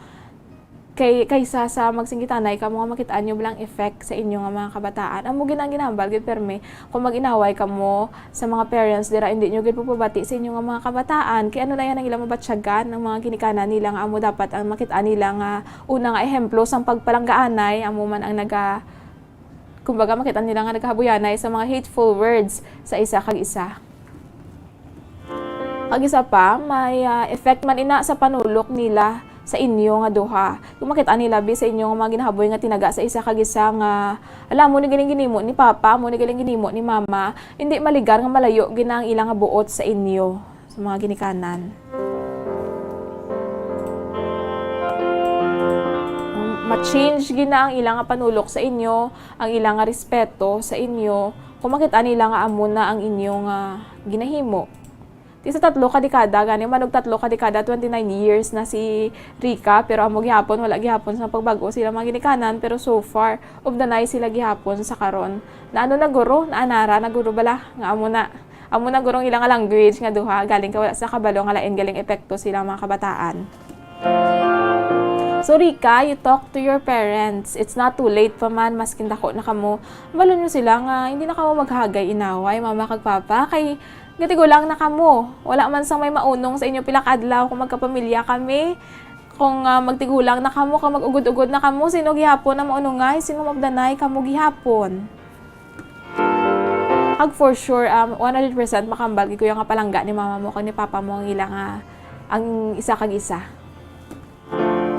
Kay, kaysa sa magsinggitanay kamo nga makit-an nyo bala ang effect sa inyo nga mga kabataan. Amo gid ang ginahambal gid, pirmi, kung mag-inaway kamo sa mga parents dira, hindi nyo gid pagpabati sa inyo nga mga kabataan. Kay ano na yan ang ilang mabatyagan, ang mga ginikanan nila nga amo dapat ang makit-an nila nga una nga ehemplo sang pagpalanggaanay, amo man ang naga-, kumbaga, makit-an nila nga nagahabuyanay sa mga hateful words sa isa kag isa. Kag isa pa, may, ah, effect man ina sa panulok nila sa inyo nga duha. Kung makit-an nila bi sa inyo nga mga ginahaboy nga tinaga sa isa kag isa nga, "Ala, amo ni galing ginimo ni Papa, amo ni galing ginimo ni Mama," hindi maligar nga malayo gid na ang ila nga buot sa inyo, sa mga ginikanan. Ma-change gid na ang ila nga panulok sa inyo, ang ila nga respeto sa inyo, kung makit-an nila nga amo na ang inyo nga ginahimo. Ti sa tatlo ka dekada, gani man og tatlo ka dekada, twenty-nine years na si Rica, pero amo gihapon, wala gihapon sa pagbag-o sila mga ginikanan, pero so far, of the nice sila gihapon sa karon. Na ano na guro, naanara na guro bala, nga amo na, amo na guro ang ila nga language nga duha, galing ka wala sa kabalo nga lain galing epekto sila mga kabataan. So, Rica, you talk to your parents. It's not too late pa man, maskin dako na kamo. Balon nyo sila nga hindi na kamo maghagay inaway, mama kag papa, kay gatigulang na kamo. Wala man sang may maunong sa inyo pila ka adlaw kung magkapamilya kami. Kung, ah, magtigulang na kamo, kung mag-ugod-ugod na kamo, sino gihapon ang maunongay? Sino mabdanay? Kamo gihapon. Kag for sure, um, one hundred percent makambal gid ko nga palangga ni mama mo kag ni papa mo ang ila nga, ang isa kag isa.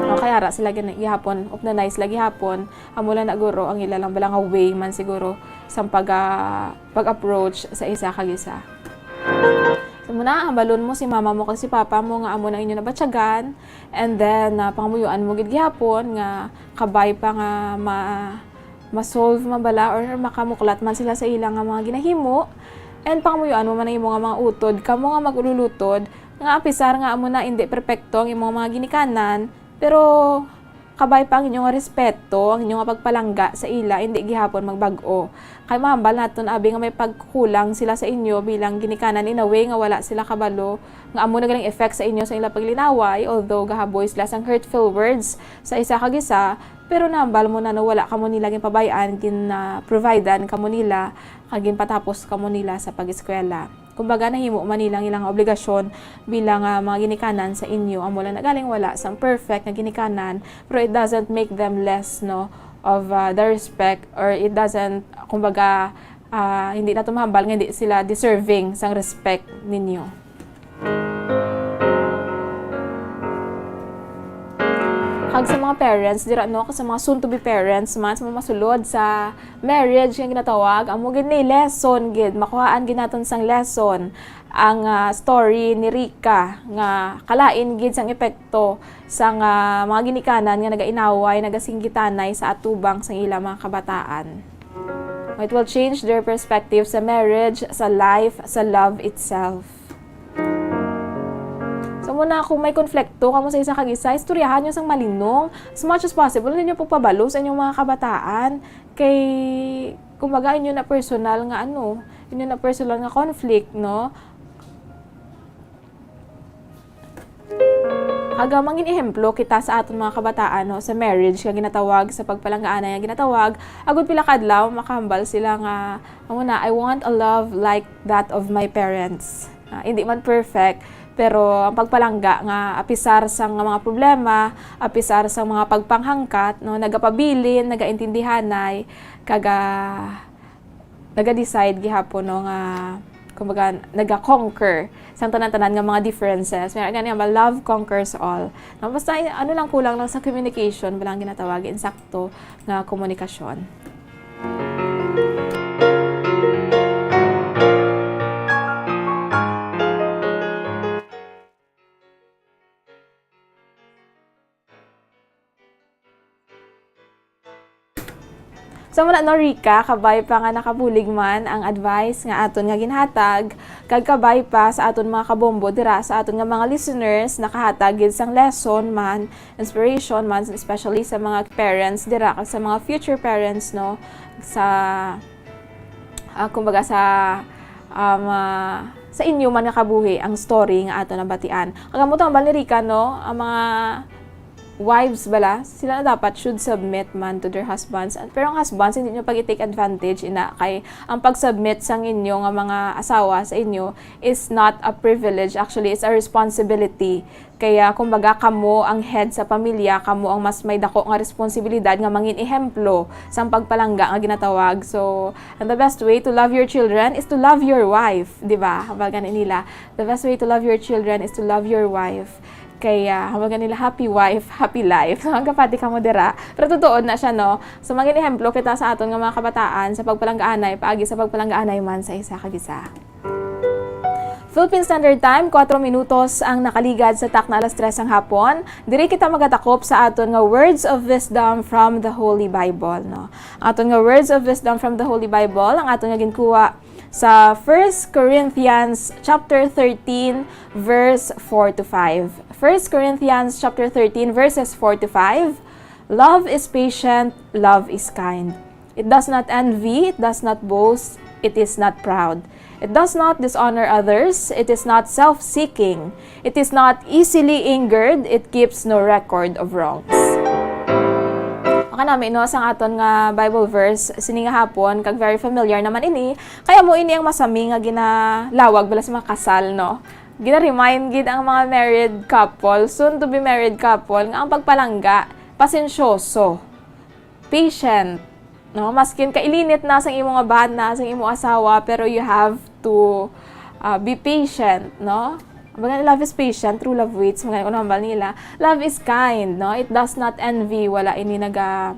No, kay ara sila gani-, gihapon, upnanay sila gihapon, amo lang na guro ang ila lang bala nga way man siguro sang pag, ah, pag-approach sa isa kag isa. So, muna, hambalon mo si mama mo kag si papa mo nga amo na inyo nabatyagan, and then, ah, pangamuyoan mo gid gihapon nga kabay pa nga ma-, ma-solve man bala or makamuklat man sila sa ila nga mga ginahimo, and pangamuyoan mo man ang imo nga mga utod, kamo nga mag-ululutod, nga apisar nga amo na indi perpekto ang imo mga ginikanan, pero Kabay pa ang inyo nga respeto, ang inyo nga pagpalangga sa ila, indi gihapon magbag-o. Kay mahambal naton, abi, nga may pagkulang sila sa inyo bilang ginikanan, in a way nga wala sila kabalo nga amo na ganing effect sa inyo sa ila paglinaway, although gahaboy sila sang hurtful words sa isa kag isa, pero nahambal mo na, no, wala kamo nila ginpabay-an, gin, ah, providean kamo nila, kag ginpatapos kamo nila sa pag-eskwela. Kumbaga, nahimo man nila ang ilang obligasyon bilang, ah, mga ginikanan sa inyo. Amo lang na galing wala sang perfect nga ginikanan, pero it doesn't make them less, no, of, ah, the respect, or it doesn't, kumbaga, ah, hindi nato mahambal nga hindi sila deserving sang respect ninyo. Kag sa mga parents dira, no, kag sa mga soon to be parents man, sa mga masulod sa marriage nga ginatawag, amo gid ni lesson gid, makuhaan gid naton sang lesson ang, ah, story ni Rica nga kalain gid sang epekto sang, ah, mga ginikanan nga nagainaway, nagasinggitanay sa atubang sang ila mga kabataan. It will change their perspective sa marriage, sa life, sa love itself. So, muna, kung may konflikto kamo sa isa kag isa, istoryahan nyo sang malinong. As much as possible, hindi nyo pagpabalo sa inyong mga kabataan. Kay, kumbaga, inyo na personal nga ano, inyo na personal nga conflict, no? Aga, mangin ehemplo kita sa aton mga kabataan, no, sa marriage nga ginatawag, sa pagpalanggaanay nga ginatawag, agud pila ka adlaw makahambal sila nga, amo na, "I want a love like that of my parents." Ah, hindi man perfect, pero ang pagpalangga nga apisar sang mga problema, apisar sang mga pagpanghangkat, no, nagapabilin, nagaintindihanay, kag, ah, naga-decide gihapon, no, nga, kumbaga, naga-conquer sang tanan-tanan nga mga differences. May gani, "Love conquers all." No, basta, ano lang, kulang lang sa communication, ba lang ginatawag, insakto nga komunikasyon. So, muna, no, Rica, kabay pa nga nakabulig man ang advice nga aton nga ginhatag, kag kabay pa sa aton mga kabombo dira, sa aton nga mga listeners, nakahatag gid sang lesson man, inspiration man, especially sa mga parents dira, kag sa mga future parents, no, sa, ah, kumbaga, sa, um, ah, sa inyo man nga kabuhi ang story nga aton nabatian. Kag amo to ang bali ni Rica, no, ang mga wives bala, sila na dapat should submit man to their husbands. Pero ang husbands, hindi nyo pag-i-take advantage, ina, kay ang pag-submit sang inyo nga mga asawa sa inyo is not a privilege. Actually, it's a responsibility. Kaya, kumbaga, kamo ang head sa pamilya, kamo ang mas may dako nga responsibilidad nga mangin ehemplo sang pagpalangga nga ginatawag. So, and the best way to love your children is to love your wife, di ba? Hambal gani nila, "The best way to love your children is to love your wife." Kaya, hambal gani nila, "Happy wife, happy life." So, ang kapati kamo dira. Pero totoo na siya, no? So, mangin ehemplo kita sa aton nga mga kabataan sa pagpalanggaanay, paagi sa pagpalanggaanay man sa isa kag isa. Philippine Standard Time, kuwatro minutos ang nakaligad sa takna alas tres sang hapon. Diri kita magatakop sa aton nga words of wisdom from the Holy Bible, no? Ang aton nga words of wisdom from the Holy Bible, ang aton nga ginkuha sa First Corinthians chapter thirteen, verse four to five. First Corinthians chapter thirteen, verses four to five. "Love is patient, love is kind. It does not envy, it does not boast, it is not proud. It does not dishonor others, it is not self-seeking, it is not easily angered, it keeps no record of wrongs." Ang kanami, no, sang aton nga Bible verse sini nga hapon, kag very familiar naman ini, kay amo ini ang masami nga ginalawag bala sa mga kasal, no? Gina-remind gid ang mga married couple, soon to be married couple, nga ang pagpalangga, pasensyoso, patient, no? Maskin kailinit na sang imo nga bana, sang imo asawa, pero you have to, uh, be patient, no? Baga, "Love is patient, true love waits," mga ano hambal nila. "Love is kind, no? It does not envy," wala ini naga,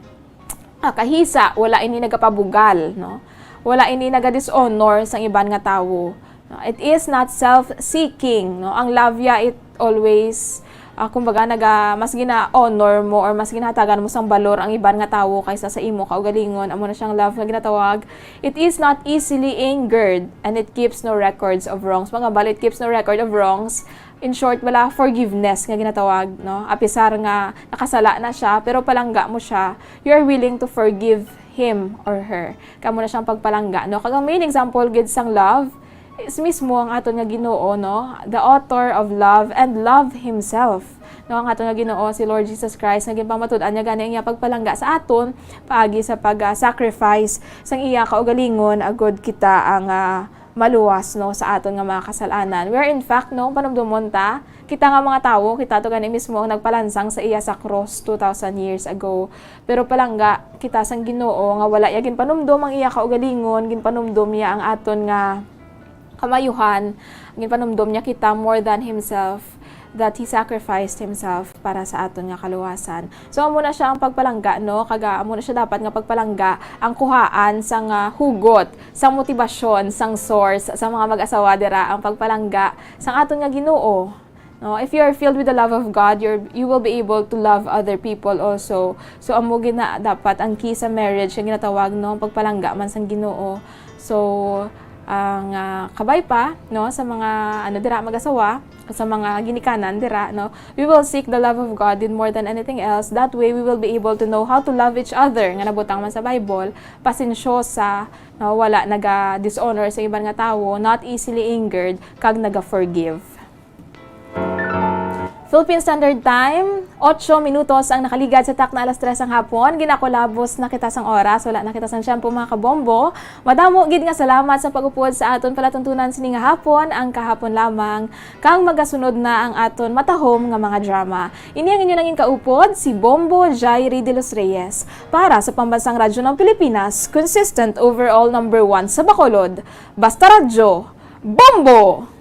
ah, kahisa, wala ini nagapabugal, no? Wala ini naga-dishonor sang iban nga tawo. No? "It is not self-seeking," no? Ang love ya, it always, ah, kumbaga, naga, mas gina-honor mo or mas ginahatagan mo sang balor ang iban nga tawo kaysa sa imo kaugalingon. Amo na siyang love nga ginatawag, "It is not easily angered, and it keeps no records of wrongs." Mga bali, "It keeps no record of wrongs." In short, wala forgiveness nga ginatawag, no? Apisar nga nakasala na siya, pero palangga mo siya, you are willing to forgive him or her. Kamo na siyang pagpalangga, no? Kag ang main example gid sang love is mismo ang aton nga Ginoo, no? The author of love and love himself. No, ang aton nga Ginoo, si Lord Jesus Christ, nga ginpamatud-an niya gani ang iya pagpalangga sa aton paagi sa pag-sacrifice sang iya kaugalingon agud kita ang, ah, maluwas, no, sa aton nga mga kasal-anan. Where in fact, no, panumdumon ta, kita nga mga tawo, kita to gani mismo ang nagpalansang sa iya sa cross two thousand years ago. Pero palangga kita sang Ginoo nga wala iya ginpanumdom ang iya kaugalingon, ginpanumdom niya ang aton nga kamayuhan, ginpanumdom niya kita more than himself, that he sacrificed himself para sa aton nga kaluwasan. So, amo na siya ang pagpalangga, no? Kag, ah, amo na siya dapat nga pagpalangga ang kuhaan sang, ah, hugot, sang motibasyon, sang source sa mga mag-asawa dira, ang pagpalangga sang aton nga Ginoo. No, if you are filled with the love of God, you're, you will be able to love other people also. So, amo gid na dapat ang key sa marriage nga ginatawag, no, ang pagpalangga man sang Ginoo. So, ang, ah, kabay pa, no, sa mga, ano, dira mag-asawa, sa mga ginikanan dira, no, we will seek the love of God in more than anything else. That way, we will be able to know how to love each other, nga nabutang man sa Bible, pasensyosa, no, wala naga-dishonor sa iban nga tawo, not easily angered, kag naga-forgive. Philippine Standard Time, ocho minutos ang nakaligad sa takna alas tres ang hapon. Ginakulabos na kita sang oras, wala na kita sang tiyempo, mga kabombo. Madamo gid nga salamat sa pag-upod sa aton palatuntunan sini nga hapon, ang kahapon lamang, kang magasunod na ang aton matahom nga mga drama. Ini ang inyo nangin kaupod, si Bombo Jairi de los Reyes, para sa Pambansang Radyo ng Pilipinas, consistent overall number one sa Bacolod. Basta Radyo, Bombo!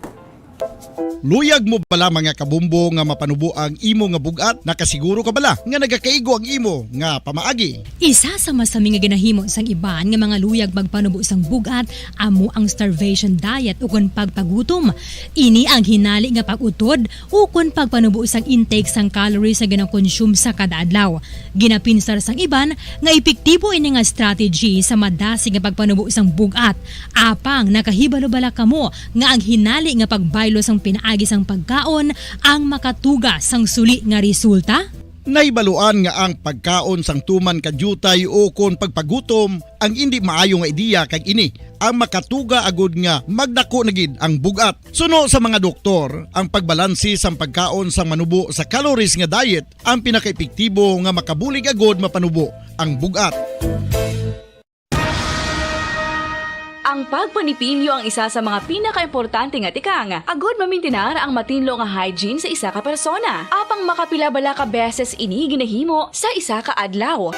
Luyag mo bala, mga kabombo, nga mapanubo ang imo nga bug-at? Nakasiguro ka bala nga nagakaigo ang imo nga pamaagi? Isa sa masami nga ginahimo sang iban nga mga luyag magpanubo sang bug-at amo ang starvation diet ukon pagpagutom. Ini ang hinali nga pag-utod ukon pagpanubo sang intake sang calories nga ginakonsume sa kada adlaw. Ginapinsar sang iban nga epektibo ini nga strategy sa madasig nga pagpanubo sang bug-at. Apang nakahibalo bala kamo nga ang hinali nga pagbaylo sang pinaagi sang pagkaon ang makatuga sang suli nga resulta? Nahibaluan nga ang pagkaon sang tuman ka diutay ukon pagpagutom ang indi maayo nga ideya, kag ini ang makatuga agud nga magdako na gid ang bug-at. Suno sa mga doktor, ang pagbalanse sang pagkaon sang manubo sa calories nga diet ang pinakaepektibo nga makabulig agud mapanubo ang bug-at. Ang pagpanipilyo ang isa sa mga pinakaimportante nga tikang agud mamintinar ang matinlo nga hygiene sa isa ka persona. Apang makapila bala ka beses ini ginahimo sa isa ka adlaw?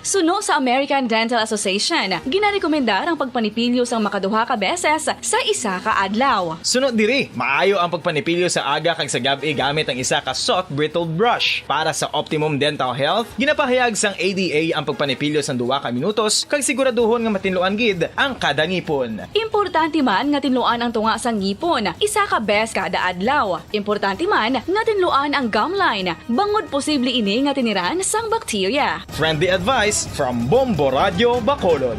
Suno sa American Dental Association, ginarekomendar ang pagpanipilyo sang makaduha ka beses sa isa ka adlaw. Suno diri, maayo ang pagpanipilyo sa aga kag sa gab-i gamit ang isa ka soft bristled brush. Para sa optimum dental health, ginapahayag sang A D A ang pagpanipilyo sang duha ka minutos kag siguraduhon nga matinluan gid ang kada ngipon. Importante man nga tinluan ang tunga sang ngipon isa ka bes kada adlaw. Importante man nga tinluan ang gum line, bangod posible ini nga tiniran sang bakterya. Friendly advice from Bombo Radyo Bacolod.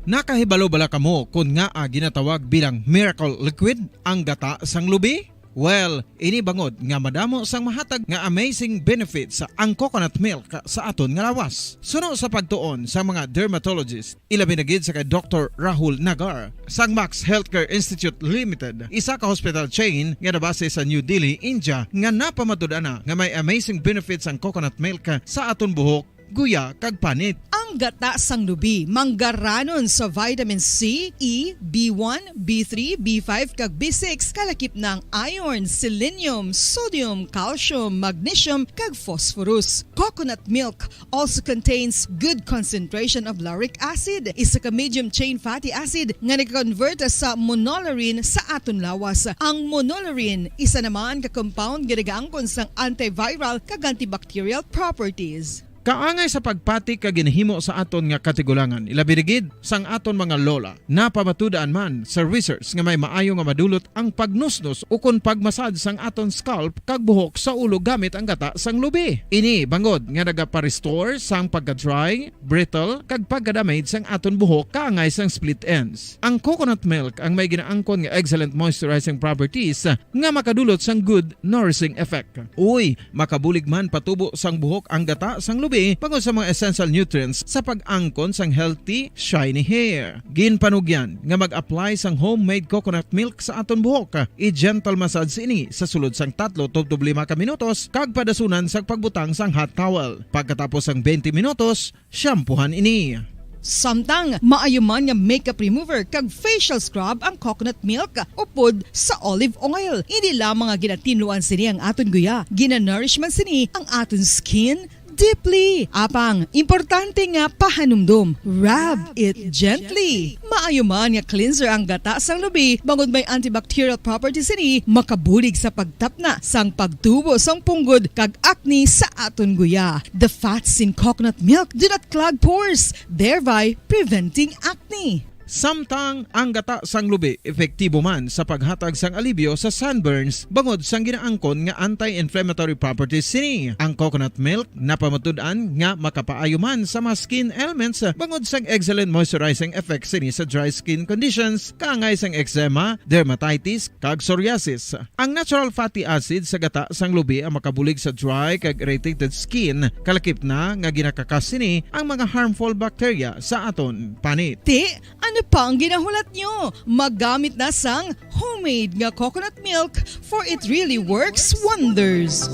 Nakahibalo bala kamo kon ngaa ginatawag bilang miracle liquid ang gata sang lubi? Well, ini bangod nga madamo sang mahatag nga amazing benefits ang coconut milk sa aton nga lawas. Suno sa pagtuon sa mga dermatologist, ilabi na gid sa kay Doktor Rahul Nagar sang Max Healthcare Institute Limited, isa ka hospital chain nga nabase sa New Delhi, India, nga napamatud-an na nga may amazing benefits ang coconut milk sa aton buhok, guya, kag panit. Ang gata sang lubi manggaranon sa vitamin C, E, B one, B three, B five, kag B six, kalakip na ang iron, selenium, sodium, calcium, magnesium, kag phosphorus. Coconut milk also contains good concentration of lauric acid, isa ka medium chain fatty acid nga nag-convert sa monolaurin sa aton lawas. Ang monolaurin, isa naman ka compound nga nagaangkon sang antiviral kag antibacterial properties. Kaangay sa pagpati kag ginhimo sa aton nga katigulangan, ilabi na gid sang aton mga lola. Napamatud-an man sa research nga may maayo nga madulot ang pagnusnos ukon pagmasad sang aton scalp kag buhok sa ulo gamit ang gata sang lubi. Ini bangod nga nagapa-restore sang pagka-dry, brittle, kag pagka-damage sang aton buhok kaangay sang split ends. Ang coconut milk ang may ginaangkon nga excellent moisturizing properties nga makadulot sang good nourishing effect. Uy, makabulig man patubo sang buhok ang gata sang lubi bangod sa mga essential nutrients sa pag-angkon sang healthy, shiny hair. Ginpanugyan nga mag-apply sang homemade coconut milk sa aton buhok. I-gentle massage ini sa sulod sang tatlo tubtob lima ka minutos kag padasunan sang pagbutang sang hot towel. Pagkatapos sang twenty minutos, shampoohan ini. Samtang maayo man nga makeup remover kag facial scrub ang coconut milk upod sa olive oil. Hindi lamang nga ginatinluan sini ang aton guya, ginanourish man sini ang aton skin deeply. Apang, importante nga pahanumdom, rub it gently. Maayo man nga cleanser ang gata sang lubi, bangod may antibacterial properties sini, makabulig sa pagtapna sang pagtubo sang punggod kag acne sa aton guya. The fats in coconut milk do not clog pores, thereby preventing acne. Samtang ang gata sang lubi epektibo man sa paghatag sang alibyo sa sunburns bangod sang ginaangkon nga anti-inflammatory properties sini. Ang coconut milk napamatud-an nga makapaayo man sa mga skin ailments bangod sang excellent moisturizing effects sini sa dry skin conditions, kaangay sang eczema, dermatitis, kag psoriasis. Ang natural fatty acid sa gata sang lubi ang makabulig sa dry kag irritated skin, kalakip na nga ginakakas sini ang mga harmful bacteria sa aton panit. Ti, ano pa ang ginahulat nyo? Magamit na sang homemade nga coconut milk, for it really works wonders.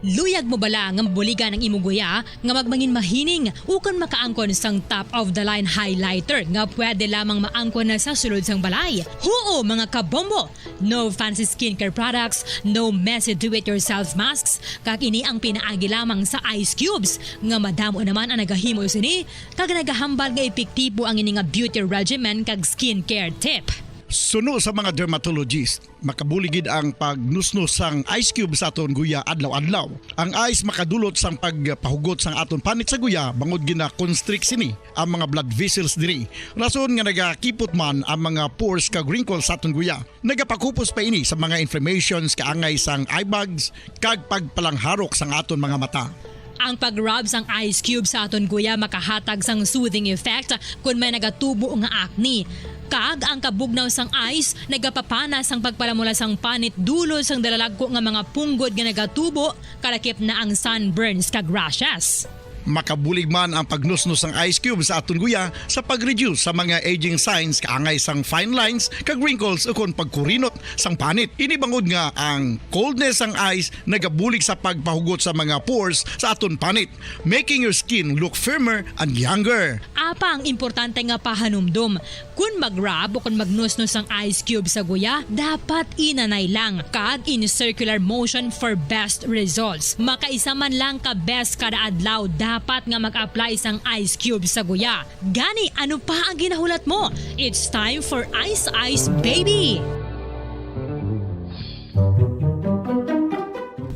Luyag mo bala nga mabuligan ang imo guya nga magmangin mahining ukon makaangkon sang top of the line highlighter nga pwede lamang maangkon na sa sulod sang balay? Huo, mga kabombo! No fancy skincare products, no messy do-it-yourself masks, kag ini ang pinaagi lamang sa ice cubes, nga madamo naman ang nagahimo sini, kag nagahambal nga epektibo ang ini nga beauty regimen kag skincare tip. Suno sa mga dermatologist, makabulig gid ang pagnusnos sang ice cube sa aton guya adlaw-adlaw. Ang ice makadulot sang pagpahugot sang aton panit sa guya, bangod gina-constrict sini ang mga blood vessels diri, rason nga nagakipot man ang mga pores kag wrinkles sa aton guya. Nagapakupos pa ini sa mga inflammations kaangay sang eye bags kag pagpalangharok sang aton mga mata. Ang pag-rub sang ice cube sa aton guya makahatag sang soothing effect kon may nagatubo nga acne. Kag ang kabugnaw sang ice nagapapana sang pagpalamula sang panit dulod sang dalalagko nga mga punggod nga nagatubo, kalakip na ang sunburns kag rashes. Makabulig man ang pagnusnos sang ice cube sa aton guya sa pag-reduce sa mga aging signs kaangay sang fine lines kag wrinkles ukon pagkurinot sang panit. Ini bangod nga ang coldness sang ice nagabulig sa pagpahugot sa mga pores sa aton panit, making your skin look firmer and younger. Apang importante nga pahanumdom, kon mag-rub o kon magnusnos ang ice cube sa guya, dapat inanay lang kag in circular motion for best results. Makaisa man lang ka beses kada adlaw dapat nga mag-apply sang ice cube sa guya. Gani, ano pa ang ginahulat mo? It's time for Ice Ice Baby!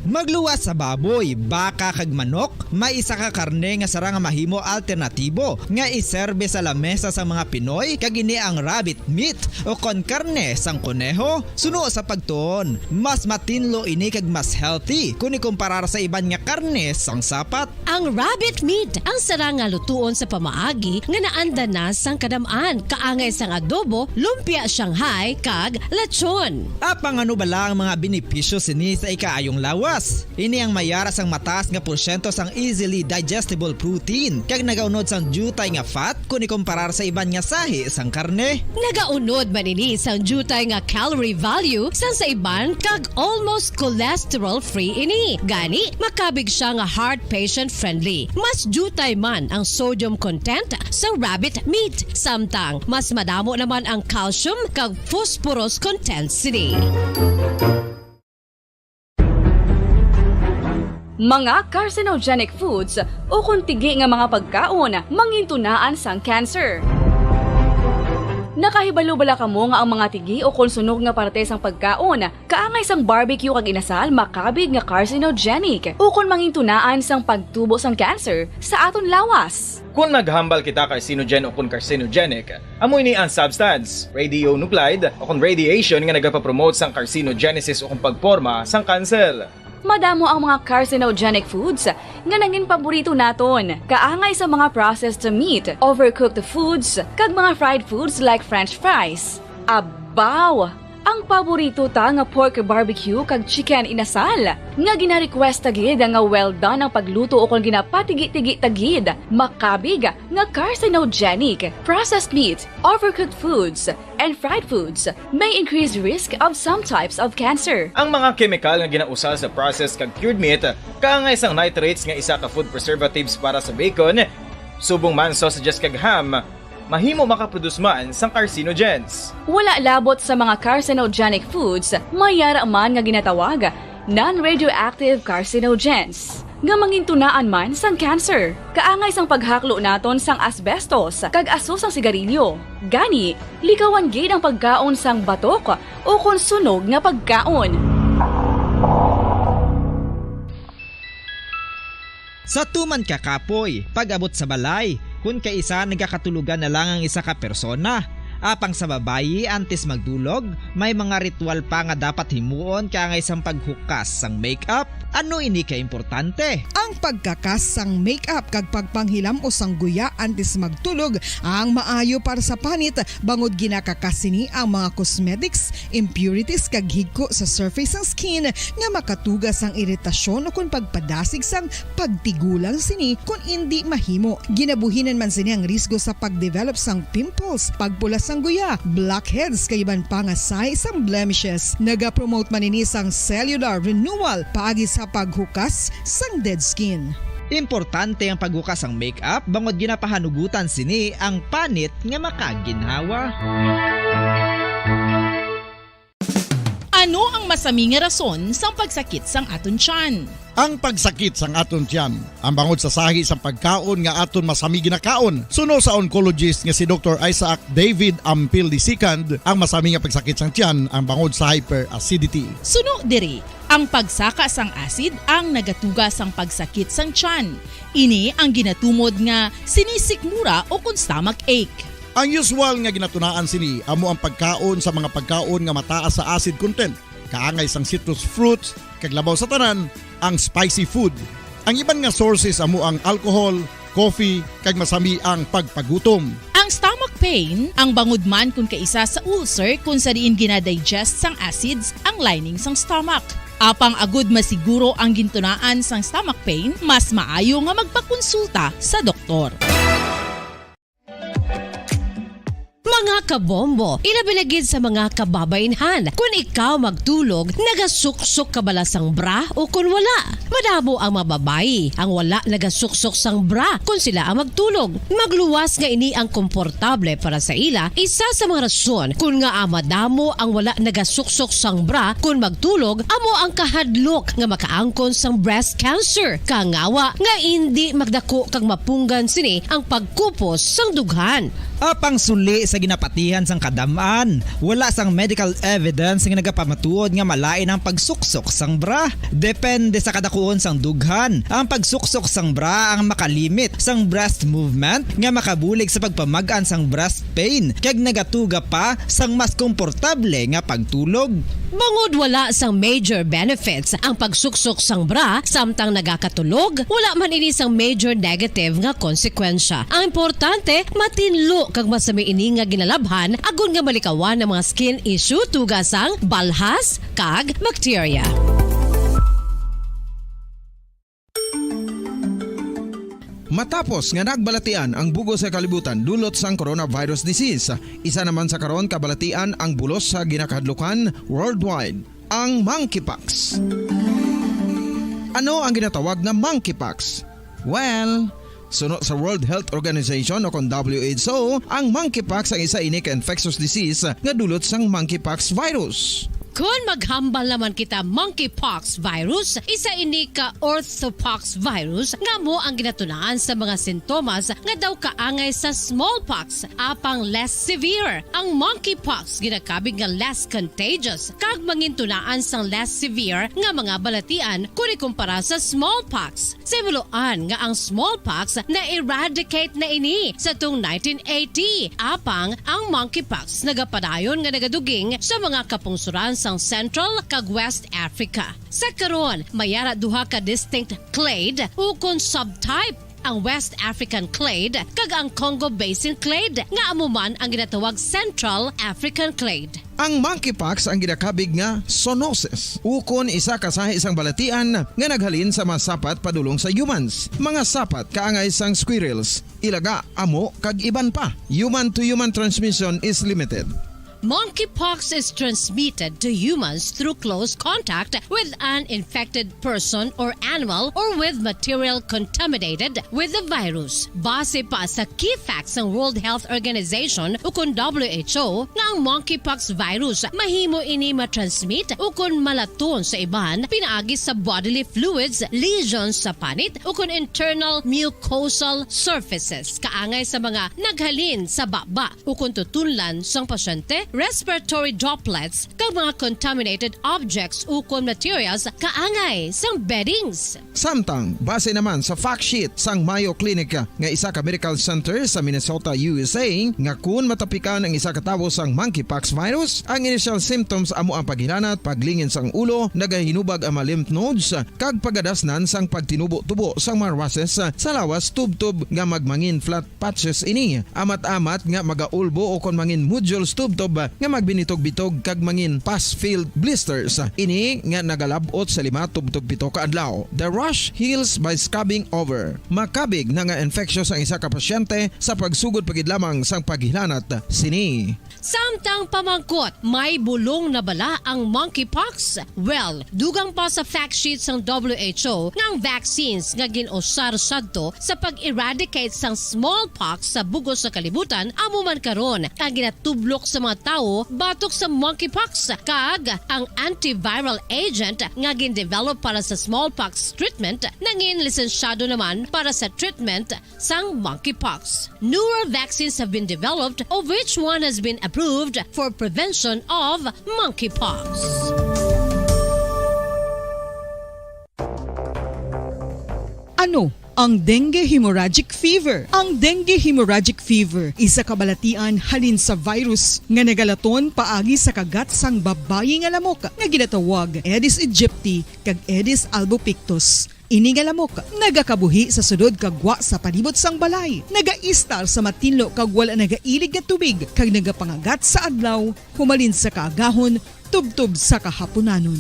Magluwas sa baboy, baka, kag manok, may isa ka karne nga sarang nga mahimo alternatibo nga iserbe sa lamesa sang mga Pinoy, kag ini ang rabbit meat, ukon karne sang koneho. Suno sa pagtuon, mas matinlo ini kag mas healthy kon ikumparar sa iban nga karne sang sapat. Ang rabbit meat ang sarang nga lutuon sa pamaagi nga naanda na sang kadam-an, kaangay sang adobo, lumpia Shanghai, kag lechon. Apang ano bala ang mga benepisyo sini sa ikaayong lawas? Ini ang mayara sang mataas nga porsyento sang easily digestible protein, kag nagaunod sang diutay nga fat kon ikumparar sa iban nga sahi sang karne. Nagaunod man ini sang diutay nga calorie value sang sa iban, kag almost cholesterol-free ini. Gani, makabig sia nga heart patient-friendly. Mas diutay man ang sodium content sa rabbit meat, samtang mas madamo naman ang calcium kag phosphorus content sini. Mga carcinogenic foods ukon tigi nga mga pagkaon mangintunaan sang cancer. Nakahibalo bala kamo nga ang mga tigi o kon sunog nga parte sang pagkaon kaangay sang barbecue kag inasal makabig nga carcinogenic o kon mangin tunaan sang pagtubo sang cancer sa aton lawas? Kon naghambal kita carcinogen o kon carcinogenic, amo ini ang substance, radionuclide o kon radiation nga nagapapromote sang carcinogenesis o kon pagporma sang kanser. Madamo ang mga carcinogenic foods nga nangin paborito naton, kaangay sa mga processed meat, overcooked foods, kag mga fried foods like French fries. Abaw! Ang paborito ta nga pork barbecue kag chicken inasal, nga gina-request ta gid nga well done ang pagluto o kon ginapatigi-tigi ta gid, makabig nga carcinogenic. Processed meat, overcooked foods, and fried foods may increase risk of some types of cancer. Ang mga kemikal nga ginausal sa processed kag cured meat, kaangay sang nitrates nga isa ka food preservatives para sa bacon, subong man sausages kag ham, mahimo makaproduce man sang carcinogens. Wala labot sa mga carcinogenic foods, may yara man nga ginatawag non-radioactive carcinogens, nga mangintunaan man sang cancer, kaangay sang paghaklo naton sang asbestos kag aso sang sigarilyo. Gani, likawan gid ang pagkaon sang batok o kon sunog nga pagkaon. Sa tuman ka kapoy, pag-abot sa balay, kun kaisa nagakatulogan na lang ang isa ka persona. Apang sa babayi, antes magdulog, may mga ritual pa nga dapat himuon kaangay sang paghukas sang makeup. Ano ini ka importante? Ang pagkakas sang makeup kag pagpanghilam-os sang guya antes magtulog ang maayo para sa panit, bangod ginakakas sini ang mga cosmetics, impurities kag higko sa surface sang skin nga makatuga sang iritasyon ukon pagpadasig sang pagtigulang sini kon indi mahimo. Ginabuhinan man sini ang risgo sa pagdevelop sang pimples, pagpula sang guya, blackheads, kag iban pa nga sahi sang blemishes. Nagapromote man ini sang cellular renewal paagi sa paghukas sang dead skin. Importante ang paghukas sang makeup bangod ginapahanugutan sini ang panit nga makaginhawa. Ano ang masami nga rason sang pagsakit sang aton tiyan? Ang pagsakit sang aton tiyan, ang bangod sa sahi sang pagkaon nga aton masami ginakaon. Suno sa oncologist nga si Doktor Isaac David Ampil the second, ang masami nga pagsakit sang tiyan ang bangod sa hyperacidity. Suno diri, ang pagsaka sang acid ang nagatuga sang pagsakit sang tiyan. Ini ang ginatumod nga sinisikmura o kon stomach ache. Ang usual nga ginatunaan sini amo ang pagkaon sa mga pagkaon nga mataas sa acid content, kaangay sang citrus fruits, kag labaw sa tanan, ang spicy food. Ang iban nga sources amo ang alcohol, coffee, kag masami ang pagpagutom. Ang stomach pain, ang bangod man kon kaisa sa ulcer kon sa diin ginadigest sang acids ang lining sang stomach. Apang agud masiguro ang gintunaan sang stomach pain, mas maayo nga magpakonsulta sa doktor. Mga kabombo, ilabi na gid sa mga kababaynhan, kun ikaw magtulog, nagasuksok ka bala sang bra o kun wala? Madamo ang mga babayi ang wala nagasuksok sang bra kun sila ang magtulog. Magluwas nga ini ang komportable para sa ila, isa sa mga rason kun ngaa madamo ang wala nagasuksok sang bra kun magtulog amo ang kahadlok nga makaangkon sang breast cancer, kangawa nga indi magdako kag mapunggan sini ang pagkupos sang dughan. Apang suli sa ginapatihan sang kadam-an, wala sang medical evidence nga nagapamatuod nga malain ang pagsuksok sang bra. Depende sa kadakuon sang dughan, ang pagsuksok sang bra ang makalimit sang breast movement nga makabulig sa pagpamag-an sang breast pain kag nagatuga pa sang mas komportable nga pagtulog. Bangod wala sang major benefits ang pagsuksok sang bra samtang nagakatulog, wala man ini sang major negative nga konsekwensya. Ang importante, matinlo kag masami ini nga ginalabhan agod nga malikawan ang mga skin issue tuga sang balhas kag bakterya. Matapos nga nagbalatian ang bug-os nga kalibutan dulot sang coronavirus disease, isa naman sa karon kabalatian ang bulos sa ginakahadlukan worldwide, ang monkeypox. Ano ang ginatawag nga monkeypox? Well, suno sa World Health Organization o kon W H O, ang monkeypox ang isa ini ka infectious disease nga dulot sang monkeypox virus. Kon maghambal naman kita monkeypox virus, isa ini ka orthopox virus nga amo ang ginatunaan sa mga sintomas nga daw kaangay sa smallpox, apang less severe. Ang monkeypox ginakabig nga less contagious kag mangintunaan sang less severe nga mga balatian kon ikumpara sa smallpox. Sa himuloan nga ang smallpox na-eradicate na ini sa tung nineteen eighty, apang ang monkeypox nagapadayon nga nagaduging sa mga kapungsuran sang Central kag West Africa. Sa karon, may ara duha ka distinct clade ukon subtype, ang West African clade kag ang Congo Basin clade, nga amo man ang ginatawag Central African clade. Ang monkeypox ang ginakabig nga zoonosis, ukon isa ka sahi sang balatian nga naghalin sa mga sapat padulong sa humans, mga sapat kaangay sang squirrels, ilaga, amo, kag iban pa. Human-to-human transmission is limited. Monkeypox is transmitted to humans through close contact with an infected person or animal or with material contaminated with the virus. Base pa sa key facts sang World Health Organization ukon W H O, nga ang monkeypox virus mahimo ini matransmit ukon malaton sa iban pinaagi sa bodily fluids, lesions sa panit, ukon internal mucosal surfaces kaangay sa mga naghalin sa baba ukon tutunlan sang pasyente, respiratory droplets, kag mga contaminated objects ukon materials kaangay sang beddings. Samtang, base naman sa fact sheet sang Mayo Clinic nga isa ka medical center sa Minnesota, U S A, nga kun matapikan ang isa ka tawo sang monkeypox virus, ang initial symptoms amo ang paghilanat, paglingin sang ulo, nagahinubag ang mga lymph nodes, kag pagadasnan sang pagtinubo-tubo sang mga rushes sa lawas tubtob nga magmangin flat patches ini, amat-amat nga magaulbo ukon mangin nodules tubtob nga magbinitog-bitog kag mangin pus-filled blisters. Ini nga nagalab-ot sa lima tubtob pito ka adlaw. The rash heals by scabbing over. Makabig na nga infectious ang isa ka pasyente sa pagsugod pa gid lamang sang paghilanat sini. Samtang pamangkot, may bulong na bala ang monkeypox? Well, dugang pa sa fact sheet sang W H O nga ang vaccines nga gin-usar sadto sa pag-eradicate sang smallpox sa bug-os nga kalibutan amo man karon ang ginatublok sa mga tawo batok sa monkeypox, kag ang antiviral agent nga gin-develop para sa smallpox treatment nangin lisensyado naman para sa treatment sang monkeypox. Newer vaccines have been developed, of which one has been approved for prevention of monkeypox. Ano ang dengue hemorrhagic fever? Ang dengue hemorrhagic fever isa ka balatian halin sa virus nga nagalaton paagi sa kagat sang babayi nga lamok nga ginatawag Aedes aegypti kag Aedes albopictus. Ini nga lamok nagakabuhi sa sulod kag gwa sa palibot sang balay, nagaistar sa matinlo kag wala nagailig nga tubig, kag nagapangagat sa adlaw humalin sa kaagahon tubtob sa kahapunanon.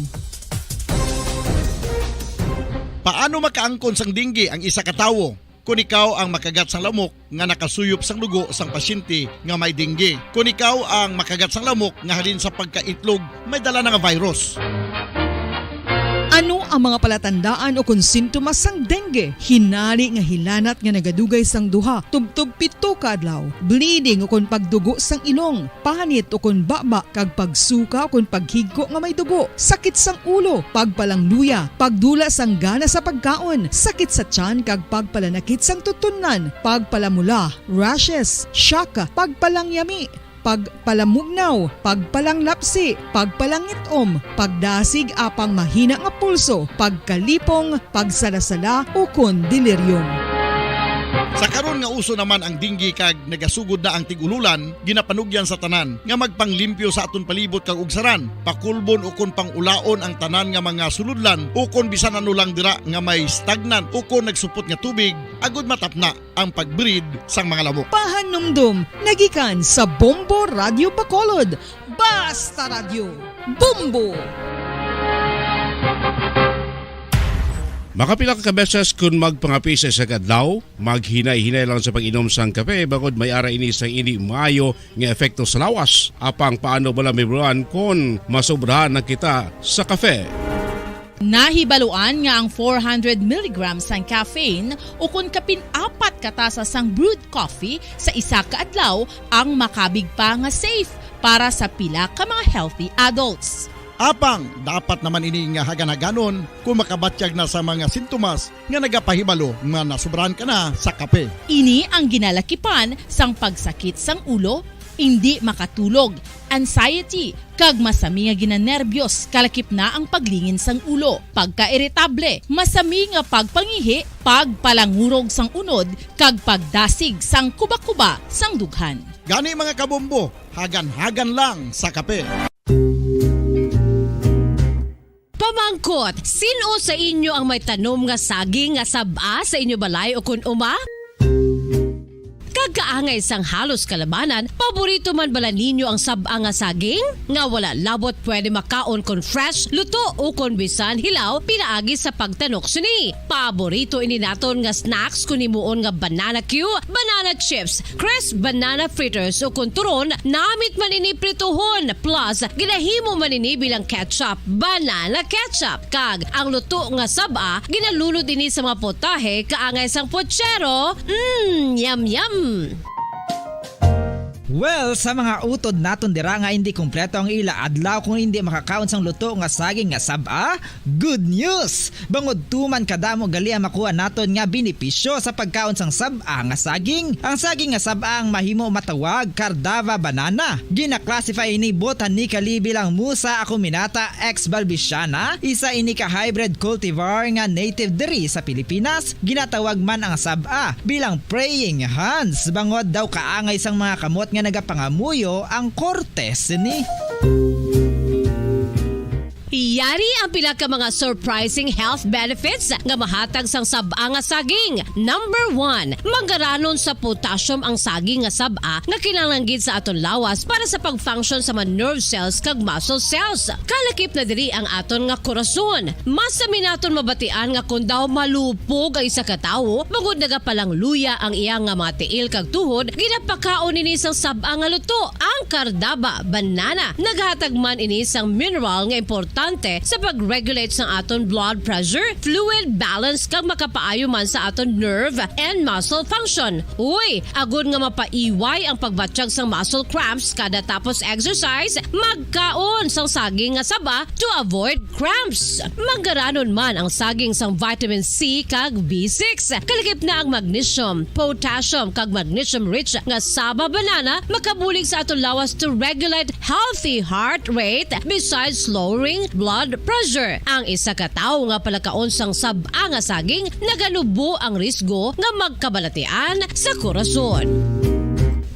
Paano makaangkon sang dengue ang isa ka tawo? Kon ikaw ang makagat sang lamok nga nakasuyop sang dugo sang pasyente nga may dengue. Kon ikaw ang makagat sang lamok nga halin sa pagkaitlog may dala na nga virus. Ano ang mga palatandaan ukon sintomas sang dengue? Hinari nga hilanat nga nagadugay sang duha tubtob pito ka adlaw, bleeding ukon pagdugo sang ilong, panit ukon baba, kag pagsuka ukon paghigko nga may dugo, sakit sang ulo, pagpalangluya, pagdula sang gana sa pagkaon, sakit sa tiyan kag pagpalanakit sang tutunlan, pagpalamula, rashes, shock, pagpalangyami, pagpalamugnaw, pagpalanglapsi, pagpalangit-om, pagdasig apang mahina nga pulso, pagkalipong, pagsalasala, ukon delirium. Sa karon nga uso naman ang dengue kag nagasugod na ang tig-ululan, ginapanugyan sa tanan nga magpanglimpyo sa aton palibot kag ugsaran, pakulbon ukon pang-ulaon ang tanan nga mga sulodlan ukon bisan ano lang dira nga may stagnant ukon nagsupot nga tubig, agud matapna ang pag-breed sang mga lamok. Pahanumdom nagikan sa Bombo Radyo Bacolod. Basta Radyo, Bombo! Makapila ka beses kun magpangape sa isa ka adlaw, maghinay-hinay lang sa pag-inom sang kape, bangod may ara ini sang indi maayo nga epekto sa lawas. Apang paano bala mahibaluan kon masobrahan na kita sa kape? Nahibaluan nga ang four hundred milligrams sang caffeine ukon kapin apat ka tasa sang brewed coffee sa isa ka adlaw ang makabig pa nga safe para sa pila ka mga healthy adults. Apang dapat naman ini nga hagan-haganon kung makabatyag na sa mga sintomas nga nagapahibalo nga nasobrahan ka na sa kape. Ini ang ginalakipan sang pagsakit sang ulo, indi makatulog, anxiety, kag masami nga ginanerbyos, kalakip na ang paglingin sang ulo, pagkairitable, masami nga pagpangihi, pagpalangurog sang unod, kag pagdasig sang kubakuba sang dughan. Gani, mga kabombo, hagan-hagan lang sa kape. Pamangkot, sin-o sa inyo ang may tanom nga saging nga sab-a sa inyo balay ukon uma? Kag kaangay sang halos kalabanan, paborito man bala ninyo ang sab-a nga saging? Nga wala labot pwede makaon kon fresh, luto, ukon bisan hilaw pinaagi sa pagtanok sini. Paborito ini naton nga snacks kon himuon nga banana cue, banana chips, crisp banana fritters, ukon turon, namit man ini prituhon, plus ginahimo man ini bilang ketchup, banana ketchup. Kag ang luto nga sab-a, ginalunod ini sa mga putahe kaangay sang puchero. Mm, yum, yum! Well, sa mga utod naton dira nga indi kompleto ang ila adlaw kung indi makakaon sang luto nga saging nga sab-a, good news! Bangod tuman kadamo gali ang makuha naton nga benepisyo sa pagkaon sang sab-a nga saging. Ang saging nga sab-a ang mahimo matawag Cardava banana. Gina-classify ini botanically bilang Musa acuminata ex balbisiana, isa ini ka hybrid cultivar nga native diri sa Pilipinas. Ginatawag man ang sab-a bilang praying hands, bangod daw kaangay sang mga kamot nga nagapangamuyo ang korte sini. Yari ang pila ka mga surprising health benefits nga mahatag sang sab-a nga saging. Number one, manggaranon sa potassium ang saging nga sab-a nga kinahanglan gid sa aton lawas para sa pag-function sa mga nerve cells kag muscle cells. Kalakip na diri ang aton nga korason. Masami naton mabatian nga kon daw malupog ang isa ka tawo, bangod nagapalangluya ang iya nga mga tiil kag tuhod, ginapakaon ini sang sab-a nga luto, ang Cardaba banana. Naghatag man ini sang mineral nga importante sa pag-regulate sang aton blood pressure, fluid balance, kag makapaayo man sa aton nerve and muscle function. Uy, agod nga mapaiway ang pagbatyag sang muscle cramps kada tapos exercise, magkaon sang saging nga saba to avoid cramps. Manggaranon man ang saging sang vitamin C kag B six. Kalakip na ang magnesium, potassium, kag magnesium-rich nga saba banana makabulig sa aton lawas to regulate healthy heart rate besides lowering blood pressure. Ang isa ka tawo nga palakaon sang sab-a nga saging naganubo ang risgo nga magkabalatian sa korason.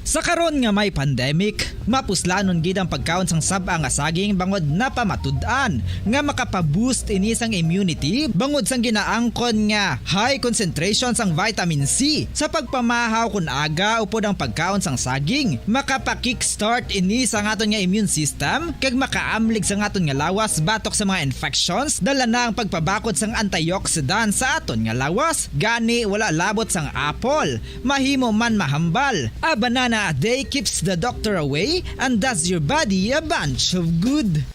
Sa karon nga may pandemic, mapuslanon gid ang pagkaon sang sab-a nga saging bangod napamatud-an nga makapa-boost ini sang immunity bangod sang ginaangkon nga high concentration sang vitamin C. Sa pagpamahaw kon aga upod ang pagkaon sang saging, makapa-kickstart ini sa aton nga immune system kag makaamlig sa aton nga lawas batok sa mga infections, dala na ang pagpabakod sang antioxidant sa aton nga lawas. Gani, wala labot sang apple, mahimo man mahambal. A banana a day keeps the doctor away and does your body a bunch of good.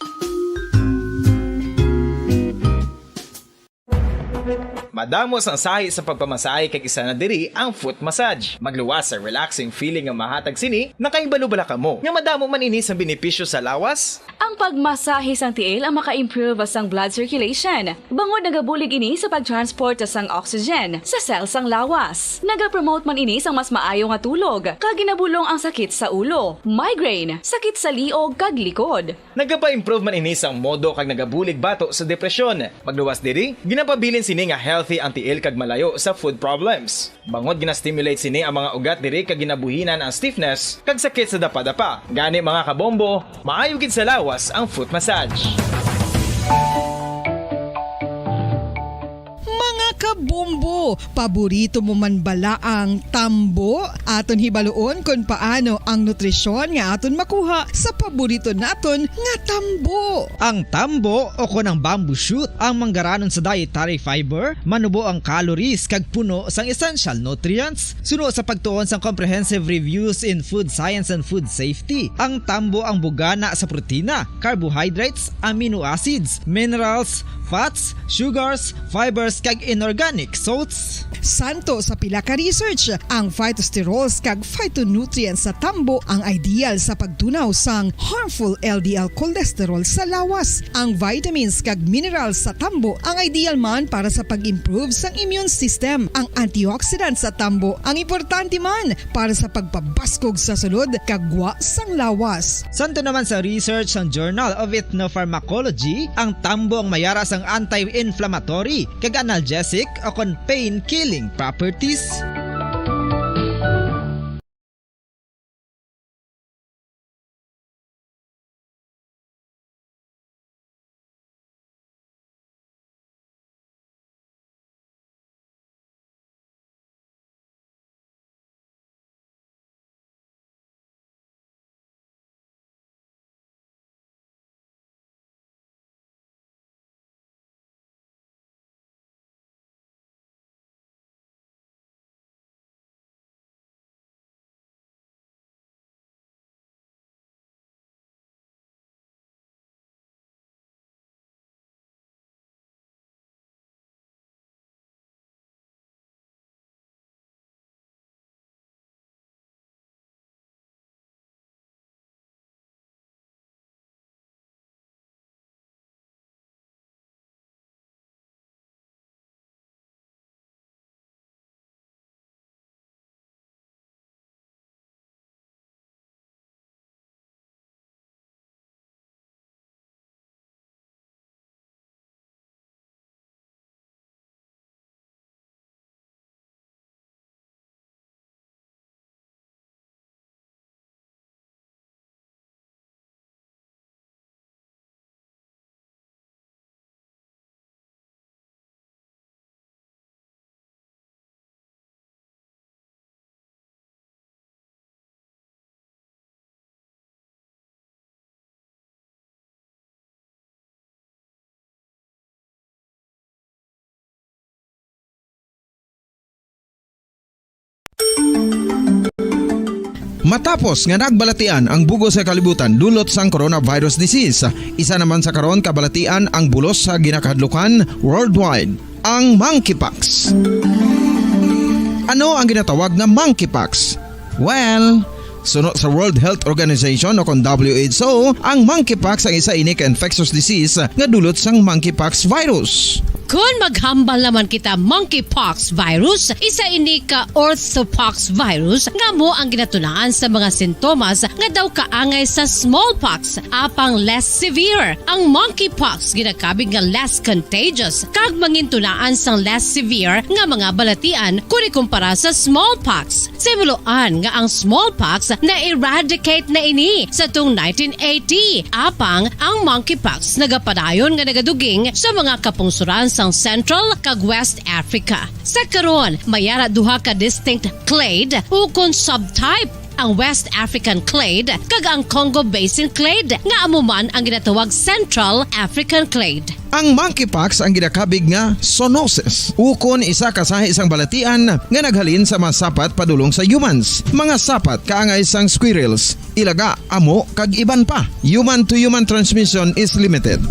Madamo sang sahi sa pagpamasahe kag isa na diri ang foot massage. Magluwas sa relaxing feeling nga mahatag sini, nakahibalo bala kamo nga madamo man ini sang benepisyo sa lawas? Ang pagmasahe sang tiil ang maka-improve sang blood circulation, bangod nagabulig ini sa pagtransport sang oxygen sa cell sang lawas. Nagapromote man ini sang mas maayo nga tulog, kag ginabulong ang sakit sa ulo, migraine, sakit sa liog kag likod. Nagapa-improve man ini sang modo kag nagabulig bato sa depresyon. Magluwas diri, ginapabilin sini nga healthy ang tiil kag malayo sa foot problems. Bangod gina-stimulate sini ang mga ugat diri kag ginabuhinan ang stiffness kag sakit sa dapadapa. Gani, mga kabombo, maayo gid sa lawas ang foot massage. Mga kabombo, paborito mo man bala ang tambo? Aton hibaluon kon paano ang nutrisyon nga aton makuha sa paborito naton nga tambo. Ang tambo, o kon ang bamboo shoot, ang manggaranon sa dietary fiber, manubo ang calories kag puno sang essential nutrients. Suno sa pagtuon sang Comprehensive Reviews in Food Science and Food Safety, ang tambo ang bugana sa protina, carbohydrates, amino acids, minerals, fats, sugars, fibers, kag inorganic Nick Sots. Santo sa pila ka research, ang phytosterols kag phytonutrients sa tambo ang ideal sa pagtunaw sang harmful L D L cholesterol sa lawas. Ang vitamins kag minerals sa tambo ang ideal man para sa pag-improve sang immune system. Ang antioxidants sa tambo ang importante man para sa pagpabaskog sa sulod kag gwa sang lawas. Santo naman sa research sang Journal of Ethnopharmacology, ang tambo ang mayara sang anti-inflammatory kag analgesic o kon pain-killing properties. Matapos nga nagbalatian ang bug-os nga kalibutan dulot sang coronavirus disease, isa naman sa karon kabalatian ang bulos sa ginakahadlukan worldwide, ang monkeypox. Ano ang ginatawag nga monkeypox? Well, suno sa World Health Organization o kon W H O, ang monkeypox ang isa ini ka infectious disease nga dulot sang monkeypox virus. Kon maghambal naman kita monkeypox virus, isa ini ka orthopox virus nga amo ang ginatunaan sa mga sintomas nga daw kaangay sa smallpox, apang less severe. Ang monkeypox ginakabig nga less contagious kag mangintunaan sang less severe nga mga balatian kon ikumpara sa smallpox. Sa himuloan nga ang smallpox na-eradicate na ini sa tuong nineteen eighty, apang ang monkeypox nagapadayon nga nagaduging sa mga kapungsoran sang Central kag West Africa. Sa karon, may ara duha ka distinct clade ukon subtype, ang West African clade kag ang Congo Basin clade, nga amo man ang ginatawag Central African clade. Ang monkeypox ang ginakabig nga zoonosis, ukon isa ka sahi sang balatian nga naghalin sa mga sapat padulong sa humans, mga sapat kaangay sang squirrels, ilaga, amo, kag iban pa. Human to human transmission is limited.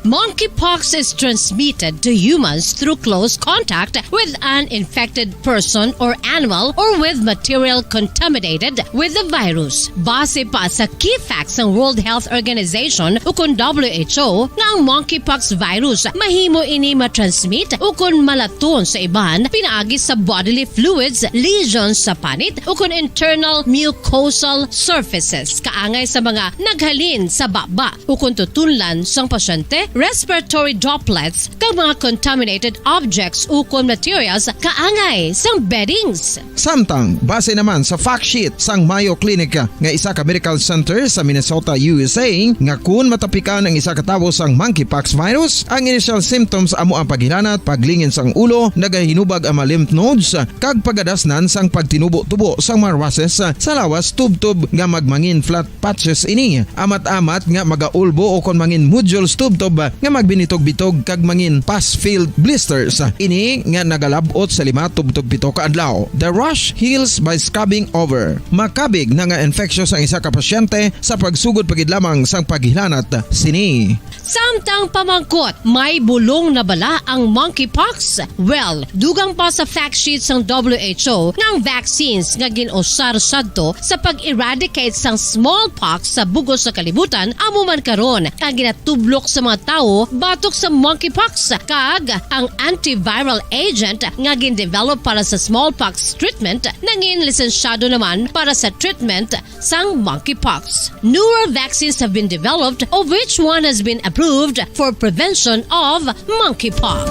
Monkeypox is transmitted to humans through close contact with an infected person or animal or with material contaminated with the virus. Base pa sa key facts sang World Health Organization ukon W H O nga ang monkeypox virus mahimo ini matransmit ukon malaton sa iban pinaagi sa bodily fluids, lesions sa panit ukon internal mucosal surfaces kaangay sa mga naghalin sa baba ukon tutunlan sang pasyente, respiratory droplets, kag mga contaminated objects ukon materials kaangay sang beddings. Samtang, base naman sa fact sheet sang Mayo Clinic nga isa ka medical center sa Minnesota, U S A, nga kun matapikan ang isa ka tawo sang monkeypox virus, ang initial symptoms amo ang paghilanat, paglingin sang ulo, nagahinubag ang mga lymph nodes, kag pagadasnan sang pagtinubo-tubo sang mga rushes sa lawas tubtob nga magmangin flat patches ini, amat-amat nga magaulbo o kon mangin nodules tubtob nga magbinitog-bitog kag mangin pus-filled blisters. Ini nga nagalab-ot sa lima tubtob pito ka adlaw. The rash heals by scrubbing over. Makabig na nga infectious ang isa ka pasyente sa pagsugod pa gid lamang sang paghilanat sini. Samtang pamangkot, may bulong na bala ang monkeypox? Well, dugang pa sa fact sheet sang W H O nga ang vaccines nga gin-usar sadto sa pag-eradicate sang smallpox sa bug-os nga kalibutan amo man karon ang ginatublok sa mga tawo batok sa monkeypox, kag ang antiviral agent nga gin-develop para sa smallpox treatment nangin lisensyado naman para sa treatment sang monkeypox. Newer vaccines have been developed, of which one has been approved for prevention of monkeypox.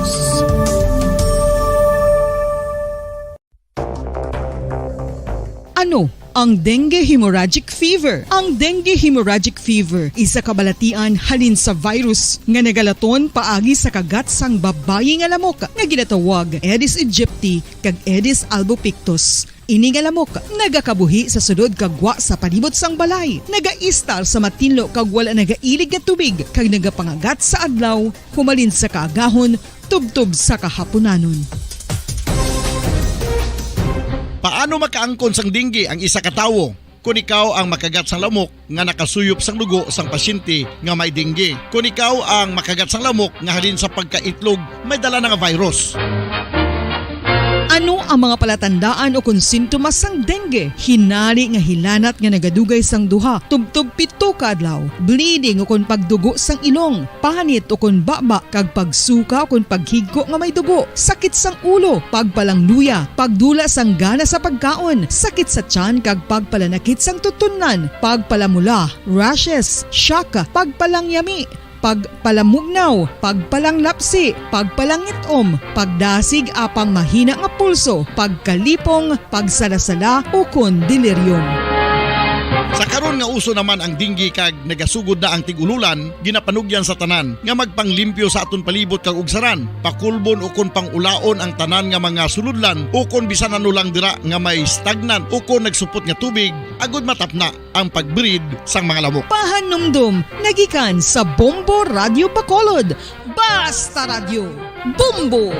Ano ang dengue hemorrhagic fever? Ang dengue hemorrhagic fever isa ka balatian halin sa virus nga nagalaton paagi sa kagat sang babayi nga lamok nga ginatawag Aedes aegypti kag Aedes albopictus. Ini nga lamok nagakabuhi sa sulod kag gwa sa palibot sang balay, nagaistar sa matinlo kag wala nagailig nga tubig, kag nagapangagat sa adlaw humalin sa kaagahon tubtob sa kahapunanon. Paano makaangkon sang dengue ang isa ka tawo? Kon ikaw ang makagat sang lamok nga nakasuyop sang dugo sang pasyente nga may dengue. Kon ikaw ang makagat sang lamok nga halin sa pagkaitlog may dala na nga virus. Ano ang mga palatandaan o kon sintomas sang dengue? Hinari nga hilanat nga nagadugay sang duha tubtob pito ka adlaw, bleeding o kon pagdugo sang ilong, panit o kon baba, kag pagsuka o kon paghigko nga may dugo, sakit sang ulo, pagpalangluya, pagdula sang gana sa pagkaon, sakit sa tiyan kag pagpalanakit sang tutunlan, pagpalamula, rashes, shock, pagpalangyami, pagpalamugnaw, pagpalanglapsi, pagpalangit-om, pagdasig apang mahina nga pulso, pagkalipong, pagsalasala, ukon delirium. Sa karon nga uso naman ang dengue kag nagasugod na ang tig-ululan, ginapanugyan sa tanan nga magpanglimpyo sa aton palibot kag ugsaran, pakulbon ukon pang-ulaon ang tanan nga mga sulodlan ukon bisan ano lang dira nga may stagnant ukon nagsupot nga tubig, agod matapna ang pag-breed sang mga lamok. Pahanumdom nagikan sa Bombo Radyo Bacolod. Basta Radyo, Bombo!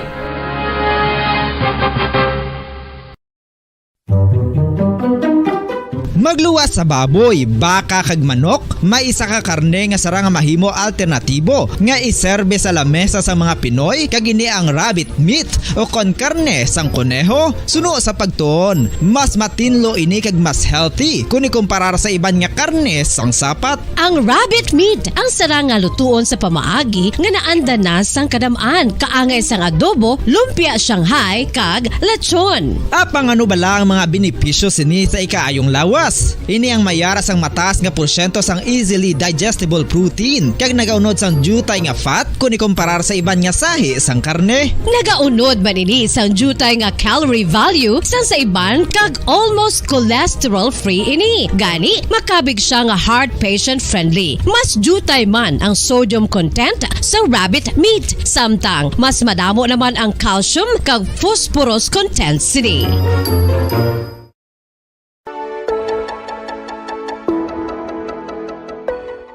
Magluwas sa baboy, baka kag manok, may isa ka karne nga sarang nga mahimo alternatibo nga iserbe sa lamesa sa mga Pinoy, kag ini ang rabbit meat o kon karne sang koneho. Suno sa pagtuon, mas matinlo ini kag mas healthy kon ikumparar sa iban nga karne sang sapat. Ang rabbit meat ang sarang nga lutuon sa pamaagi nga naanda na sang kadam-an, kaangay sang adobo, lumpia Shanghai, kag lechon. Apang ano bala ang mga benepisyo sini sa ikaayong lawas? Ini ang may ara sang mataas nga porsyento sang easily digestible protein, kag nagaunod sang diutay nga fat kon ikumparar sa iban nga sahi sang karne. Nagaunod man ini sang diutay nga calorie value sang sa iban, kag almost cholesterol-free ini. Gani, makabig siya nga heart patient-friendly. Mas diutay man ang sodium content sa rabbit meat, samtang mas madamo naman ang calcium kag phosphorus content sini.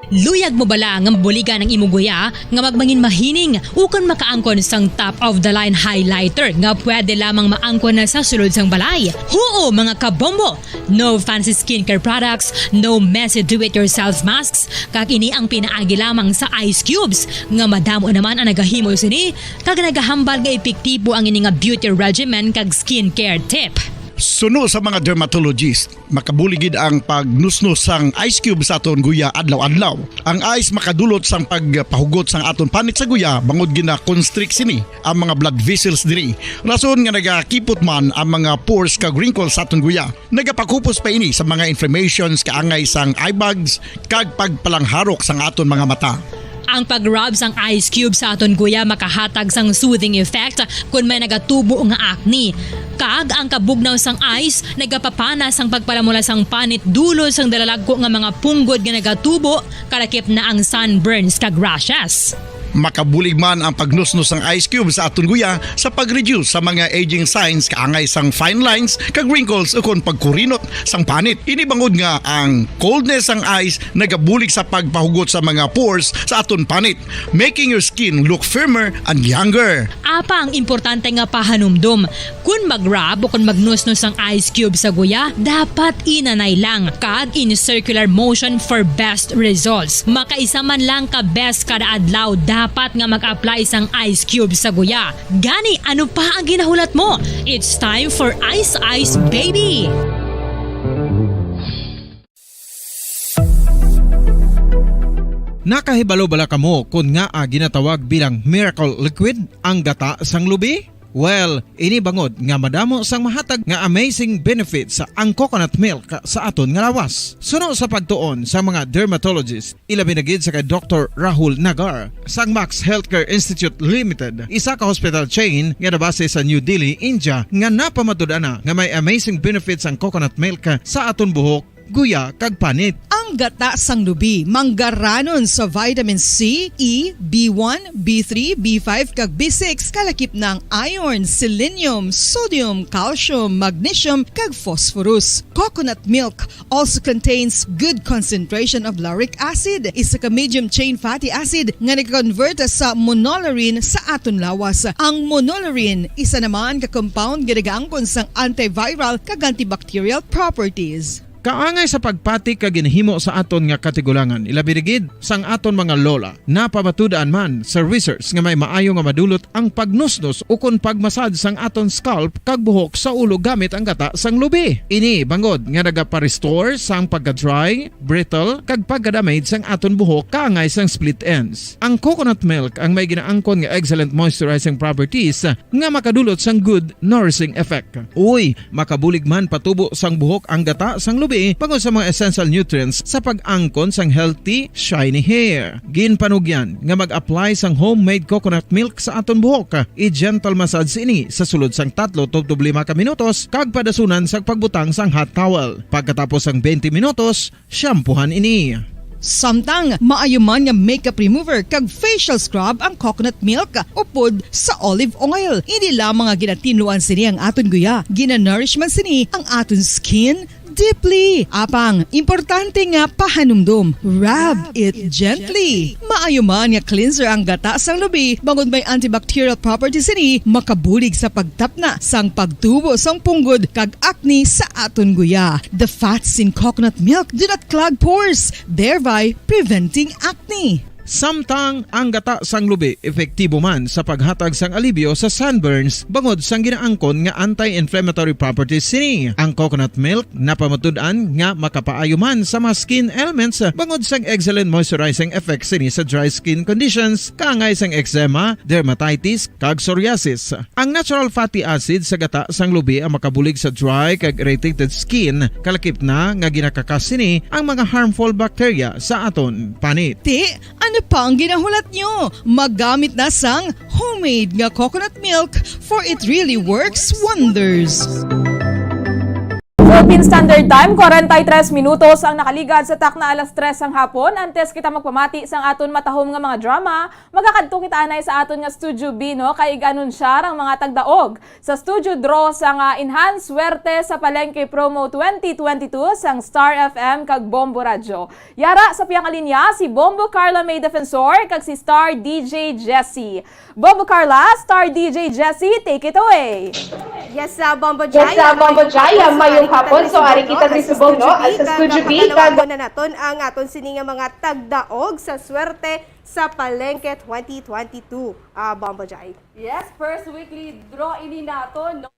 Luyag mo bala nga mabuligan ang imo guya nga magmangin mahining ukon makaangkon sang top-of-the-line highlighter nga pwede lamang maangkon na sa sulod sang balay? Huo, mga kabombo! No fancy skincare products, no messy do-it-yourself masks, kag ini ang pinaagi lamang sa ice cubes, nga madamo naman ang nagahimo sini, kag nagahambal nga epektibo ang ini nga beauty regimen kag skincare tip. Suno sa mga dermatologist, makabulig gid ang pagnusnos sang ice cube sa aton guya adlaw-adlaw. Ang ice makadulot sang pagpahugot sang aton panit sa guya, bangod gina-constrict sini ang mga blood vessels diri. Rason nga nagakipot man ang mga pores kag wrinkles sa aton guya. Nagapakupos pa ini sa mga inflammations kaangay sang eye bags kag pagpalangharok sang aton mga mata. Ang pag-rub sang ice cube sa aton guya makahatag sang soothing effect kon may nagatubo nga acne. Kag ang kabugnaw sang ice nagapapana sang pagpalamula sang panit dulod sang dalalagko nga mga punggod nga nagatubo, kalakip na ang sunburns kag rashes. Makabulig man ang pagnusnos sang ice cube sa aton guya sa pag-reduce sa mga aging signs kaangay sang fine lines kag wrinkles ukon pagkurinot sang panit. Ini bangod nga ang coldness sang ice nagabulig sa pagpahugot sa mga pores sa aton panit, making your skin look firmer and younger. Apang importante nga pahanumdom, kon mag-rub o kon magnusnos ang ice cube sa guya, dapat inanay lang kag in circular motion for best results. Makaisa man lang ka beses kada adlaw dapat nga mag-apply sang ice cube sa guya. Gani, ano pa ang ginahulat mo? It's time for Ice Ice Baby! Nakahibalo bala kamo kon ngaa ginatawag bilang miracle liquid ang gata sang lubi? Well, ini bangod nga madamo sang mahatag nga amazing benefits ang coconut milk sa aton nga lawas. Suno sa pagtuon sa mga dermatologist, ilabi na gid sa kay Doktor Rahul Nagar sang Max Healthcare Institute Limited, isa ka hospital chain nga nabase sa New Delhi, India, nga napamatud-an na nga may amazing benefits ang coconut milk sa aton buhok, guya, kag panit. Ang gata sang lubi manggaranon sa vitamin C, E, B one, B three, B five, kag B six, kalakip na ang iron, selenium, sodium, calcium, magnesium, kag phosphorus. Coconut milk also contains good concentration of lauric acid, isa ka medium chain fatty acid nga nagakonvert sa monolaurin sa aton lawas. Ang monolaurin, isa naman ka compound nga nagaangkon sang antiviral kag antibacterial properties. Kaangay sa pagpati kag ginahimo sa aton nga katigulangan, ilabi na gid sang aton mga lola. Napamatud-an man sa research nga may maayo nga madulot ang pagnusnos ukon pagmasad sang aton scalp kag buhok sa ulo gamit ang gata sang lubi. Ini bangod nga nagapa-restore sang pagka-dry, brittle, kag pagka-damage sang aton buhok kaangay sang split ends. Ang coconut milk ang may ginaangkon nga excellent moisturizing properties nga makadulot sang good nourishing effect. Uy, makabulig man patubo sang buhok ang gata sang lubi bangod sa mga essential nutrients sa pag-angkon sang healthy, shiny hair. Ginpanugyan nga mag-apply sang homemade coconut milk sa aton buhok. I-gentle massage ini sa sulod sang tatlo tubtob lima ka minutos kag padasunan sang pagbutang sang hot towel. Pagkatapos sang twenty minutos, shampoohan ini. Samtang maayo man nga makeup remover kag facial scrub ang coconut milk upod sa olive oil. Hindi lamang nga ginatinluan sini ang aton guya, ginanourish man sini ang aton skin deeply. Apang, importante nga pahanumdom, rub it gently. Maayo man nga cleanser ang gata sang lubi bangod may antibacterial properties sini, makabulig sa pagtapna sang pagtubo sang punggod kag acne sa aton guya. The fats in coconut milk do not clog pores, thereby preventing acne. Samtang ang gata sang lubi epektibo man sa paghatag sang alibyo sa sunburns bangod sang ginaangkon nga anti-inflammatory properties sini. Ang coconut milk napamatud-an nga makapaayo man sa mga skin ailments bangod sang excellent moisturizing effect sini sa dry skin conditions, kaangay sang eczema, dermatitis, kag psoriasis. Ang natural fatty acid sa gata sang lubi ang makabulig sa dry kag irritated skin, kalakip na nga ginakakas sini ang mga harmful bacteria sa aton panit. Ti, ano pa ang ginahulat nyo? Maggamit na sang homemade nga coconut milk, for it really works wonders. Philippine Standard Time, kwarenta y tres minutos ang nakaligad sa takna alas tres sang hapon. Antes kita magpamati sang aton matahom nga mga drama, magakadto kita anay sa aton nga Studio B, no? Kay ig-anunsar ang mga tagdaog sa studio draw sang Enhanced Swerte sa Palengke Promo twenty twenty-two sang Star F M kag Bombo Radyo. Yara sa pihak nga linya si Bombo Carla May Defensor kag si Star D J Jessie. Bombo Carla, Star D J Jessie, take it away. Yes, ah, Bombo Jai, ah, mayong hapon. So, ari kita sa Studio B, no? Sa Studio B, kag patalawan na naton ang aton sini nga mga tagdaog sa Swerte sa Palengke twenty twenty-two, ah, Bombo Jai. Yes, first weekly draw ini naton, no?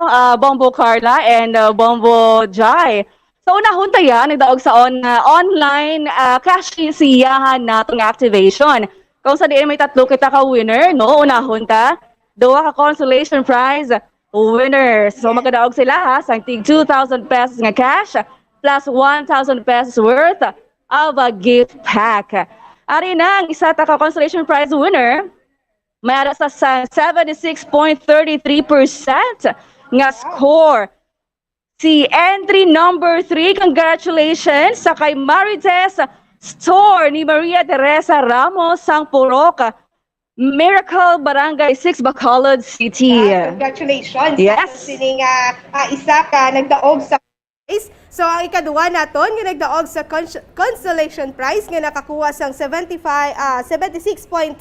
Ah, Bombo Carla and, ah, Bombo Jai. So, unahon ta ya, nagdaog sa on-, ah, online, ah, cash siyahan naton nga activation. Kung sa diin may tatlo kita ka winner, no? Unahon ta, duha ka consolation prize winners. So, magkadaog sila, ha, sang tig two thousand pesos nga cash plus one thousand pesos worth of a gift pack. Ari na ang isa ta ka consolation prize winner. May ara sa, sa seventy-six point thirty-three percent nga score. Si entry number three, congratulations sa kay Marites Store ni Maria Teresa Ramos sang Purok. Miracle Barangay six, Bacolod City. Ah, congratulations. Yes. Sa sini nga, ah, isa ka nagdaog sa. So, ang ikaduha naton nga nagdaog sa cons- consolation prize nga nakakuha sang seventy-five, ah, seventy-six point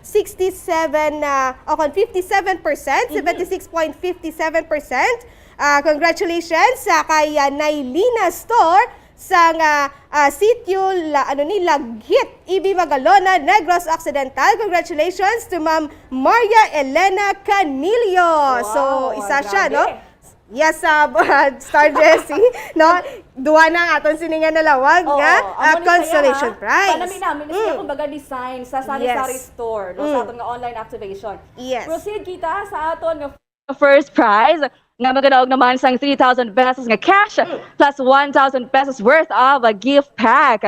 sixty-seven, ah, o kon fifty-seven percent, seventy-six point fifty-seven percent. Ah, congratulations sa kay, ah, Nailina Store sang, ah, ah, sitio la, ano ni, Lagit, Ibi Magalona, Negros Occidental. Congratulations to Ma'am Maria Elena Canillo. So, Wow, isa ang siya, grabe. No? Yes, uh, Star Jessie, no? Duha na ang aton sini nga nalawag Oo, nga amo ah, ni consolation saya, ha? Prize. Panami-nami na sila, kumbaga, design sa sari-sari Yes. Store, no, Mm. sa aton nga online activation. Yes. Proceed kita sa aton nga First prize nga magadaog naman sang three thousand pesos nga cash plus one thousand pesos worth of a gift pack.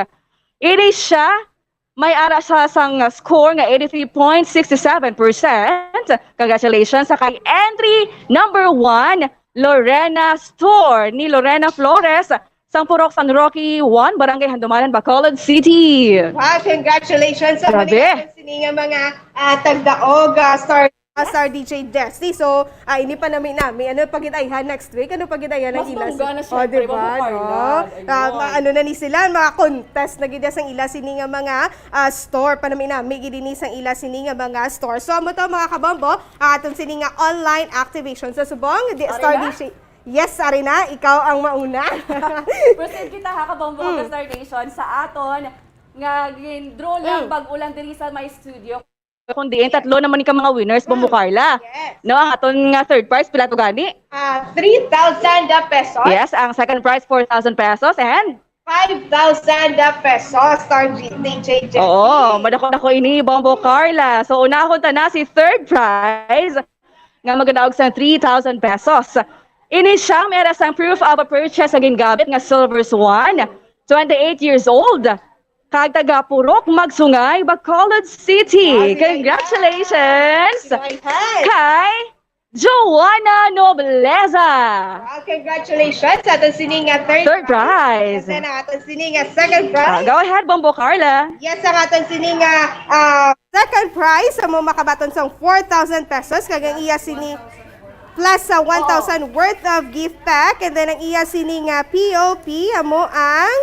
Ini siya, may ara siya sang score nga eighty-three point six seven percent. Congratulations sa kay entry number one, Lorena Store, ni Lorena Flores, sang Purok San Roque one, Barangay Handumanan, Bacolod City. Wow, congratulations sa Grabe. mga sini nga mga ah, tagdaog ah, Star ah, Star D J Desi. So, ah, ini pa nami nami. Ano pagitayhan next week? Ano pagitayhan ang Mas ila? bongga na, Oh, syempre, di ba, Ma'am Carla. no? Ayun. Ah, ma- ano na ni sila? Mga contest na gid sang ila sini nga mga ah, store pa nami nami gid ini sang ila sini nga mga store. So, amo to mga kabombo, ah, aton sini nga online activation sa subong. Di, Ari Star na? D J. Yes, Arina, ikaw ang mauna. Proceed kita ha, kabombo Mm. ka Star Nation sa aton nga gin-draw lang Mm. bag-o lang diri sa my studio. Kung diin, tatlo naman ka mga winners, Bombo Carla. Yes. No, ang aton nga third prize, pila to gani? Ah, three thousand pesos, Yes, ang second prize, four thousand pesos, and five thousand pesos, Star G- D J Jessie. Oo, madako-dako ini, Bombo Carla. So, unahon ta na si third prize nga magadaog sang three thousand pesos. Ini siya, may ara sang proof of a purchase nga gingamit nga Silver Swan, twenty-eight years old, kag taga Purok Magsungay, Bacolod City. Ay, Congratulations Ay, hi. kay Joanna Nobleza. Wow, congratulations sa aton sini nga third, Third prize. And then ang aton sini nga second Ah, prize. Go ahead, Bombo Carla. Yes, ang aton sini nga ah, second prize amo makabaton sang four thousand pesos kag ang iya sini plus sa one thousand worth of gift pack, and then ang iya sini nga P O P amo ang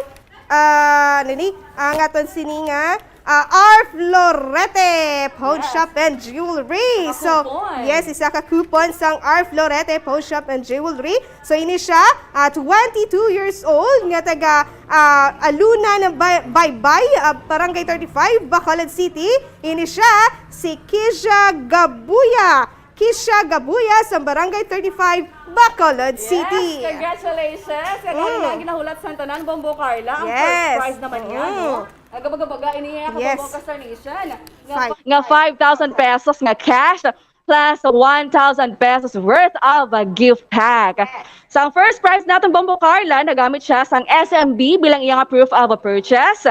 ah, ano ni? Ang aton sini nga ah, R Florete Pawn Yes. Shop and Jewelry. So, Coupon. Yes, isa ka coupon sang R Florete Pawn Shop and Jewelry. So, ini siya, ah, twenty-two years old, nga taga ah, Aluna ng Bay- Baybay, ah, Barangay thirty-five, Bacolod City. Ini siya, si Kisha Gabuya. Kisha Gabuya sa Barangay thirty-five, Bacolod Yes, City. Congratulations! Kaya Mm. na ang ginahulat sa tanan, Bombo Carla, ang Yes. first prize naman niya, Mm. no? Nagabaga-baga ini nga Yes. kabombo ka Star Nation. Nga Five. Nga five thousand pesos nga cash plus one thousand pesos worth of a gift pack. Sa first prize naton, Bombo Carla, nagamit siya sang S M B bilang iyang proof of a purchase.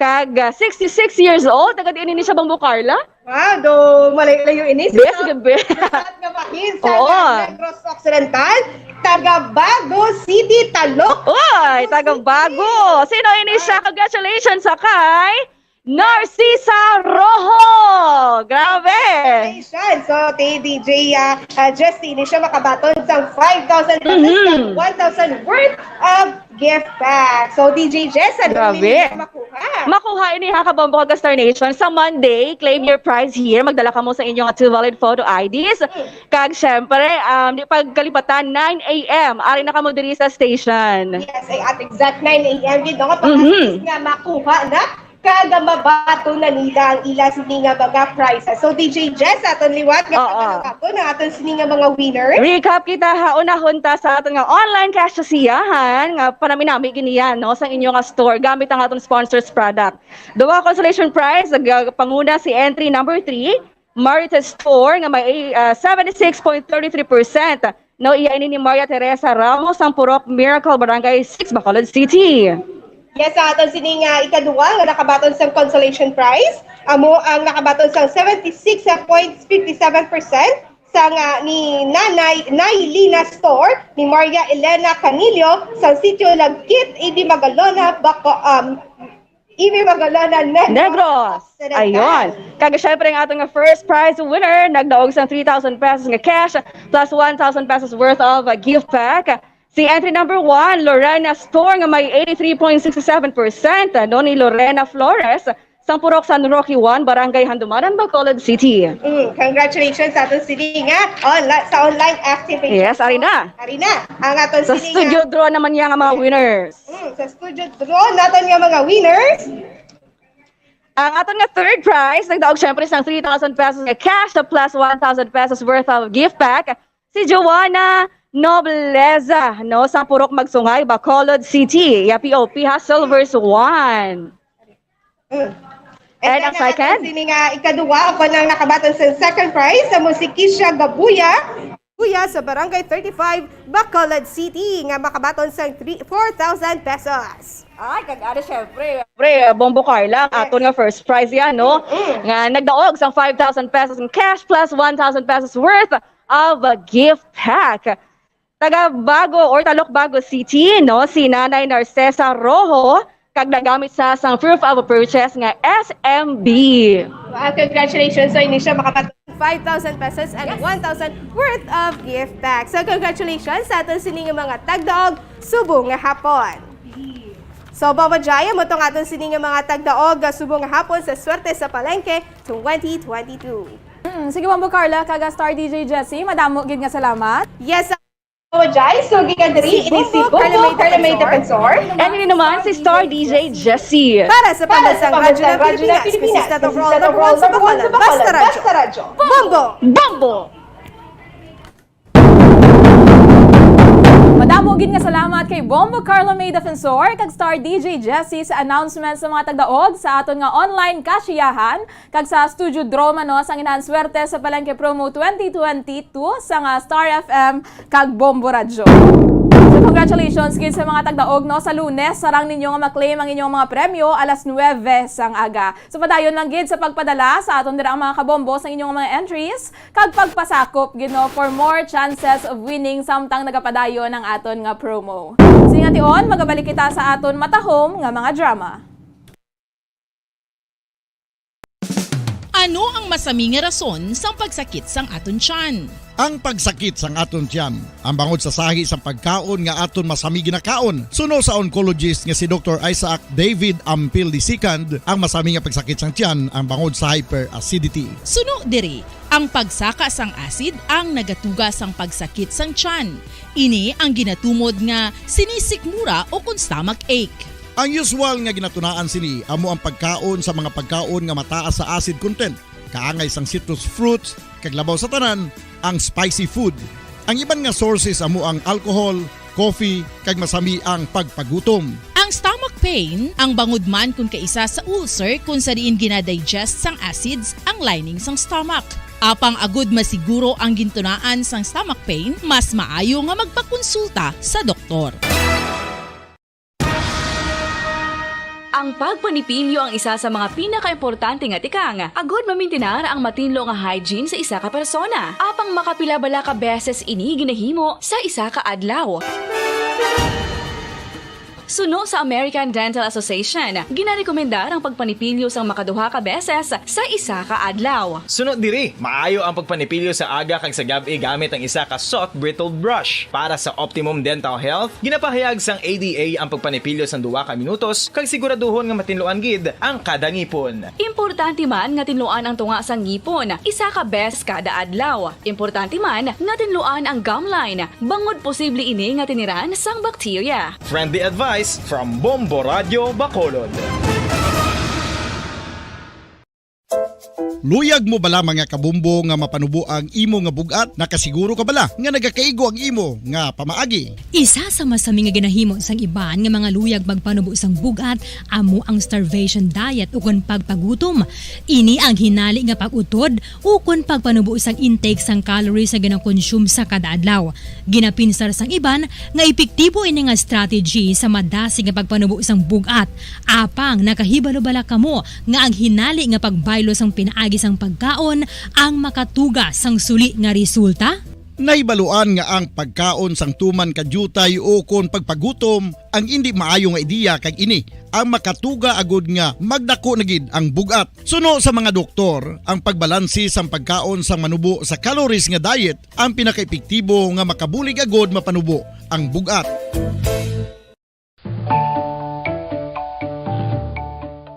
Kag ah, sixty-six years old, taga diin ini siya, Bombo Carla? Wow, do malayo-layo ini. Yes, gabi. Sa nga bahin sa Oo. Negros Occidental, taga Bago City, Talok. Oy, taga Bago. Sino ini siya? Congratulations sa kay Narcisa Rojo. Grabe. Congratulations. So, kay D J uh, uh, Justin, siya makabaton sang five thousand pesos Mhm. kag one thousand worth of gift pack. So, D J Jess, ano Grabe. Yung makuha? Makuha ini ha, kabombo kag Star Nation. Sa Monday, claim your prize here. Magdala kamo sa inyong two valid photo I Ds. Kag syempre, um, di pagkalipatan, nine a m. Ari na kamo diri sa station. Yes, ay at exact nine a m gid, no? Mhm. Nga makuha na, kag mabato na nila ang ila sini nga mga prizes. So, D J Jess, aton liwat nga Oo. pagkakapon ang aton sini nga mga winners. Recap kita ha, unahon ta sa aton nga online cash sa siyahan, nga panami-nami gini yan, no, sa inyo nga store, gamit ang aton sponsors product. Duha consolation prize, nagpanguna si entry number three, Marites Store, nga may ah, seventy-six point thirty-three percent. No, iya ini ni Maria Teresa Ramos, ang Purok Miracle, Barangay six, Bacolod City. Yes, sa aton sini nga ikaduha nga nakabaton sang consolation prize, amo ang nakabaton sang seventy-six point fifty-seven percent sang ah, ni Nanay Nailina Store ni Maria Elena Canillo sa sitio Lagkit, Ibi Magalona, Baco, um, Ibi Magalona, Negros. Negros. Occidental. Ayun. Kag syempre, ang aton nga first prize winner nagdaog sang three thousand pesos nga cash plus one thousand pesos worth of, uh, gift pack. Si entry number one, Lorena Store, nga may eighty-three point six seven percent, no, ni Lorena Flores, sang Purok San Roque one, Barangay Handumanan, Bacolod City. Mm, congratulations sa aton sini nga onla-, sa online activation. Yes, ari na. Ari na ang aton Sa sini nga studio draw naman niya nga mga winners. Mm, sa studio draw naton nga mga winners. Ang aton nga third prize, nagdaog syempre sang three thousand pesos nga cash plus one thousand pesos worth of gift pack, si Joanna Nobleza, no, sa Purok Magsungay, Bacolod City. Iya P O P ha, Silvers one. Mm. And And then ang ang second? aton sini nga ikaduwa, ako nang nakabaton sa second prize, sa Musikisya Gabuya. Kuya sa Barangay thirty-five, Bacolod City, nga makabaton sa three, four thousand pesos. Ay, kag ano, syempre. Pre, Bombo Carla, ang Yes. aton nga first prize yan, no? Mm-mm. Nga nagdaog sang five thousand pesos in cash plus one thousand pesos worth of a gift pack. Taga Bago or Talok Bago City, no? Si Nanay Narcesa Rojo, kag nagamit sa sang proof of purchase nga S M B. Wow, congratulations. So, ini siya makapat- five thousand pesos and Yes. one thousand worth of gift pack. So, congratulations sa aton sini nga mga tagdaog subong nga hapon. So, Bombo Jai, amo tong aton sini nga mga tagdaog nga subong nga hapon sa Swerte sa Palengke twenty twenty-two. Mm, sige, Bombo Carla, kag Star D J Jessie, madamo gid nga salamat. Yes, Bombo Jai, so gikan diri, Si ini si Bombo Bombo Carla May Carla May Defensor. Defensor. And ini naman si Star D J Jessie. Para sa Para sa Pambansang Radyo ng Pambansang Radyo ng Pilipinas, Pilipinas, Kasista Tokol, Kasista number Tokol, one sa number one Bacolod, sa Bacolod, Basta Radyo. Basta Radyo. Bombo! Bombo! Madamo gid nga salamat kay Bombo Carlo May Defensor kag Star D J Jessie sa announcement sa mga tagdaog sa aton nga online kasiyahan kag sa studio drama, no, sang Inahan Swerte sa Palengke Promo twenty twenty-two sa nga Star F M kag Bombo Radyo. So, congratulations gid sa mga tagdaog, no, sa Lunes, sarang ninyo nga ma-claim ang inyong mga premyo alas nuwebe sang aga. So, padayon lang gid sa pagpadala sa aton dira ang mga kabombo sa inyong mga entries kag pagpasakop gid, no, for more chances of winning samtang nagapadayon ang aton nga promo. Sini nga tion, magabalik kita sa aton matahom nga mga drama. Ano ang masami nga rason sang pagsakit sang aton tiyan? Ang pagsakit sang aton tiyan, ang bangod sa sahi sang pagkaon nga aton masami ginakaon. Suno sa oncologist nga si Doktor Isaac David Ampil the second, ang masami nga pagsakit sang tiyan, ang bangod sa hyperacidity. Suno diri, ang pagsaka sang acid ang nagatuga sang pagsakit sang tiyan. Ini ang ginatumod nga sinisikmura o kon stomach ache. Ang usual nga ginatunaan sini amo ang pagkaon sa mga pagkaon nga mataas sa acid content, kaangay sang citrus fruits, kag labaw sa tanan, ang spicy food. Ang iban nga sources amo ang alcohol, coffee, kag masami ang pagpagutom. Ang stomach pain, ang bangod man kon kaisa sa ulcer kon sa diin ginadigest sang acids ang lining sang stomach. Apang agud masiguro ang gintunaan sang stomach pain, mas maayo nga magpakonsulta sa doktor. Ang pagpanipilyo ang isa sa mga pinakaimportante nga tikang agud mamintinar ang matinlo nga hygiene sa isa ka persona. Apang makapila bala ka beses ini ginahimo sa isa ka adlaw? Suno sa American Dental Association, ginarekomendar ang pagpanipilyo sang makaduha ka beses sa isa ka adlaw. Suno diri, maayo ang pagpanipilyo sa aga kag sa gab-i gamit ang isa ka soft bristled brush. Para sa optimum dental health, ginapahayag sang A D A ang pagpanipilyo sang duha ka minutos kag siguraduhon nga matinluan gid ang kada ngipon. Importante man nga tinluan ang tunga sang ngipon isa ka beses kada adlaw. Importante man nga tinluan ang gum line, bangod posible ini nga tiniran sang bakterya. Friendly advice from Bombo Radyo Bacolod. Luyag mo bala, mga kabombo, nga mapanubo ang imo nga bug-at? Nakasiguro ka bala nga nagakaigo ang imo nga pamaagi? Isa sa masami nga ginahimo sang iban nga mga luyag magpanubo sang bug-at amo ang starvation diet ukon pagpagutom. Ini ang hinali nga pag-utod ukon pagpanubo sang intake sang calories nga ginakonsume sa kada adlaw. Ginapinsar sang iban nga epektibo ini nga strategy sa madasig nga pagpanubo sang bug-at. Apang nakahibalo bala kamo nga ang hinali nga pagbaylo sang pinaagi sang pagkaon ang makatuga sang suli nga resulta? Nahibaluan nga ang pagkaon sang tuman ka diutay ukon pagpagutom ang indi maayo nga ideya, kag ini ang makatuga agud nga magdako na gid ang bug-at. Suno sa mga doktor, ang pagbalanse sang pagkaon sang manubo sa calories nga diet ang pinakaepektibo nga makabulig agud mapanubo ang bug-at.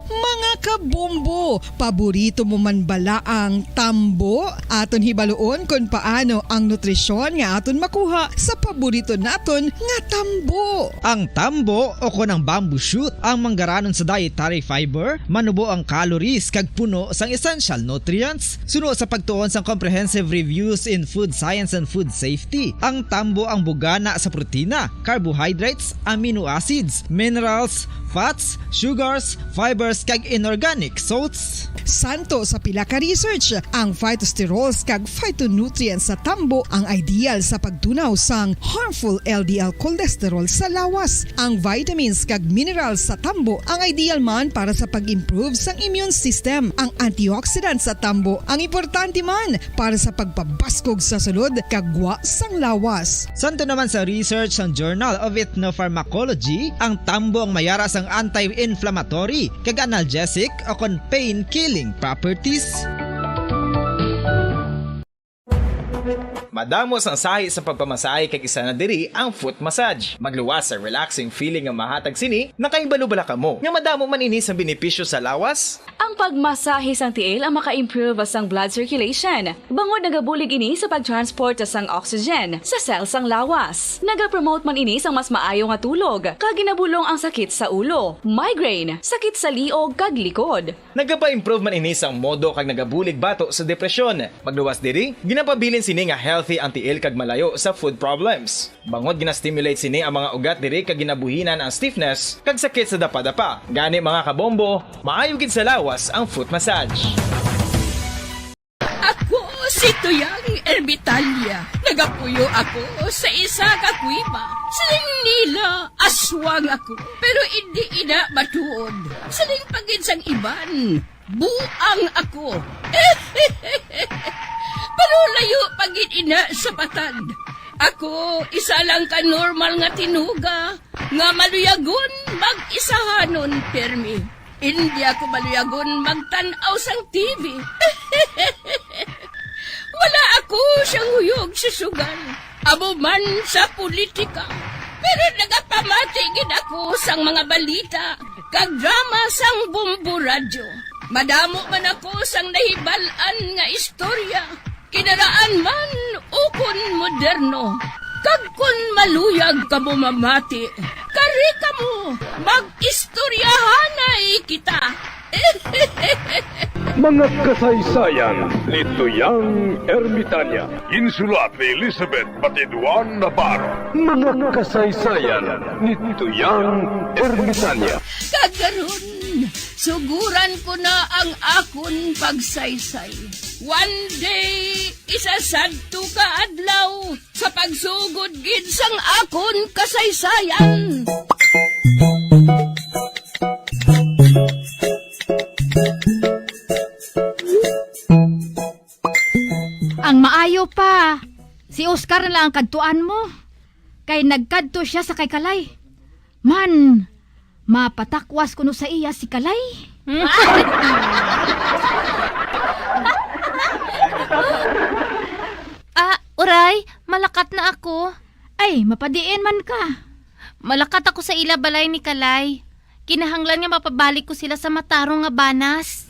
Mga kabombo, paborito mo man bala ang tambo? Aton hibaluon kon paano ang nutrisyon nga aton makuha sa paborito naton nga tambo. Ang tambo, o kon ang bamboo shoot, ang manggaranon sa dietary fiber, manubo ang calories kag puno sang essential nutrients. Suno sa pagtuon sang Comprehensive Reviews in Food Science and Food Safety, ang tambo ang bugana sa protina, carbohydrates, amino acids, minerals, fats, sugars, fibers, kag inorganic salts. Santo sa pila ka research, ang phytosterols kag phytonutrients sa tambo ang ideal sa pagtunaw sang harmful L D L cholesterol sa lawas. Ang vitamins kag minerals sa tambo ang ideal man para sa pag-improve sang immune system. Ang antioxidants sa tambo ang importante man para sa pagpabaskog sa sulod kag gwa sang lawas. Santo naman sa research sang Journal of Ethnopharmacology, ang tambo ang mayara sang anti-inflammatory kag analgesic o kon pain-killing properties. Madamo sang sahi sa pagpamasahe, kag isa na diri ang foot massage. Magluwas sa relaxing feeling nga mahatag sini. Nakahibalo bala kamo nga madamo man ini sang benepisyo sa lawas? Ang pagmasahe sang tiil ang maka-improve sang blood circulation, bangod nagabulig ini sa pag-transport sang oxygen sa cell sang lawas. Nagapromote man ini sang mas maayo nga tulog, kag ginabulong ang sakit sa ulo, migraine, sakit sa liog, kag likod. Nagapa-improve man ini sang modo kag nagabulig bato sa depresyon. Magluwas diri, ginapabilin sini nga healthy ang tiil kag malayo sa foot problems. Bangod gina-stimulate sini ang mga ugat diri kag ginabuhinan ang stiffness kag sakit sa dapadapa. Gani, mga kabombo, maayo gid sa lawas ang foot massage. Ako si Tuyang Ermitalia. Nagapuyo ako sa isa ka kuweba. Siling nila, aswang ako, pero indi ina matuod. Siling pa gid sang iban, buang ako. Pero layo pa gid ina sa patad. Ako, isa lang ka normal nga tinuga nga maluyagon mag-isahanon pirmi. Indi ako maluyagon magtan-aw sang T V. Wala ako siyang huyog sa sugal, amo man sa politika. Pero nagapamati gid ako sang mga balita kag drama sang Bombo Radyo. Madamo man ako sang nahibal-an nga istorya, kinaraan man ukon moderno. Kag kon maluyag kamo mamati, kari kamo, mag-istoryahanay kita. Mga kasaysayan ni Tuyang Ermitania. Ginsulat ni Elizabeth Batiduan Navarro. Mga kasaysayan ni Tuyang Ermitania. Kag karon, suguran ko na ang akon pagsaysay. One day, isa sadto ka adlaw, sa pagsugod gid sang akon kasaysayan. Ang maayo pa, si Oscar na lang ang kadtuan mo, kay nagkadto siya sa kay Kalay. Man, mapatakwas kuno sa iya si Kalay. Ah, uray, malakat na ako. Ay, mapadiin man ka. Malakat ako sa ila balay ni Kalay. Kinahanglan nga mapabalik ko sila sa matarong nga banas.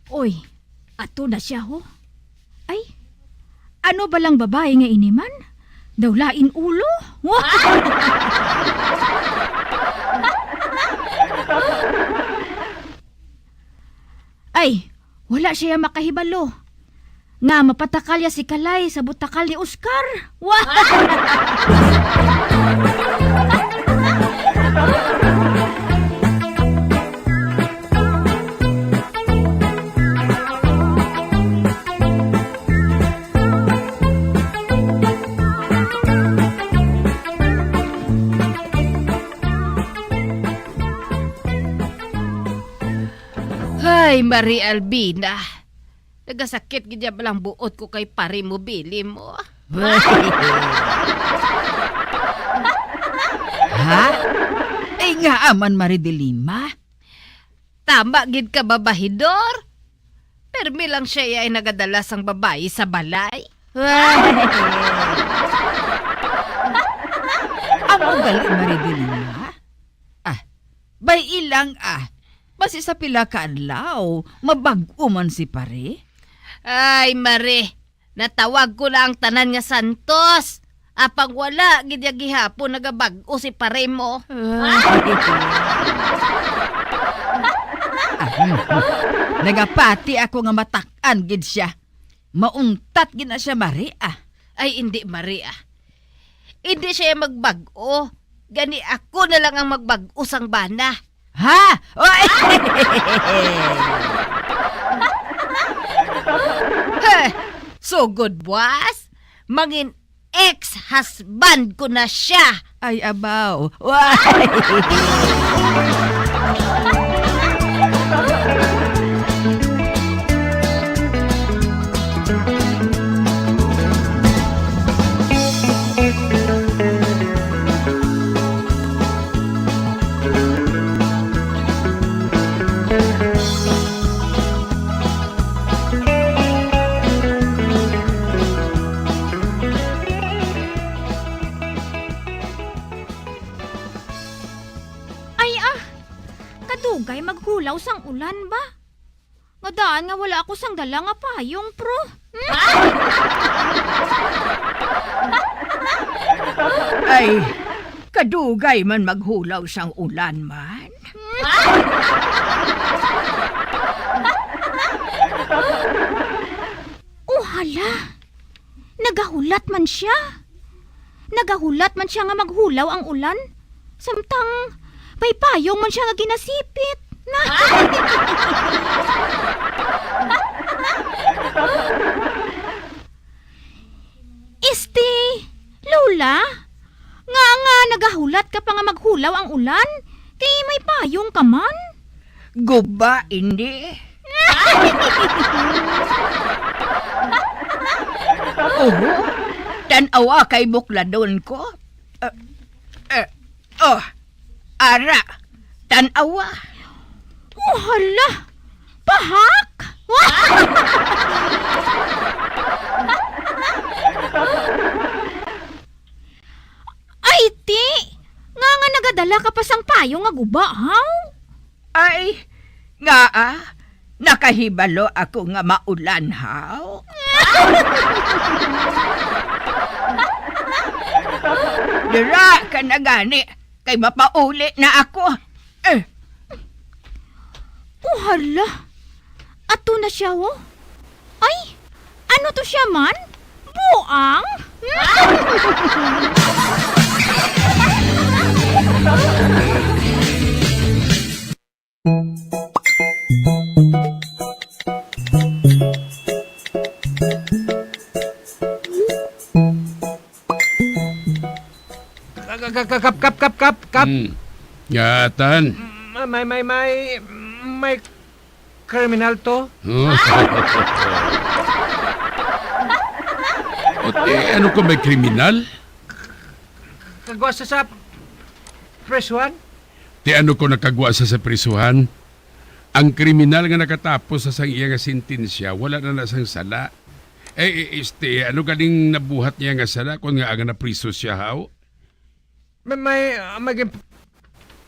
Oy, ato na siya, ho. Ay, ano ba lang babae nga ini man? Daw lain ulo? Ay, wala siya makahibalo nga mapatakalya si Kalay sa butakal ni Oscar. Wa- Ay, Marie Albina, nagasakit gid ya balang buot ko kay pare mo, bili mo. Ha? Ay, nga aman, Marie de Lima? Tama gid ka, Babahidor. Permi lang siya ay nagadala sang babayi sa balay. Amo gali, Marie de Lima? Ah, bay-i lang, ah. Basi sa pila ka adlaw, mabag-o man si pare? Ay, Mare, natawag ko na ang tanan nga santos. Apang wala gid ya gihapon nagabag-o si pare mo. Ah. Nagapati ako nga matak-an gid sia. Mauntat gid na siya, Mare, ah. Ay, indi, Mare, ah. Indi siya magbag-o. Gani ako na lang ang magbag-o sang bana. Ha? Oy! Heh, sugod buwas, mangin ex-husband ko na siya. Ay, abaw. Why? Ay, ah! Kadugay maghulaw sang ulan ba? Nga daan nga wala ako sang dala nga payong, pro. Ay, kadugay man maghulaw sang ulan man. Oh, hala! Nagahulat man sia. Nagahulat man sia nga maghulaw ang ulan, samtang may payong man sia nga ginasipit. Este, Lola, nga, nga nagahulat ka pa nga maghulaw ang ulan, kay may payong ka man? Guba, indi. Oho, tan-awa kay bukladon ko. Eh, eh, oh, ara, tan-awa. Oh, hala! Pahak! Ay, ti! Nga nga nagadala ka pa sang payong nga guba, haw? Ay, ngaa, nakahibalo ako nga maulan, haw? Dira ka na gani, kay mapauli na ako. Eh. Oh, hala. Ato na siya, oh. Ay, ano to siya man? Buang? Ka-, ka-, ka-, kap, kap, kap, kap, kap. Hmm. Yatan. Ma-, may, may, may, may kriminal to. Oh. O, ti ano ko may kriminal? Kagwa sa, sa prisuhan? Ti ano ko nakagwa sa, sa prisuhan? Ang kriminal nga nakatapos sa sang iya nga sentensya, wala na na sang sala. Eh, eh, este, ano ganing nabuhat niya nga sala kon nga ang napriso siya, haw? May, may, ah, may gin-,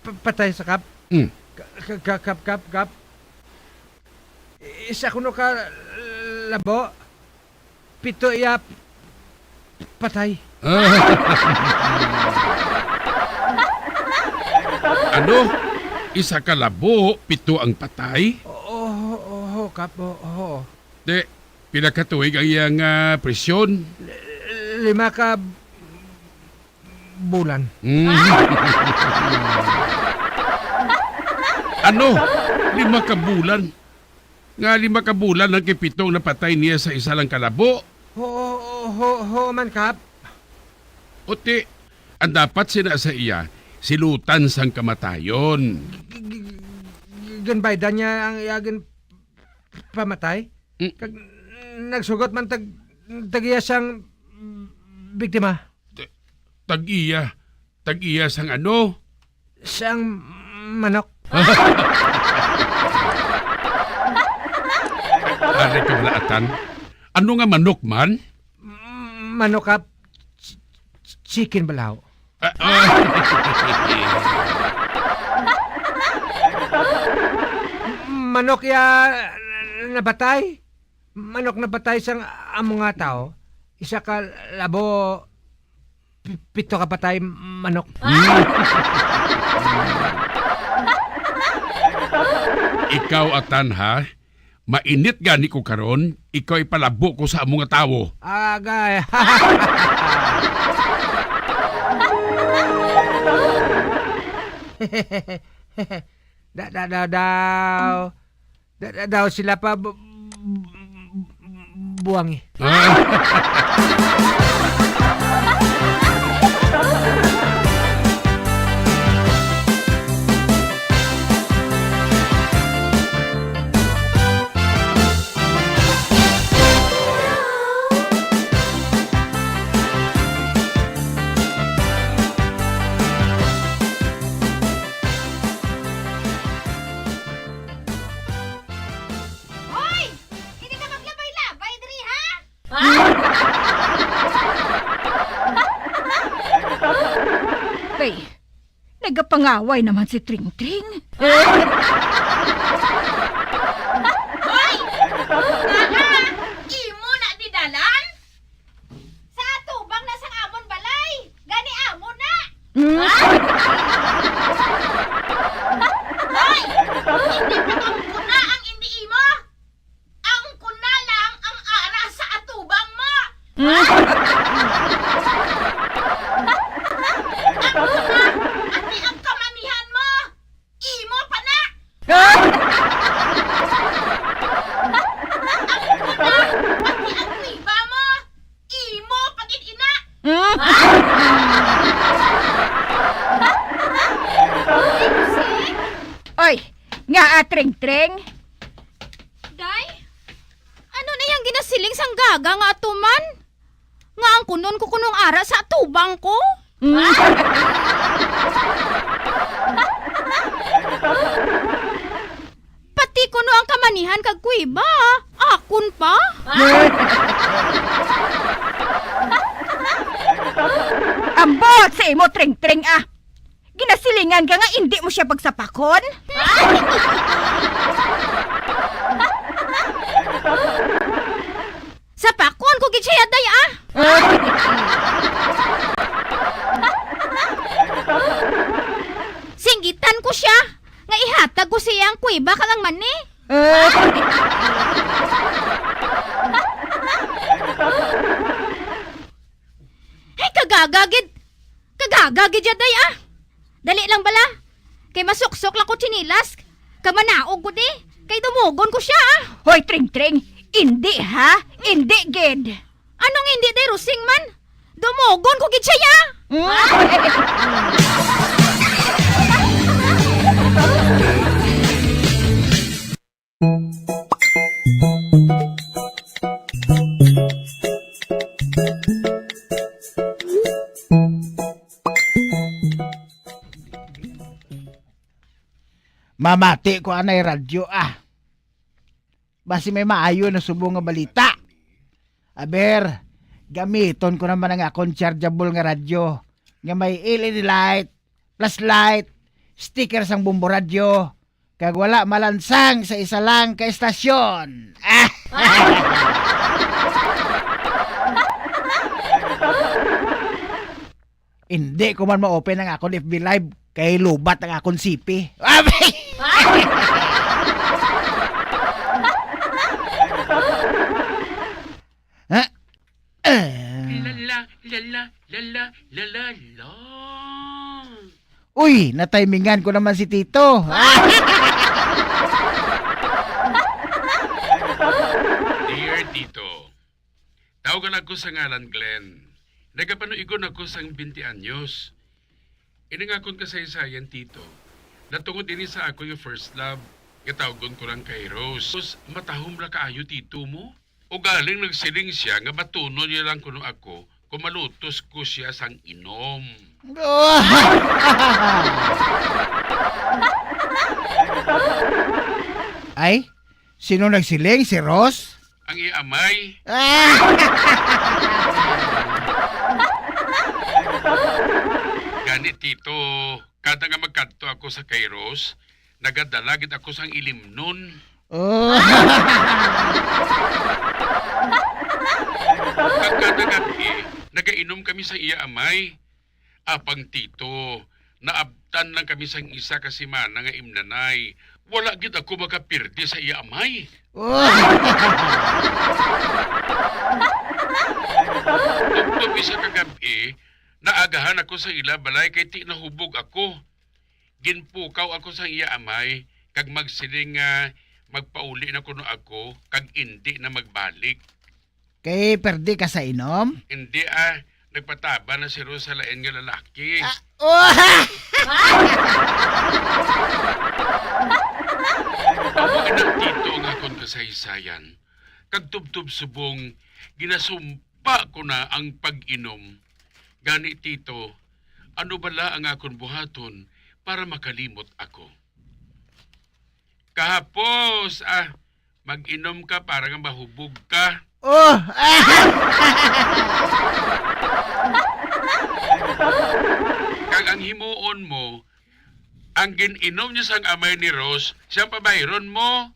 p-, patay sa kap. Mm. Ka-, ka-, ka-, kap, kap, kap. Isa kuno ka labo. Pito iya patay. Ah. Ano? Isa ka labo, pito ang patay? Oo, oo, kap, oo. Te, pila ka tuig ang iyang, ah, prisyon? L-, lima ka bulan. Mm. Ano? Lima ka bulan? Nga lima ka bulan ang kay pito ang napatay niya sa isa lang ka labo? Ho, ho, ho, ho man, kap. Uti, ang dapat sina sa iya, silutan sang kamatayon. G-, g-, g-, ginbaydan niya ang iya gin-, pamatay? Mm. Kag nagsugot man tag, tag iya sang biktima. Ta-, tag iya, tag iya sang ano? Sang manok. Ari ka, Atan. Ano nga manok man? Manok ka, ch-, ch-, chicken balaw. Ah, ah. Manok ya napatay. Manok napatay sang amo nga tawo. Isa ka labo, pi-, pito ka patay manok. Ikaw, Atan, ha? Mainit gani ko karon, ikaw ipalabo ko sa amo nga tawo. Agay. Da, da, da, daw. Da, da, daw sila pa bu-, bu-, buwangi. Ah. Hoy! Hindi ka maglabay-labay diri, ha? Kay, nagapangaway naman si Tring Tring. Hoy! Ngaa, imo na di dalan? Sa atubang na sang amon balay. Gani amo na. Hmm? Hoy! Hindi pa ang kuna ang indi imo. Ang kuna lang ang ara sa atubang mo. Hmm? Ang kuna, ati ang kamanihan mo. Imo pa na. Ang kuna, ati ang kuweba mo. Imo pa gid ina. Hmm? Oy, nga, ah, Tring Tring? Day, ano na yang ginasiling sang gaga nga atuman? Nga ang kunon ko kunong ara sa atubang ko? Hmm? Pati kuno ang kamanihan kag kuweba, akon pa? Ambot sa imo, Tring Tring, ah! Ginasilingan ka nga indi mo siya pagsapakon? Sapakon ko gid siya, day, ah! Singgitan ko siya nga ihatag ko siya ang kuweba kag ang mani. Ay, kagaga gid. Kagaga gid siya, day, ah. Dali lang bala. Kay masuksok lang ko tsinelas. Kag manaog ko di. Kay dumugon ko siya, ah. Hoy, Tring Tring. Indi, ha? Indi gid. Anong indi, day, Rosing man? Dumugon ko gid siya, ya. Mamati ko anay radyo, ah. Basi may maayo na subong nga balita. Aber, gamiton ko naman ang akon chargeable nga radyo nga may L E D light, flashlight, sticker sang Bombo Radyo, kag wala malansang sa isa lang ka estasyon. Ah! Hindi ko man ma-open ang akon F B Live kay lubat ang akon sipi. Ha? Ah. Lala, lala, lala, lala, la. Uy, natimingan ko naman si Tito. Dear Tito, tawgan ako sa ngalan Glenn. Nagapanuigon ako sang twenty anyos. Ini nga akon kasaysayan, Tito, natungod ini sa akon nga first love. Nga tawgon ko lang kay Rose. Rose, matahom ra kaayo tito mo. Ugaling nagsiling sia nga batunon niya lang kuno ako kung malutos ko sia sang inom. Ay, sino nagsiling? Si Rose? Ang iya amay. Ah! Gani, tito, kada nga magkadto ako sa kay Rose, nagadala gid ako sang ilimnon. Oh. Kag kada gab-i, nagainom kami sa iya amay. Apang tito, naabtan lang kami sang isa ka semana nga imnanay. Wala gid ako makapirdi sa iya amay. Oh. Tubtob isa ka gab-i, naagahan ako sa ila balay kay ti nahubog ako. Ginpukaw ako sang iya amay, kag magsiling nga magpauli na kuno ako, kag indi na magbalik. Kay perdi ka sa inom? Hindi, ah. Nagpataba na si Rose sa lain nga lalaki. Ah, oh! Amo ina, tito, ang akon kasaysayan. Kag tubtob subong, ginasumpa ko na ang pag-inom. Gani, tito, ano bala ang akon buhaton para makalimot ako? Kahapos, ah, mag-inom ka para nga mahubog ka. Oh! Kag ang himuon mo, ang gin-inom niya sang amay ni Rose, siya ang pabayron mo.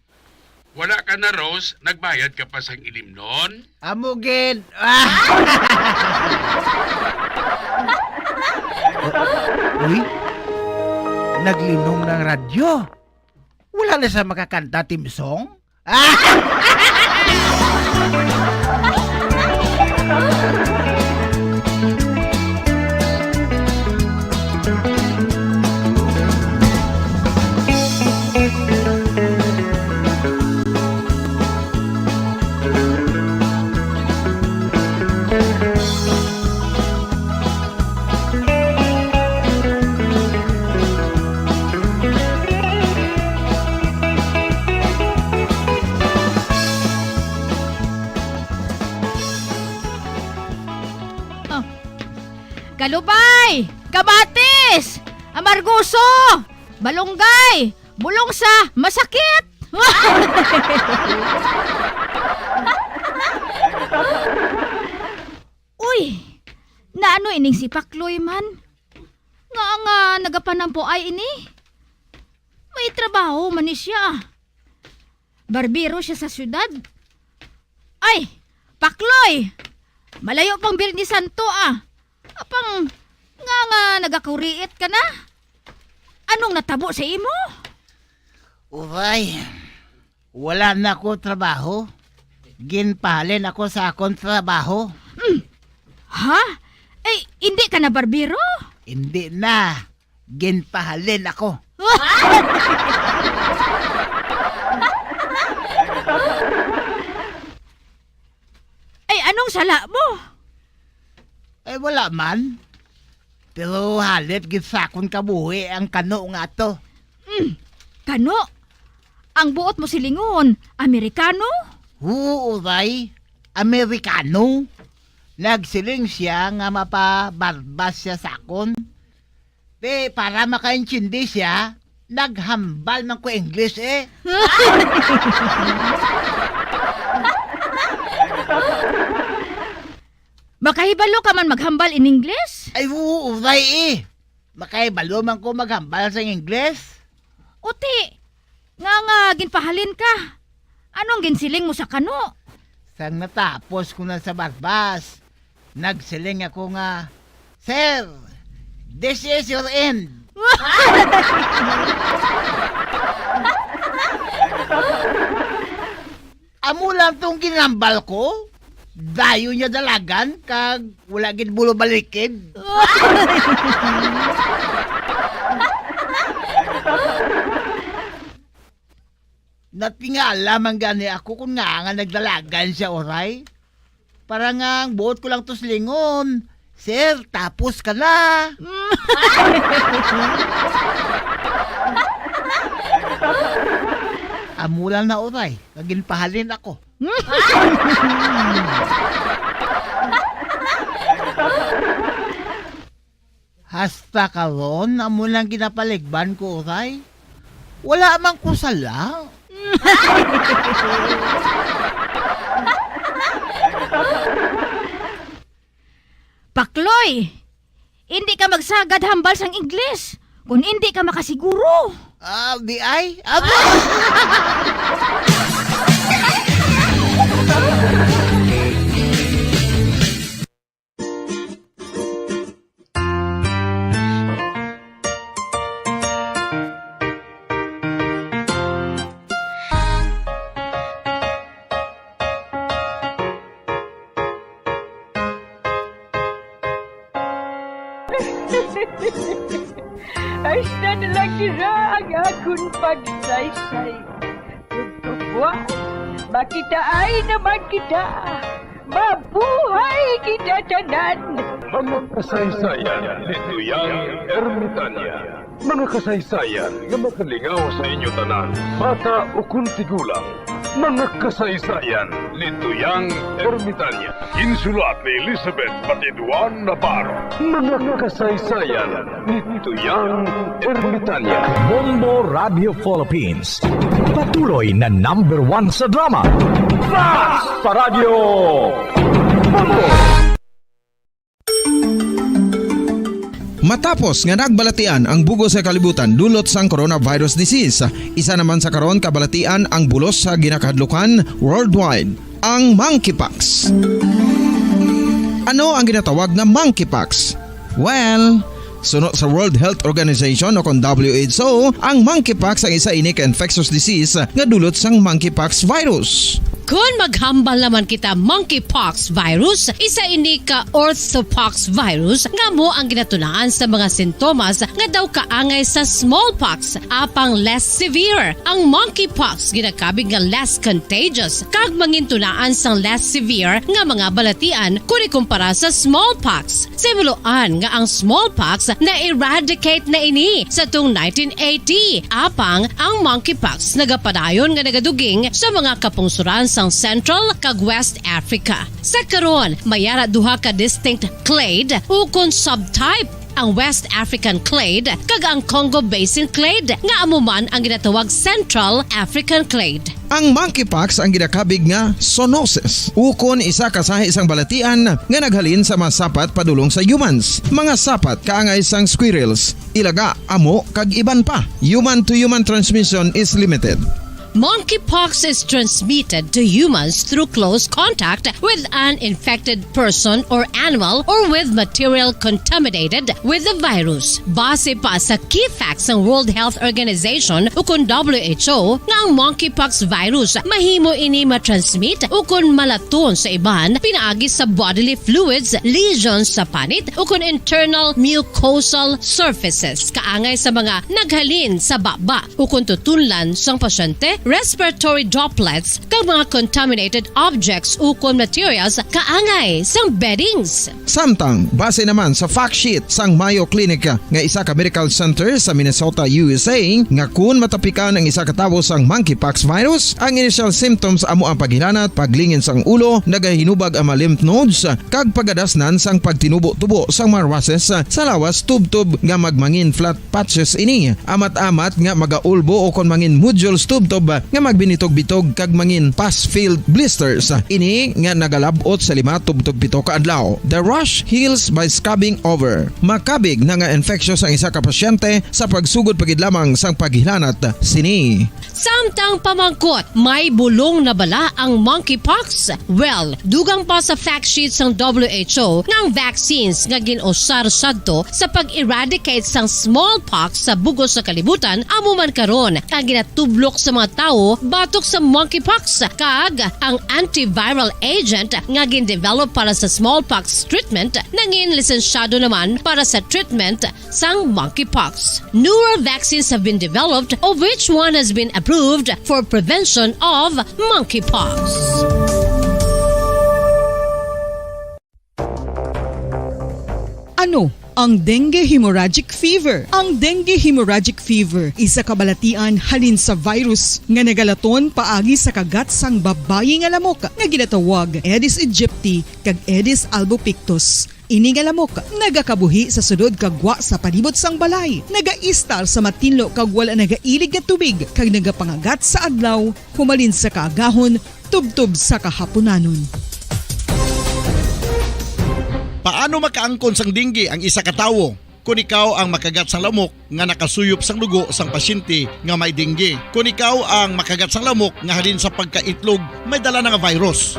Wala ka na, Rose, nagbayad ka pa sang ilimnon? Amo gid. Uy, naglinong ng radyo. Wala na sa makakanta, theme song? Oh. Kalubay! Kamatis! Amargoso! Malunggay! Bulong sa masakit! Uy, naano ining si Pakloy man? Nga nga nagapanampo ay ini? May trabaho man ni siya. Barbero siya sa syudad. Ay, Pakloy! Malayo pang Biyernes Santo, ah. Apang nga nga nagakuriit ka na? Anong natabo sa imo? Uray, wala na ko trabaho. Ginpahalin ako sa akon trabaho. Mm. Ha? Eh, hindi ka na barbero? Hindi na. Ginpahalin ako. Ay, anong sala mo? Ay, wala man. Pero halip gid sa akon kabuhi ang kano nga ato. Mm, kano? Ang buot mo silingon, Amerikano? Huo, uray. Amerikano. Nagsiling siya nga mapabarbas siya sa akon. Ti, para makaintindi siya, naghambal man ko English, eh. Makahibalo ka man maghambal in English? Ay, oo, uray, eh. Makahibalo man ko maghambal sa English. Uti, nga nga ginpahalin ka. Anong ginsiling mo sa kano? Sang natapos ko na sa barbas, nagsiling ako nga, "Sir, this is your end." Amo lang tong ginambal ko. Dayon niya dalagan kag wala gid bulo balikid. Natingala man gani ako kung ngaa nga nagdalagan siya, uray. Para nga ang buot ko lang to silingon, "Sir, tapos ka na." Amo lang na, Uray, kag ginpahalin ako. Hasta karon, amo lang ginapaligban ko, Uray. Wala man ko sala. Pakloy, hindi ka magsagad hambal sang Ingles kon hindi ka makasiguro. Ah, di ay? Aba! Hasta na lang dira ang akon pagsaysay. Ug kabuas, makitaay naman kita. Mabuhay kita tanan! Mga kasaysayan ni Tuyang Ermitania. Mga kasaysayan nga makalingaw sa inyo tanan, bata ukon tigulang. Mga kasaysayan ni Tuyang Ermitania. Insulat ni Elizabeth Batiduan Navarro. Mga kasaysayan ni Tuyang Ermitania. Bombo Radio Philippines. Patuloy na number one sa drama. Fast pa Radyo Bombo! Matapos nga nagbalatian ang bug-os nga kalibutan dulot sang coronavirus disease, isa naman sa karon kabalatian ang bulos sa ginakahadlukan worldwide, ang monkeypox. Ano ang ginatawag nga monkeypox? Well, suno sa World Health Organization o kon W H O, ang monkeypox ang isa ini ka infectious disease nga dulot sang monkeypox virus. Kon maghambal naman kita, monkeypox virus, isa ini ka orthopox virus nga amo ang ginatunaan sa mga sintomas nga daw kaangay sa smallpox, apang less severe. Ang monkeypox ginakabig nga less contagious kag mangintunaan sang less severe nga mga balatian kon ikumpara sa smallpox. Sa himuloan nga ang smallpox na-eradicate na ini sa tung nineteen eighty, apang ang monkeypox nagapadayon nga nagaduging sa mga kapungsoran sang Central kag West Africa. Sa karon, may ara duha ka distinct clade ukon subtype, ang West African clade kag ang Congo Basin clade, nga amo man ang ginatawag Central African clade. Ang monkeypox ang ginakabig nga zoonosis, ukon isa ka sahi sang balatian nga naghalin sa mga sapat padulong sa humans, mga sapat kaangay sang squirrels, ilaga, amo, kag iban pa. Human to human transmission is limited. Monkeypox is transmitted to humans through close contact with an infected person or animal or with material contaminated with the virus. Base pa sa key facts sang World Health Organization ukon W H O nga ang monkeypox virus mahimo ini matransmit ukon malaton sa iban pinaagi sa bodily fluids, lesions sa panit ukon internal mucosal surfaces kaangay sa mga naghalin sa baba ukon tutunlan sang pasyente, respiratory droplets, kag mga contaminated objects ukon materials kaangay sang beddings. Samtang, base naman sa fact sheet sang Mayo Clinic nga isa ka medical center sa Minnesota, U S A, nga kun matapikan ang isa ka tawo sang monkeypox virus, ang initial symptoms amo ang paghilanat, paglingin sang ulo, nagahinubag ang mga lymph nodes, kag pagadasnan sang pagtinubo-tubo sang mga rushes sa lawas tubtob nga magmangin flat patches ini. Amat-amat nga magaulbo o kon mangin nodules tubtob nga magbinitog-bitog kag mangin pus-filled blisters. Ini nga nagalab-ot sa lima tubtob pito ka adlaw. The rash heals by scabbing over. Makabig na nga infectious ang isa ka pasyente sa pagsugod pa gid lamang sang paghilanat sini. Samtang pamangkot, may bulong na bala ang monkeypox? Well, dugang pa sa fact sheet sang W H O nga ang vaccines nga gin-usar sadto sa pag-eradicate sang smallpox sa bug-os nga kalibutan amo man karon ang ginatublok sa mga tawo batok sa monkeypox, kag ang antiviral agent nga gin-develop para sa smallpox treatment nangin lisensyado naman para sa treatment sang monkeypox. Newer vaccines have been developed, of which one has been approved for prevention of monkeypox. Ano? Ang dengue hemorrhagic fever. Ang dengue hemorrhagic fever isa ka balatian halin sa virus nga nagalaton paagi sa kagat sang babayi nga lamok nga ginatawag Aedes aegypti kag Aedes albopictus. Ini nga lamok nagakabuhi sa sulod kag gwa sa palibot sang balay, nagaistar sa matinlo kag wala nagailig nga tubig, kag nagapangagat sa adlaw humalin sa kaagahon tubtob sa kahapunanon. Paano makaangkon sang dengue ang isa ka tawo? Kon ikaw ang makagat sang lamok nga nakasuyop sang dugo sang pasyente nga may dengue, kon ikaw ang makagat sang lamok nga halin sa pagkaitlog may dala na nga virus.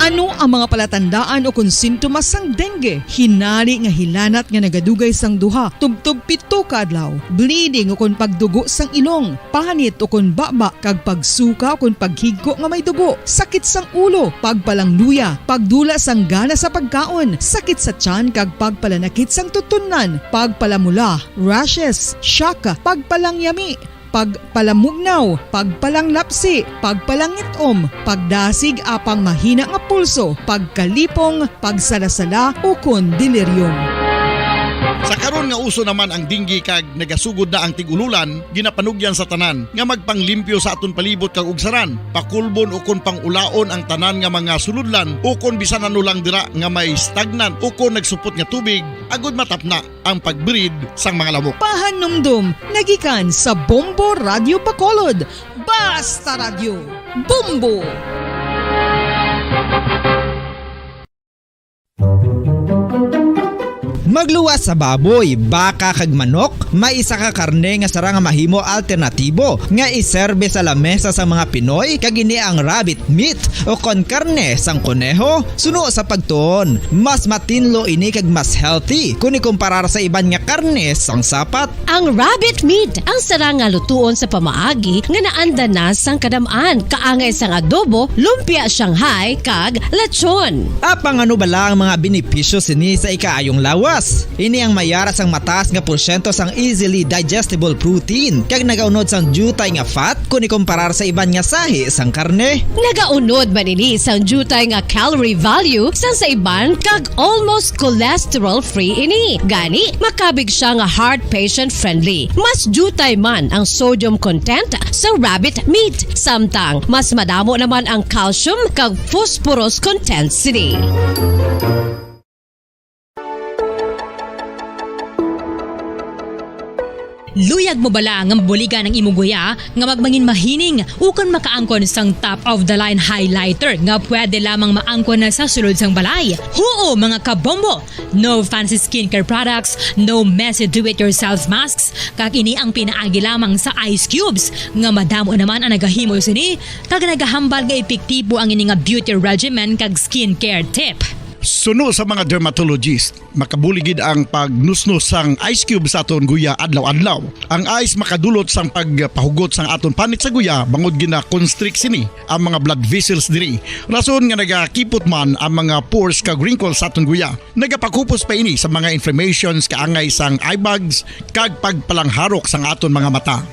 Ano ang mga palatandaan ukon sintomas sang dengue? Hinari nga hilanat nga nagadugay sang duha tubtob pito ka adlaw, bleeding ukon pagdugo sang ilong, panit ukon baba, kag pagsuka ukon paghigko nga may dugo, sakit sang ulo, pagpalangluya, pagdula sang gana sa pagkaon, sakit sa tiyan kag pagpalanakit sang tutunlan, pagpalamula, rashes, shock, pagpalangyami, pagpalamugnaw, pagpalanglapsi, pagpalangit-om, pagdasig apang mahina nga pulso, pagkalipong, pagsalasala, ukon delirium. Sa karon nga uso naman ang dengue kag nagasugod na ang tig-ululan, ginapanugyan sa tanan nga magpanglimpyo sa aton palibot kag ugsaran, pakulbon ukon pang-ulaon ang tanan nga mga sulodlan, ukon bisan ano lang dira nga may stagnant ukon nagsupot nga tubig, agud matapna ang pag-breed sang mga lamok. Pahanumdom nga gikan sa Bombo Radyo Bacolod. Basta Radyo, Bombo! Magluwas sa baboy, baka, kag manok, may isa ka karne nga sarang nga mahimo alternatibo nga iserbe sa lamesa sang mga Pinoy, kag ini ang rabbit meat, ukon karne sang koneho. Suno sa pagtuon, mas matinlo ini kag mas healthy kon ikumparar sa iban nga karne sang sapat. Ang rabbit meat ang sarang nga lutuon sa pamaagi nga naanda na sang kadam-an, kaangay sang adobo, lumpia Shanghai, kag lechon. Apang ano bala ang mga benepisyo sini sa ikaayong lawas? Ini ang may ara sang mataas nga porsyento sang easily digestible protein, kag nagaunod sang diutay nga fat kon ikumparar sa iban nga sahi sang karne. Nagaunod man ini sang diutay nga calorie value sang sa iban kag almost cholesterol-free ini. Gani, makabig sia nga heart patient-friendly. Mas diutay man ang sodium content sa rabbit meat, samtang mas madamo naman ang calcium kag phosphorus content sini. Luyag mo bala nga mabuligan ang imo guya nga magmangin mahining ukon makaangkon sang top of the line highlighter nga pwede lamang maangkon na sa sulod sang balay? Huo, mga kabombo! No fancy skincare products, no messy do-it-yourself masks, kag ini ang pinaagi lamang sa ice cubes nga madamo naman ang nagahimo sini kag nagahambal nga epektibo ang ini nga beauty regimen kag skincare tip. Suno sa mga dermatologist, makabulig gid ang pagnusnos sang ice cube sa aton guya adlaw-adlaw. Ang ice makadulot sang pagpahugot sang aton panit sa guya bangod gina-constrict sini ang mga blood vessels diri, rason nga nagakipot man ang mga pores kag wrinkles sa aton guya. Nagapakupos pa ini sa mga inflammations kaangay sang eye bags kag pagpalangharok sang aton mga mata.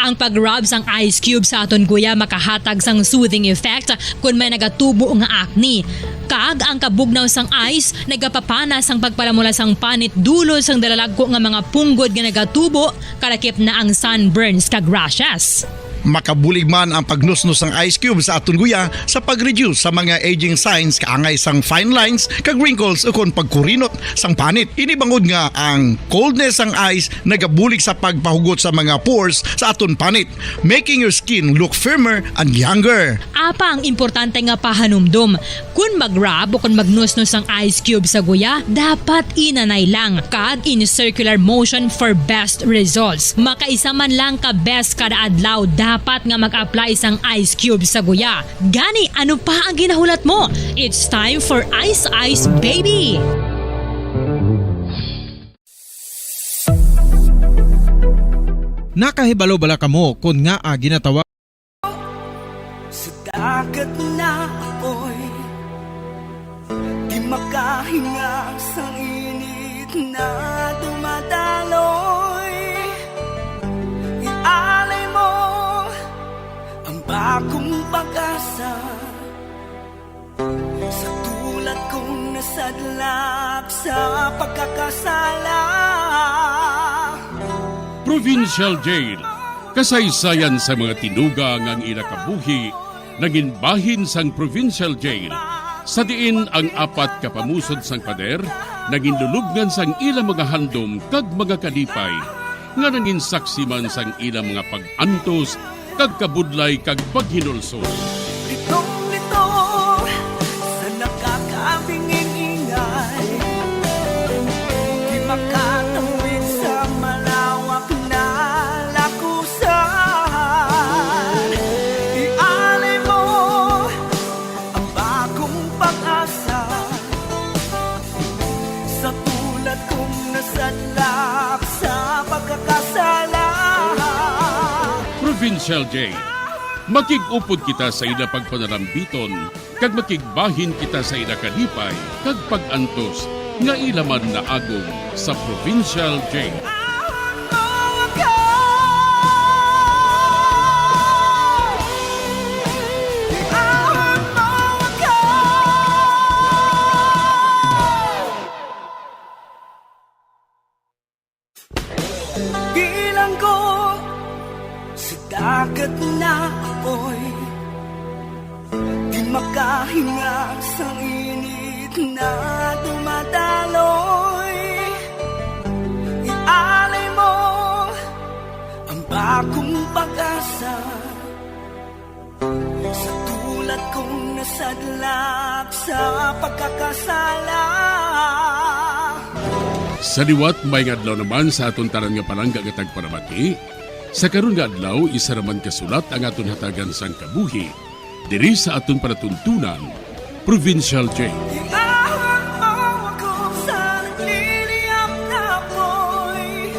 Ang pag-rub sang ice cube sa aton guya makahatag sang soothing effect kon may nagatubo nga acne. Kag ang kabugnaw sang ice nagapapana sang pagpalamula sang panit dulot sang dalalagko nga mga punggod nga nagatubo, kalakip na ang sunburns kag rashes. Makabulig man ang pagnusnos sang ice cube sa aton guya sa pag-reduce sa mga aging signs kaangay sang fine lines kag wrinkles ukon pagkurinot sang panit. Ini bangod nga ang coldness sang ice nagabulig sa pagpahugot sa mga pores sa aton panit, making your skin look firmer and younger. Apang importante nga pahanumdom, kon mag-rub o kon magnusnos ang ice cube sa guya, dapat inanay lang kag in circular motion for best results. Makaisa man lang ka beses kada adlaw dapat nga mag-apply sang ice cube sa guya. Gani, ano pa ang ginahulat mo? It's time for Ice Ice Baby! Nakahibalo bala kamo kon ngaa ginatawag Sa dagat na apoy, di makahinga sa init na dumadaloy. Ialay mo ang bagong pag-asa sa tulad kong nasa Tadlak sa pagkakasala. Provincial Jail. Kasaysayan sa mga tinuga nga ang ila kabuhi nangin bahin sang Provincial Jail, sa diin ang apat ka pamusod sang pader nangin lulubngan sang ila mga handom kag mga kalipay, nga nangin saksi man sang ila mga pag-antos kag kabudlay kag paghinulsol. Litong-lito sa nakakabinging-ingay, di makatawid sa malawak na lakusan. Ialay mo ang bagong pag-asa sa tulad kong nasadlak sa pagkakasala. Provincial Jail. Makig-upod kita sa ila pagpanalambiton, kag makigbahin kita sa ila kalipay kag pag-antos nga ila man naagom sa Provincial Jail. Bilanggo sa dagat na apoy, di makahinga sang init na dumadaloy. Ialay mo ang bagong pag-asa sa tulad kong nasadlak sa pagkakasala. Sa liwat, maayong adlaw naman sa aton tanan nga palangga nga tagpalamati. Sa karon nga adlaw, isa ra man ka sulat ang aton hatagan sang kabuhi diri sa aton palatuntunan, Provincial Jail. Iahang mo ako sa nagliliyab na apoy,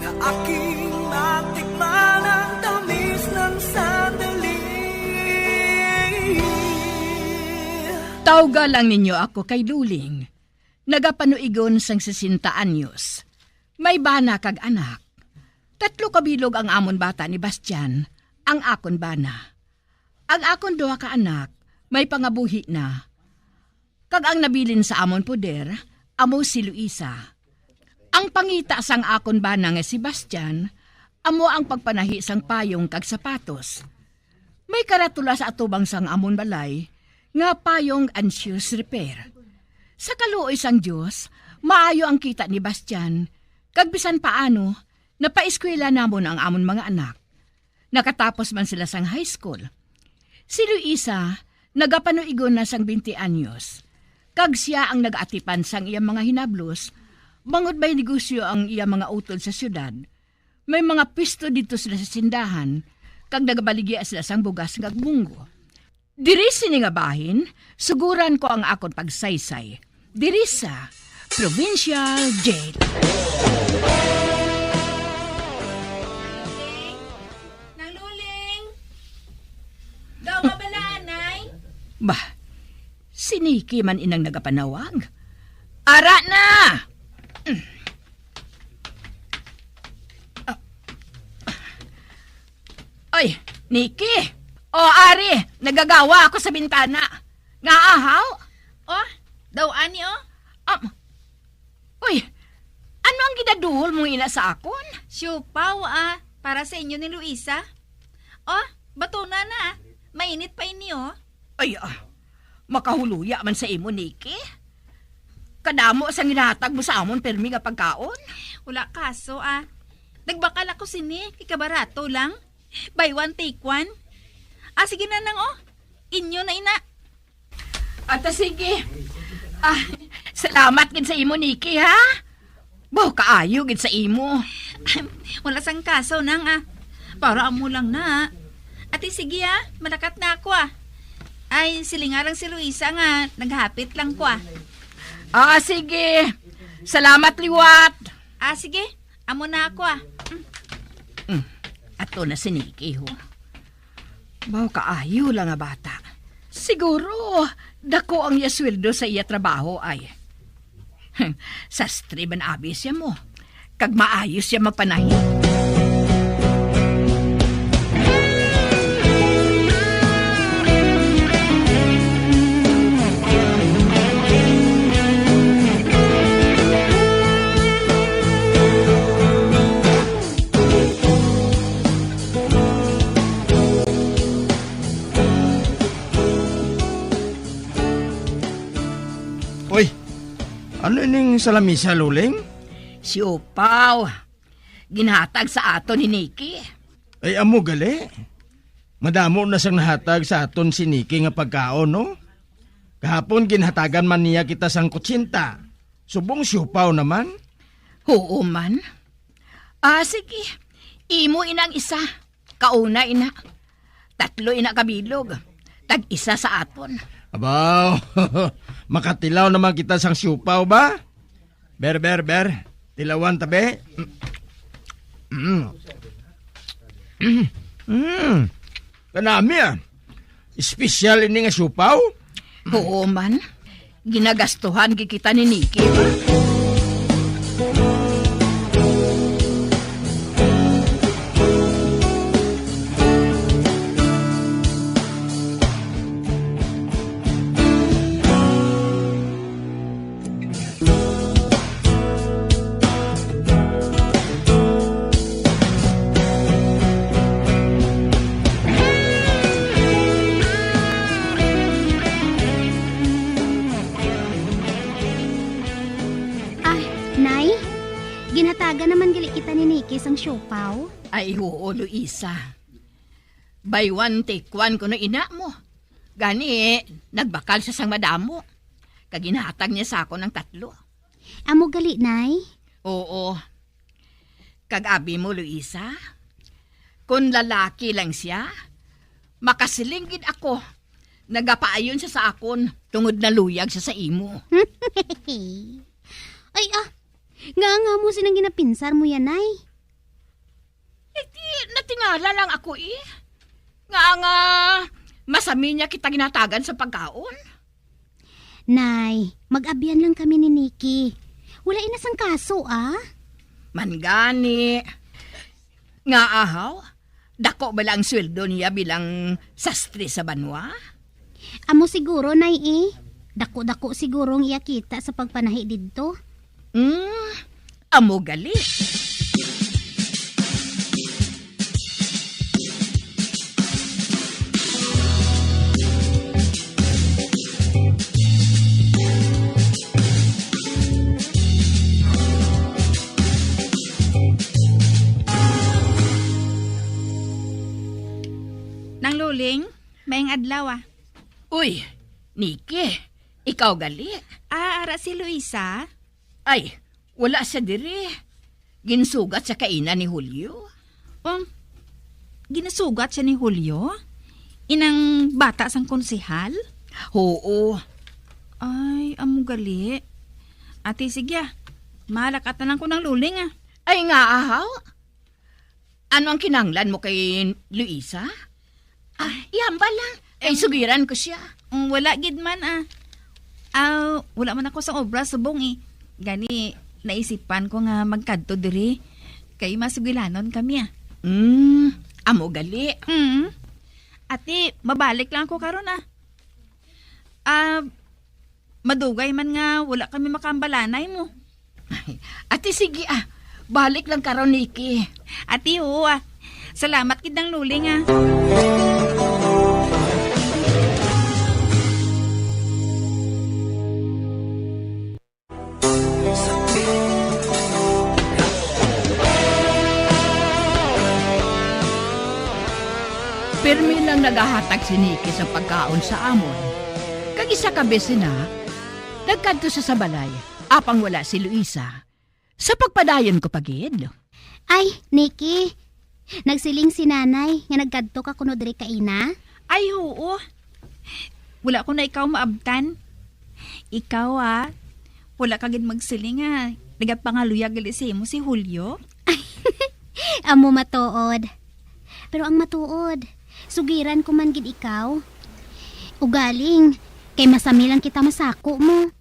na aking matikman ang tamis ng sandali. Tawga lang ninyo ako kay Luling. Nagapanuigon sang sesenta anyos. May bana kag anak. Tatlo ka bilog ang amon bata ni Bastian, ang akon bana. Ang akon duha ka anak may pangabuhi na, kag ang nabilin sa amon poder amo si Luisa. Ang pangita sang akon bana nga si Bastian amo ang pagpanahi sang payong kag sapatos. May karatula sa atubang sang amon balay nga payong and shoes repair. Sa kaluoy sang Dios, maayo ang kita ni Bastian, kag bisan paano, napaeskwela namon ang amon mga anak. Nakatapos man sila sang high school. Si Luisa nagapanuigon na sang twenty anyos, kag sia ang nagaatipan sang iya mga hinablos, bangod may negosyo ang iya mga utod sa siyudad. May mga pwesto didto sila sa sindahan, kag nagabaligya sila sang bugas kag munggo. Diri sini nga bahin, suguran ko ang akon pagsaysay diri sa Provincial Jail. Nang Luling! Daw nga bala, Nay? Bah, si Nikki man inang nagapanawag. Ara na! Ay, Nikki! O, ari, nagagawa ako sa bintana. Nga ahaw? Oh, daw ani, oh. Um, uy, ano ang ginaduol mo ina sa akon? Siupaw, ah, para sa inyo ni Luisa. Oh, batuna na, ah. Mainit pa ini, oh. Ay, ah, makahuluya man sa imo, Nikki. Kadamo sang ginhatag mo sa amon pirmi nga pagkaon. Wala kaso, ah. Nagbakal ako sini, kay kabarato lang. Buy one, take one. Ah, sige na nang, oh. Inyo na ina. Ata sige. Ah, salamat gid sa imo, Nikki, ha? Baw, kaayo gid sa imo. Wala sang kaso, nang, ah. Para amo lang na. Ati, sige, ah. Malakat na ako, ah. Ay, silinga lang si Luisa nga naghapit lang ko, ah. Ah, sige. Salamat liwat. Ah, sige. Amo na ako, ah. Mm. Mm. Ato na si Nikki, ho. Baw, kaayo lang nga bata. Siguro, dako ang iya sweldo sa iya trabaho ay. Sastre man abi siya mo. Kag maayo siya magpanahi. Ning sa lamisa, Luling? Siupaw. Ginhatag sa aton ni Nikki. Ay, amo gali. Madamo na sang nahatag sa aton si Nikki nga pagkaon, no? Kahapon ginhatagan man niya kita sang kutsenta. Subong siupaw naman. Oo man. Ah, sige. Imo ina ang isa. Kauna ina. Tatlo ina ka bilog. Tag-isa sa aton. Abaw, makatilaw naman kita sang siupaw ba? Ber, ber, ber. Tilawan ta, be. Mm. Mm. Mm. Kanami, ah. Espesyal ini nga siupaw. Oo man. Ginagastuhan gid kita ni Nikki, ba? Ah, Nay, ginhatagan naman gali kita ni Nikki sang siopaw. Ay, oo, Luisa. Buy one, take one kuno ina mo. Gani, nagbakal siya sang madamo. Kag ginhatag niya sa akon ang tatlo. Amo gali, Nay? Oo. Kag abi mo, Luisa, kon lalaki lang siya, makasiling gid ako, nagapaayon siya sa akon tungod naluyag siya sa imo. Ay, ah, nga nga mo sinang ginapinsar mo yan, Nay? Eh, di, natingala lang ako, eh. Nga nga, masami niya kita ginhatagan sa pagkaon. Nay, mag-abyan lang kami ni Nikki. Wala ina sang kaso, ah. Man gani. Nga ahaw, dako bala ang sweldo niya bilang sastre sa banwa? Amo siguro, Nay, eh. Dako-dako siguro ang iya kita sa pagpanahi didto. Mm, amo gali. Nang Luling, maayong adlaw, ah. Uy, Nikki, ikaw gali? Ah, ara si Luisa? Ay, wala siya diri. Ginsugat siya kaina ni Julio. Um, ginasugat siya ni Julio? Inang bata sang konsehal? Oo. Ay, amo gali. Ate, sige, ah. Malakatan lang ko, Nang Luling, ah. Ay, nga, ahaw? Ano ang kinahanglan mo kay Luisa? Ah, ihambal lang. Kay Em, sugiran ko siya. Mm, wala gid man, ah. Ah, wala man ako sang obra subong, eh. Gani, naisipan ko nga magkadto diri. Kay masugilanon kami, ah. Mm, amo gali. Mm. Ate, mabalik lang ako karon, ah. Ah, madugay man nga wala kami makaambalanay mo. Ate, sige, ah. Balik lang karon, Nikki. Ate, oo, ah. Salamat gid, Nang Luling, ah. Pirmi lang nagahatag si Nikki sa pagkaon sa amon. Kag isa ka bes na, nagkadto siya sa balay, apang wala si Luisa. Sa pagpadayon ko pa gid. Ay, Nikki, nagsiling si Nanay nga nagkadto ka kuno diri kaina? Ay, oo. Wala ko na ikaw maabtan. Ikaw, ah, wala ka gid magsiling nga nagapangaluyag gali sa imo si Julio. Amo matuod. Pero ang matuod, sugiran ko man gid ikaw. Ugaling, kay masami lang kita masako mo.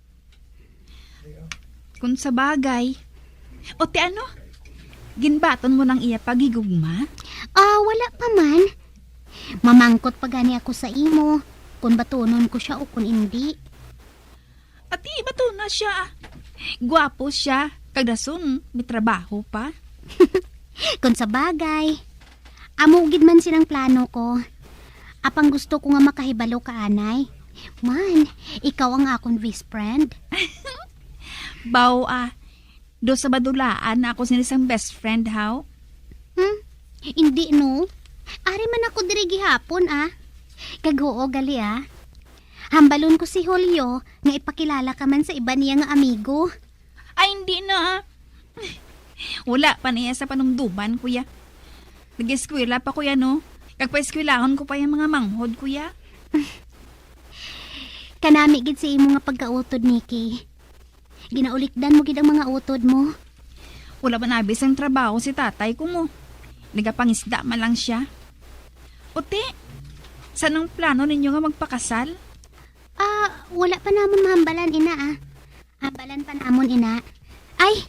Kung sa bagay. O ti ano? Ginbaton mo nang iya paghigugma? Ah, wala pa man. Mamangkot pa gani ako sa imo kung batunon ko siya o kung indi. Ati, bato na siya. Gwapo siya, kag dason may trabaho pa. Kung sa bagay, amo gid man sinang plano ko. Apang gusto ko nga makahibalo ka anay. Man, ikaw ang akon best friend. Baw, ah, do sa badulaan na ako sini sang best friend, haw? Hmm? Indi, no? Ari man ako diri gihapon, ah. Kag huo gali, ah. Hambalon ko si Julio nga ipakilala ka man sa iban niya nga amigo. Ay, hindi na, ah. Wala pa niya sa panumduman, kuya. Nag-eskwela pa, kuya, no? Kag paeskwelahon ko pa yung mga manghod, kuya. Kanami gid sa imo nga pagkautod, Nikki. Ginaulikdan mo gid ang mga utod mo. Wala man abi sang trabaho si tatay ko mo. Nagapangisda man lang siya. Uti, saan ang plano ninyo nga magpakasal? Ah, wala pa namon mahambalan, ina, ah. Hambalan pa namon, ina. Ay,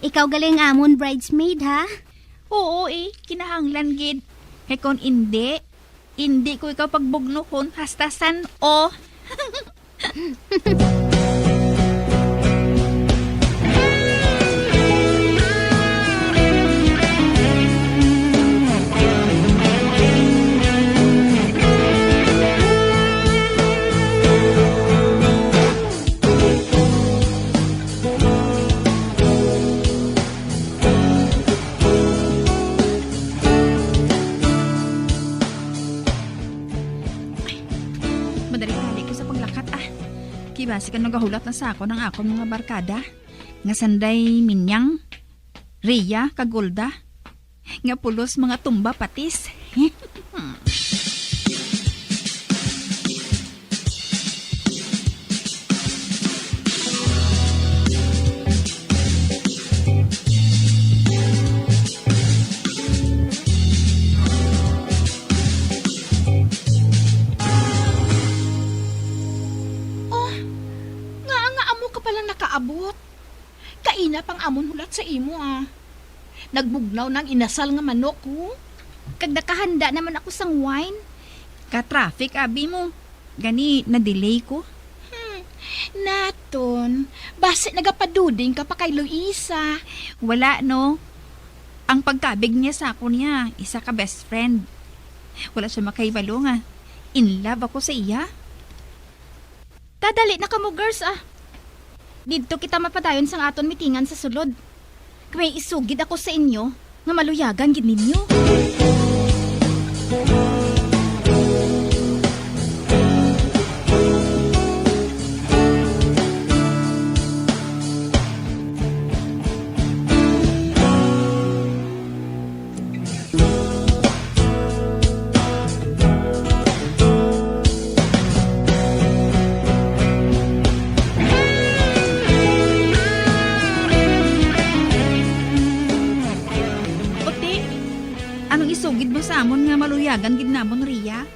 ikaw gali ang amon bridesmaid, ha? Oo, eh. Kinahanglan gid. Kay kon indi, indi ko ikaw pagbugnohon hasta san-o. Ay, madali-dali ko sa paglakat, ah. Kay basi ka nagahulat na sa akon ang akon mga barkada, nga sanday Minyang, Rhea, kag Golda, nga pulos mga tumba patis. Oh, nga, nga amo ka palang nakaabot. Kaina pang amon hulat sa imo, ah. Nagbugnaw na ang inasal nga manok, oh. Kag nakahanda naman ako sang wine. Ka-traffic, abi mo. Gani, na-delay ko. Hmm. Naton, basi nagapaduding ka pa kay Luisa. Wala, no. Ang pagkabig niya sa ako niya, isa ka best friend. Wala siya makahibalo nga in love ako sa iya. Dadali na kamo, girls, ah. Didto kita mapadayon sang aton mitingan sa sulod. Kay may isugid ako sa inyo nga maluyagan gid ninyo. Uti, anong isugid mo sa amon nga maluyagan gid namon, Ria?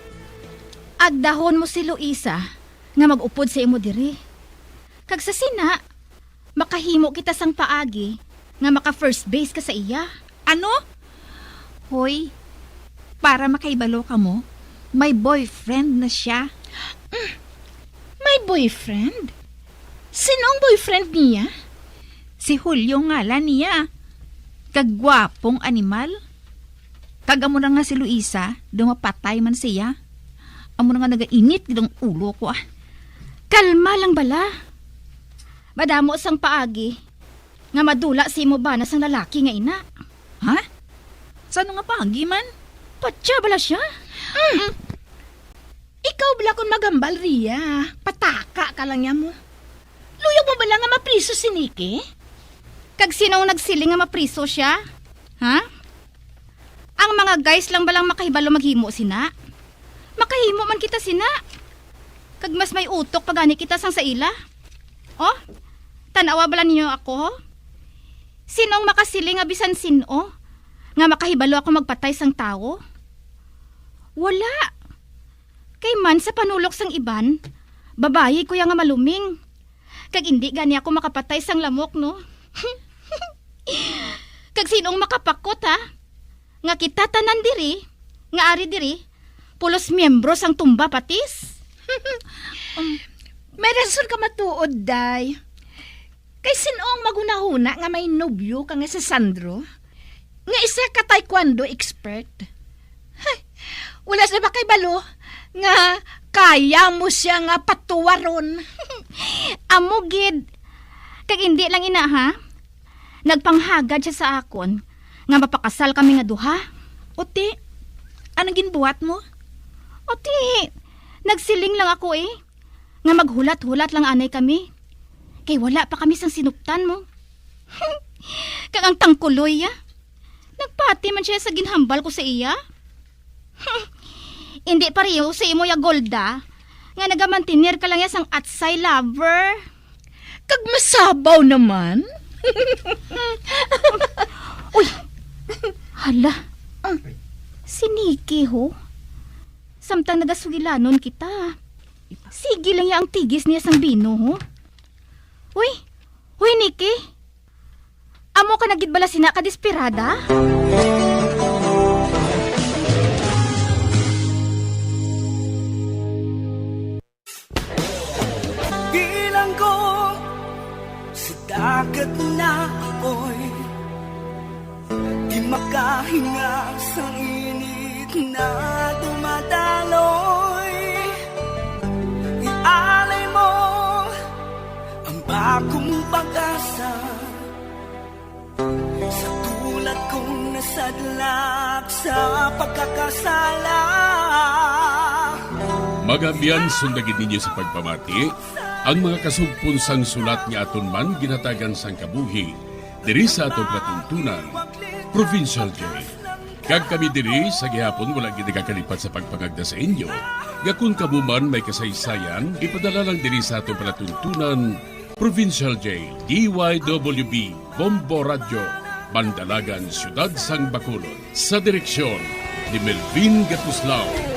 Agdahon mo si Luisa nga mag-upod sa imo diri. Kag sa sina, makahimo kita sang paagi nga maka-first base ka sa iya. Ano? Hoy, para makahibalo kamo, may boyfriend na siya. Mm, may boyfriend? Sino ang boyfriend niya? Si Julio ngalan niya. Kagwapong animal. Kag amo na nga si Luisa, daw mapatay man siya. Amo na nga nagainit gid ang ulo ko, ah. Kalma lang bala. Madamo sang paagi nga madula sa imo bana sang lalaki nga ina. Ha? Sa ano nga paagi man? Patya bala siya? Mm. Ikaw bala kon maghambal, Ria, pataka ka lang niya mo. Luyag mo bala nga mapriso si Nikki? Kag sino ang nagsiling nga mapriso siya? Ha? Ang mga guys lang balang makahibalo maghimo sina? Makahimo man kita sina. Kag mas may utok pa gani kita sang sa ila. Oh, tan-awa bala ninyo ako, ho? Sino ang makasiling nga bisan sin-o nga makahibalo ako magpatay sang tawo? Wala. Kay man sa panulok sang iban, babayi ko ya nga maluming. Kag indi gani ako makapatay sang lamok, no? Kag sinong makapakot, ha? Nga kita tanan diri, nga ari diri, pulos miyembro sang tumba patis? Um, may rason ka matuod, day. Kay sin-o ang maghunahuna nga may nobyo ka nga si Sandro? Nga isa ka taekwondo expert? Hay, wala siya makahibalo nga kaya mo siya nga patuwaron. Amo gid. Kag hindi lang ina, ha? Nagpanghagad siya sa akon nga mapakasal kami nga duha. O ti, anong ginbuhat mo? O ti, nagsiling lang ako, eh, nga maghulat-hulat lang anay kami. Kay wala pa kami sang sinuptan mo. Kag ang tangkuloy, ah. Nagpati man siya sa ginhambal ko sa iya. Hindi pareho sa imo ya, Golda, nga nagamantener ka lang ya sang atsay lover. Kag masabaw naman. Uy! Hala. Si Nikki, ho. Samtang nagasugilanon kita. Sige lang ya ang tigis niya sang bino, ho. Uy! Uy, Nikki! Amo ka na gid bala sina ka desperada? Bilanggo sa dagat na apoy, di makahinga sa init na dumadaloy. Ialay mo ang bagong pag-asa sa tulad kong nasadlak sa pagkakasala. Mga abyan, sunda gid ninyo sa pagpamati ang mga kasugpon sang sulat nga aton man ginhatagan sang kabuhi diri sa aton palatuntunan, Provincial J. Kag kami diri sa gihapon wala gid nagakalipat sa pagpangagda sa inyo nga kon kamo man may kasaysayan, ipadala lang diri sa aton palatuntunan, Provincial J, D Y W B, Bombo Radyo, Bandalagan, Siyudad sang Bacolod. Sa direksyon ni Melvin Gatuslao.